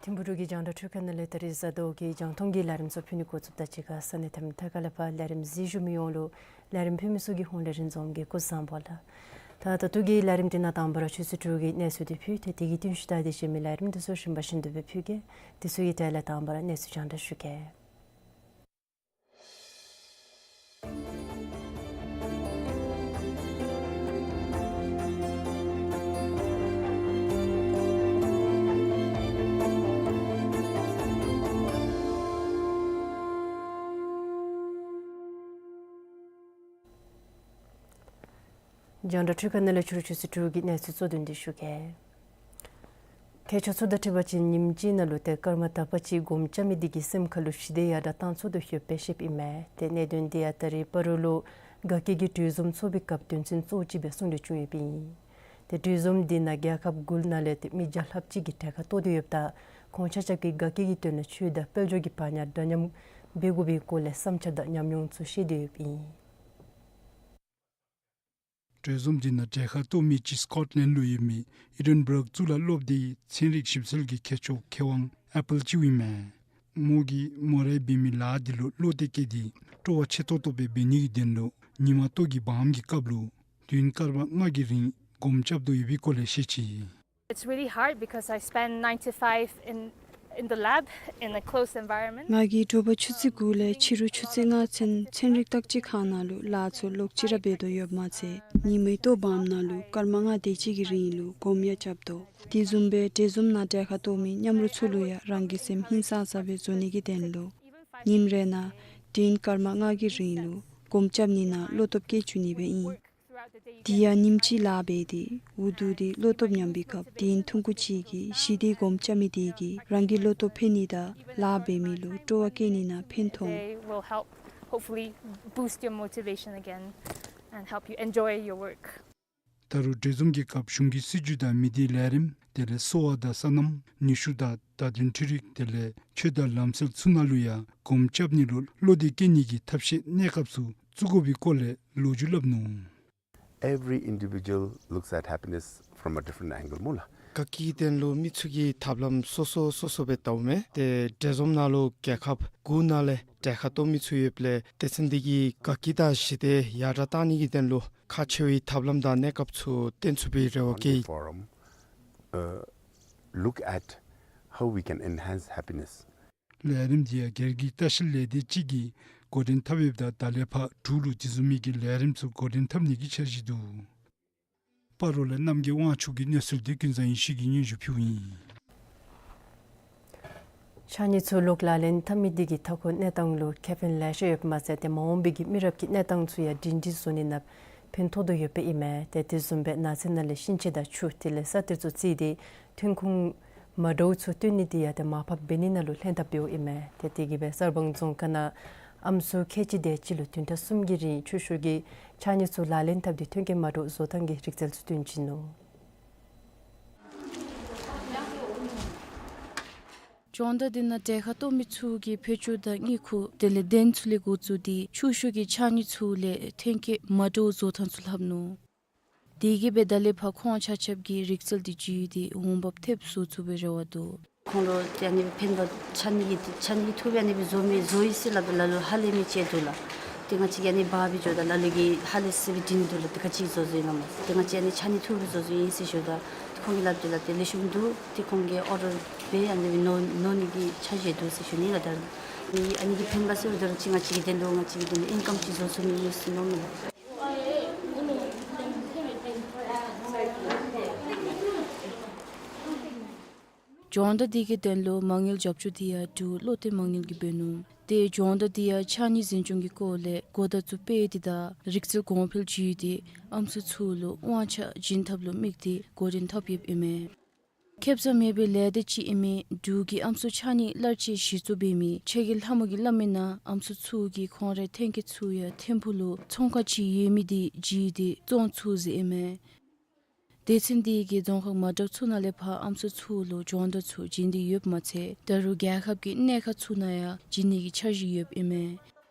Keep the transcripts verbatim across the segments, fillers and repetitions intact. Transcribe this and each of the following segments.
ཐིམ་ཕུག་འབྲུག་གི་རྒྱང་བསྒྲགས་འཕྲུལ་ཁང་ནང་ལས་ད་རིས་གཟའ་ཟླཝ་གི་རྒྱང་མཐོང་གི་ལས་རིམ་ཚུ་ཕུལ་ནི་འགོ་བཙུགསཔ་ད་གཅིག་ཁར་ས་གནས་མཐའ་མ་ཐད་ཀར་ལས་ཕར་ལས་རིམ་གཟིགས་བཞུགས་མི་ཡོངས་ལུ་ལས་རིམ་ཕུལ་མི་ཚུ་གི་ཧོངས་ལས་རིན་འཛོམས་ཀྱིས་སྐུ་གཟུགས་བཟང་པོ་ལགས། ད་ད་ལྟོ་གི་ལས་རིམ་འདི་ནང་དང་པ་ར་ཆུ་ཚོད་དྲུག་གི་གནས་ཚུལ་འདི་ཕུལ་ཏེ་དེ་གི་བརྟུལ་ཞུགས་དང་དེ་བཅས་མི་ལས་རིམ་འདི་ཚུ་རིམ་པ་བཞིན་དུ་སྦེ་ཕུལ་གེ། དེ་ཚུ་གི་གྲས་ལས་དང་པ་ར་གནས་ཚུལ་རྒྱང་བསྒྲགས་ཞུ་གེ། རྒྱང་བསྒྲགས་འཕྲུལ་ཁང་ནང་ལས་ཕྱི་རུ་ཆུ་ཚོད་དྲུག་གི་གནས་ཚུལ་གཙོ་དོན་འདི་ཞུ་གེ། མཁས་མཆོག་ཚུ་དང་འཁྲིལ་བ་ཅིན་ཉིནམ་གཅིག་ནང་ལུ་ཏེ་སྐར་མ་དག་པ་ཅིག་སྒོམ་རྐྱབ་མི་འདི་གིས་སེམས་ཁ་ལུ་ཞི་བདེ་ཡར་དྲག་བཏང་ཚུགས་དོ་ཡོདཔ་སྦེ་བཤདཔ་ཨིན་མས། ཏེ་གནད་དོན་འདི་ཡང་ད་རིས་སྤ་རོ་ལུ་དགའ་སྐྱིད་ཀྱི་གྲོས་འཛོམས་ཚོགས་པའི་སྐབས་དོན་ཚན་གཙོ་བོ་ཅིག་སྦེ་གསུང་གྲོས་བྱུང་ཡོདཔ་ཨིན། ཏེ་གྲོས་འཛོམས་འདི་ནང་རྒྱལ་ཁབ་དགུ་ནང་ལས་ཏེ་མི་བརྒྱ་ལྷགཔ་ཅིག་གིས་གྲལ་ཁར་གཏོགས་ཏེ་ཡོདཔ་ད་ཁོང་ཆ་ཁྱབ་ཀྱིས་དགའ་སྐྱིད་ཀྱི་དོན་ལུ་ཆོས་དང་དཔལ་འབྱོར་གྱི་བར་ན་འདྲ་མཉམ་འབད་དགོ་པའི་སྐོར་ལས་བསམ་འཆར་དང་ཉམས་མྱོང་ཚུ་བཤད་དེ་ཡོདཔ་ཨིན། གྲོས་འཛོམས་འདི་ནང་གྲལ་ཁར་གཏོགས་མི་ཅིག་སི་ཀོཊ་ལེནཌ་ལུ་ཡོད་མི་ཨི་ཌེན་བྷརག་གཙུག་ལག་སློབ་སྡེའི་ཚན་རིག་ཞིབ་འཚོལ་གྱི་མཁས་མཆོག་མཁས་དབང་ཨེ་པཱལ་ཅིའུ་ཨིན་མས། མོ་གིས་མོ་རའི་འབད་མི་ལཱ་འདི་ལུ་བློ་གཏད་བསྐྱེད་དེ་སྤྲོ་བ་ཆེ་ཏོག་ཏོ་སྦེ་འབད་ནི་གི་དོན་ལུ་ཉིན་མ་ལྟོ་གི་བར་ཧམ་གྱི་སྐབས་ལུ་དུས་ཡུན་སྐར་མ་ལྔ་གི་རིང་སྒོམ་རྐྱབ་དོ་ཡོད་པའི་སྐོར་ལས་བཤད་ཅི། It's really hard because I spend nine to five in, in the lab in a closed environment. ང་གིས་དྲོ་པ་ཆུ་ཚོད་དགུ་ལས་ཕྱི་རུ་ཆུ་ཚོད་ལྔ་ཚུན་ཚན་རིག་བརྟག་དཔྱད་ཁང་ནང་ལུ་ལཱ་ཚུ་ལོག་ཅི་ར་འབད་དོ་ཡོདཔ་མ་ཚད་ཉིན་མའི་ལྟོ་བར་ཧམ་ནང་ལུ་སྐར་མ་ལྔ་དེ་ཅིག་གི་རིང་ལུ་སྒོམ་ཡང་རྐྱབ་དོ། དེ་བཟུམ་སྦེ་གྲོས་འཛོམས་ནང་གྲལ་ཁར་གཏོགས་མི་མཉམ་རོགས་ཚུ་ལུ་ཡང་རང་གི་སེམས་ཧིང་སངས་ས་སྦེ་བཟོ་ནི་གི་དོན་ལུ་ཉིནམ་རེ་ནང་དུས་ཡུན་སྐར་མ་ལྔ་གི་རིང་ལུ་སྒོམ་རྐྱབ་ནི་ནང་བློ་སྟོབས་བསྐྱེད་བཅུག་ནི་སྦེ་ཨིན། དེ་ཡང་ཉིནམ་གཅིག་ལཱ་འབད་དེ་འུ་སྡུག་སྟེ་བློ་སྟོབས་ཉམས་པའི་སྐབས་དུས་ཡུན་ཐུང་ཀུ་ཅིག་གི་ཞི་བདེའི་སྒོམ་རྐྱབ་མི་དེ་གིས་རང་གི་བློ་སྟོབས་འཕེལ་ནི་དང་ལཱ་འབད་མི་ལུ་སྤྲོ་བ་བསྐྱེད་ནི་ནང་ཕན་ཐོགས། They will help hopefully boost your motivation again and help you enjoy your work. ད་རུང་གྲོས་འཛོམས་ཀྱི་སྐབས་གཞུང་གི་སྲིད་བྱུས་དང་མི་སྡེའི་ལས་རིམ་དེ་ལས་གསོ་བ་དང་སོ་ནམ་ནུས་ཤུགས་དང་བརྡ་དོན་འཕྲུལ་རིག་དེ་ལས་ཆོས་དང་ལམ་སྲོལ་ཚུ་ནང་ལུ་ཡང་སྒོམ་རྐྱབ་ནི་ལུ་བློ་གཏད་བསྐྱེད་ནི་གི་ཐབས་ཤེས་གནས་སྐབས་སུ་བཙུགས་དགོ་པའི་སྐོར་ལས་ལོ་རྒྱུས་སླབ་ནུག། Every individual looks at happiness from a different angle སྨོ་ལགས། དགའ་སྐྱིད་དོན་ལུ་མི་ཚུ་གིས་ཐབས་ལམ་སོ་སོ་སོ་སོ་སྦེ་བལྟཝ་མས། ཏེ་གྲོས་འཛོམས་ནང་ལུ་རྒྱལ་ཁབ་དགུ་ནང་ལས་གྲལ་ཁར་གཏོགས་མི་ཚུ་ཡོདཔ་ལས་དེ་ཚུ་འདི་གིས་དགའ་སྐྱིད་དང་ཞི་བདེ་ཡར་དྲག་བཏང་ནི་གི་དོན་ལུ་ཁག་ཆེ་བའི་ཐབས་ལམ་དང་གནས་སྐབས་ཚུ་སྟོན་ཚུགས་པའི་རེ་བ་བསྐྱེད། Forum, uh, look at how we can enhance happiness. ལས་རིམ་འདི་ཡང་སྒེར་གྱི་ལྟ་བཤལ་ལས་སྡེ་གཅིག་གིས་འགོ་འདྲེན་འཐབ་ཡོདཔ་ད་ད་ལས་ཕར་འབྲུག་ལུ་དེ་བཟུམ་མའི་གི་ལས་རིམ་ཚུ་འགོ་འདྲེན་འཐབ་ནི་གི་འཆར་གཞི་འདུག། སྤ་རོ་ལས་རྣམ་རྒྱལ་དབང་ཕྱུག་གི་གནས་ཚུལ་འདི་ཀུན་བཟང་ཡེ་ཤེས་ཀྱིས་སྙན་ཞུ་ཕུལཝ་ཨིན། ཕྱགས་སྙིགས་ཚུ་ལོག་ལག་ལེན་འཐབ་མི་འདི་གིས་མཐའ་འཁོར་གནས་སྟངས་ལུ་ཁེ་ཕན་ལེ་ཤ་ཡོདཔ་མ་ཚད་ཏེ་མ་འོངས་པའི་གི་མི་རབས་ཀྱི་གནས་སྟངས་ཚུ་ཡང་སྒྲིང་སྒྲིང་བཟོ་ནི་ནང་ཕན་ཐོགས་དོ་ཡོདཔ་ཨིན་མས། ཏེ་དེ་བཟུམ་སྦེ་ནགས་ཚལ་ནང་ལས་ཤིང་ཆས་དང་ཆུ་དེ་ལས་ས་གཏེར་ཚུ་བརྩིས་ཏེ་ཐོན་ཁུངས་མ་འདྲཝ་ཚུ་བཏོན་ནི་དེ་ཡང་ཏེ་མར་ཕབ་འབད་ནི་ནང་ལུ་ལྷན་ཐབས་འབདཝ་ཨིན་མས། ཏེ་དེ་གིས་སྦེ་གསར་སྤང་རྫོང་ཁག་ནང་ ཨམ་སྲུ་ཁལ་གཅིག་དེ་ཅིག་ལུ་བདུན་ཕྲག་གསུམ་གྱི་རིང་ཆུ་ཤོག་གི་ཕྱགས་སྙིགས་ཚུ་ལག་ལེན་འཐབ་སྟེ་ཐོན་སྐྱེད་མ་འདྲཝ་བཟོ་ཐངས་ཀྱི་རིག་རྩལ་ཚུ་སྟོན་བྱིན་ནུག། སྦྱོང་བརྡར་འདི་ནང་གྲལ་ཁར་གཏོགས་མི་ཚུ་གིས་བོད་ཆུ་དང་དངུལ་ཁུག་དེ་ལས་གདན་ཚུ་ལས་འགོ་བཙུགས་ཏེ་ཆུ་ཤོག་གི་ཕྱགས་སྙིགས་ཚུ་ལས་ཐོན་སྐྱེད་མ་འདྲཝ་བཟོ་ཐངས་ཚུ་ལྷབ་ནུག། དེ་གིས་སྦེ་ད་ལས་ཕར་ཁོང་ཆ་ཁྱབ་ཀྱིས་རིག་རྩལ་འདི་བརྒྱུད་དེ་འོང་འབབ་ཐེབས་བཟོ་ཚུགས་པའི་རེ་བ་འདུག། ཁོང་ལུ་ཏེ་ཨ་ནི་ཕན་པ་ཕྱགས་སྙིགས་ཀྱི་ཕྱགས་སྙིགས་ཀྱི་ཐུགཔ་ཨ་ནི་སྦེ་བཟོ་མི་བཟོ་ཡི་ཟེར་སླབ་སྟེ་ལ་ལུ་ཧ་ལས་མི་ཅིག་འདུག་ལགས། ཏེ་ང་བཅས་ཀྱིས་ཨ་ནི་འབག་སྦེ་འགྱོཝ་ད་ལ་ལུ་གིས་ཧ་ལས་ཟེར་སྦེ་འདྲི་ནི་འདུག་ལགས། ཏེ་ག་ཅི་བཟོ་བཟོཝ་ཨིན་ན་སྨོ། ཏེ་ང་བཅས་ཨ་ནི་ཕྱགས་སྙིགས་ཐུགཔ་སྦེ་བཟོ་བཟོཝ་ཨིན་ཟེར་ཞུཝ་ད་ཏེ་ཁོང་གིས་སླབ་སྟེ་ལགས་ཏེ་ལེགས་ཤོམ་འདུག། ཏེ་ཁོང་གིས་ཨོར་ཌར་འབད་ཨ་ནི་སྦེ་ནོར་ནོར་ནི་གི་འཆར་གཞི་འདུག་ཟེར་ཞུ་ནི་ལགས། ད་ཨ་ནི་གི་ཕན་པ་ཟེརཝ་ད་ཅིག་ང་བཅས་ཀྱི་དོན་ལུ་ང་བཅས་ཀྱི་དོན་ལུ་ཨིན་ཀམ་ཅིག་བཟོ་ཚུགས་ནི་ཨིན་ཟེར་མནོཝ་མས་ལགས། སྦྱོང་བརྡར་འདི་གི་དོན་ལུ་མ་དངུལ་རྒྱབ་སྐྱོར་འདི་ཡང་འབྲུག་བློ་གཏད་མ་དངུལ་གྱིས་འབད་ནུག། ཏེ་སྦྱོང་བརྡར་འདི་ཡང་ཕྱགས་སྙིགས་འཛིན་སྐྱོང་གི་སྐོར་ལས་གོ་བརྡ་ཚུ་སྤེལ་ཏེ་དང་རིག་རྩལ་གོང་འཕེལ་བྱུང་སྟེ་ཨམ་སྲུ་ཚུ་ལུ་དབང་ཆ་བྱིན་ཐབས་ལུ་དམིགས་ཏེ་འགོ་འདྲེན་འཐབ་ཡོདཔ་ཨིན་མས། ཁེབ་ས་མེད་པའི་ལས་སྡེ་ཅིག་ཨིན་མི་འབྲུག་གི་ཨམ་སྲུ་ཕྱགས་སྙིགས་གླར་ཆད་ཞི་གཙོ་འབད་མི་ཆེ་རྒྱལ་ལྷ་མོ་གིས་སླབ་མིའི་ནང་ཨམ་སྲུ་ཚུ་གིས་ཁོང་རའི་ཐོན་སྐྱེད་ཚུ་ཡང་ཐིམ་ཕུག་ལུ་ཚོང་ཁང་ཅིག་ཡོད་མི་འདི་བརྒྱུད་དེ་བཙོང་ཚུགས་ཟེར་ཨིན་མས། སྡེ་ཚན་འདི་གིས་རྫོང་ཁག་མ་འདྲཝ་ཚུ་ནང་ལས་ཕར་ཨམ་སྲུ་ཚུ་ལུ་སྦྱོང་བརྡར་ཚུ་བྱིན་ཏེ་ཡོདཔ་མ་ཚད་ད་རུང་རྒྱལ་ཁབ་ཀྱི་གནས་ཁག་ཚུ་ནང་ཡང་བྱིན་ནི་གི་འཆར་གཞི་ཡོདཔ་ཨིན་མས།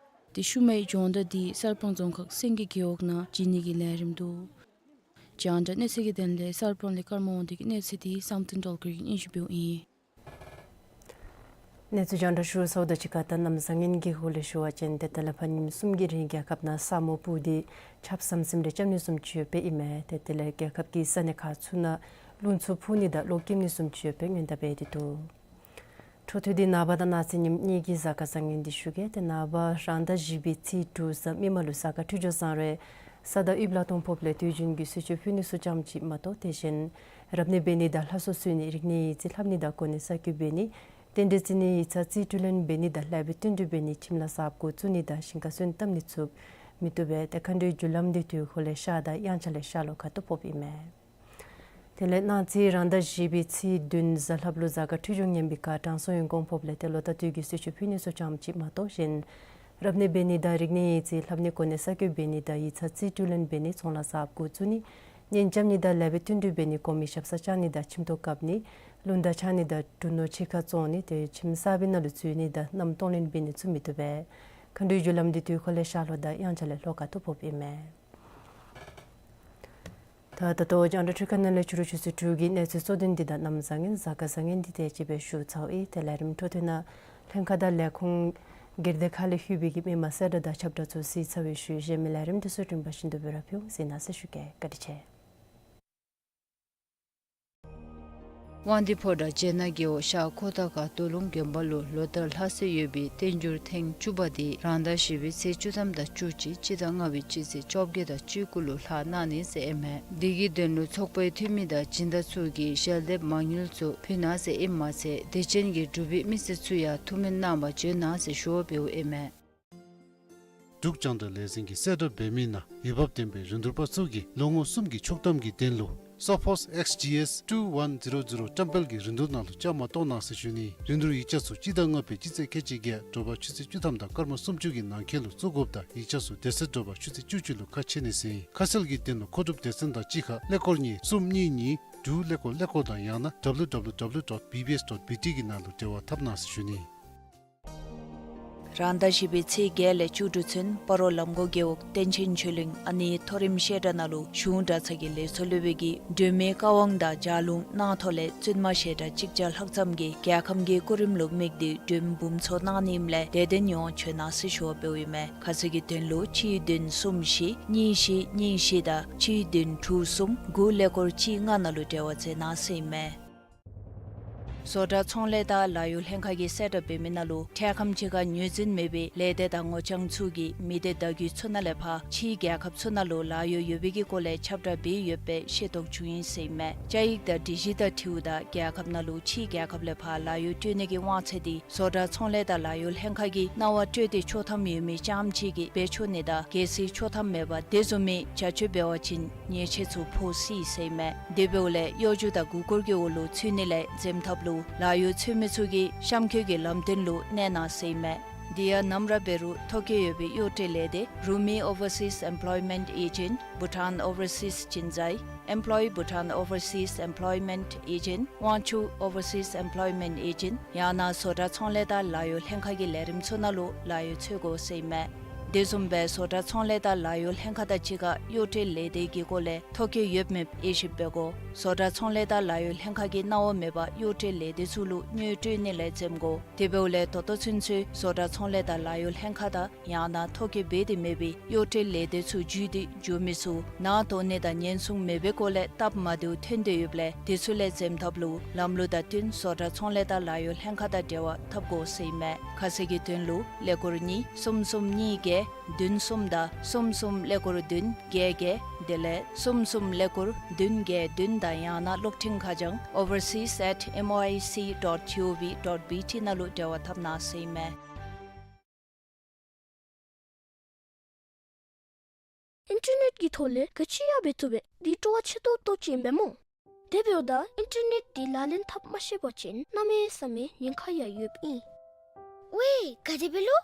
ཏེ་ཤུལ་མའི་སྦྱོང་བརྡར་འདི་གསར་སྤང་རྫོང་ཁག་སེང་གེ་རྒེད་འོག་ནང་བྱིན་ནི་གི་ལས་རིམ་འདུག། རྒྱང་བསྒྲགས་གནས་ཚུལ་གྱི་དོན་ལས་གསར་སྤང་ལས་ཀརྨ་དབང་འདུས་ཀྱི་གནས་ཚུལ་འདི་བསམ་གཏན་སྒྲོལ་དཀར་གྱིས་སྙན་ཞུ་འབདཝ་ཨིན། གནས་ཚུལ་རྒྱང་བསྒྲགས་ཞུ་ཚརཝ་དང་གཅིག་ཁར་ད་གནམ་བཟང་ངན་གྱི་སྐོར་ལས་ཞུ་བ་ཅིན་ཏེ་ད་ལས་ཕར་ཉིནམ་གསུམ་གྱི་རིང་རྒྱལ་ཁབ་ནང་ས་སྨུག་སྤུབས་ཏེ་ཆརཔ་ཟམ་ཟིམ་རེ་རྐྱབ་ནི་བཟུམ་ཅིག་ཡོདཔ་ཨིན་མས། ཏེ་དེ་ལས་རྒྱལ་ཁབ་ཀྱི་ས་གནས་ཁག་ཚུ་ནང་རླུང་འཚུབ་འཕུ་ནི་དང་གློག་འཁྱུག་ནི་བཟུམ་ཅིག་ཡོདཔ་སྔོན་བརྡ་འབད་དེ་འདུག། འཕྲོ་མཐུད་དེ་ནངས་པ་དང་གནངས་ཚེ་ཉིནམ་གཉིས་ཀྱི་གཟའ་སྐར་བཟང་ངན་འདི་ཞུ་གེ། ཏེ་ནངས་པ་རང་ཟླ་བཞི་པའི་ཚེས་དྲུག་གཟའ་མིག་དམར་ལུ་གཟའ་སྐར་འཕྲོད་སྦྱོར་བཟང་རུང་གཟའ་དང་དབུས་ལ་སྟོང་ཕོགཔ་ལས་དུས་རྒྱུན་གྱི་གསོལ་མཆོད་ཕུལ་ནི་ཚུ་ཙམ་ཅིག་མ་གཏོགས་དེ་བཞིན་རབ་གནས་འབད་ནི་དང་ལྷ་གསོལ་གསོལ་ནི་རིག་གནས་ཡིག་རྩིས་ལྷབ་ནི་དང་གོ་གནས་གསར་བསྐོ་འབད་ནི་རྟེན་འབྲེལ་བརྩི་ནི་ཡིག་ཚང་རྩིས་སྤྲོད་ལེན་འབད་ནི་དང་ལེགས་པའི་བསྟུན་གྲོས་འབད་ནི་ཁྱིམ་ལཱ་གསརཔ་འགོ་བཙུགས་ནི་དང་ཞིང་ཁ་སོན་བཏབ་ནི་ཚུ་མི་བཏུབ་པས། ཏེ་མཁའ་འགྲོའི་རྒྱུ་ལམ་འདི་དུས་འཁོར་ལས་ཤར་དང་དབྱངས་འཆར་ལས་ཤར་ལྷོ་ཁ་ཐུག་ཕོགཔ་ཨིན་མས། དེ་ལས་གནངས་ཚེ་རང་ཟླ་བཞི་པའི་ཚེས་བདུན་གཟའ་ལྷགཔ་ལུ་གཟའ་སྐར་འཕྲོད་སྦྱོར་ངན་པའི་ཁར་དྲང་སྲོང་ཡོན་གོང་ཕོགཔ་ལས་ཏེ་ལོ་ཟླ་དུས་ཀྱི་གསོལ་མཆོད་ཕུལ་ནི་ཚུ་ཙམ་ཅིག་མ་གཏོགས་གཞན་རབ་གནས་འབད་ནི་དང་རིག་གནས་ཡིག་རྩིས་ལྷབ་ནི་གོ་གནས་གསར་བསྐོ་འབད་ནི་དང་ཡིག་ཚང་རྩིས་སྤྲོད་ལེན་འབད་ནི་ཚོང་ལཱ་གསརཔ་འགོ་བཙུགས་ནི་གཉེན་རྐྱབ་ནི་དང་ལེགས་པའི་བསྟུན་གྲོས་འབད་ནི་གོང་མའི་ཞབས་སར་བཅར་ནི་དང་ཁྱིམ་ཐོག་བཀབ་ནི་རླུང་རྟ་འཆང་ནི་དང་འབྲུ་ནོར་ཕྱི་ཁར་བཙོང་ནི་ཏེ་ཁྱིམ་གསར་པའི་ནང་ལུ་འཛུལ་ནི་དང་མནའམ་གཏོང་ལེན་འབད་ནི་ཚུ་མི་བཏུབ་པས། མཁའ་འགྲོའི་རྒྱུ་ལམ་འདི་དུས་འཁོར་ལས་ཤར་ལྷོ་དང་དབྱངས་འཆར་ལས་ལྷོ་ཁ་ཐུག་ཕོགཔ་ཨིན་མས། ད་ད་ལྟོ་རྒྱང་བསྒྲགས་འཕྲུལ་ཁང་ནང་ལས་ཕྱི་རུ་ཆུ་ཚོད་དྲུག་གི་གནས་ཚུལ་གཙོ་དོན་འདི་དང་གནམ་བཟང་ངན་གཟའ་སྐར་བཟང་ངན་འདི་དེ་ཅིག་སྦེ་ཞུ་ཚརཝ་ཨིན། ཏེ་ལས་རིམ་འཕྲོ་མཐུད་ནང་ལྷན་ཁག་དང་ལས་ཁུངས་སྒེར་སྡེ་ཁག་ལས་ལྷོད་པའི་གི་མི་མང་གསལ་བསྒྲགས་དང་ཁྱབ་བསྒྲགས་ཚུ་གཟིགས་ཚར་བའི་ཤུལ་གཞན་མི་ལས་རིམ་འདི་ཚུ་རིམ་པ་བཞིན་དུ་སྦེ་ར་ཕུལ་འོང་གཟིགས་གནང་ཟེར་ཞུ་གེ། བཀའ་དྲིན་ཆེ། དབང་འདུས་ཕོ་བྲང་སྦྱེད་ནག་རྒེད་འོག་ཤར་ཁོ་ཐང་ཁ་སྟོད་ལུང་དགོན་པ་ལུ་ལོ་ལྟར་ལྷ་སྲས་ཡོད་པའི་བསྟན་འགྱུར་ཐེངས་བཅུ་པ་འདི་རང་ཟླ་བཞི་པའི་ཚེས་བཅུ་ཐམ་དང་བཅུ་གཅིག་སྤྱི་ཟླ་ལྔ་པའི་སྤྱི་ཚེས་བཅོ་བརྒྱད་དང་བཅུ་དགུ་ལུ་ལྷག་གནང་ནི་ཟེར་ཨིན་མས། འདི་གི་དོན་ལུ་ཚོགས་པའི་འཐུས་མི་དང་སྦྱིན་བདག་ཚུ་གིས་ཞལ་འདེབས་མ་དངུལ་ཚུ་ཕུལ་གནང་ཟེར་ཨིནམ་མ་ཚད་དད་ཅན་གྱི་འབྲུག་པའི་མི་སེར་ཚུ་ཡང་ཐུགས་སྨོན་གནང་བར་བྱོན་གནང་ཟེར་ཞུ་བ་འབདཝ་ཨིན་མས། འབྲུག་རྒྱང་བསྒྲགས་ལས་འཛིན་གྱིས་གསལ་བསྒྲགས་འབད་མི་ནང་འོས་འབབ་ལྡན་པའི་རིན་བསྡུར་པ་ཚུ་གིས་ལོ་ངོ་གསུམ་གྱི་ཆོག་ཐམ་གྱི་དོན་ལུ་Sophos X G S two one zero zero བཀྲམ་སྤེལ་གྱི་རིན་བསྡུར་ནང་ལུ་བཅའ་མར་གཏོགས་གནང་ཟེར་ཞུ་ནི། རིན་བསྡུར་ཡིག་ཆ་ཚུ་སྤྱི་ཟླ་ལྔ་པའི་སྤྱི་ཚེས་ཁལ་གཅིག་བརྒྱད་དྲོ་པ་ཆུ་ཚོད་བཅུ་ཐམ་དང་སྐར་མ་སུམ་ཅུ་གི་ནང་འཁོད་ལུ་བཙུགས་དགོཔ་དང་ཡིག་ཆ་ཚུ་དེ་ཚེ་དྲོ་པ་ཆུ་ཚོད་བཅུ་གཅིག་ལུ་ཁ་ཕྱེ་ནི་ཟེར་ཨིན། ཁ་གསལ་གྱི་དོན་ལུ་མཁོ་སྒྲུབ་སྡེ་ཚན་དང་གཅིག་ཁར་ཀླད་ཀོར་གཉིས་གསུམ་གཉིས་གཉིས་དྲུག་ཀླད་ཀོར་ཀླད་ཀོར་དང་ཡང་ན་W W W dot B B S dot B T གི་ནང་ལུ་འབྲེལ་བ་འཐབ་གནང་ཟེར་ཞུ་ནི། རང་ཟླ་བཞི་པའི་ཚེས་བརྒྱད་ལས་བཅུ་དྲུག་ཚུན་སྤ་རོ་ལམ་གོང་རྒེད་འོག་བསྟན་ཆེན་ཆོས་གླིང་ཨ་ནེའི་མཐོ་རིམ་བཤད་གྲྭ་ནང་ལུ་གཞུང་གྲྭ་ཚང་གི་ལས་ཚོགས་སློབ་དཔོན་གྱིས་སྒྲོལ་མའི་བཀའ་དབང་དང་ལྗགས་ལུང་གནང་ཐོག་ལས་བཙུན་མ་བཤད་གྲྭ་གཅིག་བརྒྱ་ལྷག་ཙམ་གྱིས་རྒྱལ་ཁམས་ཀྱི་སྐུ་རིམ་ལུ་དམིགས་ཏེ་སྒྲོལ་མ་འབུམ་ཚོགས་གནང་ནི་ཨིནམ་ལས་དད་ལྡན་ཡོངས་བྱོན་གནང་ཟེར་ཞུ་བ་འབདཝ་ཨིན་མས། ཁ་གསལ་གྱི་དོན་ལུ་གཅིག་བདུན་གསུམ་བཞི་གཉིས་བཞི་གཉིས་བཞི་དང་གཅིག་བདུན་དྲུག་གསུམ་དགུ་ཀླད་ཀོར་གཅིག་ལྔ་ནང་ལུ་འབྲེལ་བ་མཛད་གནང་ཟེར་ཨིན་མས། བཟོ་གྲྭ་ཚོང་ལས་དང་ལཱ་གཡོག་ལྷན་ཁག་གིས་གསལ་བསྒྲགས་འབད་མི་ནང་ལུ་འཕྲལ་ཁམས་ཅིག་ཁར་ངོས་འཛིན་མེད་པའི་ལས་སྡེ་དང་ངོ་རྐྱང་ཚུ་གིས་མི་སྡེ་བརྡ་བརྒྱུད་ཚུ་ནང་ལས་ཕར་ཕྱིའི་རྒྱལ་ཁབ་ཚུ་ནང་ལུ་ལཱ་གཡོག་ཡོད་པའི་གི་སྐོར་ལས་ཁྱབ་བསྒྲགས་འབད་ཡོདཔ་སྦེ་ཤེས་རྟོགས་བྱུང་ཡི་ཟེར་ཨིན་མས། བཅའ་ཡིག་དང་སྒྲིག་གཞི་དང་འཁྲིལཝ་ད་རྒྱལ་ཁབ་ནང་ལུ་ཕྱིའི་རྒྱལ་ཁབ་ལས་ཕར་ལཱ་གཡོག་སྤྲོད་ནི་གི་དབང་ཚད་འདི་བཟོ་གྲྭ་ཚོང་ལས་དང་ལཱ་གཡོག་ལྷན་ཁག་གིས་གནང་བ་སྤྲོད་དེ་ཆོག་ཐམ་ཡོད་མི་རྐྱངམ་ཅིག་གིས་འབད་ཆོག་ནི་དང་གལ་སྲིད་ཆོག་ཐམ་མེད་པར་དེ་བཟུམ་མའི་བྱ་སྤྱོད་འབད་བ་ཅིན་ཉེས་ཆད་ཚུ་ཕོག་སྲིད་ཟེར་ཨིན་མས། དེ་འབདཝ་ལས་གཡོ་སྒྱུ་དང་མགུ་སྐོར་གྱི་འོག་ལུ་ཚུད་ནི་ལས་འཛེམ་ཐབས་ལུ་ལཱ་གཡོག་འཚོལ་མི་ཚུ་གིས་གཤམ་འཁོད་ཀྱི་ལམ་སྟོན་ལུ་གནས་གནང་ཟེར་ཨིན་མས། དེ་ཡང་ནམ་ར་འབད་རུང་ཐོ་བཀོད་ཡོད་པའི་གཡོག་བཀྲལ་ལས་སྡེ་Rumi Overseas Employment Agent, Bhutan Overseas Jinzai, Employ Bhutan Overseas Employment Agent, Wangchuck Overseas Employment Agent ཡང་ན་བཟོ་གྲྭ་ཚོང་ལས་དང་ལཱ་གཡོག་ལྷན་ཁག་གི་ལས་རིམ་ཚུ་ནང་ལུ་ལཱ་གཡོག་འཚོལ་དགོ་ཟེར་ཨིན་མས། དེ་བཟུམ་སྦེ་བཟོ་གྲྭ་ཚོང་ལས་དང་ལཱ་གཡོག་ལྷན་ཁག་དང་གཅིག་ཁར་གཡོག་བཀྲལ་ལས་སྡེ་གི་སྐོར་ལས་ཐོ་བཀོད་ཡོད་མེད་དབྱེ་ཞིབ་འབད་དགོ། བཟོ་གྲྭ་ཚོང་ལས་དང་ལཱ་གཡོག་ལྷན་ཁག་གིས་གནང་བ་མེད་པར་གཡོག་བཀྲལ་ལས་སྡེ་ཚུ་ལུ་དངུལ་སྤྲོད་ནི་ལས་འཛེམ་དགོ། དེ་འབདཝ་ལས་ད་ལྟོ་ཚུན་ཚོད་བཟོ་གྲྭ་ཚོང་ལས་དང་ལཱ་གཡོག་ལྷན་ཁག་དང་ཡང་ན་ཐོ་བཀོད་འབད་དེ་མེད་པའི་གཡོག་བཀྲལ་ལས་སྡེ་ཚུ་བརྒྱུད་དེ་འགྱོ་མི་ཚུ་ནང་དོགས་ནི་དང་ཉེན་སྲུང་མེད་པའི་སྐོར་ལས་སྟབས་མ་བདེཝ་ཐོན་དོ་ཡོདཔ་ལས་དེ་ཚུ་ལས་འཛེམ་ཐབས་ལུ་ལམ་ལུགས་དང་བསྟུན་བཟོ་གྲྭ་ཚོང་ལས་དང་ལཱ་གཡོག་ལྷན་ཁག་དང་འབྲེལ་བ་འཐབ་དགོ་ཟེར་ཨིན་མས། ཁ་གསལ་གྱི་དོན་ལུ་ཀླད་ཀོར་གཉིས་གསུམ་གསུམ་གཉིས་བརྒྱད་བདུན་གསུམ་དང་གསུམ་གསུམ་ཀླད་ཀོར་བདུན་བརྒྱད་བརྒྱད་དེ་ལས་གསུམ་གསུམ་ཀླད་ཀོར་བདུན་བརྒྱད་བདུན་དང་ཡང་ན་གློག་འཕྲིན་ཁ་བྱང་overseas at M O I C dot G O V dot B T ནང་ལུ་འབྲེལ་བ་འཐབ་གནང་ཟེར་ཨིན་མས། ཨིན་ཊར་ནེཊ་ཀྱི་ཐོག་ལས་ག་ཅི་ཡང་འབད་བཏུབ་པས། འདི་སྤྲོ་བ་ཆེ་ཏོག་ཏོ་ཅིག་ཨིན་པས་སྨོ། དེ་འབདཝ་ད་ཨིན་ཊར་ནེཊ་འདི་ལག་ལེན་འཐབ་མ་ཤེས་པ་ཅིན་གནམ་མེད་ས་མེད་ཉེན་ཁ་ཡང་ཡོདཔ་ཨིན། ཝའེ་ག་དེ་སྦེ་ལོ།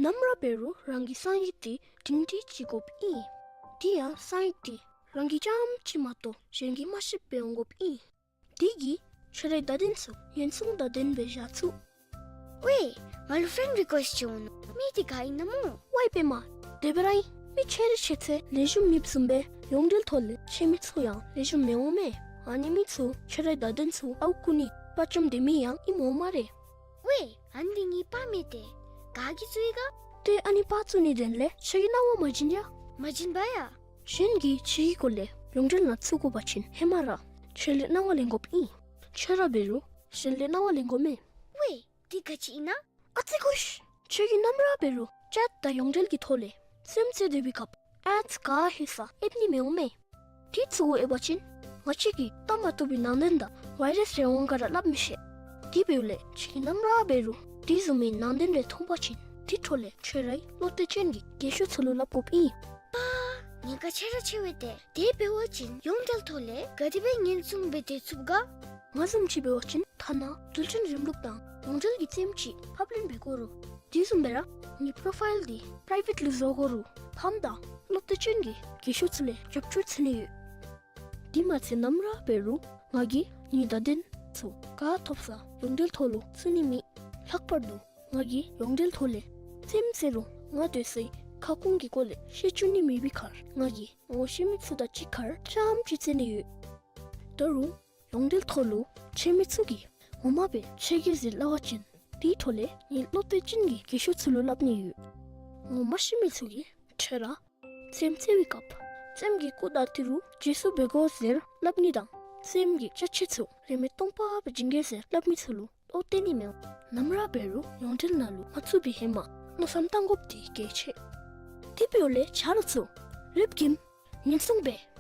ནམ་ར་འབད་རུང་རང་གི་གསང་ཡིག་འདི་སྒྲིང་སྒྲི་ཅིག་དགོཔ་ཨིན། དེ་ཡང་གསང་ཡིག་འདི་རང་གིས་རྐྱངམ་གཅིག་མ་གཏོགས་གཞན་གྱིས་མ་ཤེསཔ་སྦེ་འོང་དགོཔ་ཨིན། དེ་གིས་ཁྱོད་རའི་བརྡ་དོན་ཚུ་ཉེན་སྲུང་དང་ལྡནམ་སྦེ་བཞག་ཚུགས། ཝའེ་ང་ལུ་ཕྲེནཌ་རི་ཀུའེསཊ་ཅིག་འོང་ནུག། མི་འདི་ག་ཨིན་ན་སྨོ། ཝའེ་པདྨ། དེ་སྦེ་ར་ཨིན། མི་ཆེ་རི་ཆེ་ཚེ་ལེགས་ཤོམ་མེདཔ་བཟུམ་སྦེ་ཡོངས་འབྲེལ་ཐོག་ལས་ཁྱེད་མི་ཚུ་ཡང་ལེགས་ཤོམ་མི་འོང་མས། ཨ་ནི་མི་ཚུ་ཁྱོད་རའི་བརྡ་དོན་ཚུ་ཨརཝ་རྐུ་ནི་དཔའ་བཅམ་སྡོད་མི་ཡང་ཨིནམ་འོང་སྨ་རེ། ཝའེ་ཨ་ནི་འདི་ངེའི་པར་མས་ཏེ། ག་གིས་བཙུགས་ཡི་ག། ཏེ་ཨ་ནི་པར་བཙུགས་ནིའི་དོན་ལས་ཁྱོད་ཀྱིས་གནང་བ་མ་བྱིན་ཡ། མ་བྱིན་པ་ཡ། གཞན་གྱིས་ཁྱོད་ཀྱི་སྐོར་ལས་ཡོངས་འབྲེལ་ནང་བཙུགས་དགོ་པ་ཅིན་ཧེ་མ་ར་ཁྱོད་ལས་གནང་བ་ལེན་དགོཔ་ཨིན། ཁྱོད་ར་འབད་རུང་གཞན་ལས་གནང་བ་ལེན་དགོ་མས། ཝའེ་འདི་ག་ཅི་ཨིན་ན། ཨ་ཙི་ཀུ་ཤ། ཁྱོད་ཀྱིས་ནམ་ར་འབད་རུང་ཅེཊ་དང་ཡོངས་འབྲེལ་གྱི་ཐོག་ལས་རྩེདམོ་རྩེ་སྡོད་པའི་སྐབས་ཨེཌསི་ག་ཧེ་ས་ཨེབ་ནི་མི་འོང་མས། དེ་ཚུ་གུ་ཨེབ་པ་ཅིན་ང་བཅས་ཀྱིས་བལྟ་མ་བཏུབ་པའི་ནང་དོན་དང་ཝའི་རཱསི་རེ་འོང་ག་ར་སླབ་མི་ཤེས། དེ་འབདཝ་ལས་ཁྱོད་ཀྱིས་ནམ་ར་འབད་རུང་དེ་བཟུམ་མའི་ནང་དོན་རེ་མཐོང་པ་ཅིན་དེ་འཕྲོ་ལས་ཁྱོད་རའི་བློ་གཏད་ཅན་གྱི་རྒན་ཤོས་ཚུ་ལུ་སླབ་དགོཔ་ཨིན། ཨ་ཉེན་ཁ་ཆེ་ར་ཆེ་བས་ཏེ། དེ་འབད་བ་ཅིན་ཡོངས་འབྲེལ་ཐོག་ལས་ག་དེ་སྦེ་ཉེན་སྲུང་འབད་དེ་ཚུགས་ག། ང་བཟུམ་ཅིག་འབད་བ་ཅིན་ཐ་ན་རྡུལ་ཕྲན་རིམ་ལུགས་དང་ཡོངས་འབྲེལ་གྱི་རྩེདམོ་ཅིག་ཕབ་ལེན་འབད་དགོ་རུང་དེ་བཟུམ་སྦེ་ར་ངེའི་པོ་རོ་ཕའིལ་འདི་པི་རའི་ཝེཊ་ལུ་བཟོ་དགོ་རུང་ཕམ་དང་བློ་གཏད་ཅན་གྱི་རྒན་ཤོས་ཚུ་ལས་རྒྱབ་སྐྱོར་འཚོལ་ནི་ཡོད། དེ་མ་ཚད་ནམ་ར་འབད་རུང་ང་གིས་ངེའི་བརྡ་དོན་ཚུ་ག་ཐོབ་ས་ཡོངས་འབྲེལ་ཐོག་ལུ་བཙུགས་ནི་མེད། ལྷག་པར་དུ་ང་གིས་ཡོངས་འབྲེལ་ཐོག་ལས་རྩེདམོ་རྩེ་རུང་ང་སྡོད་སའི་ཁ་སྐོང་གི་སྐོར་ལས་བཤད་བཅུག་ནི་མེད་པའི་ཁར་ང་གིས་ངོ་ཤེས་མི་ཚུ་དང་གཅིག་ཁར་རྐྱངམ་ཅིག་རྩེད་ནི་ཡོད། ད་རུང་ཡོངས་འབྲེལ་ཐོག་ལུ་ཁྱེད་མི་ཚུ་གིས་ངོ་མ་སྦེ་ཁྱོད་ཀྱིས་ཟེར་སླབ་པ་ཅིན་དེའི་འཕྲོ་ལས་ངེའི་བློ་གཏད་ཅན་གྱི་རྒན་ཤོས་ཚུ་ལུ་སླབ་ནི་ཡོད། ངོ་མ་ཤེས་མི་ཚུ་གིས་ཁྱོད་ར་རྩེདམོ་རྩེ་བའི་སྐབས་རྩེདམོ་གི་སྐུ་དང་ཏི་རུ་བརྗེ་སོར་འབད་དགོ་ཟེར་སླབ་ནི་དང་རྩེདམོ་གི་ཅ་ཆས་ཚུ་རིན་མེད་སྟོང་པ་སྦེ་བྱིན་གེ་ཟེར་སླབ་མི་ཚུ་ལུ་བློ་གཏད་ནི་མི་འོང་། ནམ་ར་འབད་རུང་ཡོངས་འབྲེལ་ནང་ལུ་མ་བཙུགས་པའི་ཧེ་མ་མནོ་བསམ་བཏང་དགོཔ་འདི་གལ་ཆེ། དེ་འབདཝ་ལས་ཆ་རོགས་ཚུ་རིགཔ་གིས་ཉེན་སྲུང་འབད།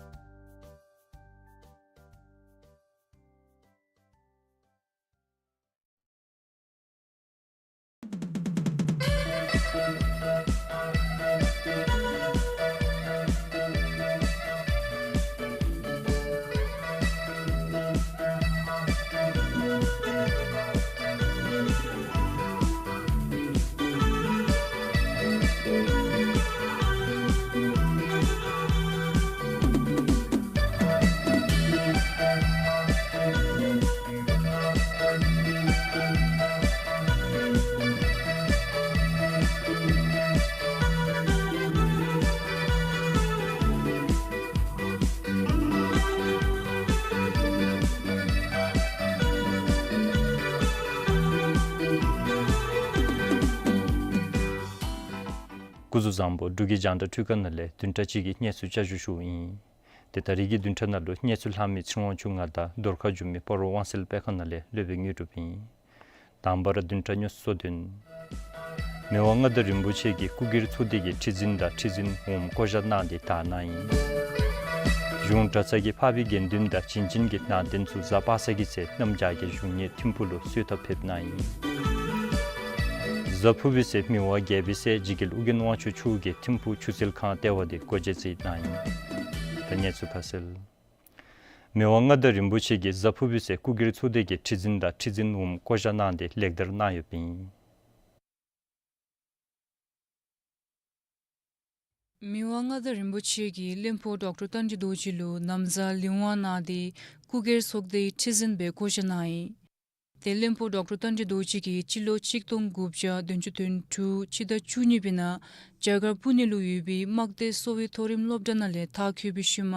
སྐུ་གཟུགས་བཟང་པོ། འབྲུག་གི་རྒྱང་བསྒྲགས་འཕྲུལ་ཁང་ནང་ལས་བདུན་ཕྲག་གཅིག་གི་གནས་ཚུལ་བསྐྱར་ཞུ་ཞུཝ་ཨིན། ཏེ་ད་རིས་ཀྱི་བདུན་ཕྲག་ནང་ལུ་གནས་ཚུལ་ལྷག་མི་ཚེ་རིང་དབང་ཕྱུག་ང་དང་རྡོར་ཁ་འཇུ་མི་སྤ་རོ་དབང་གསལ་དཔེ་ཁང་ནང་ལས་སློབ་དཔོན་དངོས་གྲུབ་ཨིན། དང་པ་ར་བདུན་ཕྲག་སྨྱོ་སོ་བདུན། མི་དབང་མངའ་བདག་རིན་པོ་ཆེ་གིས་སྐུ་སྒེར་ཚོགས་སྡེ་གི་ཁྲི་འཛིན་དང་ཁྲི་འཛིན་འོགམ་བསྐོ་བཞག་གནང་སྟེ་དར་གནང་ཡི། གཞུང་གྲྭ་ཚང་གི་འཕགས་པའི་དགེ་འདུན་དང་བྱིན་ཅན་གྱི་ནང་རྟེན་ཚུ་གཟའ་པ་སངས་ཀྱི་ཚེ་གནམ་བྱཱར་གྱི་བཞུགས་གནས་ཐིམ་ཕུག་ལུ་གསོལ་ཐབ་ཕེབས་གནང་ཡི། གཟའ་ཕུར་བུའི་ཚེ་མི་དབང་རྒྱལ་པོའི་སྲས་འཇིགས་རྒྱལ་ཨོ་རྒྱན་དབང་ཕྱུག་མཆོག་གིས་ཐིམ་ཕུག་ཆུ་སེར་ཁང་ལྟེ་བ་འདི་སྒོ་འབྱེད་མཛད་གནང་ཡི། ད་གནས་ཚུལ་ཁ་གསལ། མི་དབང་མངའ་བདག་རིན་པོ་ཆེ་གིས་གཟའ་ཕུར་བུའི་ཚེ་སྐུ་སྒེར་ཚོགས་སྡེ་གི་ཁྲི་འཛིན་དང་ཁྲི་འཛིན་འོགམ་བསྐོ་བཞག་གནང་སྟེ་ལེགས་དར་གནང་ཡོདཔ་ཨིན། མི་དབང་མངའ་བདག་རིན་པོ་ཆེ་གིས་བློན་པོ་ཌོག་ཊར་བསྟན་འཛིན་རྡོ་རྗེ་ལུ་ན་བཟའ་ལི་ཝང་གནང་སྟེ་སྐུ་སྒེར་ཚོགས་སྡེའི་ཁྲི་འཛིན་སྦེ་བསྐོ་བཞག་གནང་ཡི། ཏེ་བློན་པོ་ཌོག་ཊར་བསྟན་འཛིན་རྡོ་རྗེ་གིས་སྤྱི་ལོ་གཅིག་སྟོང་དགུ་བརྒྱ་བདུན་ཅུ་དོན་དྲུག་སྤྱི་ཟླ་བཅུ་གཉིས་པའི་ནང་རྒྱ་གར་པུ་ནེ་ལུ་ཡོད་པའི་དམག་སྡེ་གསོ་བའི་མཐོ་རིམ་སློབ་གྲྭ་ནང་ལས་མཐར་འཁྱོལ་བའི་ཤུལ་མ་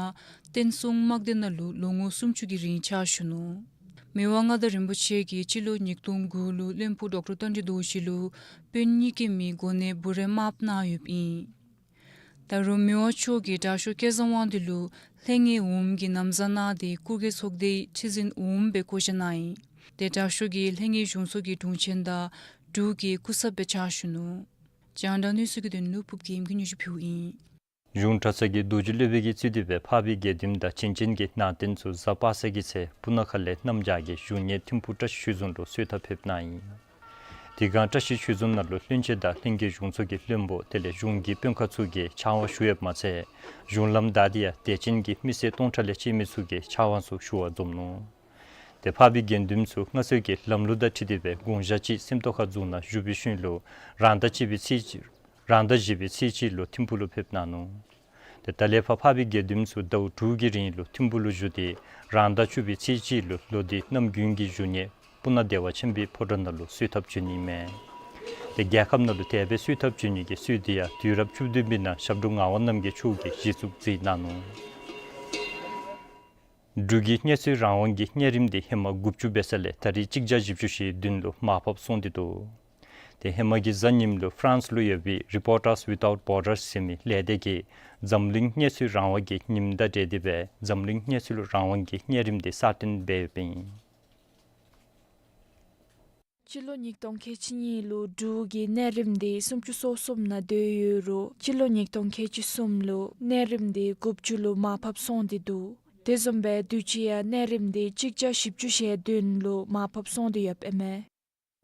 བསྟན་སྲུང་དམག་སྡེ་ནང་ལུ་ལོ་ངོ་སུམ་ཅུ་གི་རིང་ཕྱག་ཞུ་ནུག། མི་དབང་མངའ་བདག་རིན་པོ་ཆེ་གིས་སྤྱི་ལོ་ཉིས་སྟོང་དགུ་ལུ་བློན་པོ་ཌོག་ཊར་བསྟན་འཛིན་རྡོ་རྗེ་ལུ་དཔོན་གཉིས་ཀྱི་མི་གོ་གནས་འབུལ་རན་མ་གནང་ཡོདཔ་ཨིན། ད་རུང་མི་དབང་མཆོག་གིས་དྲག་ཤོས་སྐལ་བཟང་དབང་འདུས་ལུ་ལྷན་རྒྱས་འོགམ་གྱི་ན་བཟའ་གནང་སྟེ་སྐུ་སྒེར་ཚོགས་སྡེའི་ཁྲི་འཛིན་འོགམ་སྦེ་བསྐོ་བཞག་གནང་ཡི། ཏེ་དྲག་ཤོས་ཀྱིས་ལྷན་རྒྱས་གཞུང་ཚོགས་ཀྱི་དྲུང་ཆེན་དང་འབྲུག་གི་སྐུ་ཚབ་སྦེ་ཕྱག་ཞུ་ནུག། རྒྱང་བསྒྲགས་གནས་ཚུལ་གྱི་དོན་ལུ་ཕུརབ་རྒྱལམོ་གིས་སྙན་ཞུ་ཕུལཝ་ཨིན། གཞུང་གྲྭ་ཚང་གི་རྡོ་རྗེ་སློབ་དཔོན་གྱིས་གཙོས་ཏེ་འཕགས་པའི་དགེ་འདུན་དང་བྱིན་ཅན་གྱི་ནང་རྟེན་ཚུ་གཟའ་པ་སངས་ཀྱི་ཚེ་སྤུ་ན་ཁ་ལས་གནམ་བྱཱར་གྱི་བཞུགས་གནས་ཐིམ་ཕུག་བཀྲ་ཤིས་ཆོས་རྫོང་ལུ་གསོལ་ཐབ་ཕེབས་གནང་ཡི། དེ་སྒང་བཀྲ་ཤིས་ཆོས་རྫོང་ནང་ལུ་བློན་ཆེན་དང་ལྷན་རྒྱས་གཞུང་ཚོགས་ཀྱི་བློན་པོ་དེ་ལས་གཞུང་གི་དཔོན་ཁག་ཚུ་གིས་ཕྱག་དབང་ཞུ་ཡོདཔ་མ་ཚད་གཞུང་ལམ་བདའ་སྟེ་ཡང་དད་ཅན་གྱི་མི་སེར་སྟོང་ཕྲག་ལས་བཅད་མི་ཚུ་གིས་ཕྱག་དབང་ཚུ་ཞུ་བར་འཛོམས་ནུག། ཏེ་འཕགས་པའི་དགེ་འདུན་ཚུ་སྔར་སྲོལ་གྱི་ལམ་ལུགས་དང་འཁྲིལ་ཏེ་སྦེ་དགུང་ཞག་གཅིག་སེམས་རྟོགས་ཁ་རྫོང་ནང་བཞུགས་པའི་ཤུལ་ལུ་རང་ཟླ་གཅིག་པའི་ཚེས་གཅིག་རང་ཟླ་བཞི་པའི་ཚེས་གཅིག་ལུ་ཐིམ་ཕུག་ལུ་ཕེབས་གནང་ནུག། ཏེ་ད་ལས་ཕར་འཕགས་པའི་དགེ་འདུན་ཚུ་ཟླཝ་དྲུག་གི་རིང་ལུ་ཐིམ་ཕུག་ལུ་བཞུགས་ཏེ་རང་ཟླ་བཅུ་པའི་ཚེས་གཅིག་ལུ་ལོ་འདི་གནམ་དགུན་གྱི་བཞུགས་གནས་སྤུ་ན་བདེ་བ་ཆེན་པོའི་ཕོ་བྲང་ནང་ལུ་གསོལ་ཐབ་བྱོན་ནི་མས། ཏེ་རྒྱལ་ཁབ་ནང་ལུ་དེ་སྦེ་གསོལ་ཐབ་བྱོན་ནི་གི་སྲོལ་འདི་ཡང་དུས་རབས་བཅུ་བདུན་པའི་ནང་ཞབས་དྲུང་ངག་དབང་རྣམ་རྒྱལ་མཆོག་གིས་གཞི་བཙུགས་མཛད་གནང་ནུག། འབྲུག་གི་གནས་ཚུལ་རང་དབང་གི་གནས་རིམ་འདི་ཧེ་མ་དགུ་བཅུ་འབད་ས་ལས་ད་རེས་གཅིག་བརྒྱ་བཞི་བཅུ་ཞེ་བདུན་ལུ་མར་ཕབ་སོང་སྟེ་འདུག། ཏེ་ཧེ་མ་གི་གཟའ་ཉིམ་ལུ་ཕ་རན་སི་ལུ་ཡོད་པའི་Reporters Without Borders ཟེར་མི་ལས་སྡེ་གིས་འཛམ་གླིང་གནས་ཚུལ་རང་དབང་གི་ཉིནམ་དང་འབྲེལ་ཏེ་སྦེ་འཛམ་གླིང་གནས་ཚུལ་རང་དབང་གི་གནས་རིམ་འདི་གསར་བཏོན་འབད་ཡོདཔ་ཨིན། སྤྱི་ལོ་ཉིས་སྟོང་ཁལ་གཅིག་གཉིས་ལུ་འབྲུག་གི་གནས་རིམ་འདི་སུམ་ཅུ་སོ་གསུམ་ནང་སྡོད་ཡོད་རུང་སྤྱི་ལོ་ཉིས་སྟོང་ཁལ་གཅིག་གསུམ་ལུ་གནས་རིམ་འདི་དགུ་བཅུ་ལུ་མར་ཕབ་སོང་སྟེ་འདུག། དེ་བཟུམ་སྦེ་དུས་ཅི་ཡང་གནས་རིམ་འདི་གཅིག་བརྒྱ་བཞི་བཅུ་ཞེ་བདུན་ལུ་མར་ཕབ་སོང་སྟེ་ཡོདཔ་ཨིན་མས།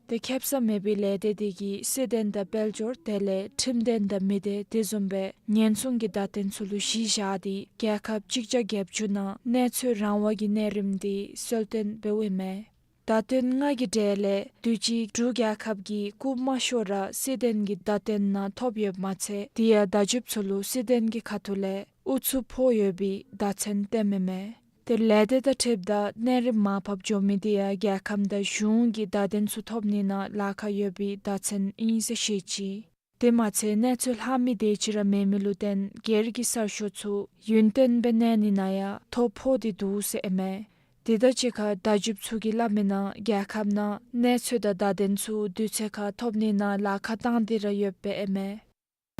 ཏེ་ཁེབ་ས་མེད་པའི་ལས་སྡེ་འདི་གིས་སྲིད་དོན་དང་དཔལ་འབྱོར་དེ་ལས་ཁྲིམས་དོན་དང་མི་སྡེ་དེ་བཟུམ་སྦེ་ཉེན་སྲུང་གི་བརྡ་དོན་ཚུ་ལུ་གཞི་བཞག་སྟེ་རྒྱལ་ཁབ་གཅིག་བརྒྱ་བརྒྱད་ཅུ་ནང་གནས་ཚུལ་རང་དབང་གི་གནས་རིམ་འདི་གསལ་སྟོན་འབདཝ་ཨིན་མས། བརྡ་དོན་ལྔ་གི་གྲས་ལས་དུས་ཅི་འབྲུག་རྒྱལ་ཁབ་ཀྱིས་སྐུ་མ་ཤོར་ར་སྲིད་དོན་གྱི་བརྡ་དོན་ནང་ཐོབ་ཡོདཔ་མ་ཚད་དེ་ཡང་བརྡ་བརྒྱུདཔ་ཚུ་ལུ་སྲིད་དོན་གྱི་ཁ་ཐུག་ལས་ཨུ་ཚུགས་ཕོག་ཡོད་པའི་བརྡ་མཚོན་བསྟནམ་ཨིན་མས། ཏེ་ལས་སྡེ་དང་འཁྲིལཝ་ད་གནས་རིམ་མར་ཕབ་འགྱོ་མི་དེ་ཡང་རྒྱལ་ཁབ་དང་གཞུང་གི་བརྡ་དོན་ཚུ་ཐོབ་ནི་ནང་ལཱ་ཁག་ཡོད་པའི་བརྡ་མཚོན་ཨིན་ཟེར་བཤད་ཅི། དེ་མ་ཚད་གནས་ཚུལ་ལྷག་མི་དེ་ཅིག་ར་མེད་མི་ལུ་བརྟེན་སྒེར་གྱི་གསར་ཤོག་ཚུ་ཡུན་བརྟན་སྦེ་གནས་ནི་ནང་ཡང་ཐོ་ཕོག་སྟེ་འདུག་ཟེར་ཨིན་མས། དེ་དང་གཅིག་ཁར་བརྡ་བརྒྱུདཔ་ཚུ་གིས་སླབ་མིའི་ནང་རྒྱལ་ཁབ་ནང་གནས་ཚུལ་དང་བརྡ་དོན་ཚུ་དུས་ཚོད་ཁར་ཐོབ་ནི་ནང་ལཱ་ཁག་བཏང་སྟེ་ར་ཡོདཔ་ཨིན་མས།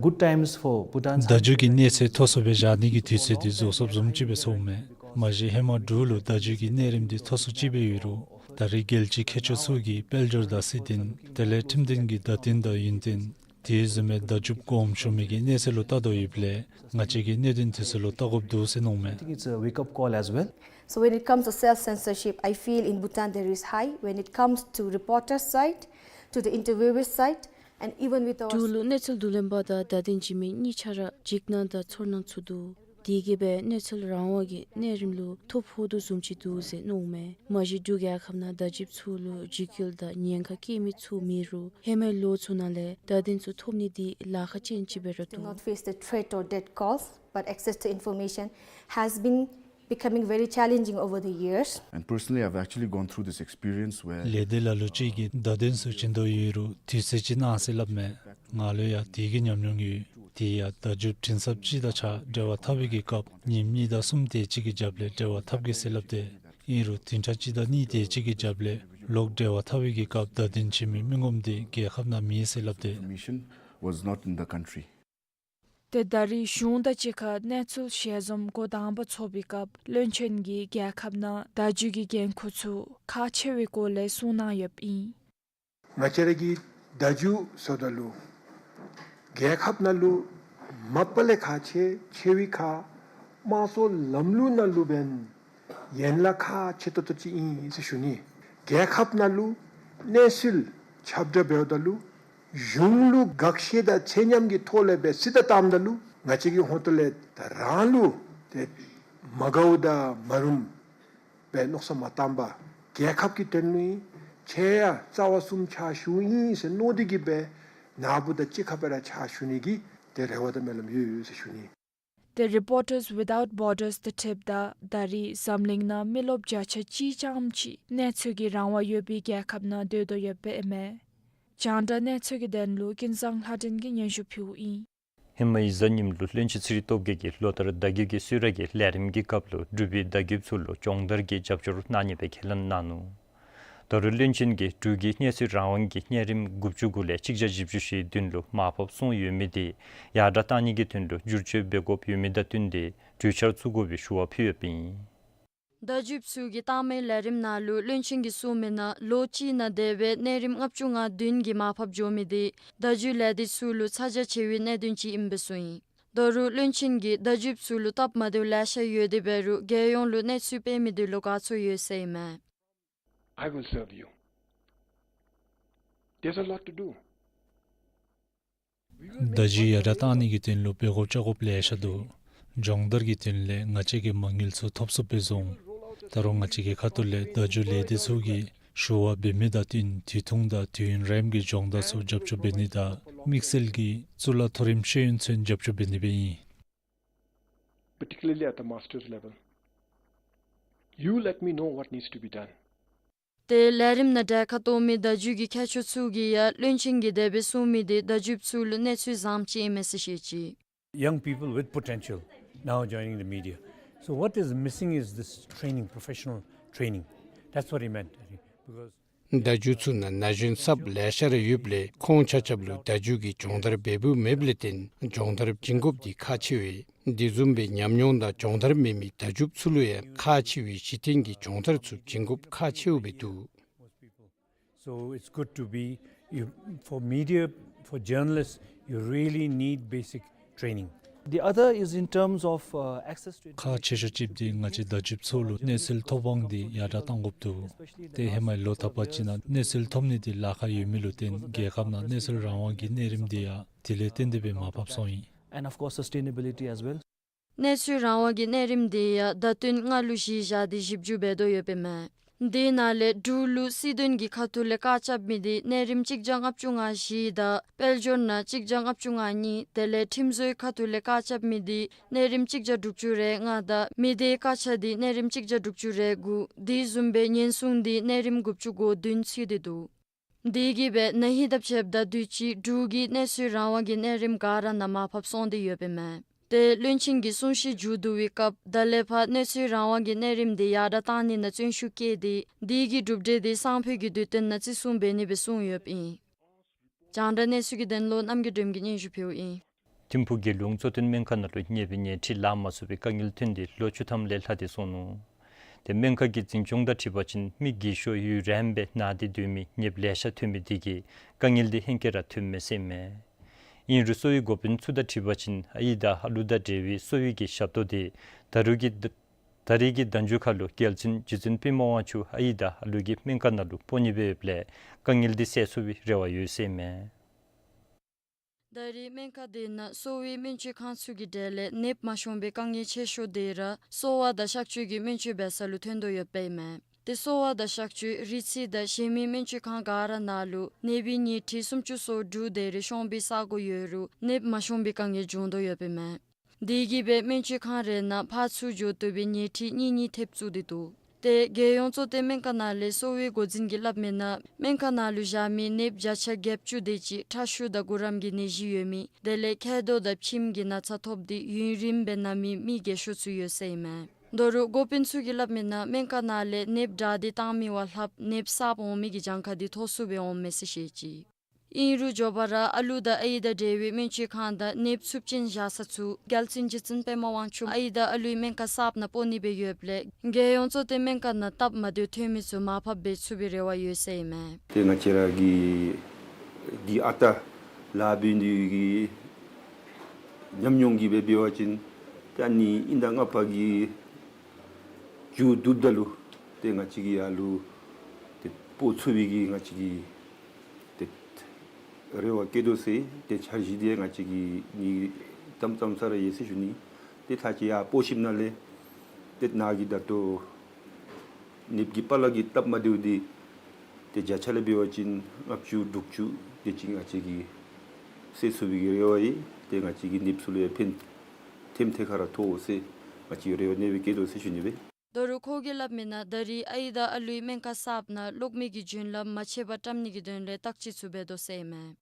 Good times for Bhutan. བརྡ་བརྒྱུད་ཀྱི་གནས་ཚུལ་ཐོན་སུ་སྦེ་བཞག་ནི་གི་དུས་ཚོད་འདི་རྫོགས་སོཔ་བཟུམ་ཅིག་སྦེ་ཚོརཝ་མས། མ་གཞི་ཧེ་མ་འབྲུག་ལུ་བརྡ་བརྒྱུད་ཀྱི་གནས་རིམ་འདི་ཐོན་སུ་ཅིག་སྦེ་ཡོད་རུང་ད་རེས་རྒྱལ་སྤྱིའི་མཁས་མཆོག་ཚུ་གིས་དཔལ་འབྱོར་དང་སྲིད་དོན་དེ་ལས་ཁྲིམས་དོན་གྱི་བརྡ་དོན་དང་ཡུན་བརྟན་དེ་བཟུམ་མའི་བརྡ་བརྒྱུདཔ་གོངམ་ཞུ་མི་གི་གནས་ཚུལ་ལུ་བལྟ་དོ་ཡོདཔ་ལས་ང་བཅས་ཀྱིས་གནད་དོན་དེ་ཚུ་ལུ་བལྟ་དགོཔ་འདུག་ཟེར་མནོཝ་མས། I think it's a wake-up call as well. So when it comes to self-censorship, I feel in Bhutan there is high. When it comes to reporter side, to the interviewer side, and even with our འབྲུག་ལུ་གནས་ཚུལ་བསྡུ་ལེན་པ་དང་བརྡ་དོན་བརྒྱུད་མི་གཉིས་ཆ་ར་འཇིགས་སྣང་དང་ཚོར་སྣང་ཚུ་འདུག། དེ་གིས་སྦེ་གནས་ཚུལ་རང་དབང་གི་གནས་རིམ་ལུ་ཐོ་ཕོག་དོ་བཟུམ་ཅིག་འདུག་ཟེར་མནོཝ་མས། མ་གཞི་འབྲུག་རྒྱལ་ཁབ་ནང་བརྡ་བརྒྱུདཔ་ཚུ་ལུ་འཇིགས་སྐུལ་དང་ཉེན་ཁ་བཀལ་མི་ཚུ་མེད་རུང་ཧེ་མའི་ལོ་ཚུ་ནང་ལས་བརྡ་དོན་ཚུ་ཐོབ་ནི་འདི་ལཱ་ཁག་ཅན་ཅིག་སྦེ་ར་འདུག། Do not face the threat or death calls, but access to information has been becoming very challenging over the years. And personally, I've actually gone through this experience where ལས་སྡེ་ལ་ལུ་ཅིག་གིས་བརྡ་དོན་ཚུ་བྱིན་དོ་ཡོད་རུང་དུས་ཚོད་ཅིག་གནང་ཟེར་སླབ་མས། ང་ལུ་ཡང་དེ་གི་ཉམས་མྱོང་ཡོད། དེ་ཡང་བརྡ་བརྒྱུད་འཕྲིན་ཚབ་ཅིག་དང་གཅིག་ཁར་འབྲེལ་བ་འཐབ་པའི་གི་སྐབས་ཉིནམ་གཉིས་དང་གསུམ་དེ་ཅིག་གི་རྒྱབ་ལས་འབྲེལ་བ་འཐབ་གེ་ཟེར་སླབ་སྟེ་ཨིན་རུང་བདུན་ཕྲག་གཅིག་དང་གཉིས་དེ་ཅིག་གི་རྒྱབ་ལས་ལོག་འབྲེལ་བ་འཐབ་པའི་གི་སྐབས་བརྡ་དོན་བྱིན་མི་མི་ངོམ་དེ་རྒྱལ་ཁབ་ནང་མེད་ཟེར་སླབ་སྟེ། Information was not in the country. ཏེ་ད་རེས་གཞུང་དང་གཅིག་ཁར་གནས་ཚུལ་ཞལ་འཛོམས་འགོ་དང་པ་ཚོགས་པའི་སྐབས་བློན་ཆེན་གྱིས་རྒྱལ་ཁབ་ནང་བརྡ་བརྒྱུད་ཀྱི་འགན་ཁུར་ཚུ་ཁག་ཆེ་བའི་སྐོར་ལས་གསུངས་གནང་ཡོདཔ་ཨིན། ང་བཅས་ར་གི་བརྡ་བརྒྱུད་ཟེརཝ་ད་ལུ་རྒྱལ་ཁབ་ནང་ལུ་མ་པ་ལས་ཁག་ཆེ་ཆེ་བའི་ཁར་དམངས་གཙོའི་ལམ་ལུགས་ནང་ལུ་འབདན་ཡན་ལག་ཁག་ཆེ་ཏོག་ཏོ་ཅིག་ཨིན་ཟེར་ཞུ་ནི། རྒྱལ་ཁབ་ནང་ལུ་གནས་ཚུལ་ཁྱབ་བསྒྲགས་འབདཝ་ད་ལུ་གཞུང་ལུ་དགག་བཞག་དང་ཚད་མཉམ་གྱི་ཐོག་ལས་འབད་ཟེར་ད་བཏངམ་ད་ལུ་ང་བཅས་ཀྱི་ཧོངས་ཏོ་ལས་ད་རང་ལུ་ཏེ་མ་དགའཝ་དང་མ་རུངམ་ སྦེ་མནོ་བསམ་མ་བཏང་པར་རྒྱལ་ཁབ་ཀྱི་དོན་ལུ་ཨིན། ཁྱེད་ཡང་རྩ་བ་གསུམ་ཕྱག་ཞུ་ཨིན་ཟེར་མནོ་སྟེ་གིས་སྦེ་ནཱ་བུ་དང་གཅིག་ཁར་སྦེ་ར་ཕྱག་ཞུ་ནི་གི་ཏེ་རེ་བ་དང་སྨོན་ལམ་ཡོད་ཡོད་ཟེར་ཞུ་ནི། ཏེ་Reporters Without Borders དང་འཁྲིལཝ་ད་ད་རིས་འཛམ་གླིང་ནང་མི་རློབས་བརྒྱ་ཆ་གཅིག་ཙམ་ཅིག་གནས་ཚུལ་གྱི་རང་དབང་ཡོད་པའི་རྒྱལ་ཁབ་ནང་སྡོད་དོ་ཡོདཔ་ཨིན་མས། རྒྱང་བསྒྲགས་གནས་ཚུལ་གྱི་དོན་ལུ་ཀུན་བཟང་ལྷ་སྒྲོན་གྱིས་སྙན་ཞུ་ཕུལཝ་ཨིན། ཧེ་མའི་གཟའ་ཉིམ་ལུ་བློན་ཆེན་ཚེ་རིང་སྟོབས་རྒྱས་ཀྱིས་ལོ་ལྟར་བརྡ་བརྒྱུད་ཀྱི་གསོལ་རས་ཀྱི་ལས་རིམ་གྱི་སྐབས་ལུ་འབྲུག་པའི་བརྡ་བརྒྱུདཔ་ཚུ་ལུ་སྦྱོང་བརྡར་གྱི་རྒྱབ་སྐྱོར་གནང་ནི་སྦེ་ཁས་ལེན་གནང་ནུག། ད་རུང་བློན་ཆེན་གྱིས་འབྲུག་གི་གནས་ཚུལ་རང་དབང་གི་གནས་རིམ་དགུ་བཅུ་དགུ་ལས་གཅིག་བརྒྱ་བཞི་བཅུ་ཞེ་བདུན་ལུ་མར་ཕབ་སོང་ཡོད་མི་དེ་ཡར་དྲགས་གཏང་ནི་གི་དོན་ལུ་བསྒྱུར་བཅོས་འབད་དགོཔ་ཡོད་མི་དང་བསྟུན་ཏེ་གྲོས་འཆར་བཙུགས་དགོ་པའི་ཞུ་བ་ཕུལ་ཡོདཔ་ཨིན། བརྡ་བརྒྱུདཔ་ཚུ་གིས་བཏང་མི་ལས་རིམ་ནང་ལུ་བློན་ཆེན་གྱིས་གསུངས་མི་ནང་ལོ་གཅིག་ནང་དེ་སྦེ་གནས་རིམ་ལྔ་བཅུ་ང་བདུན་གྱི་མར་ཕབ་འགྱོ་མི་དེ་བརྡ་བརྒྱུད་ལས་སྡེ་ཚུ་ལུ་ཚ་གྱང་ཆེ་བའི་གནད་དོན་ཅིག་ཨིནམ་སྦེ་གསུངས་ཡི། ད་རུང་བློན་ཆེན་གྱིས་བརྡ་བརྒྱུདཔ་ཚུ་ལུ་སྟབས་མ་བདེཝ་ལེ་ཤ་ཡོད་དེ་འབད་རུང་རྒྱལ་ཡོངས་ལུ་གནས་ཚུལ་སྤེལ་མི་དེ་ལུ་དགའ་ཚོར་ཡོད་ཟེར་ཨིན་མས། I will serve you. There's a lot to do. བརྡ་བརྒྱུད་ཡར་དྲགས་གཏང་ནི་གི་དོན་ལུ་འབད་དགོཔ་བྱ་དགོཔ་ལེ་ཤ་འདུག། སྦྱོང་བརྡར་གྱི་དོན་ལས་ང་བཅས་ཀྱིས་མ་དངུལ་ཚུ་ཐོབ་ཚུགསཔ་སྦེ་བཟོ་འོང་། ད་རུང་ང་བཅས་ཀྱི་ཁ་ཐུག་ལས་བརྡ་བརྒྱུད་ལས་སྡེ་ཚུ་གིས་ཞུ་བ་འབད་མི་དང་བསྟུན་དུས་ཐུང་དང་དུས་ཡུན་རིངམོ་གི་སྦྱོང་བརྡར་ཚུ་རྒྱབ་སྐྱོར་འབད་ནི་དང་དམིགས་བསལ་གྱིས་གཙུག་ལག་མཐོ་རིམ་ཤེས་ཡོན་ཚུན་རྒྱབ་སྐྱོར་འབད་ནི་སྦེ་ཨིན། Particularly at the master's level. You let me know what needs to be done. ཏེ་ལས་རིམ་ནང་གྲལ་ཁར་གཏོགས་མི་བརྡ་བརྒྱུད་ཀྱི་མཁས་མཆོག་ཚུ་གིས་ཡང་བློན་ཆེན་གྱིས་དེ་སྦེ་གསུངས་མི་དེ་བརྡ་བརྒྱུདཔ་ཚུ་ལུ་གནས་ཚུལ་བཟངམ་ཅིག་ཨིན་མས་ཟེར་བཤད་ཅི། Young people with potential now joining the media. So what is missing is this training, professional training. That's what he meant. Because བརྡ་བརྒྱུད་ཚུ་ནང་ན་གཞོན་གསརཔ་ལེ་ཤ་ར་ཡོདཔ་ལས་ཁོང་ཆ་ཁྱབ་ལུ་བརྡ་བརྒྱུད་ཀྱི་སྦྱོང་བརྡར་འབད་འབདཝ་མེདཔ་ལས་བརྟེན་སྦྱོང་བརྡར་བྱིན་དགོཔ་འདི་ཁག་ཆེ་བས། དེ་བཟུམ་སྦེ་ཉམས་མྱོང་དང་སྦྱོང་བརྡར་མེད་མི་བརྡ་བརྒྱུདཔ་ཚུ་ལུ་ཡང་ཁག་ཆེ་བའི་གཞི་རྟེན་གྱི་སྦྱོང་བརྡར་ཚུ་བྱིན་དགོཔ་ཁག་ཆེཝ་སྦེ་འདུག། So it's good to be, you, for media, for journalists, you really need basic training. The other is in terms of, uh, access to ཁག་ཆེ་ཤོས་ཅིག་འདི་ང་བཅས་བརྡ་བརྒྱུདཔ་ཚུ་ལུ་གནས་ཚུལ་ཐོབ་དབང་འདི་ཡར་དྲགས་གཏང་དགོཔ་འདུག། ཏེ་ཧེ་མའི་ལོ་ད་པ་ཅིག་ནང་གནས་ཚུལ་ཐོབ་ནི་འདི་ལཱ་ཁག་ཡོད་མི་ལུ་བརྟེན་རྒྱལ་ཁབ་ནང་གནས་ཚུལ་རང་དབང་གི་གནས་རིམ་འདི་ཡང་དེ་ལས་བརྟེན་ཏེ་སྦེ་མར་ཕབ་སོང་ཡི། And of course, sustainability as well. གནས་ཚུལ་རང་དབང་གི་གནས་རིམ་འདི་ཡང་བརྡ་དོན་ལྔ་ལུ་གཞི་བཞག་སྟེ་ཞིབ་འཇུག་འབད་དོ་ཡོདཔ་ཨིན་མས། དེ་ནང་ལས་འབྲུག་ལུ་སྲིད་དོན་གྱི་ཁ་ཐུག་ལས་བཀག་ཆ་མི་དེ་གནས་རིམ་གཅིག་བརྒྱ་ལྔ་བཅུ་ང་བཞི་དང་དཔལ་འབྱོར་ནང་གཅིག་བརྒྱ་ལྔ་བཅུ་ང་གཉིས་དེ་ལས་ཁྲིམས་བཟོའི་ཁ་ཐུག་ལས་བཀག་ཆ་མི་དེ་གནས་རིམ་གཅིག་བརྒྱ་དྲུག་ཅུ་རེ་ལྔ་དང་མི་སྡེའི་བཀག་ཆ་དེ་གནས་རིམ་གཅིག་བརྒྱ་དྲུག་ཅུ་རེ་དགུ་དེ་བཟུམ་སྦེ་ཉེན་སྲུང་དེ་གནས་རིམ་དགུ་བཅུ་གོ་བདུན་ཚུད་དེ་འདུག། དེ་གིས་སྦེ་ན་ཧིང་དང་ཕྱདཔ་ད་དུས་ཅི་འབྲུག་གི་གནས་ཚུལ་རང་དབང་གི་གནས་རིམ་ག་ར་ནང་མར་ཕབ་སོང་སྟེ་ཡོདཔ་ཨིན་མས། ཏེ་བློན་ཆེན་གྱི་གསུང་བཤད་མཇུག་བསྡུ་བའི་སྐབས་ད་ལས་ཕར་གནས་ཚུལ་རང་དབང་གི་གནས་རིམ་དེ་ཡར་དྲགས་གཏང་ནི་ནང་བརྩོན་ཤུགས་བསྐྱེད་དེ་དེ་གི་གྲུབ་འབྲས་དེ་སང་ཕོད་ཀྱི་དུས་སྟོན་ནང་བརྩི་སྲུང་འབད་ནི་སྦེ་གསུངས་ཡོདཔ་ཨིན། རྒྱང་བསྒྲགས་གནས་ཚུལ་གྱི་དོན་ལུ་རྣམ་རྒྱལ་སྒྲོལམ་གྱིས་སྙན་ཞུ་ཕུལཝ་ཨིན། ཐིམ་ཕུག་རྒྱལ་ཡོངས་གཙོ་བསྟེན་སྨན་ཁང་ནང་ལུ་ནདཔ་གི་ཉལ་ཁྲི་ལང་མ་ཚུགས་པའི་དཀའ་ངལ་ཐོན་ཏེ་ལོ་བཅུ་ཐམ་ལས་ལྷག་སྟེ་སོང་ནུག། ཏེ་སྨན་ཁང་གི་འཛིན་སྐྱོང་དང་འཁྲིལ་བ་ཅིན་མི་རྒས་ཤོས་ཡུན་རིངམོ་སྦེ་ན་སྟེ་སྡོད་མི་ནདཔ་ལེ་ཤ་ཐོན་མི་དེ་གིས་དཀའ་ངལ་དེ་ཧེང་སྐལ་ར་ཐོན་མས་ཟེར་ཨིན་མས། ཨིན་རུང་གསོ་བའི་འགོ་དཔོན་ཚུ་དང་འཁྲིལ་བ་ཅིན་ཨའི་དང་ཨ་ལུ་དང་འབྲེལ་བའི་གསོ་བའི་གི་ཞབས་ཏོག་དེ་ད་རུང་གི་ད་རེས་ཀྱི་ཟླ་མཇུག་ཁར་ལུ་རྒྱལ་བཙུན་རྗེ་བཙུན་པདྨ་དབང་ཕྱུག་ཨའི་དང་ཨ་ལུ་གི་སྨན་ཁང་ནང་ལུ་སྤོ་ནི་སྦེ་ཡོདཔ་ལས་དཀའ་ངལ་དེ་སེལ་ཚུགས་པའི་རེ་བ་ཡོད་ཟེར་ཨིན་མས། ད་རེས་སྨན་ཁང་དེ་ནང་གསོ་བའི་སྨན་བཅོས་ཁང་ཚུ་གི་གྲས་ལས་ནདཔ་མ་ཤོང་པའི་དཀའ་ངལ་ཆེ་ཤོས་དེ་ར་གསོ་བ་དང་གཤག་བཅོས་ཀྱི་སྨན་བཅོས་འབད་ས་ལུ་ཐོན་དོ་ཡོདཔ་ཨིན་མས། ཏེ་གསོ་བ་དང་གཤག་བཅོས་རིགས་རྩིས་དང་གཞན་མི་སྨན་བཅོས་ཁང་ག་ར་ནང་ལུ་ནདཔ་གི་ཉལ་ཁྲི་སུམ་ཅུ་སོ་དྲུག་དེ་རེ་ཤོང་པའི་ས་གོ་ཡོད་རུང་ནདཔ་མ་ཤོང་པའི་དཀའ་ངལ་བྱུང་དོ་ཡོདཔ་ཨིན་མས། དེ་གིས་སྦེ་སྨན་བཅོས་ཁང་རེ་ནང་ཕར་ཚུར་འགྱོ་བཏུབ་པའི་ཉལ་ཁྲི་གཉིས་གཉིས་ཐེབས་བཙུགས་ཏེ་འདུག། ཏེ་རྒྱལ་ཡོངས་གཙོ་བསྟེན་སྨན་ཁང་ནང་ལས་གསོ་བའི་འགོ་འཛིན་གྱིས་སླབ་མི་ནང་སྨན་ཁང་ནང་ལུ་བཞག་མི་ནདཔ་བརྒྱ་ཆ་བརྒྱད་ཅུ་དེ་ཅིག་ཁྲག་ཤུགས་དང་གུ་རམ་གྱི་ནད་གཞི་ཡོད་མི་དེ་ལས་མཁལ་རྡོག་དང་ཕྱིམ་གྱི་ན་ཚ་ཐོབ་སྟེ་ཡུན་རིངམོ་སྦེ་ན་མི་མི་རྒས་ཤོས་ཚུ་ཡོད་ཟེར་ཨིན་མས། ད་རུང་འགོ་དཔོན་ཚུ་གིས་སླབ་མི་ནང་སྨན་ཁང་ནང་ལས་ནདཔ་དྲག་སྟེ་བཏང་མི་བ་ལྷགཔ་ནདཔ་གསརཔ་འོང་མི་གི་གྱངས་ཁ་དེ་མཐོ་སུ་སྦེ་འོངམ་མས་ཟེར་བཤད་ཅི། ཨིན་རུང་མགྱོགས་པ་ར་ཨ་ལུ་དང་ཨའི་དང་འབྲེལ་བའི་སྨན་བཅོས་ཁང་དང་ནདཔ་ཚབས་ཆེན་བཞག་ས་ཚུ་རྒྱལ་བཙུན་རྗེ་བཙུན་པདྨ་དབང་ཕྱུག་ཨའི་དང་ཨ་ལུའི་སྨན་ཁང་གསརཔ་ནང་སྤོ་ནི་སྦེ་ཡོདཔ་ལས་རྒྱལ་ཡོངས་གཙོ་བསྟེན་སྨན་ཁང་ནང་སྟབས་མ་བདེཝ་ཐོན་མི་ཚུ་མར་ཕབ་འབད་ཚུགས་པའི་རེ་བ་ཡོད་ཟེར་ཨིན་མས། ཏེ་ང་བཅས་ར་གི་འདི་ཨ་རྟག་ལཱ་འབད་ནི་གི་ཉམས་མྱོང་གིས་སྦེ་འབད་བ་ཅིན་ཏེ་ཨ་ནི་ཨིན་ཟླ་ལྔ་པ་གི་མཇུག་བསྡུཝ་ད་ལུ་ཏེ་ང་བཅས་ཀྱིས་ཨ་ལུ་ཏེ་སྤོ་ཚུགས་པའི་གི་ང་བཅས་ཀྱི་ཏེ་རེ་བ་བསྐྱེད་དོ་ཟེར་ཏེ་འཆར་གཞི་དེ་ང་བཅས་ཀྱི་ནི་ཙམ་ཙམ་ས་ར་ཡོད་ཟེར་ཞུ་ནི། ཏེ་ད་ཅི་ཡར་སྤོ་ཞིནམ་ལས་ཏེ་ནཱ་གི་ད་ལྟོ་ ནདཔ་གི་པ་ལ་གི་སྟབས་མ་བདེཝ་འདི་ཏེ་བརྒྱ་ཆ་ལས་འབད་བ་ཅིན་ལྔ་བཅུ་དྲུག་ཅུ་དེ་ཅིག་ང་བཅས་ཀྱིས་སེལ་ཚུགས་པའི་གི་རེ་བ་ཡོད། ཏེ་ང་བཅས་ཀྱིས་ནདཔ་ཚུ་ལུ་ཡང་ཕན་ཐེམ་ཐེ་ཁ་ར་ཐོགས་འོང་ཟེར་ང་བཅས་ཀྱིས་རེ་བ་ནེ་སྦེ་བསྐྱེད་དོ་ཟེར་ཞུ་ནི་སྦེ། ད་རུང་ཁོ་གིས་སླབ་མི་ནང་ད་རེས་ཨའི་དང་ཨ་ལུའི་སྨན་ཁང་གསརཔ་ནང་གློག་མེ་གི་རྒྱུན་ལམ་མ་ཆད་པར་བཀྲམ་ནི་གི་དོན་ལས་བརྟག་དཔྱད་ཚུ་འབད་དོ་ཟེར་ཨིན་མས།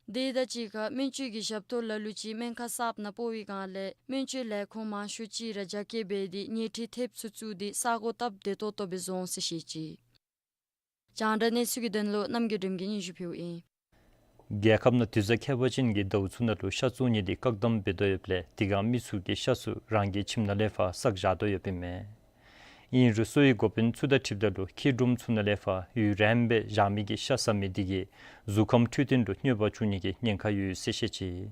དེ་དང་གཅིག་ཁར་སྨན་བཅོས་ཀྱི་ཞབས་ཏོག་ལ་ལུ་ཅིག་སྨན་ཁང་གསརཔ་ནང་སྤོ་བའི་སྒང་ལས་སྨན་བཅོས་ལས་ཁུངས་མང་ཤོས་ཅིག་ར་རྒྱ་སྐྱེད་འབད་དེ་ཉལ་ཁྲི་ཐེབས་ཚུ་བཙུགས་ཏེ་ས་སྒོ་སྟབས་བདེ་ཏོག་ཏོ་སྦེ་བཟོ་འོང་ཟེར་བཤད་ཅི། རྒྱང་བསྒྲགས་གནས་ཚུལ་གྱི་དོན་ལུ་རྣམ་རྒྱལ་སྒྲོལམ་གིས་སྙན་ཞུ་ཕུལཝ་ཨིན། རྒྱལ་ཁབ་ནང་དུས་བཟང་ཁྱད་པར་ཅན་གྱི་ཟླཝ་ཚུ་ནང་ལུ་ཤ་བཙོང་ནི་འདི་བཀག་དམ་འབད་དོ་ཡོདཔ་ལས་དེ་སྒང་མི་ཚུ་གིས་ཤ་ཚུ་རང་གི་ཁྱིམ་ནང་ལས་ཕར་བསགས་བཞག་དོ་ཡོདཔ་ཨིན་མས། ཨིན་རུང་གསོ་བའི་འགོ་དཔོན་ཚུ་དང་འཁྲིལཝ་ད་ལུ་མཁལ་རྡོགམ་ཚུ་ནང་ལས་ཕར་ཡུན་རིངམོ་སྦེ་བཞག་མི་གི་ཤ་བཟའ་མི་འདི་གིས་གཟུགས་ཁམས་འཕྲོད་བསྟེན་ལུ་གནོད་པ་བྱུང་ནི་གི་ཉེན་ཁ་ཡོད་ཟེར་བཤད་ཅི།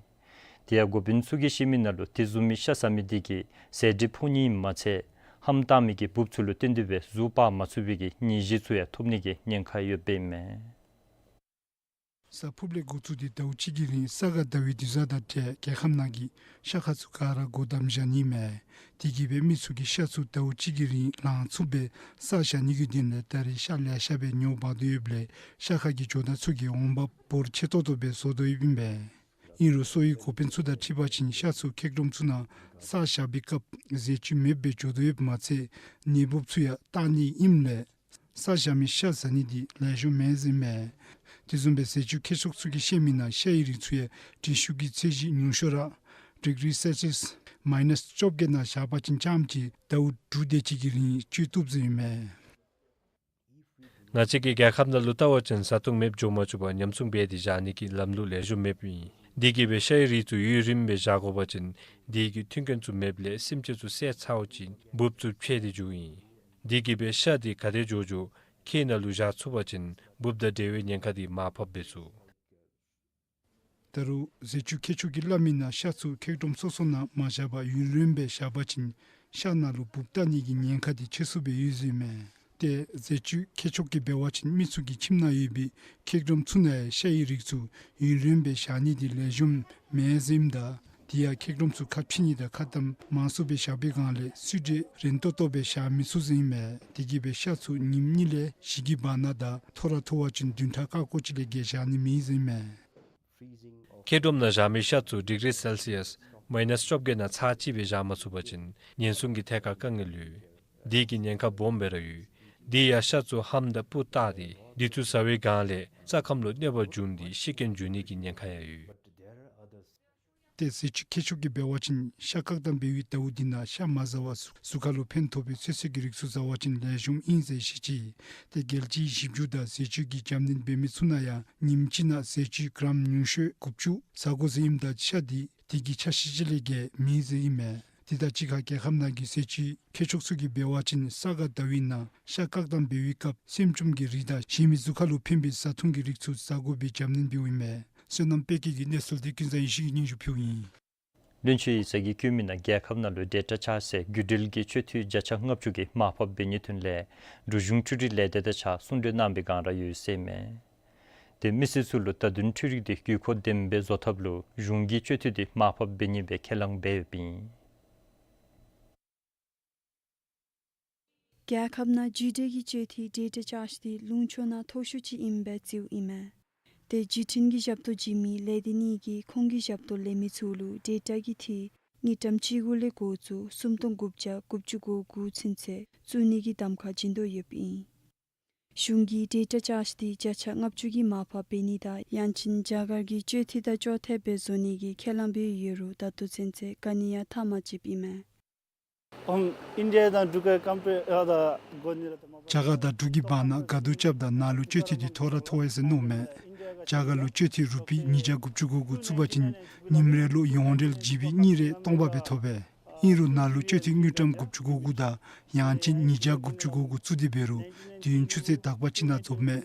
དེ་ཡང་འགོ་དཔོན་ཚུ་གིས་བཤད་མི་ནང་ལུ་དེ་བཟུམ་མའི་ཤ་བཟའ་མི་འདི་གིས་ཟས་བྲིས་ཕོག་ནི་ཨིནམ་མ་ཚད་ལྷམ་བཏགས་མི་གི་འབུབ་ཚུ་ལུ་བརྟེན་ཏེ་སྦེ་གཟུགས་སྤར་མ་ཚུགས་པའི་གི་ནད་གཞི་ཚུ་ཡང་ཐོབ་ནི་གི་ཉེན་ཁ་ཡོདཔ་ཨིན་མས། གཟའ་ཕུརཔ་ལས་འགོ་བཙུགས་ཏེ་ཟླཝ་གཅིག་གི་རིང་ས་ག་ཟླ་བའི་དུས་བཟང་དང་འབྲེལ་རྒྱལ་ཁབ་ནང་གི་ཤ་ཁང་ཚུ་ག་ར་སྒོ་བསྡམས་བཞག་ནི་མས། དེ་གིས་སྦེ་མི་ཚུ་གིས་ཤ་ཚུ་ཟླཝ་གཅིག་གི་རིང་ལང་ཚོ་སྦེ་བསགས་བཞག་ནི་གི་དོན་ལས་ད་རེས་ཤ་ལེ་ཤ་སྦེ་ཉོ་འབག་དོ་ཡོདཔ་ལས་ཤ་ཁང་གི་ཇོ་བདག་ཚུ་གིས་འོང་འབབ་འབོར་ཆེ་ཏོག་ཏོ་སྦེ་བཟོ་དོ་ཡོདཔ་ཨིན་པས། ཨིན་རུང་གསོ་བའི་འགོ་དཔོན་ཚུ་དང་འཁྲིལ་བ་ཅིན་ཤ་ཚུ་མཁལ་རྡོགམ་ཚུ་ནང་བསགས་བཞག་པའི་སྐབས་ཟས་བཅུད་མེདཔ་སྦེ་འགྱོ་དོ་ཡོདཔ་མ་ཚད་ནད་འབུབ་ཚུ་ཡང་བཏགས་ནི་ཨིནམ་ལས་བསགས་བཞག་མི་ཤ་བཟའ་ནི་འདི་ལེགས་ཤོམ་མེན་ཟེར་ཨིན་མས། དེ་བཟུམ་སྦེ་ཟས་བཅུད་མཁས་མཆོག་ཚུ་གིས་བཤད་མི་ནང་ཤ་ཡི་རིགས་ཚུ་ཡང་དྲི་ཤུགས་ཀྱི་ཚད་གཞི་ཉུང་ཤོས་ར་ཌིག་རི་སེལ་སི་ཡས་མཱའི་ནཱས་བཅོ་བརྒྱད་ནང་བཞག་པ་ཅིན་རྐྱངམ་གཅིག་ཟླཝ་དྲུག་དེ་ཅིག་གི་རིང་སྤྱོད་བཏུབ་ཟེར་ཨིན་མས། ང་བཅས་ཀྱི་རྒྱལ་ཁབ་ནང་ལུ་བལྟ་བ་ཅིན་བཟའ་འཐུང་མེདཔ་འགྱོ་མ་བཅུག་པར་ཉམས་སྲུང་འབད་དེ་བཞག་ནི་གི་ལམ་ལུགས་ལེགས་ཤོམ་མེདཔ་ཨིན། དེ་གིས་སྦེ་ཤ་ཡི་རིགས་ཚུ་ཡུན་རིངམོ་སྦེ་བཞག་དགོ་པ་ཅིན་དེ་གི་མཐུན་རྐྱེན་ཚུ་མེདཔ་ལས་སེམས་ཅན་ཚུ་བསད་ཚརཝ་ཅིག་འབུབ་ཚུ་ཕྱེ་སྟེ་འགྱོཝ་ཨིན། དེ་གིས་སྦེ་ཤ་དེ་ག་དེ་འགྱོ་འགྱོ་ཁྱི་ནང་ལུ་བཞག་ཚུགས་པ་ཅིན་འབུབ་དང་འབྲེལ་བའི་ཉེན་ཁ་དེ་མར་ཕབ་འབད་ཚུགས། ད་རུང་ཟས་བཅུད་མཁས་མཆོག་གིས་སླབ་མི་ནང་ཤ་ཚུ་མཁལ་རྡོགམ་སོ་སོ་ནང་མ་བཞག་པར་ཡུན་རིངམོ་སྦེ་བཞག་པ་ཅིན་ཤ་ནང་ལུ་འབུབ་བཏགས་ནི་གི་ཉེན་ཁ་དེ་ཆེ་སུ་སྦེ་ཡོད་ཟེར་ཨིན་མས། ཏེ་ཟས་བཅུད་མཁས་མཆོག་གིས་འབད་བ་ཅིན་མི་ཚུ་གི་ཁྱིམ་ནང་ཡོད་པའི་མཁལ་རྡོགམ་ཚུ་ནང་ཡང་ཤ་ཡི་རིགས་ཚུ་ཡུན་རིངམོ་སྦེ་བཞག་ནི་དེ་ལེགས་ཤོམ་མེན་ཟེར་ཨིནམ་ད་དེ་ཡང་མཁལ་རྡོགམ་ཚུ་ཁ་ཕྱེ་ནི་དང་ཁ་དམ་མང་སུ་སྦེ་བཞག་པའི་སྒང་ལས་བསིལ་དྲོད་རན་ཏོག་ཏོ་སྦེ་བཞག་མི་ཚུགས་ཟེར་ཨིན་མས། དེ་གིས་སྦེ་ཤ་ཚུ་ཉིནམ་གཉིས་ལས་བཞི་གི་བར་ན་དང་མཐོ་ར་མཐོ་བ་ཅིན་བདུན་ཕྲག་ཀ་ཀོ་ཅིག་ལས་བརྒལ་བཞག་ནི་མེད་ཟེར་ཨིན་མས། མཁལ་རྡོགམ་ནང་བཞག་མི་ཤ་ཚུ་ཌིག་རི་སེལ་སི་ཡས་མཱའི་ནཱས་བཅོ་བརྒྱད་ནང་ཚར་གཅིག་སྦེ་བཞག་མ་ཚུགས་པ་ཅིན་ཉེན་སྲུང་གི་ཐད་ཁར་དཀའ་ངལ་ཡོད། དེ་གི་ཉེན་ཁ་སྦོམ་སྦེ་ར་ཡོད། དེ་ཡང་ཤ་ཚུ་ལྷམ་དང་སྤུ་བཏགས་ཏེ་དེ་ཚུ་བཟའ་བའི་སྒང་ལས་རྩ་ཁམས་ལུ་གནོད་པ་བྱུང་སྟེ་ཤི་རྐྱེན་འབྱུང་ནི་གི་ཉེན་ཁ་ཡང་ཡོད། ཏེ་ཟས་བཅུད་མཁས་མཆོག་གིས་འབད་བ་ཅིན་ཤ་བཀག་དམ་འབད་བའི་ཟླཝ་འདི་ནང་ཤ་མ་བཟའ་བར་གཟུགས་ཁར་ལུ་ཕན་ཐོགས་པའི་ཚོད་བསྲེ་གི་རིགས་ཚུ་བཟའ་བ་ཅིན་ལེགས་ཤོམ་ཨིན་ཟེར་བཤད་ཅི། ཏེ་རྒྱལ་སྤྱིའི་ཞིབ་འཇུག་དང་ཟས་བཅུད་ཀྱི་རྒྱབ་སྣོན་འབད་མི་ཚུ་ནང་ཡང་ཉིནམ་གཅིག་ནང་ཟས་བཅུད་གྲམ་ཉུང་ཤོས་དགུ་བཅུ་བཟའ་དགོ་ཟེར་ཨིནམ་ད་ཤ་དེ་དེ་གི་ཆ་ཤས་ཅིག་ལས་བརྒལ་མེད་ཟེར་ཨིན་མས། དེ་དང་གཅིག་ཁར་རྒྱལ་ཁབ་ནང་གི་ཟས་བཅུད་མཁས་མཆོག་ཚུ་གིས་འབད་བ་ཅིན་ས་ག་ཟླ་བའི་ནང་ཤ་བཀག་དམ་འབད་བའི་སྐབས་སྲནམ་ཅུམ་གྱི་རིགས་དང་གཞན་མི་གཟུགས་ཁར་ལུ་ཕན་པའི་བཟའ་འཐུང་གི་རིགས་ཚུ་བཟའ་དགོ་པའི་རྒྱབ་སྣོན་འབདཝ་ཨིན་མས། བསོད་ནམས་དཔལ་སྐྱེད་ཀྱིས་གནས་ཚུལ་འདི་ཀུན་བཟང་ཡེ་ཤེས་ཀྱིས་སྙན་ཞུ་ཕུལཝ་ཨིན། བློན་ཆེན་ཡིག་ཚང་གིས་བཀོད་མི་ནང་རྒྱལ་ཁབ་ནང་ལུ་ཌེ་ཊ་བཅའ་སའི་བརྒྱུད་འབྲེལ་གྱི་སྤྱོད་འཐུས་བརྒྱ་ཆ་ལྔ་བཅུ་གིས་མར་ཕབ་འབད་ནིའི་དོན་ལས་འབྲུག་གཞུང་འཕྲུལ་རིག་ལས་སྡེ་དང་གཅིག་ཁར་གསུང་གྲོས་གནང་བའི་སྒང་ར་ཡོད་ཟེར་ཨིན་མས། ཏེ་མི་སེར་ཚུ་ལུ་བརྡ་དོན་འཕྲུལ་རིག་འདི་དགོས་མཁོ་ལྡནམ་སྦེ་བཟོ་ཐབས་ལུ་གཞུང་གིས་སྤྱོད་འཐུས་འདི་མར་ཕབ་འབད་ནི་སྦེ་ཁས་བླངས་འབད་ཡོདཔ་ཨིན། རྒྱལ་ཁབ་ནང་བརྒྱུད་འབྲེལ་གྱི་སྤྱོད་འཐུས་ཌེ་ཊ་ཅཱརཇ་འདི་ལུང་ཕྱོགས་ནང་མཐོ་ཤོས་ཅིག་ཨིནམ་སྦེ་བརྩིཝ་ཨིན་མས། ཏེ་བརྒྱུད་འཕྲིན་གྱི་ཞབས་ཏོག་བྱིན་མི་ལས་སྡེ་གཉིས་ཀྱིས་ཁོང་གི་ཞབས་ཏོག་ལེན་མི་ཚུ་ལུ་ཌེ་ཊ་གི་འཐུས་དངུལ་ཀྲམ་གཅིག་དགུ་ལས་འགོ་བཙུགས་སུམ་སྟོང་དགུ་བརྒྱ་དགུ་བཅུ་གོ་དགུ་ཚུན་ཚོད་བཙུགས་ནི་གི་གདམ་ཁ་བྱིན་དོ་ཡོདཔ་ཨིན། གཞུང་གིས་ཌེ་ཊ་ཅཱརཇ་འདི་བརྒྱ་ཆ་ལྔ་བཅུ་གིས་མར་ཕབ་འབད་ནི་དང་ཡང་ཅིན་རྒྱ་གར་གྱི་སྤྱོད་འཐུས་དང་ཅོག་འཐདཔ་སྦེ་བཟོ་ནི་གི་ཁས་བླངས་འབད་ཡོད་རུང་ད་ལྟོ་ཚུན་ཚོད་ག་ནི་ཡང་ཐག་མ་བཅདཔ་ཨིན་མས། ཨོམ་ཨིན་ཌི་ཡ་དང་འབྲུག་གི་ཀམ་པེར་ཡ་ད་གོ་ནི་ར་ད་མ་པ། རྒྱ་གར་དང་འབྲུག་གི་བར་ན་དགའ་སྡུག་རྐྱབ་ད་ནཱ་ལུ་སྤྱོད་འཐུས་འདི་མཐོ་ར་མཐོ་བས་ཟེར་མནོཝ་མས། རྒྱ་གར་ལུ་སྤྱོད་འཐུས་རུ་པི་ཉིས་བརྒྱ་དགུ་བཅུ་གོ་དགུ་བཙུགས་པ་ཅིན་ཉིནམ་རེ་ལུ་ཡོངས་འབྲེལ་ཇི་བི་གཉིས་རེ་སྟོང་པ་སྦེ་ཐོབ་པས། ཨིན་རུང་ནཱ་ལུ་སྤྱོད་འཐུས་དངུལ་ཀྲམ་དགུ་བཅུ་གོ་དགུ་དང་ཡང་ཅིན་ཉིས་བརྒྱ་དགུ་བཅུ་གོ་དགུ་བཙུགས་ཏེ་འབད་རུང་དུས་ཡུན་ཆུ་ཚོད་དག་པ་ཅིག་ནང་རྫོགསཔ་མས།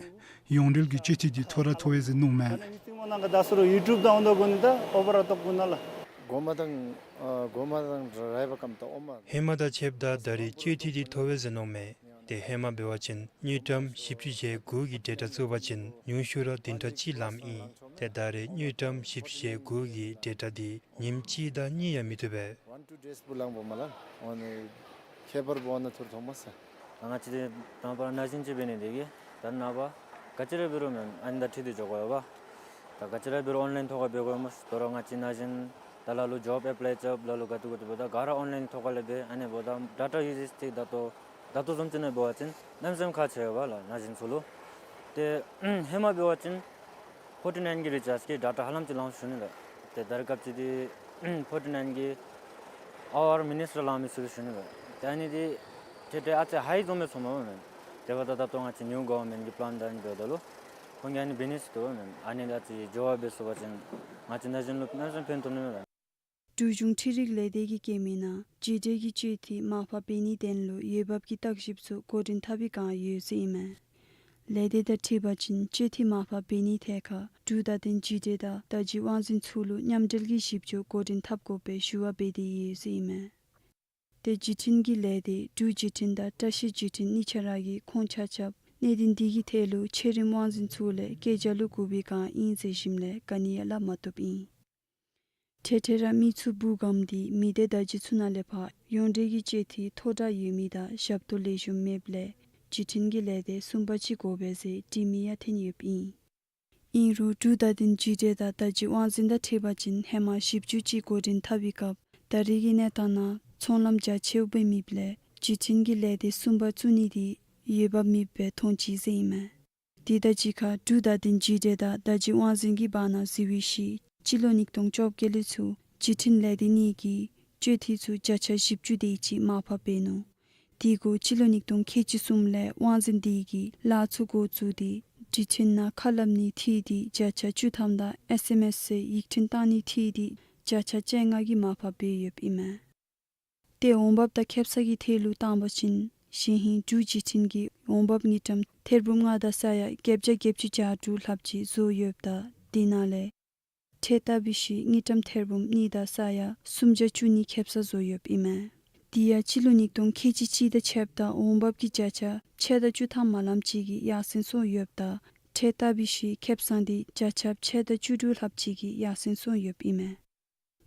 ཡོངས་འབྲེལ་གྱི་སྤྱོད་འཐུས་འདི་མཐོ་ར་མཐོ་བས་ཟེར་མནོཝ་མས། ཨ་ནི་མི་སྟེང་མ་ནང་ག་ད་སུ་རུ་ཡུ་ཊུབ་དང་འོང་དོ་གོ་ནི་ད་ཨོ་བར་ཨ་ཏོག་གུ་ན་ལ། གོ་མ་དང་ཨ་གོ་མ་དང་ར་ཡ་བ་ཀམ་ད་ཨོ་མ། ཧེ་མ་དང་ཕྱདཔ་ད་ད་རེས་སྤྱོད་འཐུས་འདི་མཐོ་བས་ཟེར་མནོཝ་མས། ཏེ་ཧེ་མ་འབད་བ་ཅིན་དངུལ་ཀྲམ་བཞི་བཅུ་ཞེ་དགུ་གི་ཌེ་ཊ་བཙུགས་པ་ཅིན་ཉུང་ཤོས་ར་བདུན་ཕྲག་གཅིག་ལངམ་ཨིན། ཏེ་ད་རེས་དངུལ་ཀྲམ་བཞི་བཅུ་ཞེ་དགུ་གི་ཌེ་ཊ་འདི་ཉིནམ་གཅིག་དང་གཉིས་ཡང་མི་བཏུབ་པས། ཝན་ཊུ་ཌེསི་པུ་ལངམ་མ་ལ། ཨ་ནི་ཁྱད་པར་འབད་ན་ཐུར་ཐོང་མ་ས། ང་བཅས་འདི་དང་པ་ར་ན་གཞོན་ཅིག་འབད་ནི་དེ་གིས་ད་ནངས་པ་ག་ཅི་ར་འབད་རུང་མེན་ཨ་ནི་དང་འཁྲིལ་ཏེ་འགྱོ་དགོ་ཡོད་པ། ད་ག་ཅི་ར་འབད་རུང་ཨོན་ལཱའིན་ཐོག་ཁར་འབད་དགོ་སྨོ། དོ་རུང་ང་བཅས་ན་གཞོན་ད་ལ་ལུ་ཇོབ་ཨེཔ་ལའི་རྐྱབ་ལ་ལུ་ག་ཏེ་ག་ཏེ་འབདཝ་ད་ག་ར་ཨོན་ལཱའིན་ཐོག་ཁ་ལས་འབད། ཨ་ནི་འབདཝ་ད་ཌེ་ཊ་ཡུ་ཟེཇ་ཅིག་ད་ལྟོ་ད་ལྟོ་བཟུམ་ཅིག་ནང་འབད་བ་ཅིན་གནམ་མེད་ས་མེད་ཁག་ཆེ་ཡོད་པ་ལགས་ན་གཞོན་ཚུ་ལུ། ཏེ་ཧེ་མ་འབད་བ་ཅིན་ཕོར་ཊི་ནའིན་གྱི་རི་ཅཱཇ་གིས་ཌེ་ཊ་ཧ་ལམ་ཅིག་ལང་ཞུ་ནི་ལགས། ཏེ་ད་རེས་སྐབས་ཅིག་འདི་ཕོར་ཊི་ནའིན་གྱིས་ཨ་ཝར་མི་ནིཊ་ར་ལང་མི་ཚུགས་ཞུ་ནི་ལགས། ཏེ་ཨ་ནི་འདི་ཏེ་ཏེ་ཨ་ཙི་ཧའི་བཟུམ་སྦེ་སོང་མས་མེན། དེ་འབདཝ་ད་ད་ལྟོ་ང་བཅས་ནིའུ་གོ་ཝར་མེནཊ་གི་པི་ལཱན་དང་ཨ་ནི་འབདཝ་ད་ལུ་ཁོང་གིས་ཨ་ནི་འབད་ནི་ཟེར་དོ་མེན། ཨ་ནི་ཨ་ཙི་འགྱོ་བ་འབད་ཚུགས་པ་ཅིན་ང་བཅས་ན་གཞོན་ལུ་གནམ་མེད་ས་མེད་ཕན་ཐོགས་ནི་མས་ལགས། འབྲུག་གཞུང་འཕྲུལ་རིག་ལས་སྡེ་གིས་བཀོད་མི་ནང་བརྒྱུད་འབྲེལ་གྱི་སྤྱོད་འཐུས་མར་ཕབ་འབད་ནིའི་དོན་ལུ་འོས་འབབ་ཀྱི་བརྟག་ཞིབ་ཚུ་འགོ་འདྲེན་འཐབ་པའི་བསྒང་ཡོད་ཟེར་ཨིན་མས། ལས་སྡེ་དང་འཁྲིལ་བ་ཅིན་སྤྱོད་འཐུས་མར་ཕབ་འབད་ནིའི་ཐད་ཁར་འབྲུག་བརྡ་དོན་བརྒྱུད་འབྲེལ་དང་བརྡ་བརྒྱུད་དབང་འཛིན་ཚུ་ལུ་མཉམ་འབྲེལ་གྱི་ཞིབ་འཇུག་འགོ་འདྲེན་འཐབ་དགོ་པའི་ཞུ་བ་འབད་དེ་ཡོད་ཟེར་ཨིན་མས། ཏེ་བརྒྱུད་འཕྲིན་གྱི་ལས་སྡེ་འབྲུག་བརྒྱུད་འཕྲིན་དང་བཀྲ་ཤིས་བརྒྱུད་འཕྲིན་གཉིས་ཆ་ར་གིས་ཁོང་ཆ་ཁྱབ་གནད་དོན་འདི་གི་ཐད་ལུ་ཆེ་རིམ་དབང་འཛིན་ཚུ་ལས་སྐད་རྒྱག་ལུ་བསྒུག་པའི་བསྒང་ཨིན་ཟེར་ཞུཝ་ལས་ག་ནི་ཡང་སླབ་མ་བཏུབ་ཨིན། འཕྲལ་འཕྲལ་ར་མི་ཚུ་འབུ་སྒམ་སྟེ་མི་སྡེ་བརྡ་བརྒྱུད་ཚུ་ནང་ལས་ཕར་ཡོངས་འབྲེལ་གྱི་སྤྱོད་འཐུས་མཐོ་དྲགས་ཡོད་མི་དང་ཞབས་ཏོག་ལེགས་ཤོམ་མེདཔ་ལས་བརྒྱུད་འཕྲིན་གྱི་ལས་སྡེ་གསུམ་པ་ཅིག་དགོ་པས་ཟེར་འདྲི་མི་ཡང་ཐོན་ཡོདཔ་ཨིན། ཨིན་རུང་འབྲུག་བརྡ་དོན་བརྒྱུད་འབྲེལ་དང་བརྡ་བརྒྱུད་དབང་འཛིན་དང་འཁྲིལ་བ་ཅིན་ཧེ་མ་ཞིབ་འཇུག་ཅིག་འགོ་འདྲེན་འཐབ་པའི་སྐབས་ད་རེས་ཀྱི་གནས་སྟངས་ནང་ཚོང་ལམ་རྒྱ་ཆེཝ་སྦེ་མེདཔ་ལས་བརྒྱུད་འཕྲིན་གྱི་ལས་སྡེ་གསུམ་པ་བཙུགས་ནི་འདི་འོས་འབབ་མེདཔ་སྦེ་མཐོང་ཅི་ཟེར་ཨིན་མས། དེ་དང་གཅིག་ཁར་འབྲུག་བརྡ་དོན་བརྒྱུད་འབྲེལ་དང་བརྡ་བརྒྱུད་དབང་འཛིན་གྱི་བར་ན་གཟིགས་པའི་ཤུལ་སྤྱི་ལོ་ཉིས་སྟོང་བཅོ་བརྒྱད་ལས་ཚུར་བརྒྱུད་འཕྲིན་ལས་སྡེ་གཉིས་ཀྱི་སྤྱོད་འཐུས་ཚུ་བརྒྱ་ཆ་བཞི་བཅུ་དེ་ཅིག་མར་ཕབ་འབད་ནུག། དེ་གུ་སྤྱི་ལོ་ཉིས་སྟོང་ཁལ་གཅིག་གསུམ་ལས་དབང་འཛིན་དེ་གིས་ལཱ་ཚུ་འགོ་བཙུགས་ཏེ་བརྒྱུད་འཕྲིན་ནང་ཁ་སླབ་ནི་འཐུས་འདི་བརྒྱ་ཆ་བཅུ་ཐམ་དང་ཨེསི་ཨེམ་ཨེསི་ཟེར་ཡིག་འཕྲིན་བཏང་ནི་འཐུས་འདི་བརྒྱ་ཆ་བཅོ་ལྔ་གིས་མར་ཕབ་འབད་ཡོདཔ་ཨིན་མས། ཏེ་འོང་འབབ་དང་ཁེབ་ས་གི་ཐད་ལུ་བཏང་བ་ཅིན་གཞེས་ཧིང་འབྲུག་བརྒྱུད་འཕྲིན་གྱིས་འོང་འབབ་དངུལ་ཀྲམ་ཐེར་འབུམ་ལྔ་དང་ས་ཡ་བརྒྱད་བརྒྱ་བརྒྱད་ཅུ་གྱ་དྲུག་ལྷགཔ་ཅིག་བཟོ་ཡོདཔ་ད་དེ་ནང་ལས་ཁྲལ་བཏབ་པའི་ཤུལ་དངུལ་ཀྲམ་ཐེར་འབུམ་གཉིས་དང་ས་ཡ་སུམ་བརྒྱ་བཅུ་གཉིས་ཁེབ་ས་བཟོ་ཡོདཔ་ཨིན་མས། དེ་ཡང་སྤྱི་ལོ་ཉིས་སྟོང་ཁལ་གཅིག་གཅིག་དང་ཕྱདཔ་ད་འོང་འབབ་ཀྱི་བརྒྱ་ཆ་ཕྱེད་དང་བཅུ་ཐམ་མ་ལངམ་ཅིག་གིས་ཡར་སེང་སོང་ཡོདཔ་ད་ཁྲལ་བཏབ་པའི་ཤུལ་ཁེབ་ས་འདི་བརྒྱ་ཆ་ཕྱེད་དང་བཅུ་དྲུག་ལྷགཔ་ཅིག་གིས་ཡར་སེང་སོང་ཡོདཔ་ཨིན་མས།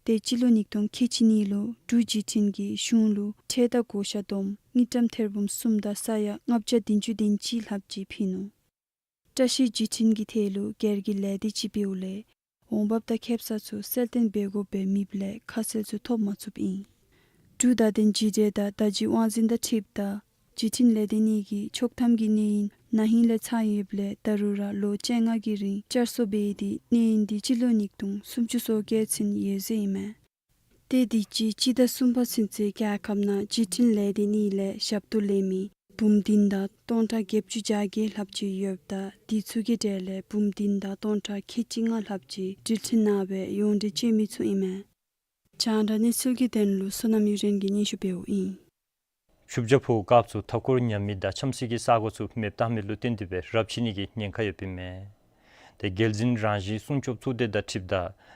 ཏེ་སྤྱི་ལོ་ཉིས་སྟོང་ཁལ་གཅིག་གཉིས་ལུ་འབྲུག་བརྒྱུད་འཕྲིན་གྱིས་གཞུང་ལུ་ཁྲལ་དང་བགོ་བཤའ་བསྡོམས་དངུལ་ཀྲམ་ཐེར་འབུམ་གསུམ་དང་ས་ཡ་ལྔ་བརྒྱ་བདུན་ཅུ་དོན་གཅིག་ལྷགཔ་ཅིག་ཕུལ་ནུག། བཀྲ་ཤིས་བརྒྱུད་འཕྲིན་གྱི་ཐད་ལུ་སྒེར་གྱི་ལས་སྡེ་ཅིག་འབདཝ་ལས་འོང་འབབ་དང་ཁེབ་ས་ཚུ་གསལ་སྟོན་འབད་དགོཔ་སྦེ་མེདཔ་ལས་ཁ་གསལ་ཚུ་ཐོབ་མ་ཚུགསཔ་ཨིན། འབྲུག་བརྡ་དོན་བརྒྱུད་འབྲེལ་དང་བརྡ་བརྒྱུད་དབང་འཛིན་དང་འཁྲིལཝ་ད་བརྒྱུད་འཕྲིན་ལས་སྡེ་གཉིས་ཀྱིས་ཆོག་ཐམ་གྱི་གནས་ཡུན་ན་ཧིང་ལས་ཚང་ཡོདཔ་ལས་ད་རུང་ར་ལོ་བཅོ་ལྔ་གི་རིང་བསྐྱར་གསོ་འབད་དེ་གནས་ཡུན་འདི་སྤྱི་ལོ་ཉིས་སྟོང་སུམ་ཅུ་སོ་བརྒྱད་ཚུན་ཡོད་ཟེར་ཨིན་མས། ཏེ་དུས་ཅི་སྤྱི་ཟླ་གསུམ་པ་ཚུན་ཚོད་རྒྱལ་ཁབ་ནང་བརྒྱུད་འཕྲིན་ལས་སྡེ་གཉིས་ལས་ཞབས་ཏོག་ལེན་མི་འབུམ་བདུན་དང་སྟོང་ཕྲག་བརྒྱད་ཅུ་གྱ་བརྒྱད་ལྷགཔ་ཅིག་ཡོདཔ་ད་དེ་ཚུ་གི་གྲས་ལས་འབུམ་བདུན་དང་སྟོང་ཕྲག་ཁལ་གཅིག་ལྔ་ལྷགཔ་ཅིག་འགྲུལ་འཕྲིན་ནང་སྦེ་ཡོངས་འབྲེལ་སྤྱོད་མི་ཚུ་ཨིན་མས། རྒྱང་བསྒྲགས་གནས་ཚུལ་གྱི་དོན་ལུ་བསོད་ནམས་གཡུ་སྒྲོན་གྱིས་སྙན་ཞུ་འབདཝ་ཨིན། ཆུ་བྱ་ཕོཝ་དཀརཔོ་ཚུ་མཐའ་འཁོར་ཉམས་མི་དང་འཁྱམ་སའི་ས་གོ་ཚུ་མེདཔ་བཏང་མི་ལུ་བརྟེན་ཏེ་སྦེ་རབས་ཆད་ནི་གི་ཉེན་ཁ་ཡོདཔ་ཨིན་མས། ཏེ་རྒྱལ་འཛིན་རང་བཞིན་སྲུང་སྐྱོབ་ཚོགས་སྡེ་དང་འཁྲིལཝ་ད་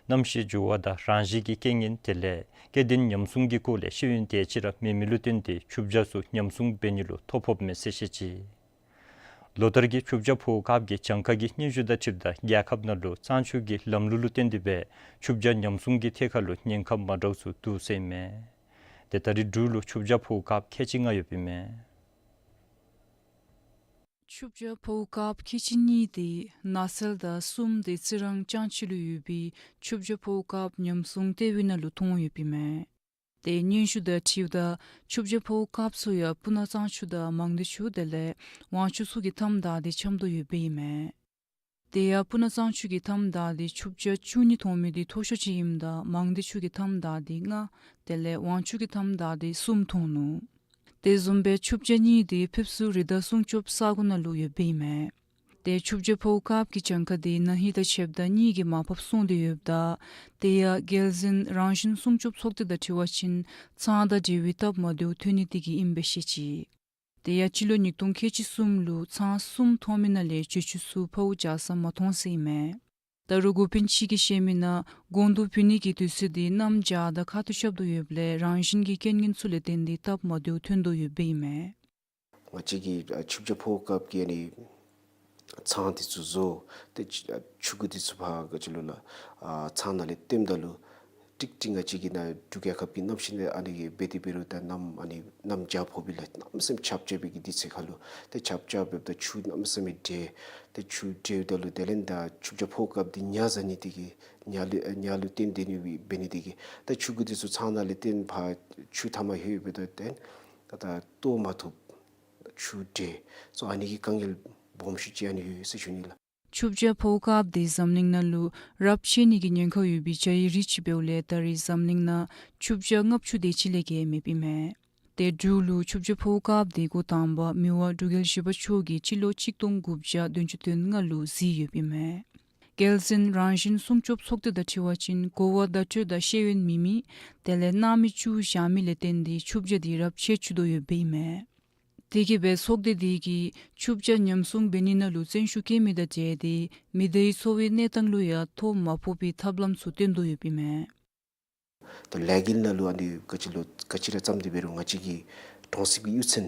གནམ་གཤིས་འགྱུར་བ་དང་རང་བཞིན་གྱི་རྐྱེན་ངན་དེ་ལས་སྐྱེ་ལྡན་ཉམས་སྲུང་གི་སྐོར་ལས་ཤེས་ཡོན་དེ་ཅིག་ར་མེད་མི་ལུ་བརྟེན་ཏེ་ཆུ་བྱ་ཚུ་ཉམས་སྲུང་འབད་ནི་ལུ་ཐོ་ཕོགཔ་མས་ཟེར་བཤད་ཅི། ལོ་ལྟར་གྱི་ཆུ་བྱ་ཕོཝ་དཀརཔོ་གི་གྱངས་ཁ་གི་སྙན་ཞུ་དང་འཁྲིལཝ་ད་རྒྱལ་ཁབ་ནང་ལུ་གཙང་ཆུ་གི་ལམ་ལུགས་ལུ་བརྟེན་ཏེ་སྦེ་ཆུ་བྱ་ཉམས་སྲུང་གི་ཐད་ཁར་ལུ་ཉེན་ཁ་མ་འདྲཝ་ཚུ་འདུག་ཟེར་ཨིན་མས། ཏེ་ད་རེས་འབྲུག་ལུ་ཆུ་བྱ་ཕོཝ་དཀརཔོ་ཁལ་གཅིག་ལྔ་ཡོདཔ་ཨིན་མས། ཆུ་བྱ་ཕོཝ་དཀརཔོ་ཁལ་གཅིག་གཉིས་དེ་ནགས་ཚལ་དང་གསུམ་དེ་རྩི་རང་ལྕང་ཕྱི་ལུ་ཡོད་པའི་ཆུ་བྱ་ཕོཝ་དཀརཔོ་ཉམས་སྲུང་ལྟེ་བའི་ནང་ལུ་ཐོན་ཡོདཔ་ཨིན་མས། ཏེ་སྙན་ཞུ་དང་འཁྲིལཝ་ད་ཆུ་བྱ་ཕོཝ་དཀརཔོ་ཚུ་ཡང་སྤུ་ན་གཙང་ཆུ་དང་མང་སྡེ་ཆུ་དེ་ལས་ཝང་ཆུ་ཚུ་གི་མཐའམ་བདའ་སྟེ་འཁྱམས་དོ་ཡོདཔ་ཨིན་མས། དེ་ཡང་སྤུ་ན་གཙང་ཆུ་གི་མཐའམ་བདའ་སྟེ་ཆུ་བྱ་བཅུ་གཉིས་ཐོན་མི་དེ་མཐོ་ཤོས་ཅིག་ཨིནམ་ད་མང་སྡེ་ཆུ་གི་མཐའམ་བདའ་སྟེ་ལྔ་དེ་ལས་ཝང་ཆུ་གི་མཐའམ་བདའ་སྟེ་གསུམ་ཐོན་ནུག། དེ་བཟུམ་སྦེ་ཆུ་བྱ་གཉིས་དེ་ཕེབས་བསུ་རི་དྭགས་སྲུང་སྐྱོབ་ས་གོ་ནང་ལུ་ཡོདཔ་ཨིན་མས། ཏེ་ཆུ་བྱ་ཕོཝ་དཀརཔོ་གི་གྱངས་ཁ་དེ་ན་ཧིང་དང་ཕྱདཔ་ད་གཉིས་ཀྱིས་མར་ཕབ་སོང་སྟེ་ཡོདཔ་ད་དེ་ཡང་རྒྱལ་འཛིན་རང་བཞིན་སྲུང་སྐྱོབ་ཚོགས་སྡེ་དང་འཁྲིལ་བ་ཅིན་ཚང་དང་འབྲེལ་བའི་སྟབས་མ་བདེཝ་ཐོན་ནི་དེ་གིས་ཨིནམ་སྦེ་བཤད་ཅི། དེ་ཡང་སྤྱི་ལོ་ཉིས་སྟོང་ཁལ་གཅིག་གསུམ་ལུ་ཚང་གསུམ་ཐོན་མི་ནང་ལས་བྱི་ཅུང་ཚུ་ཕོཝ་རྒྱག་ས་མ་ཐོན་ཟེར་ཨིན་མས། ད་རུང་འགོ་དཔོན་ཅིག་གིས་བཤད་མི་ནང་དགོང་དུ་བུད་ནི་གི་དུས་ཚོད་དེ་གནམ་བྱཱར་དང་ཁ་ཐུག་རྐྱབ་དོ་ཡོདཔ་ལས་རང་བཞིན་གྱི་རྐྱེན་ངན་ཚུ་ལས་བརྟེན་ཏེ་སྟབས་མ་བདེཝ་ཐོན་དོ་ཡོདཔ་ཨིན་མས། ང་བཅས་ཀྱིས་ཨ་ཆུ་བྱ་ཕོཝ་དཀརཔོ་གི་ཨ་ནི་ཚང་དེ་ཚུ་བཟོ་སྟེ་ཆུ་ཆུ་གུ་དེ་ཚུ་ཕར་ག་ཅི་ལོ་ལགས་ཨ་ཚང་ནང་ལས་བཏོནམ་ད་ལུ་ ཀྲིག་ཀྲི་ང་བཅས་ཀྱི་ནཱ་འབྲུག་རྒྱལ་ཁབ་ཀྱི་གནམ་གཤིས་ནང་ཨ་ནི་འབད་དེ་འབད་རུང་ད་གནམ་ཨ་ནི་གནམ་བྱཱར་ཕོག་པའི་ལས་གནམ་མེད་ས་མེད་ཆརཔ་རྐྱབ་པའི་གི་དུས་ཚོད་ཁར་ལུ་ཏེ་ཆརཔ་རྐྱབ་འབདཝ་ད་ཆུ་གནམ་མེད་ས་མེད་འདྲེས། ཏེ་ཆུ་འདྲེསཝ་ད་ལུ་དེ་ལས་ད་ཆུ་བྱཱར་ཕོག་སྐབས་འདི་ཉ་བཟའ་ནི་དེ་གིས་ཉ་ལུ་ཨ་ཉ་ལུ་བརྟེན་ཏེ་ནི་འབད་ནི་དེ་གིས་ད་ཆུ་གི་དེ་ཚུ་ཚང་ནང་ལས་བརྟེན་ཕར་ཆུ་མཐའ་མར་ལྷོད་འབདཝ་ད་ཏེ་ད་ད་བཏོག་མ་ཐུབ། ཆུ་འདྲེས་སོ་ཨ་ནི་གི་དཀའ་ངལ་སྦོམ་ཤོས་ཅིག་ཨ་ནི་ཡོད་ཟེར་ཞུ་ནི་ལགས། ཆུ་བྱཱར་ཕོག་སྐབས་འདི་འཛམ་གླིང་ནང་ལུ་རབས་ཆད་ནི་གི་ཉེན་ཁ་ཡོད་པའི་བྱ་ཡི་རིགས་ཅིག་འབདཝ་ལས་ད་རེས་འཛམ་གླིང་ནང་ཆུ་བྱཱར་ལྔ་བཅུ་དེ་ཅིག་ལས་བརྒལ་མེདཔ་ཨིན་མས། ཏེ་འབྲུག་ལུ་ཆུ་བྱཱར་ཕོག་སྐབས་འདི་འགོ་དང་པ་མི་དབང་འབྲུག་རྒྱལ་བཞི་པ་མཆོག་གིས་སྤྱི་ལོ་གཅིག་སྟོང་དགུ་བརྒྱ་བདུན་ཅུ་དོན་ལྔ་ལུ་གཟིགས་ཡོདཔ་ཨིན་མས། རྒྱལ་བཙུན་རང་བཞིན་སྲུང་སྐྱོབ་ཚོགས་སྡེ་དང་འཁྲིལ་བ་ཅིན་གོ་བ་བརྡ་སྤྲོད་དང་ཤེས་ཡོན་མེད་མི་དེ་ལས་སྣང་མེད་བཅུག་བཞག་མི་ལས་བརྟེན་ཏེ་ཆུ་བྱཱར་འདི་རབས་ཆད་བཅུག་དོ་ཡོདཔ་ཨིན་མས། དེ་གིས་སྦེ་ཚོགས་སྡེ་འདི་གིས་ཆུ་བྱཱར་ཉམས་སྲུང་འབད་ནི་ནང་ལུ་བརྩོན་ཤུགས་བསྐྱེད་མི་དང་འབྲེལ་ཏེ་མི་སྡེའི་འཚོ་བའི་གནས་སྟངས་ལུ་ཡང་ཐོ་མ་ཕོག་པའི་ཐབས་ལམ་ཚུ་བཏོན་དོ་ཡོདཔ་ཨིན་མས། ད་ལས་འགུལ་ནང་ལུ་ཨ་ནི་ག་ཅི་ལུ་ག་ཅི་ར་བརྩམས་ཏེ་འབད་རུང་ང་བཅས་ཀྱི་གྲོང་གསེབ་ཀྱི་གཡུས་ཚན་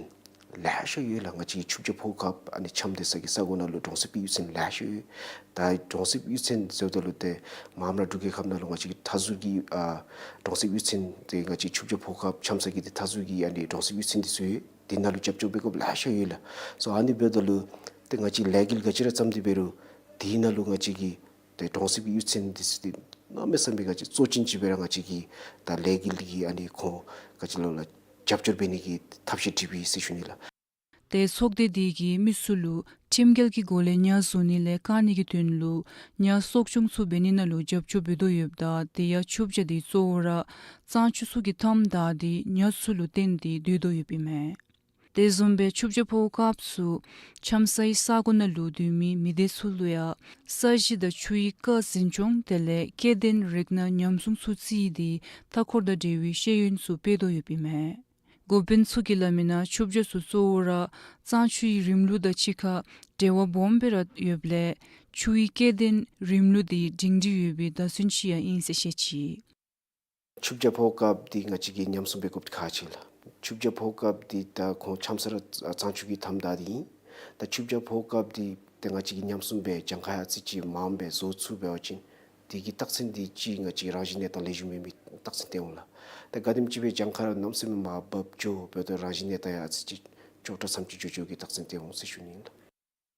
ལེ་ཤ་ཡོད་ལགས། ང་བཅས་ཀྱི་ཆུ་བྱཱར་ཕོག་སྐབས་ཨ་ནི་འཁྱམས་སྡོད་ས་གི་ས་གོ་ནང་ལུ་གྲོང་གསེབ་ཀྱི་གཡུས་ཚན་ལེ་ཤ་ཡོད། ད་གྲོང་གསེབ་གཡུས་ཚན་ཟེརཝ་ད་ལུ་ཏེ་མ་ཧཱ་མ་ར་འབྲུག་རྒྱལ་ཁབ་ནང་ལུ་ང་བཅས་ཀྱི་མཐའ་ཟུར་གྱི་ཨ་གྲོང་གསེབ་གཡུས་ཚན་ཏེ་ང་བཅས་ཆུ་བྱཱར་ཕོག་སྐབས་འཁྱམས་ས་གི་ཏེ་མཐའ་ཟུར་གྱི་ཨ་ནི་གྲོང་གསེབ་གཡུས་ཚན་འདི་ཚུ་ཡོད། དེ་ནང་ལུ་རྒྱབ་སྐྱོར་འབད་དགོཔ་ལེ་ཤ་ཡོད་ལགས། སོ་ཨ་ནི་འབདཝ་ད་ལུ་ཏེ་ང་བཅས་ལས་འགུལ་ག་ཅི་ར་བརྩམས་ཏེ་འབད་རུང་དེ་ནང་ལུ་ང་བཅས་ཀྱི་ཏེ་གྲོང་གསེབ་ཀྱི་གཡུས་ཚན་འདི་ཚུ་ཏེ་གནམ་མེད་ས་མེད་ང་བཅས་གཙོ་ཅན་ཅིག་སྦེ་ར་ང་བཅས་ཀྱིས་ད་ལས་འགུལ་གྱི་ཨ་ནི་ཁོང་ག་ཅི་ལོ་ལགས་རྒྱབ་སྐྱོར་འབད་ནི་གི་ཐབས་ཤེས་བསྒྲིགས་པས་ཟེར་ཞུ་ནི་ལགས། ཏེ་ཚོགས་སྡེ་འདི་གིས་མི་ཚུ་ལུ་ཁྲིམས་འགལ་གྱི་སྒོ་ལས་ཉ་བཟུང་ནི་ལས་བཀག་ནི་གི་དོན་ལུ་ཉ་གསོ་སྐྱོང་ཚུ་འབད་ནི་ནང་ལུ་རྒྱབ་སྐྱོར་འབད་དོ་ཡོདཔ་ད་དེ་ཡང་ཆུ་བྱཱར་འདི་གཙོ་བོ་ར་གཙང་ཆུ་ཚུ་གི་མཐའམ་བདའ་སྟེ་ཉ་ཚུ་ལུ་བརྟེན་ཏེ་སྡོད་དོ་ཡོདཔ་ཨིན་མས། དེ་བཟུམ་སྦེ་ཆུ་བྱཱར་ཕོག་སྐབས་སུ་འཁྱམས་སའི་ས་གོ་ནང་ལུ་སྡོད་མི་མི་སྡེ་ཚུ་ལུ་ཡང་ས་གཞི་དང་ཆུའི་རྐ་འཛིན་སྐྱོང་དེ་ལས་སྐྱེ་ལྡན་རིགས་སྣ་ཉམས་སྲུང་ཚུ་བརྩིས་ཏེ་མཐའ་འཁོར་དང་འབྲེལ་བའི་ཤེས་ཡོན་ཚུ་སྤེལ་དོ་ཡོདཔ་ཨིན་མས། འགོ་དཔོན་ཚུ་གིས་སླབ་མི་ནང་ཆུ་བྱཱར་ཚུ་གཙོ་བོ་ར་གཙང་ཆུའི་རིམ་ལུགས་དང་གཅིག་ཁར་འབྲེལ་བ་སྦོམ་སྦེ་ར་ཡོདཔ་ལས་ཆུའི་སྐྱེ་ལྡན་རིམ་ལུགས་འདི་སྒྲིང་སྒྲི་ཡོད་པའི་བརྡ་མཚོན་ཅིག་ཡང་ཨིན་ཟེར་བཤད་ཅི། ཆུ་བྱཱར་ཕོག་སྐབས་འདི་ང་བཅས་ཀྱིས་ཉམས་སྲུང་འབད་དགོཔ་ཁག་ཆེ་ལགས། ཆུ་བྱཱར་ཕོག་སྐབས་འདི་ད་ཁོང་འཁྱམས་ས་ར་གཙང་ཆུ་གི་མཐའམ་བདའ་སྟེ་ཨིན། ད་ཆུ་བྱཱར་ཕོག་སྐབས་འདི་ཏེ་ང་བཅས་ཀྱིས་ཉམས་སྲུང་འབད་གྱངས་ཁ་ཡང་ཨ་ཙི་ཅིག་མངམ་སྦེ་བཟོ་ཚུགས་འབད་བ་ཅིན་དེ་གི་རྟགས་མཚན་འདི་ཅིག་ང་བཅས་རང་བཞིན་གནས་སྟངས་ལེགས་ཤོམ་མེད་མི་རྟགས་མཚན་སྟོན་འོང་ལགས། ད་ག་དེམ་ཅིག་སྦེ་གྱངས་ཁ་ར་གནམ་མེད་ས་མེད་མར་བབས་འགྱོ་འབདཝ་ད་རང་བཞིན་གནས་སྟངས་ཡང་ཨ་ཙི་ཅིག་སྐྱོ་དྲགས་ཙམ་ཅིག་འགྱོ་འགྱོ་གི་རྟགས་མཚན་སྟོན་འོང་ཟེར་ཞུ་ནི་ཨིན་ལགས།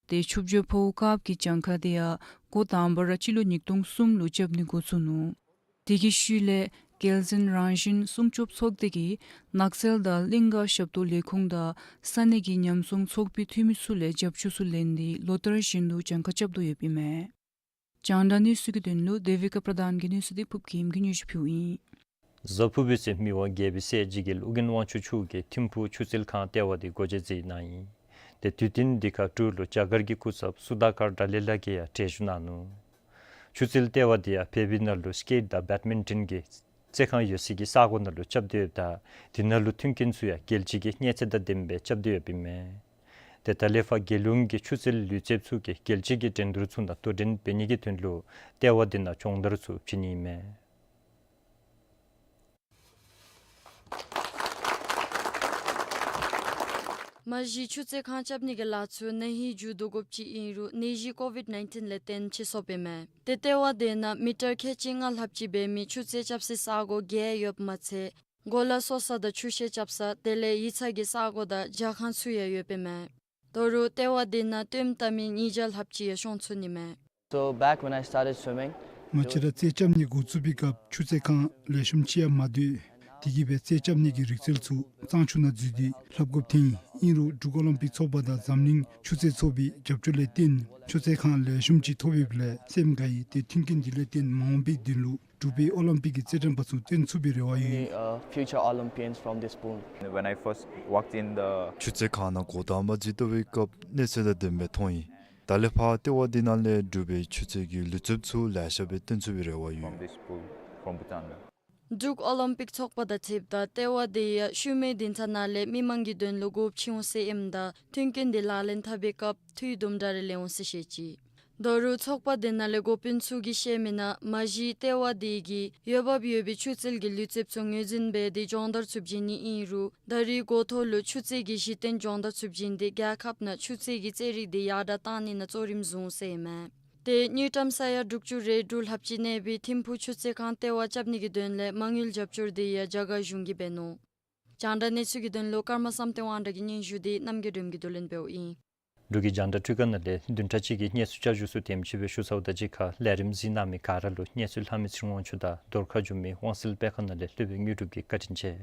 ཏེ་ཆུ་བྱཱར་ཕོག་སྐབས་ཀྱི་གྱངས་ཁ་དེ་ཡང་འགོ་དང་པ་ར་སྤྱི་ལོ་ཉིས་སྟོང་གསུམ་ལུ་རྐྱབ་ནི་འགོ་བཙུགས་ནུག། དེ་གི་ཤུལ་ལས་རྒྱལ་བཙུན་རང་བཞིན་སྲུང་སྐྱོབ་ཚོགས་སྡེ་གིས་ནགས་ཚལ་དང་གླིང་ག་ཞབས་ཏོག་ལས་ཁུངས་དང་ས་གནས་ཀྱི་ཉམས་སྲུང་ཚོགས་པའི་འཐུས་མི་ཚུ་ལས་རྒྱབ་སྐྱོར་ཚུ་ལེན་ཏེ་ལོ་ལྟར་བཞིན་དུ་གྱངས་ཁ་རྐྱབ་དོ་ཡོདཔ་ཨིན་མས། རྒྱང་བསྒྲགས་གནས་ཚུལ་གྱི་དོན་ལུ་དེ་བི་ཀ་པྲ་དཱན་གྱི་གནས་ཚུལ་འདི་ཕུབ་ཀྱིས་ཨིམ་གིས་སྙན་ཞུ་ཕུལཝ་ཨིན། གཟའ་ཕུར་བུའི་ཚེ་མི་དབང་རྒྱལ་པོའི་སྲས་འཇིགས་རྒྱལ་ཨོ་རྒྱན་དབང་ཕྱུག་མཆོག་གིས་ཐིམ་ཕུག་ཆུ་རྩལ་ཁང་ལྟེ་བ་འདི་སྒོ་འབྱེད་མཛད་གནང་ཡི། ཏེ་དུས་སྟོན་འདི་ཁར་འབྲུག་ལུ་རྒྱ་གར་གྱི་སྐུ་ཚབ་སུ་དཱ་ཀར་ཌཱ་ལི་ལགས་ཀྱིས་ཡང་གྲལ་བཞུགས་གནང་ནུག། ཆུ་རྩལ་ལྟེ་བ་འདི་ཡང་བལ་པོའི་ནང་ལུ་སི་ཀེཊ་དང་བེཌ་མིན་ཊོན་གྱི་རྩེད་ཁང་ཡོད་སའི་གི་ས་གོ་ནང་ལུ་རྐྱབ་སྟེ་ཡོདཔ་ད་དེ་ནང་ལུ་མཐུན་རྐྱེན་ཚུ་ཡང་རྒྱལ་སྤྱི་གི་མཉེན་ཆས་དང་ལྡནམ་སྦེ་རྐྱབ་སྟེ་ཡོདཔ་ཨིན་མས། ཏེ་ད་ལས་ཕར་རྒྱལ་ཡོངས་ཀྱི་ཆུ་རྩལ་ལུས་རྩལཔ་ཚུ་གིས་རྒྱལ་སྤྱི་གི་འགྲན་བསྡུར་ཚུ་ནང་དོ་འགྲན་འབད་ནི་གི་དོན་ལུ་ལྟེ་བ་འདི་ནང་སྦྱོང་བརྡར་ཚུ་བྱིན་ནི་ཨིན་མས། མ་གཞི་ཆུ་རྩལ་ཁང་རྐྱབ་ནི་གི་ལཱ་ཚུ་ན་ཧིང་མཇུག་བསྡུ་དགོཔ་ཅིག་ཨིན་རུང་ནད་གཞི་ཀོ་ཝིཌ་ནའིན་ཊིན་ལས་བརྟེན་ཕྱིས་སོངམ་ཨིན་མས། ཏེ་ལྟེ་བ་འདི་ནང་མི་ཊར་ཁལ་གཅིག་ལྔ་ལྷགཔ་ཅིག་འབད་མི་ཆུ་རྩལ་རྐྱབ་སའི་ས་གོ་བརྒྱད་ཡོདཔ་མ་ཚད་གོ་ལ་གསོ་ས་དང་ཆུ་ཤེལ་རྐྱབ་ས་དེ་ལས་ཡིག་ཚང་གི་ས་གོ་དང་ཇ་ཁང་ཚུ་ཡང་ཡོདཔ་ཨིན་མས། ད་རུང་ལྟེ་བ་འདི་ནང་སྟོནམ་བཏབ་མི་ཉིས་བརྒྱ་ལྷགཔ་ཅིག་ཡང་ཤོང་ཚུགས་ནི་མས། So back when I started swimming, ང་བཅས་ར་རྩལ་རྐྱབ་ནི་འགོ་བཙུགས་པའི་སྐབས་ཆུ་རྩལ་ཁང་ལེགས་ཤོམ་ཅིག་ཡང་མ་འདུག། དེ་གིས་སྦེ་རྩལ་རྐྱབ་ནི་གི་རིག་རྩལ་ཚུ་གཙང་ཆུ་ནང་འཛུལ་ཏེ་ལྷབ་དགོཔ་ཐོན་ཡི། ཨིན་རུང་འབྲུག་ཨོ་ལིམ་པིག་ཚོགས་པ་དང་འཛམ་གླིང་ཆུ་རྩལ་ཚོགས་པའི་རྒྱབ་སྐྱོར་ལས་བརྟེན་ཆུ་རྩལ་ཁང་ལེགས་ཤོམ་ཅིག་ཐོབ་ཡོདཔ་ལས་སེམས་དགའ་ཡི། ཏེ་མཐུན་རྐྱེན་འདི་ལས་བརྟེན་མ་འོངས་པའི་དོན་ལུ་འབྲུག་པའི་ཨོ་ལིམ་པིག་གི་རྩེད་འགྲན་པ་ཚུ་སྟོན་ཚུགས་པའི་རེ་བ་ཡོད། Many, uh, future Olympians from this pool. When I first walked in the ཆུ་རྩལ་ཁང་ནང་འགོ་དང་པ་འཛུལ་བལྟ་བའི་སྐབས་གནས་ཚུལ་དང་ལྡནམ་སྦེ་མཐོང་ཡི། ད་ལས་ཕར་ལྟེ་བ་འདི་ནང་ལས་འབྲུག་པའི་ཆུ་རྩལ་གྱི་ལུས་རྩལཔ་ཚུ་ལེ་ཤ་སྦེ་སྟོན་ཚུགས་པའི་རེ་བ་ཡོད། From this pool, from Bhutan. འབྲུག་ཨོ་ལིམ་པིག་ཚོགས་པ་དང་འཁྲིལཝ་ད་ལྟེ་བ་འདི་ཡང་ཤུལ་མའི་བདུན་ཕྲག་ནང་ལས་མི་མང་གི་དོན་ལུ་སྒོ་ཕྱེ་འོང་ཟེར་ཨིནམ་ད་མཐུན་རྐྱེན་འདི་ལག་ལེན་འཐབ་པའི་སྐབས་འཐུས་དུམ་གྲ་རེ་ལེན་འོང་ཟེར་བཤད་ཅི། ད་རུང་ཚོགས་པ་འདི་ནང་ལས་འགོ་དཔོན་ཚུ་གིས་བཤད་མི་ནང་མ་གཞི་ལྟེ་བ་འདི་གིས་འོས་འབབ་ཡོད་པའི་ཆུ་རྩལ་གྱི་ལུས་རྩལཔ་ཚུ་ངོས་འཛིན་འབད་དེ་སྦྱོང་བརྡར་ཚུ་བྱིན་ནི་ཨིན་རུང་ད་རེས་འགོ་ཐོག་ལུ་ཆུ་རྩལ་གྱི་གཞི་རྟེན་སྦྱོང་བརྡར་ཚུ་བྱིན་ཏེ་རྒྱལ་ཁབ་ནང་ཆུ་རྩལ་གྱི་རྩེད་རིགས་འདི་ཡར་དྲག་བཏང་ནི་ནང་གཙོ་རིམ་བཟུང་ཟེར་ཨིན་མས། ཏེ་དངུལ་ཀྲམ་ས་ཡ་དྲུག་ཅུ་རེ་དྲུག་ལྷགཔ་ཅིག་གནས་པའི་ཐིམ་ཕུག་ཆུ་ཚོད་ཁང་ལྟེ་བ་རྐྱབ་ནི་གི་དོན་ལས་མ་དངུལ་རྒྱབ་སྐྱོར་དེ་ཡང་རྒྱ་གར་གཞུང་གིས་འབད་ནུག། རྒྱང་བསྒྲགས་གནས་ཚུལ་གྱི་དོན་ལུ་ཀརྨ་བསམ་གཏན་དབང་གྲགས་ཀྱི་སྙན་ཞུ་དེ་རྣམ་རྒྱལ་སྒྲོལམ་གྱིས་བསྡུ་ལེན་འབདཝ་ཨིན། འབྲུག་གི་རྒྱང་བསྒྲགས་ཁྲི་ཀ་ནང་ལས་བདུན་ཕྲག་གཅིག་གི་གནས་ཚུལ་བསྐྱར་ཞུ་ཚུ་དེམ་ཅིག་སྦེ་ཞུ་ཚརཝ་ད་གཅིག་ཁར་ལས་རིམ་གཟིགས་གནང་མི་ག་ར་ལུ་གནས་ཚུལ་ལྷག་མི་ཚེ་རིང་དབང་ཕྱུག་དང་རྫོང་ཁ་རྒྱུད་མི་དབང་སེལ་པད་ཁ་ནང་ལས་སློབ་དཔོན་དངོས་གྲུབ་ཀྱིས་བཀའ་དྲིན་ཆེ།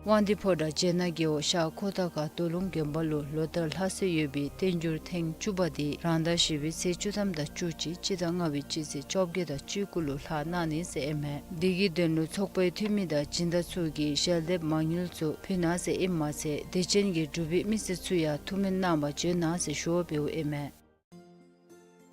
དབང་འདུས་ཕོ་བྲང་བྱེད་ནག་རྒེད་འོག་ཤར་ཁོ་ཐང་ཁ་སྟོད་ལུང་དགོན་པ་ལུ་ལོ་ལྟར་ལྷག་སྲོལ་ཡོད་པའི་བསྟན་འགྱུར་ཐེངས་བཅུ་པ་དེ་རང་ཟླ་བཞི་པའི་ཚེས་བཅུ་ཐམ་དང་བཅུ་གཅིག་སྤྱི་ཟླ་ལྔ་པའི་སྤྱི་ཚེས་བཅོ་བརྒྱད་དང་བཅུ་དགུ་ལུ་ལྷག་གནང་ནི་ཟེར་ཨིན་མས། དེ་གི་དོན་ལུ་ཚོགས་པའི་འཐུས་མི་དང་སྦྱིན་བདག་ཚུ་གིས་ཞལ་འདེབས་མ་དངུལ་ཚུ་ཕུལ་གནང་ཟེར་ཨིནམ་མ་ཚད་དད་ཅན་གྱི་འབྲུག་པའི་མི་སེར་ཚུ་ཡང་ཐུགས་སྨོན་གནང་བར་བྱོན་གནང་ཟེར་ཞུ་བ་འབདཝ་ཨིན་མས།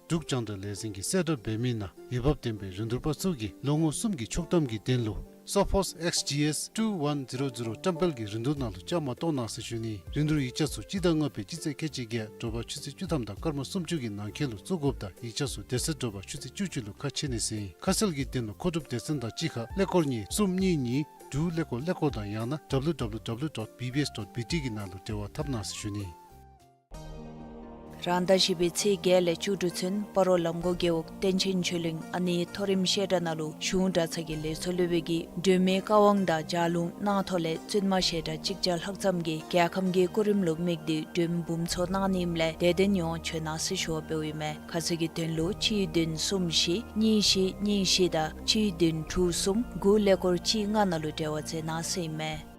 འབྲུག་རྒྱང་བསྒྲགས་ལས་འཛིན་གྱིས་གསལ་བསྒྲགས་འབད་མི་ནང་འོས་འབབ་ལྡན་པའི་རིན་བསྡུར་པ་ཚུ་གིས་ལོ་ངོ་གསུམ་གྱི་ཆོག་ཐམ་གྱི་དོན་ལུ་Sophos X G S two one zero zero བཀྲམ་སྤེལ་གྱི་རིན་བསྡུར་ནང་ལུ་བཅའ་མར་གཏོགས་གནང་ཟེར་ཞུ་ནི། རིན་བསྡུར་ཡིག་ཆ་ཚུ་སྤྱི་ཟླ་ལྔ་པའི་སྤྱི་ཚེས་ཁལ་གཅིག་བརྒྱད་དྲོ་པ་ཆུ་ཚོད་བཅུ་ཐམ་དང་སྐར་མ་སུམ་ཅུ་གི་ནང་འཁོད་ལུ་བཙུགས་དགོཔ་དང་ཡིག་ཆ་ཚུ་དེ་ཚེ་དྲོ་པ་ཆུ་ཚོད་བཅུ་གཅིག་ལུ་ཁ་ཕྱེ་ནི་ཟེར་ཨིན། ཁ་གསལ་གྱི་དོན་ལུ་མཁོ་སྒྲུབ་སྡེ་ཚན་དང་གཅིག་ཁར་ཀླད་ཀོར་གཉིས་གསུམ་གཉིས་གཉིས་དྲུག་ཀླད་ཀོར་ཀླད་ཀོར་དང་ཡང་ན་W W W dot B B S dot B T གི་ནང་ལུ་འབྲེལ་བ་འཐབ་གནང་ཟེར་ཞུ་ནི། རང་ཟླ་བཞི་པའི་ཚེས་བརྒྱད་ལས་བཅུ་དྲུག་ཚུན་སྤ་རོ་ལམ་གོང་རྒེད་འོག་བསྟན་ཆེན་ཆོས་གླིང་ཨ་ནེའི་མཐོ་རིམ་བཤད་གྲྭ་ནང་ལུ་གཞུང་གྲྭ་ཚང་གི་ལས་ཚོགས་སློབ་དཔོན་གྱིས་སྒྲོལ་མའི་བཀའ་དབང་དང་ལྗགས་ལུང་གནང་ཐོག་ལས་བཙུན་མ་བཤད་གྲྭ་གཅིག་བརྒྱ་ལྷག་ཙམ་གྱིས་རྒྱལ་ཁམས་ཀྱི་སྐུ་རིམ་ལུ་དམིགས་ཏེ་སྒྲོལ་མ་འབུམ་ཚོགས་གནང་ནི་ཨིནམ་ལས་དད་ལྡན་ཡོངས་བྱོན་གནང་ཟེར་ཞུ་བ་འབདཝ་ཨིན་མས། ཁ་གསལ་གྱི་དོན་ལུ་གཅིག་བདུན་གསུམ་བཞི་གཉིས་བཞི་གཉིས་བཞི་དང་གཅིག་བདུན་དྲུག་གསུམ་དགུ་ཀླད་ཀོར་གཅིག་ལྔ་ནང་ལུ་འབྲེལ་བ་མཛད་གནང་ཟེར་ཨིན་མས།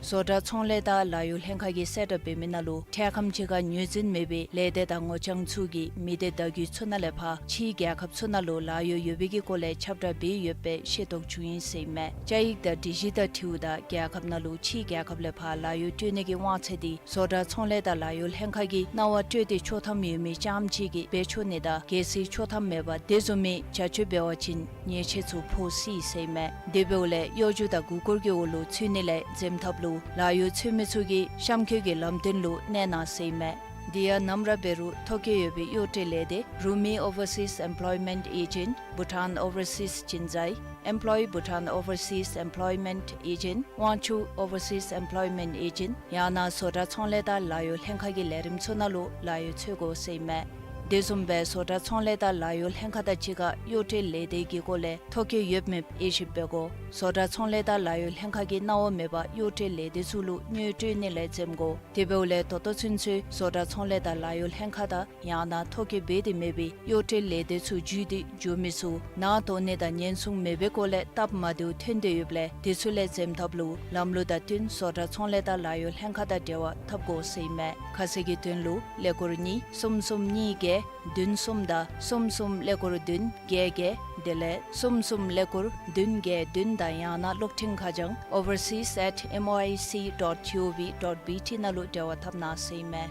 བཟོ་གྲྭ་ཚོང་ལས་དང་ལཱ་གཡོག་ལྷན་ཁག་གིས་གསལ་བསྒྲགས་འབད་མི་ནང་ལུ་འཕྲལ་ཁམས་ཅིག་ཁར་ངོས་འཛིན་མེད་པའི་ལས་སྡེ་དང་ངོ་རྐྱང་ཚུ་གིས་མི་སྡེ་བརྡ་བརྒྱུད་ཚུ་ནང་ལས་ཕར་ཕྱིའི་རྒྱལ་ཁབ་ཚུ་ནང་ལུ་ལཱ་གཡོག་ཡོད་པའི་གི་སྐོར་ལས་ཁྱབ་བསྒྲགས་འབད་ཡོདཔ་སྦེ་ཤེས་རྟོགས་བྱུང་ཡི་ཟེར་ཨིན་མས། བཅའ་ཡིག་དང་སྒྲིག་གཞི་དང་འཁྲིལཝ་ད་རྒྱལ་ཁབ་ནང་ལུ་ཕྱིའི་རྒྱལ་ཁབ་ལས་ཕར་ལཱ་གཡོག་སྤྲོད་ནི་གི་དབང་ཚད་དེ་བཟོ་གྲྭ་ཚོང་ལས་དང་ལཱ་གཡོག་ལྷན་ཁག་གིས་གནང་བ་སྤྲོད་དེ་ཆོག་ཐམ་ཡོད་མི་རྐྱངམ་ཅིག་གིས་འབད་ཆོག་ནི་དང་གལ་སྲིད་ཆོག་ཐམ་མེད་པར་དེ་བཟུམ་མའི་བྱ་སྤྱོད་འབད་བ་ཅིན་ཉེས་ཆད་ཚུ་ཕོག་སྲིད་ཟེར་ཨིན་མས། དེ་འབདཝ་ལས་གཡོ་སྒྱུ་དང་མགུ་སྐོར་གྱི་འོག་ལུ་ཚུད་ནི་ལས་འཛེམ་ཐབས་ལུ་ལཱ་གཡོག་འཚོལ་མི་ཚུ་གིས་གཤམ་འཁོད་ཀྱི་ལམ་སྟོན་ལུ་གནས་གནང་ཟེར་ཨིན་མས། དེ་ཡང་ནམ་ར་འབད་རུང་ཐོ་བཀོད་ཡོད་པའི་གཡོག་སྤྲོད་ལས་སྡེ་Rumi Overseas Employment Agent, Bhutan Overseas Jinzai, Employ Bhutan Overseas Employment Agent, Wangchuck Overseas Employment Agent ཡང་ན་བཟོ་གྲྭ་ཚོང་ལས་དང་ལཱ་གཡོག་ལྷན་ཁག་གི་ལས་རིམ་ཚུ་ནང་ལུ་ལཱ་གཡོག་འཚོལ་དགོ་ཟེར་ཨིན་མས། དེ་བཟུམ་སྦེ་བཟོ་གྲྭ་ཚོང་ལས་དང་ལཱ་གཡོག་ལྷན་ཁག་དང་གཅིག་ཁར་གཡོག་སྤྲོད་ལས་སྡེ་གི་སྐོར་ལས་ཐོ་བཀོད་ཡོད་མེད་དབྱེ་ཞིབ་འབད་དགོ། བཟོ་གྲྭ་ཚོང་ལས་དང་ལཱ་གཡོག་ལྷན་ཁག་གིས་གནང་བ་མེད་པར་གཡོག་སྤྲོད་ལས་སྡེ་ཚུ་ལུ་དངུལ་སྤྲོད་ནི་ལས་འཛེམ་དགོ། དེ་འབདཝ་ལས་ད་ལྟོ་ཚུན་ཚོད་བཟོ་གྲྭ་ཚོང་ལས་དང་ལཱ་གཡོག་ལྷན་ཁག་དང་ཡང་ན་ཐོ་བཀོད་འབད་དེ་མེད་པའི་གཡོག་སྤྲོད་ལས་སྡེ་ཚུ་བརྒྱུད་དེ་འགྱོ་མི་ཚུ་ནང་དོགས་གནས་དང་ཉེན་སྲུང་མེད་པའི་སྐོར་ལས་སྟབས་མ་བདེཝ་ཐོན་ཏེ་ཡོདཔ་ལས་དེ་ཚུ་ལས་འཛེམ་ཐབས་ལུ་ལམ་ལུགས་དང་བསྟུན་བཟོ་གྲྭ་ཚོང་ལས་དང་ལཱ་གཡོག་ལྷན་ཁག་དང་འབྲེལ་བ་འཐབ་དགོ་ཟེར་ཨིན་མས། ཁ་གསལ་གྱི་དོན་ལུ་ཀླད་ཀོར་གཉིས་གསུམ་གསུམ་གཉིས་བརྒྱད་བདུན་གསུམ་དང་གསུམ་གསུམ་ཀླད་ཀོར་བདུན་བརྒྱད་བརྒྱད་དེ་ལས་གསུམ་གསུམ་ཀླད་ཀོར་བདུན་བརྒྱད་བདུན་དང་ཡང་ན་གློག་འཕྲིན་ཁ་བྱང་overseas at M O I C dot G O V dot B T ནང་ལུ་འབྲེལ་བ་འཐབ་གནང་ཟེར་ཨིན་མས།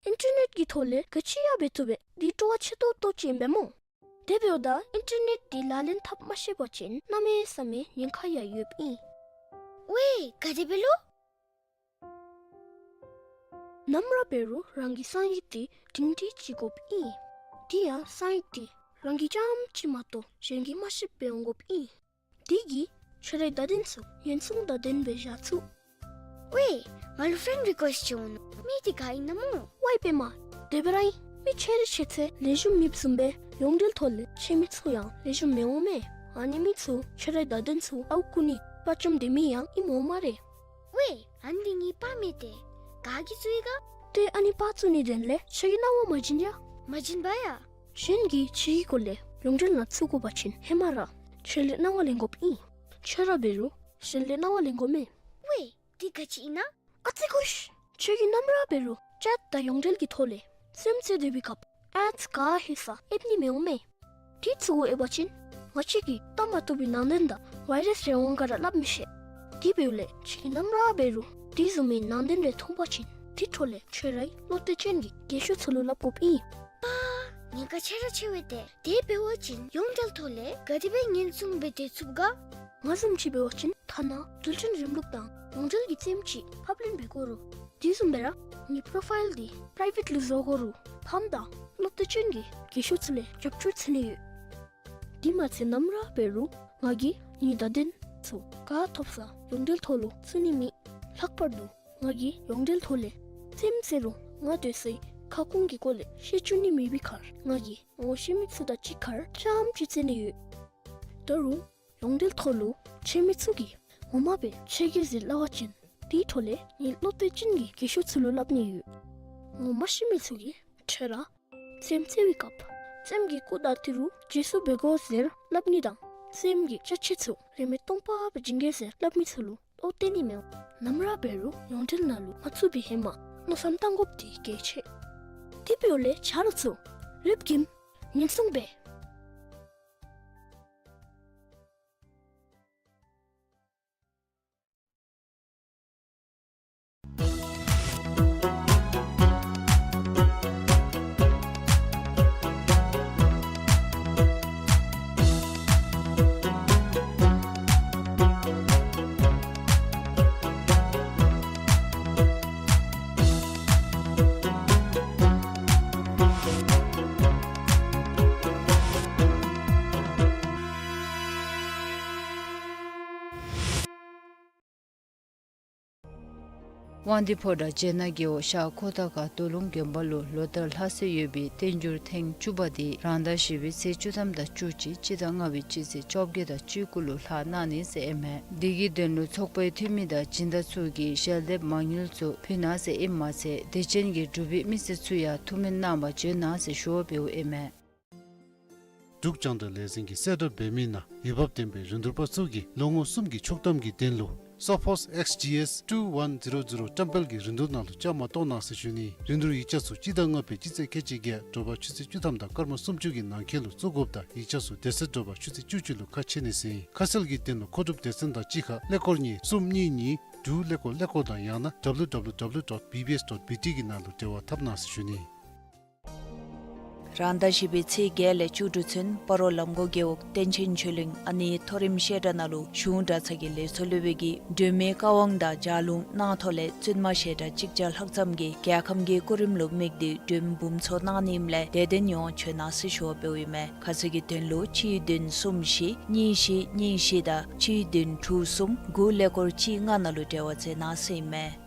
ཨིན་ཊར་ནེཊ་ཀྱི་ཐོག་ལས་ག་ཅི་ཡང་འབད་ཚུགས་པས། འདི་སྤྲོ་བ་ཆེ་ཏོག་ཏོ་ཅིག་ཨིན་པས་སྨོ། དེ་འབདཝ་ད་ཨིན་ཊར་ནེཊ་འདི་ལག་ལེན་འཐབ་མ་ཤེས་པ་ཅིན་གནམ་མེད་ས་མེད་ཉེན་ཁ་ཡང་ཡོདཔ་ཨིན། ཝའེ་ག་དེ་སྦེ་ལོ། ནམ་ར་འབད་རུང་རང་གི་གསང་ཡིག་དེ་སྒྲིང་སྒྲིང་བྱིན་དགོཔ་ཨིན། དེ་ཡང་གསང་ཡིག་དེ་རང་གིས་རྐྱངམ་གཅིག་མ་གཏོགས་གཞན་གྱིས་མ་ཤེསཔ་སྦེ་འོང་དགོཔ་ཨིན། དེ་གིས་ཁྱོད་རའི་བརྡ་དོན་ཚུ་ཉེན་སྲུང་དང་ལྡནམ་སྦེ་བཞག་ཚུགས། ཝའེ་ང་ལུ་ཕེརེནཌ་རི་ཀུ་ཨེསཊ་ཅིག་འོང་ནུག། མི་དེ་ག་ཨིན་ན་སྨོ། ཝའེ་པདྨ། དེ་སྦེ་ར་ཨིན། མི་ཆེ་རིགས་ཆེ་ཚད་ལེགས་ཤོམ་མེདཔ་བཟུམ་སྦེ་ཡོངས་འབྲེལ་ཐོག་ལས་ཆེ་མི་ཚུ་ཡང་ལེགས་ཤོམ་མི་འོང་མས། ཨ་ནི་མི་ཚུ་ཁྱོད་རའི་བརྡ་དོན་ཚུ་ཨརཝ་རྐུ་ནི་དཔའ་བཅམ་སྡོད་མི་ཡང་ཨིནམ་འོང་སྨ་རེ། ཝའེ་ཨ་ནི་ངེའི་པར་མས་ཏེ། ག་གིས་བཙུགས་ཡི་ག། ཏེ་ཨ་ནི་པར་བཙུགས་ནིའི་དོན་ལས་ཁྱོད་ཀྱིས་གནང་བ་མ་བྱིན་ཡ། མ་བྱིན་པ་ཡ། གཞན་གྱིས་ཁྱོད་ཀྱི་སྐོར་ལས་ཡོངས་འབྲེལ་ནང་བཙུགས་དགོ་པ་ཅིན་ཧེ་མ་ར་ཁྱོད་ལས་གནང་བ་ལེན་དགོཔ་ཨིན། ཁྱོད་ར་འབད་རུང་གཞན་ལས་གནང་བ་ལེན་དགོ་མས། ཝའི། དེ་ག་ཅི་ཨིན་ན། ཨ་ཙི་ཀུ་ཤི། ཁྱོད་ཀྱིས་ནམ་ར་འབད་རུང་ཅེཊ་དང་ཡོངས་འབྲེལ་གྱི་ཐོག་ལས་རྩེདམོ་རྩེ་སྡོད་པའི་སྐབས་ཨེཌསི་ག་ཧེ་ས་ཨེབ་ནི་མི་འོང་མས། དེ་ཚུ་གུ་ཨེབ་པ་ཅིན་ང་བཅས་ཀྱིས་བལྟ་མ་བཏུབ་པའི་ནང་དོན་དང་ཝའི་རཱསི་རེ་འོང་ག་ར་སླབ་མི་ཤེས། དེ་འབདཝ་ལས་ཁྱོད་ཀྱིས་ནམ་ར་འབད་རུང་དེ་བཟུམ་མའི་ནང་དོན་རེ་མཐོང་པ་ཅིན་དེ་འཕྲོ་ལས་ཁྱོད་རའི་བློ་གཏད་ཅན་གྱི་རྒན་ཤོས་ཚུ་ལུ་སླབ་དགོཔ་ཨིན། པ། ཉེན་ཁ་ཆེ་ར་ཆེ་བས་ཏེ། དེ་འབད་བ་ཅིན་ཡོངས་འབྲེལ་ཐོག་ལས་ག་དེ་སྦེ་ཉེན་སྲུང་འབད་སྡོད་ཚུགས་ག། ང་བཟུམ་ཅིག་འབད་བ་ཅིན་ཐ་ན་རྡུལ་ཕྲན་རིམ་ལུགས་དང་ཡོངས་འབྲེལ་གྱི་རྩེདམོ་ཅིག་ཕབ་ལེན་འབད་དགོ་རུང་དེ་བཟུམ་སྦེ་ར་ངེའི་པོ་རོ་ཕའིལ་འདི་པི་རའི་ཝེཊ་ལུ་བཟོ་དགོ་རུང་ཕམ་དང་བློ་གཏད་ཅན་གྱི་རྒན་ཤོས་ཚུ་ལས་རྒྱབ་སྐྱོར་འཚོལ་ནི་ཡོད། དེ་མ་ཚད་ནམ་ར་འབད་རུང་ང་གིས་ངེའི་བརྡ་དོན་ཚུ་ག་ཐོབ་ས་ཡོངས་འབྲེལ་ཐོག་ལུ་བཙུགས་ནི་མེད། ལྷག་པར་དུ་ང་གིས་ཡོངས་འབྲེལ་ཐོག་ལས་རྩེདམོ་རྩེ་རུང་ང་སྡོད་སའི་ཁ་སྐོང་གི་སྐོར་ལས་བཤད་བཅུག་ནི་མེད་པའི་ཁར་ང་གིས་ངོ་ཤེས་མི་ཚུ་དང་གཅིག་ཁར་རྐྱངམ་ཅིག་རྩེ་ནི་ཡོད། ད་རུང་ཡོངས་འབྲེལ་ཐོག་ལུ་ཆེ་མི་ཚུ་གིས་ངོ་མ་སྦེ་ཆེ་གེ་ཟེར་སླབ་པ་ཅིན་དེའི་འཕྲོ་ལས་ངེའི་བློ་གཏད་ཅན་གྱི་རྒན་ཤོས་ཚུ་ལུ་སླབ་ནི་ཡོད། ངོ་མ་ཤེས་མི་ཚུ་གིས་ཁྱོད་ར་རྩེདམོ་རྩེ་བའི་སྐབས་རྩེདམོ་གི་སྐུ་དར་དེ་རུ་རྗེས་སུ་འབད་དགོ་ཟེར་སླབ་ནི་དང་རྩེདམོ་གི་ཅ་ཆས་ཚུ་རིན་མེད་སྟོང་པ་སྦེ་བྱིན་གེ་ཟེར་སླབ་མི་ཚུ་ལུ་བློ་གཏད་ནི་མི་འོང་། ནམ་ར་འབད་རུང་ཡོངས་འབྲེལ་ནང་ལུ་མ་བཙུགས་པའི་ཧེ་མ་མནོ་བསམ་བཏང་དགོཔ་འདི་གལ་ཆེ། དེ་འབདཝ་ལས་ཆ་རོགས་ཚུ་རེབ་ཀྱིས་ཉེན་སྲུང་འབད། དབང་འདུས་ཕོ་བྲང་བྱེད་ནག་རྒེད་འོག་ཤར་ཁོ་ཐང་ཁ་སྟོད་ལུང་དགོན་པ་ལུ་ལོ་ལྟར་ལྷག་སྲོལ་ཡོད་པའི་བསྟན་འགྱུར་ཐེངས་བཅུ་པ་དེ་རང་ཟླ་བཞི་པའི་ཚེས་བཅུ་ཐམ་དང་བཅུ་གཅིག་སྤྱི་ཟླ་ལྔ་པའི་སྤྱི་ཚེས་བཅོ་བརྒྱད་དང་བཅུ་དགུ་ལུ་ལྷག་གནང་ནི་ཟེར་ཨིན་མས། དེ་གི་དོན་ལུ་ཚོགས་པའི་འཐུས་མི་དང་སྦྱིན་བདག་ཚུ་གིས་ཞལ་འདེབས་མང་ཉུང་ཚུ་ཕུལ་གནང་ཟེར་ཨིནམ་མ་ཚད་དད་ཅན་གྱི་འབྲུག་པའི་མི་སེར་ཚུ་ཡང་ཐུགས་སྨོན་གནང་བར་བྱོན་གནང་ཟེར་ཞུ་བ་འབདཝ་ཨིན་མས། འབྲུག་རྒྱང་བསྒྲགས་ལས་འཛིན་གྱིས་གསལ་བསྒྲགས་འབད་མི་ནང་འོས་འབབ་ལྡན་པའི་རིན་བསྡུར་པ་ཚུ་གིས་ལོ་ངོ་གསུམ་གྱི་ཕྱོགས་བསྡོམས་ཀྱི་དོན་ལུ་Sophos X G S two one zero zero བཀྲམ་སྤེལ་གྱི་རིན་བསྡུར་ནང་ལུ་བཅའ་མར་གཏོགས་གནང་ཟེར་ཞུ་ནི། རིན་བསྡུར་ཡིག་ཆ་ཚུ་སྤྱི་ཟླ་ལྔ་པའི་སྤྱི་ཚེས་ཁལ་གཅིག་བརྒྱད་དྲོ་པ་ཆུ་ཚོད་བཅུ་ཐམ་དང་སྐར་མ་སུམ་ཅུ་གི་ནང་འཁོད་ལུ་བཙུགས་དགོཔ་དང་ཡིག་ཆ་ཚུ་དེ་ཚེ་དྲོ་པ་ཆུ་ཚོད་བཅུ་གཅིག་ལུ་ཁ་ཕྱེ་ནི་ཟེར་ཨིན། ཁ་གསལ་གྱི་དོན་ལུ་མཁོ་སྒྲུབ་སྡེ་ཚན་དང་གཅིག་ཁར་ཀླད་ཀོར་གཉིས་གསུམ་གཉིས་གཉིས་དྲུག་ཀླད་ཀོར་ཀླད་ཀོར་དང་ཡང་ན་W W W dot B B S dot B T གི་ནང་ལུ་འབྲེལ་བ་འཐབ་གནང་ཟེར་ཞུ་ནི། རང་ཟླ་བཞི་པའི་ཚེས་བརྒྱད་ལས་བཅུ་དྲུག་ཚུན་སྤ་རོ་ལམ་གོང་རྒེད་འོག་བསྟན་ཆེན་ཆོས་གླིང་ཨ་ནེའི་མཐོ་རིམ་བཤད་གྲྭ་ནང་ལུ་གཞུང་གྲྭ་ཚང་གི་ལས་ཚོགས་སློབ་དཔོན་གྱིས་སྒྲོལ་མའི་བཀའ་དབང་དང་ལྗགས་ལུང་གནང་ཐོག་ལས་བཙུན་མ་ཞལ་གྲངས་གཅིག་བརྒྱ་ལྷག་ཙམ་གྱིས་རྒྱལ་ཁམས་ཀྱི་སྐུ་རིམ་ལུ་དམིགས་ཏེ་སྒྲོལ་མ་འབུམ་ཚོགས་གནང་ནི་ཨིནམ་ལས་དད་ལྡན་ཡོངས་བྱོན་གནང་ཟེར་ཞུ་བ་འབདཝ་ཨིན་མས། ཁ་གསལ་གྱི་དོན་ལུ་གཅིག་བདུན་གསུམ་བཞི་གཉིས་བཞི་གཉིས་བཞི་དང་གཅིག་བདུན་དྲུག་གསུམ་དགུ་ཀླད་ཀོར་གཅིག་ལྔ་ནང་ལུ་འབྲེལ་བ་མཛད་གནང་ཟེར་ཨིན་མས།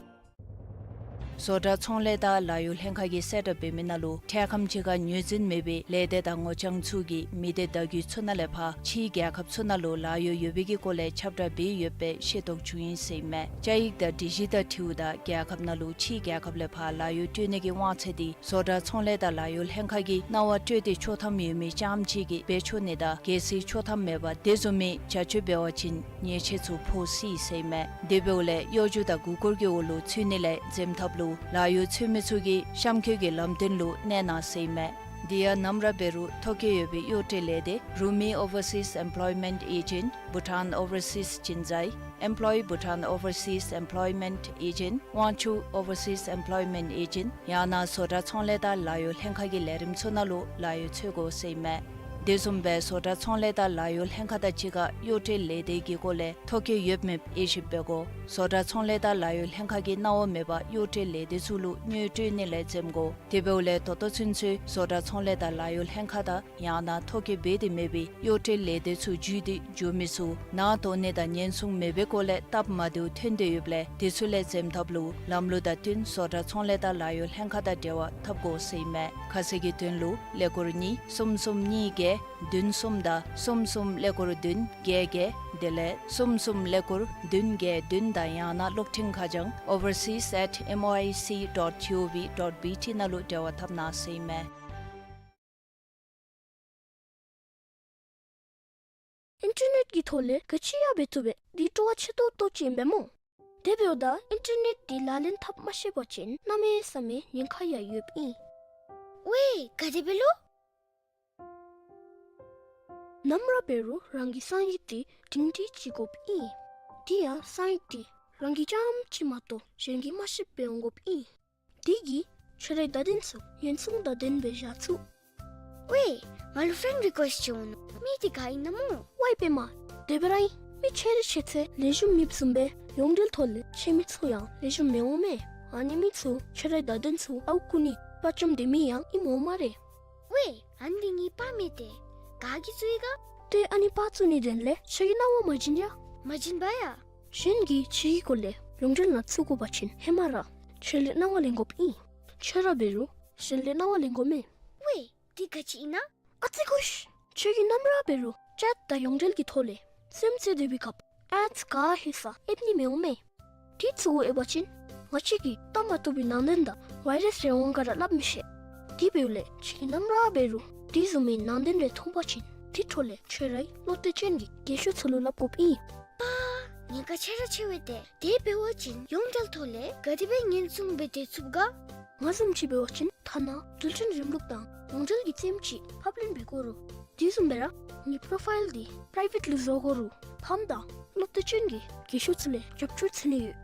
བཟོ་གྲྭ་ཚོང་ལས་དང་ལཱ་གཡོག་ལྷན་ཁག་གིས་གསལ་བསྒྲགས་འབད་མི་ནང་ལུ་འཕྲལ་ཁམས་ཅིག་ཁར་ངོས་འཛིན་མེད་པའི་ལས་སྡེ་དང་ངོ་རྐྱང་ཚུ་གིས་མི་སྡེ་བརྡ་བརྒྱུད་ཚུ་ནང་ལས་ཕར་ཕྱིའི་རྒྱལ་ཁབ་ཚུ་ནང་ལུ་ལཱ་གཡོག་ཡོད་པའི་གི་སྐོར་ལས་ཁྱབ་བསྒྲགས་འབད་ཡོདཔ་སྦེ་ཤེས་རྟོགས་བྱུང་ཡི་ཟེར་ཨིན་མས། བཅའ་ཡིག་དང་སྒྲིག་གཞི་དང་འཁྲིལཝ་ད་རྒྱལ་ཁབ་ནང་ལུ་ཕྱིའི་རྒྱལ་ཁབ་ལས་ཕར་ལཱ་གཡོག་སྤྲོད་ནི་གི་དབང་ཚད་འདི་བཟོ་གྲྭ་ཚོང་ལས་དང་ལཱ་གཡོག་ལྷན་ཁག་གིས་གནང་བ་སྤྲོད་དེ་ཆོག་ཐམ་ཡོད་མི་རྐྱངམ་ཅིག་གིས་འབད་ཆོག་ནི་དང་གལ་སྲིད་ཆོག་ཐམ་མེད་པར་དེ་བཟུམ་མའི་བྱ་སྤྱོད་འབད་བ་ཅིན་ཉེས་ཆད་ཚུ་ཕོག་སྲིད་ཟེར་ཨིན་མས། དེ་འབདཝ་ལས་གཡོ་སྒྱུ་དང་མགུ་སྐོར་གྱི་འོག་ལུ་ཚུད་ནི་ལས་འཛེམ་ཐབས་ལུ་ལཱ་གཡོག་འཚོལ་མི་ཚུ་གིས་གཤམ་འཁོད་ཀྱི་ལམ་སྟོན་ལུ་གནས་གནང་ཟེར་ཨིན་མས། དེ་ཡང་ནམ་ར་འབད་རུང་ཐོ་བཀོད་ཡོད་པའི་གཡོག་སྤྲོད་ལས་སྡེ་Rumi Overseas Employment Agent, Bhutan Overseas Jinzai, Employ Bhutan Overseas Employment Agent, Wangchuck Overseas Employment Agent ཡང་ན་བཟོ་གྲྭ་ཚོང་ལས་དང་ལཱ་གཡོག་ལྷན་ཁག་གི་ལས་རིམ་ཚུ་ནང་ལུ་ལཱ་གཡོག་འཚོལ་དགོ་ཟེར་ཨིན་མས། དེ་བཟུམ་སྦེ་བཟོ་གྲྭ་ཚོང་ལས་དང་ལཱ་གཡོག་ལྷན་ཁག་དང་གཅིག་ཁར་གཡོག་སྤྲོད་ལས་སྡེ་གི་སྐོར་ལས་ཐོ་བཀོད་ཡོད་མེད་དབྱེ་ཞིབ་འབད་དགོ། བཟོ་གྲྭ་ཚོང་ལས་དང་ལཱ་གཡོག་ལྷན་ཁག་གིས་གནང་བ་མེད་པར་གཡོག་སྤྲོད་ལས་སྡེ་ཚུ་ལུ་དངུལ་སྤྲོད་ནི་ལས་འཛེམ་དགོ། དེ་འབདཝ་ལས་ད་ལྟོ་ཚུན་ཚོད་བཟོ་གྲྭ་ཚོང་ལས་དང་ལཱ་གཡོག་ལྷན་ཁག་དང་ཡང་ན་ཐོ་བཀོད་འབད་དེ་མེད་པའི་གཡོག་སྤྲོད་ལས་སྡེ་ཚུ་བརྒྱུད་དེ་འགྱོ་མི་ཚུ་ནང་དོགས་ནི་དང་ཉེན་སྲུང་མེད་པའི་སྐོར་ལས་སྟབས་མ་བདེཝ་ཐོན་ཏེ་ཡོདཔ་ལས་དེ་ཚུ་ལས་འཛེམ་ཐབས་ལུ་ལམ་ལུགས་དང་བསྟུན་བཟོ་གྲྭ་ཚོང་ལས་དང་ལཱ་གཡོག་ལྷན་ཁག་དང་འབྲེལ་བ་འཐབ་དགོ་ཟེར་ཨིན་མས། ཁ་གསལ་གྱི་དོན་ལུ་ཀླད་ཀོར་གཉིས་གསུམ་གསུམ་གཉིས་བརྒྱད་བདུན་གསུམ་དང་གསུམ་གསུམ་ཀླད་ཀོར་བདུན་བརྒྱད་བརྒྱད་དེ་ལས་གསུམ་གསུམ་ཀླད་ཀོར་བདུན་བརྒྱད་བདུན་དང་ཡང་ན་གློག་འཕྲིན་ཁ་བྱང་overseas at M O I C dot G O V dot B T ནང་ལུ་འབྲེལ་བ་འཐབ་གནང་ཟེར་ཨིན་མས། ཨིན་ཊར་ནེཊ་ཀྱི་ཐོག་ལས་ག་ཅི་ཡང་འབད་བཏུབ་པས། འདི་སྤྲོ་བ་ཆེ་ཏོག་ཏོ་ཅིག་ཨིན་པས་སྨོ། དེ་འབདཝ་ད་ཨིན་ཊར་ནེཊ་འདི་ལག་ལེན་འཐབ་མ་ཤེས་པ་ཅིན་གནམ་མེད་ས་མེད་ཉེན་ཁ་ཡང་ཡོདཔ་ཨིན། ཝའེ་ག་དེ་སྦེ་ལོ། ནམ་ར་འབད་རུང་རང་གི་གསང་ཡིག་འདི་སྒྲིང་སྒྲི་ཅིག་དགོཔ་ཨིན། དེ་ཡང་གསང་ཡིག་འདི་རང་གིས་རྐྱངམ་གཅིག་མ་གཏོགས་གཞན་གྱིས་མ་ཤེསཔ་སྦེ་འོང་དགོཔ་ཨིན། དེ་གིས་ཁྱོད་རའི་བརྡ་དོན་ཚུ་ཉེན་སྲུང་བརྡ་དོན་སྦེ་བཞག་ཚུགས། ཝའེ་ང་ལུ་ཕེན་རི་ཀུ་ཨེསཊ་ཅིག་འོང་ནུག། མི་འདི་ག་ཨིན་ན་སྨོ། ཝའེ་པདྨ། དེ་སྦེ་ར་ཨིན། མི་ཁྱོད་རའི་ཤེས་ཚད་ལེགས་ཤོམ་མེདཔ་བཟུམ་སྦེ་ཡོངས་འབྲེལ་ཐོག་ལས་ཁྱོད་མི་ཚུ་ཡང་ལེགས་ཤོམ་མི་འོང་མས། ཨ་ནི་མི་ཚུ་ཁྱོད་རའི་བརྡ་དོན་ཚུ་ཨརཝ་རྐུ་ནི་དཔའ་བཅམ་སྡོད་མི་ཡང་ཨིནམ་འོང་སྨ་རེ། ཝའེ་ཨ་ནི་ངེའི་པར་མས་ཏེ། ག་གིས་བཙུགས་ཡི་ག། ཏེ་ཨ་ནི་པར་བཙུགས་ནིའི་དོན་ལས་ཁྱོད་ཀྱིས་གནང་བ་མ་བྱིན་ཡ། མ་བྱིན་པ་ཡ། གཞན་གྱིས་ཁྱོད་ཀྱི་སྐོར་ལས་ཡོངས་འབྲེལ་ནང་བཙུགས་དགོ་པ་ཅིན་ཧེ་མ་ར་ཁྱོད་ལས་གནང་བ་ལེན་དགོཔ་ཨིན། ཁྱོད་ར་འབད་རུང་གཞན་ལས་གནང་བ་ལེན་དགོ་མས། ཝའེ་འདི་ག་ཅི་ཨིན་ན། ཨ་ཙི་ཀུ་ཤ། ཁྱོད་ཀྱིས་ནམ་ར་འབད་རུང་ཅེཊ་དང་ཡོངས་འབྲེལ་གྱི་ཐོག་ལས་རྩེདམོ་རྩེ་སྡོད་པའི་སྐབས་ཨེཌསི་ག་ཧེ་ས་ཨེབ་ནི་མི་འོང་མས། དེ་ཚུ་གུ་ཨེབ་པ་ཅིན་ང་བཅས་ཀྱིས་བལྟ་མ་བཏུབ་པའི་ནང་དོན་དང་ཝའི་རཱསི་རེ་འོང་ག་ར་སླབ་མི་ཤེས། དེ་འབདཝ་ལས་ཁྱོད་ཀྱིས་ནམ་ར་འབད་རུང་དེ་བཟུམ་མའི་ནང་དོན་རེ་མཐོང་པ་ཅིན་དེ་འཕྲོ་ལས་ཁྱོད་རའི་བློ་གཏད་ཅན་གྱི་རྒན་ཤོས་ཚུ་ལུ་སླབ་དགོཔ་ཨིན། པ། ཉེན་ཁ་ཆེ་ར་ཆེ་བས་ཏེ། དེ་འབད་བ་ཅིན་ཡོངས་འབྲེལ་ཐོག་ལས་ག་དེ་སྦེ་ཉེན་སྲུང་འབད་དེ་ཚུགས་ག། ང་བཟུམ་ཅིག་འབད་བ་ཅིན་ཐ་ན་རྡུལ་ཕྲན་རིམ་ལུགས་དང་ཡོངས་འབྲེལ་གྱི་རྩེདམོ་ཅིག་ཕབ་ལེན་འབད་དགོ་རུང་དེ་བཟུམ་སྦེ་ར་ངེའི་པོ་རོ་ཕའིལ་འདི་པི་རའི་ཝེཊ་ལུ་བཟོ་དགོ་རུང་ཕམ་དང་བློ་གཏད་ཅན་གྱི་རྒན་ཤོས་ཚུ་ལས་རྒྱབ་སྐྱོར་འཚོལ་ནི་ཡོད།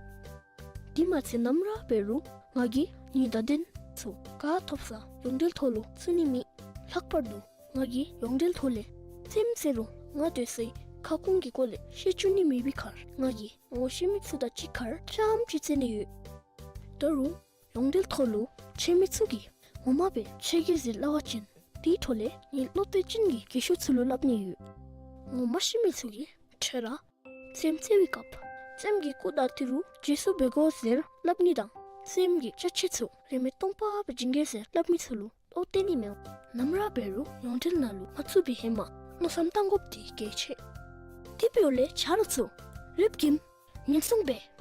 དེ་མ་ཚད་ནམ་ར་འབད་རུང་ང་གིས་ངེའི་བརྡ་དོན་ཚུ་ག་ཐོབ་ས་ཡོངས་འབྲེལ་ཐོག་ལུ་བཙུགས་ནི་མེད། ལྷག་པར་དུ་ང་གིས་ཡོངས་འབྲེལ་ཐོག་ལས་རྩེདམོ་རྩེ་རུང་ང་སྡོད་སའི་ཁ་སྐོང་གི་སྐོར་ལས་ཤེས་བཅུག་ནི་མེད་པའི་ཁར་ང་གིས་ངོ་ཤེས་མི་ཚུ་དང་གཅིག་ཁར་རྐྱངམ་ཅིག་རྩེ་ནི་ཡོད། ད་རུང་ཡོངས་འབྲེལ་ཐོག་ལུ་ཁྱོད་མི་ཚུ་གིས་ངོ་མ་སྦེ་ཁྱོད་ཀྱིས་ཟེར་སླབ་པ་ཅིན་དེའི་འཕྲོ་ལས་ངེའི་བློ་གཏད་ཅན་གྱི་རྒན་ཤོས་ཚུ་ལུ་སླབ་ནི་ཡོད། ངོ་མ་ཤེས་མི་ཚུ་གིས་ཁྱོད་ར་རྩེདམོ་རྩེ་བའི་སྐབས་རྩེདམོ་གི་སྐུ་དང་ཏི་རུ་རྗེས་སུ་འབད་དགོ་ཟེར་སླབ་ནི་དང་རྩེདམོ་གི་ཅ་ཆས་ཚུ་རིན་མེད་སྟོང་པ་སྦེ་བྱིན་གེ་ཟེར་སླབ་མི་ཚུ་ལུ་བློ་གཏད་ནི་མི་འོང་། ནམ་ར་འབད་རུང་ཡོངས་འབྲེལ་ནང་ལུ་མ་བཙུགས་པའི་ཧེ་མ་མནོ་བསམ་བཏང་དགོཔ་འདི་གལ་ཆེ། དེ་འབདཝ་ལས་ཆ་རོགས་ཚུ་རེབ་ཀྱིས་ཉེན་སྲུང་འབད།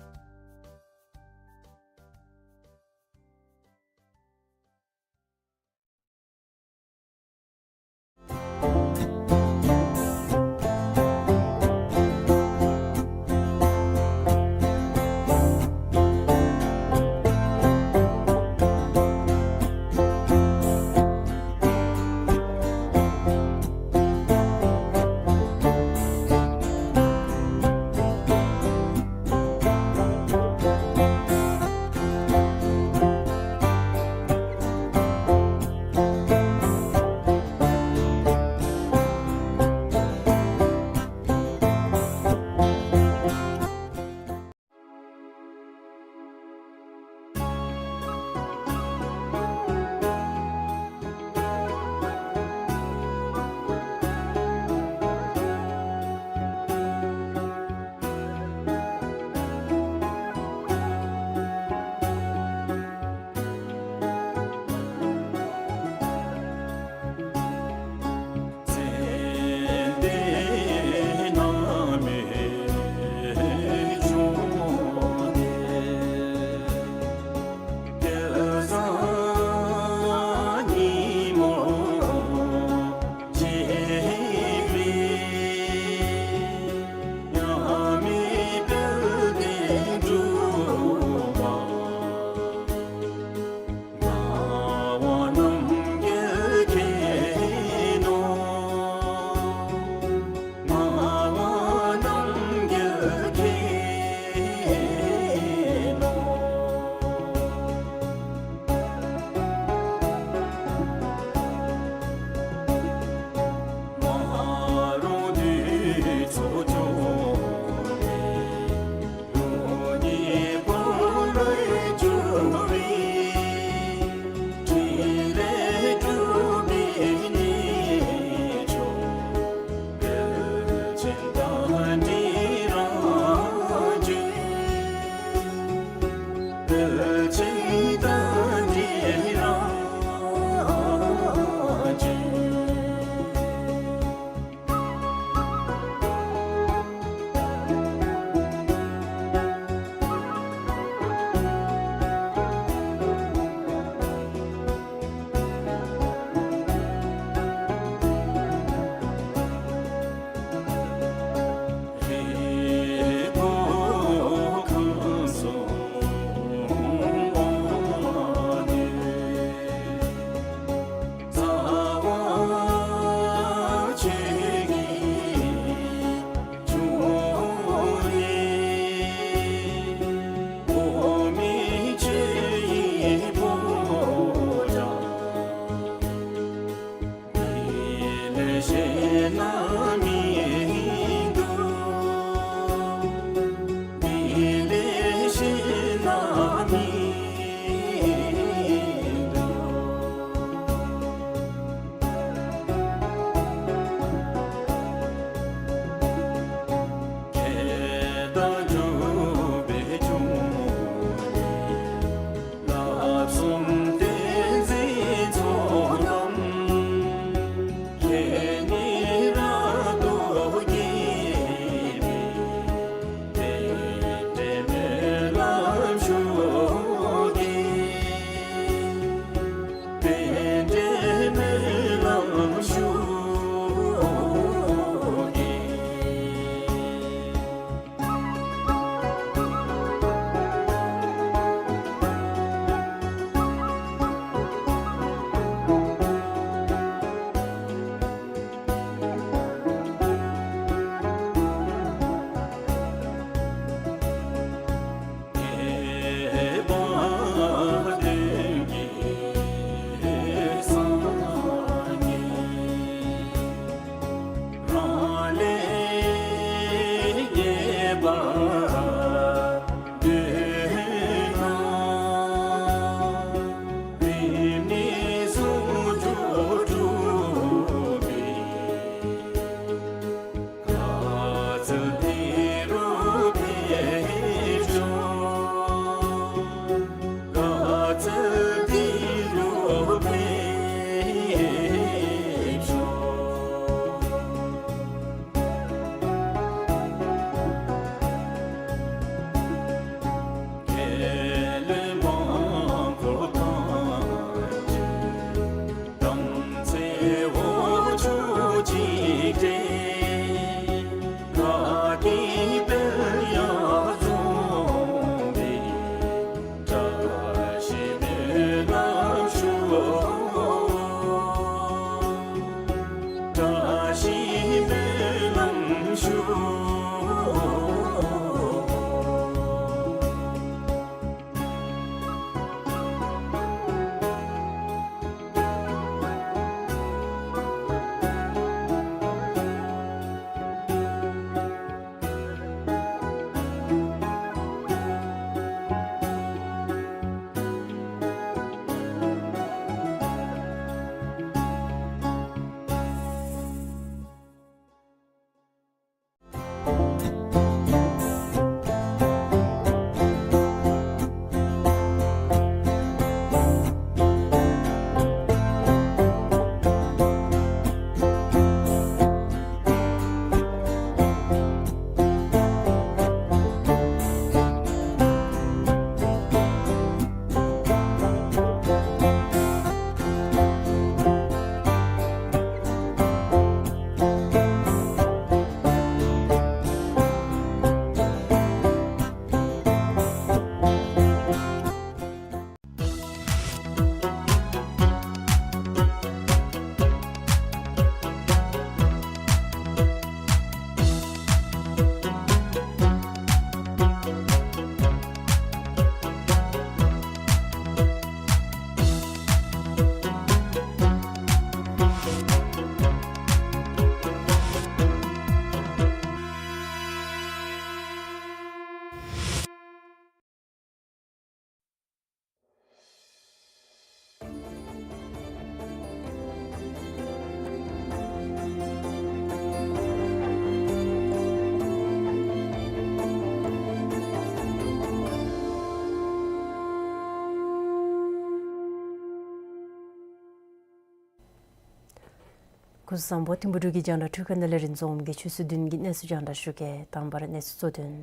སྐུ་གཟུགས་བཟང་པོ། ཐིམ་ཕུག་འབྲུག་གི་རྒྱང་བསྒྲགས་འཕྲུལ་ཁང་ནང་ལས་རིན་འཛོམས་ཀྱིས་ཆུ་ཚོད་བདུན་གྱི་གནས་ཚུལ་རྒྱང་བསྒྲགས་ཞུ་གེ། དང་པ་ར་གནས་ཚུལ་གཙོ་དོན།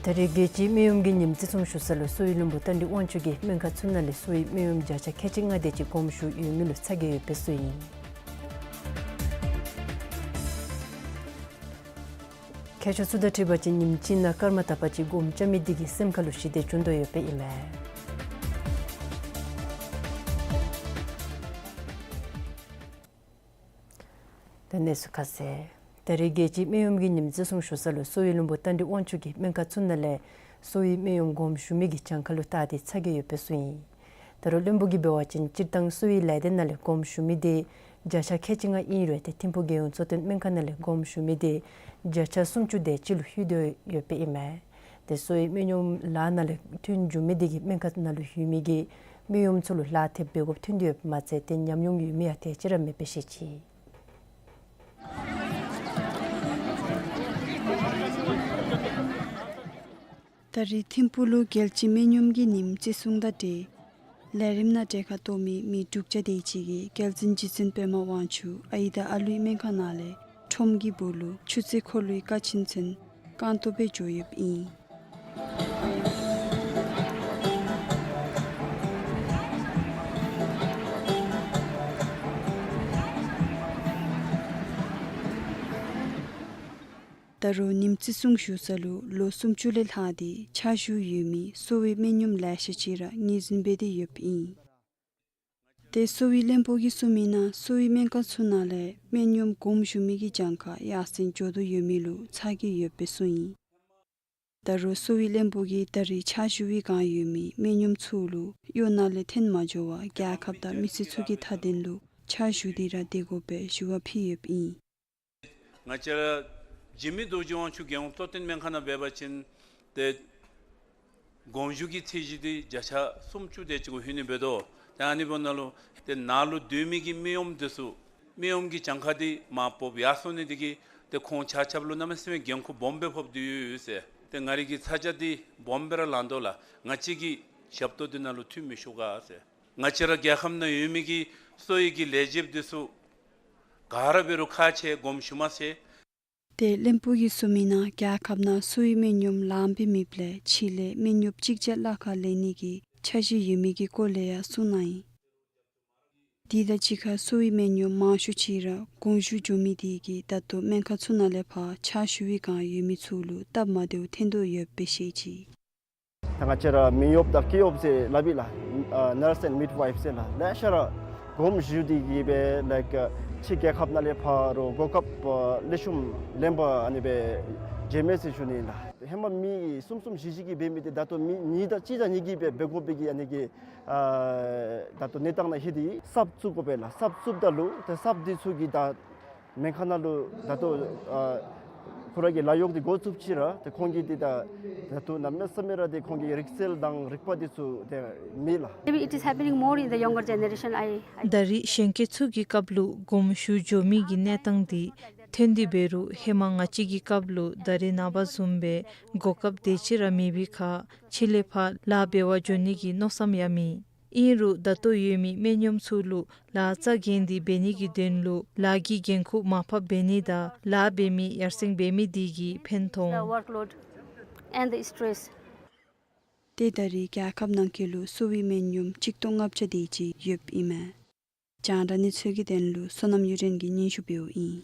ད་རེས་རྒྱལ་སྤྱིའི་སྨན་ཡོམ་གྱི་ཉིནམ་བརྩི་སྲུང་ཞུ་ས་ལུ་གསོ་བའི་བློན་པོ་རྟ་མགྲིན་དབང་ཕྱུག་གིས་སྨན་ཁང་ཚུ་ནང་ལས་གསོ་བའི་སྨན་ཡོམ་བརྒྱ་ཆ་ཁལ་གཅིག་ལྔ་དེ་ཅིག་དགོངསམ་ཞུ་ཡོད་མི་ལུ་ཚ་གྱང་ཡོདཔ་སྦེ་གསུངས་ཡི། མཁས་མཆོག་ཚུ་དང་འཁྲིལ་བ་ཅིན་ཉིནམ་གཅིག་ནང་སྐར་མ་དག་པ་ཅིག་སྒོམ་རྐྱབ་མི་དེ་གིས་སེམས་ཁ་ལུ་ཞི་བདེ་བྱུང་དོ་ཡོདཔ་ཨིན་མས། ད་གནས་ཚུལ་ཁ་གསལ། ད་རེས་རྒྱལ་སྤྱིའི་སྨན་ཡོམ་གྱི་ཉིནམ་བརྩི་སྲུང་ཞུ་ས་ལུ་གསོ་བའི་བློན་པོ་རྟ་མགྲིན་དབང་ཕྱུག་གིས་སྨན་ཁང་ཚུ་ནང་ལས་གསོ་བའི་སྨན་ཡོམ་དགོངསམ་ཞུ་མི་གི་གྱངས་ཁ་ལུ་བལྟ་སྟེ་ཚ་གྱང་ཡོདཔ་སྦེ་གསུངས་ཡི། ད་རུང་བློན་པོ་གིས་འབད་བ་ཅིན་སྤྱིར་བཏང་གསོ་བའི་ལས་སྡེ་ནང་ལས་དགོངསམ་ཞུ་མི་དེ་བརྒྱ་ཆ་ཁལ་གཅིག་ལྔ་ཨིན་རུང་ཏེ་ཐིམ་ཕུག་རྒྱལ་ཡོངས་གཙོ་བསྟེན་སྨན་ཁང་ནང་ལས་དགོངསམ་ཞུ་མི་དེ་བརྒྱ་ཆ་སུམ་ཅུ་དེ་ཅིག་ལུ་ལྷོད་དེ་ཡོདཔ་ཨིན་མས། ཏེ་གསོ་བའི་སྨན་ཡོམ་ལཱ་ནང་ལས་ཐོན་འགྱོ་མི་དེ་གིས་སྨན་ཁང་ནང་ལུ་ཡོད་མི་གི་སྨན་ཡོམ་ཚུ་ལུ་ལཱ་ཐེབས་འབད་དགོཔ་ཐོན་དེ་ཡོདཔ་མ་ཚད་ཏེ་ཉམས་མྱོང་ཡོད་མི་ཡང་དེ་ཅིག་ར་མེདཔ་སྦེ་བཤད་ཅི། ད་རེས་ཐིམ་ཕུག་ལུ་རྒྱལ་སྤྱིའི་སྨན་ཡོམ་གྱི་ཉིནམ་བརྩི་སྲུང་དང་འབྲེལ་ལས་རིམ་ནང་གྲལ་ཁར་གཏོགས་མི་མི་དྲུག་བརྒྱ་དེ་ཅིག་གིས་རྒྱལ་བཙུན་རྗེ་བཙུན་པདྨ་དབང་ཕྱུག་ཨའི་དང་ཨ་ལུའི་སྨན་ཁང་ནང་ལས་ཁྲོམ་གྱི་སྦུག་ལུ་ཆུ་ཚོད་འཁོར་ལོའི་ཀ་ཆེན་ཚུན་རྐང་སྟོང་སྦེ་འགྱོ་ཡོདཔ་ཨིན། ད་རུང་ཉིནམ་བརྩི་སྲུང་ཞུ་ས་ལུ་ལོ་སུམ་ཅུ་ལས་ལྷག་སྟེ་ཕྱག་ཞུ་ཡོད་མི་གསོ་བའི་སྨན་ཡོམ་ལེ་ཤ་ཅིག་ར་ངོས་འཛིན་འབད་དེ་ཡོདཔ་ཨིན། ཏེ་གསོ་བའི་བློན་པོ་གིས་གསུངས་མི་ནང་གསོ་བའི་སྨན་ཁང་ཚུ་ནང་ལས་སྨན་ཡོམ་དགོངསམ་ཞུ་མི་གི་གྱངས་ཁ་ཡར་སེང་འགྱོ་དོ་ཡོད་མི་ལུ་ཚ་གྱང་ཡོདཔ་སྦེ་གསུངས་ཡི། ད་རུང་གསོ་བའི་བློན་པོ་གིས་ད་རེས་ཕྱག་ཞུ་བའི་བསྒང་ཡོད་མི་སྨན་ཡོམ་ཚུ་ལུ་གཡོག་ནང་ལས་འཐོན་མ་འགྱོ་བར་རྒྱལ་ཁབ་དང་མི་སེར་ཚུ་གི་མཐའ་དོན་ལུ་ཕྱག་ཞུ་སྟེ་ར་སྡོད་དགོ་པའི་ཞུ་བ་ཕུལ་ཡོདཔ་ཨིན། ང་བཅས་ར་འཇིགས་མེད་རྡོ་རྗེ་དབང་ཕྱུག་རྒྱལ་ཡོངས་གཙོ་བསྟེན་སྨན་ཁང་ནང་འབད་བ་ཅིན་ཏེ་དགོངས་ཞུ་གི་ཚད་གཞི་འདི་བརྒྱ་ཆ་སུམ་ཅུ་དེ་ཅིག་གུ་ལྷོད་ནི་འབད་དོ། ཏེ་ཨ་ནི་འབདཝ་ད་ལུ་ཏེ་ནཱ་ལུ་སྡོད་མི་གི་སྨན་ཡོམ་འདི་ཚུ་སྨན་ཡོམ་གྱི་གྱངས་ཁ་འདི་མར་སྤོབས་ཡར་སོང་ནི་འདི་གིས་ཏེ་ཁོང་ཆ་ཁྱབ་ལུ་གནམ་མེད་ས་མེད་འགན་ཁུར་སྦོམ་སྦེ་ཕོག་སྟེ་ཡོད་ཟེར། ཏེ་ང་རའི་གི་ཚ་གྱང་འདི་སྦོམ་སྦེ་ར་ལང་དོ་ལགས། ང་བཅས་ཀྱིས་ཞབས་ཏོག་འདི་ནང་ལུ་འཐུས་མི་ཞུ་ག་ཟེར། ང་བཅས་ར་རྒྱལ་ཁབ་ནང་ཡོད་མི་གི་གསོ་བའི་གི་ལས་བྱེདཔ་འདི་ཚུ་ག་ར་འབད་རུང་ཁག་ཆེ་དགོངསམ་ཞུ་མ་ཚད། ཏེ་བློན་པོ་གིས་གསུངས་མི་ནང་རྒྱལ་ཁབ་ནང་གསོ་བའི་སྨན་ཡོམ་ལངམ་སྦེ་མེདཔ་ལས་ཕྱི་ལས་སྨན་ཡོམ་གཅིག་བརྒྱ་ལྷག་ཁར་ལེན་ནི་གི་ འཆར་གཞི་ཡོད་མི་གི་སྐོར་ལས་ཡང་གསུངས་གནང་ཡི། དེ་དང་གཅིག་ཁར་གསོ་བའི་སྨན་གཡོགམ་མང་ཤོས་ཅིག་ར་དགོངས་ཞུ་འབྱོན་མི་དེ་གིས་ད་ལྟོ་སྨན་ཁང་ཚུ་ནང་ལས་ཕར་ཕྱག་ཞུ་བའི་བསྒང་ཡོད་མི་ཚུ་ལུ་སྟབས་མ་བདེཝ་ཐོན་དོ་ཡོདཔ་སྦེ་བཤད་ཅི། ད་ང་བཅས་ར་མི་གཡོགཔ་དང་སྐྱེས་གཡོགཔ་ཟེར་སླབ་ཨིན་ལགས། ཨ་ནརསི་ཨེནཌ་མིཌ་ཝའིཕ་ཟེར་ལགས། ལེ་ཤ་ར་དགོངས་ཞུ་སྟེ་གིས་སྦེ་ལའིཀ་ཕྱི་རྒྱལ་ཁབ་ནང་ལས་ཕར་རུ་གོ་སྐབས་ཨ་ལེགས་ཤོམ་ལེན་པར་ཨ་ནི་སྦེ་འབྱོནམ་མས་ཟེར་ཞུ་ནི་ཨིན་ལགས། ཧེ་མ་མི་གསུམ་གསུམ་བཞི་བཞི་གིས་འབད་མི་དེ་ད་ལྟོ་མི་གཉིས་དང་གཅིག་དང་གཉིས་ཀྱིས་སྦེ་འབད་དགོ་པའི་གི་ཨ་ནི་གི་ཨ་ད་ལྟོ་གནས་སྟངས་ནང་ལྷོད་དེ་གསརཔ་བཙུགས་དགོ་པས་ལགས། གསརཔ་བཙུགསཔ་ད་ལུ་ཏེ་གསརཔ་འདི་ཚུ་གིས་ད་སྨན་ཁང་ནང་ལུ་ད་ལྟོ་ཨ་ཁོ་ར་གི་ལཱ་གཡོག་འདི་འགོ་བཙུགསཔ་ཅིག་ར་ཏེ་ཁོང་གིས་འདི་ད་ད་ལྟོ་གནམ་མེད་ས་མེད་ར་ཏེ་ཁོང་གི་རིག་རྩལ་དང་རིག་པ་འདི་ཚུ་ཏེ་མེད་ལགས། Maybe it is happening more in the younger generation. I, I ད་རེས་གཞོན་སྐྱེས་ཚུ་གི་སྐབས་ལུ་དགོངས་ཞུ་འབྱོན་མི་གི་གནས་སྟངས་འདི་ཐོན་ཏེ་འབད་རུང་ཧེ་མ་ང་བཅས་ཀྱི་སྐབས་ལུ་ད་རེས་ནངས་པ་བཟུམ་སྦེ་གོ་སྐབས་དེ་ཅིག་ར་མེད་པའི་ཁར་ཕྱི་ལས་ཕར་ལཱ་འབད་བར་འགྱོ་ནི་གི་མནོ་བསམ་ཡང་མེད། ཨིན་རུང་ད་ལྟོ་ཡོད་མི་སྨན་གཡོགམ་ཚུ་ལུ་ལཱ་རྩ་འགེངས་ཏེ་འབད་ནི་གི་དོན་ལུ་ལཱ་གི་འགན་ཁུར་མར་ཕབ་འབད་ནི་དང་ལཱ་འབད་མི་ཡར་སེང་འབད་མི་དེ་གིས་ཕན་མཐོང་། The workload and the stress. ཏེ་ད་རེས་རྒྱལ་ཁབ་ནང་འཁོད་ལུ་གསོ་བའི་སྨན་གཡོགམ་གཅིག་སྟོང་ལྔ་བརྒྱ་དེ་ཅིག་ཡོདཔ་ཨིན་མས། རྒྱང་བསྒྲགས་གནས་ཚུལ་གྱི་དོན་ལུ་བསོད་ནམས་གཡུ་སྒྲོན་གྱིས་སྙན་ཞུ་འབདཝ་ཨིན།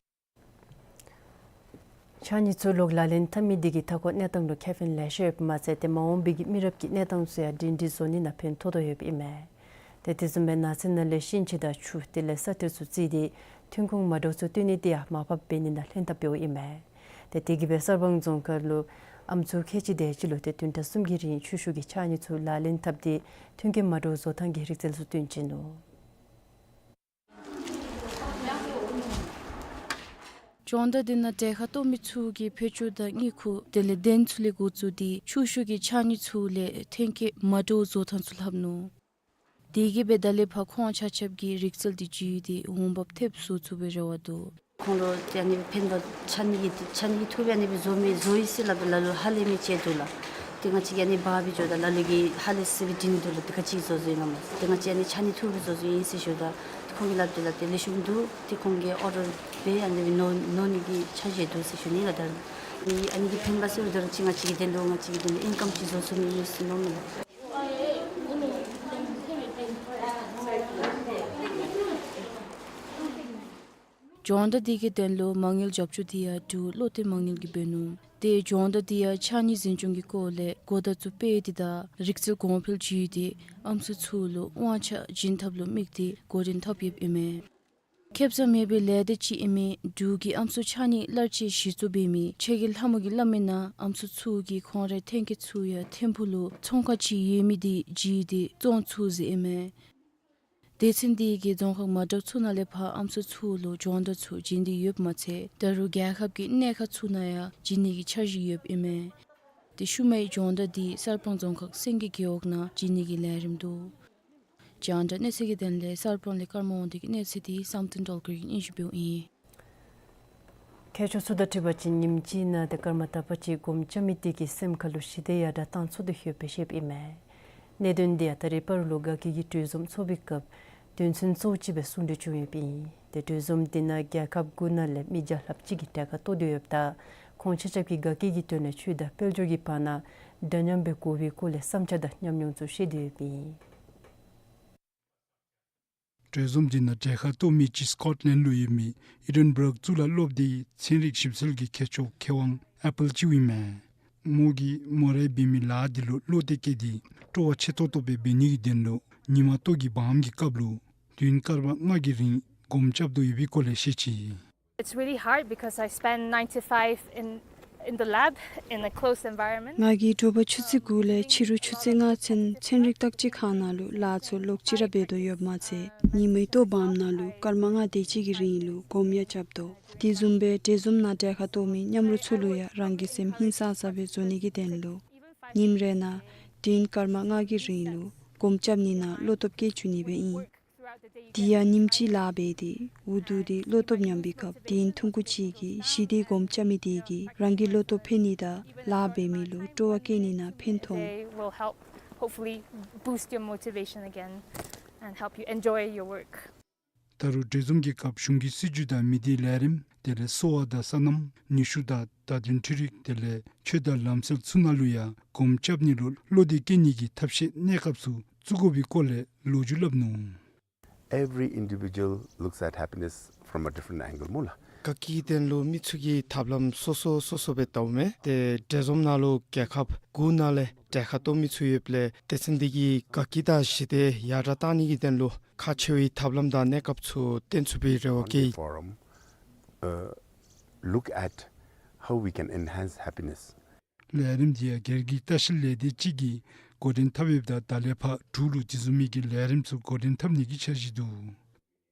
ཕྱགས་སྙིགས་ཚུ་ལོག་ལག་ལེན་འཐབ་མི་དེ་གིས་མཐའ་འཁོར་གནས་སྟངས་ལུ་ཁེ་ཕན་ལེ་ཤ་ཡོདཔ་མ་ཚད་ཏེ་མ་འོངས་པའི་གི་མི་རབས་ཀྱི་གནས་སྟངས་ཚུ་ཡང་སྒྲིང་སྒྲིང་བཟོ་ནི་ནང་ཕན་ཐོགས་དོ་ཡོདཔ་ཨིན་མས། ཏེ་དེ་བཟུམ་སྦེ་ནགས་ཚལ་ནང་ལས་ཤིང་ཆས་དང་ཆུ་དེ་ལས་ས་གཏེར་ཚུ་བརྩིས་ཏེ་ཐོན་ཁུངས་མ་འདྲཝ་ཚུ་བཏོན་ནི་དེ་ཡང་མར་ཕབ་འབད་ནི་ནང་ལྷན་ཐབས་འབདཝ་ཨིན་མས། ཏེ་དེ་གིས་སྦེ་གསར་སྤང་རྫོང་ཁག་ལུ་ཨམ་སྲུ་ཁལ་གཅིག་དེ་ཅིག་ལུ་ཏེ་བདུན་ཕྲག་གསུམ་གྱི་རིང་ཆུ་ཤུགས་ཀྱི་ཕྱགས་སྙིགས་ཚུ་ལག་ལེན་འཐབ་སྟེ་ཐོན་སྐྱེད་མ་འདྲཝ་བཟོ་ཐངས་ཀྱི་རིག་རྩལ་ཚུ་སྟོན་བྱིན་ནུག། སྦྱོང་བརྡར་འདི་ནང་གྲལ་ཁར་གཏོགས་མི་ཚུ་གིས་བོད་ཆས་དང་དངུལ་ཁུག་དེ་ལས་གདན་ཚུ་ལས་འགོ་བཙུགས་ཏེ་ཆུ་ཤུགས་ཀྱི་ཕྱགས་སྙིགས་ཚུ་ལས་ཐོན་སྐྱེད་མ་འདྲཝ་བཟོ་ཐངས་ཚུ་ལྷབ་ནུག། དེ་གིས་སྦེ་ད་ལས་ཕར་ཁོང་ཆ་ཁྱབ་ཀྱིས་རིག་རྩལ་འདི་བརྒྱུད་དེ་འོང་འབབ་ཐེབས་བཟོ་ཚུགས་པའི་རེ་བ་འདུག། ཁོང་ལུ་ཏེ་ཨ་ནི་སྦེ་ཕན་པ་ཕྱགས་སྙིགས་ཀྱི་ཕྱགས་སྙིགས་ཀྱི་ཐུགཔ་སྦེ་ཨ་ནི་སྦེ་བཟོ་མི་བཟོ་ཡི་ཟེར་སླབ་སྦེ་ལ་ལུ་ཧ་ལས་མི་ཅིག་འདུག་ལགས། ཏེ་ང་བཅས་ཀྱིས་ཨ་ནི་འབག་སྦེ་འགྱོཝ་ད་ལ་ལུ་གིས་ཧ་ལས་ཟེར་སྦེ་འདྲི་ནི་འདུག་ལགས། ཏེ་ག་ཅི་བཟོ་བཟོཝ་ཨིན་ན་མས། ཏེ་ང་བཅས་ཨ་ནི་ཕྱགས་སྙིགས་ཐུགཔ་སྦེ་བཟོ་བཟོཝ་ཨིན་ཟེར་ཞུཝ་ད་ཏེ་ཁོང་གིས་སླབ་སྟེ་ལགས། ཏེ་ལེགས་ཤོམ་འདུག། ཏེ་ཁོང་གིས་ཨོར་ཌར་འབད་ཨ་ནི་སྦེ་ནོར་ནོར་ནི་གི་འཆར་གཞི་འདུག་ཟེར་ཞུ་ནི་ལགས། ད་ཨ་ནི་གིས་ཕན་པ་ཟེརཝ་ད་ཅིག་ང་བཅས་ཀྱི་དོན་ལུ་ང་བཅས་ཀྱི་དོན་ལུ་ཨིན་ཀམ་ཅིག་བཟོ་ཚུགས་ནི་ཨིན་ཟེར་མནོཝ་མས་ལགས། སྦྱོང་བརྡར་འདི་གི་དོན་ལུ་མ་དངུལ་རྒྱབ་སྐྱོར་འདི་ཡང་འབྲུག་བློ་གཏད་མ་དངུལ་གྱིས་འབད་ནུག། ཏེ་སྦྱོང་བརྡར་འདི་ཡང་ཕྱགས་སྙིགས་འཛིན་སྐྱོང་གི་སྐོར་ལས་གོ་བརྡ་ཚུ་སྤེལ་ཏེ་དང་རིག་རྩལ་གོང་འཕེལ་བྱུང་སྟེ་ཨམ་སྲུ་ཚུ་ལུ་དབང་ཆ་བྱིན་ཐབས་ལུ་དམིགས་ཏེ་འགོ་འདྲེན་འཐབ་ཡོདཔ་ཨིན་མས། ཁེབ་ས་མེད་པའི་ལས་སྡེ་ཅིག་ཨིན་མི་འབྲུག་གི་ཨམ་སྲུ་ཕྱགས་སྙིགས་གླར་ཆད་གཞི་བཙུགས་འབད་མི་ཆེ་གི་ལྷ་མོ་གིས་སླབ་མིའི་ནང་ཨམ་སྲུ་ཚུ་གིས་ཁོང་རའི་ཐོན་སྐྱེད་ཚུ་ཡང་ཐིམ་ཕུག་ལུ་ཚོང་ཁང་ཅིག་ཡོད་མི་དེ་བརྒྱུད་དེ་བཙོང་ཚུགས་ཟེར་ཨིན་མས། སྡེ་ཚན་འདི་གིས་རྫོང་ཁག་མ་འདྲཝ་ཚུ་ནང་ལས་ཕར་ཨམ་སྲུ་ཚུ་ལུ་སྦྱོང་བརྡར་ཚུ་བྱིན་ཏེ་ཡོདཔ་མ་ཚད་ད་རུང་རྒྱལ་ཁབ་ཀྱི་གནས་ཁག་ཚུ་ནང་ཡང་བྱིན་ནི་གི་འཆར་གཞི་ཡོདཔ་ཨིན་མས། ཏེ་ཤུལ་མའི་སྦྱོང་བརྡར་འདི་གསར་སྤང་རྫོང་ཁག་སེང་གེ་རྒེད་འོག་ནང་བྱིན་ནི་གི་ལས་རིམ་འདུག། རྒྱང་བསྒྲགས་གནས་ཚུལ་གྱི་དོན་ལས་གསར་སྤང་ལས་ཀརྨ་དབང་འདུས་ཀྱི་གནས་ཚུལ་འདི་བསམ་གཏན་སྒྲོལ་དཀར་གྱིས་སྙན་ཞུ་འབདཝ་ཨིན། མཁས་མཆོག་ཚུ་དང་འཁྲིལ་བ་ཅིན་ཉིནམ་གཅིག་ནང་ཏེ་སྐར་མ་དག་པ་ཅིག་སྒོམ་རྐྱབ་མི་དེ་གིས་སེམས་ཁ་ལུ་ཞི་བདེ་ཡར་དྲག་བཏང་ཚུགས་དོ་ཡོདཔ་སྦེ་བཤདཔ་ཨིན་མས། གནད་དོན་འདི་ཡང་ད་རིས་སྤ་རོ་ལུ་དགའ་སྐྱིད་ཀྱི་གྲོས་འཛོམས་ཚོགས་པའི་སྐབས་དོན་ཚན་གཙོ་བོ་ཅིག་སྦེ་གསུང་གྲོས་བྱུང་ཡོདཔ་ཨིན། ཏེ་གྲོས་འཛོམས་འདི་ནང་རྒྱལ་ཁབ་དགུ་ནང་ལས་མི་བརྒྱ་ལྷགཔ་ཅིག་གིས་གྲལ་ཁར་གཏོགས་ཏེ་ཡོདཔ་ད་ཁོང་ཆ་ཁྱབ་ཀྱིས་དགའ་སྐྱིད་ཀྱི་དོན་ལས་ཆོས་དང་དཔལ་འབྱོར་གྱི་བར་ན་འདྲ་མཉམ་སྦེ་དགོ་པའི་སྐོར་ལས་བསམ་འཆར་དང་ཉམས་མྱོང་ཚུ་བཤད་དེ་ཡོདཔ་ཨིན། གྲོས་འཛོམས་འདི་ནང་གྲལ་ཁར་གཏོགས་མི་ཅིག་སི་ཀོཊ་ལེནཌ་ལུ་ཡོད་མི་ཨི་ཌེན་བྷརག་གཙུག་ལག་སློབ་སྡེའི་ཚན་རིག་ཞིབ་འཚོལ་གྱི་མཁས་མཆོག་མཁས་དབང་ཨེ་པཱལ་ཅིའུ་ཨིན་མས། མོ་གིས་མོ་རའི་འབད་མི་ལཱ་འདི་ལུ་བློ་གཏད་བསྐྱེད་དེ་སྤྲོ་བ་ཆེ་ཏོག་ཏོ་སྦེ་འབད་ནི་གི་དོན་ལུ་ཉིན་མ་ལྟོ་གི་བར་མ་གི་སྐབས་ལུ་དུས་ཡུན་སྐར་མ་ལྔ་གི་རིང་སྒོམ་རྐྱབ་དོ་ཡོད་པའི་སྐོར་ལས་བཤད་ཅི། It's really hard because I spend nine to five in, in the lab, in a closed environment. ང་གིས་དྲོ་པ་ཆུ་ཚོད་དགུ་ལས་ཕྱི་རུ་ཆུ་ཚོད་ལྔ་ཚུན་ཚན་རིག་བརྟག་དཔྱད་ཁང་ནང་ལུ་ལཱ་ཚུ་ལོག་ཅི་ར་འབད་དོ་ཡོདཔ་མ་ཚད་ཉིན་མའི་ལྟོ་བར་མ་ནང་ལུ་སྐར་མ་ལྔ་དེ་ཅིག་གི་རིང་ལུ་སྒོམ་ཡང་རྐྱབ་དོ། དེ་བཟུམ་སྦེ་གྲོས་འཛོམས་ནང་གྲལ་ཁར་གཏོགས་མི་མཉམ་རོགས་ཚུ་ལུ་ཡང་རང་གི་སེམས་ཧིང་སངས་ས་སྦེ་བཟོ་ནི་གི་དོན་ལུ་ཉིནམ་རེ་ནང་དུས་ཡུན་སྐར་མ་ལྔ་གི་རིང་ལུ་སྒོམ་རྐྱབ་ནི་ནང་བློ་སྟོབས་བསྐྱེད་བཅུག་ནི་སྦེ་ཨིན། དེ་ཡང་ཉིནམ་གཅིག་ལཱ་འབད་དེ་འུ་སྡུག་སྟེ་བློ་སྟོབས་ཉམས་པའི་སྐབས་དུས་ཡུན་ཐུང་ཀུ་ཅིག་གིས་ཞི་བདེའི་སྒོམ་རྐྱབ་མི་དེ་གིས་རང་གི་བློ་སྟོབས་འཕེལ་ནི་དང་ལཱ་འབད་མི་ལུ་སྤྲོ་བ་བསྐྱེད་ནི་ནང་ཕན་ཐོགས། They will help hopefully boost your motivation again and help you enjoy your work. ད་རུང་གྲོས་འཛོམས་ཀྱི་སྐབས་གཞུང་གི་སྲིད་བྱུས་དང་མི་སྡེའི་ལས་རིམ་དེ་ལས་གསོ་བ་དང་སོ་ནམ་ནུས་ཤུགས་དང་ བརྡ་དོན་འཕྲུལ་རིག་དེ་ལས་ཆོས་དང་ལམ་སྲོལ་ཚུ་ནང་ལུ་ཡང་སྒོམ་རྐྱབ་ནི་ལུ་བློ་གཏད་བསྐྱེད་ནི་གི་ཐབས་ཤེས་གནས་སྐབས་སུ་བཙུགས་དགོ་པའི་སྐོར་ལས་ལོ་རྒྱུས་སླབ་ནུག། Every individual looks at happiness from a different angle སྨོ་ལགས། དགའ་སྐྱིད་དོན་ལུ་མི་ཚུ་གིས་ཐབས་ལམ་སོ་སོ་སོ་སོ་སྦེ་བལྟཝ་མས། ཏེ་འབྲེལ་འཛོམས་ནང་ལུ་རྒྱལ་ཁབ་དགུ་ནང་ལས་གྲལ་ཁར་གཏོགས་མི་ཚུ་ཡོདཔ་ལས་སྡེ་ཚན་འདི་གིས་དགའ་སྐྱིད་དང་ཞི་བདེ་ཡར་དྲག་གཏང་ནི་གི་དོན་ལུ་ཁག་ཆེ་བའི་ཐབས་ལམ་དང་གནས་སྐབས་ཚུ་སྟོན་ཚུགས་པའི་རེ་བ་བསྐྱེད། Forum, uh, look at how we can enhance happiness. ལས་རིམ་འདི་ཡང་སྒེར་གྱི་ལྟ་བཤལ་ལས་སྡེ་གཅིག་གིས་འགོ་འདྲེན་འཐབ་ཡོདཔ་ད་ད་ལས་ཕར་འབྲུག་ལུ་དེ་བཟུམ་མའི་གི་ལས་རིམ་ཚུ་འགོ་འདྲེན་འཐབ་ནི་གི་འཆར་གཞི་འདུག།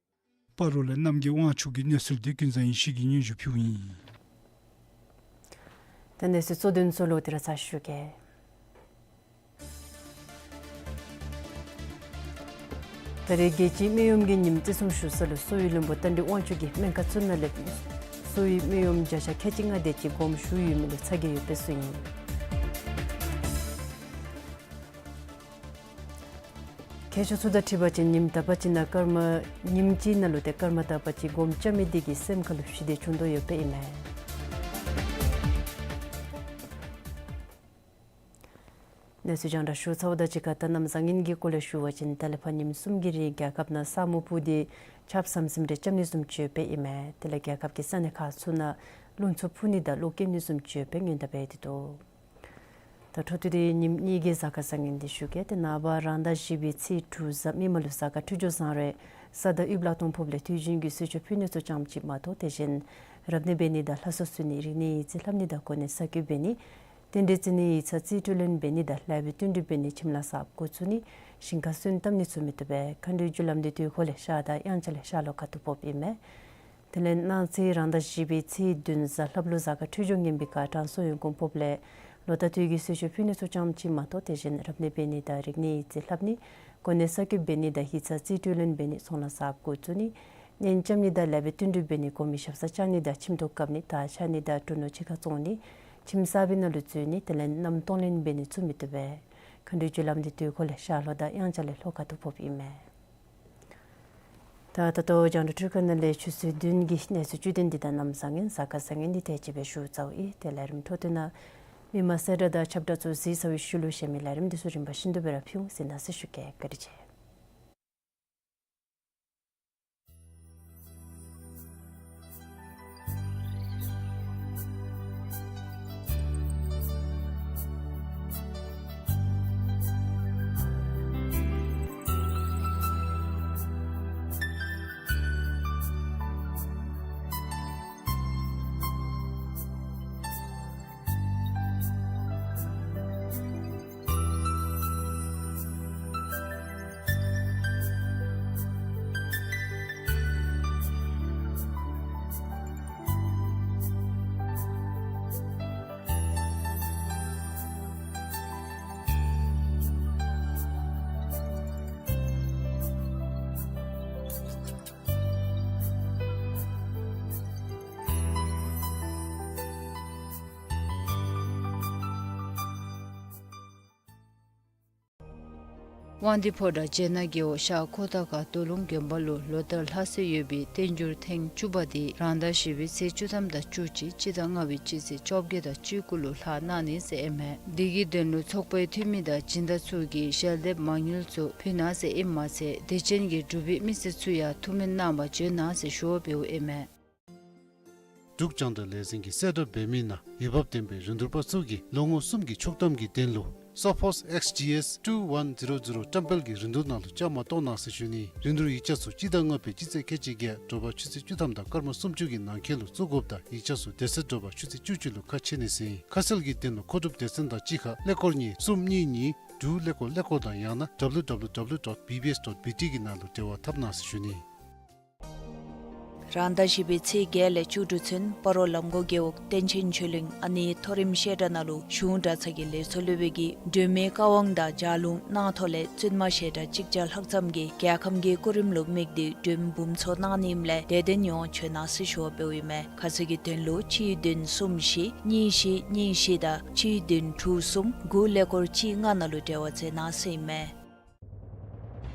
སྤ་རོ་ལས་རྣམ་རྒྱལ་དབང་ཕྱུག་གི་གནས་ཚུལ་འདི་ཀུན་བཟང་ཡེ་ཤེས་ཀྱིས་སྙན་ཞུ་ཕུལཝ་ཨིན། ད་གནས་ཚུལ་གཙོ་དོན་ཚུ་ལོག་སྟེ་ར་ཚར་ཞུ་གེ། ད་རེས་རྒྱལ་སྤྱིའི་སྨན་གཡོགམ་གྱི་ཉིནམ་བརྩི་སྲུང་ཞུ་ས་ལུ་གསོ་བའི་བློན་པོ་རྟ་མགྲིན་དབང་ཕྱུག་གིས་སྨན་ཁང་ཚུ་ནང་ལས་གསོ་བའི་སྨན་གཡོགམ་བརྒྱ་ཆ་ཁལ་གཅིག་ལྔ་དེ་ཅིག་དགོངསམ་ཞུ་ཡོད་མི་ལུ་ཚ་གྱང་ཡོདཔ་སྦེ་གསུངས་ཡི། མཁས་མཆོག་ཚུ་དང་འཁྲིལ་བ་ཅིན་ཉིནམ་དག་པ་ཅིག་ནང་སྐར་མ་ཉིནམ་གཅིག་ནང་ལུ་ཏེ་སྐར་མ་དག་པ་ཅིག་སྒོམ་རྐྱབ་མི་དེ་གིས་སེམས་ཁ་ལུ་ཞི་བདེ་བྱུང་དོ་ཡོདཔ་ཨིན་མས། གནས་ཚུལ་རྒྱང་བསྒྲགས་ཞུ་ཚརཝ་དང་གཅིག་ཁར་ད་གནམ་བཟང་ངན་གྱི་སྐོར་ལས་ཞུ་བ་ཅིན་ད་ལས་ཕར་ཉིནམ་གསུམ་གྱི་རིང་རྒྱལ་ཁབ་ནང་ས་སྨུག་སྤུབས་ཏེ་ཆརཔ་ཟམ་ཟིམ་རེ་རྐྱབ་ནི་བཟུམ་ཅིག་ཡོདཔ་ཨིན་མས། དེ་ལས་རྒྱལ་ཁབ་ཀྱི་ས་གནས་ཁག་ཚུ་ནང་རླུང་འཚུབ་འཕུ་ནི་དང་གློག་འཁྱུག་ནི་བཟུམ་ཅིག་ཡོདཔ་སྦེ་སྔོན་བརྡ་འབད་དེ་འདུག། ད་འཕྲོ་མཐུད་དེ་ཉིནམ་གཉིས་ཀྱི་གཟའ་སྐར་བཟང་ངན་འདི་ཞུ་གེ། ཏེ་ནངས་པ་རང་ཟླ་བཞི་པའི་ཚེས་དྲུག་གཟའ་མིག་དམར་ལུ་གཟའ་སྐར་འཕྲོད་སྦྱོར་བཟང་རེ་གཟའ་དང་དབུས་ལ་སྟོང་ཕོགཔ་ལས་དུས་རྒྱུན་གྱི་གསོལ་མཆོད་ཕུལ་ནི་ཚུ་ཙམ་ཅིག་མ་གཏོགས་དེ་བཞིན་རབ་གནས་འབད་ནི་དང་ལྷ་གསོལ་གསོལ་ནི་རིག་གནས་ཡིག་རྩིས་ལྷབ་ནི་དང་གོ་གནས་གསར་བསྐོ་འབད་ནི་རྟེན་འབྲེལ་བརྩི་ནི་ཡིག་ཚང་རྩིས་སྤྲོད་ལེན་འབད་ནི་དང་ལེགས་པའི་བསྟུན་གྲོས་འབད་ནི་ཁྱིམ་ལཱ་གསརཔ་འགོ་བཙུགས་ནི་ཞིང་ཁར་སོན་བཏབ་ནི་ཚུ་མི་བཏུབ་པས། མཁའ་འགྲོའི་རྒྱུ་ལམ་འདི་དུས་འཁོར་ལས་ཤར་དང་དབྱངས་འཆར་ལས་ཤར་ལྷོ་ཁ་ཐུག་ཕོགཔ་ཨིན་མས། དེ་ལས་གནངས་ཚེ་རང་ཟླ་བཞི་པའི་ཚེས་བདུན་གཟའ་ལྷགཔ་ལུ་གཟའ་སྐར་འཕྲོད་སྦྱོར་ངན་པའི་ཁར་དྲང་སྲོང་ཡོན་གོང་ཕོགཔ་ལས་ལོ་ཟླ་དུས་ཀྱི་གསོལ་མཆོད་ཕུལ་ནི་ཚུ་ཙམ་ཅིག་མ་གཏོགས་དེ་བཞིན་རབ་གནས་འབད་ནི་དང་རིག་གནས་ཡིག་རྩིས་ལྷབ་ནི་གོ་གནས་གསར་བསྐོ་འབད་ནི་དང་ཡིག་ཚང་རྩིས་སྤྲོད་ལེན་འབད་ནི་ཚོང་ལཱ་གསརཔ་འགོ་བཙུགས་ནི་གཉེན་རྐྱབ་ནི་དང་ལེགས་པའི་བསྟུན་གྲོས་འབད་ནི་གོང་མའི་ཞབས་སར་བཅར་ནི་དང་ཁྱིམ་ཐོག་བཀབ་ནི་དར་འཕྱར་ནི་དང་གྲུ་ནོར་ཕྱི་ཁར་བཙོང་ནི་ཁྱིམ་གསར་པའི་ནང་ལུ་འཛུལ་ནི་དེ་ལས་མནའམ་གཏོང་ལེན་འབད་ནི་ཚུ་མི་བཏུབ་པས། མཁའ་འགྲོའི་རྒྱུ་ལམ་འདི་དུས་འཁོར་ལས་ཤར་ལྷོ་དང་དབྱངས་འཆར་ལས་ལྷོ་ཁ་ཐུག་ཕོགཔ་ཨིན་མས། ད་ད་ལྟོ་རྒྱང་བསྒྲགས་འཕྲུལ་ཁང་ནང་ལས་ཆུ་ཚོད་བདུན་གྱི་གནས་ཚུལ་བཅུད་དོན་འདི་དང་གནམ་བཟང་ངན་གཟའ་སྐར་བཟང་ངན་འདི་དེ་ཅིག་སྦེ་ཞུ་ཚརཝ་ཨིན། ཏེ་ལས་རིམ་འཕྲོ་མཐུད་ནང་མི་མང་གསལ་བསྒྲགས་དང་ཁྱབ་བསྒྲགས་ཚུ་གཟིགས་ཚར་བའི་ཤུལ་ལུ་གཞན་མི་ལས་རིམ་འདི་ཚུ་རིམ་པ་བཞིན་དུ་སྦེ་ར་ཕུལ་འོང་། གཟིགས་གནང་ཟེར་ཞུ་གེ། བཀའ་དྲིན་ཆེ། དབང་འདུས་ཕོ་བྲང་སྤྱན་སྔ་རྒེད་འོག་ཤར་ཁོ་ཐང་ཁ་སྟོད་ལུང་དགོན་པ་ལུ་ལོ་ལྟར་ལྷག་སྲོལ་ཡོད་པའི་བསྟན་འགྱུར་ཐེངས་བཅུ་པ་འདི་རང་ཟླ་བཞི་པའི་ཚེས་བཅུ་ཐམ་དང་བཅུ་གཅིག་སྤྱི་ཟླ་ལྔ་པའི་སྤྱི་ཚེས་བཅོ་བརྒྱད་དང་བཅུ་དགུ་ལུ་ལྷག་གནང་ནི་ཟེར་ཨིན་མས། འདི་གི་དོན་ལུ་ཚོགས་པའི་འཐུས་མི་དང་སྦྱིན་བདག་ཚུ་གིས་ཞལ་འདེབས་མང་ཉུང་ཚུ་ཕུལ་གནང་ཟེར་ཨིནམ་མ་ཚད་དད་ཅན་གྱི་འབྲུག་པའི་མི་སེར་ཚུ་ཡང་ཐུགས་སྨོན་གནང་བར་བྱོན་གནང་ཟེར་ཞུ་བ་འབདཝ་ཨིན་མས། འབྲུག་རྒྱང་བསྒྲགས་ལས་འཛིན་གྱིས་གསལ་བསྒྲགས་འབད་མི་ནང་འོས་འབབ་ལྡན་པའི་རིན་བསྡུར་པ་ཚུ་གིས་ལོ་ངོ་གསུམ་གྱི་ཆོག་ཐམ་གྱི་དོན་ལུ་Sophos X G S two one zero zero བཀྲམ་སྤེལ་གྱི་རིན་བསྡུར་ནང་ལུ་བཅའ་མར་གཏོགས་གནང་ཟེར་ཞུ་ནི། རིན་བསྡུར་ཡིག་ཆ་ཚུ་སྤྱི་ཟླ་ལྔ་པའི་སྤྱི་ཚེས་ཁལ་གཅིག་བརྒྱད་དྲོ་པ་ཆུ་ཚོད་བཅུ་ཐམ་དང་སྐར་མ་སུམ་ཅུ་གི་ནང་འཁོད་ལུ་བཙུགས་དགོཔ་དང་ཡིག་ཆ་ཚུ་དེ་ཚེ་དྲོ་པ་ཆུ་ཚོད་བཅུ་གཅིག་ལུ་ཁ་ཕྱེ་ནི་ཟེར་ཨིན། ཁ་གསལ་གྱི་དོན་ལུ་མཁོ་སྒྲུབ་སྡེ་ཚན་དང་གཅིག་ཁར་ཀླད་ཀོར་གཉིས་གསུམ་གཉིས་གཉིས་དྲུག་ཀླད་ཀོར་ཀླད་ཀོར་དང་ཡང་ན་W W W dot B B S dot B T གི་ནང་ལུ་འབྲེལ་བ་འཐབ་གནང་ཟེར་ཞུ་ནི། རང་ཟླ་བཞི་པའི་ཚེས་བརྒྱད་ལས་བཅུ་དྲུག་ཚུན་སྤ་རོ་ལམ་གོང་རྒེད་འོག་བསྟན་ཆེན་ཆོས་གླིང་ཨ་ནེའི་མཐོ་རིམ་བཤད་གྲྭ་ནང་ལུ་གཞུང་གྲྭ་ཚང་གི་ལས་ཚོགས་སློབ་དཔོན་གྱིས་སྒྲོལ་མའི་བཀའ་དབང་དང་ལྗགས་ལུང་གནང་ཐོག་ལས་བཙུན་མ་བཤད་གྲྭ་གཅིག་བརྒྱ་ལྷག་ཙམ་གྱིས་རྒྱལ་ཁམས་ཀྱི་སྐུ་རིམ་ལུ་དམིགས་ཏེ་སྒྲོལ་མ་འབུམ་ཚོགས་གནང་ནི་ཨིནམ་ལས་དད་ལྡན་ཡོངས་བྱོན་གནང་ཟེར་ཞུ་བ་འབདཝ་ཨིན་མས། ཁ་གསལ་གྱི་དོན་ལུ་གཅིག་བདུན་གསུམ་བཞི་གཉིས་བཞི་གཉིས་བཞི་དང་གཅིག་བདུན་དྲུག་གསུམ་དགུ་ཀླད་ཀོར་གཅིག་ལྔ་ནང་ལུ་འབྲེལ་བ་མཛད་གནང་ཟེར་ཨིན་མས།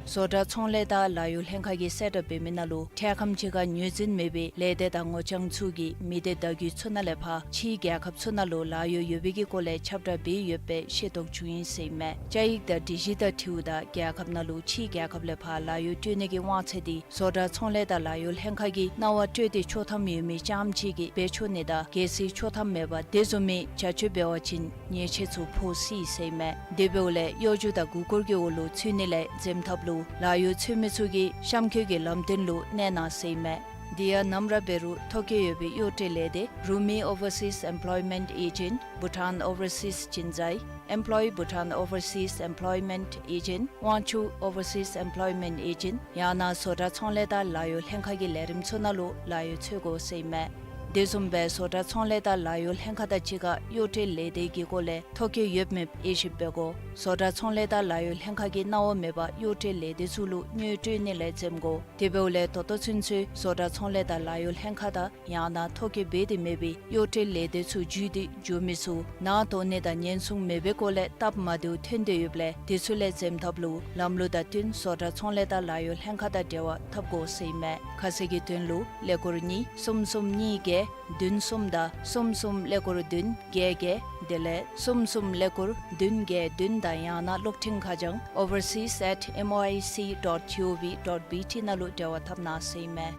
བཟོ་གྲྭ་ཚོང་ལས་དང་ལཱ་གཡོག་ལྷན་ཁག་གིས་གསལ་བསྒྲགས་འབད་མི་ནང་ལུ་འཕྲལ་ཁམས་ཅིག་ཁར་ངོས་འཛིན་མེད་པའི་ལས་སྡེ་དང་ངོ་རྐྱང་ཚུ་གིས་མི་སྡེ་བརྡ་བརྒྱུད་ཚུ་ནང་ལས་ཕར་ཕྱིའི་རྒྱལ་ཁབ་ཚུ་ནང་ལུ་ལཱ་གཡོག་ཡོད་པའི་གི་སྐོར་ལས་ཁྱབ་བསྒྲགས་འབད་ཡོད་པའི་ཤེས་རྟོགས་བྱུང་ཡི་ཟེར་ཨིན་མས། བཅའ་ཡིག་དང་སྒྲིག་གཞི་དང་འཁྲིལཝ་ད་རྒྱལ་ཁབ་ནང་ལུ་ཕྱིའི་རྒྱལ་ཁབ་ལས་ཕར་ལཱ་གཡོག་སྤྲོད་ནི་གི་དབང་ཚད་འདི་བཟོ་གྲྭ་ཚོང་ལས་དང་ལཱ་གཡོག་ལྷན་ཁག་གིས་གནང་བ་སྤྲོད་དེ་ཆོག་ཐམ་ཡོད་མི་རྐྱངམ་ཅིག་གིས་འབད་ཆོག་ནི་དང་གལ་སྲིད་ཆོག་ཐམ་མེད་པར་དེ་བཟུམ་མའི་བྱ་སྤྱོད་འབད་བ་ཅིན་ཉེས་ཆད་ཚུ་ཕོག་སྲིད་ཟེར་ཨིན་མས། དེ་འབདཝ་ལས་གཡོ་སྒྱུ་དང་མགུ་སྐོར་གྱི་འོག་ལུ་ཚུད་ནི་ལས་འཛེམ་ཐབས་ལུ་ལཱ་གཡོག་འཚོལ་མི་ཚུ་གིས་གཤམ་འཁོད་ཀྱི་ལམ་སྟོན་ལུ་གནས་གནང་ཟེར་ཨིན་མས། དེ་ཡང་ནམ་ར་འབད་རུང་ཐོ་བཀོད་ཡོད་པའི་གཡོག་བཀྲོལ་ལས་སྡེ་Rumi Overseas Employment Agent, Bhutan Overseas Jinzai, Employ Bhutan Overseas Employment Agent, Wangchuck Overseas Employment Agent ཡང་ན་བཟོ་གྲྭ་ཚོང་ལས་དང་ལཱ་གཡོག་ལྷན་ཁག་གི་ལས་རིམ་ཚུ་ནང་ལུ་ལཱ་གཡོག་འཚོལ་དགོ་ཟེར་ཨིན་མས། དེ་བཟུམ་སྦེ་བཟོ་གྲྭ་ཚོང་ལས་དང་ལཱ་གཡོག་ལྷན་ཁག་དང་གཅིག་ཁར་གཡོག་བཀྲོལ་ལས་སྡེ་གི་སྐོར་ལས་ཐོ་བཀོད་ཡོད་མེད་དབྱེ་ཞིབ་འབད་དགོ། བཟོ་གྲྭ་ཚོང་ལས་དང་ལཱ་གཡོག་ལྷན་ཁག་གིས་གནང་བ་མེད་པར་གཡོག་བཀྲོལ་ལས་སྡེ་ཚུ་ལུ་གཡོག་འཚོལ་ནི་ལས་འཛེམ་དགོ། དེ་འབདཝ་ལས་ད་ལྟོ་ཚུན་ཚོད་བཟོ་གྲྭ་ཚོང་ལས་དང་ལཱ་གཡོག་ལྷན་ཁག་དང་ཡང་ན་ཐོ་བཀོད་འབད་དེ་མེད་པའི་གཡོག་བཀྲོལ་ལས་སྡེ་ཚུ་བརྒྱུད་དེ་འགྱོ་མི་ཚུ་ནང་དོགས་ནི་དང་ཉེན་སྲུང་མེད་པའི་སྐོར་ལས་སྟབས་མ་བདེཝ་ཐོན་ཏེ་ཡོདཔ་ལས་དེ་ཚུ་ལས་འཛེམ་ཐབས་ལུ་ལམ་ལུགས་དང་བསྟུན་བཟོ་གྲྭ་ཚོང་ལས་དང་ལཱ་གཡོག་ལྷན་ཁག་དང་འབྲེལ་བ་འཐབ་དགོ་ཟེར་ཨིན་མས། ཁ་གསལ་གྱི་དོན་ལུ་ཀླད་ཀོར་གཉིས་གསུམ་གསུམ་གཉིས་བརྒྱད་བདུན་གསུམ་དང་གསུམ་གསུམ་ཀླད་ཀོར་བདུན་བརྒྱད་བརྒྱད་དེ་ལས་གསུམ་གསུམ་ཀླད་ཀོར་བདུན་བརྒྱད་བདུན་དང་ཡང་ན་གློག་འཕྲིན་ཁ་བྱང་overseas at M O I C dot G O V dot B T ནང་ལུ་འབྲེལ་བ་འཐབ་གནང་ཟེར་ཨིན་མས།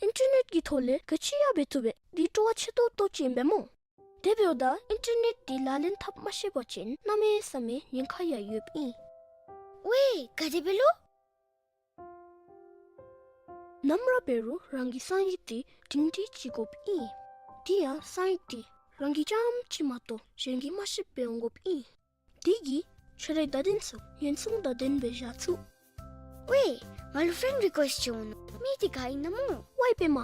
ཨིན་ཊར་ནེཊ་ཀྱི་ཐོག་ལས་ག་ཅི་ཡང་འབད་བཏུབ་པས། འདི་སྤྲོ་བ་ཆེ་ཏོག་ཏོ་ཅིག་ཨིན་པས་སྨོ། དེ་འབདཝ་ད་ཨིན་ཊར་ནེཊ་འདི་ལག་ལེན་འཐབ་མ་ཤེས་པ་ཅིན་གནམ་མེད་ས་མེད་ཉེན་ཁ་ཡང་ཡོདཔ་ཨིན། ཝའེ་ག་དེ་སྦེ་ལོ། ནམ་ར་འབད་རུང་རང་གི་གསང་ཡིག་འདི་སྒྲིང་སྒྲིང་ཅིག་དགོཔ་ཨིན། དེ་ཡང་གསང་ཡིག་འདི་རང་གིས་རྐྱངམ་ཅིག་མ་གཏོགས་གཞན་གྱིས་མ་ཤེསཔ་སྦེ་འོང་དགོཔ་ཨིན། དེ་གིས་ཁྱོད་རའི་བརྡ་དོན་ཚུ་ཉེན་སྲུང་དང་ལྡནམ་སྦེ་བཞག་ཚུགས། ཝའེ་ང་ལུ་ཕེན་རི་ཀུ་ཨེསཊ་ཅིག་འོང་ནུག། མི་འདི་ག་ཨིན་ན་སྨོ། ཝའེ་པདྨ།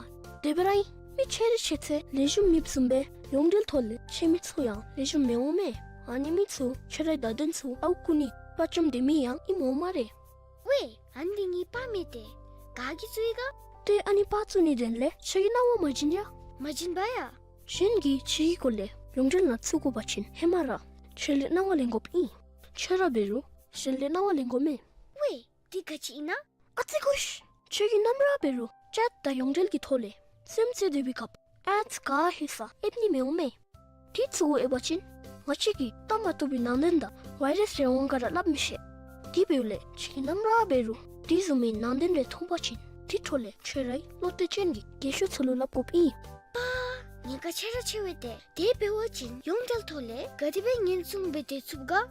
དེ་སྦེ་ར་ཨིན། མི་ཁྱོད་རའི་ཤེས་ཚད་ལེགས་ཤོམ་མེདཔ་བཟུམ་སྦེ་ཡོངས་འབྲེལ་ཐོག་ལས་ཁྱོད་མི་ཚུ་ཡང་ལེགས་ཤོམ་མི་འོང་མས། ཨ་ནི་མི་ཚུ་ཁྱོད་རའི་བརྡ་དོན་ཚུ་ཨརཝ་རྐུ་ནི་དཔའ་བཅམ་སྡོད་མི་ཡང་ཨིནམ་འོང་སྨ་རེ། ཝའེ་ཨ་ནི་འདི་ངེའི་པར་མས་ཏེ། ག་གིས་བཙུགས་ཡི་ག། ཏེ་ཨ་ནི་པར་བཙུགས་ནི་དོན་ལས་ཁྱོད་ཀྱིས་གནང་བ་མ་བྱིན་ཡ། མ་བྱིན་པ་ཡ། གཞན་གྱིས་ཁྱོད་ཀྱི་སྐོར་ལས་ཡོངས་འབྲེལ་ནང་བཙུགས་དགོ་པ་ཅིན་ཧེ་མ་ར་ཁྱོད་ལས་གནང་བ་ལེན་དགོཔ་ཨིན། ཁྱོད་ར་འབད་རུང་གཞན་ལས་གནང་བ་ལེན་དགོ་མས། ཝའེ་འདི་ག་ཅི་ཨིན་ན། ཨ་ཙི་ཁུ་ཤ། ཁྱོད་ཀྱིས་ནམ་ར་འབད་རུང་ཅེཊ་དང་ཡོངས་འབྲེལ་གྱི་ཐོག་ལས་རྩེདམོ་རྩེ་སྡོད་པའི་སྐབས་ཨེཌསི་ག་ཧེ་ས་ཨེབ་ནི་མི་འོང་མས། དེ་ཚུ་གུ་ཨེབ་པ་ཅིན་ང་བཅས་ཀྱིས་བལྟ་མ་བཏུབ་པའི་ནང་དོན་དང་ཝའི་རཱསི་རེ་འོང་ག་ར་སླབ་མི་ཤེས། དེ་འབདཝ་ལས་ཁྱོད་ཀྱིས་ནམ་ར་འབད་རུང་དེ་བཟུམ་མའི་ནང་དོན་རེ་མཐོང་པ་ཅིན་དེ་འཕྲོ་ལས་ཁྱོད་རའི་བློ་གཏད་ཅན་གྱི་རྒན་ཤོས་ཚུ་ལུ་སླབ་དགོཔ་ཨིན། པ། ཉེན་ཁ་ཆེ་ར་ཆེ་བས་ཏེ། དེ་འབད་བ་ཅིན་ཡོངས་འབྲེལ་ཐོག་ལས་ག་དེ་སྦེ་ཉེན་སྲུང་འབད་དེ་ཚུགས་ག།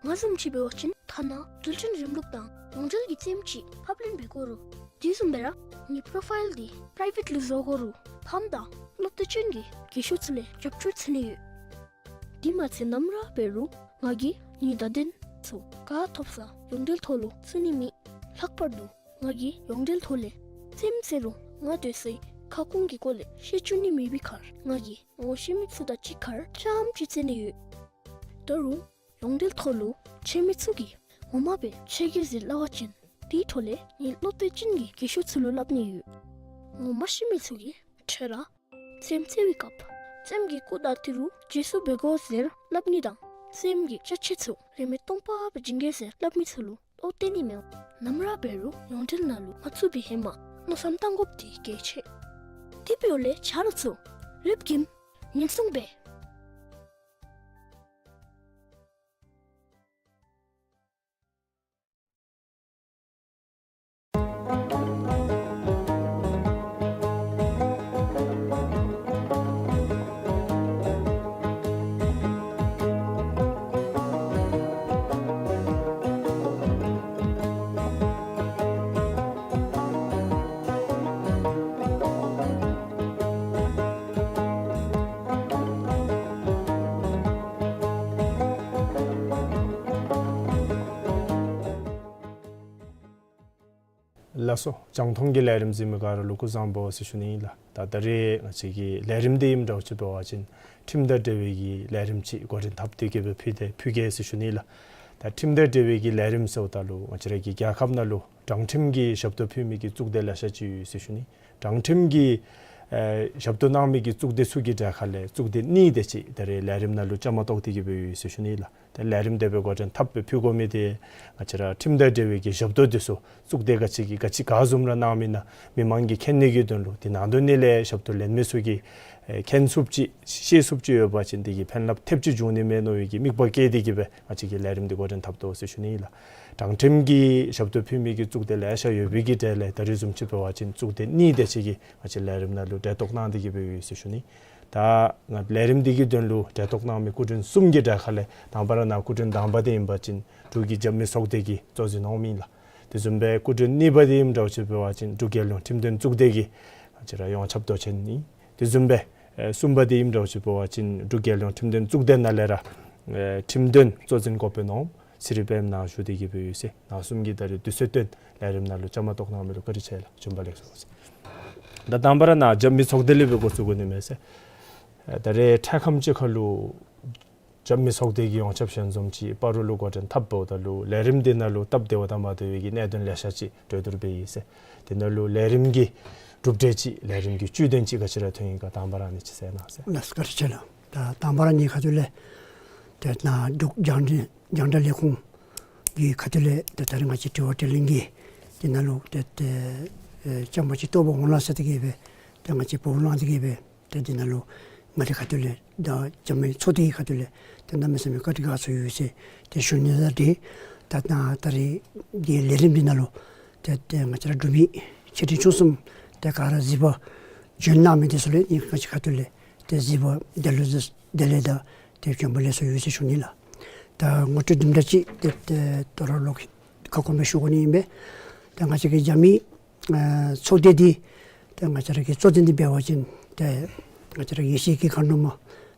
ང་བཟུམ་ཅིག་འབད་བ་ཅིན་ཐ་ན་རྡུལ་ཕྲན་རིམ་ལུགས་དང་ཡོངས་འབྲེལ་གྱི་རྩེདམོ་ཅིག་ཕབ་ལེན་འབད་དགོ་རུང་དེ་བཟུམ་སྦེ་ར་ངེའི་པོ་རོ་ཕའིལ་འདི་པི་རའི་ཝེཊ་ལུ་བཟོ་དགོ་རུང་ཕམ་དང་བློ་གཏད་ཅན་གྱི་རྒན་ཤོས་ཚུ་ལས་རྒྱབ་སྐྱོར་འཚོལ་ནི་ཡོད། དེ་མ་ཚད་ནམ་ར་འབད་རུང་ང་གིས་ངེའི་བརྡ་དོན་ཚུ་ག་ཐོབ་ས་ཡོངས་འབྲེལ་ཐོག་ལུ་བཙུགས་ནི་མེད། ལྷག་པར་དུ་ང་གིས་ཡོངས་འབྲེལ་ཐོག་ལས་རྩེདམོ་རྩེ་རུང་ང་སྡོད་སའི་ཁ་སྐོང་གི་སྐོར་ལས་ཤེས་བཅུག་ནི་མེད་པའི་ཁར་ང་གིས་ངོ་ཤེས་མི་ཚུ་དང་གཅིག་ཁར་རྐྱངམ་ཅིག་རྩེ་ནི་ཡོད། ད་རུང་ཡོངས་འབྲེལ་ཐོག་ལུ་ཁྱོད་མི་ཚུ་གིས་ངོ་མ་སྦེ་ཁྱོད་ཀྱིས་ཟེར་སླབ་པ་ཅིན་དེའི་འཕྲོ་ལས་ངེའི་བློ་གཏད་ཅན་གྱི་རྒན་ཤོས་ཚུ་ལུ་སླབ་ནི་ཡོད། ངོ་མ་ཤེས་མི་ཚུ་གིས་ཁྱོད་ར་རྩེདམོ་རྩེ་བའི་སྐབས་རྩེདམོ་གི་སྐུ་དང་ཏི་རུ་རྗེས་སུ་འབད་དགོ་ཟེར་སླབ་ནི་དང་རྩེདམོ་གི་ཅ་ཆས་ཚུ་རིན་མེད་སྟོང་པ་སྦེ་བྱིན་གེ་ཟེར་སླབ་མི་ཚུ་ལུ་བློ་གཏད་ནི་མི་འོང་། ནམ་ར་འབད་རུང་ཡོངས་འབྲེལ་ནང་ལུ་མ་བཙུགས་པའི་ཧེ་མ་མནོ་བསམ་བཏང་དགོཔ་འདི་གལ་ཆེ། དེ་འབདཝ་ལས་ཆ་རོགས་ཚུ་ལེགས་ཤོམ་ཉེན་སྲུང་འབད། ལགས་སོ། རྒྱང་མཐོང་གི་ལས་རིམ་གཟིགས་མི་ག་ར་ལུ་སྐུ་གཟུགས་བཟང་པོ་ཟེར་ཞུ་ནི་ཨིན་ལགས། ད་ད་རེས་ང་བཅས་ཀྱི་ལས་རིམ་འདི་ཨིནམ་འདྲཝ་ཅིག་འབད་བ་ཅིན་ཁྲིམས་དང་འབྲེལ་བའི་གི་ལས་རིམ་ཅིག་འགོ་འདྲེན་འཐབ་སྟེ་གི་སྦེ་ཕུལ་ཏེ་ཕུལ་གེ་ཟེར་ཞུ་ནི་ལགས། ད་ཁྲིམས་དང་འབྲེལ་བའི་གི་ལས་རིམ་ཟེརཝ་ད་ལུ་ང་བཅས་ར་གི་རྒྱལ་ཁབ་ནང་ལུ་དྲང་ཁྲིམས་ཀྱི་ཞབས་ཏོག་ཕུལ་མི་གི་གཙུག་སྡེ་ལེ་ཤ་ཅིག་ཡོད་ཟེར་ཞུ་ནི། དྲང་ཁྲིམས་ཀྱི་ཨེ་ཞབས་ཏོག་གནང་མི་གི་གཙུག་སྡེ་ཚུ་གི་གྲས་ཁར་ལས་གཙུག་སྡེ་གཉིས་དེ་ཅིག་ད་རེས་ལས་རིམ་ནང་ལུ་བཅའ་མར་གཏོགས་ཏེ་གི་སྦེ་ཡོད་ཟེར་ཞུ་ནི་ལགས། ཏེ་ལས་རིམ་དེ་སྦེ་འགོ་འདྲེན་འཐབ་སྦེ་ཕུལ་དགོ་མི་དེ་ང་བཅས་ར་ཁྲིམས་དང་འབྲེལ་བའི་གི་ཞབས་ཏོག་དེ་ཚུ་གཙུག་སྡེ་ག་ཅི་གིས་ག་ཅི་ག་བཟུམ་ར་གནང་མི་ཨིན་ན་མི་མང་གིས་མཁྱེན་ནི་གི་དོན་ལུ། དེ་ནང་དོན་ནི་ལས་ཞབས་ཏོག་ལེན་མི་ཚུ་གིས་ཨེ་མཁྱེན་ཚུགསཔ་ཅིག་ཤེས་ཚུགསཔ་ཅིག་ཡོད་པ་ཅིན་དེ་གིས་ཕན་རླབས་ཐེབས་ཅིག་འབྱུང་ནི་མས་མནོ་བའི་གི་དམིགས་པ་བསྐྱེད་དེ་གིས་སྦེ་ང་བཅས་ཀྱིས་ལས་རིམ་དེ་འགོ་འདྲེན་འཐབ་དོ་ཟེར་ཞུ་ནི་ཨིན་ལགས། དྲང་ཁྲིམས་ཀྱི་ཞབས་ཏོག་ཕུལ་མི་གི་གཙུག་སྡེ་ལེ་ཤ་ཡོད་པའི་གི་གྲས་ལས་ད་རེས་བཟུམ་ཅིག་འབད་བ་ཅིན་གཙུག་སྡེ་གཉིས་དེ་ཅིག་གིས་ང་བཅས་ལས་རིམ་ནང་ལུ་གྲལ་གཏོགས་གནང་སྟེ་གིས་སྦེ་ཡོད་ཟེར་ཞུ་ནི། ད་ང་ལས་རིམ་འདི་གི་དོན་ལུ་གྲལ་གཏོགས་གནང་མི་སྐུ་མགྲོན་གསུམ་གྱི་གྲས་ཁ་ལས་དང་པ་ར་ནཱ་སྐུ་མགྲོན་དང་པ་དེ་ཨིན་པ་ཅིན་འབྲུག་གི་རྒྱབ་མི་ཚོགས་སྡེ་གིས་གཙོ་འཛིན་འོང་མི་ཨིན་ལགས། དེ་བཟུམ་སྦེ་སྐུ་མགྲོན་གཉིས་པ་དེ་ཨིནམ་འདྲཝ་ཅིག་འབད་བ་ཅིན་འབྲུག་རྒྱལ་ཡོངས་ཁྲིམས་དོན་གཙུག་སྡེ་གི་ང་བཅས་ར་ཡོངས་ཁྱབ་མདོ་ཆེན་ཨིན། དེ་བཟུམ་སྦེ་ཨེ་གསུམ་པ་དེ་ཨིནམ་འདྲཝ་ཅིག་འབད་བ་ཅིན་འབྲུག་རྒྱལ་ཡོངས་ཁྲིམས་དོན་གཙུག་སྡེ་ནང་ལས་ར་ཨེ་ཁྲིམས་དོན་གཙོ་འཛིན་འགོ་དཔོན་ནོ་ཚེ་རིང་པདྨ་ནཱ་བཞུགས་ཏེ་གིས་སྦེ་ཡོད་ཟེར། ནཱ་གསུམ་གྱིས་ད་རེས་དུས་ཚོད་བཏོན་ལས་རིམ་ནང་ལུ་བཅའ་མར་གཏོགས་གནང་མི་ལུ་བཀའ་དྲིན་ཆེ་ལགས། བྱོན་པ་ལེགས་སོ་ཟེར། ད་དང་པ་ར་ནཱ་རྒྱབ་མི་ཚོགས་སྡེ་ལས་སྦེ་འགོ་བཙུགས་དགོ་ནི་མས་ཟེར། ཨེ་ད་རེས་འཕྲལ་ཁམས་ཅིག་ཁར་ལུ་རྒྱབ་མི་ཚོགས་སྡེ་གི་ཡོངས་ཁྱབ་ཞལ་འཛོམས་ཅིག་སྤ་རོ་ལུ་འགོ་འདྲེན་འཐབ་འབདཝ་ད་ལུ་ལས་རིམ་འདི་ནང་ལུ་སྟབས་བདེཝ་དང་མ་བདེ་བའི་གི་གནད་དོན་ལེ་ཤ་ཅིག་གྲོས་བསྡུར་འབད་ཡི་ཟེར། དེ་ནང་ལུ་ལས་རིམ་གྱི་གྲུབ་འབྲས་ཅིག་ལས་རིམ་གྱི་བཅུད་དོན་ཅིག་ག་ཅི་ར་ཐོན་ཡི་ག་དང་པ་ར་ཨ་ནི་ཅིག་གསལ་གནང་ཟེར། ལགས་སོ། བཀའ་དྲིན་ཆེ་ལགས། ད་དང་པ་ར་ཨ་ནི་ཁ་ཐུག་ལས་ཏེ་ནཱ་འབྲུག་རྒྱང་འབྲེལ་རྒྱང་བསྒྲགས་ལས་ཁུངས་ཀྱི་ཁ་ཐུག་ལས་ཏེ་ད་རེས་ང་བཅས་དྲི་བ་དྲིས་ལན་གྱི་དེ་ནང་ལུ་ཏེ་ཏེ་ཨེ་བཅའ་མར་ཅིག་གཏོགས་པར་འོང་ལགས་ཟེར་ཏེ་གིས་སྦེ་ཏེ་ང་བཅས་འབོ་གནང་སྟེ་གིས་སྦེ་ཏེ་འདི་ནང་ལུ་ང་རའི་ཁ་ཐུག་ལས་ད་རྒྱབ་མི་ཚོགས་སྡེ་གི་ཁ་ཐུག་ལས་ཏེ་གནམ་མེད་ས་མེད་བཀའ་དྲིན་དགའ་ཚོར་ཡོད་ཟེར་ཏེ་ཞུ་ནི་ལགས། ཏེ་ད་ད་ད་རེས་འདི་ལས་རིམ་འདི་ནང་ལུ་ཏེ་ཏེ་ང་བཅས་ར་འབྲུག་མི་ཆེ་འབྲིང་ཆུང་གསུམ་ཏེ་ག་ར་གཟིགས་པར་བྱོན་གནང་མི་འདི་ཚུ་ལུ་ནི་ང་བཅས་ཁ་ཐུག་ལས་ཏེ་གཟིགས་པར་དེ་ལུ་བདེ་ལེགས་དང་ཏེ་བྱོན་པ་ལེགས་སོ་ཡོད་ཟེར་ཞུ་ནི་ལགས། ད་ངོ་སྤྲོད་དུམ་གྲ་ཅིག་ཏེ་ཏེ་ད་རུང་ལོག་ཁ་སྐོང་སྦེ་ཞུ་དགོ་ནི་ཨིན་པས། ད་ང་བཅས་ཀྱི་རྒྱབ་མི་ཨ་ཚོགས་སྡེ་འདི་ཏེ་ང་བཅས་ར་གི་གཙོ་འཛིན་འདི་འབད་བ་ཅིན་ཏེ་ང་བཅས་ར་ཡེ་ཤེས་ཀྱི་མཁའ་འགྲོ་མ་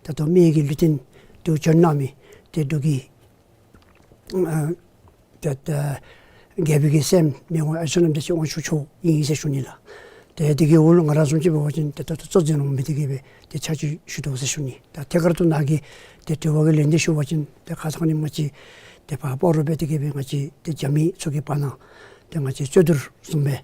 ད་ལྟོ་མི་ཡི་གི་ལུས་རྟེན་དུ་བྱོན་གནང་མི་ཏེ་འབྲུག་གི་ཨ་ཏེ་ཏེ་རྒྱལ་པོའི་གི་སྲསམོ་མི་དབང་ཨ་ཆོས་རྣམ་རྒྱལ་ཆོས་དབང་ཕྱུག་མཆོག་ཨིན་ཟེར་ཞུ་ནི་ལགས། ཏེ་དེ་གི་འོག་ལུ་ང་ར་བཟུམ་ཅིག་འབད་བ་ཅིན་ཏེ་ད་ལྟོ་གཙོ་འཛིན་འོང་མི་འདི་གིས་སྦེ་ཏེ་ཕྱག་ཕྱིད་ཞུ་དོ་ཟེར་ཞུ་ནི། ད་ཐད་ཀར་དུ་ནཱ་གི་ཏེ་དྲི་བ་གི་ལན་འདི་ཞུ་བ་ཅིན་ཏེ་ཁ་ཙ་ཁ་ཉིནམ་ཅིག་ཏེ་ཕར་སྤ་རོ་སྦེ་དེ་གིས་སྦེ་ང་བཅས་ཏེ་རྒྱབ་མི་ཚུ་གི་བར་ན་ཏེ་ང་བཅས་རྩོད་བསྡུར་བཟུམ་སྦེ་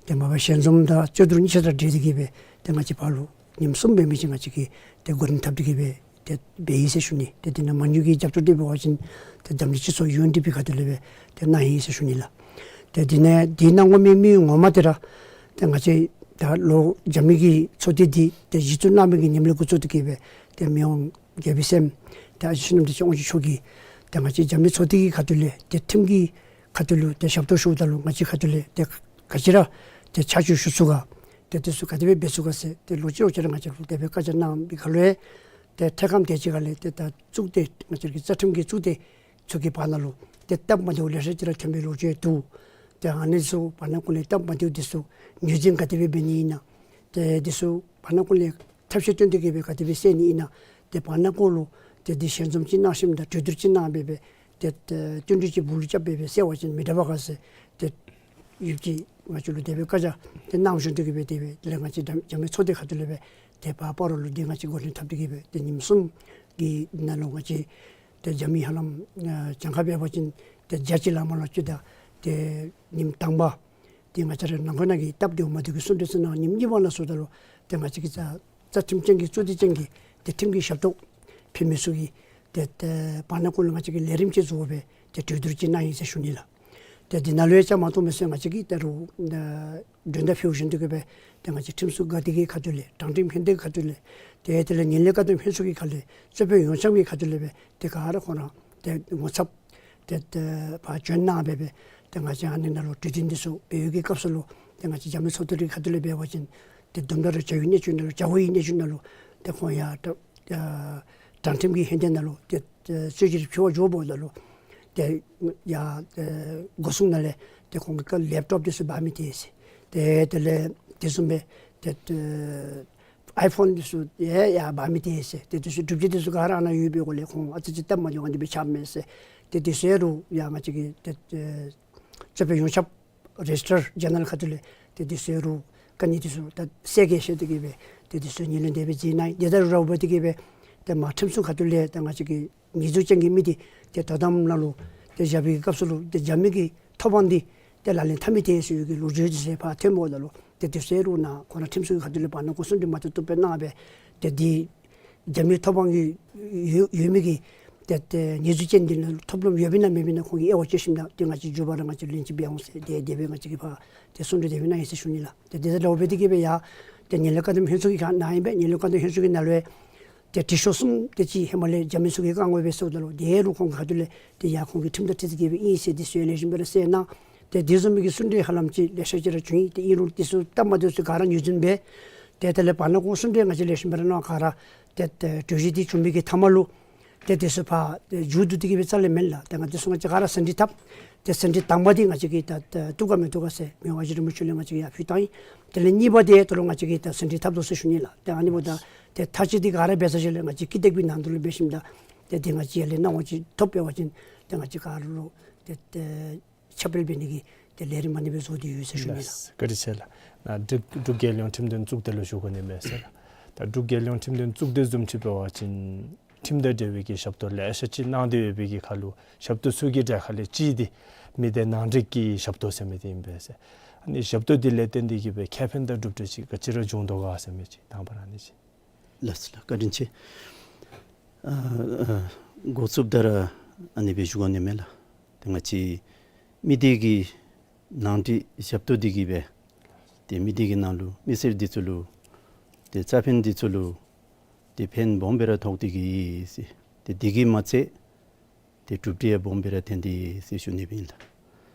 ཏེ་མ་པ་ཞལ་འཛོམས་དང་རྩོད་བསྡུར་གཉིས་ཆ་ར་འབྲེལ་ཏེ་གིས་སྦེ་ཏེ་ང་བཅས་ཕར་ལུ་ཉིནམ་གསུམ་འབད་མི་ཅིག་ང་བཅས་ཀྱིས་ཏེ་འགོ་འདྲེན་འཐབ་སྟེ་གིས་སྦེ་ཏེ་འབད་ཡི་ཟེར་ཞུ་ནི། ཏེ་དེ་ནང་མ་དངུལ་གྱི་རྒྱབ་སྐྱོར་འདི་འབད་བ་ཅིན་ཏེ་འཛམ་གླིང་སྤྱི་ཚོགས་ཡུ་ཨེན་ཌི་པི་ཁ་ཐུག་ལས་སྦེ་ཏེ་གནང་ཡི་ཟེར་ཞུ་ནི་ལགས། ཏེ་དེ་ནང་འདི་གནང་དགོ་མི་མི་ངོ་མ་འདི་ར་ཏེ་ང་བཅས་ད་ལོག་རྒྱབ་མི་གི་ཚོགས་སྡེ་འདི་ཏེ་གཞི་བཙུགས་གནང་མི་གི་ཉིནམ་ལས་འགོ་བཙུགས་ཏེ་གིས་སྦེ་ཏེ་མི་དབང་རྒྱལ་པོའི་སྲསམོ་ཏེ་ཨ་ཆོས་རྣམ་རྒྱལ་ཆོས་དབང་ཕྱུག་མཆོག་གིས་ཏེ་ང་བཅས་རྒྱབ་མི་ཚོགས་སྡེ་གི་ཁ་ཐུག་ལས་ཏེ་ཁྲིམས་ཀྱི་ཁ་ཐུག་ལུ་ཏེ་ཞབས་ཏོག་ཞུཝ་ད་ལུ་ང་བཅས་ཁ་ཐུག་ལས་ཏེ་ག་ཅི་ར་ཏེ་ཕྱག་ཕྱིད་ཞུ་ཚུགས་ག་ཏེ་དེ་ཚུ་ག་དེ་སྦེ་འབད་ཚུགས་ག་ཟེར་ཏེ་ལོག་ཅི་ལོག་ཅི་ར་ང་བཅས་ལུ་དེ་སྦེ་བཀའ་རྒྱ་གནང་བའི་སྒང་ལུ་ཏེ་ཐད་ཀར་དེ་ཅིག་ཁ་ལས་ཏེ་ད་གཙུག་སྡེ་ང་བཅས་ཀྱི་རྩ་ཁྲིམས་ཀྱི་གཙུག་སྡེ་ཚུ་གི་བར་ན་ལུ་ཏེ་སྟབས་མ་བདེཝ་ལེ་ཤ་ཅིག་ར་ཐོན་པའི་ལོ་རྒྱུས་འདུག། ཏེ་ཨ་ནི་ཚུ་བར་ན་ཀུན་ལས་སྟབས་མ་བདེཝ་འདི་ཚུ་ངོས་འཛིན་ག་དེ་སྦེ་འབད་ནི་ཨིན་ན། ཏེ་འདི་ཚུ་བར་ན་ཀུན་ལས་ཐབས་ཤེས་བཏོན་ཏེ་གིས་སྦེ་ག་དེ་སྦེ་སེལ་ནི་ཨིན་ན། ཏེ་བར་ན་ཀུན་ལུ་ཏེ་འདི་ཞལ་འཛོམས་ཅིག་གནང་ཞིནམ་ད་གྲོས་བསྡུར་ཅིག་གནང་སྦེ་སྦེ་ཏེ་ཏེ་བསྟུན་གྲོས་ཅིག་སྦུག་ལུ་རྐྱབ་སྦེ་སྦེ་སེལ་བ་ཅིན་མི་དྲག་པས་ག་ཟེར་ཏེ་ཡུདཔ་ཅིག་ང་བཅས་ལུ་དེ་སྦེ་བཀའ་རྒྱ་ཏེ་གནང་བཞིན་དུ་གིས་སྦེ་དེ་སྦེ་དེ་ལས་ང་བཅས་རྒྱ་རྒྱབ་མི་ཚོགས་སྡེ་ཁ་ཐུག་ལས་སྦེ་ཏེ་ཕར་སྤ་རོ་ལུ་འདི་ང་བཅས་འགོ་འདྲེན་འཐབ་སྟེ་གིས་སྦེ་ཏེ་ཉིནམ་གསུམ་གྱི་ནང་ལུ་ང་བཅས་ཏེ་རྒྱབ་མི་ཧ་ལམ་ཨ་གྱངས་ཁ་འབད་བ་ཅིན་ཏེ་བརྒྱ་ཅིག་ལང་མ་ལང་ཅིག་ད་ཏེ་ཉིནམ་དང་པ་འདི་ང་བཅས་ར་ནང་འཁོད་ནང་གི་སྟབས་བདེཝ་མ་བདེཝ་གི་གསུང་གྲོས་ཚུ་གནང་། ཉིནམ་གཉིས་པ་ནང་ཚུ་ད་ལུ་ཏེ་ང་བཅས་ཀྱི་རྩ་རྩ་ཁྲིམས་ཅན་གྱི་གཙུག་སྡེ་ཅན་གྱི་ཏེ་ཁྲིམས་ཀྱི་ཞབས་ཏོག་ཕུལ་མི་ཚུ་གི་ཏེ་ཏེ་བར་ན་ཀུན་ལུ་ང་བཅས་ཀྱིས་ལས་རིམ་ཅིག་བཟོ་སྦེ་ཏེ་གྲོས་བསྡུར་ཅིག་གནང་ཡི་ཟེར་ཞུ་ནི་ལགས། ཏེ་འདི་ནང་ལུ་ཡང་བཅའ་མར་གཏོགས་མི་ཚུ་ང་བཅས་ཀྱིས་ད་རུང་ཨ་མགྲོན་བརྡ་ཕུལ་བཞིན་དུ་གིས་སྦེ་ཏེ་ང་བཅས་ཁྲིམས་སྲུང་འགག་སྡེ་གི་ཁ་ཐུག་ལས་དྲང་ཁྲིམས་ལྷན་སྡེ་གི་ཁ་ཐུག་ལས་ཏེ་དེ་ལས་ངན་ལྷད་བཀག་སྡོམ་ལྷན་ཚོགས་ཀྱི་ཁ་ལས་རྩོད་དཔོན་ཡོངས་ཁྱབ་ཀྱི་ཁ་ཐུག་ལས་སྦེ་ཏེ་ག་ར་ཁོང་ར་ཏེ་ངོ་ཚབ་ཏེ་ཏེ་ཕར་བྱོན་གནང་སྦེ་སྦེ་ཏེ་ང་བཅས་ཨ་ནི་ནང་ལུ་གྲོས་བསྟུན་འདི་ཚུ་འབད་བའི་གི་སྐབས་སུ་ལུ་ཏེ་ང་བཅས་རྒྱབ་མི་ཚོགས་སྡེ་གི་ཁ་ཐུག་ལས་འབད་བ་ཅིན་ཏེ་དུམ་གྲ་རེ་བྱ་བའི་གནས་ཚུལ་ནང་ལུ་བྱ་བའི་གནས་ཚུལ་ནང་ལུ་ཏེ་ཁོང་ཡར་ཏེ་ཨ་དྲང་ཁྲིམས་ཀྱི་ལྷན་སྡེ་ནང་ལུ་ཏེ་ཨ་རྩོད་གཞི་ཕུལ་བར་འགྱོཝ་ད་ལུ་ཏེ་ཡར་ཨ་སྒོ་སྲུང་ནང་ལས་ཏེ་ཁོང་གི་ཀ་ལེབ་ཊོབ་འདི་ཚུ་འབག་མི་ཏེ་ཟེར། ཏེ་དེ་ལས་དེ་བཟུམ་སྦེ་ཏེ་ཨ་ཨའི་ཕོན་འདི་ཚུ་ཡང་ཡར་འབག་མི་ཏེ་ཟེར། ཏེ་དེ་ཚུ་སྒྲུབ་བྱེད་འདི་ཚུ་ག་ར་ཨ་ནཱ་ཡོད་པའི་སྒོ་ལས་ཁོང་ཨ་ཙི་ཅིག་སྟབས་མ་བདེཝ་འདི་སྦེ་ཆགསཔ་མས་ཟེར། ཏེ་དེ་ཚུ་ཡང་རུང་ཡར་ང་བཅས་ཀྱི་ཏེ་ཨ་རྩོད་དཔོན་ཡོངས་ཁྱབ་རེ་ཇི་སི་ཊར་ཇེ་ནེ་རལ་ཁ་ཐུག་ལས་ཏེ་དེ་ཚུ་ཡང་རུང་དཀའ་ངལ་འདི་ཚུ་ད་གསལ་རྐྱང་བཤད་དེ་གིས་སྦེ་ཏེ་དེ་ཚུ་ངོས་ལེན་དེ་སྦེ་མཛད་གནང་ཡི། དེ་དང་ར་བ་འདི་གིས་སྦེ་ཏེ་མར་ཁྲིམས་སྲུང་ཁ་ཐུག་ལས་ཏེ་ང་བཅས་ཀྱི་ཉེས་འཛུགས་ཅན་གྱི་མི་འདི་ཏེ་དོ་དམ་ནང་ལུ་ཏེ་བཞག་པའི་སྐབས་སུ་ལུ་ཏེ་རྒྱབ་མི་གི་ཐོབ་དབང་འདི་ཏེ་ལག་ལེན་འཐབ་མི་ཏེ་ཟེར་བའི་གི་ལོ་རྒྱུས་འདི་ཚུ་ཕར་ཐོནམ་ད་ལུ་ཏེ་དེ་ཚུ་ཡང་རུང་ནཱ་ཁོང་ར་ཁྲིམས་སྲུང་ཁ་ཐུག་ལས་བར་ན་ཀུན་གསུང་གྲོས་མ་ཐུབ་ཐུབ་སྦེ་གནང་སྦེ་ཏེ་འདི་རྒྱབ་མི་ཐོབ་དབང་གི་ཡོད་ཡོད་མི་གི་ ཏེ་ཏེ་ཉེས་འཛུགས་ཅན་འདི་ལུ་ཐོབ་ལམ་ཡོདཔ་ཨིན་ན་མེདཔ་ཨིན་ན་ཁོང་གིས་དབྱེ་བ་དཔྱད་ཞིནམ་ད་ཏེ་ང་བཅས་མགྱོགས་པ་ར་ང་བཅས་ལན་ཅིག་འབད་འོང་ཟེར་ཏེ་དེ་སྦེ་ང་བཅས་ཀྱིས་ཕར་ཏེ་གསུང་གྲོས་དེ་སྦེ་གནང་ཡི་ཟེར་ཞུ་ནི་ལགས། ཏེ་དེ་ལས་འབད་དེ་གིས་སྦེ་ཡང་ཏེ་ངན་ལྷད་བཀག་སྡོམ་ལྷན་ཚོགས་ཀྱིས་ག་གནང་ཡི་སྦེ་ངན་ལྷད་བཀག་སྡོམ་ལྷན་ཚོགས་ཀྱི་ནང་ལུ་ཏེ་དྲི་ཤོག་གསུམ་དེ་ཅིག་ཧེ་མ་ལས་འཇར་མན་ཚུ་གིས་བཀང་དགོ་པས་ཟེརཝ་ད་ལུ་དེ་ལུ་ཁོང་ག་དེ་ལས་ཏེ་ཡ་ཁོང་གིས་ཁྲིམས་དང་འཁྲིལ་ཏེ་གིས་སྦེ་ཨིན་ཟེར་དེ་ཚུ་ཡང་ལེགས་ཤོམ་སྦེ་ར་གསལ་གནང་། ཏེ་དེ་བཟུམ་མའི་གི་གསུང་གྲོས་ཧ་ལམ་ཅིག་ལེ་ཤ་ཅིག་ར་བྱུང་ཡི། ཏེ་ཨིན་རུང་དེ་ཚུ་སྟབས་མ་བདེཝ་ཚུ་ག་ར་ངོས་འཛིན་འབད། ཏེ་དེ་ལས་བར་ན་ཁོང་གསུང་གྲོས་ང་བཅས་ལེགས་ཤོམ་སྦེ་ར་གནང་ག་ར་ཏེ་ཏེ་གྲོས་གཞི་དེ་བྱུང་མི་གི་མཐའ་མ་ལུ་ཏེ་དེ་ཚུ་ཕར་ཏེ་མཇུག་བསྡུ་སྟེ་གིས་སྦེ་རྩ་ལས་མེན་ལགས། ཏེ་ང་བཅས་ཚུ་ང་བཅས་ག་ར་ཟིན་བྲིས་བཏབ། ཏེ་ཟིན་བྲིས་དང་པ་འདི་ང་བཅས་ཀྱིས་ད་ད་བཏུབ་ག་མི་བཏུབ་ག་ཟེར་མི་དབང་མངའ་བདག་རིན་པོ་ཆེ་ལུ་ང་བཅས་ཀྱིས་ཡར་ཕུལ་བཏང་ཡི། དེ་ལས་གཉིས་པ་དེ་ད་རུང་ང་བཅས་ཀྱིས་ད་ཟིན་བྲིས་བཏབ་དོ་ཟེར་ཞུ་ནི་ལགས། ཏེ་ཨ་ནི་འབདཝ་ད་ཏེ་ཐག་བཅད་དེ་ག་ར་འབད་ཚར་ཞིནམ་ལས་ང་བཅས་ཀྱིས་ཏེ་གི་ནང་དོན་ལུ་འབད་ཞིནམ་ད་ཏེ་དེ་ང་བཅས་ཡར་ལས་གནང་བ་ཅིན་ཐོབ་འབད་བ་ཅིན་ཏེ་ང་བཅས་ག་ར་ལུ་ཏེ་ཏེ་ཁྱབ་སྤེལ་འབད་ནི་གི་ཏེ་ལས་རིམ་ཨ་ནི་སྦེ་བཟོ་སྟེ་ཡོད་ཟེར་ཞུ་ནི་ལགས། ལགས། བཀའ་དྲིན་ཆེ་ལགས། ནཱ་འབྲུག་འབྲུག་རྒྱལ་ཡོངས་ཁྲིམས་དོན་གཙུག་སྡེ་ལུ་ཞུ་དགོ་ནི་མས་ཟེར་ལགས། ད་འབྲུག་རྒྱལ་ཡོངས་ཁྲིམས་དོན་གཙུག་སྡེ་བཟུམ་ཅིག་འབད་བ་ཅིན་ཁྲིམས་དང་འབྲེལ་བའི་གི་ཞབས་ཏོག་ལེ་ཤ་ཅིག་གནང་སྟེ་ཡོད་པའི་གི་ཁར་ལུ་ཞབས་ཏོག་ཚུ་གི་གྲས་ཁར་ལས་གཅིག་འདི་མི་སྡེ་ནང་འགྲིག་གི་ཞབས་ཏོག་ཟེར་མི་འདི་ཨིན་པས་ཟེར། ཨ་ནི་ཞབས་ཏོག་འདི་ལས་བརྟེན་ཏེ་གིས་སྦེ་ཁེ་ཕན་དང་གྲུབ་འབྲས་ཅིག་ག་ཅི་ར་འབྱུང་དོ་ག་ཟེར་མི་ཅིག་དང་པ་ར་ཨ་ནི་ཅིག། ལགས་སོ་ལགས། བཀའ་དྲིན་ཆེ། ཨ་ཨ་འགོ་བཙུགསཔ་ད་ར་ཨ་ནི་སྦེ་ཞུ་དགོ་ནི་མས་ལགས། ཏེ་ང་བཅས་མི་སྡེ་གི་ནང་འགྲིག་ཞབས་ཏོག་འདི་གིས་སྦེ་ཏེ་མི་སྡེ་གི་ནང་ལུ་མི་སེར་འདི་ཚུ་ལུ་ཏེ་རྩ་ཕན་འདི་ཚུ་ལུ་ཏེ་ཕན་སྦོམ་སྦེ་ར་ཐོགས་ཏེ་གིས་ཡོད་ཟེར། ཏེ་འདི་གིས་མ་ཚད་ཏེ་གྲུབ་འབྲས་ཡང་སྦོམ་སྦེ་ར་ཐོན་ཏེ་ཡོད་ཟེར་ཞུ་ནི་སྦེ་ཨིན་ལགས།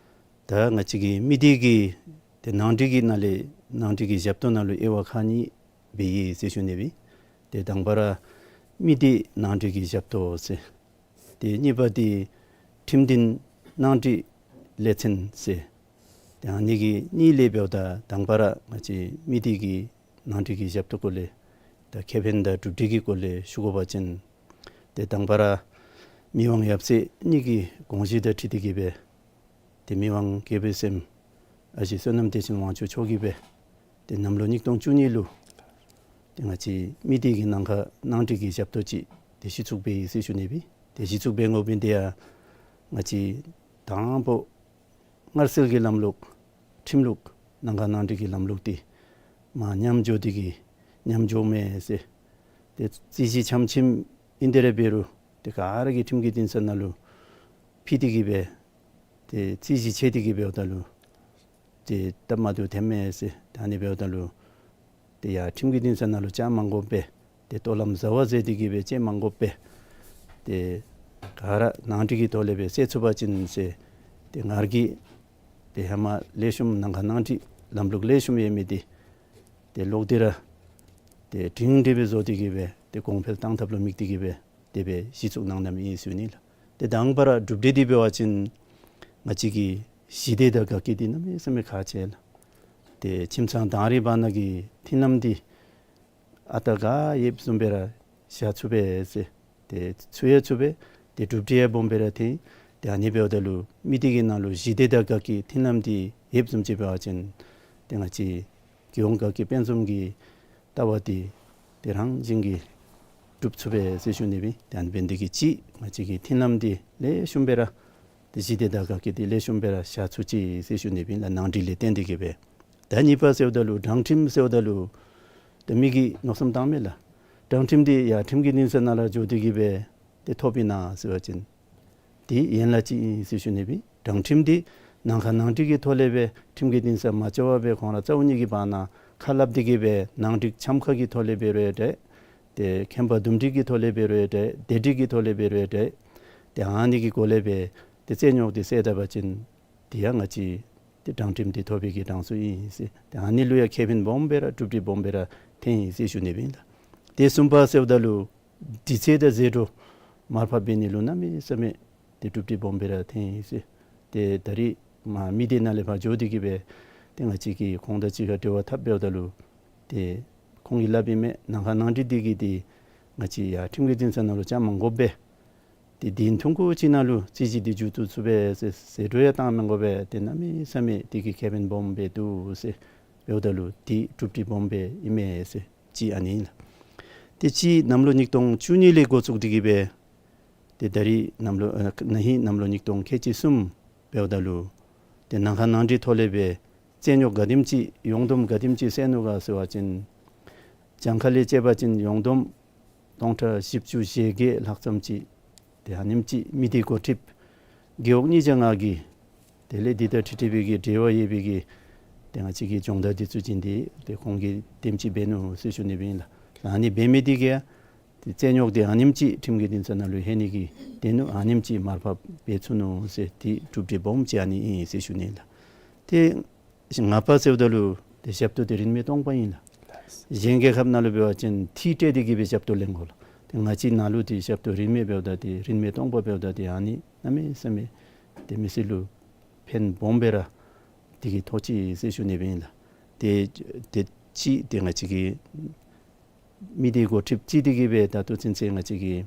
ད་ང་བཅས་ཀྱི་མི་སྡེ་གི་ཏེ་ནང་འགྲིག་གི་ནང་ལས་ནང་འགྲིག་གི་ཞབས་ཏོག་ནང་ལུ་དབྱེ་བ་ཁག་གཉིས་སྦེ་ཡོད་ཟེར་ཞུ་ནི་སྦེ། ཏེ་དང་པ་ར་མི་སྡེ་ནང་འགྲིག་གི་ཞབས་ཏོག་ཟེར། ཏེ་གཉིས་པ་འདི་ཁྲིམས་འདུན་ནང་འགྲིག་ལས་ཚན་ཟེར། ཏེ་ཨ་ནི་གི་གཉིས་ལས་འབདཝ་ད་དང་པ་ར་ང་བཅས་མི་སྡེ་གི་ནང་འགྲིག་གི་ཞབས་ཏོག་སྐོར་ལས་ད་ཁེ་ཕན་དང་གྲུབ་འབྲས་ཀྱི་སྐོར་ལས་ཞུ་དགོ་པ་ཅིན་ཏེ་དང་པ་ར་མི་དབང་ཡབ་སྲས་གཉིས་ཀྱི་དགོངས་གཞི་དང་འཁྲིལ་ཏེ་གིས་སྦེ་ཏེ་མི་དབང་དགེ་འོས་སེམས་ཨ་ཞེ་བསོད་ནམས་བདེ་ཆེན་དབང་ཕྱུག་མཆོག་གིས་སྦེ་ཏེ་གནམ་ལོ་ཉིས་སྟོང་བཅུ་གཉིས་ལུ་ཏེ་ང་བཅས་མི་སྡེ་གི་ནང་ཁར་ནང་འགྲིག་གི་ཞབས་ཏོག་ཅིག་ཏེ་གཞི་བཙུགས་འབད་ཡི་ཟེར་ཞུ་ནི་སྦེ། ཏེ་གཞི་བཙུགས་འབད་དགོ་མི་འདི་ཡང་ང་བཅས་དང་པ་སྔར་སྲོལ་གྱི་ལམ་ལུགས་ཁྲིམས་ལུགས་ནང་ཁ་ནང་འགྲིག་གི་ལམ་ལུགས་འདི་མར་ཉམས་འགྱོ་སྟེ་གིས་ཉམས་འགྱོཝ་མས་ཟེར། ཏེ་རྩོད་གཞི་ཆམ་ཆིམ་ཨིན་ཏེ་ར་འབད་རུང་ཏེ་ག་ར་གིས་ཁྲིམས་ཀྱི་འདུན་ས་ནང་ལུ་ཕུལ་ཏེ་གིས་སྦེ་ཏེ་རྩོད་གཞི་ཆད་དེ་གིས་འབདཝ་ད་ལུ་ཏེ་སྟབས་མ་བདེཝ་ཐོནམ་མས་ཟེར། ད་ཨ་ནི་འབདཝ་ད་ལུ་ཏེ་ཡར་ཁྲིམས་ཀྱི་འདུན་ས་ནང་ལུ་བཅར་མ་དགོ་པར་ཏེ་ལྟོ་ལམ་བཟའ་བ་མཛད་དེ་གིས་སྦེ་བཅར་མ་དགོ་པར་ཏེ་ག་ར་ནང་འགྲིག་གི་ཐོག་ལས་སྦེ་སེལ་ཚུགས་པ་ཅིན་ཟེར། ཏེ་ང་ར་གིས་ཏེ་ཧེ་མ་ལེགས་ཤོམ་ནང་ཁ་ནང་འགྲིག་ལམ་ལུགས་ལེགས་ཤོམ་ཡོད་མི་འདི་ཏེ་ལོག་སྟེ་ར་ཏེ་སྒྲིང་སྒྲི་སྦེ་བཟོ་སྟེ་གིས་སྦེ་ཏེ་གོང་འཕེལ་གཏང་ཐབས་ལུ་དམིགས་ཏེ་གིས་སྦེ་དེ་སྦེ་གཞི་བཙུགས་གནང་གནངམ་ཨིན་ཟེར་ཞུ་ནི་ལགས། ཏེ་དང་པ་ར་གྲུབ་འབྲས་འདི་འབད་བ་ཅིན་ང་བཅས་ཀྱི་ཞི་བདེ་དང་དགའ་སྐྱིད་འདི་གནམ་མེད་ས་མེད་ཁག་ཆེ་ལགས། ཏེ་ཁྱིམ་ཚང་དང་རིགས་བར་ན་གི་མཐུན་ལམ་འདི་ཨ་རྟག་ག་ཡོདཔ་བཟུམ་སྦེ་ར་བཞག་ཚུགས་པས་ཟེར། ཏེ་ཚུགས་ཡང་ཚུགས་པས། ཏེ་གྲུབ་འབྲས་ཡང་སྦོམ་སྦེ་ར་ཐོན། ཏེ་ཨ་ནི་འབདཝ་ད་ལུ་མི་སྡེ་གི་ནང་ལུ་ཞི་བདེ་དང་དགའ་སྐྱིད་མཐུན་ལམ་འདི་ཡོདཔ་བཟུམ་ཅིག་འབད་བ་ཅིན་ཏེ་ང་བཅས་རྒྱལ་ཡོངས་དགའ་སྐྱིད་དཔལ་འཛོམས་ཀྱི་ལྟ་བ་འདི་ཏེ་རང་བཞིན་གྱིས་འགྲུབ་ཚུགས་པས་ཟེར་ཞུ་ནི་སྦེ། ཏེ་ཨ་ནི་འབད་ནི་དེ་གིས་གཅིག་ང་བཅས་ཀྱི་མཐུན་ལམ་འདི་ལེགས་ཤོམ་སྦེ་ར་ཏེ་ཞི་བདེ་དང་དགའ་སྐྱིད་འདི་ལེགས་ཤོམ་སྦེ་ར་བཞག་ཚུགས་ཅི་ཟེར་ཞུ་ནི་སྦེ་ལགས། ནང་འགྲིག་ལས་བརྟེན་ཏེ་གིས་སྦེ། ད་གཉིས་པ་ཟེརཝ་ད་ལུ་དྲང་ཁྲིམས་ཟེརཝ་ད་ལུ་ཏེ་མི་གིས་མནོ་བསམ་བཏངམ་མས་ལགས། དྲང་ཁྲིམས་འདི་ཡར་ཁྲིམས་ཀྱི་འདུན་ས་ནང་ལུ་འགྱོ་སྟེ་གིས་སྦེ་ཏེ་ཐོབ་ཨིན་ན་ཟེར་བ་ཅིན་འདི་ཡན་ལག་ཅིག་ཨིན་ཟེར་ཞུ་ནི་སྦེ། དྲང་ཁྲིམས་འདི་ནང་ཁ་ནང་འགྲིག་གི་ཐོག་ལས་སྦེ་ཁྲིམས་ཀྱི་འདུན་ས་མ་འགྱོ་བར་སྦེ་ཁོང་ར་རྩ་བོ་ཉིད་ཀྱི་བར་ན་ཁ་སླབ་སྟེ་གིས་སྦེ་ནང་འགྲིག་འཆམ་ཁ་གི་ཐོག་ལས་འབད་རུང་ཡང་འདྲ། ཏེ་ཁེམ་པ་འདུམ་འགྲིག་གི་ཐོག་ལས་འབད་རུང་ཡང་འདྲ། སྡེ་འགྲིག་གི་ཐོག་ལས་འབད་རུང་ཡང་འདྲ། ཏེ་ཨ་ནི་གི་སྒོ་ལས་སྦེ་ཏེ་རྩོད་རྙོགས་འདི་སེལ་ད་པ་ཅིན་དེ་ཡང་ང་བཅས་ཏེ་དྲང་ཁྲིམས་འདི་ཐོབ་པའི་གི་གྲངས་སུ་ཨིན་ཟེར། ཏེ་ཨ་ནི་ལུ་ཡང་ཁེ་ཕན་སྦོམ་སྦེ་ར་གྲུབ་འབྲས་སྦོམ་སྦེ་ར་ཐོན་ཡི་ཟེར་ཞུ་ནི་སྦེ་ཨིན་ལགས། ཏེ་གསུམ་པ་ཟེརཝ་ད་ལུ་དུས་ཚོད་དང་ཟད་འགྲོ་མར་ཕབ་འབད་ནི་ལུ་གནམ་མེད་ས་མེད་ཏེ་གྲུབ་འབྲས་སྦོམ་སྦེ་ར་ཐོན་ཡི་ཟེར། ཏེ་ད་རིས་མ་མི་སྡེ་ནང་ལས་ཕར་འགྱོ་སྟེ་གིས་སྦེ་ཏེ་ང་བཅས་ཀྱིས་ཁོང་དང་གཅིག་ཁར་འབྲེལ་བ་འཐབ་འབདཝ་ད་ལུ་ཏེ་ཁོང་གིས་སླབ་ཨིན་མས། ནང་ཁ་ནང་འགྲིག་འདི་གིས་ཏེ་ང་བཅས་ཡར་ཁྲིམས་ཀྱི་འདུན་ས་ནང་ལུ་བཅར་མ་དགོ་པར་ཏེ་བདུན་ཐུང་ཀུ་ཅིག་ནང་ལུ་རྩོད་གཞི་འདི་མཇུག་བསྡུ་ཚུགས་པས་ཟེར། ཟད་འགྲོ་ཡང་བཏང་མི་དགོ་པས། ཏེ་གནམ་མེད་ས་མེད་དེ་གིས་ཁེ་ཕན་སྦོམ་སྦེ་འདུག་ཟེར། འབདཝ་ད་ལུ་འདི་གྲུབ་འབྲས་སྦོམ་སྦེ་ཨིན་མས་ཟེར་གཅིག་ཨ་ནི་ཨིན་ལགས། ཏེ་གཅིག་གནམ་ལོ་ཉིས་སྟོང་བཅུ་གཉིས་ལས་འགོ་བཙུགས་ཏེ་གིས་སྦེ་ཏེ་ད་རིས་གནམ་ལོ་ཨ་ན་ཧིང་གནམ་ལོ་ཉིས་སྟོང་ཁལ་གཅིག་གསུམ་འབདཝ་ད་ལུ་ཏེ་ནང་ཁ་ནང་འགྲིག་ཐོག་ལས་སྦེ་རྩོད་རྙོགས་ག་དེམ་ཅིག་ཡོངས་བསྡོམས་ག་དེམ་ཅིག་སེལ་ནུག་ག་ཟེར་བ་ཅིན་གྱངས་ཁ་ལས་བཅད་པ་ཅིན་ཡོངས་བསྡོམས་སྟོང་ཕྲག་བཞི་བཅུ་ཞེ་བརྒྱད་ལྷག་ཙམ་ཅིག་ ཏེ་ཨ་ནེམ་ཅིག་མི་སྡེ་འགོ་ཁྲིདཔ་རྒེད་འོག་གཉིས་ཆ་ང་གིས་དེ་ལས་འདི་དང་འཁྲིལ་འཁྲིལ་བའི་གི་འབྲེལ་བ་ཡོད་པའི་གི་ཏེ་ང་བཅས་ཀྱི་སྦྱོང་བརྡར་འདི་ཚུ་བྱིན་ཏེ་ཏེ་ཁོང་གིས་དེམ་ཅིག་འབད་ནུག་ཟེར་ཞུ་ནི་སྦེ་ཨིན་ལགས། ཨ་ནི་འབད་མི་འདི་གིས་ཏེ་རྩོད་རྙོག་འདི་ཨ་ནེམ་ཅིག་ཁྲིམས་ཀྱི་འདུན་ས་ནང་ལུ་ལྷོད་ནི་གི་དེ་ནུག། ཨ་ནེམ་ཅིག་མར་ཕབ་འབད་ཚུགས་ནུག་ཟེར་ཏེ་གྲུབ་འབྲས་སྦོམ་ཅིག་ཨ་ནི་ཨིན་ཟེར་ཞུ་ནི་ལགས། ཏེ་ལྔ་པ་ཟེརཝ་ད་ལུ་ཏེ་ཞབས་ཏོག་འདི་རིན་མེད་སྟོང་པ་ཨིན་ལགས། གཞན་རྒྱལ་ཁབ་ནང་ལུ་འབད་བ་ཅིན་ཐིག་སྤྲོད་དེ་གི་སྦེ་ཞབས་ཏོག་ལེན་དགོ་ལགས། ཏེ་ང་བཅས་ནང་ལུ་ཏེ་ཞབས་ཏོག་རིན་མེད་འབདཝ་ད་ཏེ་རིན་མེད་སྟོང་པ་འབདཝ་ད་ཏེ་ཨ་ནི་གནམ་མེད་ས་མེད་ཏེ་མི་སེར་ལུ་ཕན་སྦོམ་སྦེ་ར་དེ་གིས་ཐོགས་ཅི་ཟེར་ཞུ་ནི་སྦེ་ཨིན་ལགས། ཏེ་དེ་ཅིག་ཏེ་ང་བཅས་ཀྱི་མི་སྡེ་འགོ་ཁྲིདཔ་ཅིག་དེ་གིས་སྦེ་ད་ལྟོ་ཚུན་ཚོད་ང་བཅས་ཀྱི་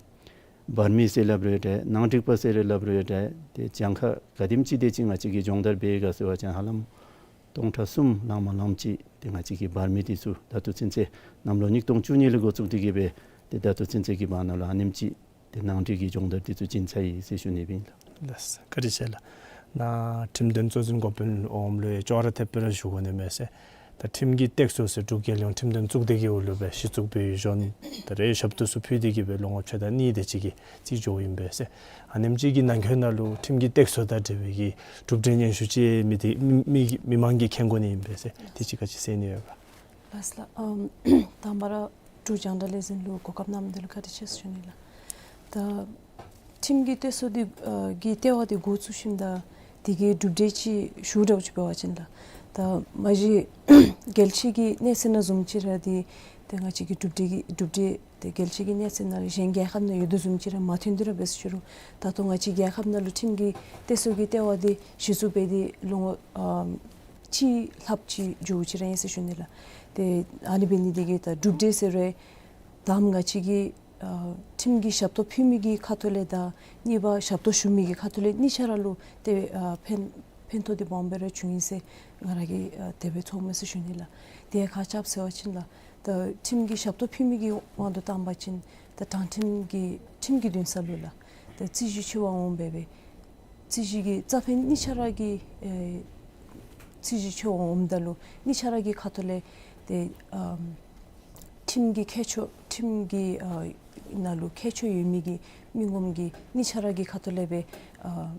འབར་མི་ཟེར་སླབ་རུང་འདྲ་ནང་འགྲིག་པ་ཟེར་སླབ་རུང་འདྲ་ཏེ་གྱངས་ཁ་ག་དེམ་ཅིག་དེ་ཅིག་ང་བཅས་ཀྱིས་སྦྱོང་བརྡར་འབད་ག་ཟེར་བ་ཅིན་ཧ་ལམ་སྟོང་ཕྲག་གསུམ་ལང་མ་ལངམ་ཅིག་ཏེ་ང་བཅས་ཀྱི་འབར་མི་འདི་ཚུ་ད་ལྟོ་ཚུན་ཚོད་གནམ་ལོ་ཉིས་སྟོང་བཅུ་གཉིས་ལས་འགོ་བཙུགས་ཏེ་གིས་སྦེ་ཏེ་ད་ལྟོ་ཚུན་ཚོད་ཀྱི་བར་ན་ལུ་ཨ་ནེམ་ཅིག་ཏེ་ནང་འགྲིག་གི་སྦྱོང་བརྡར་འདི་ཚུ་བྱིན་ཚར་ཡི་ཟེར་ཞུ་ནི་སྦེ་ཨིན་ལགས། ལགས་སོ། བཀའ་དྲིན་ཆེ་ལགས། ནཱ་ཁྲིམས་དོན་གཙོ་འཛིན་འགོ་དཔོན་འོགམ་ལུ་ཡང་ཅོག་ར་འཐདཔ་སྦེ་ར་ཞུ་དགོ་ནི་མས་ཟེར། ད་ཁྲིམས་ཀྱི་སྟེགས་གསོ་ཟེར་འབྲུག་རྒྱལ་ཡོངས་ཁྲིམས་དོན་གཙུག་སྡེ་གི་འོག་ལུ་སྦེ་གཞི་བཙུགས་འབད་བའི་གཞུང་ད་རེས་ཞབས་ཏོག་ཚུ་ཕུལ་ཏེ་གིས་སྦེ་ལོ་ངོ་ཕྱེད་དང་གཉིས་དེ་ཅིག་གི་རྩིས་འགྱོཝ་ཨིན་པས་ཟེར། ཨ་ནེམ་ཅིག་གི་ནང་འཁོད་ནང་ལུ་ཁྲིམས་ཀྱི་སྟེགས་གསོ་དང་འབྲེལ་བའི་གི་གྲུབ་འབྲས་སྙན་ཞུ་ཅིག་མི་སྡེ་མི་མི་མི་མང་གིས་མཁྱེན་དགོ་ནི་ཨིན་པས་ཟེར། དེ་ཅིག་ག་ཅི་ཟེར་ནི་ཡོད་ག། ལགས་སོ་ལགས། ཨམ་དང་པ་ར་འབྲུག་རྒྱང་བསྒྲགས་ལས་འཛིན་ལུ་གོ་སྐབས་གནང་མི་འདི་ལུ་བཀའ་དྲིན་ཆེ་ཟེར་ཞུ་ནི་ལགས། ད་ཁྲིམས་ཀྱི་སྟེགས་གསོ་འདི་ཨ་གི་ལྟེ་བ་འདི་འགོ་བཙུགས་ཞིནམ་ད་དེ་གི་གྲུབ་འབྲས་ཅིག་ཞུ་དགོཔ་ཅིག་འབད་བ་ཅིན་ལགས། ད་མ་གཞི་རྒྱལ་སྤྱི་གི་གནས་ཚད་ནང་བཟུམ་ཅིག་ར་འདི་ཏེ་ང་བཅས་ཀྱི་གྲུབ་འབྲས་ཀྱི་གྲུབ་འབྲས་ཏེ་རྒྱལ་སྤྱི་གི་གནས་ཚད་ནང་ལུ་གཞན་རྒྱལ་ཁབ་ནང་ཡོད་དོ་བཟུམ་ཅིག་ར་མ་ཐོན་ཏེ་ར་འབད་ཟེར་ཞུ་རུང་ད་ལྟོ་ང་བཅས་རྒྱལ་ཁབ་ནང་ལུ་ཁྲིམས་ཀྱི་སྟེགས་གསོ་གི་ལྟེ་བ་འདི་གཞི་བཙུགས་འབད་དེ་ལོ་ངོ་ཨམ་གཅིག་ལྷགཔ་ཅིག་འགྱོཝ་ཅིག་ར་ཨིན་ཟེར་ཞུ་ནི་ལགས། ཏེ་ཨ་ནི་འབད་ནི་འདི་གིས་ད་གྲུབ་འབྲས་ཟེར་རུང་དང་པ་ང་བཅས་ཀྱིས་ཨ་ཁྲིམས་ཀྱི་ཞབས་ཏོག་ཕུལ་མི་གི་ཁ་ཐུག་ལས་དང་གཉིས་པ་ཞབས་ཏོག་ཞུ་མི་གི་ཁ་ཐུག་ལས་གཉིས་ཆ་ར་ལུ་ཏེ་ཨ་ཕན་ཕན་ཐོགས་འདི་སྦོམ་སྦེ་ར་བྱུང་ཡི་ཟེར་ང་ར་གིས་ཨ་དེ་སྦེ་ཚོརཝ་མས་ཟེར་ཞུ་ནི་ལགས། དེ་ཁ་ཙ་ཟེར་བ་ཅིན་ལགས། ད་ཁྲིམས་ཀྱི་ཞབས་ཏོག་ཕུལ་མི་གི་དབང་དུ་བཏང་པ་ཅིན་ད་དྲང་ཁྲིམས་ཀྱི་ཁྲིམས་ཀྱི་འདུན་ས་ལུ་ལགས། ད་རྩོད་གཞི་འཁྱིད་པར་འོང་སྦེ་སྦེ་རྩོད་གཞི་གི་རྩ་ཕན་གཉིས་ཆ་ར་གི་ཨེ་རྩོད་གཞི་འཁྱིད་པར་འོངམ་ད་ལུ་གཉིས་ཆ་ར་གི་ཁ་ཐུག་ལས་ཏེ་ཨམ་ཁྲིམས་ཀྱི་ཁྱད་ཆོས་ཁྲིམས་ཀྱི་ཨ་ནང་ལུ་ཁྱད་ཆོས་ཡོད་མི་གི་མི་ངོམ་གྱིས་གཉིས་ཆ་ར་གི་ཁ་ཐུག་ལས་སྦེ་ཨ་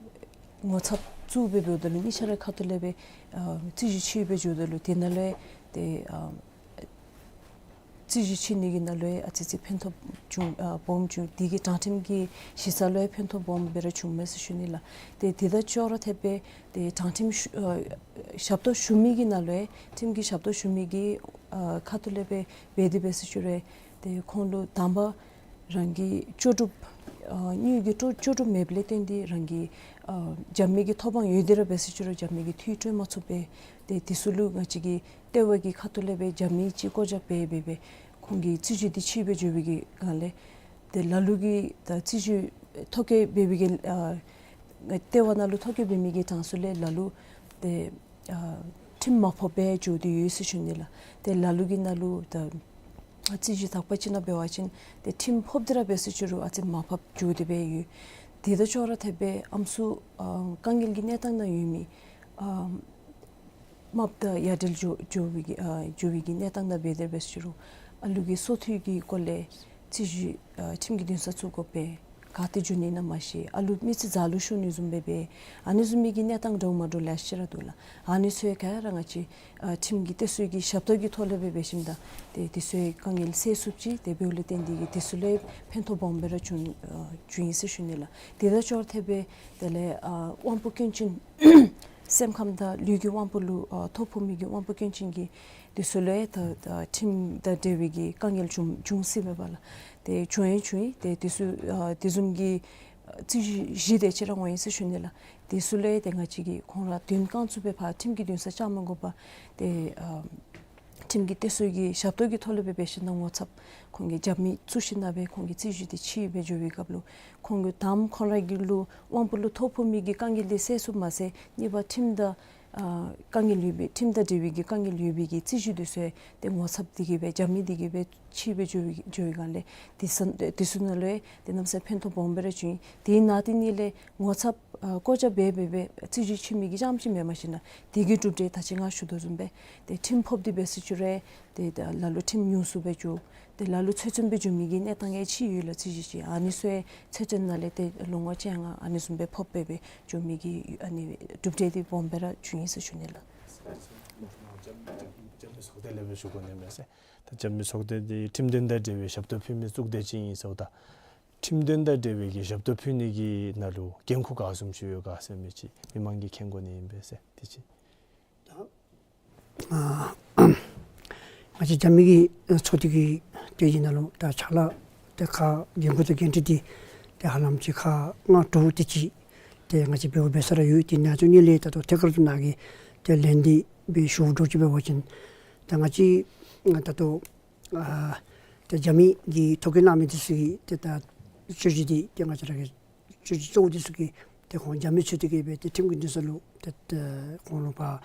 ངོ་ཚབ་བཙུགས་སྦེ་འབདཝ་ད་ལུ་གཉིས་ཆ་ར་ཁ་ཐུག་ལས་སྦེ་ཨ་རྩོད་གཞི་འཁྱིད་སྦེ་འགྱོཝ་ད་ལུ་དེ་ནང་ལུ་ཏེ་ཨ་རྩོད་གཞི་འཁྱིད་ནི་གི་ནང་ལུ་ཡང་ཨ་ཙི་ཙི་ཕན་ཐོགས་བྱུང་ཨ་སྦོམ་བྱུང་། དེ་གིས་དྲང་ཁྲིམས་ཀྱི་གཞི་རྩ་ལུ་ཡང་ཕན་ཐོགས་སྦོམ་སྦེ་ར་བྱུངམ་མས་ཟེར་ཞུ་ནི་ལགས། ཏེ་དེ་དང་ཅོག་ར་འཐདཔ་སྦེ་ཏེ་དྲང་ཁྲིམས་ཞུ་ཨ་ཞབས་ཏོག་ཞུ་མི་གི་ནང་ལུ་ཡང་ཁྲིམས་ཀྱི་ཞབས་ཏོག་ཞུ་མི་གི་ཨ་ཁ་ཐུག་ལས་སྦེ་འབད་དེ་འབད་ཟེར་ཞུ་རུང་ཏེ་ཁོང་ལུ་དང་པ་རང་གི་ལྕོགས་གྲུབ་ཨ་དངུལ་གྱི་ལྕོགས་ལྕོགས་གྲུབ་མེདཔ་ལས་བརྟེན་ཏེ་རང་གི་ཨ་རྒྱབ་མི་གི་ཐོབ་དབང་ཡོད་དེ་ར་འབད་ཟེར་ཞུ་རུང་རྒྱབ་མི་གིས་འཐུས་སྤྲོད་མ་ཚུགས་པས། ཏེ་དེ་ཚུ་ལུ་ང་བཅས་ཀྱི་ལྟེ་བ་གི་ཁ་ཐུག་ལས་སྦེ་རྒྱབ་མི་ཅིག་བསྐོ་བཞག་འབད་འབད་སྦེ་ཁོང་གིས་རྩོད་གཞི་འདི་འཁྱིད་སྦེ་འགྱོ་བའི་གི་སྒང་ལས་ཏེ་ལ་ལུ་གིས་ད་རྩོད་གཞི་ཐོ་བཀོད་འབད་བའི་གི་ཨ་ལྟེ་བ་ནང་ལུ་ཐོ་བཀོད་འབད་མི་གི་གྲངས་སུ་ལས་ལ་ལུ་ཏེ་ཨ་ཁྲིམས་མ་ཕོགཔ་སྦེ་འགྱོ་སྟེ་ཡོད་ཟེར་ཞུ་ནི་ལགས། ཏེ་ལ་ལུ་གི་ནང་ལུ་ད་རྩོད་གཞི་དག་པ་ཅིག་ནང་འབད་བ་ཅིན་ཏེ་ཁྲིམས་ཕོག་སྟེ་ར་འབད་ཟེར་ཞུ་རུང་ཨ་ཙི་མར་ཕབ་འགྱོ་སྟེ་སྦེ་ཡོད། དེ་དང་ཅོག་ར་འཐདཔ་སྦེ་ཨམ་སྲུ་ཨ་དཀའ་ངལ་གྱི་གནས་སྟངས་ནང་ཡོད་མི་ཨ་རྨགཔ་དང་ཡ་བྲལ་འགྱོ་འགྱོ་བའི་གི་ཨ་འགྱོ་བའི་གི་གནས་སྟངས་ནང་འབད་དེ་འབད་ཟེར་ཞུ་རུང་ཨ་ལུ་གི་སོ་ཐོས་ཀྱི་སྐོར་ལས་རྩོད་གཞི་ཨ་ཁྲིམས་ཀྱི་འདུན་ས་བཙུགས་དགོ་པས། ག་ཏེ་འགྱོ་ནི་ཨིན་ན་མ་ཤེས། ཨ་ལུ་མི་ཚེ་ཛ་ལུ་ཤོར་ནི་བཟུམ་སྦེ་སྦེ་ཨ་ནི་བཟུམ་མའི་གི་གནས་སྟངས་འདྲཝ་མ་འདྲཝ་ལེ་ཤ་ར་འདུག་ལགས། ཨ་ནི་ཚུ་ཡང་ག་ར་ང་བཅས་ཨ་ཁྲིམས་ཀྱི་སྟེགས་གསོ་གི་ཞབས་ཏོག་གི་ཐོག་ལས་སྦེ་འབད་ཞིནམ་ད་ཏེ་དེ་ཚུ་ཡང་དཀའ་ངལ་སེལ་ཚུགསཔ་ཅིག་ཏེ་འབདཝ་ལས་བརྟེན་ཏེ་གིས་དེ་ཚུ་ལུ་ཡང་ཕན་ཐོགས་སྦོམ་སྦེ་ར་བྱུང་ཨ་བྱུང་ཡི་ཟེར་ཞུ་ནི་ལགས། དེ་དང་ཅོག་ར་འཐདཔ་སྦེ་དེ་ལས་ཨ་དབང་པོ་སྐྱོན་ཅན་སེམས་ཁམས་དང་ལུས་ཀྱི་དབང་པོ་ལུ་ཨ་ཐོ་ཕོག་མི་གི་དབང་པོ་སྐྱོན་ཅན་གྱི་དེ་ཚུ་ལུ་ཡང་ད་ད་ཁྲིམས་དང་འབྲེལ་བའི་གི་དཀའ་ངལ་བྱུང་བྱུང་སྲིད་པས་པ་ལགས། ཏེ་བྱུང་ཡང་བྱུང་ཡི། ཏེ་དེ་ཚུ་ཨ་དེ་བཟུམ་གྱི་ཨ་རྩོད་གཞི་བཞི་དེ་ཅིག་ར་འོང་ཡི་ཟེར་ཞུ་ནི་ལགས། དེ་ཚུ་ལུ་ཡང་ཏེ་ང་བཅས་ཀྱིས་ཁོང་ར་དོན་རྐང་བཙུགས་པའི་ཕར་ཁྲིམས་ཀྱི་འདུན་ས་བཅར་མ་དགོ་པར་ཏེ་ཨ་ཁྲིམས་ཀྱི་སྟེགས་གསོ་གི་ཞབས་ཏོག་གི་ཐོག་ལས་སྦེ་འབད་ཞིནམ་ད་ངོ་ཚབ་ཁོང་གི་རྒྱབ་མི་བཙུགས་ཞིནམ་ད་སྦེ་ཁོང་གི་རྩོད་གཞི་དེ་འཁྱིད་སྦེ་འགྱོ་བའི་སྐབས་ལུ་ཁོང་གི་དང་པ་ཁོང་ར་གི་ལུ་དབང་པོ་ལུ་ཐོ་ཕོག་མི་གི་དཀའ་ངལ་དེ་སེལ་ཚུགསཔ་མ་ཚད་གཉིས་པ་ཁྲིམས་དང་ཨ་དཀའ་ངལ་ཡོད་པའི་ཁྲིམས་དང་འབྲེལ་བའི་གི་དཀའ་ངལ་ཡོད་པའི་གི་རྩོད་གཞི་དེ་ཚུ་ཡང་ཏེ་ངོ་ཚབ་དེ་གིས་སྦེ་རྒྱབ་མི་དེ་གིས་སྦེ་འཁྱིད་སྦེ་འགྱོ་བའི་འགྱོ་བའི་སྒང་ལས་དེ་ཚུ་དེ་ཚུ་ནང་ལུ་ཡང་ཏེ་གནམ་མེད་ས་མེད་ཕན་ཐོགས་སྦོམ་སྦེ་ར་བྱུང་ཡི། དེ་ནང་དེ་ནང་ལས་ངོ་ཚབ་ ཨ་བཀོད་རྒྱ་འབད་འབད་སྦེ་རྩོད་གཞི་ཆེ་མི་གི་རྐྱངམ་ཅིག་མེན་པར་ཞིན་ན་དེ་གི་གྲུབ་འབྲས་ད་ཅི་ང་ཞུ་དོ་བཟུམ་སྦེ་ཏེ་ཁྲིམས་ཕོགཔ་འདི་འབད་ཟེར་ཅི་རུང་ཏེ་ད་ལ་ལུ་ཁྲིམས་ཉུང་སུ་སྦེ་འགྱོ། ཏེ་ལ་ལུ་ཚོད་བཙོན་སྦེ་འགྱོ་མི་གི་གནས་སྟངས་ཡང་ཅིག་ཡོད་ལགས། རྩོད་གཞི་ཅིག་ཨ་ནི་ཚུ་ཡང་ཚོད་བཙོན་ནང་ལས་ཏེ་ལོ་ངོ་བཅོ་ལྔ་ཨ་ནི་བཟུམ་སྦེ་ཕོག་སྦེ་སྦེ་འགྱོ་མི་གི་ཨ་ནི་གྲུབ་འབྲས་འདི་སྦོམ་སྦེ་ར་བྱུང་ཡི་ཟེར་ཞུ་ནི་ལགས། འཇམ་དབྱངས་ཚོགས་སྡེ་ལས་སྦེ་ཞུ་དགོ་ནི་མས་ཟེར། ད་འཇམ་དབྱངས་ཚོགས་སྡེ་འདི་ཁྲིམས་དོན་དང་འབྲེལ་བའི་ཞབས་ཏོག་ཕུལ་མི་ཚོགས་སྡེ་ཅིག་ཨིན་ཟེརཝ་ད་ཁྲིམས་དོན་དང་འབྲེལ་བའི་གི་ཞབས་ཏོག་ཕུལ་ནི་གི་ནང་ལུ་འགན་ཁུར་ག་བཟུམ་ཅིག་ཡོད་ག་ཟེར་མི་ཅིག་མི་མང་གིས་མཁྱེན་དགོ་ནི་ཨིན་པས་ཟེར། དེ་ཅིག། ད་ཨ་ང་བཅས་འཇམ་དབྱངས་ཀྱི་ཚོགས་སྡེ་གི་ཏེ་ཨ་ནི་ནང་ལུ་ད་ཕྱག་ལཱ་ཏེ་ཁག་འགན་ཁུར་དང་འགན་འཁྲི་འདི་ཏེ་ཧ་ལམ་ཅིག་ཁག་ལྔ་དྲུག་དེ་ཅིག་ཏེ་ང་བཅས་འབདཝ་འབད་ས་ར་ཡོད། དེ་ནང་ཚུ་གཉིས་ལས་ད་ལྟོ་ཐད་ཀར་དུ་ནཱ་གི་ཏེ་ལན་འདི་སྦེ་ཞུཝ་འདྲཝ་ཅིག་འབད་བ་ཅིན་ད་ང་བཅས་ད་ལྟོ་ཨ་ཏེ་འཇམ་དབྱངས་ཀྱིས་ཐོ་བཀོད་གནང་མི་འདི་ཚུ་གི་ཏེ་ད་རྩོད་གཞི་འདི་ཏེ་ང་བཅས་ར་གི་རྩོད་གཞི་གཙོ་བོ་འདི་ཚུ་གི་ཏེ་ཁོང་འཇམ་དབྱངས་ཚུ་དེ་གིས་སྦེ་ཏེ་ཁྲིམས་ཀྱི་འདུན་ས་ལུ་ཏེ་ཏེ་ཁོང་ལུ་ཕར་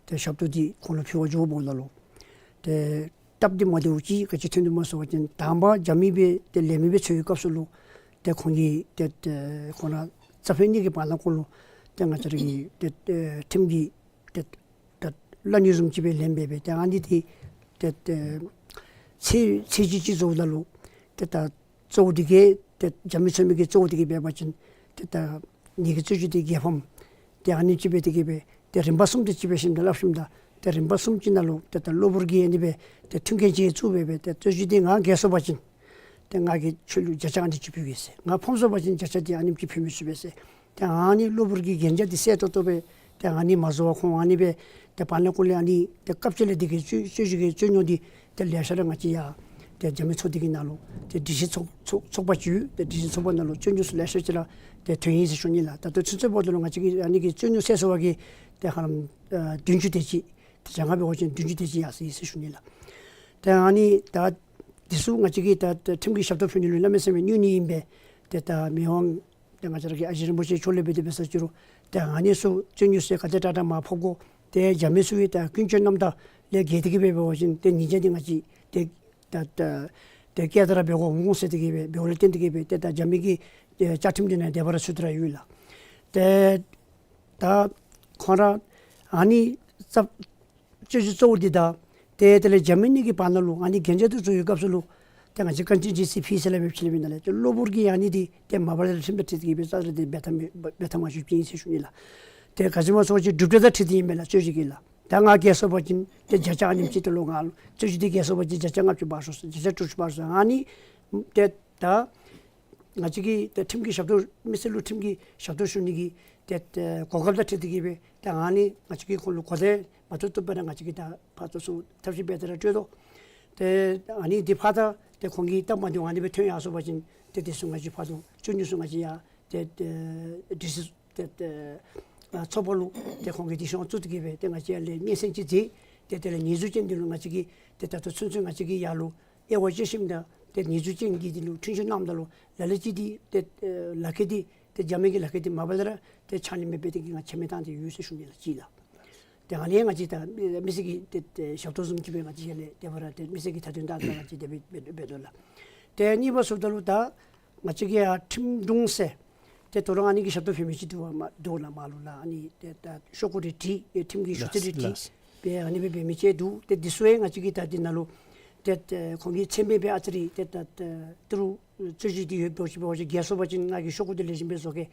ཏེ་ཞབས་ཏོག་འདི་ཁོང་ལུ་ཕུལ་བར་འགྱོཝ་ད་ལུ་ཏེ་སྟབས་བདེ་མ་བདེཝ་ཅིག་ག་ཅི་ཐོན་འདུག་སྨོ་ཟེར་བ་ཅིན་དང་པ་འཇམ་དབྱངས་སྦེ་ཏེ་ལས་མི་སྦེ་འཚོལ་བའི་སྐབས་སུ་ལུ་ཏེ་ཁོང་གིས་ཏེ་ཏེ་ཁོང་ར་རྩ་ཕན་གཉིས་ཀྱི་བར་ན་ཁོང་ལུ་ཏེ་ང་བཅས་ར་གི་ཏེ་ཏེ་ཁྲིམས་ཀྱི་ཏེ་ད་བླ་ཉུལ་བཟུམ་ཅིག་སྦེ་ལེན་འབད་སྦེ་ཏེ་ཨ་ནི་འདི་ཏེ་ཏེ་ཚེ་ཚེ་གཅིག་གཅིག་བཟོཝ་ད་ལུ་ཏེ་ད་གཙོ་བོ་འདི་གིས་ཏེ་འཇམ་དབྱངས་ཚུ་མི་གི་གཙོ་བོ་འདི་གིས་འབད་བ་ཅིན་ཏེ་ད་ངེ་གི་རྩོད་གཞི་འདི་རྒྱལ་ཕམ་ཏེ་ཨ་ནི་ཅིག་སྦེ་དེ་གིས་སྦེ་ཏེ་རིམ་པ་གསུམ་དེ་ཅིག་སྦེ་ཞིནམ་ད་སླབ་ཞིནམ་ད་ཏེ་རིམ་པ་གསུམ་ཅིག་ནང་ལུ་ཏེ་ད་གློ་བུར་གྱི་ཨ་ནི་སྦེ་ཏེ་མཐུན་རྐྱེན་ཅིག་བཙུགས་སྦེ་སྦེ་ཏེ་རྩོད་གཞི་འདི་ང་རྒྱལ་སོང་པ་ཅིན་ཏེ་ང་གིས་ཁྱོད་ལུ་བརྒྱ་ཆ་ཨ་ནི་ཅིག་ཕུལ་གེ་ཟེར། ང་ཕམ་སོང་པ་ཅིན་བརྒྱ་ཆ་འདི་ཨ་ནེམ་ཅིག་ཕུལ་མི་ཚུགས་པས་ཟེར། ཏེ་ཨ་ནི་གློ་བུར་གྱི་གན་རྒྱ་འདི་གསལ་ཏོག་ཏོ་སྦེ་ཏེ་ཨ་ནི་མ་བཟོ་བར་ཁོང་ཨ་ནི་སྦེ་ཏེ་བར་ན་ཁོང་ལས་ཨ་ནི་ཏེ་སྐབས་ཅིག་ལས་འདི་གི་རྩོད་རྩོད་གཞི་གི་རྩོད་རྙོག་འདི་ཏེ་ལེ་ཤ་ར་ང་བཅས་ཡར་ཏེ་འཇམ་དབྱངས་ཚོགས་སྡེ་གི་ནང་ལུ་ཏེ་སྒྲིག་གཞི་ཚོགས་ཚོགས་ཚོགས་པ་ཅིག་ཡོད། ཏེ་སྒྲིག་གཞི་ཚོགས་པ་ནང་ལུ་རྩོད་རྙོག་ཚུ་ལེ་ཤ་ཅིག་ར་ཏེ་ཐོན་ཡི་ཟེར་ཞུ་ནི་ལགས། ད་ལྟོ་ཚུན་ཚོད་འབདཝ་ད་ལུ་ང་བཅས་ཀྱིས་ཨ་ནི་གི་རྩོད་རྙོག་སེལ་སོང་བ་གིས་ཏེ་ཧ་ལམ་ཨ་བདུན་ཅུ་དེ་ཅིག་ཏེ་གྱངས་ཁ་འབད་བ་ཅིན་བདུན་ཅུ་དེ་ཅིག་ཡར་སོང་ཡི་ཟེར་ཞུ་ནི་ལགས། ཏེ་ཨ་ནི་ད་འདི་ཚུ་ང་བཅས་ཀྱིས་ད་ད་ཁྲིམས་ཀྱི་ཞབས་ཏོག་ཕུལ་ནི་ལུ་གནམ་མེད་ས་མེད་གནོད་ནི་ཨིན་པས། ཏེ་ད་མི་དབང་ཏེ་ང་བཅས་ར་གི་ཨ་ཞེ་རིན་པོ་ཆེ་མཆོག་ལས་འབད་དེ་འབད་ས་ཅིག་རུང་ཏེ་ཨ་ནི་ཚུ་རྩོད་རྙོག་ཚུ་ག་དེ་དྲག་དྲག་མར་ཕོག་དགོ། ཏེ་འཇམ་དབྱངས་ཚུ་གིས་ད་ཀུན་སྤྱོད་རྣམ་དག་ལས་འགལ་ཏེ་གིས་སྦེ་འབད་བ་ཅིན་ཏེ་ཉེས་ཆད་འདི་ང་བཅས་ཏེ་ད་ད་ཏེ་བསྐྱར་ལྡབ་ར་འབད་དགོ་འོང་ཟེར་ཏེ་གིས་སྦེ་འབདཝ་ལས་བརྟེན་ཏེ་གིས་སྦེ་ཏེ་ད་འཇམ་དབྱངས་ཀྱི་ཏེ་བཅའ་ཁྲིམས་འདི་ནང་བདེན་པ་ར་ཚུད་དེ་ར་ཡོད་ལགས། ཏེ་ད་ཁོང་ར་ཨ་ནི་རྩ་རྩོད་གཞི་གཙོ་བོ་འདི་དང་ཏེ་དེ་ལས་འཇམ་དབྱངས་གཉིས་ཀྱི་བར་ན་ལུ་ཨ་ནི་གན་རྒྱ་འདི་བཟོ་བའི་སྐབས་སུ་ལུ་ཏེ་ང་བཅས་ཀུན་སྤྱོད་ཀྱི་རྩིས་ཕུད་ཟེར་སླབ་མི་ཅིག་ཨིན་ན་ལགས། ཏེ་གློ་བུར་གྱི་ཨ་ནི་འདི་ཏེ་མ་པ་ལས་ར་ཁྲིམས་དང་འཁྲིལ་ཏེ་གིས་སྦེ་རྩ་ལས་ཏེ་འབད་ཐབས་མེད་འབད་ཐབས་མ་བྱུང་ཅི་ཨིན་ཟེར་ཞུ་ནི་ལགས། ཏེ་ག་ཅི་སྨོ་ཟེར་བ་ཅིན་གྲུབ་འབྲས་དང་འཁྲིལ་ཏེ་ཨིན་པས་ལགས་རྩོད་གཞི་གི་ལགས། ད་ང་རྒྱལ་སོང་པ་ཅིན་ཏེ་བརྒྱ་ཆ་ཨ་ནེམ་ཅིག་ཏེ་ལོག་ང་ལུ་རྩོད་གཞི་འདི་རྒྱལ་སོང་པ་ཅིན་བརྒྱ་ཆ་ལྔ་བཅུ་འབག་ཤོག་ཟེར་བརྒྱ་ཆ་དྲུག་ཅུ་འབག་ཤོག་ཟེར། ཨ་ནི་ཏེ་ད་ང་བཅས་ཀྱིས་ཏེ་ཁྲིམས་ཀྱི་ཞབས་ཏོག་མི་སེར་ལུ་ཁྲིམས་ཀྱི་ཞབས་ཏོག་ཞུ་ནི་གི་ཏེ་ཏེ་གོ་སྐབས་དང་འཁྲིལ་ཏེ་གིས་སྦེ་ཏེ་ཨ་ནི་ང་བཅས་ཀྱིས་ཁོང་ལུ་གོ་བརྡ་མ་ཐོབ་ཐོབ་སྦེ་ར་ང་བཅས་ཀྱིས་ད་ཕར་ཚུར་ཚུར་ཐབས་ཤེས་འབད་དེ་ར་སྤྲོད་དོ། ཏེ་ཨ་ནི་འདི་ཕར་ད་ཏེ་ཁོང་གིས་སྟབས་མ་བདེཝ་ཨ་ནི་སྦེ་ཐོན་ཡར་སོང་པ་ཅིན་ཏེ་དེ་ཚུ་ང་བཅས་ཕར་ཚུར་རྩོད་རྙོག་ཚུ་ང་བཅས་ཡར་ཏེ་ཏེ་སྒྲིག་སྲིད་ཏེ་ཏེ་ཨ་ཚོགས་པ་ལུ་ཏེ་ཁོང་གིས་དེ་ཤོང་བཙུགས་ཏེ་གིས་སྦེ་ཏེ་ང་བཅས་ལས་སྙན་སེང་ཅིག་མཛད། ཏེ་དེ་ལས་ཉེས་འཛུགས་ཅན་འདི་ལུ་ང་བཅས་ཀྱིས་ཏེ་ད་ལྟོ་ཚུན་ཚོད་ང་བཅས་ཀྱིས་ཡར་ལུ་དབྱེ་བ་དཔྱད་ཞིནམ་ད་ཏེ་ཉེས་འཛུགས་ཅན་གྱི་འདི་ལུ་འཁྲུན་ཆོད་གནངམ་ད་ལུ་ལ་ལུ་ཅིག་འདི་ཏེ་ཨེ་ལག་ཁྱེར་འདི་ཏེ་འཇམ་དབྱངས་ཀྱི་ལག་ཁྱེར་འདི་མ་པ་ལས་ར་ཏེ་ཕྱག་ལེན་མེད་པར་ཏེ་གིས་ང་ཁྱད་མེད་བཏང་སྟེ་ཡོད་ཟེར་ཞུ་ནི་ལགས་ཅིག་ལགས། ཏེ་ཨ་ནི་ང་བཅས་ད་མི་སེར་གྱི་ཏེ་ཏེ་ཞབས་ཏོག་བཟུམ་ཅིག་སྦེ་ང་བཅས་ཡར་ལས་ཏེ་ཕར་ར་ཏེ་མི་སེར་གྱི་མཐའ་དོན་དང་ང་བཅས་དེ་སྦེ་འབད་འབད་དོ་ལགས། ཏེ་གཉིས་པ་ཟེརཝ་ད་ལུ་ད་ང་བཅས་ཀྱི་ཡར་ཁྲིམས་དྲུང་ཟེར་ཏེ་དོ་རུང་ཨ་ནི་གི་ཞབས་ཏོག་ཕུལ་མི་ཅིག་འདུག་པ་མ་འདུག་ལགས། མར་ལུ་ལགས་ཨ་ནི་ཏེ་ད་ཤོག་གུ་རེ་བྲིས་ཨེ་ཁྲིམས་ཀྱི་ཞུ་ཚིག་རེ་བྲིས་སྦེ་ཨ་ནི་སྦེ་འབད་མི་ཅིག་འདུག། ཏེ་འདི་ཚུ་ཡང་ང་བཅས་ཀྱིས་ད་འདི་ནང་ལུ་ཏེ་ཏེ་ཁོང་གིས་ཚེ་མེད་པའི་ཨ་ཙི་རེ་ཏེ་ད་ཏེ་ཏི་རུ་རྩོད་གཞི་འདི་ཡོདཔ་འདྲཝ་ཅིག་འབད་བ་ཅིན་རྒྱལ་སོང་པ་ཅིན་ང་གིས་ཤོག་གུ་འདི་ལེགས་ཤོམ་སྦེ་བཟོ་གེ།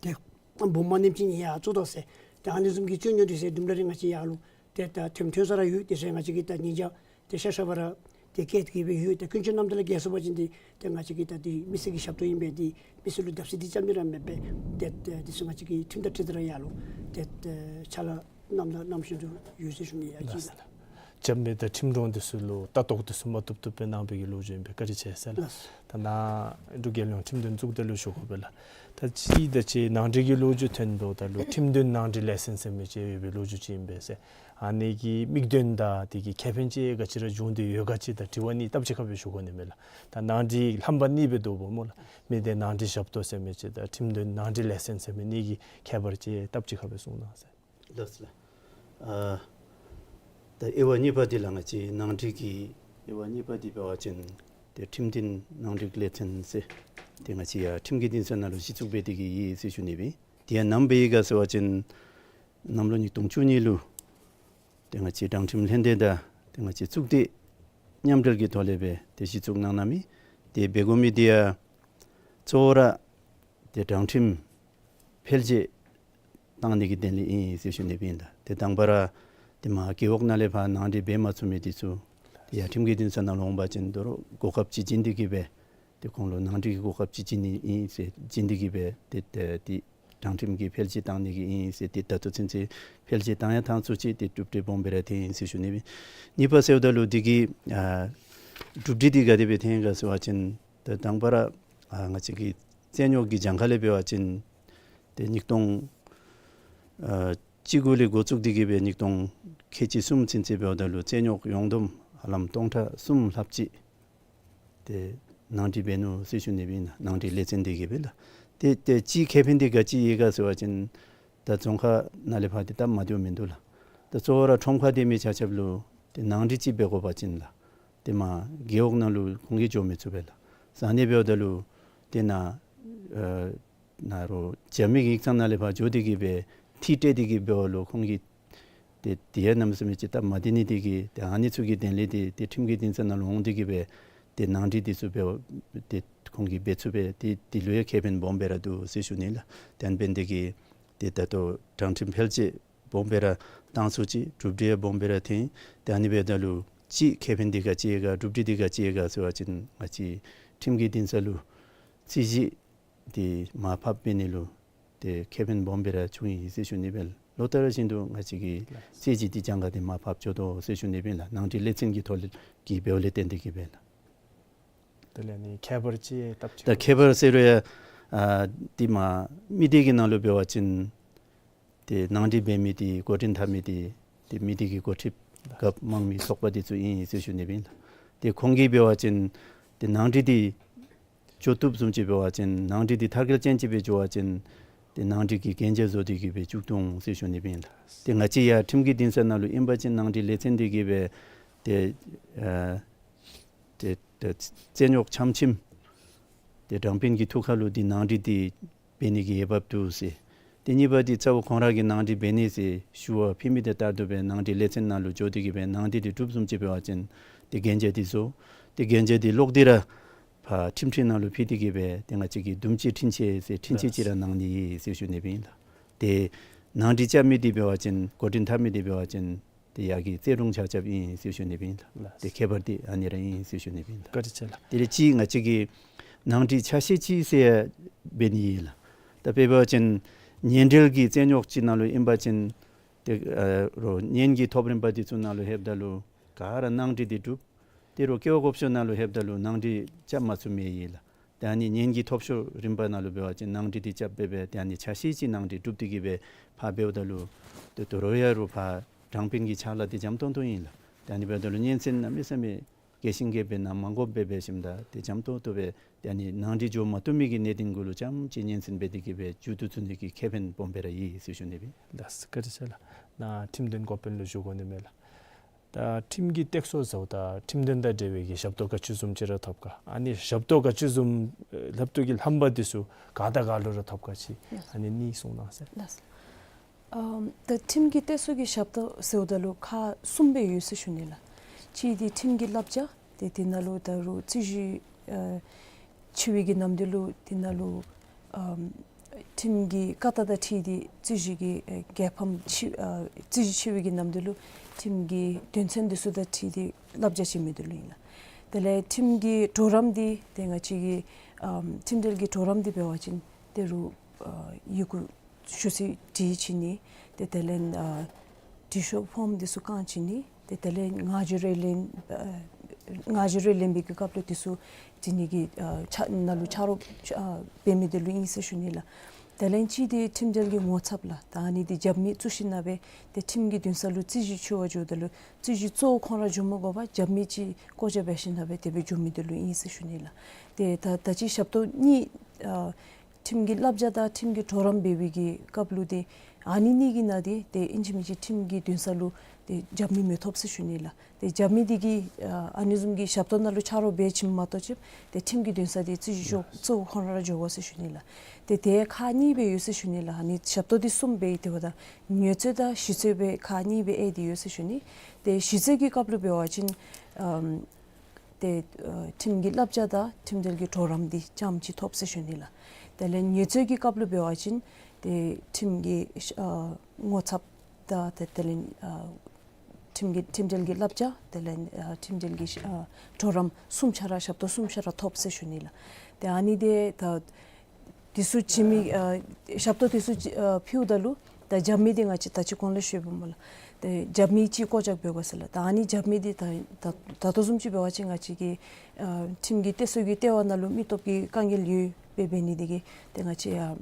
ཏེ་འབུམ་མ་ནེམ་ཅིག་ཡར་བཙུགས་དོ་ཟེར། ཏེ་ཨ་ནི་བཟུམ་གྱི་རྩོད་རྙོག་འདི་ཚུ་དུམ་གྲ་རེ་ང་བཅས་ཡར་ལུ་ཏེ་ད་ཐོན་ཐོན་ས་ར་ཡོད། དེ་ཚུ་ང་བཅས་ཀྱིས་ད་ཉིན་ཞག་ཏེ་ཤ་ཤ་བར་ཏེ་བཀལ་ཏེ་གིས་སྦེ་ཡོད། ཏེ་ཀུན་སྤྱོད་རྣམ་དག་ལས་རྒྱལ་སོང་པ་ཅིན་འདི་ཏེ་ང་བཅས་ཀྱི་ད་འདི་མི་སེར་གྱི་ཞབས་ཏོག་ཨིན་པས། འདི་མི་སེར་ལུ་བརྡབ་གསིག་འདི་རྐྱངམ་གཅིག་ར་མེད་པས། ཏེ་ཏེ་འདི་ཚུ་ང་བཅས་ཀྱིས་ཁྲིམས་དང་འཁྲིལ་ཏེ་ར་ཡར་ལུ་ཏེ་ཏེ་ཕྱག་ལཱ་གནངམ་ད་གནང་བཞིན་དུ་ཡོད་ཟེར་ཞུ་ནི་ཡ་ཅིག་ལགས། འཇམ་དཔལ་དང་ཁྲིམས་དྲུང་འདི་ཚུ་ལུ་ལྟ་རྟོག་འདི་ཚུ་མ་བཏུབ་བཏུབ་སྦེ་གནང་བའི་གི་ལོ་རྒྱུས་ཨིན་པས། བཀའ་དྲིན་ཆེ་ཟེར་ལགས། ལགས། ད་ནཱ་འབྲུག་རྒྱལ་ཡོངས་ཁྲིམས་དོན་གཙུག་སྡེ་ལུ་ཞུ་དགོ་པས་ལགས། ད་གཅིག་དང་གཅིག་ནང་འཁྲུག་གི་ལོ་རྒྱུས་ཐོན་དོ་ད་ལུ་ཁྲིམས་དོན་ནང་འཁྲུག་ལས་ཚན་ཟེར་མི་ཅིག་ཡོད་པའི་ལོ་རྒྱུས་ཅིག་ཨིན་པས་ཟེར། ཨ་ནི་གི་དམིགས་དོན་དང་དེ་གི་ཁེ་ཕན་ཅིག་ག་ཅི་ར་བྱུང་སྟེ་ཡོད་ག་ཅིག་དང་དྲི་བ་གཉིས་སྟབས་གཅིག་ཁར་སྦེ་ཞུ་དགོ་ནི་མས་ལགས། ད་ནང་འཁྲུག་ལྷམ་པ་གཉིས་སྦེ་འདུག་པ་སྨོ་ལགས། མི་སྡེ་ནང་འཁྲུག་ཞབས་ཏོག་ཟེར་མི་ཅིག་དང་ཁྲིམས་དོན་ནང་འཁྲུག་ལས་ཚན་ཟེར་མི་གཉིས་ཀྱི་ཁྱད་པར་ཅིག་སྟབས་གཅིག་ཁར་སྦེ་གསུང་གནང་ཟེར། ལགས་སོ་ལགས། ཨ་ད་དབྱེ་བ་གཉིས་པ་འདི་ལགས། ང་བཅས་ནང་འཁྲུག་གི་དབྱེ་བ་གཉིས་པ་འདི་འབད་བ་ཅིན་ཏེ་ཁྲིམས་དོན་ནང་འཁྲུག་ལས་ཚན་ཟེར་ཏེ་ང་བཅས་ཡར་ཁྲིམས་ཀྱི་འདུན་ས་ནང་ལུ་གཞི་བཙུགས་འབད་དེ་གིས་ཡོད་ཟེར་ཞུ་ནི་སྦེ། ཡང་ནམ་འབད་ཡི་ག་ཟེར་བ་ཅིན་གནམ་ལོ་ཉིས་སྟོང་བཅུ་གཉིས་ལུ་ཏེ་ང་བཅས་དྲང་ཁྲིམས་ལྷན་སྡེ་དང་ཏེ་ང་བཅས་གཙུག་སྡེ་མཉམ་འབྲེལ་གྱི་ཐོག་ལས་སྦེ་ཏེ་གཞི་བཙུགས་གནང་གནངམ་ཨིན། ཏེ་འབད་དགོ་མི་འདི་ཡང་གཙོ་བོ་ར་ཏེ་དྲང་ཁྲིམས་འཕེལ་རྒྱས་བཏང་ནི་གི་དོན་ལས་ཨིན་ཟེར་ཞུ་ནི་སྦེ་ཨིན་ལགས། ཏེ་དང་པ་ར་ཏེ་མར་རྒེད་འོག་ནང་ལས་ཕར་ནང་འགྲིག་འབད་མ་ཚུགས་མི་འདི་ཚུ་ཏེ་ཡར་ཁྲིམས་ཀྱི་འདུན་ས་ནང་ལུ་འོང་བ་ཅིན་དོ་རུང་གོ་སྐབས་ཅིག་བྱིན་ཏེ་གི་སྦེ་ཏེ་ཁོང་ལུ་ནང་འགྲིག་གི་གོ་སྐབས་ཅིག་བྱིན་ནི་ཨིན་ཟེར་བྱིན་ཏེ་གི་སྦེ་ཏེ་ཏེ་ཏེ་དྲང་ཁྲིམས་ཀྱི་འཕེལ་རྒྱས་བཏང་ནི་གི་ཨིན་ཟེར། ཏེ་ད་ལྟོ་ཚུན་ཚོད་འཕེལ་རྒྱས་བཏང་ཡང་བཏང་ཚུགས་ཅི། ཏེ་གྲུབ་འབྲས་སྦོམ་སྦེ་ར་ཐོན་ཡི་ཟེར་ཞུ་ནི་སྦེ། གཉིས་པ་ཟེརཝ་ད་ལུ་འདི་གི་ཨ་གྲུབ་འབྲས་འདི་ག་དེ་སྦེ་ཐོན་ག་ཟེར་བ་ཅིན་ཏེ་དང་པ་ར་ཨ་ང་བཅས་ཀྱི་རྩོད་རྙོགས་ཀྱི་གྱངས་ཁ་ལས་འབད་བ་ཅིན་ཏེ་ཉིས་སྟོང་ཨ་བཅུ་དགུ་ལས་འགོ་བཙུགས་ཏེ་གི་སྦེ་ཉིས་སྟོང་ཁལ་གཅིག་གསུམ་ཚུན་ཚོད་འབདཝ་ད་ལུ་རྩོད་རྙོགས་ཡོངས་བསྡོམས་ཧ་ལམ་སྟོང་ཕྲག་གསུམ་ལྷགཔ་ཅིག་ཏེ་ནང་འགྲིག་འབད་ནུག་ཟེར་ཞུ་ནི་སྦེ་ཨིན་ལགས། ནང་འགྲིག་ལས་ཚན་འདི་གིས་སྦེ་ལགས། ཏེ་ཏེ་གཅིག་ཁེ་ཕན་འདི་ག་ཅི་ཡོད་ག་ཟེར་བ་ཅིན་ད་རྫོང་ཁག་ནང་ལས་ཕར་ཏེ་སྟབས་མ་བདེཝ་མིན་འདུག་ལགས། ད་གཙོ་བོ་ར་ཁྲོམ་ཁར་སྡོད་མི་ཆ་ཁྱབ་ལུ་ཏེ་ནང་འགྲིག་ཅིག་འབད་དགོ་པ་ཅིན་ལགས། ཏེ་མར་རྒེད་འོག་ནང་ལུ་ཁོང་གིས་འགྱོ་མི་ཚུགས་པས་ལགས། ཨ་ནི་འབདཝ་ད་ལུ་ཏེ་ནཱ་ཨ་ནཱ་རོགས་རྒྱབ་མི་གི་ཡིག་ཚང་ནང་ལས་ཕར་འགྱོ་སྟེ་གི་སྦེ་འཐུས་སྤྲོད་དེ་གི་འབདཝ་ལུ་ཁོང་གིས་ཏེ་དེ་ཡང་གནམ་མེད་ས་མེད་ཅིག་སྟབས་མ་བདེ་ནི་དེ་གིས་ཏེ་ཨ་ནི་ཚུ་གི་དོན་ལས་ཏེ་ཏེ་ཁྲིམས་ཀྱི་འདུན་ས་ནང་ལུ་འོང་སྟེ་གི་སྦེ་ཏེ་ནང་འགྲིག་འདི་ཚུ་འབད་ཏེ་ཁོང་གིས་འབད་ཚུགས་པས། ཏེ་དེ་ལུ་ཡང་ཁེ་ཕན་སྦོམ་སྦེ་ར་འདུག་ཟེར་ཞུ་ནི་ལགས། ཏེ་ཨ་ནི་འབད་ནི་དེ་གིས་ཏེ་ད་ལྟོ་དྲང་ཁྲིམས་འཕེལ་རྒྱས་སྦོམ་སྦེ་ར་བཏང་ཚུགས་ཅི། གྲུབ་འབྲས་ཡང་སྦོམ་སྦེ་ར་ཐོན། ཏེ་ཨ་ནི་འབདཝ་ད་ལུ་གཅིག་ཁེ་ཕན་འདི་ག་ཅི་ཡོད་ག་གྲུབ་འབྲས་འདི་ག་ཅི་ཡོད་ག་ཟེར་བ་ཅིན་ང་བཅས་ཁྲིམས་ཀྱི་འདུན་ས་ལུ་རྩོད་གཞི་འདི་མར་ཕབ་འབད་ནི་ལུ་ཏེ་ཁེ་ཕན་སྦོམ་སྦེ་ར་བྱུང་ཡི་ཟེར་ཞུ་ནི་སྦེ། ལོ་ལྟར་བཞིན་དུ་ང་བཅས་ཀྱི་རྩོད་གཞི་འདི་གྱངས་ཁ་འདི་མར་ཕབ་འགྱོ་དོ་ཟེར་ཞུ་ནི་སྦེ་ལགས། ནང་འགྲིག་ལས་ཚན་གྱི་ཐོག་ལས་ཀྱི་འབདཝ་ལས་བརྟེན་ཏེ་གི་སྦེ་ལགས། དེ་ལས་ནི་ཁྱད་པར་ཅིག་སྟབས་ཅིག་ད་ཁྱད་པར་ཟེར་རུང་ཡང་ཨ་འདི་མར་མི་སྡེ་གི་ནང་ལུ་འབད་བ་ཅིན་ཏེ་ནང་འགྲིག་འབད་མི་འདི་འགོ་འདྲེན་འཐབ་མི་འདི་ཏེ་མི་སྡེ་གི་འགོ་ཁྲིདཔ་རྒཔོ་དམངས་མི་ཚོགས་པ་འདི་ཚུ་ཨིན་ཟེར་ཞུ་ནི་སྦེ་ཨིན་ལགས། ཏེ་ཁོང་གིས་འབད་བ་ཅིན་ཏེ་ནང་འགྲིག་འདི་འགྱོ་བཏུབ་བཟུམ་ཅིག་འབད་བ་ཅིན་ནང་འགྲིག་འདི་མཐར་འཁྱོལ་ཅན་ཅིག་སྦེ་འགྱོ་བ་ཅིན་ཏེ་ནང་འགྲིག་གི་གན་རྒྱ་བཟོ་སྟེ་གི་སྦེ་བཙུགས་དོ་འོང་ཟེར་ཞུ་ནི་སྦེ་ཨིན་ལགས། ཏེ་ང་བཅས་ཡར་ཁྲིམས་ཀྱི་འདུན་ས་ནང་ལུ་ཨིན་པ་ཅིན་ནང་འགྲིག་ལས་ཚན་འདི་གིས་སྦེ་ཏེ་ཨ་ཏེ་ཏེ་རྩོད་རྙོགས་ཕྱམ་ཕྱིམ་ཏེ་དྲང་དཔོན་གྱི་ཐུགས་ཁར་ལུ་འདི་ནང་འགྲིག་འདི་འབད་ནི་གི་འོས་འབབ་འདུག་ཟེར། ཏེ་གཉིས་པ་འདི་རྩ་བོ་ཁོང་ར་གིས་ནང་འགྲིག་འབད་ནི་ཟེར་ཞུ་བ་ཕུལ་མི་དང་ལྟར་དུ་སྦེ་ནང་འགྲིག་ལས་ཚན་ནང་ལུ་འགྱོ་སྟེ་གི་སྦེ་ནང་འགྲིག་འདི་གྲུབ་བཟུམ་ཅིག་འབད་བ་ཅིན་ཏེ་གན་རྒྱ་འདི་བཟོ། ཏེ་གན་རྒྱ་འདི་ལོག་སྟེ་ར་ཕར་ཁྲིམས་ཁྲི་ནང་ལུ་ཕུལ་ཏེ་གི་སྦེ་ཏེ་ང་བཅས་ཀྱིས་དུམ་གཅིག་འཁྲུན་ཆོད་ཟེར་འཁྲུན་ཆོད་ཅིག་ར་གནང་ནི་ཨིན་ཟེར་ཞུ་ནི་སྦེ་ཨིན་ལགས། ཏེ་ནང་འགྲིག་རྐྱབ་མི་འདི་འབད་བ་ཅིན་འགོ་འདྲེན་འཐབ་མི་འདི་འབད་བ་ཅིན་ཏེ་ཡར་གྱི་རྩོད་དྲུང་ཆ་ཁྱབ་ཨིན་ཟེར་ཞུ་ནི་སྦེ་ཨིན་ལགས། ལགས། ཏེ་ཁྱད་པར་འདི་ཨ་ནི་ར་ཨིན་ཟེར་ཞུ་ནི་སྦེ་ཨིན་ལགས། བཀའ་དྲིན་ཆེ་ལགས། དེ་ལས་གཅིག་ང་བཅས་ཀྱིས་ནང་འགྲིག་ཆ་ཤས་ཅིག་ཟེར་འབད་ནི་ཨིན་ལགས། ད་དཔེ་འབད་བ་ཅིན་ཉེན་འབྲེལ་གྱི་རྩོད་རྙོགས་ཅིག་ནང་ལུ་ཨིན་པ་ཅིན་ཏེ་ཨ་རོགས་ཉེན་གྱི་ཐོབ་རིམ་པ་འདི་ཚུ་ནང་ལུ་ལྷོདཔ་ད་ལུ་ག་ར་ནང་འགྲིག་འདི་གྲུབ། ཏེ་རོགས་ཀེ་བ་གོ་ཤོ་ནང་ལུ་ལྷོདཔ་ད་ལུ་ནང་འགྲིག་རྐྱབ་མ་ཚུགས་མི་ཨིན་ལགས། ཏེ་ཨ་ནི་ཉེན་གྱི་ཐོབ་ཤོར་རིམ་པ་ནང་ལུ་འབད་བ་ཅིན་ནང་འགྲིག་འདི་རྐྱབ་སྦེ་སྦེ་ཏེ་ཨ་ནི་ཆ་ཤས་ཅིག་ནང་འགྲིག་གྲུབ་སྟེ་གི་སྦེ་ཕར་འབདཝ་ད་ལུ་ཏེ་དོ་རུང་ཡང་རོགས་ཕར་དྲང་དཔོན་གྱི་ཕྱག་ལཱ་འདི་འཇམ་ཏོང་ཏོ་ཨིན་ལགས། ཏེ་ཨ་ནི་འབདཝ་ད་ལུ་སྙན་གསན་གནམ་མེད་ས་མེད་རྒྱས་ཤིང་རྒྱས་པའི་ནང་མ་དགོཔ་སྦེ་འབད་ཞིནམ་ད་ཏེ་འཇམ་ཏོང་ཏོ་སྦེ་ཏེ་ཨ་ནི་ནང་འགྲིག་འགྱོ་མ་བཏུབ་མི་གི་གནད་དོན་གུ་ལུ་རྐྱངམ་ཅིག་སྙན་གསན་འབད་དེ་གི་སྦེ་མཇུག་བསྡུ་ཚུགས་ནི་གི་ཁེ་ཕན་སྦོམ་སྦེ་ར་ཡོད་ཟེར་ཞུ་ནི་སྦེ་ཨིན། ལགས་སོ། བཀའ་དྲིན་ཆེ་ལགས། ནཱ་ཁྲིམས་དོན་འགོ་དཔོན་ལུ་ཞུ་དགོ་ནི་མས་ལགས། ད་ཁྲིམས་ཀྱི་སྟེགས་གསོ་ཟེརཝ་ད་ཁྲིམས་དོན་དང་འབྲེལ་བའི་གི་ཞབས་ཏོག་ག་ཅི་བཟུམ་ཅིག་ར་ཐོབ་ག། ཨ་ནི་ཞབས་ཏོག་ག་ཅི་བཟུམ་ལྷབ་ཏོ་གི་ལྷམ་པ་འདི་ཚུ་ག་དང་ག་ལུ་ར་ཐོབ་ག་ཅིག། ལགས། ཨ་ནི་གཉིས་གསུང་གནང་ཟེར། ལགས། ཨམ་ད་ཁྲིམས་ཀྱི་སྟེགས་གསོ་གི་ཞབས་ཏོག་ཟེརཝ་ད་ལུ་ཁག་གསུམ་སྦེ་ཡོད་ཟེར་ཞུ་ནི་ལགས། གཅིག་འདི་ཁྲིམས་ཀྱི་བསླབ་བྱ། ཏེ་དེ་ནང་ལུ་ད་རུང་རྩོད་གཞི་ཨ་ཆེ་བའི་གི་ནམ་དུས་ལུ་དེ་ནང་ལུ་ཨམ་ཁྲིམས་ཀྱི་བཀའ་རྟགས་དང་འཁྲིལ་ཏེ་རྩོད་གཞི་གི་ཨེ་རྒྱལ་ཕམ་ཆེ་ཨ་རྩོད་གཞི་ཆེ་བའི་གི་ནམ་དུས་ལུ་ཁྲིམས་ཀྱི་དོན་ཚན་འདི་ཚུ་དང་འཁྲིལ་ཏེ་བསླབ་བྱ་བྱིན་མི་འདི་ལུ་ཨིན་ལགས། དེ་ལས་ཁྲིམས་ཀྱི་གྲོགས་རམ་འདི་ཏེ་ང་བཅས་ཀྱི་ཨམ་ཁྲིམས་འབྲེལ་གྱི་གྲོགས་རམ་འདི་འབད་བ་ཅིན་ཏེ་རུང་ཨ་ཡི་གུ་ཞུ་ཚིག་བྲིས་བྱིན་ནི། ཏེ་དེ་ལས་ཨ་འབྲི་ཤོག་ཕོརམ་འདི་ཚུ་བཀང་བྱིན་ནི། ཏེ་དེ་ལས་ངག་བརྗོད་རེ་ལེན་ཨ་ངག་བརྗོད་རེ་ལེན་པའི་གི་སྐབས་ལུ་འདི་ཚུ་བྲི་ནི་གི་ཨ་ཕྱག་ནང་ལུ་ཕྱག་རོགས་ཨ་འབད་མི་འདི་ལུ་ཨིན་ཟེར་ཞུ་ནི་ལགས། དེ་ལས་གཅིག་འདི་ཁྲིམས་འབྲེལ་གྱི་ངོ་ཚབ་ལགས། ད་ཨ་ནི་འདི་རྒྱབ་མི་བཙུགས་ཞིནམ་ལས་ཏེ་ཁྲིམས་ཀྱི་འདུན་ས་ལུ་རྩོད་གཞི་འཁྱོལ་བར་འགྱོཝ་ད་ལུ་རྩོད་གཞི་གཙོ་བོ་ཁོང་ར་འགྱོ་མི་དགོ་པར་རྒྱབ་མི་ཅིག་བསྐོ་བཞག་འབད་ཞིནམ་ལས་དེ་སྦེ་འགྱོ་མི་འདི་ལུ་ཨིན་ཟེར་ཞུ་ནི་ལགས། ཏེ་ད་ད་ཅི་ཞབས་ཏོག་གཉིས་ཨ་ཁྲིམས་ཀྱི་བསླབ་བྱ་དང་ཁྲིམས་ཀྱི་གྲོགས་རམ་འབད་བའི་གི་སྐབས་ལུ་ཏེ་ ཨ་ནི་གཉིས་ཀྱི་ནང་འདི་ཏེ་ཨིན་ཅི་མིན་ཅི་ཁྲིམས་ཀྱི་འདུན་ས་ལུ་ཏེ་རྒྱབ་མི་མི་ཐོབ་ཟེར་ཞུ་ནི་ལགས། ཏེ་རྒྱབ་མི་འདི་གིས་ཨ་ཨ་ནི་བཟུམ་གྱི་ཞབས་ཏོག་ནང་ལུ་ཆ་རོགས་འབད་བྱིནམ་མ་གཏོགས་ཅིག་ཏེ་ཁྲིམས་ཀྱི་འདུན་ས་འདི་རྩིས་ཞིབ་ཚུ་ཁོང་ར་འགྱོ་དགོ་ཟེར་ཞུ་ནི་ལགས། ཏེ་ཏེ་ཁག་གཉིས་སྦེ་ཡོད་ཟེར་ཞུ་ནི་ལགས། ཨ་ནི་ཞབས་ཏོག་འདི་གསུམ་སྦེ་ཏེ་འབདཝ་ད་ཉེས་རྩོད་དང་ཞི་རྩོད་སྦེ་ཁག་གཉིས་སྦེ་ཨེ་ཏེ་ཡོད་ཟེར་ཞུ་ནི། ཏེ་ཞི་རྩོད་ཀྱི་སྐབས་ལུ་འབད་བ་ཅིན་ཨམ་ཏེ་ཨ་ཁྲིམས་ཀྱི་བསླབ་བྱ་དང་ཁྲིམས་འགལ་གྱི་གྲོགས་རམ་འདི་རྐྱངམ་ཅིག་ཐོབ་ཟེར་ཞུ་ནི་ལགས། དེ་ལས་ཉེས་རྩོད་ཀྱི་སྐབས་ལུ་འབད་བ་ཅིན་ཏེ་ཁྲིམས་ཀྱི་ཨ་ངོ་ཚབ་དང་ཏེ་དེ་ལས་ཨ་ཁྲིམས་ཀྱི་ཁྲིམས་འགལ་གྱི་བསླབ་བྱ་དེ་ལས་ཨ་ཁྲིམས་འགལ་གྱི་ཨ་གྲོགས་རམ་གསུམ་ཆ་ར་ཞབས་ཏོག་གསུམ་ཆ་ར་ཐོབ་ཟེར་ཞུ་ནི་ལགས། ཏེ་ཨ་ནི་འདི་ད་དེ་ཚུ་བྱིན་མི་ཨ་ཞབས་ཏོག་དེ་ཚུ་ཨ་ཕུལཝ་ད་ལུ་ད་རྒྱབ་མི་འདི་ང་བཅས་ད་ཅི་གོང་ལུ་ཞུ་བའི་སྨོ་ལགས། ཏེ་རྒྱབ་མི་ཅིག་བཀོད་བཞག་འབད་དགོ་ཟེར་ལགས། ད་ཨ་ནི་རྒྱབ་མི་འདི་ད་ད་ད་ལྟོ་བཟུམ་ཅིག་འབད་བ་ཅིན་ང་བཅས་ཀྱི་ཨ་ཁྲིམས་ཀྱི་གཏད་སོ་གི་ལྟེ་བ་ནང་ལུ་མི་སྟོབས་ཀྱི་དཀའ་ངལ་ཡོདཔ་འབད་ནི་འདི་གིས་ཏེ་ང་བཅས་ཡང་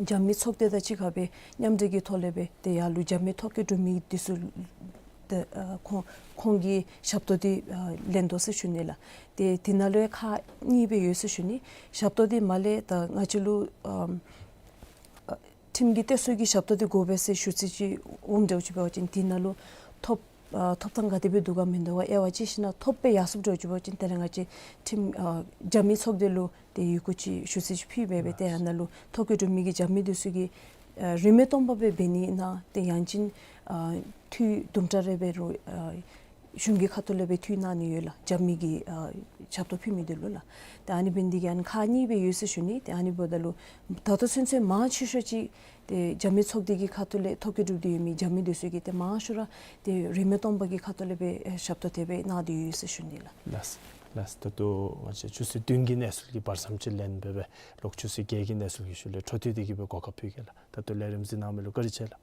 རྒྱབ་མི་ཚོགས་སྡེ་དང་གཅིག་ཁར་སྦེ་མཉམ་འབྲེལ་གྱི་ཐོག་ལས་སྦེ་ཏེ་ཡར་ལུ་རྒྱབ་མི་ཐོ་བཀོད་གྲུབ་མི་འདི་ཚུ་ཏེ་ཨ་ཁོང་ཁོང་གི་ཞབས་ཏོག་འདི་ཨ་ལེན་དོ་ཟེར་ཞུ་ནི་ལགས། ཏེ་དེ་ནང་ལུ་ཡང་ཁག་གཉིས་སྦེ་ཡོད་ཟེར་ཞུ་ནི། ཞབས་ཏོག་འདི་མར་ལས་ད་ང་བཅས་ལུ་ཨམ་ཨ་ཁྲིམས་ཀྱི་གཏད་སོ་གི་ཞབས་ཏོག་འདི་དགོ་པས་ཟེར་ཞུ་ཚིག་ཅིག་འོངམ་འདྲཝ་ཅིག་འབད་བ་ཅིན་དེ་ནང་ལུ་ཐོབ་ཨ་ཐོབ་ཐང་ག་དེ་སྦེ་འདུག་ག་མིན་འདུག་ག་དབྱེ་བ་དཔྱད་ཞིན་ན་ཐོབ་སྦེ་ཡར་སོངམ་འདྲཝ་ཅིག་འབད་བ་ཅིན་དེ་ལས་ང་བཅས་ཁྲིམས་ཨ་རྒྱབ་མི་ཚོགས་སྡེ་ལུ་ཏེ་ཡི་གུ་ཅིག་ཞུ་ཚིག་ཅིག་ཕུལ་སྦེ་སྦེ་ཏེ་ཨ་ནཱ་ལུ་ཐོ་བཀོད་གྲུབ་མི་གི་རྒྱབ་མི་འདི་ཚུ་གིས་ཨ་རིན་མེད་སྟོང་པ་སྦེ་འབད་ནི་ཨིན་ན་ཏེ་ཡང་ཅིན་ཨ་འཐུས་དུམ་གྲ་རེ་འབད་རུང་ཨ་གཞུང་གི་ཁ་ཐུག་ལས་སྦེ་འཐུས་གནང་ནི་ཡོད་ལགས། རྒྱབ་མི་གི་ཨ་ཞབས་ཏོག་ཕུལ་མི་འདི་ལུ་ལགས། ཏེ་ཨ་ནི་འབད་ནི་འདི་གིས་ཨ་ནི་ཁག་གཉིས་སྦེ་ཡོད་ཟེར་ཞུ་ནི། ཏེ་ཨ་ནི་འབདཝ་ད་ལུ་ད་ལྟོ་ཚུན་ཚོད་མང་ཆེ་ཤོས་ཅིག་ཏེ་རྒྱབ་མི་ཚོགས་སྡེ་གི་ཁ་ཐུག་ལས་ཐོ་བཀོད་གྲུབ་སྟེ་ཡོད་མི་རྒྱབ་མི་འདི་ཚུ་གིས་ཏེ་མང་ཤོས་ར་ཏེ་རིན་མེད་སྟོང་པ་གི་ཁ་ཐུག་ལས་སྦེ་ཞབས་ཏོག་དེ་སྦེ་གནང་སྟེ་ཡོད་ཟེར་ཞུ་ནི་ལགས། ལགས་ལགས། ད་ལྟོ་ང་བཅས་ཆུ་ཚོད་བདུན་གྱི་གནས་ཚུལ་གྱི་བར་མཚམས་ཅིག་ལེན་སྦེ་སྦེ་ལོག་ཆུ་ཚོད་བརྒྱད་ཀྱི་གནས་ཚུལ་གྱི་ཤུལ་ལས་འཕྲོ་མཐུད་དེ་གི་སྦེ་གོ་སྐབས་ཕུལ་གེ་ལགས། ད་ལྟོ་ལས་རིམ་གཟིགས་གནང་མི་ལུ་བཀའ་དྲིན་ཆེ་ལགས།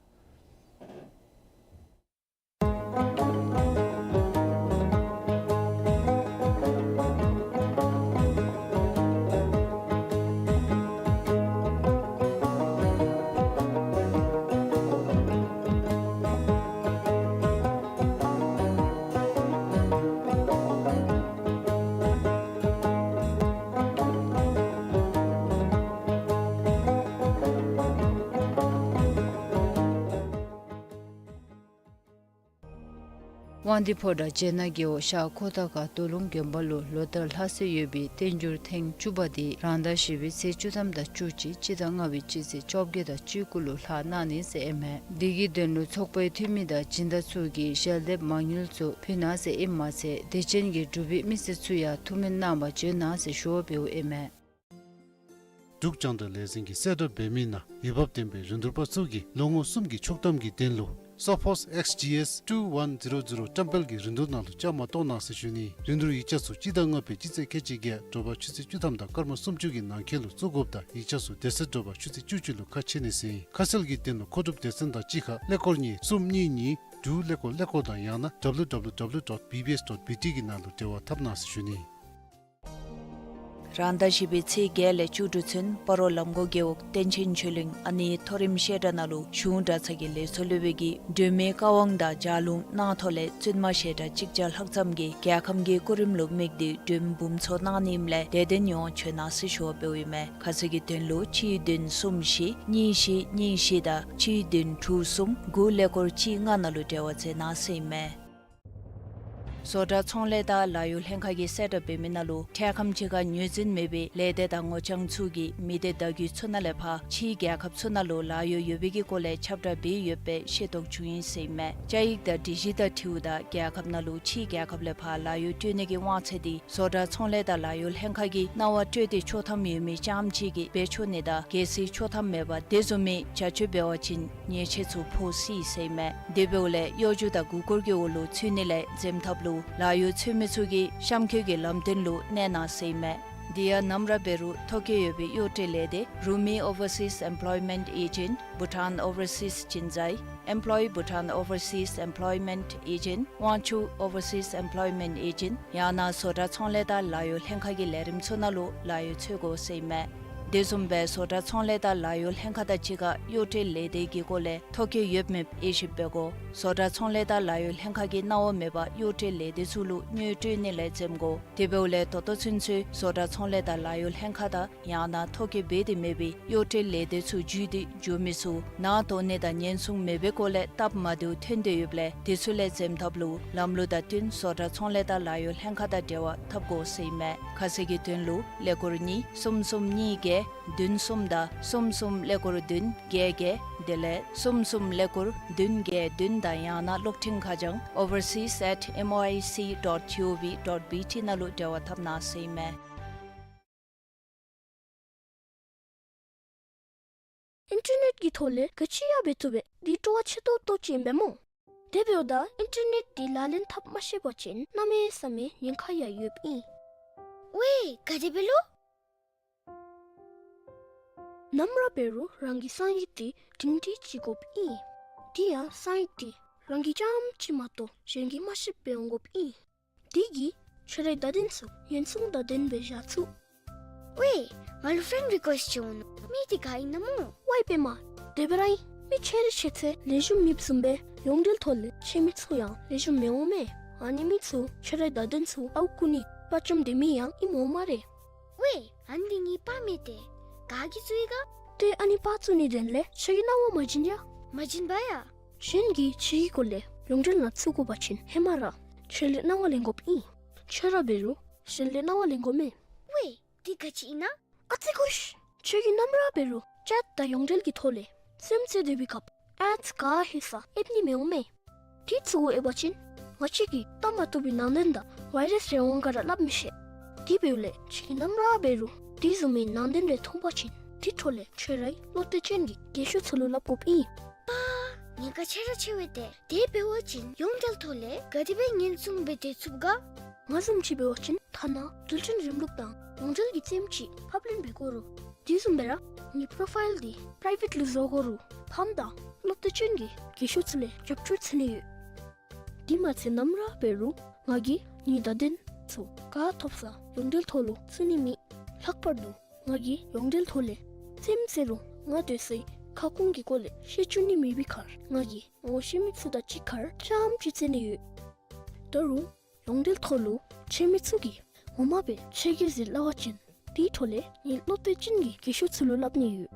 དབང་འདུས་ཕོ་བྲང་བྱེད་ནག་རྒེད་འོག་ཤར་ཁོ་ཐང་ཁ་སྟོད་ལུང་དགོན་པ་ལུ་ལོ་ལྟར་ལྷག་སྲོལ་ཡོད་པའི་བསྟན་འགྱུར་ཐེངས་བཅུ་པ་འདི་རང་ཟླ་བཞི་པའི་ཚེས་བཅུ་ཐམ་དང་བཅུ་གཅིག་སྤྱི་ཟླ་ལྔ་པའི་སྤྱི་ཚེས་བཅོ་བརྒྱད་དང་བཅུ་དགུ་ལུ་ལྷག་གནང་ནི་ཟེར་ཨིན་མས། འདི་གི་དོན་ལུ་ཚོགས་པའི་འཐུས་མི་དང་སྦྱིན་བདག་ཚུ་གིས་ཞལ་འདེབས་མང་ཉུང་ཚུ་ཕུལ་གནང་ཟེར་ཨིནམ་མ་ཚད་དད་ཅན་གྱི་འབྲུག་པའི་མི་སེར་ཚུ་ཡང་ཐུགས་སྨོན་གནང་བར་བྱོན་གནང་ཟེར་ཞུ་བ་འབདཝ་ཨིན་མས། འབྲུག་རྒྱང་བསྒྲགས་ལས་འཛིན་གྱིས་གསལ་བསྒྲགས་འབད་མི་ནང་འོས་འབབ་ལྡན་པའི་རིན་བསྡུར་པ་ཚུ་གིས་ལོ་ངོ་གསུམ་གྱི་ཆོག་ཐམ་གྱི་དོན་ལུ་Sophos X G S two one zero zero བཀྲམ་སྤེལ་གྱི་རིན་བསྡུར་ནང་ལུ་བཅའ་མར་གཏོགས་གནང་ཟེར་ཞུ་ནི། རིན་བསྡུར་ཡིག་ཆ་ཚུ་སྤྱི་ཟླ་ལྔ་པའི་སྤྱི་ཚེས་ཁལ་གཅིག་བརྒྱད་དྲོ་པ་ཆུ་ཚོད་བཅུ་ཐམ་དང་སྐར་མ་སུམ་ཅུ་གི་ནང་འཁོད་ལུ་བཙུགས་དགོཔ་དང་ཡིག་ཆ་ཚུ་དེ་ཚེ་དྲོ་པ་ཆུ་ཚོད་བཅུ་གཅིག་ལུ་ཁ་ཕྱེ་ནི་ཟེར་ཨིན། ཁ་གསལ་གྱི་དོན་ལུ་མཁོ་སྒྲུབ་སྡེ་ཚན་དང་གཅིག་ཁར་ཀླད་ཀོར་གཉིས་གསུམ་གཉིས་གཉིས་དྲུག་ཀླད་ཀོར་ཀླད་ཀོར་དང་ཡང་ན་W W W dot B B S dot B T གི་ནང་ལུ་འབྲེལ་བ་འཐབ་གནང་ཟེར་ཞུ་ནི། རང་ཟླ་བཞི་པའི་ཚེས་བརྒྱད་ལས་བཅུ་དྲུག་ཚུན་སྤ་རོ་ལམ་གོང་རྒེད་འོག་བསྟན་ཆེན་ཆོས་གླིང་ཨ་ནེའི་མཐོ་རིམ་བཤད་གྲྭ་ནང་ལུ་གཞུང་གྲྭ་ཚང་གི་ལས་ཚོགས་སློབ་དཔོན་གྱིས་སྒྲོལ་མའི་བཀའ་དབང་དང་ལྗགས་ལུང་གནང་ཐོག་ལས་བཙུན་མ་བཤད་གྲྭ་གཅིག་བརྒྱ་ལྷག་ཙམ་གྱིས་རྒྱལ་ཁམས་ཀྱི་སྐུ་རིམ་ལུ་དམིགས་ཏེ་སྒྲོལ་མ་འབུམ་ཚོགས་གནང་ནི་ཨིནམ་ལས་དད་ལྡན་ཡོངས་བྱོན་གནང་ཟེར་ཞུ་བ་འབདཝ་ཨིན་མས། ཁ་གསལ་གྱི་དོན་ལུ་གཅིག་བདུན་གསུམ་བཞི་གཉིས་བཞི་གཉིས་བཞི་དང་གཅིག་བདུན་དྲུག་གསུམ་དགུ་ཀླད་ཀོར་གཅིག་ལྔ་ནང་ལུ་འབྲེལ་བ་མཛད་གནང་ཟེར་ཨིན་མས། བཟོ་གྲྭ་ཚོང་ལས་དང་ལཱ་གཡོག་ལྷན་ཁག་གིས་གསལ་བསྒྲགས་འབད་མི་ནང་ལུ་འཕྲལ་ཁམས་ཅིག་ཁར་ངོས་འཛིན་མེད་པའི་ལས་སྡེ་དང་ངོ་རྐྱང་ཚུ་གིས་མི་སྡེ་བརྡ་བརྒྱུད་ཚུ་ནང་ལས་ཕར་ཕྱིའི་རྒྱལ་ཁབ་ཚུ་ནང་ལུ་ལཱ་གཡོག་ཡོད་པའི་གི་སྐོར་ལས་ཁྱབ་བསྒྲགས་འབད་ཡོད་པའི་ཤེས་རྟོགས་བྱུང་ཡི་ཟེར་ཨིན་མས། བཅའ་ཡིག་དང་སྒྲིག་གཞི་དང་འཁྲིལཝ་ད་རྒྱལ་ཁབ་ནང་ལུ་ཕྱིའི་རྒྱལ་ཁབ་ལས་ཕར་ལཱ་གཡོག་སྤྲོད་ནི་གི་དབང་ཚད་འདི་བཟོ་གྲྭ་ཚོང་ལས་དང་ལཱ་གཡོག་ལྷན་ཁག་གིས་གནང་བ་སྤྲོད་དེ་ཆོག་ཐམ་ཡོད་མི་རྐྱངམ་ཅིག་གིས་འབད་ཆོག་ནི་དང་གལ་སྲིད་ཆོག་ཐམ་མེད་པར་དེ་བཟུམ་མའི་བྱ་སྤྱོད་འབད་བ་ཅིན་ཉེས་ཆད་ཚུ་ཕོག་སྲིད་ཟེར་ཨིན་མས། དེ་འབདཝ་ལས་གཡོ་སྒྱུ་དང་མགུ་སྐོར་གྱི་འོག་ལུ་ཚུད་ནི་ལས་འཛེམ་ཐབས་ལུ་ལཱ་གཡོག་འཚོལ་མི་ཚུ་གིས་གཤམ་འཁོད་ཀྱི་ལམ་སྟོན་ལུ་གནས་གནང་ཟེར་ཨིན་མས། དེ་ཡང་ནམ་ར་འབད་རུང་ཐོ་བཀོད་ཡོད་པའི་གཡོག་སྤྲོད་ལས་སྡེ་Rumi Overseas Employment Agent, Bhutan Overseas Jinzai, Employ Bhutan Overseas Employment Agent, Wangchuck Overseas Employment Agent ཡང་ན་བཟོ་གྲྭ་ཚོང་ལས་དང་ལཱ་གཡོག་ལྷན་ཁག་གི་ལས་རིམ་ཚུ་ནང་ལུ་ལཱ་གཡོག་འཚོལ་དགོ་ཟེར་ཨིན་མས། དེ་བཟུམ་སྦེ་བཟོ་གྲྭ་ཚོང་ལས་དང་ལཱ་གཡོག་ལྷན་ཁག་དང་གཅིག་ཁར་གཡོག་བྲལ་ལས་སྡེ་གི་སྐོར་ལས་ཐོ་བཀོད་ཡོདཔ་མེདཔ་དབྱེ་ཞིབ་འབད་དགོ། བཟོ་གྲྭ་ཚོང་ལས་དང་ལཱ་གཡོག་ལྷན་ཁག་གིས་གནང་བ་མེད་པར་གཡོག་བྲལ་ལས་སྡེ་ཚུ་ལུ་དངུལ་སྤྲོད་ནི་ལས་འཛེམ་དགོ། དེ་འབདཝ་ལས་ད་ལྟོ་ཚུན་ཚོད་བཟོ་གྲྭ་ཚོང་ལས་དང་ལཱ་གཡོག་ལྷན་ཁག་དང་ཡང་ན་ཐོ་བཀོད་འབད་དེ་མེད་པའི་གཡོག་བྲལ་ལས་སྡེ་ཚུ་བརྒྱུད་དེ་འགྱོ་མི་ཚུ་ནང་དོ་ནད་དང་ཉེན་སྲུང་མེད་པའི་སྐོར་ལས་སྟབས་མ་བདེཝ་ཐོན་ཏེ་ཡོདཔ་ལས་དེ་ཚུ་ལས་འཛེམ་ཐབས་ལུ་ལམ་ལུགས་དང་བསྟུན་བཟོ་གྲྭ་ཚོང་ལས་དང་ལཱ་གཡོག་ལྷན་ཁག་དང་འབྲེལ་བ་འཐབ་དགོ་ཟེར་ཨིན་མས། ཁ་གསལ་གྱི་དོན་ལུ་ཀླད་ཀོར་གཉིས་གསུམ་གསུམ་གཉིས་བརྒྱད་བདུན་གསུམ་དང་གསུམ་གསུམ་ཀླད་ཀོར་བདུན་བརྒྱད་བརྒྱད་དེ་ལས་གསུམ་གསུམ་ཀླད་ཀོར་བདུན་བརྒྱད་བདུན་དང་ཡང་ན་གློག་འཕྲིན་ཁ་བྱང་overseas at M O I C dot G O V dot B T ནང་ལུ་འབྲེལ་བ་འཐབ་གནང་ཟེར་ཨིན་མས། ཨིན་ཊར་ནེཊ་ཀྱི་ཐོག་ལས་ག་ཅི་ཡང་འབད་བཏུབ་པས། འདི་སྤྲོ་བ་ཆེ་ཏོག་ཏོ་ཅིག་ཨིན་པས་སྨོ། དེ་འབདཝ་ད་ཨིན་ཊར་ནེཊ་འདི་ལག་ལེན་འཐབ་མ་ཤེས་པ་ཅིན་གནམ་མེད་ས་མེད་ཉེན་ཁ་ཡང་ཡོདཔ་ཨིན། ཝའེ་ག་དེ་སྦེ་ལོ། ནམ་ར་འབད་རུང་རང་གི་གསང་ཡིག་འདི་སྒྲིང་སྒྲིང་ཅིག་དགོཔ་ཨིན། དེ་ཡང་གསང་ཡིག་འདི་རང་གིས་རྐྱངམ་གཅིག་མ་གཏོགས་གཞན་གྱིས་མ་ཤེསཔ་སྦེ་འོང་དགོཔ་ཨིན། དེ་གིས་ཁྱོད་རའི་བརྡ་དོན་ཚུ་ཉེན་སྲུང་དང་ལྡནམ་སྦེ་བཞག་ཚུགས། ཝའེ་ང་ལུ་ཕྲེནཌ་རི་ཀུ་ཨེསཊ་ཅིག་འོང་ནུག། མི་འདི་ག་ཨིན་ན་སྨོ། ཝའེ་པདྨ། དེ་སྦེ་ར་ཨིན། མི་ཁྱོད་རའི་ཤེས་ཚད་ལེགས་ཤོམ་མེདཔ་བཟུམ་སྦེ་ཡོངས་འབྲེལ་ཐོག་ལས་ཁྱོད་མི་ཚུ་ཡང་ལེགས་ཤོམ་མི་འོང་མས། ཨ་ནི་མི་ཚུ་ཁྱོད་རའི་བརྡ་དོན་ཚུ་ཨརཝ་རྐུ་ནི་དཔའ་བཅམ་སྡོད་མི་ཡང་ཨིནམ་འོང་སྨ་རེ། ཝའེ་ཨ་ནི་ངེའི་པར་མས་ཏེ། ག་གིས་བཙུགས་ཡི་ག། ཏེ་ཨ་ནི་པར་བཙུགས་ནི་དོན་ལས་ཁྱོད་ཀྱིས་གནང་བ་མ་བྱིན་ཡ། མ་བྱིན་པ་ཡ། གཞན་གྱིས་ཁྱོད་ཀྱི་སྐོར་ལས་ཡོངས་འབྲེལ་ནང་བཙུགས་དགོ་པ་ཅིན་ཧེ་མ་ར་ཁྱོད་ལས་གནང་བ་ལེན་དགོཔ་ཨིན། ཁྱོད་ར་འབད་རུང་གཞན་ལས་གནང་བ་ལེན་དགོ་མས། ཝའེ་འདི་ག་ཅི་ཨིན་ན། ཨ་ཙི་ཀུ་ཤི། ཁྱོད་ཀྱིས་ནམ་ར་འབད་རུང་ཅེཊ་དང་ཡོངས་འབྲེལ་གྱི་ཐོག་ལས་རྩེདམོ་རྩེ་སྡོད་པའི་སྐབས་ཨེཌསི་ག་ལྷོད་ས་ཨེབ་ནི་མི་འོང་མས། དེ་ཚུ་གུ་ཨེབ་པ་ཅིན་ང་བཅས་ཀྱིས་བལྟ་མ་བཏུབ་པའི་ནང་དོན་དང་ཝའི་རཱསི་རེ་འོང་ག་ར་སླབ་མི་ཤེས། དེ་འབདཝ་ལས་ཁྱོད་ཀྱིས་ནམ་ར་འབད་རུང་དེ་བཟུམ་མའི་ནང་དོན་རེ་མཐོང་པ་ཅིན་དེ་འཕྲོ་ལས་ཁྱོད་རའི་བློ་གཏད་ཅན་གྱི་རྒན་ཤོས་ཚུ་ལུ་སླབ་དགོཔ་ཨིན། པ། ཉེན་ཁ་ཆེ་ར་ཆེ་བས་ཏེ། དེ་འབད་བ་ཅིན་ཡོངས་འབྲེལ་ཐོག་ལས་ག་དེ་སྦེ་ཉེན་སྲུང་འབད་སྡོད་ཚུགས་ག། ང་བཟུམ་ཅིག་འབད་བ་ཅིན་ཐ་ན་རྡུལ་ཕྲན་རིམ་ལུགས་དང་ཡོངས་འབྲེལ་གྱི་རྩེདམོ་ཅིག་ཕབ་ལེན་འབད་དགོ་རུང་དེ་བཟུམ་སྦེ་ར་ངེའི་པོ་རོ་ཕའིལ་འདི་པི་རའི་ཝེཊ་ལུ་བཟོ་དགོ་རུང་ཕམ་དང་བློ་གཏད་ཅན་གྱི་རྒན་ཤོས་ཚུ་ལས་རྒྱབ་སྐྱོར་འཚོལ་ནི་ཡོད། དེ་མ་ཚད་ནམ་ར་འབད་རུང་ང་གིས་ངེའི་བརྡ་དོན་ཚུ་ག་ཐོབ་ས་ཡོངས་འབྲེལ་ཐོག་ལུ་བཙུགས་ནི་མེད། ལྷག་པར་དུ་ང་གིས་ཡོངས་འབྲེལ་ཐོག་ལས་རྩེདམོ་རྩེ་རུང་ང་སྡོད་སའི་ཁ་སྐོང་གི་སྐོར་ལས་ཤེས་བཅུག་ནི་མེད་པའི་ཁར་ང་གིས་ངོ་ཤེས་མི་ཚུ་དང་གཅིག་ཁར་རྐྱངམ་ཅིག་རྩེད་ནི་ཡོད། ད་རུང་ཡོངས་འབྲེལ་ཐོག་ལུ་ཁྱོད་མི་ཚུ་གིས་ངོ་མ་སྦེ་ཁྱོད་ཀྱིས་ཟེར་སླབ་པ་ཅིན་དེའི་འཕྲོ་ལས་ངེའི་བློ་གཏད་ཅན་གྱི་རྒན་ཤོས་ཚུ་ལུ་སླབ་ནི་ཡོད།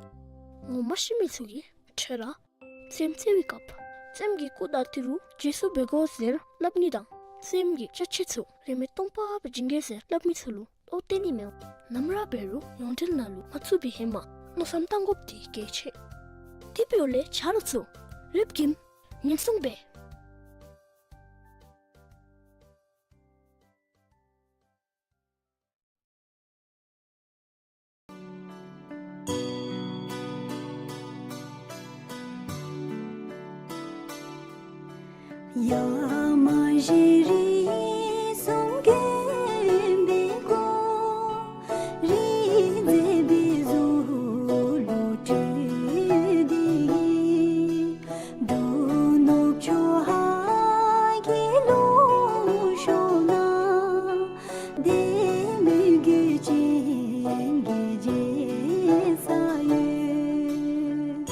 ངོ་མ་ཤེས་མི་ཚུ་གིས་ཁྱོད་ར་རྩེདམོ་རྩེ་བའི་སྐབས་རྩེདམོ་གི་སྐུ་དར་དེ་རུ་རྗེས་སུ་འབད་དགོ་ཟེར་སླབ་ནི་དང་རྩེདམོ་གི་ཅ་ཆས་ཚུ་རིན་མེད་སྟོང་པ་སྦེ་བྱིན་གེ་ཟེར་སླབ་མི་ཚུ་ལུ་བློ་གཏད་ནི་མེད། ནམ་ར་འབད་རུང་ཡོངས་འབྲེལ་ནང་ལུ་མ་བཙུགས་པའི་ཧེ་མ་མནོ་བསམ་བཏང་དགོཔ་འདི་གལ་ཆེ། དེ་འབདཝ་ལས་ཆ་རོགས་ཚུ་རེབ་ཀྱིས་ཉེན་སྲུང་འབད། ཡ་མ་གཞི་རིགས་གསུམ་མགོན་པོའི་སྐུ། རིག་འཛིན་པའི་གཟུགས་ལུ་སྤྲུལ་ཏེ། གདོང་ནག་ཕྱོགས་ཧ་གི་ལུང་ཕྱོགས་ན། བདེ་མོ་གོས་ཅན་གྱི་རྒྱལ་ས་ཡོད།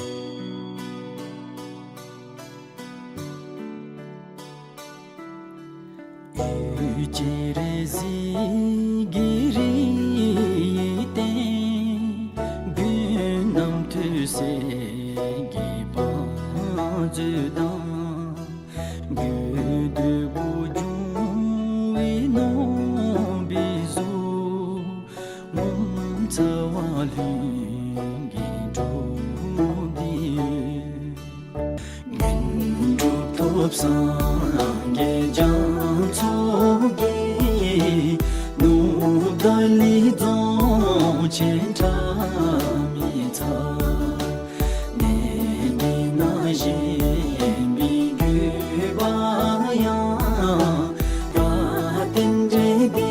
འོད་ཀྱི་རེ་ཟིལ་གྱི་རིའི་སྟེང་། མགོན་རྣམས་ཐོས་སྲས་ཀྱི་བང་མཛོད་དང་། དགོས་འདོད་པོ་འབྱུང་བའི་ནོར་བུའི་གཟུགས། ངོ་མཚར་བ་ལྷུན་གྱིས་གྲུབ་སྟེ་ཡོད། དོན་གྲུབ་ཐོབ་སངས་རྒྱས་རྒྱ་མཚོ་རྒྱལ། ནུབ་ཏཱ་ལའི་རྫོང་ཆེན་ཁྲ་མི་ཚ། གནས་འདི་ན་བཞེངས་པའི་དགོས་པ་ཡང་། རབ་བརྟན་འབྲས་དགེ་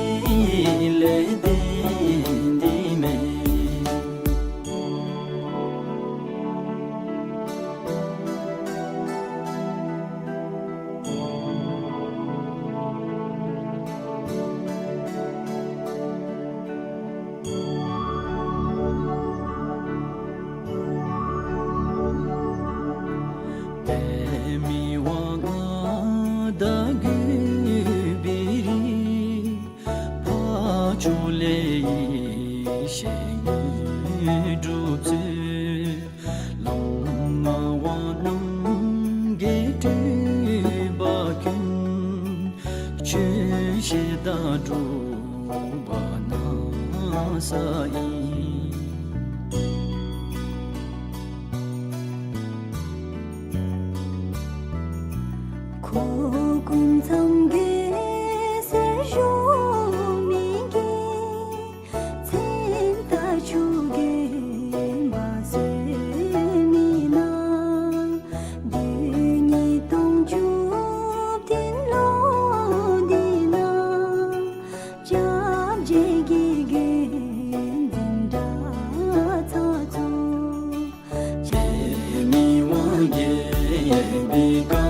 ལས་བརྟེན་ཏེ་མེན། ས་ཨིན། ཁོ་ཀུན་ཚང་གི་སེར་ཞོ་མི་གི་མཚན་རྟགས་ཆུ་རྒྱུན་མ་ཟད་མི་ན། བདུན་ཉིས་སྟོང་བཅུ་བདུན་ལོ་འདི་ན། སྐྱབས་རྗེ་གི་དགེ་འདུན་གྲྭ་ཚང་ཚུ། ཆེ་མི་དབང་རྒྱལ་པོའི་བཀའ་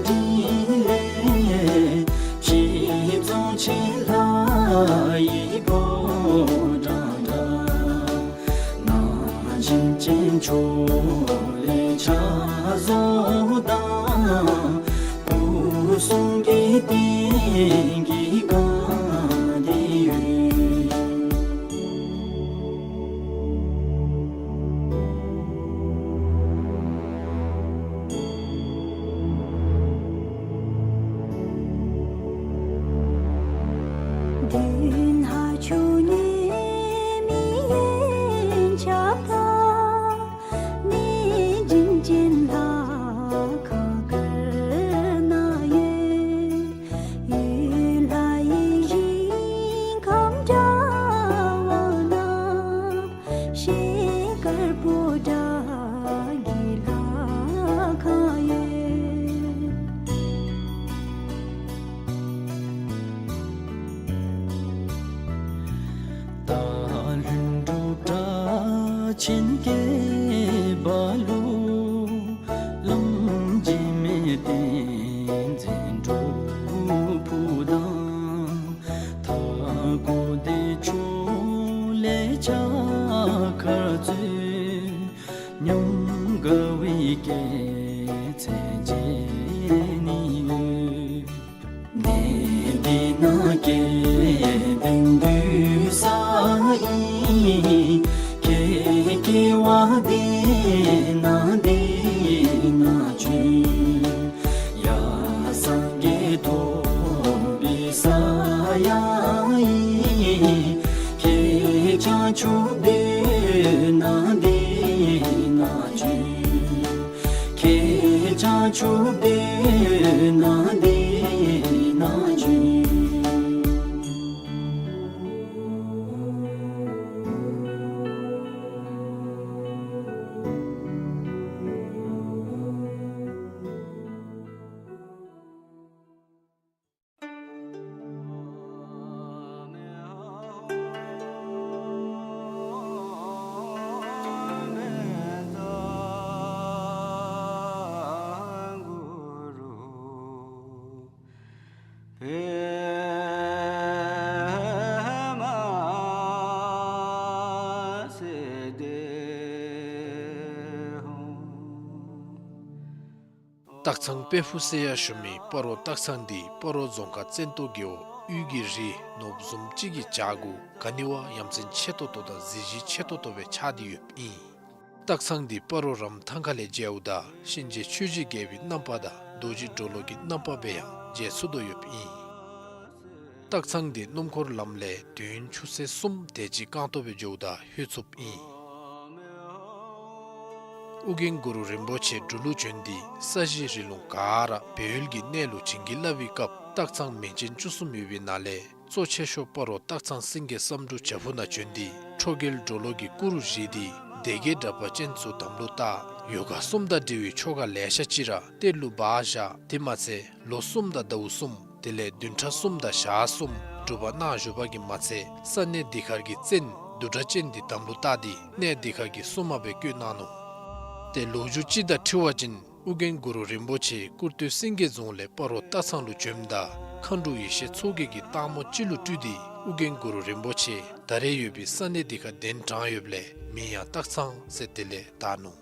དྲིན་ལས། སྤྱི་གཙུག་ཆེན་ལྷ་ཡི་ཕོ་བྲང་འདྲ། ན་བཞིན་ཅན་ཕྱོགས་ལས་ཕྱག་བཟོ་དང་། སྐུ་གསུང་གི་རྟེན་གྱི་སྒང་འདི་ཡོད། མདུན་ལྷ་ཆུ་ནས་མི་ཡན་ཆབ་དང་། གནས་བྱིན་ཅན་ལྷ་ཁང་དཀར་ནང་ཡོད། ཡུལ་ལྷ་ཡི་ཞིང་ཁམས་འདྲ་བ་ན། ཤེལ་དཀར་པོ་ཏ་གི་ལྷ་ཁང་ཡོད། སྟག་ལྷུན་གྲུབ་སྒྲ་ཆེན་སྐད་པ་ལུ། བླམ་འཇིགས་མེད་བསྟན་འཛིན་སྒྲུབ་ཕུག་དང་། མཐའ་འཁོབ་བདེ་མཆོག་ལས་ཕྱག་འཁར་སྩོལ། ཉམས་དགའ་བའི་སྐྱེད་ཚལ་མཇལ་ནི་ཡོད། གནས་འདི་ན་སྐལ་ལྡན་འདུས་ས་ཨིན། ཁྱེད་སྐྱེ་བ་འདི་ན་འདི་ན་བྱོན། ཡ་སངས་རྒྱས་ཐོབ་པའི་ས་ཡང་ཨིན། ཁྱེད་བྱང་ཆུབ་སྡོད་ན་འདི་ན་བྱོན། ཁྱེད་བྱང་ཆུབ་སྡོད་ན་འདི་ན་བྱོན། སྟག་ཚང་དཔལ་ཕུག་ཟེར་ཡང་ཞུ་མི་སྤ་རོ་སྟག་ཚང་འདི་སྤ་རོ་རྫོང་ཁག་བཙན་ཏོ་རྒེད་འོག་དབུས་ཀྱི་རི་ནོར་བུ་བཟུམ་ཅིག་གི་བྱག་གུ་ག་ནི་བ་ཡ་མཚན་ཆེ་ཏོག་ཏོ་དང་གཟི་བརྗིད་ཆེ་ཏོག་ཏོ་སྦེ་ཆགས་ཏེ་ཡོདཔ་ཨིན། སྟག་ཚང་འདི་སྤ་རོ་རམ་ཐང་ཁ་ལས་མཇལཝ་ད་གཤིན་རྗེ་ཆོས་ཀྱི་རྒྱལ་པོའི་རྣམ་པ་དང་རྡོ་རྗེ་གྲོ་ལོད་ཀྱི་རྣམ་པ་སྦེ་ཡང་མཇལ་ཚུགས་དོ་ཡོདཔ་ཨིན། སྟག་ཚང་འདི་སྣུམ་འཁོར་ལམ་ལས་དུས་ཡུན་ཆུ་ཚོད་གསུམ་དེ་ཅིག་རྐང་ཐང་སྦེ་འགྱོཝ་ད་ལྷོད་ཚུགསཔ་ཨིན། ཨོ་རྒྱན་གུ་རུ་རིན་པོ་ཆེ་འབྲུག་ལུ་བྱོན་ཏེ་ས་གཞི་རི་ལུང་ག་ར་སྦས་ཡུལ་གྱི་གནས་ལུ་བྱིན་གྱིས་བརླབས་པའི་སྐབས་སྟག་ཚང་མིང་ཅན་བཅུ་གསུམ་ཡོད་པའི་ནང་ལས་གཙོ་ཆེ་ཤོས་སྤ་རོ་སྟག་ཚང་སེང་གེ་བསམ་འགྲུབ་བྱག་ཕུག་ནང་བྱོན་ཏེ་ཁྲོ་རྒྱལ་གྲོ་ལོད་ཀྱི་སྐུ་རུ་བཞེངས་ཏེ་སྡེ་བརྒྱད་དྲེགས་པ་ཅན་ཚུ་དམ་ལུ་བཏགས། ཡོ་ག་གསུམ་དང་འབྲེལ་བའི་ཆོ་ག་ལེ་ཤ་ཅིག་ར་གཏེར་ལུ་སྦ་བཞག། དེ་མ་ཚད་ལོ་གསུམ་དང་ཟླཝ་གསུམ་དེ་ལས་བདུན་ཕྲག་གསུམ་དང་ཞག་གསུམ་སྒྲུབ་པ་གནང་བཞུགས་པ་གིས་མ་ཚད་ས་གནས་འདི་ཁར་གྱི་བཙན་བདུད་དྲེགས་ཅན་འདི་དམ་ལུ་བཏགས་ཏེ་གནས་འདི་ཁར་གྱི་སྲུང་མ་སྦེ་བསྐོས་གནང་ནུག། ཏེ་ལོ་རྒྱུས་ཅིག་དང་འཁྲིལ་བ་ཅིན་ཨོ་རྒྱན་གུ་རུ་རིན་པོ་ཆེ་སྐུར་སྟོད་སེང་གེ་རྫོང་ལས་སྤ་རོ་སྟག་ཚང་ལུ་བྱོནམ་ད་མཁའ་འགྲོ་ཡེ་ཤེས་མཚོ་རྒྱལ་གྱིས་སྟག་མོ་ཅིག་ལུ་སྤྲུལ་ཏེ་ཨོ་རྒྱན་གུ་རུ་རིན་པོ་ཆེ་ད་རེས་ཡོད་པའི་ས་གནས་འདི་ཁར་གདན་དྲངས་ཡོདཔ་ལས་མིང་ཡང་སྟག་ཚང་ཟེར་དེ་ལས་བཏགས་ནུག།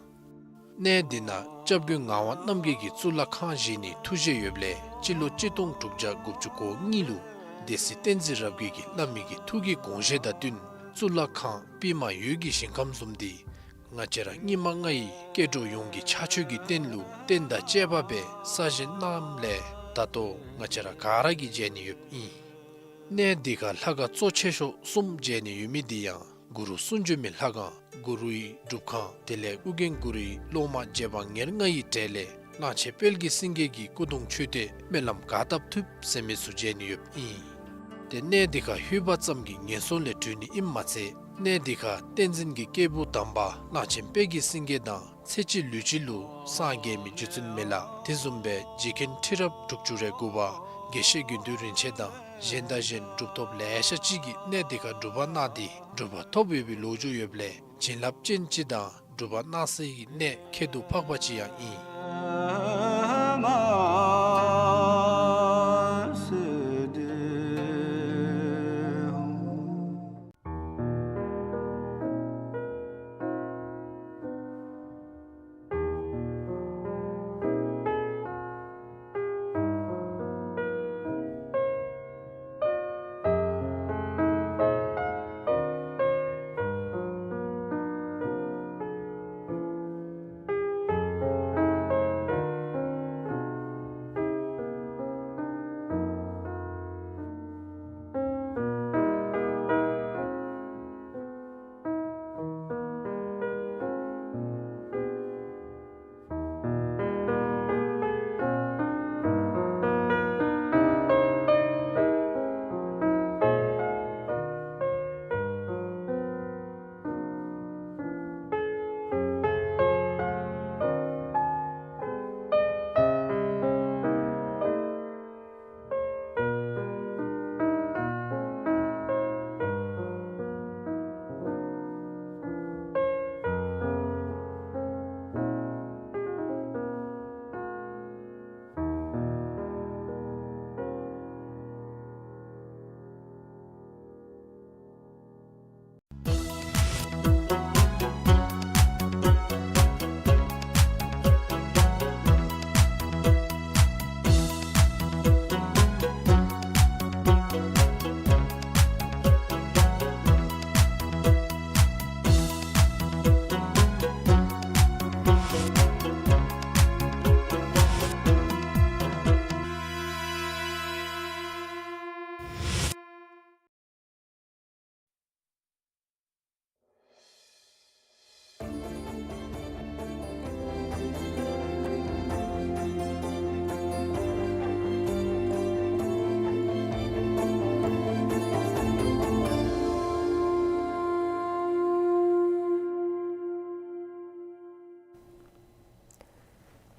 གནས་འདི་ནང་སྐྱབས་མགོན་ངག་དབང་རྣམ་རྒྱལ་གྱིས་གཙུག་ལག་ཁང་བཞེངས་ནིའི་ཐུགས་བཞེད་ཡོདཔ་ལས་སྤྱི་ལོ་གཅིག་སྟོང་དྲུག་བརྒྱ་དགུ་བཅུ་གོ་གཉིས་ལུ་སྡེ་སྲིད་བསྟན་འཛིན་རབ་རྒྱས་ཀྱིས་བླ་མའི་གི་ཐུགས་ཀྱི་དགོངས་བཞེད་དང་བསྟུན་གཙུག་ལག་ཁང་པདྨ་འོད་ཀྱི་ཞིང་ཁམས་བཟུམ་འདི་ང་བཅས་ར་སྙིགས་མ་ལྔ་ཡི་སྐྱེ་འགྲོ་ཡོངས་ཀྱི་ཕྱག་མཆོད་ཀྱི་རྟེན་ལུ་རྟེན་དང་བཅས་པ་སྦེ་གསར་བཞེངས་གནངམ་ལས་ད་ལྟོ་ང་བཅས་ར་ག་ར་གིས་མཇལ་ནི་ཡོདཔ་ཨིན། གནས་འདི་ཁར་ལྷ་ཁང་གཙོ་ཆེ་ཤོས་གསུམ་མཇལ་ནི་ཡོད་མི་འདི་ཡང་གུ་རུ་གསུང་བྱོན་མའི་ལྷ་ཁང་གུ་རུའི་སྒྲུབ་ཁང་དེ་ལས་ཨོ་རྒྱན་གུ་རུའི་སློབ་མ་རྗེ་འབངས་ཉེར་ལྔ་ཡི་གྲས་ལས་གླང་ཆེན་དཔལ་གྱི་སེང་གེ་གི་སྐུ་གདུང་མཆོད་རྟེན་སྨོན་ལམ་ག་བཏབ་ཐུབ་ཟེར་མི་ཚུ་མཇལ་ནི་ཡོདཔ་ཨིན། ཏེ་གནས་འདི་ཁར་ལྷོད་པ་ཙམ་གྱིས་ངན་སོང་ལས་གྲོལ་ནི་ཨིནམ་མ་ཚད་གནས་འདི་ཁར་བསྟན་འཛིན་གྱི་སྐྱེས་བུ་དམ་པ་གླང་ཆེན་དཔལ་གྱི་སེང་གེ་དང་ཚེ་གཅིག་ལུས་གཅིག་ལུ་སངས་རྒྱས་མི་རྗེ་བཙུན་མི་ལ་དེ་བཟུམ་སྦེ་རྗེ་མཁན་ཁྲི་རབས་དྲུག་ཅུ་རེ་དགུ་པ་དགེ་བཤེས་དགེ་འདུན་རིན་ཆེན་དང་གཞན་དང་གཞན་གྲུབ་ཐོབ་ལེ་ཤ་ཅིག་གིས་གནས་འདི་ཁར་སྒྲུབ་པ་གནང་སྟེ་གྲུབ་པ་ཐོབ་ཡོད་པའི་ལོ་རྒྱུས་ཡོདཔ་ལས་བྱིན་རླབས་ཅན་ཅིག་དང་སྒྲུབ་པ་གནང་སའི་གནས་ཁྱད་དུ་འཕགས་པ་ཅིག་ཡང་ཨིན།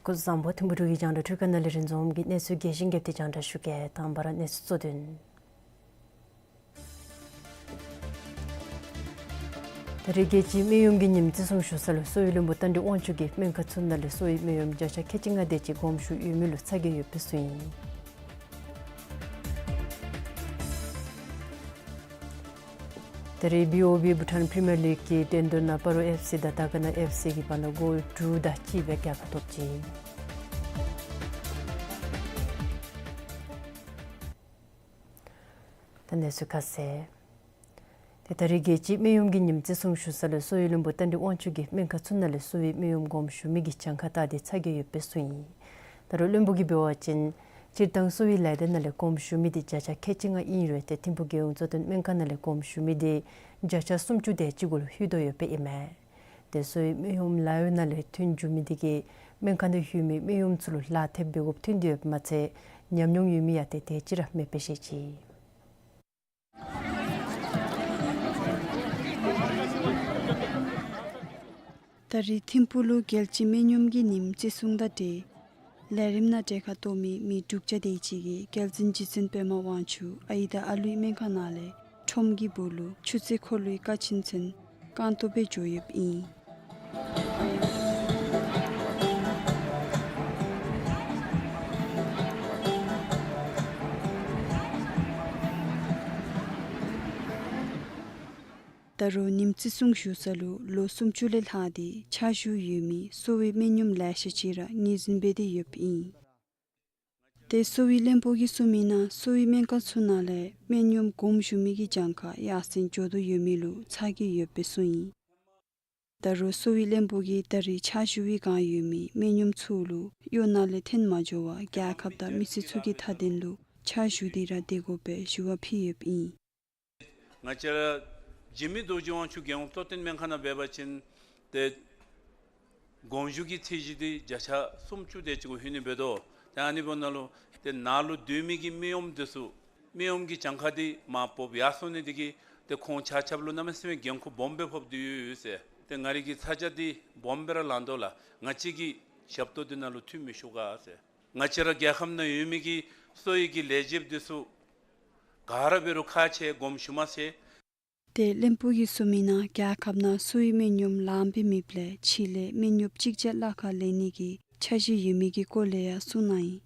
སྐུ་གཟུགས་བཟང་པོ། ཐིམ་ཕུ་འབྲུག་གི་རྒྱང་བསྒྲགས་འཕྲུལ་ཁང་ནང་ལས་རིན་འཛོམས་ཀྱིས་གནས་ཚུལ་རྒྱས་ཤིང་རྒྱས་པ་དེ་རྒྱང་བསྒྲགས་ཞུ་གེ། དང་པ་ར་གནས་ཚུལ་གཙོ་དོན། ད་རེས་རྒྱལ་སྤྱིའི་སྨན་ཡོམ་གྱི་ཉིནམ་བརྩི་སྲུང་ཞུ་ས་ལུ་གསོ་བའི་བློན་པོ་རྟ་མགྲིན་དབང་ཕྱུག་གིས་སྨན་ཁང་ཚུ་ནང་ལས་གསོ་བའི་སྨན་ཡོམ་བརྒྱ་ཆ་ཁལ་གཅིག་ལྔ་དེ་ཅིག་དགོངསམ་ཞུ་ཡོད་མི་ལུ་ཚ་གྱང་ཡོདཔ་སྦེ་གསུངས་ཡི། ད་རེས་བི་ཨོ་བི་བྷུ་ཊཱན་པི་རི་མི་ཡར་ལིག་གི་འགྲན་བསྡུར་ནང་སྤ་རོ་ཨེཕ་སི་དང་དར་དཀར་ན་ཨེཕ་སི་གི་བར་ན་གོལ་དྲུག་དང་གཅིག་སྦེ་རྒྱལ་ཁ་ཐོབ་ཅི། ད་གནས་ཚུལ་ཁ་གསལ། ཏེ་ད་རེས་རྒྱལ་སྤྱིའི་སྨན་ཡོམ་གྱི་ཉིནམ་བརྩི་སྲུང་ཞུ་ས་ལུ་གསོ་བའི་བློན་པོ་རྟ་མགྲིན་དབང་ཕྱུག་གིས་སྨན་ཁང་ཚུ་ནང་ལས་གསོ་བའི་སྨན་ཡོམ་དགོངསམ་ཞུ་མི་གི་གྱངས་ཁ་བལྟ་སྟེ་ཚ་གྱང་ཡོདཔ་སྦེ་གསུངས་ཡི། ད་རུང་བློན་པོ་གིས་འབད་བ་ཅིན་སྤྱིར་བཏང་གསོ་བའི་ལས་སྡེ་ནང་ལས་དགོངསམ་ཞུ་མི་དེ་བརྒྱ་ཆ་ཁལ་གཅིག་ལྔ་ཨིན་རུང་ཏེ་ཐིམ་ཕུ་རྒྱལ་ཡོངས་གཙོ་བསྟེན་སྨན་ཁང་ནང་ལས་དགོངསམ་ཞུ་མི་དེ་བརྒྱ་ཆ་སུམ་ཅུ་དེ་ཅིག་གུ་ལུ་ལྷོད་དོ་ཡོདཔ་ཨིན་མས། ཏེ་གསོ་བའི་སྨན་ཡོམ་ལཱ་གཡོག་ནང་ལས་ཐོན་འགྱོ་མི་དེ་གིས་སྨན་ཁང་ནང་ལྷོད་མི་སྨན་ཡོམ་ཚུ་ལུ་ལཱ་ཐེབས་འབད་དགོཔ་ཐོན་ཏེ་ཡོདཔ་མ་ཚད་ཉམས་མྱོང་ཡོད་མི་ཡང་ཏེ་དེ་ཅིག་ར་མེདཔ་སྦེ་བཤད་ཅི། ད་རེས་ཐིམ་ཕུ་ལུ་རྒྱལ་སྤྱིའི་སྨན་ཡོམ་གྱི་ཉིནམ་བརྩི་སྲུང་དང་འབྲེལ་ལས་རིམ་ནང་གྲལ་ཁར་གཏོགས་མི་མི་དྲུག་བརྒྱ་དེ་ཅིག་གིས་རྒྱལ་བཙུན་རྗེ་བཙུན་པདྨ་དབང་ཕྱུག་ཨའི་དང་ཨ་ལུའི་སྨན་ཁང་ནང་ལས་ཁྲོམ་གྱི་སྦུག་ལུ་ཆུ་ཚོད་འཁོར་ལོའི་ཀ་ཆེན་ཚུན་རྐང་སྟོང་སྦེ་འགྱོ་ཡོདཔ་ཨིན། ད་རུང་ཉིནམ་བརྩི་སྲུང་ཞུ་ས་ལུ་ལོ་སུམ་ཅུ་ལས་ལྷག་སྟེ་ཕྱག་ཞུ་ཡོད་མི་གསོ་བའི་སྨན་ཡོམ་ལེ་ཤ་ཅིག་ར་ངོས་འཛིན་འབད་དེ་ཡོདཔ་ཨིན། ཏེ་གསོ་བའི་བློན་པོ་གིས་གསུངས་མི་ནང་གསོ་བའི་སྨན་ཁང་ཚུ་ནང་ལས་སྨན་ཡོམ་དགོངསམ་ཞུ་མི་གི་གྱངས་ཁ་ཡར་སེང་འགྱོ་དོ་ཡོད་མི་ལུ་ཚ་གྱང་ཡོདཔ་སྦེ་གསུངས་ཡི། ད་རུང་གསོ་བའི་བློན་པོ་གིས་ད་རེས་ཕྱག་ཞུ་བའི་བསྒང་ཡོད་མི་སྨན་ཡོམ་ཚུ་ལུ་གཡོག་ནང་ལས་འཐོན་མ་འགྱོ་བར་རྒྱལ་ཁབ་དང་མི་སེར་ཚུ་གི་མཐའ་དོན་ལུ་ ཕྱག་ཞུ་སྟེ་ར་སྡོད་དགོ་པའི་ཞུ་བ་ཕུལ་ཡོདཔ་ཨིན། ང་བཅས་ར་འཇིགས་མེད་རྡོ་རྗེ་དབང་ཕྱུག་རྒྱལ་ཡོངས་གཙོ་བསྟེན་སྨན་ཁང་ནང་འབད་བ་ཅིན་ཏེ་དགོངས་ཞུ་གི་ཚད་གཞི་འདི་བརྒྱ་ཆ་སུམ་ཅུ་དེ་ཅིག་གུ་ལྷོད་ནི་འབད་དོ། ཏེ་ཨ་ནི་འབདཝ་ད་ལུ་ཏེ་ནཱ་ལུ་སྡོད་མི་གི་མི་ཡོམ་འདི་ཚུ་མི་ཡོམ་གྱི་གྱངས་ཁ་འདི་མར་སྤོ་ཡར་སོང་ནི་འདི་གིས་ཏེ་ཁོང་ཆ་ཁྱབ་ལུ་གནམ་མེད་ས་མེད་འགན་ཁུར་སྦོམ་སྦེ་ཕོག་སྟེ་ཡོད་ཟེར། ཏེ་ང་རའི་གི་ཚ་གྱང་འདི་སྦོམ་སྦེ་ར་ལང་དོ་ལགས། ང་བཅས་ཀྱི་ཞབས་ཏོག་འདི་ནང་ལུ་འཐུས་མི་ཞུ་ག་ཟེར། ང་བཅས་ར་རྒྱལ་ཁབ་ནང་ཡོད་མི་གི་གསོ་བའི་གི་ལས་བྱེདཔ་འདི་ཚུ་ག་ར་འབད་རུང་ཁག་ཆེ་དགོངསམ་ཞུ་མ་ཚད། ཏེ་བློན་པོ་གིས་གསུངས་མི་ནང་རྒྱལ་ཁབ་ནང་གསོ་བའི་སྨན་ཡོམ་ལངམ་སྦེ་མེདཔ་ལས་ཕྱི་ལས་སྨན་ཡོམ་གཅིག་བརྒྱ་ལྷག་ཁར་ལེན་ནི་གི་འཆར་གཞི་ཡོད་མི་གི་སྐོར་ལས་ཡང་གསུངས་གནང་ཡི།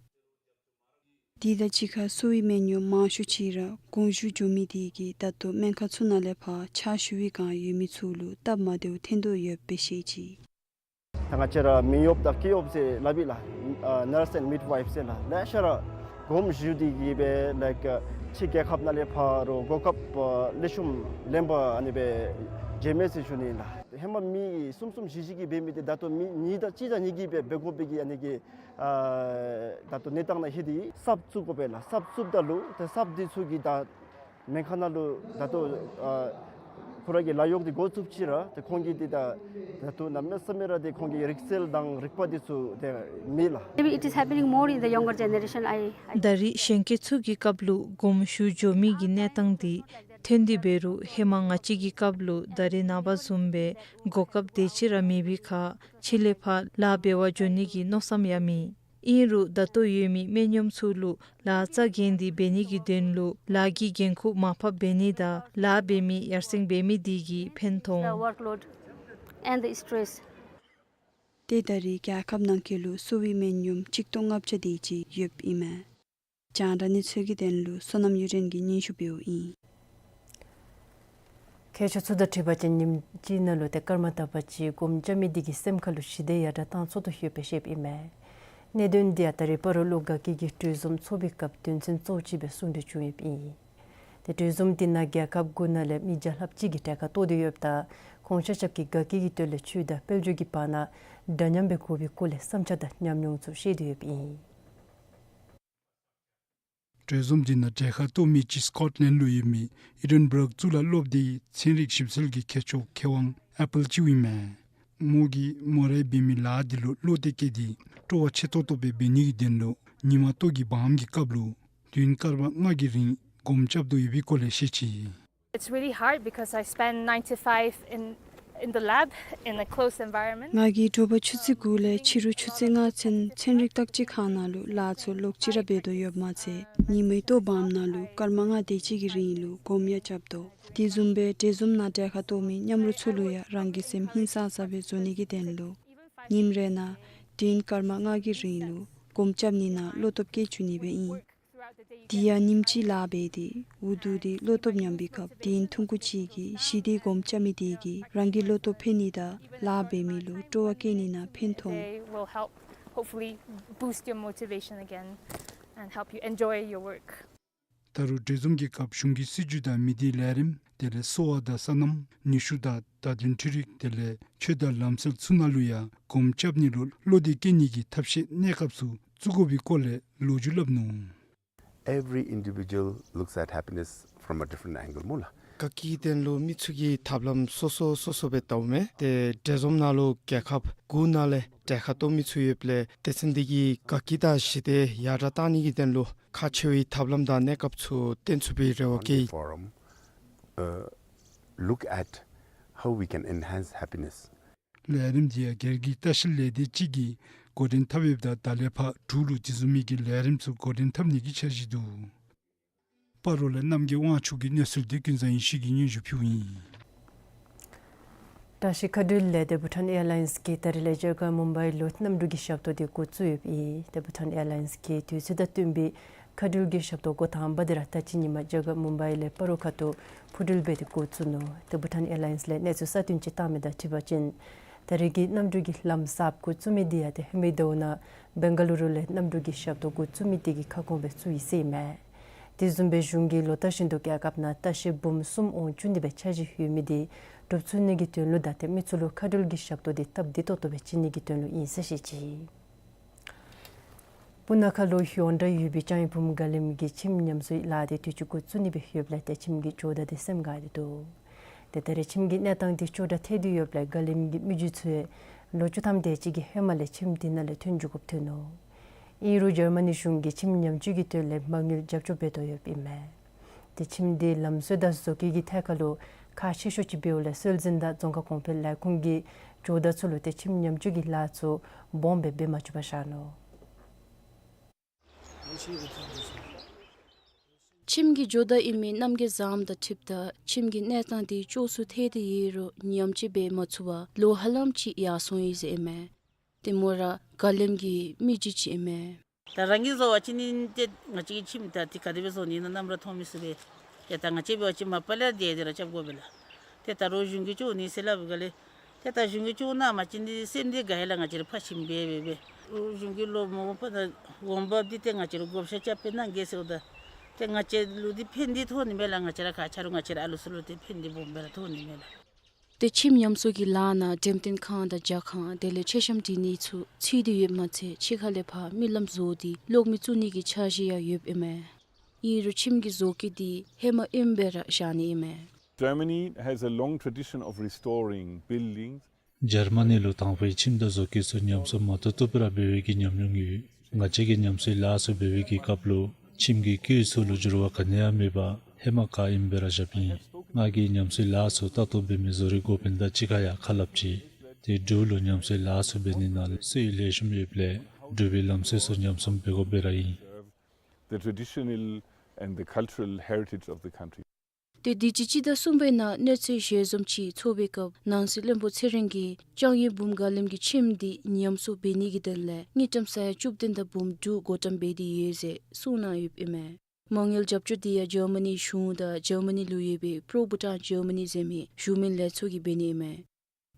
དེ་དང་གཅིག་ཁར་གསོ་བའི་སྨན་ཡོམ་མང་ཤོས་ཅིག་ར་དགོངས་ཞུ་འགྱོ་མི་དེ་གིས་ད་ལྟོ་སྨན་ཁང་ཚུ་ནང་ལས་ཕར་ཕྱག་ཞུ་བའི་བསྒང་ཡོད་མི་ཚུ་ལུ་སྟབས་མ་བདེཝ་ཐོན་དོ་ཡོདཔ་སྦེ་བཤད་ཅི། ད་ང་བཅས་ར་མི་གཡོགཔ་དང་སྐྱེས་གཡོགཔ་ཟེར་སླབ་ཨིན་ལགས། ཨ་ནརསི་ཨེནཌ་མིཌ་ཝའིཕ་ཟེར་ལགས། ལེ་ཤ་ར་དགོངསམ་ཞུ་སྟེ་གིས་སྦེ་ལའིཀ་ཕྱི་རྒྱལ་ཁབ་ནང་ལས་ཕར་རུང་གོ་སྐབས་ཨ་ལེགས་ཤོམ་ལེན་པར་ཨ་ནི་སྦེ་འགྱོ་མས་ཟེར་ཞུ་ནི་ཨིན་ལགས། ཧེ་མ་མི་གསུམ་གསུམ་བཞི་བཞི་གིས་འབད་མི་འདི་ད་ལྟོ་མི་གཉིས་དང་གཅིག་དང་གཉིས་ཀྱིས་སྦེ་འབད་དགོ་པའི་གི་ཨ་ནི་གི་ཨ་ད་ལྟོ་གནས་སྟངས་ནང་ལྷོད་དེ་གསརཔ་བཙུགས་དགོ་པས་ལགས། གསརཔ་བཙུགསཔ་ད་ལུ་ཏེ་གསརཔ་འདི་ཚུ་གིས་ད་སྨན་ཁང་ནང་ལུ་ད་ལྟོ་ཨ་ཁོ་ར་གི་ལཱ་གཡོག་འདི་འགོ་བཙུགསཔ་ཅིག་ར་ཏེ་ཁོང་གིས་འདི་ད་ད་ལྟོ་གནམ་མེད་ས་མེད་ར་ཏེ་ཁོང་གི་རིག་རྩལ་དང་རིག་པ་འདི་ཚུ་ཏེ་མེད་ལགས། Maybe it is happening more in the younger generation. I, I ད་རེས་གཞོན་སྐྱེས་ཚུ་གི་སྐབས་ལུ་དགོངསམ་ཞུ་འགྱོ་མི་གི་གནས་སྟངས་འདི་ཐོན་ཏེ་འབད་རུང་ཧེ་མ་ང་བཅས་ཀྱི་སྐབས་ལུ་ད་རེས་ནངས་པ་བཟུམ་སྦེ་གོ་སྐབས་དེ་ཅིག་ར་མེད་པའི་ཁར་ཕྱི་ལས་ཕར་ལཱ་འབད་བར་འགྱོ་ནི་གི་མནོ་བསམ་ཡང་མེད། ཨིན་རུང་ད་ལྟོ་ཡོད་མི་སྨན་ཡོམ་ཚུ་ལུ་ལཱ་རྩ་འགེངས་ཏེ་འབད་ནི་གི་དོན་ལུ་ལཱ་གི་འགན་ཁུར་མར་ཕབ་འབད་ནི་དང་ལཱ་འབད་མི་ཡར་སེང་འབད་མི་དེ་གིས་ཕན་ཐོགས། The workload and the stress. ཏེ་ད་རེས་རྒྱལ་ཁབ་ནང་འཁོད་ལུ་གསོ་བའི་སྨན་ཡོམ་གཅིག་སྟོང་ལྔ་བརྒྱ་དེ་ཅིག་ཡོདཔ་ཨིན་མས། རྒྱང་བསྒྲགས་གནས་ཚུལ་གྱི་དོན་ལུ་བསོད་ནམས་གཡུ་སྒྲོན་གྱིས་སྙན་ཞུ་འབདཝ་ཨིན། མཁས་མཆོག་ཚུ་དང་འཁྲིལ་བ་ཅིན་ཉིནམ་གཅིག་ནང་ལུ་ཏེ་སྐར་མ་དག་པ་ཅིག་སྒོམ་རྐྱབ་མི་དེ་གིས་སེམས་ཁ་ལུ་ཞི་བདེ་ཡར་དྲག་བཏང་ཚུགས་དོ་ཡོདཔ་སྦེ་བཤདཔ་ཨིན་མས། གནད་དོན་འདི་ཡང་ད་རེས་སྤ་རོ་ལུ་དགའ་སྐྱིད་ཀྱི་གྲོས་འཛོམས་ཚོགས་པའི་སྐབས་དོན་ཚན་གཙོ་བོ་ཅིག་སྦེ་གསུང་གྲོས་བྱུང་ཡོདཔ་ཨིན། ཏེ་གྲོས་འཛོམས་དེ་ནང་རྒྱལ་ཁབ་དགུ་ནང་ལས་མི་བརྒྱ་ལྷགཔ་ཅིག་གིས་གྲལ་ཁར་གཏོགས་ཏེ་ཡོདཔ་ད་ཁོང་ཆ་ཁྱབ་ཀྱིས་དགའ་སྐྱིད་ཀྱི་དོན་ལས་ཆོས་དང་དཔལ་འབྱོར་གྱི་བར་ན་འདྲ་མཉམ་སྦེ་དགོ་པའི་སྐོར་ལས་བསམ་འཆར་དང་ཉམས་མྱོང་ཚུ་བཤད་དེ་ཡོདཔ་ཨིན། གྲོས་འཛོམས་དེ་ནང་གྲལ་ཁར་གཏོགས་མི་ཅིག་སི་ཀོཊ་ལེནཌ་ལུ་ཡོད་མི་ཨི་ཌེན་བརག་གཙུག་ལག་སློབ་སྡེའི་ཚན་རིག་ཞིབ་འཚོལ་གྱི་མཁས་མཆོག་མཁས་དབང་ཨེ་པཱལ་ཅིའུ་ཨིན་མས། མོ་གིས་མོ་རའི་འབད་མི་ལཱ་འདི་ལུ་བློ་གཏད་བསྐྱེད་དེ་སྤྲོ་བ་ཆེ་ཏོག་ཏོ་སྦེ་འབད་ནི་གི་དོན་ལུ་ཉིན་མ་ལྟོ་གི་བག་ཧམ་གྱི་སྐབས་ལུ་དུས་ཡུན་སྐར་མ་ལྔ་གི་རིང་སྒོམ་རྐྱབ་དོ་ཡོད་པའི་སྐོར་ལས་བཤད་ཅི། It's really hard because I spend nine to five in, in the lab in a closed environment. ང་གིས་དྲོ་པ་ཆུ་ཚོད་དགུ་ལས་ཕྱི་རུ་ཆུ་ཚོད་ལྔ་ཚུན་ཚན་རིག་བརྟག་དཔྱད་ཁང་ནང་ལུ་ལཱ་ཚུ་ལོག་ཅི་ར་འབད་དོ་ཡོདཔ་མ་ཚད་ཉིན་མའི་ལྟོ་བག་ཧམ་ནང་ལུ་སྐར་མ་ལྔ་དེ་ཅིག་གི་རིང་ལུ་སྒོམ་ཡང་རྐྱབ་དོ། དེ་བཟུམ་སྦེ་གྲོས་འཛོམས་ནང་གྲལ་ཁར་གཏོགས་མི་མཉམ་རོགས་ཚུ་ལུ་ཡང་རང་གི་སེམས་ཧིང་སངས་ས་སྦེ་བཟོ་ནི་གི་དོན་ལུ་ཉིནམ་རེ་ནང་དུས་ཡུན་སྐར་མ་ལྔ་གི་རིང་ལུ་སྒོམ་རྐྱབ་ནི་ནང་བློ་སྟོབས་བསྐྱེད་བཅུག་ནི་སྦེ་ཨིན། དེ་ཡང་ཉིནམ་གཅིག་ལཱ་འབད་དེ་འུ་སྡུག་སྟེ་བློ་སྟོབས་ཉམས་པའི་སྐབས་དུས་ཡུན་ཐུང་ཀུ་ཅིག་གིས་ཞི་བདེ་སྒོམ་རྐྱབ་མི་དེ་གིས་རང་གི་བློ་སྟོབས་འཕེལ་ནི་དང་ལཱ་འབད་མི་ལུ་སྤྲོ་བ་བསྐྱེད་ནི་ནང་ཕན་ཐོགས། They will help, hopefully, boost your motivation again and help you enjoy your work. ད་རུང་གྲོས་འཛོམས་ཀྱི་སྐབས་གཞུང་གི་སྲིད་བྱུས་དང་མི་སྡེའི་ལས་རིམ་དེ་ལས་གསོ་བ་དང་སོ་ནམ་ནུས་ཤུགས་དང་བརྡ་དོན་འཕྲུལ་རིག་དེ་ལས་ཆོས་དང་ལམ་སྲོལ་ཚུ་ནང་ལུ་ཡང་སྒོམ་རྐྱབ་ནི་ལུ་བློ་གཏད་བསྐྱེད་ནི་གི་ཐབས་ཤེས་གནས་སྐབས་སུ་བཙུགས་དགོ་པའི་སྐོར་ལས་ལོ་རྒྱུས་སླབ་ནུག། Every individual looks at happiness from a different angle མོ་ལགས། དགའ་སྐྱིད་དོན་ལུ་མི་ཚུ་གིས་ཐབས་ལམ་སོ་སོ་སོ་སོ་སྦེ་བལྟཝ་མས། ཏེ་གྲོས་འཛོམས་ནང་ལུ་རྒྱལ་ཁབ་དགུ་ནང་ལས་གྲལ་ཁར་གཏོགས་མི་ཚུ་ཡོདཔ་ལས་དེ་ཚུ་འདི་གིས་དགའ་སྐྱིད་དང་ཞི་བདེ་ཡར་དྲག་བཏང་ནི་གི་དོན་ལུ་ཁག་ཆེ་བའི་ཐབས་ལམ་དང་གནས་སྐབས་ཚུ་བསྟེན་ཚུགས་པའི་རེ་བ་བསྐྱེད། Forum, uh, look at how we can enhance happiness. ལས་རིམ་འདི་ཡང་སྒེར་གྱི་ལྟ་བཤལ་ལས་སྡེ་ཅིག་གིས་འགོ་འདྲེན་འཐབ་ཡོདཔ་ད་ད་ལས་ཕར་འབྲུག་ལུ་དེ་བཟུམ་མའི་གི་ལས་རིམ་ཚུ་འགོ་འདྲེན་འཐབ་ནི་གི་འཆར་གཞི་འདུག། སྤ་རོ་ལས་རྣམ་རྒྱལ་དབང་ཕྱུག་གི་གནས་ཚུལ་འདི་ཀུན་བཟང་ཡེ་ཤེས་ཀྱིས་སྙན་ཞུ་ཕུལཝ་ཨིན། བཀྲ་ཤིས་མཁའ་འགྲུལ་ལས་སྡེ་བྷུ་ཊཱན་ཨེར་ལའིནས་ཀྱིས་ད་རིས་ལས་ཇག་མུམ་བྷའི་ལུ་གནམ་གྲུ་གི་ཞབས་ཏོག་འདི་འགོ་བཙུགས་ཡོདཔ་ཨིན། ཏེ་བྷུ་ཊཱན་ཨེར་ལའིནས་ཀྱིས་དུས་ཚོད་དང་བསྟུན་པའི་མཁའ་འགྲུལ་གྱི་ཞབས་ཏོག་འགོ་དང་པ་འདི་ར་ད་ཅི་ཉིནམ་ཇག་མུམ་བྷའི་ལས་སྤ་རོ་ཁ་ཐུག་འཕུར་འགྲུལ་འབད་དེ་འགོ་བཙུགས་ནུག། ཏེ་བྷུ་ཊཱན་ཨེར་ལའིནས་ལས་གནས་ཚུལ་གསར་བཏོན་ཅིག་བཏང་མི་དང་འཁྲིལ་བ་ཅིན་ད་རིས་ཀྱི་གནམ་གྲུ་གི་ལམ་གསརཔ་འགོ་བཙུགས་མི་འདི་ཡང་ཏེ་ཧེ་མའི་ཟླཝ་ནང་བེང་ག་ལུ་རུ་ལས་གནམ་གྲུ་གི་ཞབས་ཏོག་འགོ་བཙུགས་མི་དེ་གི་ཁ་སྐོང་སྦེ་བཙུགས་ཡི་ཟེར་ཨིན་མས། དེ་བཟུམ་སྦེ་གཞུང་གིས་ལོ་ལྟར་བཞིན་དུ་རྒྱལ་ཁབ་ནང་ལྟ་བཤལ་འབུམ་གསུམ་འོང་བཅུག་ནི་སྦེ་འཆར་གཞི་ཡོད་མི་དེ་འགྲུབ་ཚུགས་ནི་གི་དོན་ལུ་ད་ཏེ་མི་ཚུ་ལུ་མཁའ་འགྲུལ་གྱི་ཞབས་ཏོག་འདི་སྟབས་བདེ་ཏོག་ཏོ་སྦེ་བྱིན་ནི་གི་དོན་ལུ་ཨིན་ཟེར་བཤད་ཅི། སྤུ་ན་ཁ་ལུ་ཡོངས་གྲགས་ཡོད་པའི་ལྕང་ཡོས་འབུམ་དགའ་ལེམ་གྱི་ཁྱིམ་ཉམས་གསོའི་ལཱ་དེ་དུས་ཅི་འགོ་བཙུགས་ནི་སྦེ་ཡོདཔ་ལས་ཏེ་ཁྱིམ་གྱི་ཇོ་བདག་དེ་སེམས་དགའ་སྟེ་འདུག། ཏེ་ད་རེས་ཁྱིམ་གྱི་གནས་སྟངས་དེ་ཅོག་འཐདཔ་ཏེ་ཡོདཔ་ལས་དགའ་ལེམ་གྱི་མི་རྒྱུད་ཚུ་ལོ་བཅུ་ཐམ་དེ་ཅིག་གི་ཧེ་མ་ལས་ཁྱིམ་དེ་ནང་ལས་ཐོན་འགྱོ་དགོཔ་ཐོན་ནུག། ཨིན་རུང་འཇར་མ་ནི་གཞུང་གིས་ཁྱིམ་ཉམས་བཅོས་ཀྱི་དོན་ལས་མ་དངུལ་རྒྱབ་སྐྱོར་འབད་དོ་ཡོདཔ་ཨིན་མས། ཏེ་ཁྱིམ་དེ་ལམ་སྲོལ་དང་བཟོ་བཀོད་ཀྱི་ཐད་ཁར་ལུ་ཁག་ཆེ་ཤོས་ཅིག་འབདཝ་ལས་སྲོལ་འཛིན་དང་རྫོང་ཁ་གོང་འཕེལ་ལས་ཁུངས་ཀྱིས་ཇོ་བདག་ཚུ་ལུ་ཏེ་ཁྱིམ་ཉམས་བཅོས་ཀྱི་ལཱ་ཚུ་སྦོམ་སྦེ་འབད་མ་བཅུག་པར་བཞག་ནུག། ཁྱིམ་གྱི་ཇོ་བདག་ཨིན་མི་རྣམ་རྒྱལ་བཟངམོ་དང་འཁྲིལཝ་ད་ཁྱིམ་གྱི་གནས་སྟངས་དེ་ཅོག་ཚུ་འཐདཔ་ཏེ་ཡོད་རུང་ཉམས་བཅོས་འབད་མ་ཚུགས་པར་ལོ་ཧ་ལམ་ཅིག་ཡར་སོང་ཡི་ཟེར་ཨིན་མས། ཏེ་མོ་ར་དགའ་ལེམ་གྱི་མི་རྒྱུད་ཅིག་ཨིན་མས། ད་རང་གིས་བཟོ་བ་ཅིན་ཏེ་ང་བཅས་ཀྱི་ཁྱིམ་ད་ཏེ་ག་དེ་སྦེ་བཟོ་ནི་ཨིན་ན་ནམ་ར་མཐོང་མི་ཚུགས་པས། ཏེ་ད་ང་བཅས་འབད་བ་ཅིན་མ་པ་ལས་དེ་དེ་ར་རྐྱབ་དགོ་པས་ལགས། ཏེ་ད་རུང་གཞུང་གིས་ཅོ་ནི་ཟེར་སླབ་ག་ལས། ཏེ་ད་གཞུང་གིས་ཅོ་གནང་མ་བཅུག་ནི་སེམས་འདི་དགའ་ཡི་ལགས། ང་བཅས་ར་ཕར་ཁྱིམ་འབད་འབད་འབད་རུང་གཞུང་གིས་ལོ་མ་འོངམ་ད་འོང་འབབ་འདི་ཏེ་ང་བཅས་ར་བགོ་བཤའ་རྐྱབ་སྦེ་གནང་གེ་ཟེརཝ་ད། ཏེ་ང་བཅས་ལུ་འདི་ཕན་འདི་ཐོགས་ནི་མས་ལགས། ང་བཅས་ར་ཁ་ཆ་རུང་ང་བཅས་ར་ཨ་ལུ་ཚུ་ལུ་ཏེ་ཕན་འདི་སྦོམ་སྦེ་ར་ཐོགས་ནི་མས་ལགས། ཏེ་ཁྱིམ་ཉམས་གསོ་གི་ལཱ་ནང་འགྲེམས་སྟོན་ཁང་དང་ཇ་ཁང་དེ་ལས་མཆོད་བཤམ་སྒྲིག་ནི་ཚུ་ཚུད་དེ་ཡོདཔ་མ་ཚད་ཕྱི་ཁ་ལས་ཕར་མི་ལམ་བཟོ་སྟེ་གློག་མེ་བཙུགས་ནི་གི་འཆར་གཞི་ཡང་ཡོདཔ་ཨིན་མས། ཨིན་རུང་ཁྱིམ་གྱི་བཟོ་བཀོད་འདི་ཧེ་མ་ཨིནམ་སྦེ་ར་བཞག་ནི་ཨིན་མས། Germany has a long tradition of restoring buildings. འཇར་མ་ནི་ལུ་དང་པའི་ཁྱིམ་དང་བཟོ་བཀོད་ཚུ་ཉམས་གསོ་མ་བཏུབ་བཏུབ་སྦེ་ར་འབད་བའི་གི་ཉམས་མྱོང་ཡོད། ང་བཅས་ཀྱིས་ཉམས་གསོའི་ལཱ་ཚུ་འབད་བའི་གི་སྐབས་ལུ་ཁྱིམ་གྱི་སྐུད་ཚུ་ལུ་འགྱུར་བ་ག་ནི་ཡང་མེད་པར་ཧེ་མ་ག་ཨིནམ་སྦེ་ར་བཞགཔ་ཨིན། ང་གིས་ཉམས་གསོའི་ལཱ་ཚུ་ལྟ་རྟོག་འབད་མི་བཟོ་རིག་འགོ་དཔོན་དང་གཅིག་ཁར་ཡང་ཁ་སླབ་ཅི། ཏེ་འབྲུག་ལུ་ཉམས་གསོའི་ལཱ་ཚུ་འབད་ནི་ནང་ལས་སྲོལ་ལེགས་ཤོམ་ཡོདཔ་ལས་འབྲུག་པའི་ལམ་སྲོལ་ཚུ་ཉམས་གསོ་འབད་དགོཔ་སྦེ་ར་ཨིན། The traditional and the cultural heritage of the country. ཏེ་དུས་ཅི་སྤྱི་ཟླ་གསུམ་པའི་ནང་གནས་ཚུལ་ཞལ་འཛོམས་ཅིག་ཚོགས་པའི་སྐབས་ནང་སྲིད་བློན་པོ་ཚེ་རིང་གིས་ལྕང་ཡོས་འབུམ་དགའ་ལེམ་གྱི་ཁྱིམ་འདི་ཉམས་གསོ་འབད་ནི་གི་དོན་ལས་དངུལ་ཀྲམ་ས་ཡ་བཅུ་བདུན་དང་འབུམ་དྲུག་བགོ་བཀྲམ་འབད་དེ་ཡོད་ཟེར་གསུངས་གནང་ཡོདཔ་ཨིན་མས། མ་དངུལ་རྒྱབ་སྐྱོར་འདི་ཡང་འཇར་མ་ནི་གཞུང་དང་འཇར་མ་ནི་ལུ་ཡོད་པའི་པྲོ་བྷུ་ཊཱན་འཇར་མ་ནི་ཟེར་མི་གཞུང་མིན་ལས་ཚོགས་ཀྱིས་འབད་ནི་ཨིན་མས།